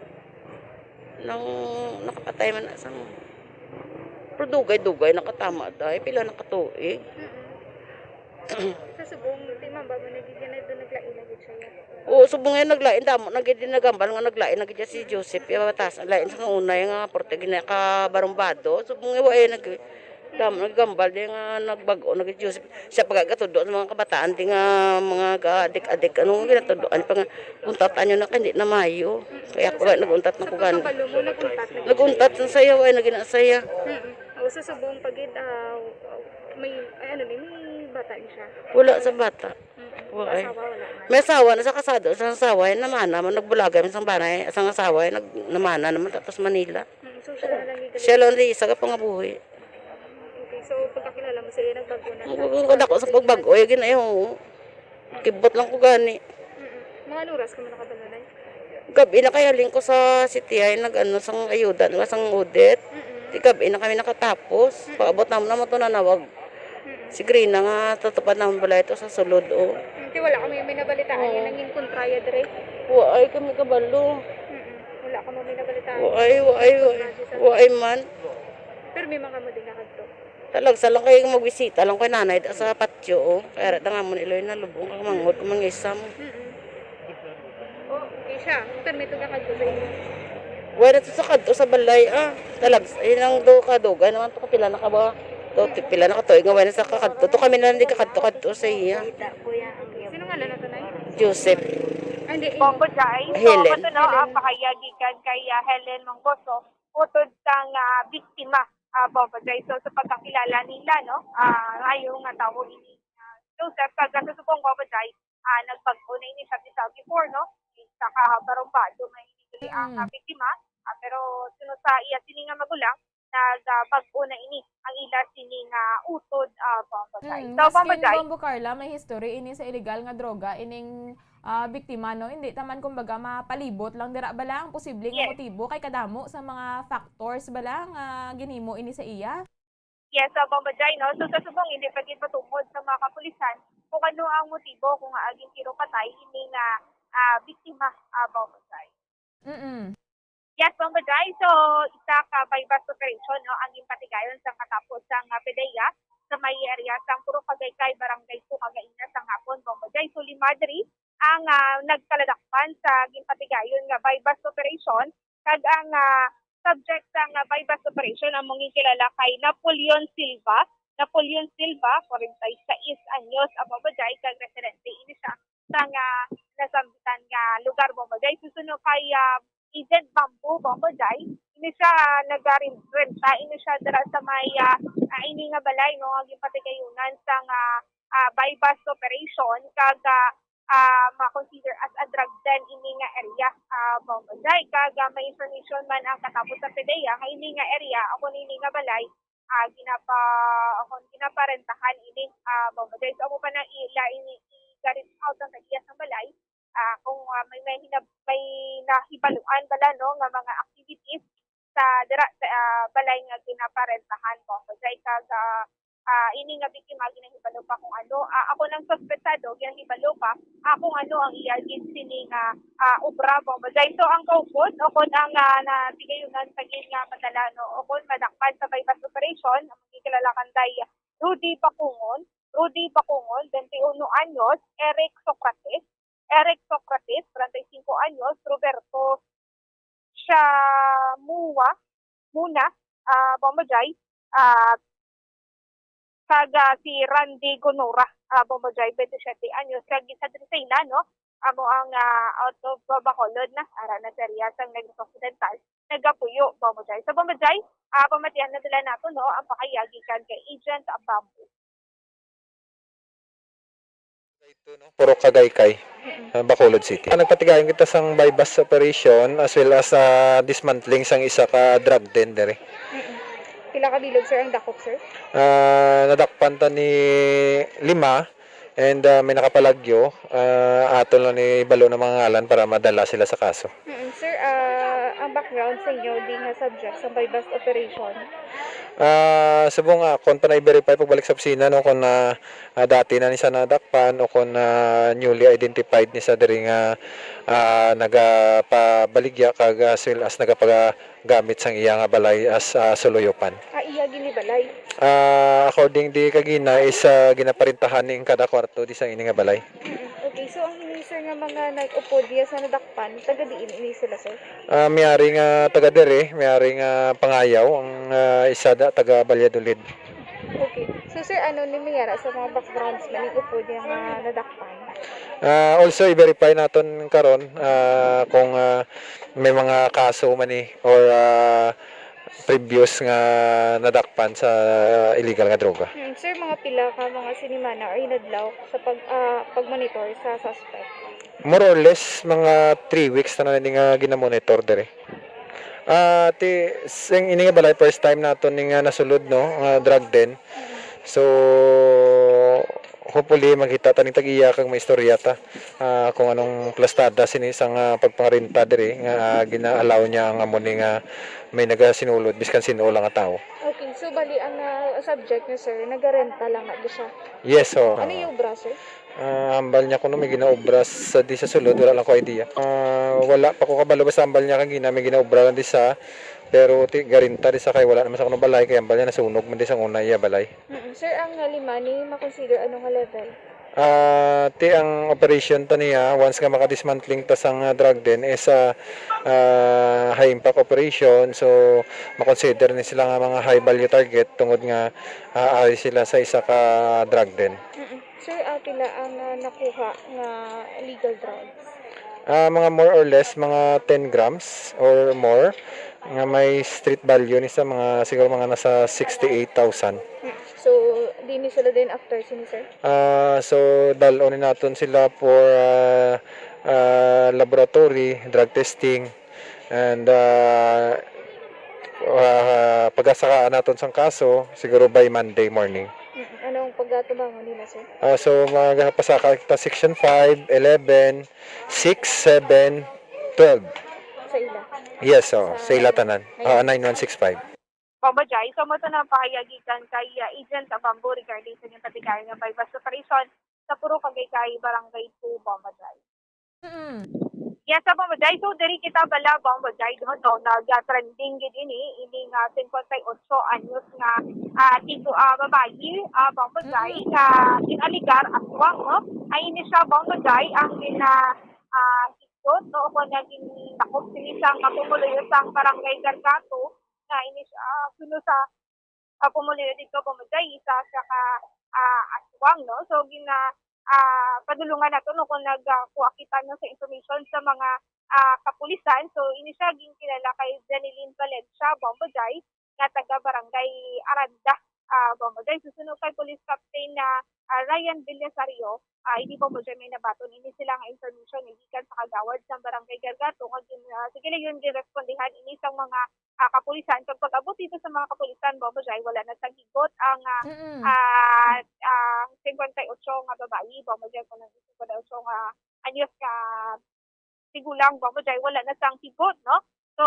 Nang nakapatay man na sa mo. Pero dugay-dugay nakatama, day. Pila na ka tuig? Mm-mm. Sa subong, ti mamba mo nagiging na doon naglain na gid siya. Oo, subong nga naglain, damo na gid din nagambal nga naglain na gid si Joseph. Iya batas, lain sa unay nga porte ginakabarumbado. Subong nga, wa, eh, nag-, damo nagambal din nga nagbag-o na gid si Joseph. Siya pagagatudo sa mga kabataan, di nga mga ga-adik-adik, ano nga ginatudoan pa nga, "Untat anyo na ka, hindi na mayo." Kaya ako, nag-untat na ko gani. Sa pagkabalo mo, nag-untat na gid siya? Nag-untat na saya, way, naging na saya. Mm-mm. O, sa subong pa gid, ah, may, ay, ano ni, may bata ni siya? Wala sa bata. Mm-mm. Wa, ay. Asawa, wala man. May asawa na sa kasado, sa asawa, ay, namana man, nagbulagay man sa banay, sa asawa, ay, nag-, namana naman, tapos Manila. Mm, so siya na lang yung Siya lang di isa ka pangabuhi. Okay, so pagkakilala mo sa iya, nagbago na siya? Ang gusto ko dako sa pagbago, ay, ginayo, oo. Kibot lang ko gani. Mm-mm. Mga ano oras ka man nakabalo, Nay? Gabi na kaya ling ko sa C T I, nag-ano, sang ayuda, diba, sang audit. Mm-mm. Di gabi na kami nakatapos. Mm-mm. Paabot naman naman to nanawag. Mm-mm. Si Grina nga, tatupad naman balay ito sa sulod, oh. Mm, di wala kami may nabalitaan Oo. Yung nanging kontraya dire? Wa, ay kami kabalo. Mm-mm. Wala kami may nabalitaan. Wa, ay, wa, ay, wa, ay. Kontraya sa wa, ay man. Pero may mga mo din nakadto? Talagsa lang kayo magbisita lang kay nanay da sa patio, oh. Kaya ra nga mo ni Eloy na lubong ang manghod ko mangisam. Mm-mm. Oh, okay siya. Permito ka kadto sa inyo? Wala to sa kadto sa balay, ah. Talag, inang do kadugay naman to, kapila na ka ba? To, ti-, pila na ka tuig nga wala sa kakadto. To kami na lang di kakadto-kadto sa iya. Sino nga lang nato, Nay? Joseph. Ah, hindi, Bombo Jai. So, Helen. Ito, no, ang pahayag gikan kay, ah, Helen Manggoso, utod sang, ah, biktima, ah, Bombo Jai. So, sa pagkakilala nila, no, ah, ayo nga tawo ini, ah, Joseph, kag sa subong, Bombo Jai, ah, nagbag-o na ini sa, sa before, no? Sa kahabarumbado nga ini diri ang, Mm. ah, biktima. Ah, pero sunod sa iya sini nga magulang, nagbag-o na ini ang ila sini nga utod, ah, Bombo Jai. Mm, So, Bombo maskin, Jai. Bombo Carla, may history ini sa illegal nga droga, ining, ah, biktima, no? Hindi ta man, kumbaga, mapalibot lang dira bala ang posible nga Yes. motibo kay kadamo sa mga factors bala nga ginhimo ini sa iya. Yes, sa Bombo Jai, no? So, sa subong, hindi pa gid matungod sa mga kapulisan kung ano ang motibo kung agi tiro patay ini nga, ah, biktima, ah, Bombo Jai. Mm-mm. Yes, Bombo Jai. So, isa ka buy-bust operation, no, ang ginpatigayon sa katapos sang, ah, PDEA sa may area sang Purok Agaycay, Barangay two, kagaina sang hapon, Bombo Jai. So, lima diri ang, ah, nagkaladakpan sa ginpatigayon nga buy-bust operation, kag ang, ah, subject sang, ah, buy-bust operation amo ang ginkilala kay Napoleon Silva. Napoleon Silva, forty-six anyos, ah, Bombo Jai, kag residente ini siya sang, ah, nasambitan nga lugar, Bombo Jai. Susunod kay, ah, Agent Bamboo, Bombo Jai, ini siya, ah, nagarenta ini siya dira sa may, ah, ah, ini nga balay, no, nga ginpatigayunan sang, ah, ah, buy-bust operation, kag, ah, ah, ma-consider as a drug den ini nga area, ah, Bombo Jai. Kag, ah, may information man ang katapos sa PDEA nga ini nga area, ako ini nga balay, ah, ginapa-, kung ginaparentahan ini, ah, Bombo Jai. So, amo pa na ila ini i-rent out ang tag-iya sang balay, ah, kung, ah, may, may hinab-, may nahibaluan bala, no, nga mga activities sa dira, sa, ah, balay nga ginaparentahan, Bombo Jai. Kag, ah, ah, ini nga biktima ginahibalo pa kung ano, ah, ako nang suspetsado, ginahibalo pa, ah, kung ano ang iya gid sini nga, ah, obra, Bombo Jai. So, ang kaupod, o kon ang, ah, natigayunan pa gid nga madala, no, o kon madakpan sa buy-bust operation, ang gikilala kanday Rudy Bakungon, Rudy Bakungon, twenty-one anyos, Eric Socrates, Eric Socrates, treinta y cinco anyos, Roberto Shamua, Muna, ah, Bombo Jai, ah, kag, ah, si Randy Gonora, ah, Bombo Jai, twenty-seven anyos, kag isa diri sa ila, no? Amo ang, ah, out of, ah, Bacolod na, ara na sa area sang Negros Occidental, nagapuyo, Bombo Jai. Sa Bombo Jai, ah, pamatian na dala nato, no, ang pakayagi kag kay Agent Bamboo. Ito, no? Purok Agaycay, ah, Bacolod City. Ah, nagpatigayon kita sang buy-bust operation as well as, ah, dismantling sang isa ka drug den diri. Mm-mm. Pila ka bilog, sir, ang dakop, sir? Ah, nadakpan ta ni lima and, ah, may nakapalagyo. Ah, aton lang ni balo ng mga ngalan para madala sila sa kaso. Mm, sir, ah, ang background sa inyo di nga subject sa buy-bust operation? Ah, subong nga, kung pa na-verify pagbalik sa opisina, no, kung, ah, ah, dati na ni sa nadakpan o kung, ah, newly identified ni sa diri nga, ah, nagapabaligya kag, ah, as well as nagapagamit sang iya nga balay as, ah, suluyopan. Ah, iya gini balay? Ah, according di kagina is, ah, ginaparintahan ni ang kada kwarto di sa ini nga balay. Mm, okay. So, ang ini, sir, nga mga nag-upod diya sa nadakpan, taga diin ini sila, sir? Ah, may ari nga taga diri, may ari nga Pangayaw, ang, ah, isa da taga Valladolid. Okay. So, sir, ano ni may ara sa mga backgrounds man ni upod niya nga nadakpan? Ah, also, i-verify naton karon, ah, kung, ah, may mga kaso man ni or, ah, previous nga nadakpan sa illegal nga droga. Hmm, sir, mga pila ka mga sinimana or inadlaw sa pag, ah, pag-monitor sa suspect? More or less, mga three weeks na na ni nga ginamonitor diri. Ah, ti, sing ini nga balay, first time naton ni nga nasulod, no, nga drug den. So, hopefully, makita ta ning tag-iya kag maistorya ta, ah, kung anong plastada sini sang, ah, pagpangarinta diri nga, ah, gina-allow niya ang amo ni nga may nagasinulod, biskan sino lang nga tawo. Okay, so bali ang, ah, subject niyo, sir, nagarenta lang na siya? Yes, oo. Ano yung obra, sir? Ah, hambal niya kuno may ginaobra sa di sa sulod, wala lang ko idea. Ah, wala pa ko kabalo, basta hambal niya kagina may ginaobra lang di sa, pero ti, garinta di sa kay wala naman sa kuno balay, kay hambal niya nasunog man di sa una iya balay. Mm-mm. Sir, ang, ah, lima ni makonsider ano nga level? Ah, ti ang operation ta niya, once nga makadismantling ta sang, ah, drug den, is, ah, ah, high impact operation. So, makonsider ni sila nga mga high value target tungod nga, ah, ari sila sa isa ka drug den. Mm-mm. Sir, ah, pila ang, ah, nakuha nga illegal drugs? Ah, mga more or less, mga ten grams or more, nga may street value ni sa mga, siguro mga nasa sixty-eight thousand. Mm. So, Di ni sila din after sini, sir? Ah, so, dal-on naton sila for ah, ah, laboratory, drug testing, and ah, ah, pagasakaan naton sang kaso siguro by Monday morning. Mm, anong pagatubangon nila, sir? Ah, so, magpasaka ta section five, eleven, six, seven, twelve. Sa ila? Yes, so, sa ila tanan. Ah, nine one six five. Bombo Jai, so mo to na pahayag gikan kay uh, Agent Bambo regarding sa inyong katikay nga buy-bust operation sa Purok Agaycay, Barangay two, Bombo Jai. Mm. Yes, sa Bombo Jai, so diri kita bala Bombo Jai, no, no, nag-trending gid ini, ini nga fifty-eight anyos nga ah, tigo ah, babayi, ah, Bombo Jai, Mm-mm. nga gin-alegar aswang, no? Ay ini siya Bombo Jai ang gina ah, higdot, no, o kung naging dakop sini sang kapumuluyo sang Barangay Gargato, nga ini siya ah, suno sa kapumuluyo dito Bombo Jai, isa siya ka ah, aswang, no? So gina ah, padulungan nato, no, kung nagkuha kita, no, sa information sa mga ah, kapulisan. So ini siya ginkilala kay Janeline Valencia Bombo Jai, nga taga Barangay Aranda, ah, Bombo Jai. Susunod kay Police Captain na ah, Ryan Villasario, ah, hindi Bombo Jai may nabaton ini sila nga information nga gikan sa kagawad sa Barangay Gargato nga gin, ah, sige lang yun, girespondihan ini sang mga ah, kapulisan. Kag pag-abot dito sa mga kapulisan, Bombo Jai, wala na sa higot ang ah, Mm-mm. ah, ang fifty-eight nga babayi, Bombo Jai, kung ang fifty-eight nga anyos ka tigulang, Bombo Jai, wala na sang higot, no? So,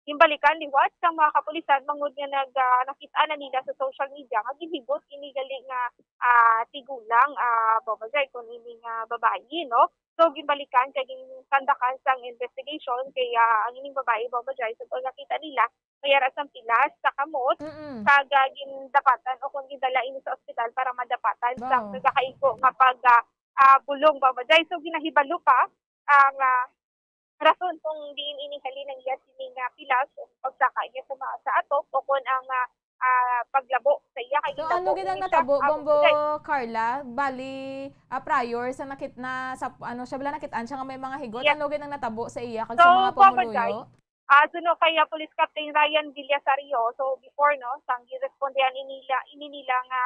gimbalikan liwat sa mga kapulisan bangod nga nag ah, nakita na nila sa social media nga ginhigot ini gali nga ah, tigulang, ah, Bombo Jai, kung ini nga babayi, no? So gimbalikan kay ginkandakan sang investigation kay ah, ang ining babayi, Bombo Jai, sa nakita nila may ara sang pilas sa kamot, Mm-mm. kag ah, gindapatan o kung gindala ini sa ospital para madapatan sa Wow. nagakaigo nga pag ah, ah, bulong, Bombo Jai. So ginahibalo pa ang ah, rason kung diin ini halin ang iya sini nga pilas o pagsaka niya sa mga sa atop o kung ang ah, ah, paglabo sa iya kay So gilabo ano gid ang ini siya, natabo, ah, Bombo Bombo Jai. Carla? Bali, ah, prior sa nakit na sa ano siya bala nakit-an siya nga may mga higot. Yes. Ano gid ang natabo sa iya kag So, sa mga Bombo Jai, pumuluyo? Ah, suno kay ah, Police Captain Ryan Villasario, so before, no, sang girespondihan ini nila, ini nila nga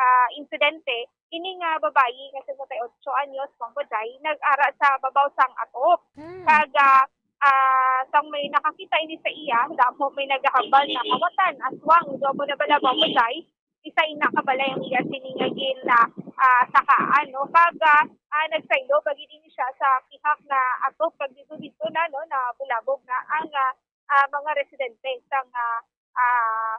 ah, insidente, ini nga babayi nga fifty-eight anyos, Bombo Jai, nag-ara sa babaw sang atop. Mm. Kag ah, ah, sang may nakakita ini sa iya, damo may nagahambal na kawatan, aswang, damo na bala, Bombo Jai, isa ina ka balay ang iya sini nga gin ah, ah, sakaan, no? Kag ah, ah, nagsaylo pa gid ini siya sa pihak na atop kag dito dito na, no, na bulabog na ang ah, ah, mga residente sang ah, ah,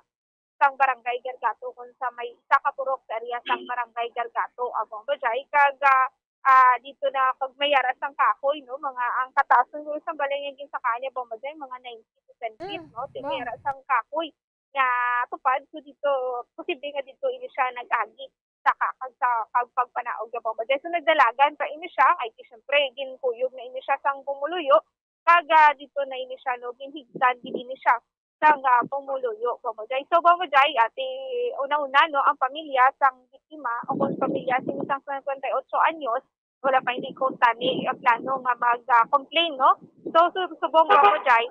sang Barangay Gargato kon sa may isa ka purok sa area sang Barangay Gargato, ah, Bombo Jai, kag ah, ah, dito na kag may ara sang kahoy, no, mga ang kataas ng isang balay nga ginsakaan niya, Bombo Jai, mga ninety to ten feet, Mm, no, ti may wow. Ara sang kahoy nga tupad. So dito, posible nga dito ini siya nag-agi sa ka-, kag sa kag pagpanaog niya, Bombo Jai. So nagdalagan pa ini siya, ay di, syempre ginkuyog na ini siya sang pumuluyo, kag ah, dito na ini siya, no, ginhigtan gid ini siya sang ah, pumuluyo, Bombo Jai. So Bombo Jai, ati, una-una, no, ang pamilya sang biktima o kung pamilya sini sang fifty-eight anyos, wala pa hindi kung tani ang plano nga mag-complain, no? So su- subong, Bombo Jai,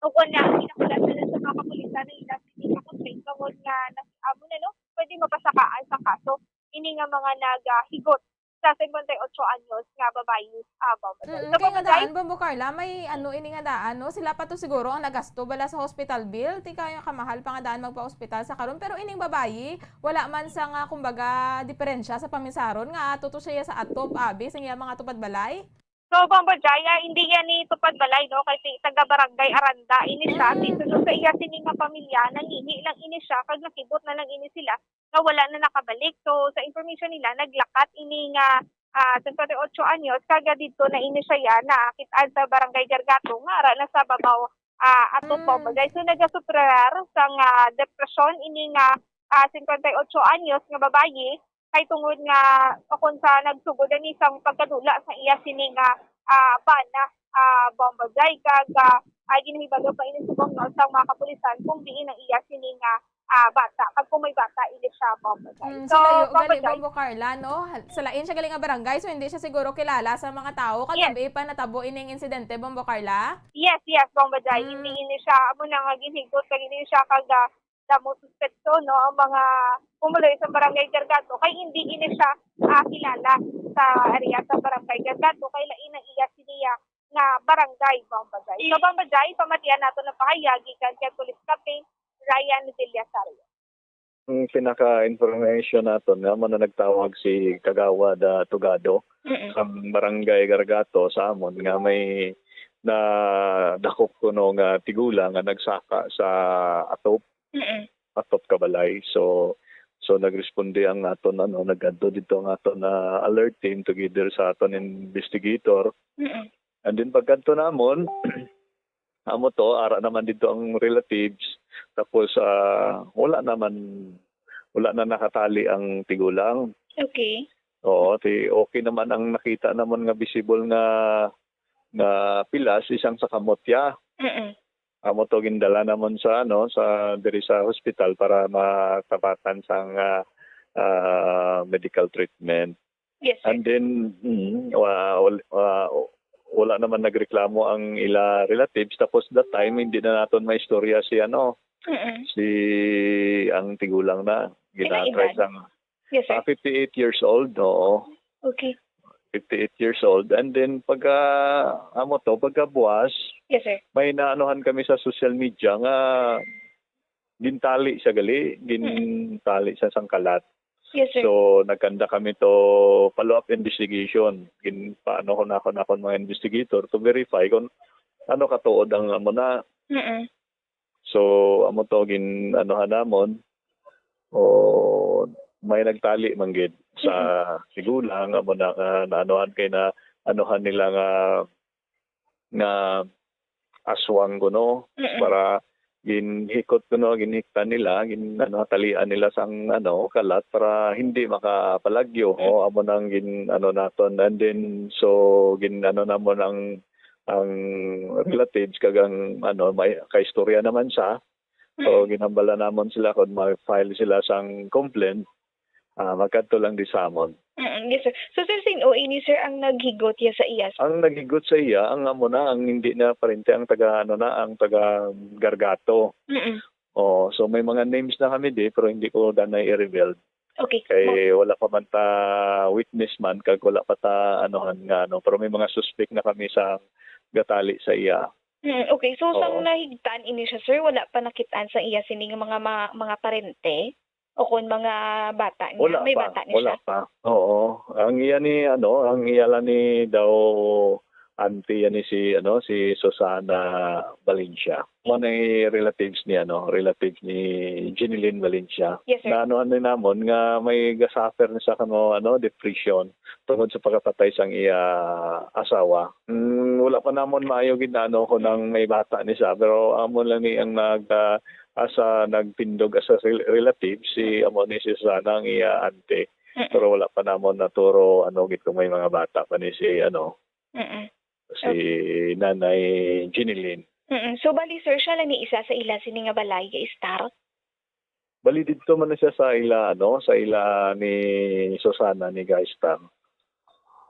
o kung na pinakulat na lang sa mga kapulisan na ila sini ka-complain bangod nga nag-amo na, no, pwede mapasakaan sa kaso ini nga mga nagahigot sa fifty-eight anyos nga babayi, ah, Bombo Jai. Mm, So, kay nga Bombo Jai, daan, Bombo Carla, may ano ini nga daan, no? Sila pa to siguro ang nagasto bala sa hospital bill, ti kayo kamahal pa nga daan magpa-hospital sa karon, pero ining babayi, wala man sa nga, kumbaga, diferensya sa pamisaron nga ato to siya sa atop, abi, sa iya mga tupad balay. So, Bombo Jai, ah, hindi yan ni tupad balay, no? Kasi taga Barangay Aranda ini siya. Mm. Dito sa iya sini nga pamilya, nangihi lang ini siya, kag nakibot na lang ini sila na wala na nakabalik. So, sa information nila, naglakat ini nga ah, fifty-eight anyos, kag dito na ini siya yan, nakit-an sa Barangay Gargato, nga ara na sa babaw, ah, atop, Mm. Bombo Jai. So, nagasufrar sang ah, depresyon ini nga ah, fifty-eight anyos nga babayi, kay tungod nga akon sa nagsugod ani sang pagkadula sa iya sini nga ah, bana, ah, Bombo Jai, kag ah, ay ginahibalo pa ini subong, no, sang mga kapulisan kung diin ang iya sini nga ah, bata, kag kung may bata, ini siya, Bombo Jai. Mm, So, so layo Bombo gali, Jai, Bombo Carla, no? Hal- Sa lain siya gali nga barangay, so hindi siya siguro kilala sa mga tao. Yes. Kagabi pa natabo ining insidente, Bombo Carla? Yes, yes, Bombo Jai. Mm. Hindi ini siya, amo na nga ginhigot, kag hindi siya kag ah, damo suspetso, no, ang mga pumuluyo sa Barangay Gargato kay hindi ini siya, ah, kilala sa area sa Barangay Gargato kay lain ang iya siniya nga barangay, Bambajay. So, Bambajay, pamatian nato na pahayag gikan kay Police Captain Ryan Villasario. Ang pinaka-information naton nga amo na nagtawag si Kagawad, ah, Tugado Mm. sang Barangay Gargato sa amon nga may nadakop kuno nga tigulang nga nagsaka sa atop, Mm. atop ka balay. So, so nagresponde ang aton, ano, nagkadto dito ang aton, ah, alert team together sa aton investigator. Mm. And then pagkadto namon, amo to, ara naman dito ang relatives. Tapos, ah, wala naman, wala na nakatali ang tigulang. Okay. Oo, ti-, okay naman ang nakita namon nga visible nga, nga pilas, isang sa kamot ya. Mm. Amo to, gindala namon sa, ano, sa, diri sa hospital para matapatan sang, ah, ah, medical treatment. Yes, sir. And then, mm, wa-, wal-, wa-, wala naman nagreklamo ang ila relatives. Tapos that time, hindi na naton maistorya si, ano, Mm-mm. si, ang tigulang na. Ilang Gina-try edad? sang, Yes, sir. ah, fifty-eight years old, oo. Okay. Fifty-eight years old. And then, pagka, amo to, pagka buwas, Yes, sir. may naanuhan kami sa social media nga gintali siya gali, Mm. gintali sa sangkalat. Yes, sir. So, nagkanda kami to follow-up investigation. Gin-, paano ko na, ako na akong mga investigator to verify kung ano katuod ang amo na. Mm-mm. So, amo to gin-, anuhan namon. O, may nagtali man gid sa Mm-mm. tigulang, amo na nga naanuhan kay na anuhan nila nga, nga aswang kuno Mm-mm. para ginhikot kuno, ginhiktan nila, gin-, ano, talian nila sang, ano, kalat para hindi makapalagyo. Mm. O, amo nang gin-, ano naton. And then, so, gin-, ano namon ang, ang relatives kag ang, ano, may kaistorya naman siya. So, Mm. ginhambala namon sila kung mag-file sila sang complaint, ah, magkadto lang di sa amon. Mm, yes, sir. So, sir, sin-o ini, sir, ang naghigot ya sa iya? Ang naghigot sa iya, ang amo na, ang hindi na parente, ang taga, ano na, ang taga Gargato. Mm. Oh, so may mga names na kami di, pero hindi ko danay i-reveal. Okay. Kay Ma- wala pa man ta witness man, kag wala pa ta anuhan nga, ano, pero may mga suspect na kami sa gatali sa iya. Mm, okay. So, sang Oo. nahigtan ini siya, sir, wala pa nakit-an sa iya sining mga ma-, mga parente? O kon mga bata niya? Wala May pa, bata ni wala siya? pa. Oo. Ang iya ni, ano, ang iya lang ni daw auntie yan ni si, ano, si Susana Valencia. Mo na yung relatives ni, ano, relatives ni Jeneline Valencia. Yes, sir. Na ano, ano namon nga may gasuffer na sa kano, ano, depression tungod sa pagkapatay sang iya asawa. Mm, wala pa namon maayo gid na, ano, kung nang may bata ni siya, pero amo lang ni ang nag, ah, as a nagtindog as a rel-, relative, si amo ni si Susana ang iya ante. Mm-mm. Pero wala pa namon naturo, ano, gid kung may mga bata pa ni si, ano, Mm-mm. si Okay. Nanay Jeneline. Mm-mm. So, bali, sir, siya lang ni isa sa ila sini nga balay, ga-estar? Bali, didto man na siya sa ila, ano, sa ila ni Susana, ni ga-estar.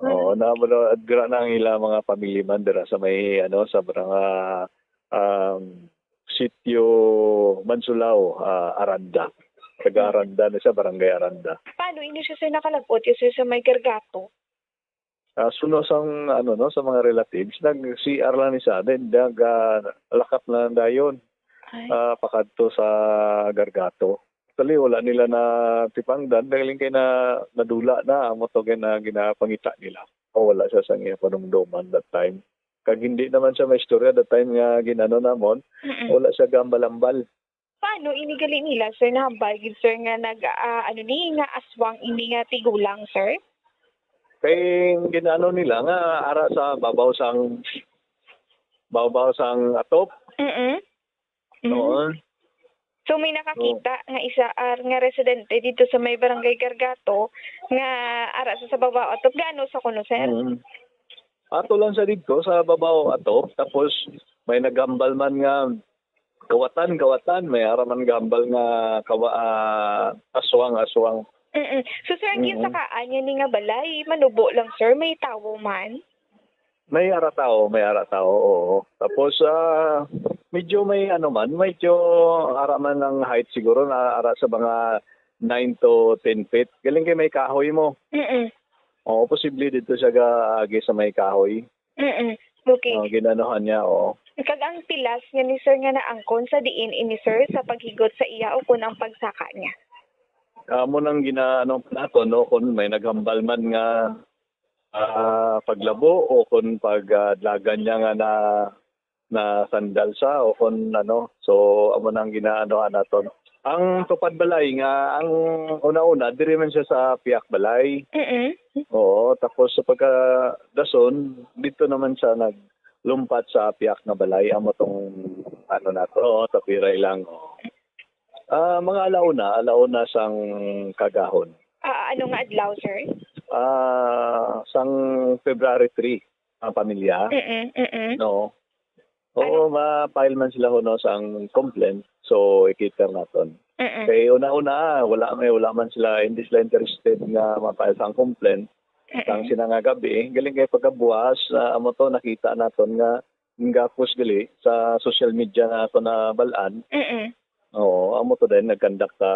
Mm. Oo, na, na, dira na ang ila mga family man, dira sa may, ano, sa barang-, ah, um, Sitio Mansulao, ah, Aranda. Taga Mm. Aranda na siya, Barangay Aranda. Paano ini siya, sir, nakalabot? Yung, sir, sa may Gargato? Ah, suno sang, ano, no, sa mga relatives, nag-C R lang ni siya. Then, nag, ah, lakat na lang dayon, Ay. ah, pakadto sa Gargato. Actually, wala nila na tipangdan dahil kay na nadula na, amo to kay na ginapangita nila. O, wala siya sa iya panumdoman that time. Kag hindi naman siya maistorya that time nga ginano namon, Mm-mm. wala siya gambal-ambal. Paano ini gali nila, sir, nahambal gid, sir, nga nag, ah, ano ni, nga aswang ini nga tigulang, sir? Kay ginano nila nga ara sa babaw sang, babaw sang atop. Mm-mm. Mm. Oo. So, may nakakita So nga isa, ah, nga residente dito sa may Barangay Gargato nga ara sa, sa babaw atop. Gaano sa kuno, sir? Mm. Ato lang sa dito sa babaw atop, tapos may nagambal man nga kawatan, kawatan, may ara man gambal nga kawa-, ah, aswang, aswang. Mm. So, sir, ang Mm. ginsakaan niya ni nga balay, manubo lang, sir, may tawo man? May ara tao, may ara tao, oo. Tapos, ah, medyo may ano man, medyo ara man ang height siguro na ara sa mga nine to ten feet. Galing kay may kahoy mo. Mm-mm. Oo, posible dito siya gaagi sa may kahoy. Mm-mm. Okay. Oh, ginanuhan niya, oo. Kag ang pilas nga ni sir nga naangkon sa diin ini, sir, sa paghigot sa iya o kun ang pagsaka niya? Amo nang ginaano naton, no, kung may naghambal man nga, ah, paglabo o kung pag, ah, dlagan niya nga na, na sandal sa o kung ano. So, amo nang ginaano naton. Ang tupad balay nga, ang una-una, diri man siya sa piyak balay. Mm-mm. Oo, tapos sa pagkadason, dito naman siya naglumpat sa piyak nga balay. Amo tong ano nato, oo, tapiray lang. Oo. Ah, mga alauna, alauna sang kagahon. Ah, ano nga adlaw, sir? Ah, sang February three, ang pamilya. Mm-mm, mm-mm. No. Oo, Ano? ma-file man sila kuno sang complaint, so i-cater naton. Mm-mm. Kay una-una, wala may, wala man sila, hindi sila interested nga ma-file sang complaint. Mm-mm. Sang sina nga gabi, galing kay pagkabuas, ah, amo to, nakita naton nga gapos gali sa social media nato na balaan. Mm-mm. Oo, amo to din, nag-conduct ta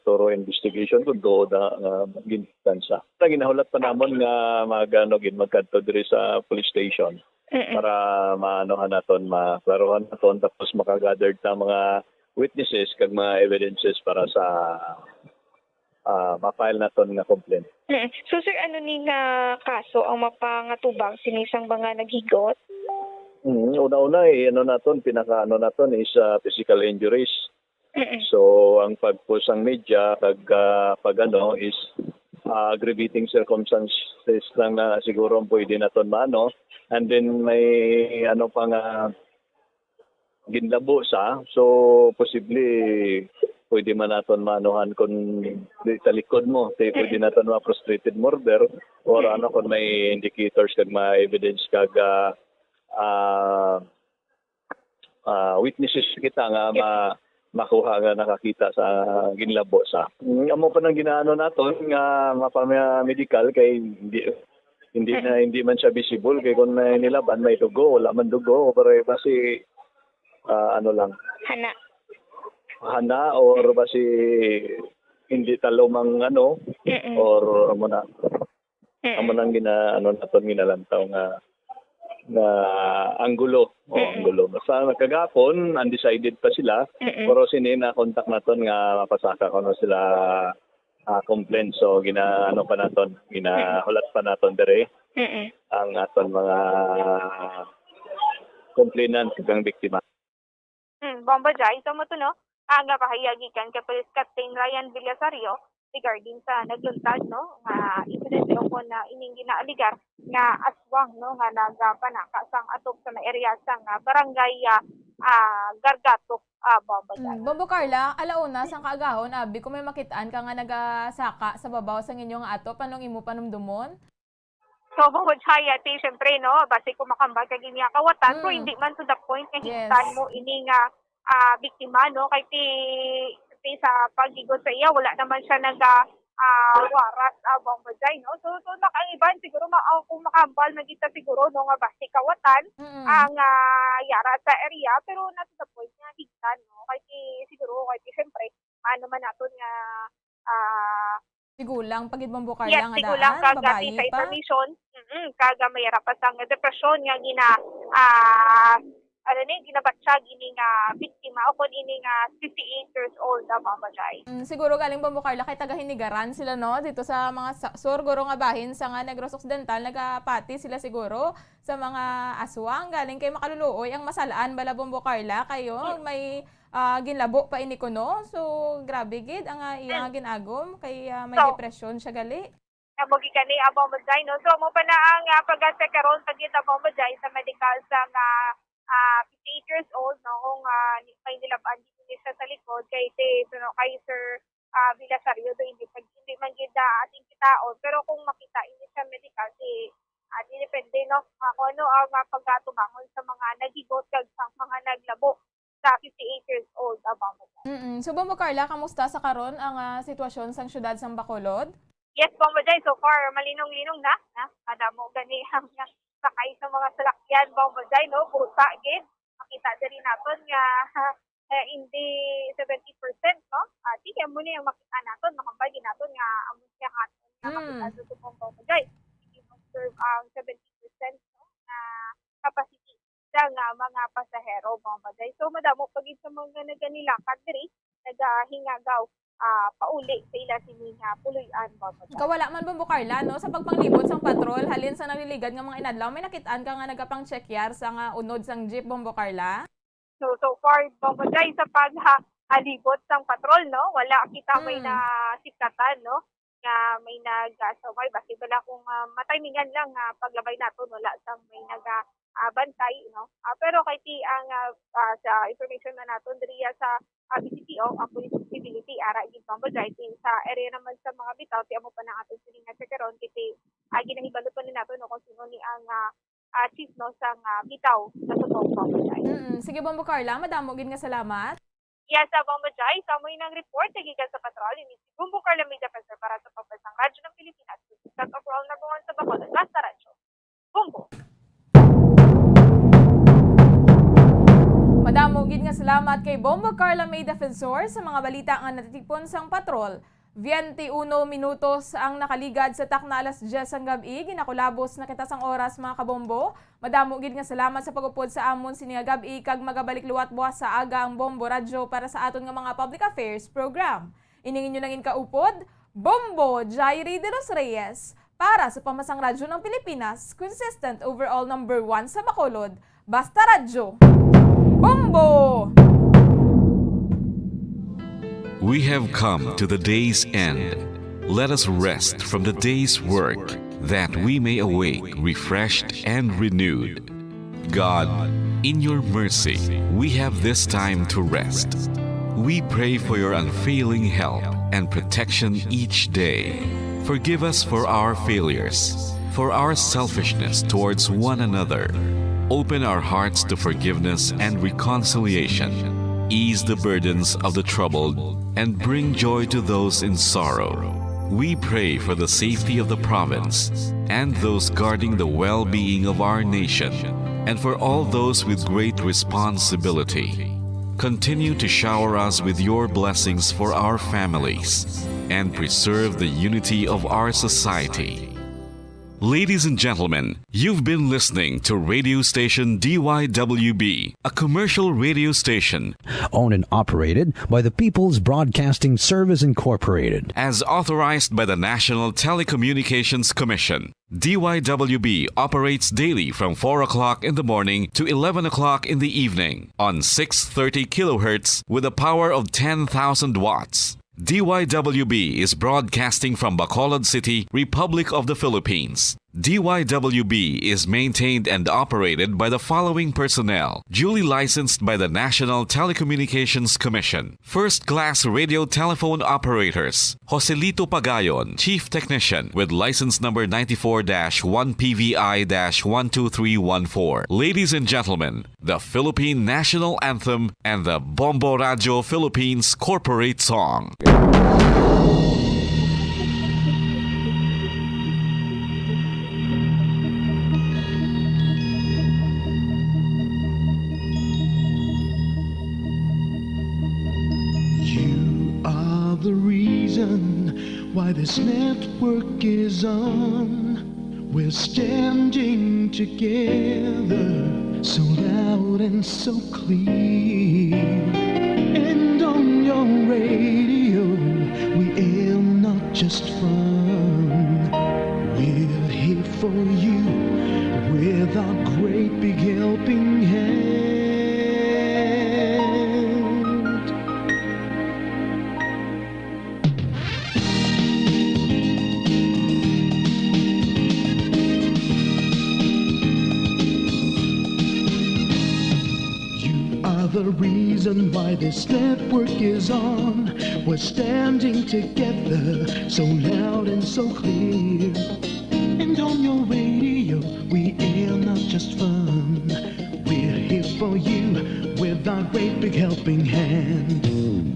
thorough investigation kung tuod na nga ginhiktan siya. Ang ginahulat pa namon nga mag-, ano, gid, magkadto diri sa police station Mm-mm. para maanohan naton, maklaruhan naton, tapos makagathered ta mga witnesses kag mga evidences para sa, ah, ma-file naton nga complaint. Mm. So, sir, ano ni nga kaso ang mapangatubang sini sang mga naghigot? Mm, una-una, eh, ano naton, pinaka-ano naton is, ah, physical injuries. Mm-mm. So, ang pag-post sang media kag, ah, pag-ano is, ah, aggravating circumstances lang na siguro ang pwede naton maano. And then may ano pa nga ginlabo sa, so posible pwede man naton maanuhan kung di sa likod mo, di pwede Mm-mm. naton ma-frustrated murder or Mm-mm. ano kung may indicators kag may evidence kag, ah, ah, ah, witnesses kita nga Yes. ma-, makuha nga nakakita sa ginlabo sa. Mm, amo pa nang ginaano naton nga mapamedikal kay hindi, hindi na, Mm. hindi man siya visible kay kung may nilaban, may dugo, wala man dugo, pero basi, ah, ano lang. Hana. Hana or basi hindi talom ang ano, Mm-mm. or amo na. Mm. Amo nang gina-, ano naton, ginalantaw nga, nga anggulo. O, Mm. anggulo. Sa kagapon, undecided pa sila, Mm. pero sini na-contact naton nga mapasaka kuno sila, ah, complaint. So, gina-, ano pa naton, Mm. ginahulat pa naton diri Mm. ang aton mga complainant kag ang biktima. Hmm, Bombo Jai, so mo to, no? Ang pahayag gikan kay Police Captain Ryan Villasario regarding sa nagluntad, no, nga insidente o kon, ah, ining ginaaligar nga aswang, no, nga nagapanaka sang atop sa may area sang, ah, barangay, ah, ah, Gargatok, ah, Bombo Jai. Mm, Bombo Carla, alauna sang kaagahon, abi, kung may makit-an ka nga nagasaka sa babaw sang inyo nga atop, anong imo panumdomon? So, bungod sa yati, syempre, no, basi ko makambal kag inya kawatan, pero Mm. hindi man to the point nga Yes. hiktan mo ini nga, ah, biktima, no, kay ti, ti sa paghigot sa iya, wala naman siya naga, ah, waras, ah, Bombo Jai, no. So, so, nak-, ang iban siguro, ma-, ah, kung makambal man kita siguro, no, nga basi kawatan Mm. ang, ah, yara sa area, pero not to the point nga hiktan, no, kay ti siguro, kay ti, syempre, ano man naton nga, ah, Tigulang pa gid, Bombo Carla, Yes, nga tigulang daan, kag, ah, babayi sa pa. Information. Mm-mm, kag, ah, may ara pa sang depresyon nga gina-, ah, ano ni, ginabatyag ini nga biktima o kon ini nga sixty-eight years old, ah, Bombo Jai. Mm, siguro galing, Bombo Carla, kay taga Hinigaran sila, no? Dito sa mga sa-, sur, guro nga bahin sa nga Negros Occidental, nagapati sila siguro sa mga aswang. Galing kay makaluluoy ang masalaan bala, Bombo Carla, kayo Mm. may ah, ginlabo pa ini kuno. So, grabe gid ang, ah, iya nga Mm. gin-agom kay, ah, may So, depresyon siya gali. Amo gid kani, ah, Bombo Jai, no? So, amo pa na ang, ah, pag-check karon pa gid, ah, Bombo Jai, sa medical sa nga, ah, fifty-eight years old, no? Kung, ah, ni-, may nilab-an gid ni siya sa likod kay ti, suno kay Sir, ah, Villasario, do hindi pa, hindi man gid, ah, ating kitaon. Pero kung makita ini sa medical, ti, ah, di depende, no? Ah, kung ano ang, ah, pagatubangon sa mga naghigot kag sa mga naglabo sa fifty-eight years old, ah, Bombo Jai. Mm-mm. So, Bombo Carla, kamusta sa karon ang, ah, sitwasyon sang siyudad sang Bacolod? Yes, Bombo Jai, so far, malinong-linong na, na, madamo gani ang, ah, sakay sa mga salakyan, Bombo Jai, no? Busa gid. Makita diri naton nga, eh, hindi seventy percent, no? Ah, sige, amo ni ang makita naton, makambagi naton nga amo siya nga aton nga Mm. makita sa subong, Bombo Jai. Hindi mo serve ang seventy percent, no, na capacity sa nga mga pasahero, Bombo Jai. So, madamo pa gid sa mga naganilakad diri, nagahingagaw, ah, pauli sa ila sini nga puloy-an, Bombo Jai. Kawala man, Bombo Carla, no, sa pagpanglibot sang patrol, halin sa nagliligad nga mga inadlaw, may nakit-an ka nga nagapang-checkyar sa nga unod sang jeep, Bombo Carla? So, so far, Bombo Jai, sa pag, ha, halibot sang patrol, no, wala kita may Mm. nasikatan, no, nga may nag, ah, sumay. Basi bala kung, ah, matimingan lang nga paglabay naton, wala sang may naga, ah, bantay, no. Ah, pero kay ti ang, ah, ah, sa information na naton diriya sa, ah, B C P O, ang Police Visibility, ara gid, Bombo Jai, ti sa area naman sa mga bitaw, ti amo pa nang aton sini nga checkeron, kay ti, ah, ginahibalo pa ni nato, no, kung sino ni ang, ah, ah, chief, no, sang, ah, bitaw sa subong, Bombo Jai. Mm, sige, Bombo Carla, madamo gid nga salamat. Yes, ah, Bombo Jai, sa amo nang report, gikan sa patrol, ini si Bombo Carla May Defensor para sa Pambansang Radyo ng Pilipinas, Cut Overall Number One sa Bacolod, Basta Radyo. Bombo. Madamo gid nga salamat kay Bombo Carla May Defensor sa mga balita nga natipon sang patrol. Twenty uno minutos ang nakaligad sa takna alas diyes sang gab-i. Ginakulabos na kita sang oras, mga kabombo. Madamo gid nga salamat sa pag-upod sa amon sini nga gab-i, kag magabalik liwat buwas sa aga ang Bombo Radyo para sa aton nga mga public affairs program. Ining inyo nangin kaupod, Bombo Jairi de los Reyes, para sa Pambansang Radyo ng Pilipinas, consistent overall number one sa Bacolod, Basta Radyo. Bombo! We have come to the day's end. Let us rest from the day's work, that we may awake refreshed and renewed. God, in your mercy, we have this time to rest. We pray for your unfailing help and protection each day. Forgive us for our failures, for our selfishness towards one another. Open our hearts to forgiveness and reconciliation. Ease the burdens of the troubled and bring joy to those in sorrow. We pray for the safety of the province and those guarding the well-being of our nation, and for all those with great responsibility. Continue to shower us with your blessings for our families and preserve the unity of our society. Ladies and gentlemen, you've been listening to radio station D Y W B, a commercial radio station owned and operated by the People's Broadcasting Service Incorporated. As authorized by the National Telecommunications Commission. D Y W B operates daily from four o'clock in the morning to eleven o'clock in the evening on six thirty kilohertz with a power of ten thousand watts. D Y W B is broadcasting from Bacolod City, Republic of the Philippines. D Y W B is maintained and operated by the following personnel, duly licensed by the National Telecommunications Commission. First class radio telephone operators, Joselito Pagayon, Chief Technician, with license number ninety-four dash one P V I dash one two three one four. Ladies and gentlemen, the Philippine National Anthem and the Bombo Radio Philippines Corporate Song. You are the reason why this network is on. We're standing together, so loud and so clear. And on your radio, we aim not just fun. We're here for you with our great big helping hand. You are the reason why this network is on. We're standing together, so loud and so clear. And on your radio, we air not just fun. We're here for you with our great big helping hand.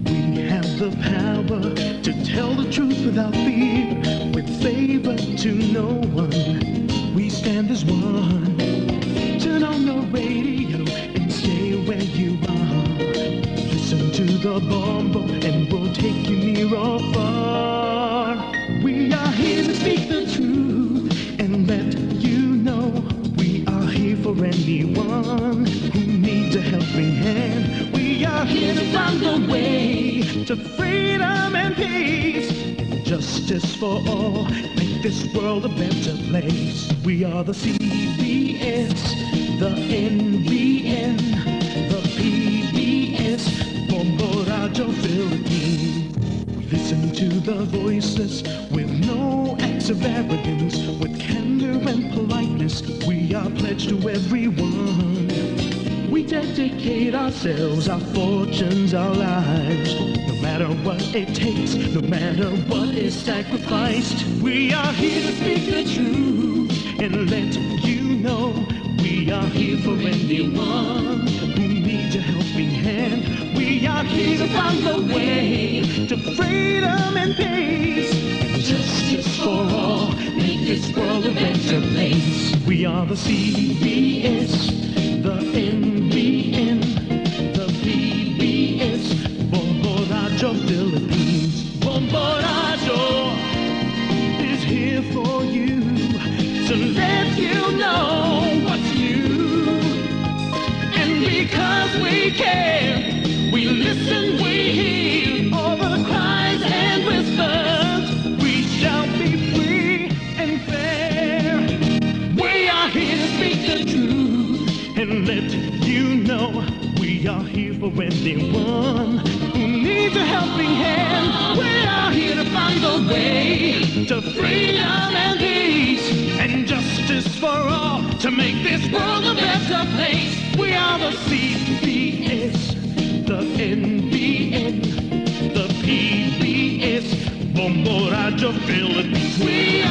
We have the power to tell the truth without fear, with favor to no one. We Stand as one. Turn on the radio and stay where you are. Listen to the Bombo and we'll take you near or far. We are here to speak the truth and let you know we are here for anyone who needs a helping hand. We are here to find the way to freedom and peace and justice for all. Make this world a better place. We are the C B S, the N B N, the P B S, Bombo Radyo Philippines. Listen to the voiceless with no acts of arrogance, with candor and politeness. We are pledged to everyone. We dedicate ourselves, our fortunes, our lives. No matter what it takes, no matter what is sacrificed, we are here to speak the truth and let you know we are here for anyone who needs a helping hand. We are here to find the way to freedom and peace and justice for all. Make this world a better place. We are the C B S, the N B N, the P B S, Bombo Radyo Philippines. Bombo Radyo is here for you to let you know what's new. And because we care, we listen, we hear all the cries and whispers. We shall be free and fair. We are here to speak the truth and let you know we are here for anyone who needs a helping hand. We are here to find the way to freedom and peace and justice for all to make this world a better place. We are the C B S, the N B N, the P B S, Bombo Radyo Philippines. We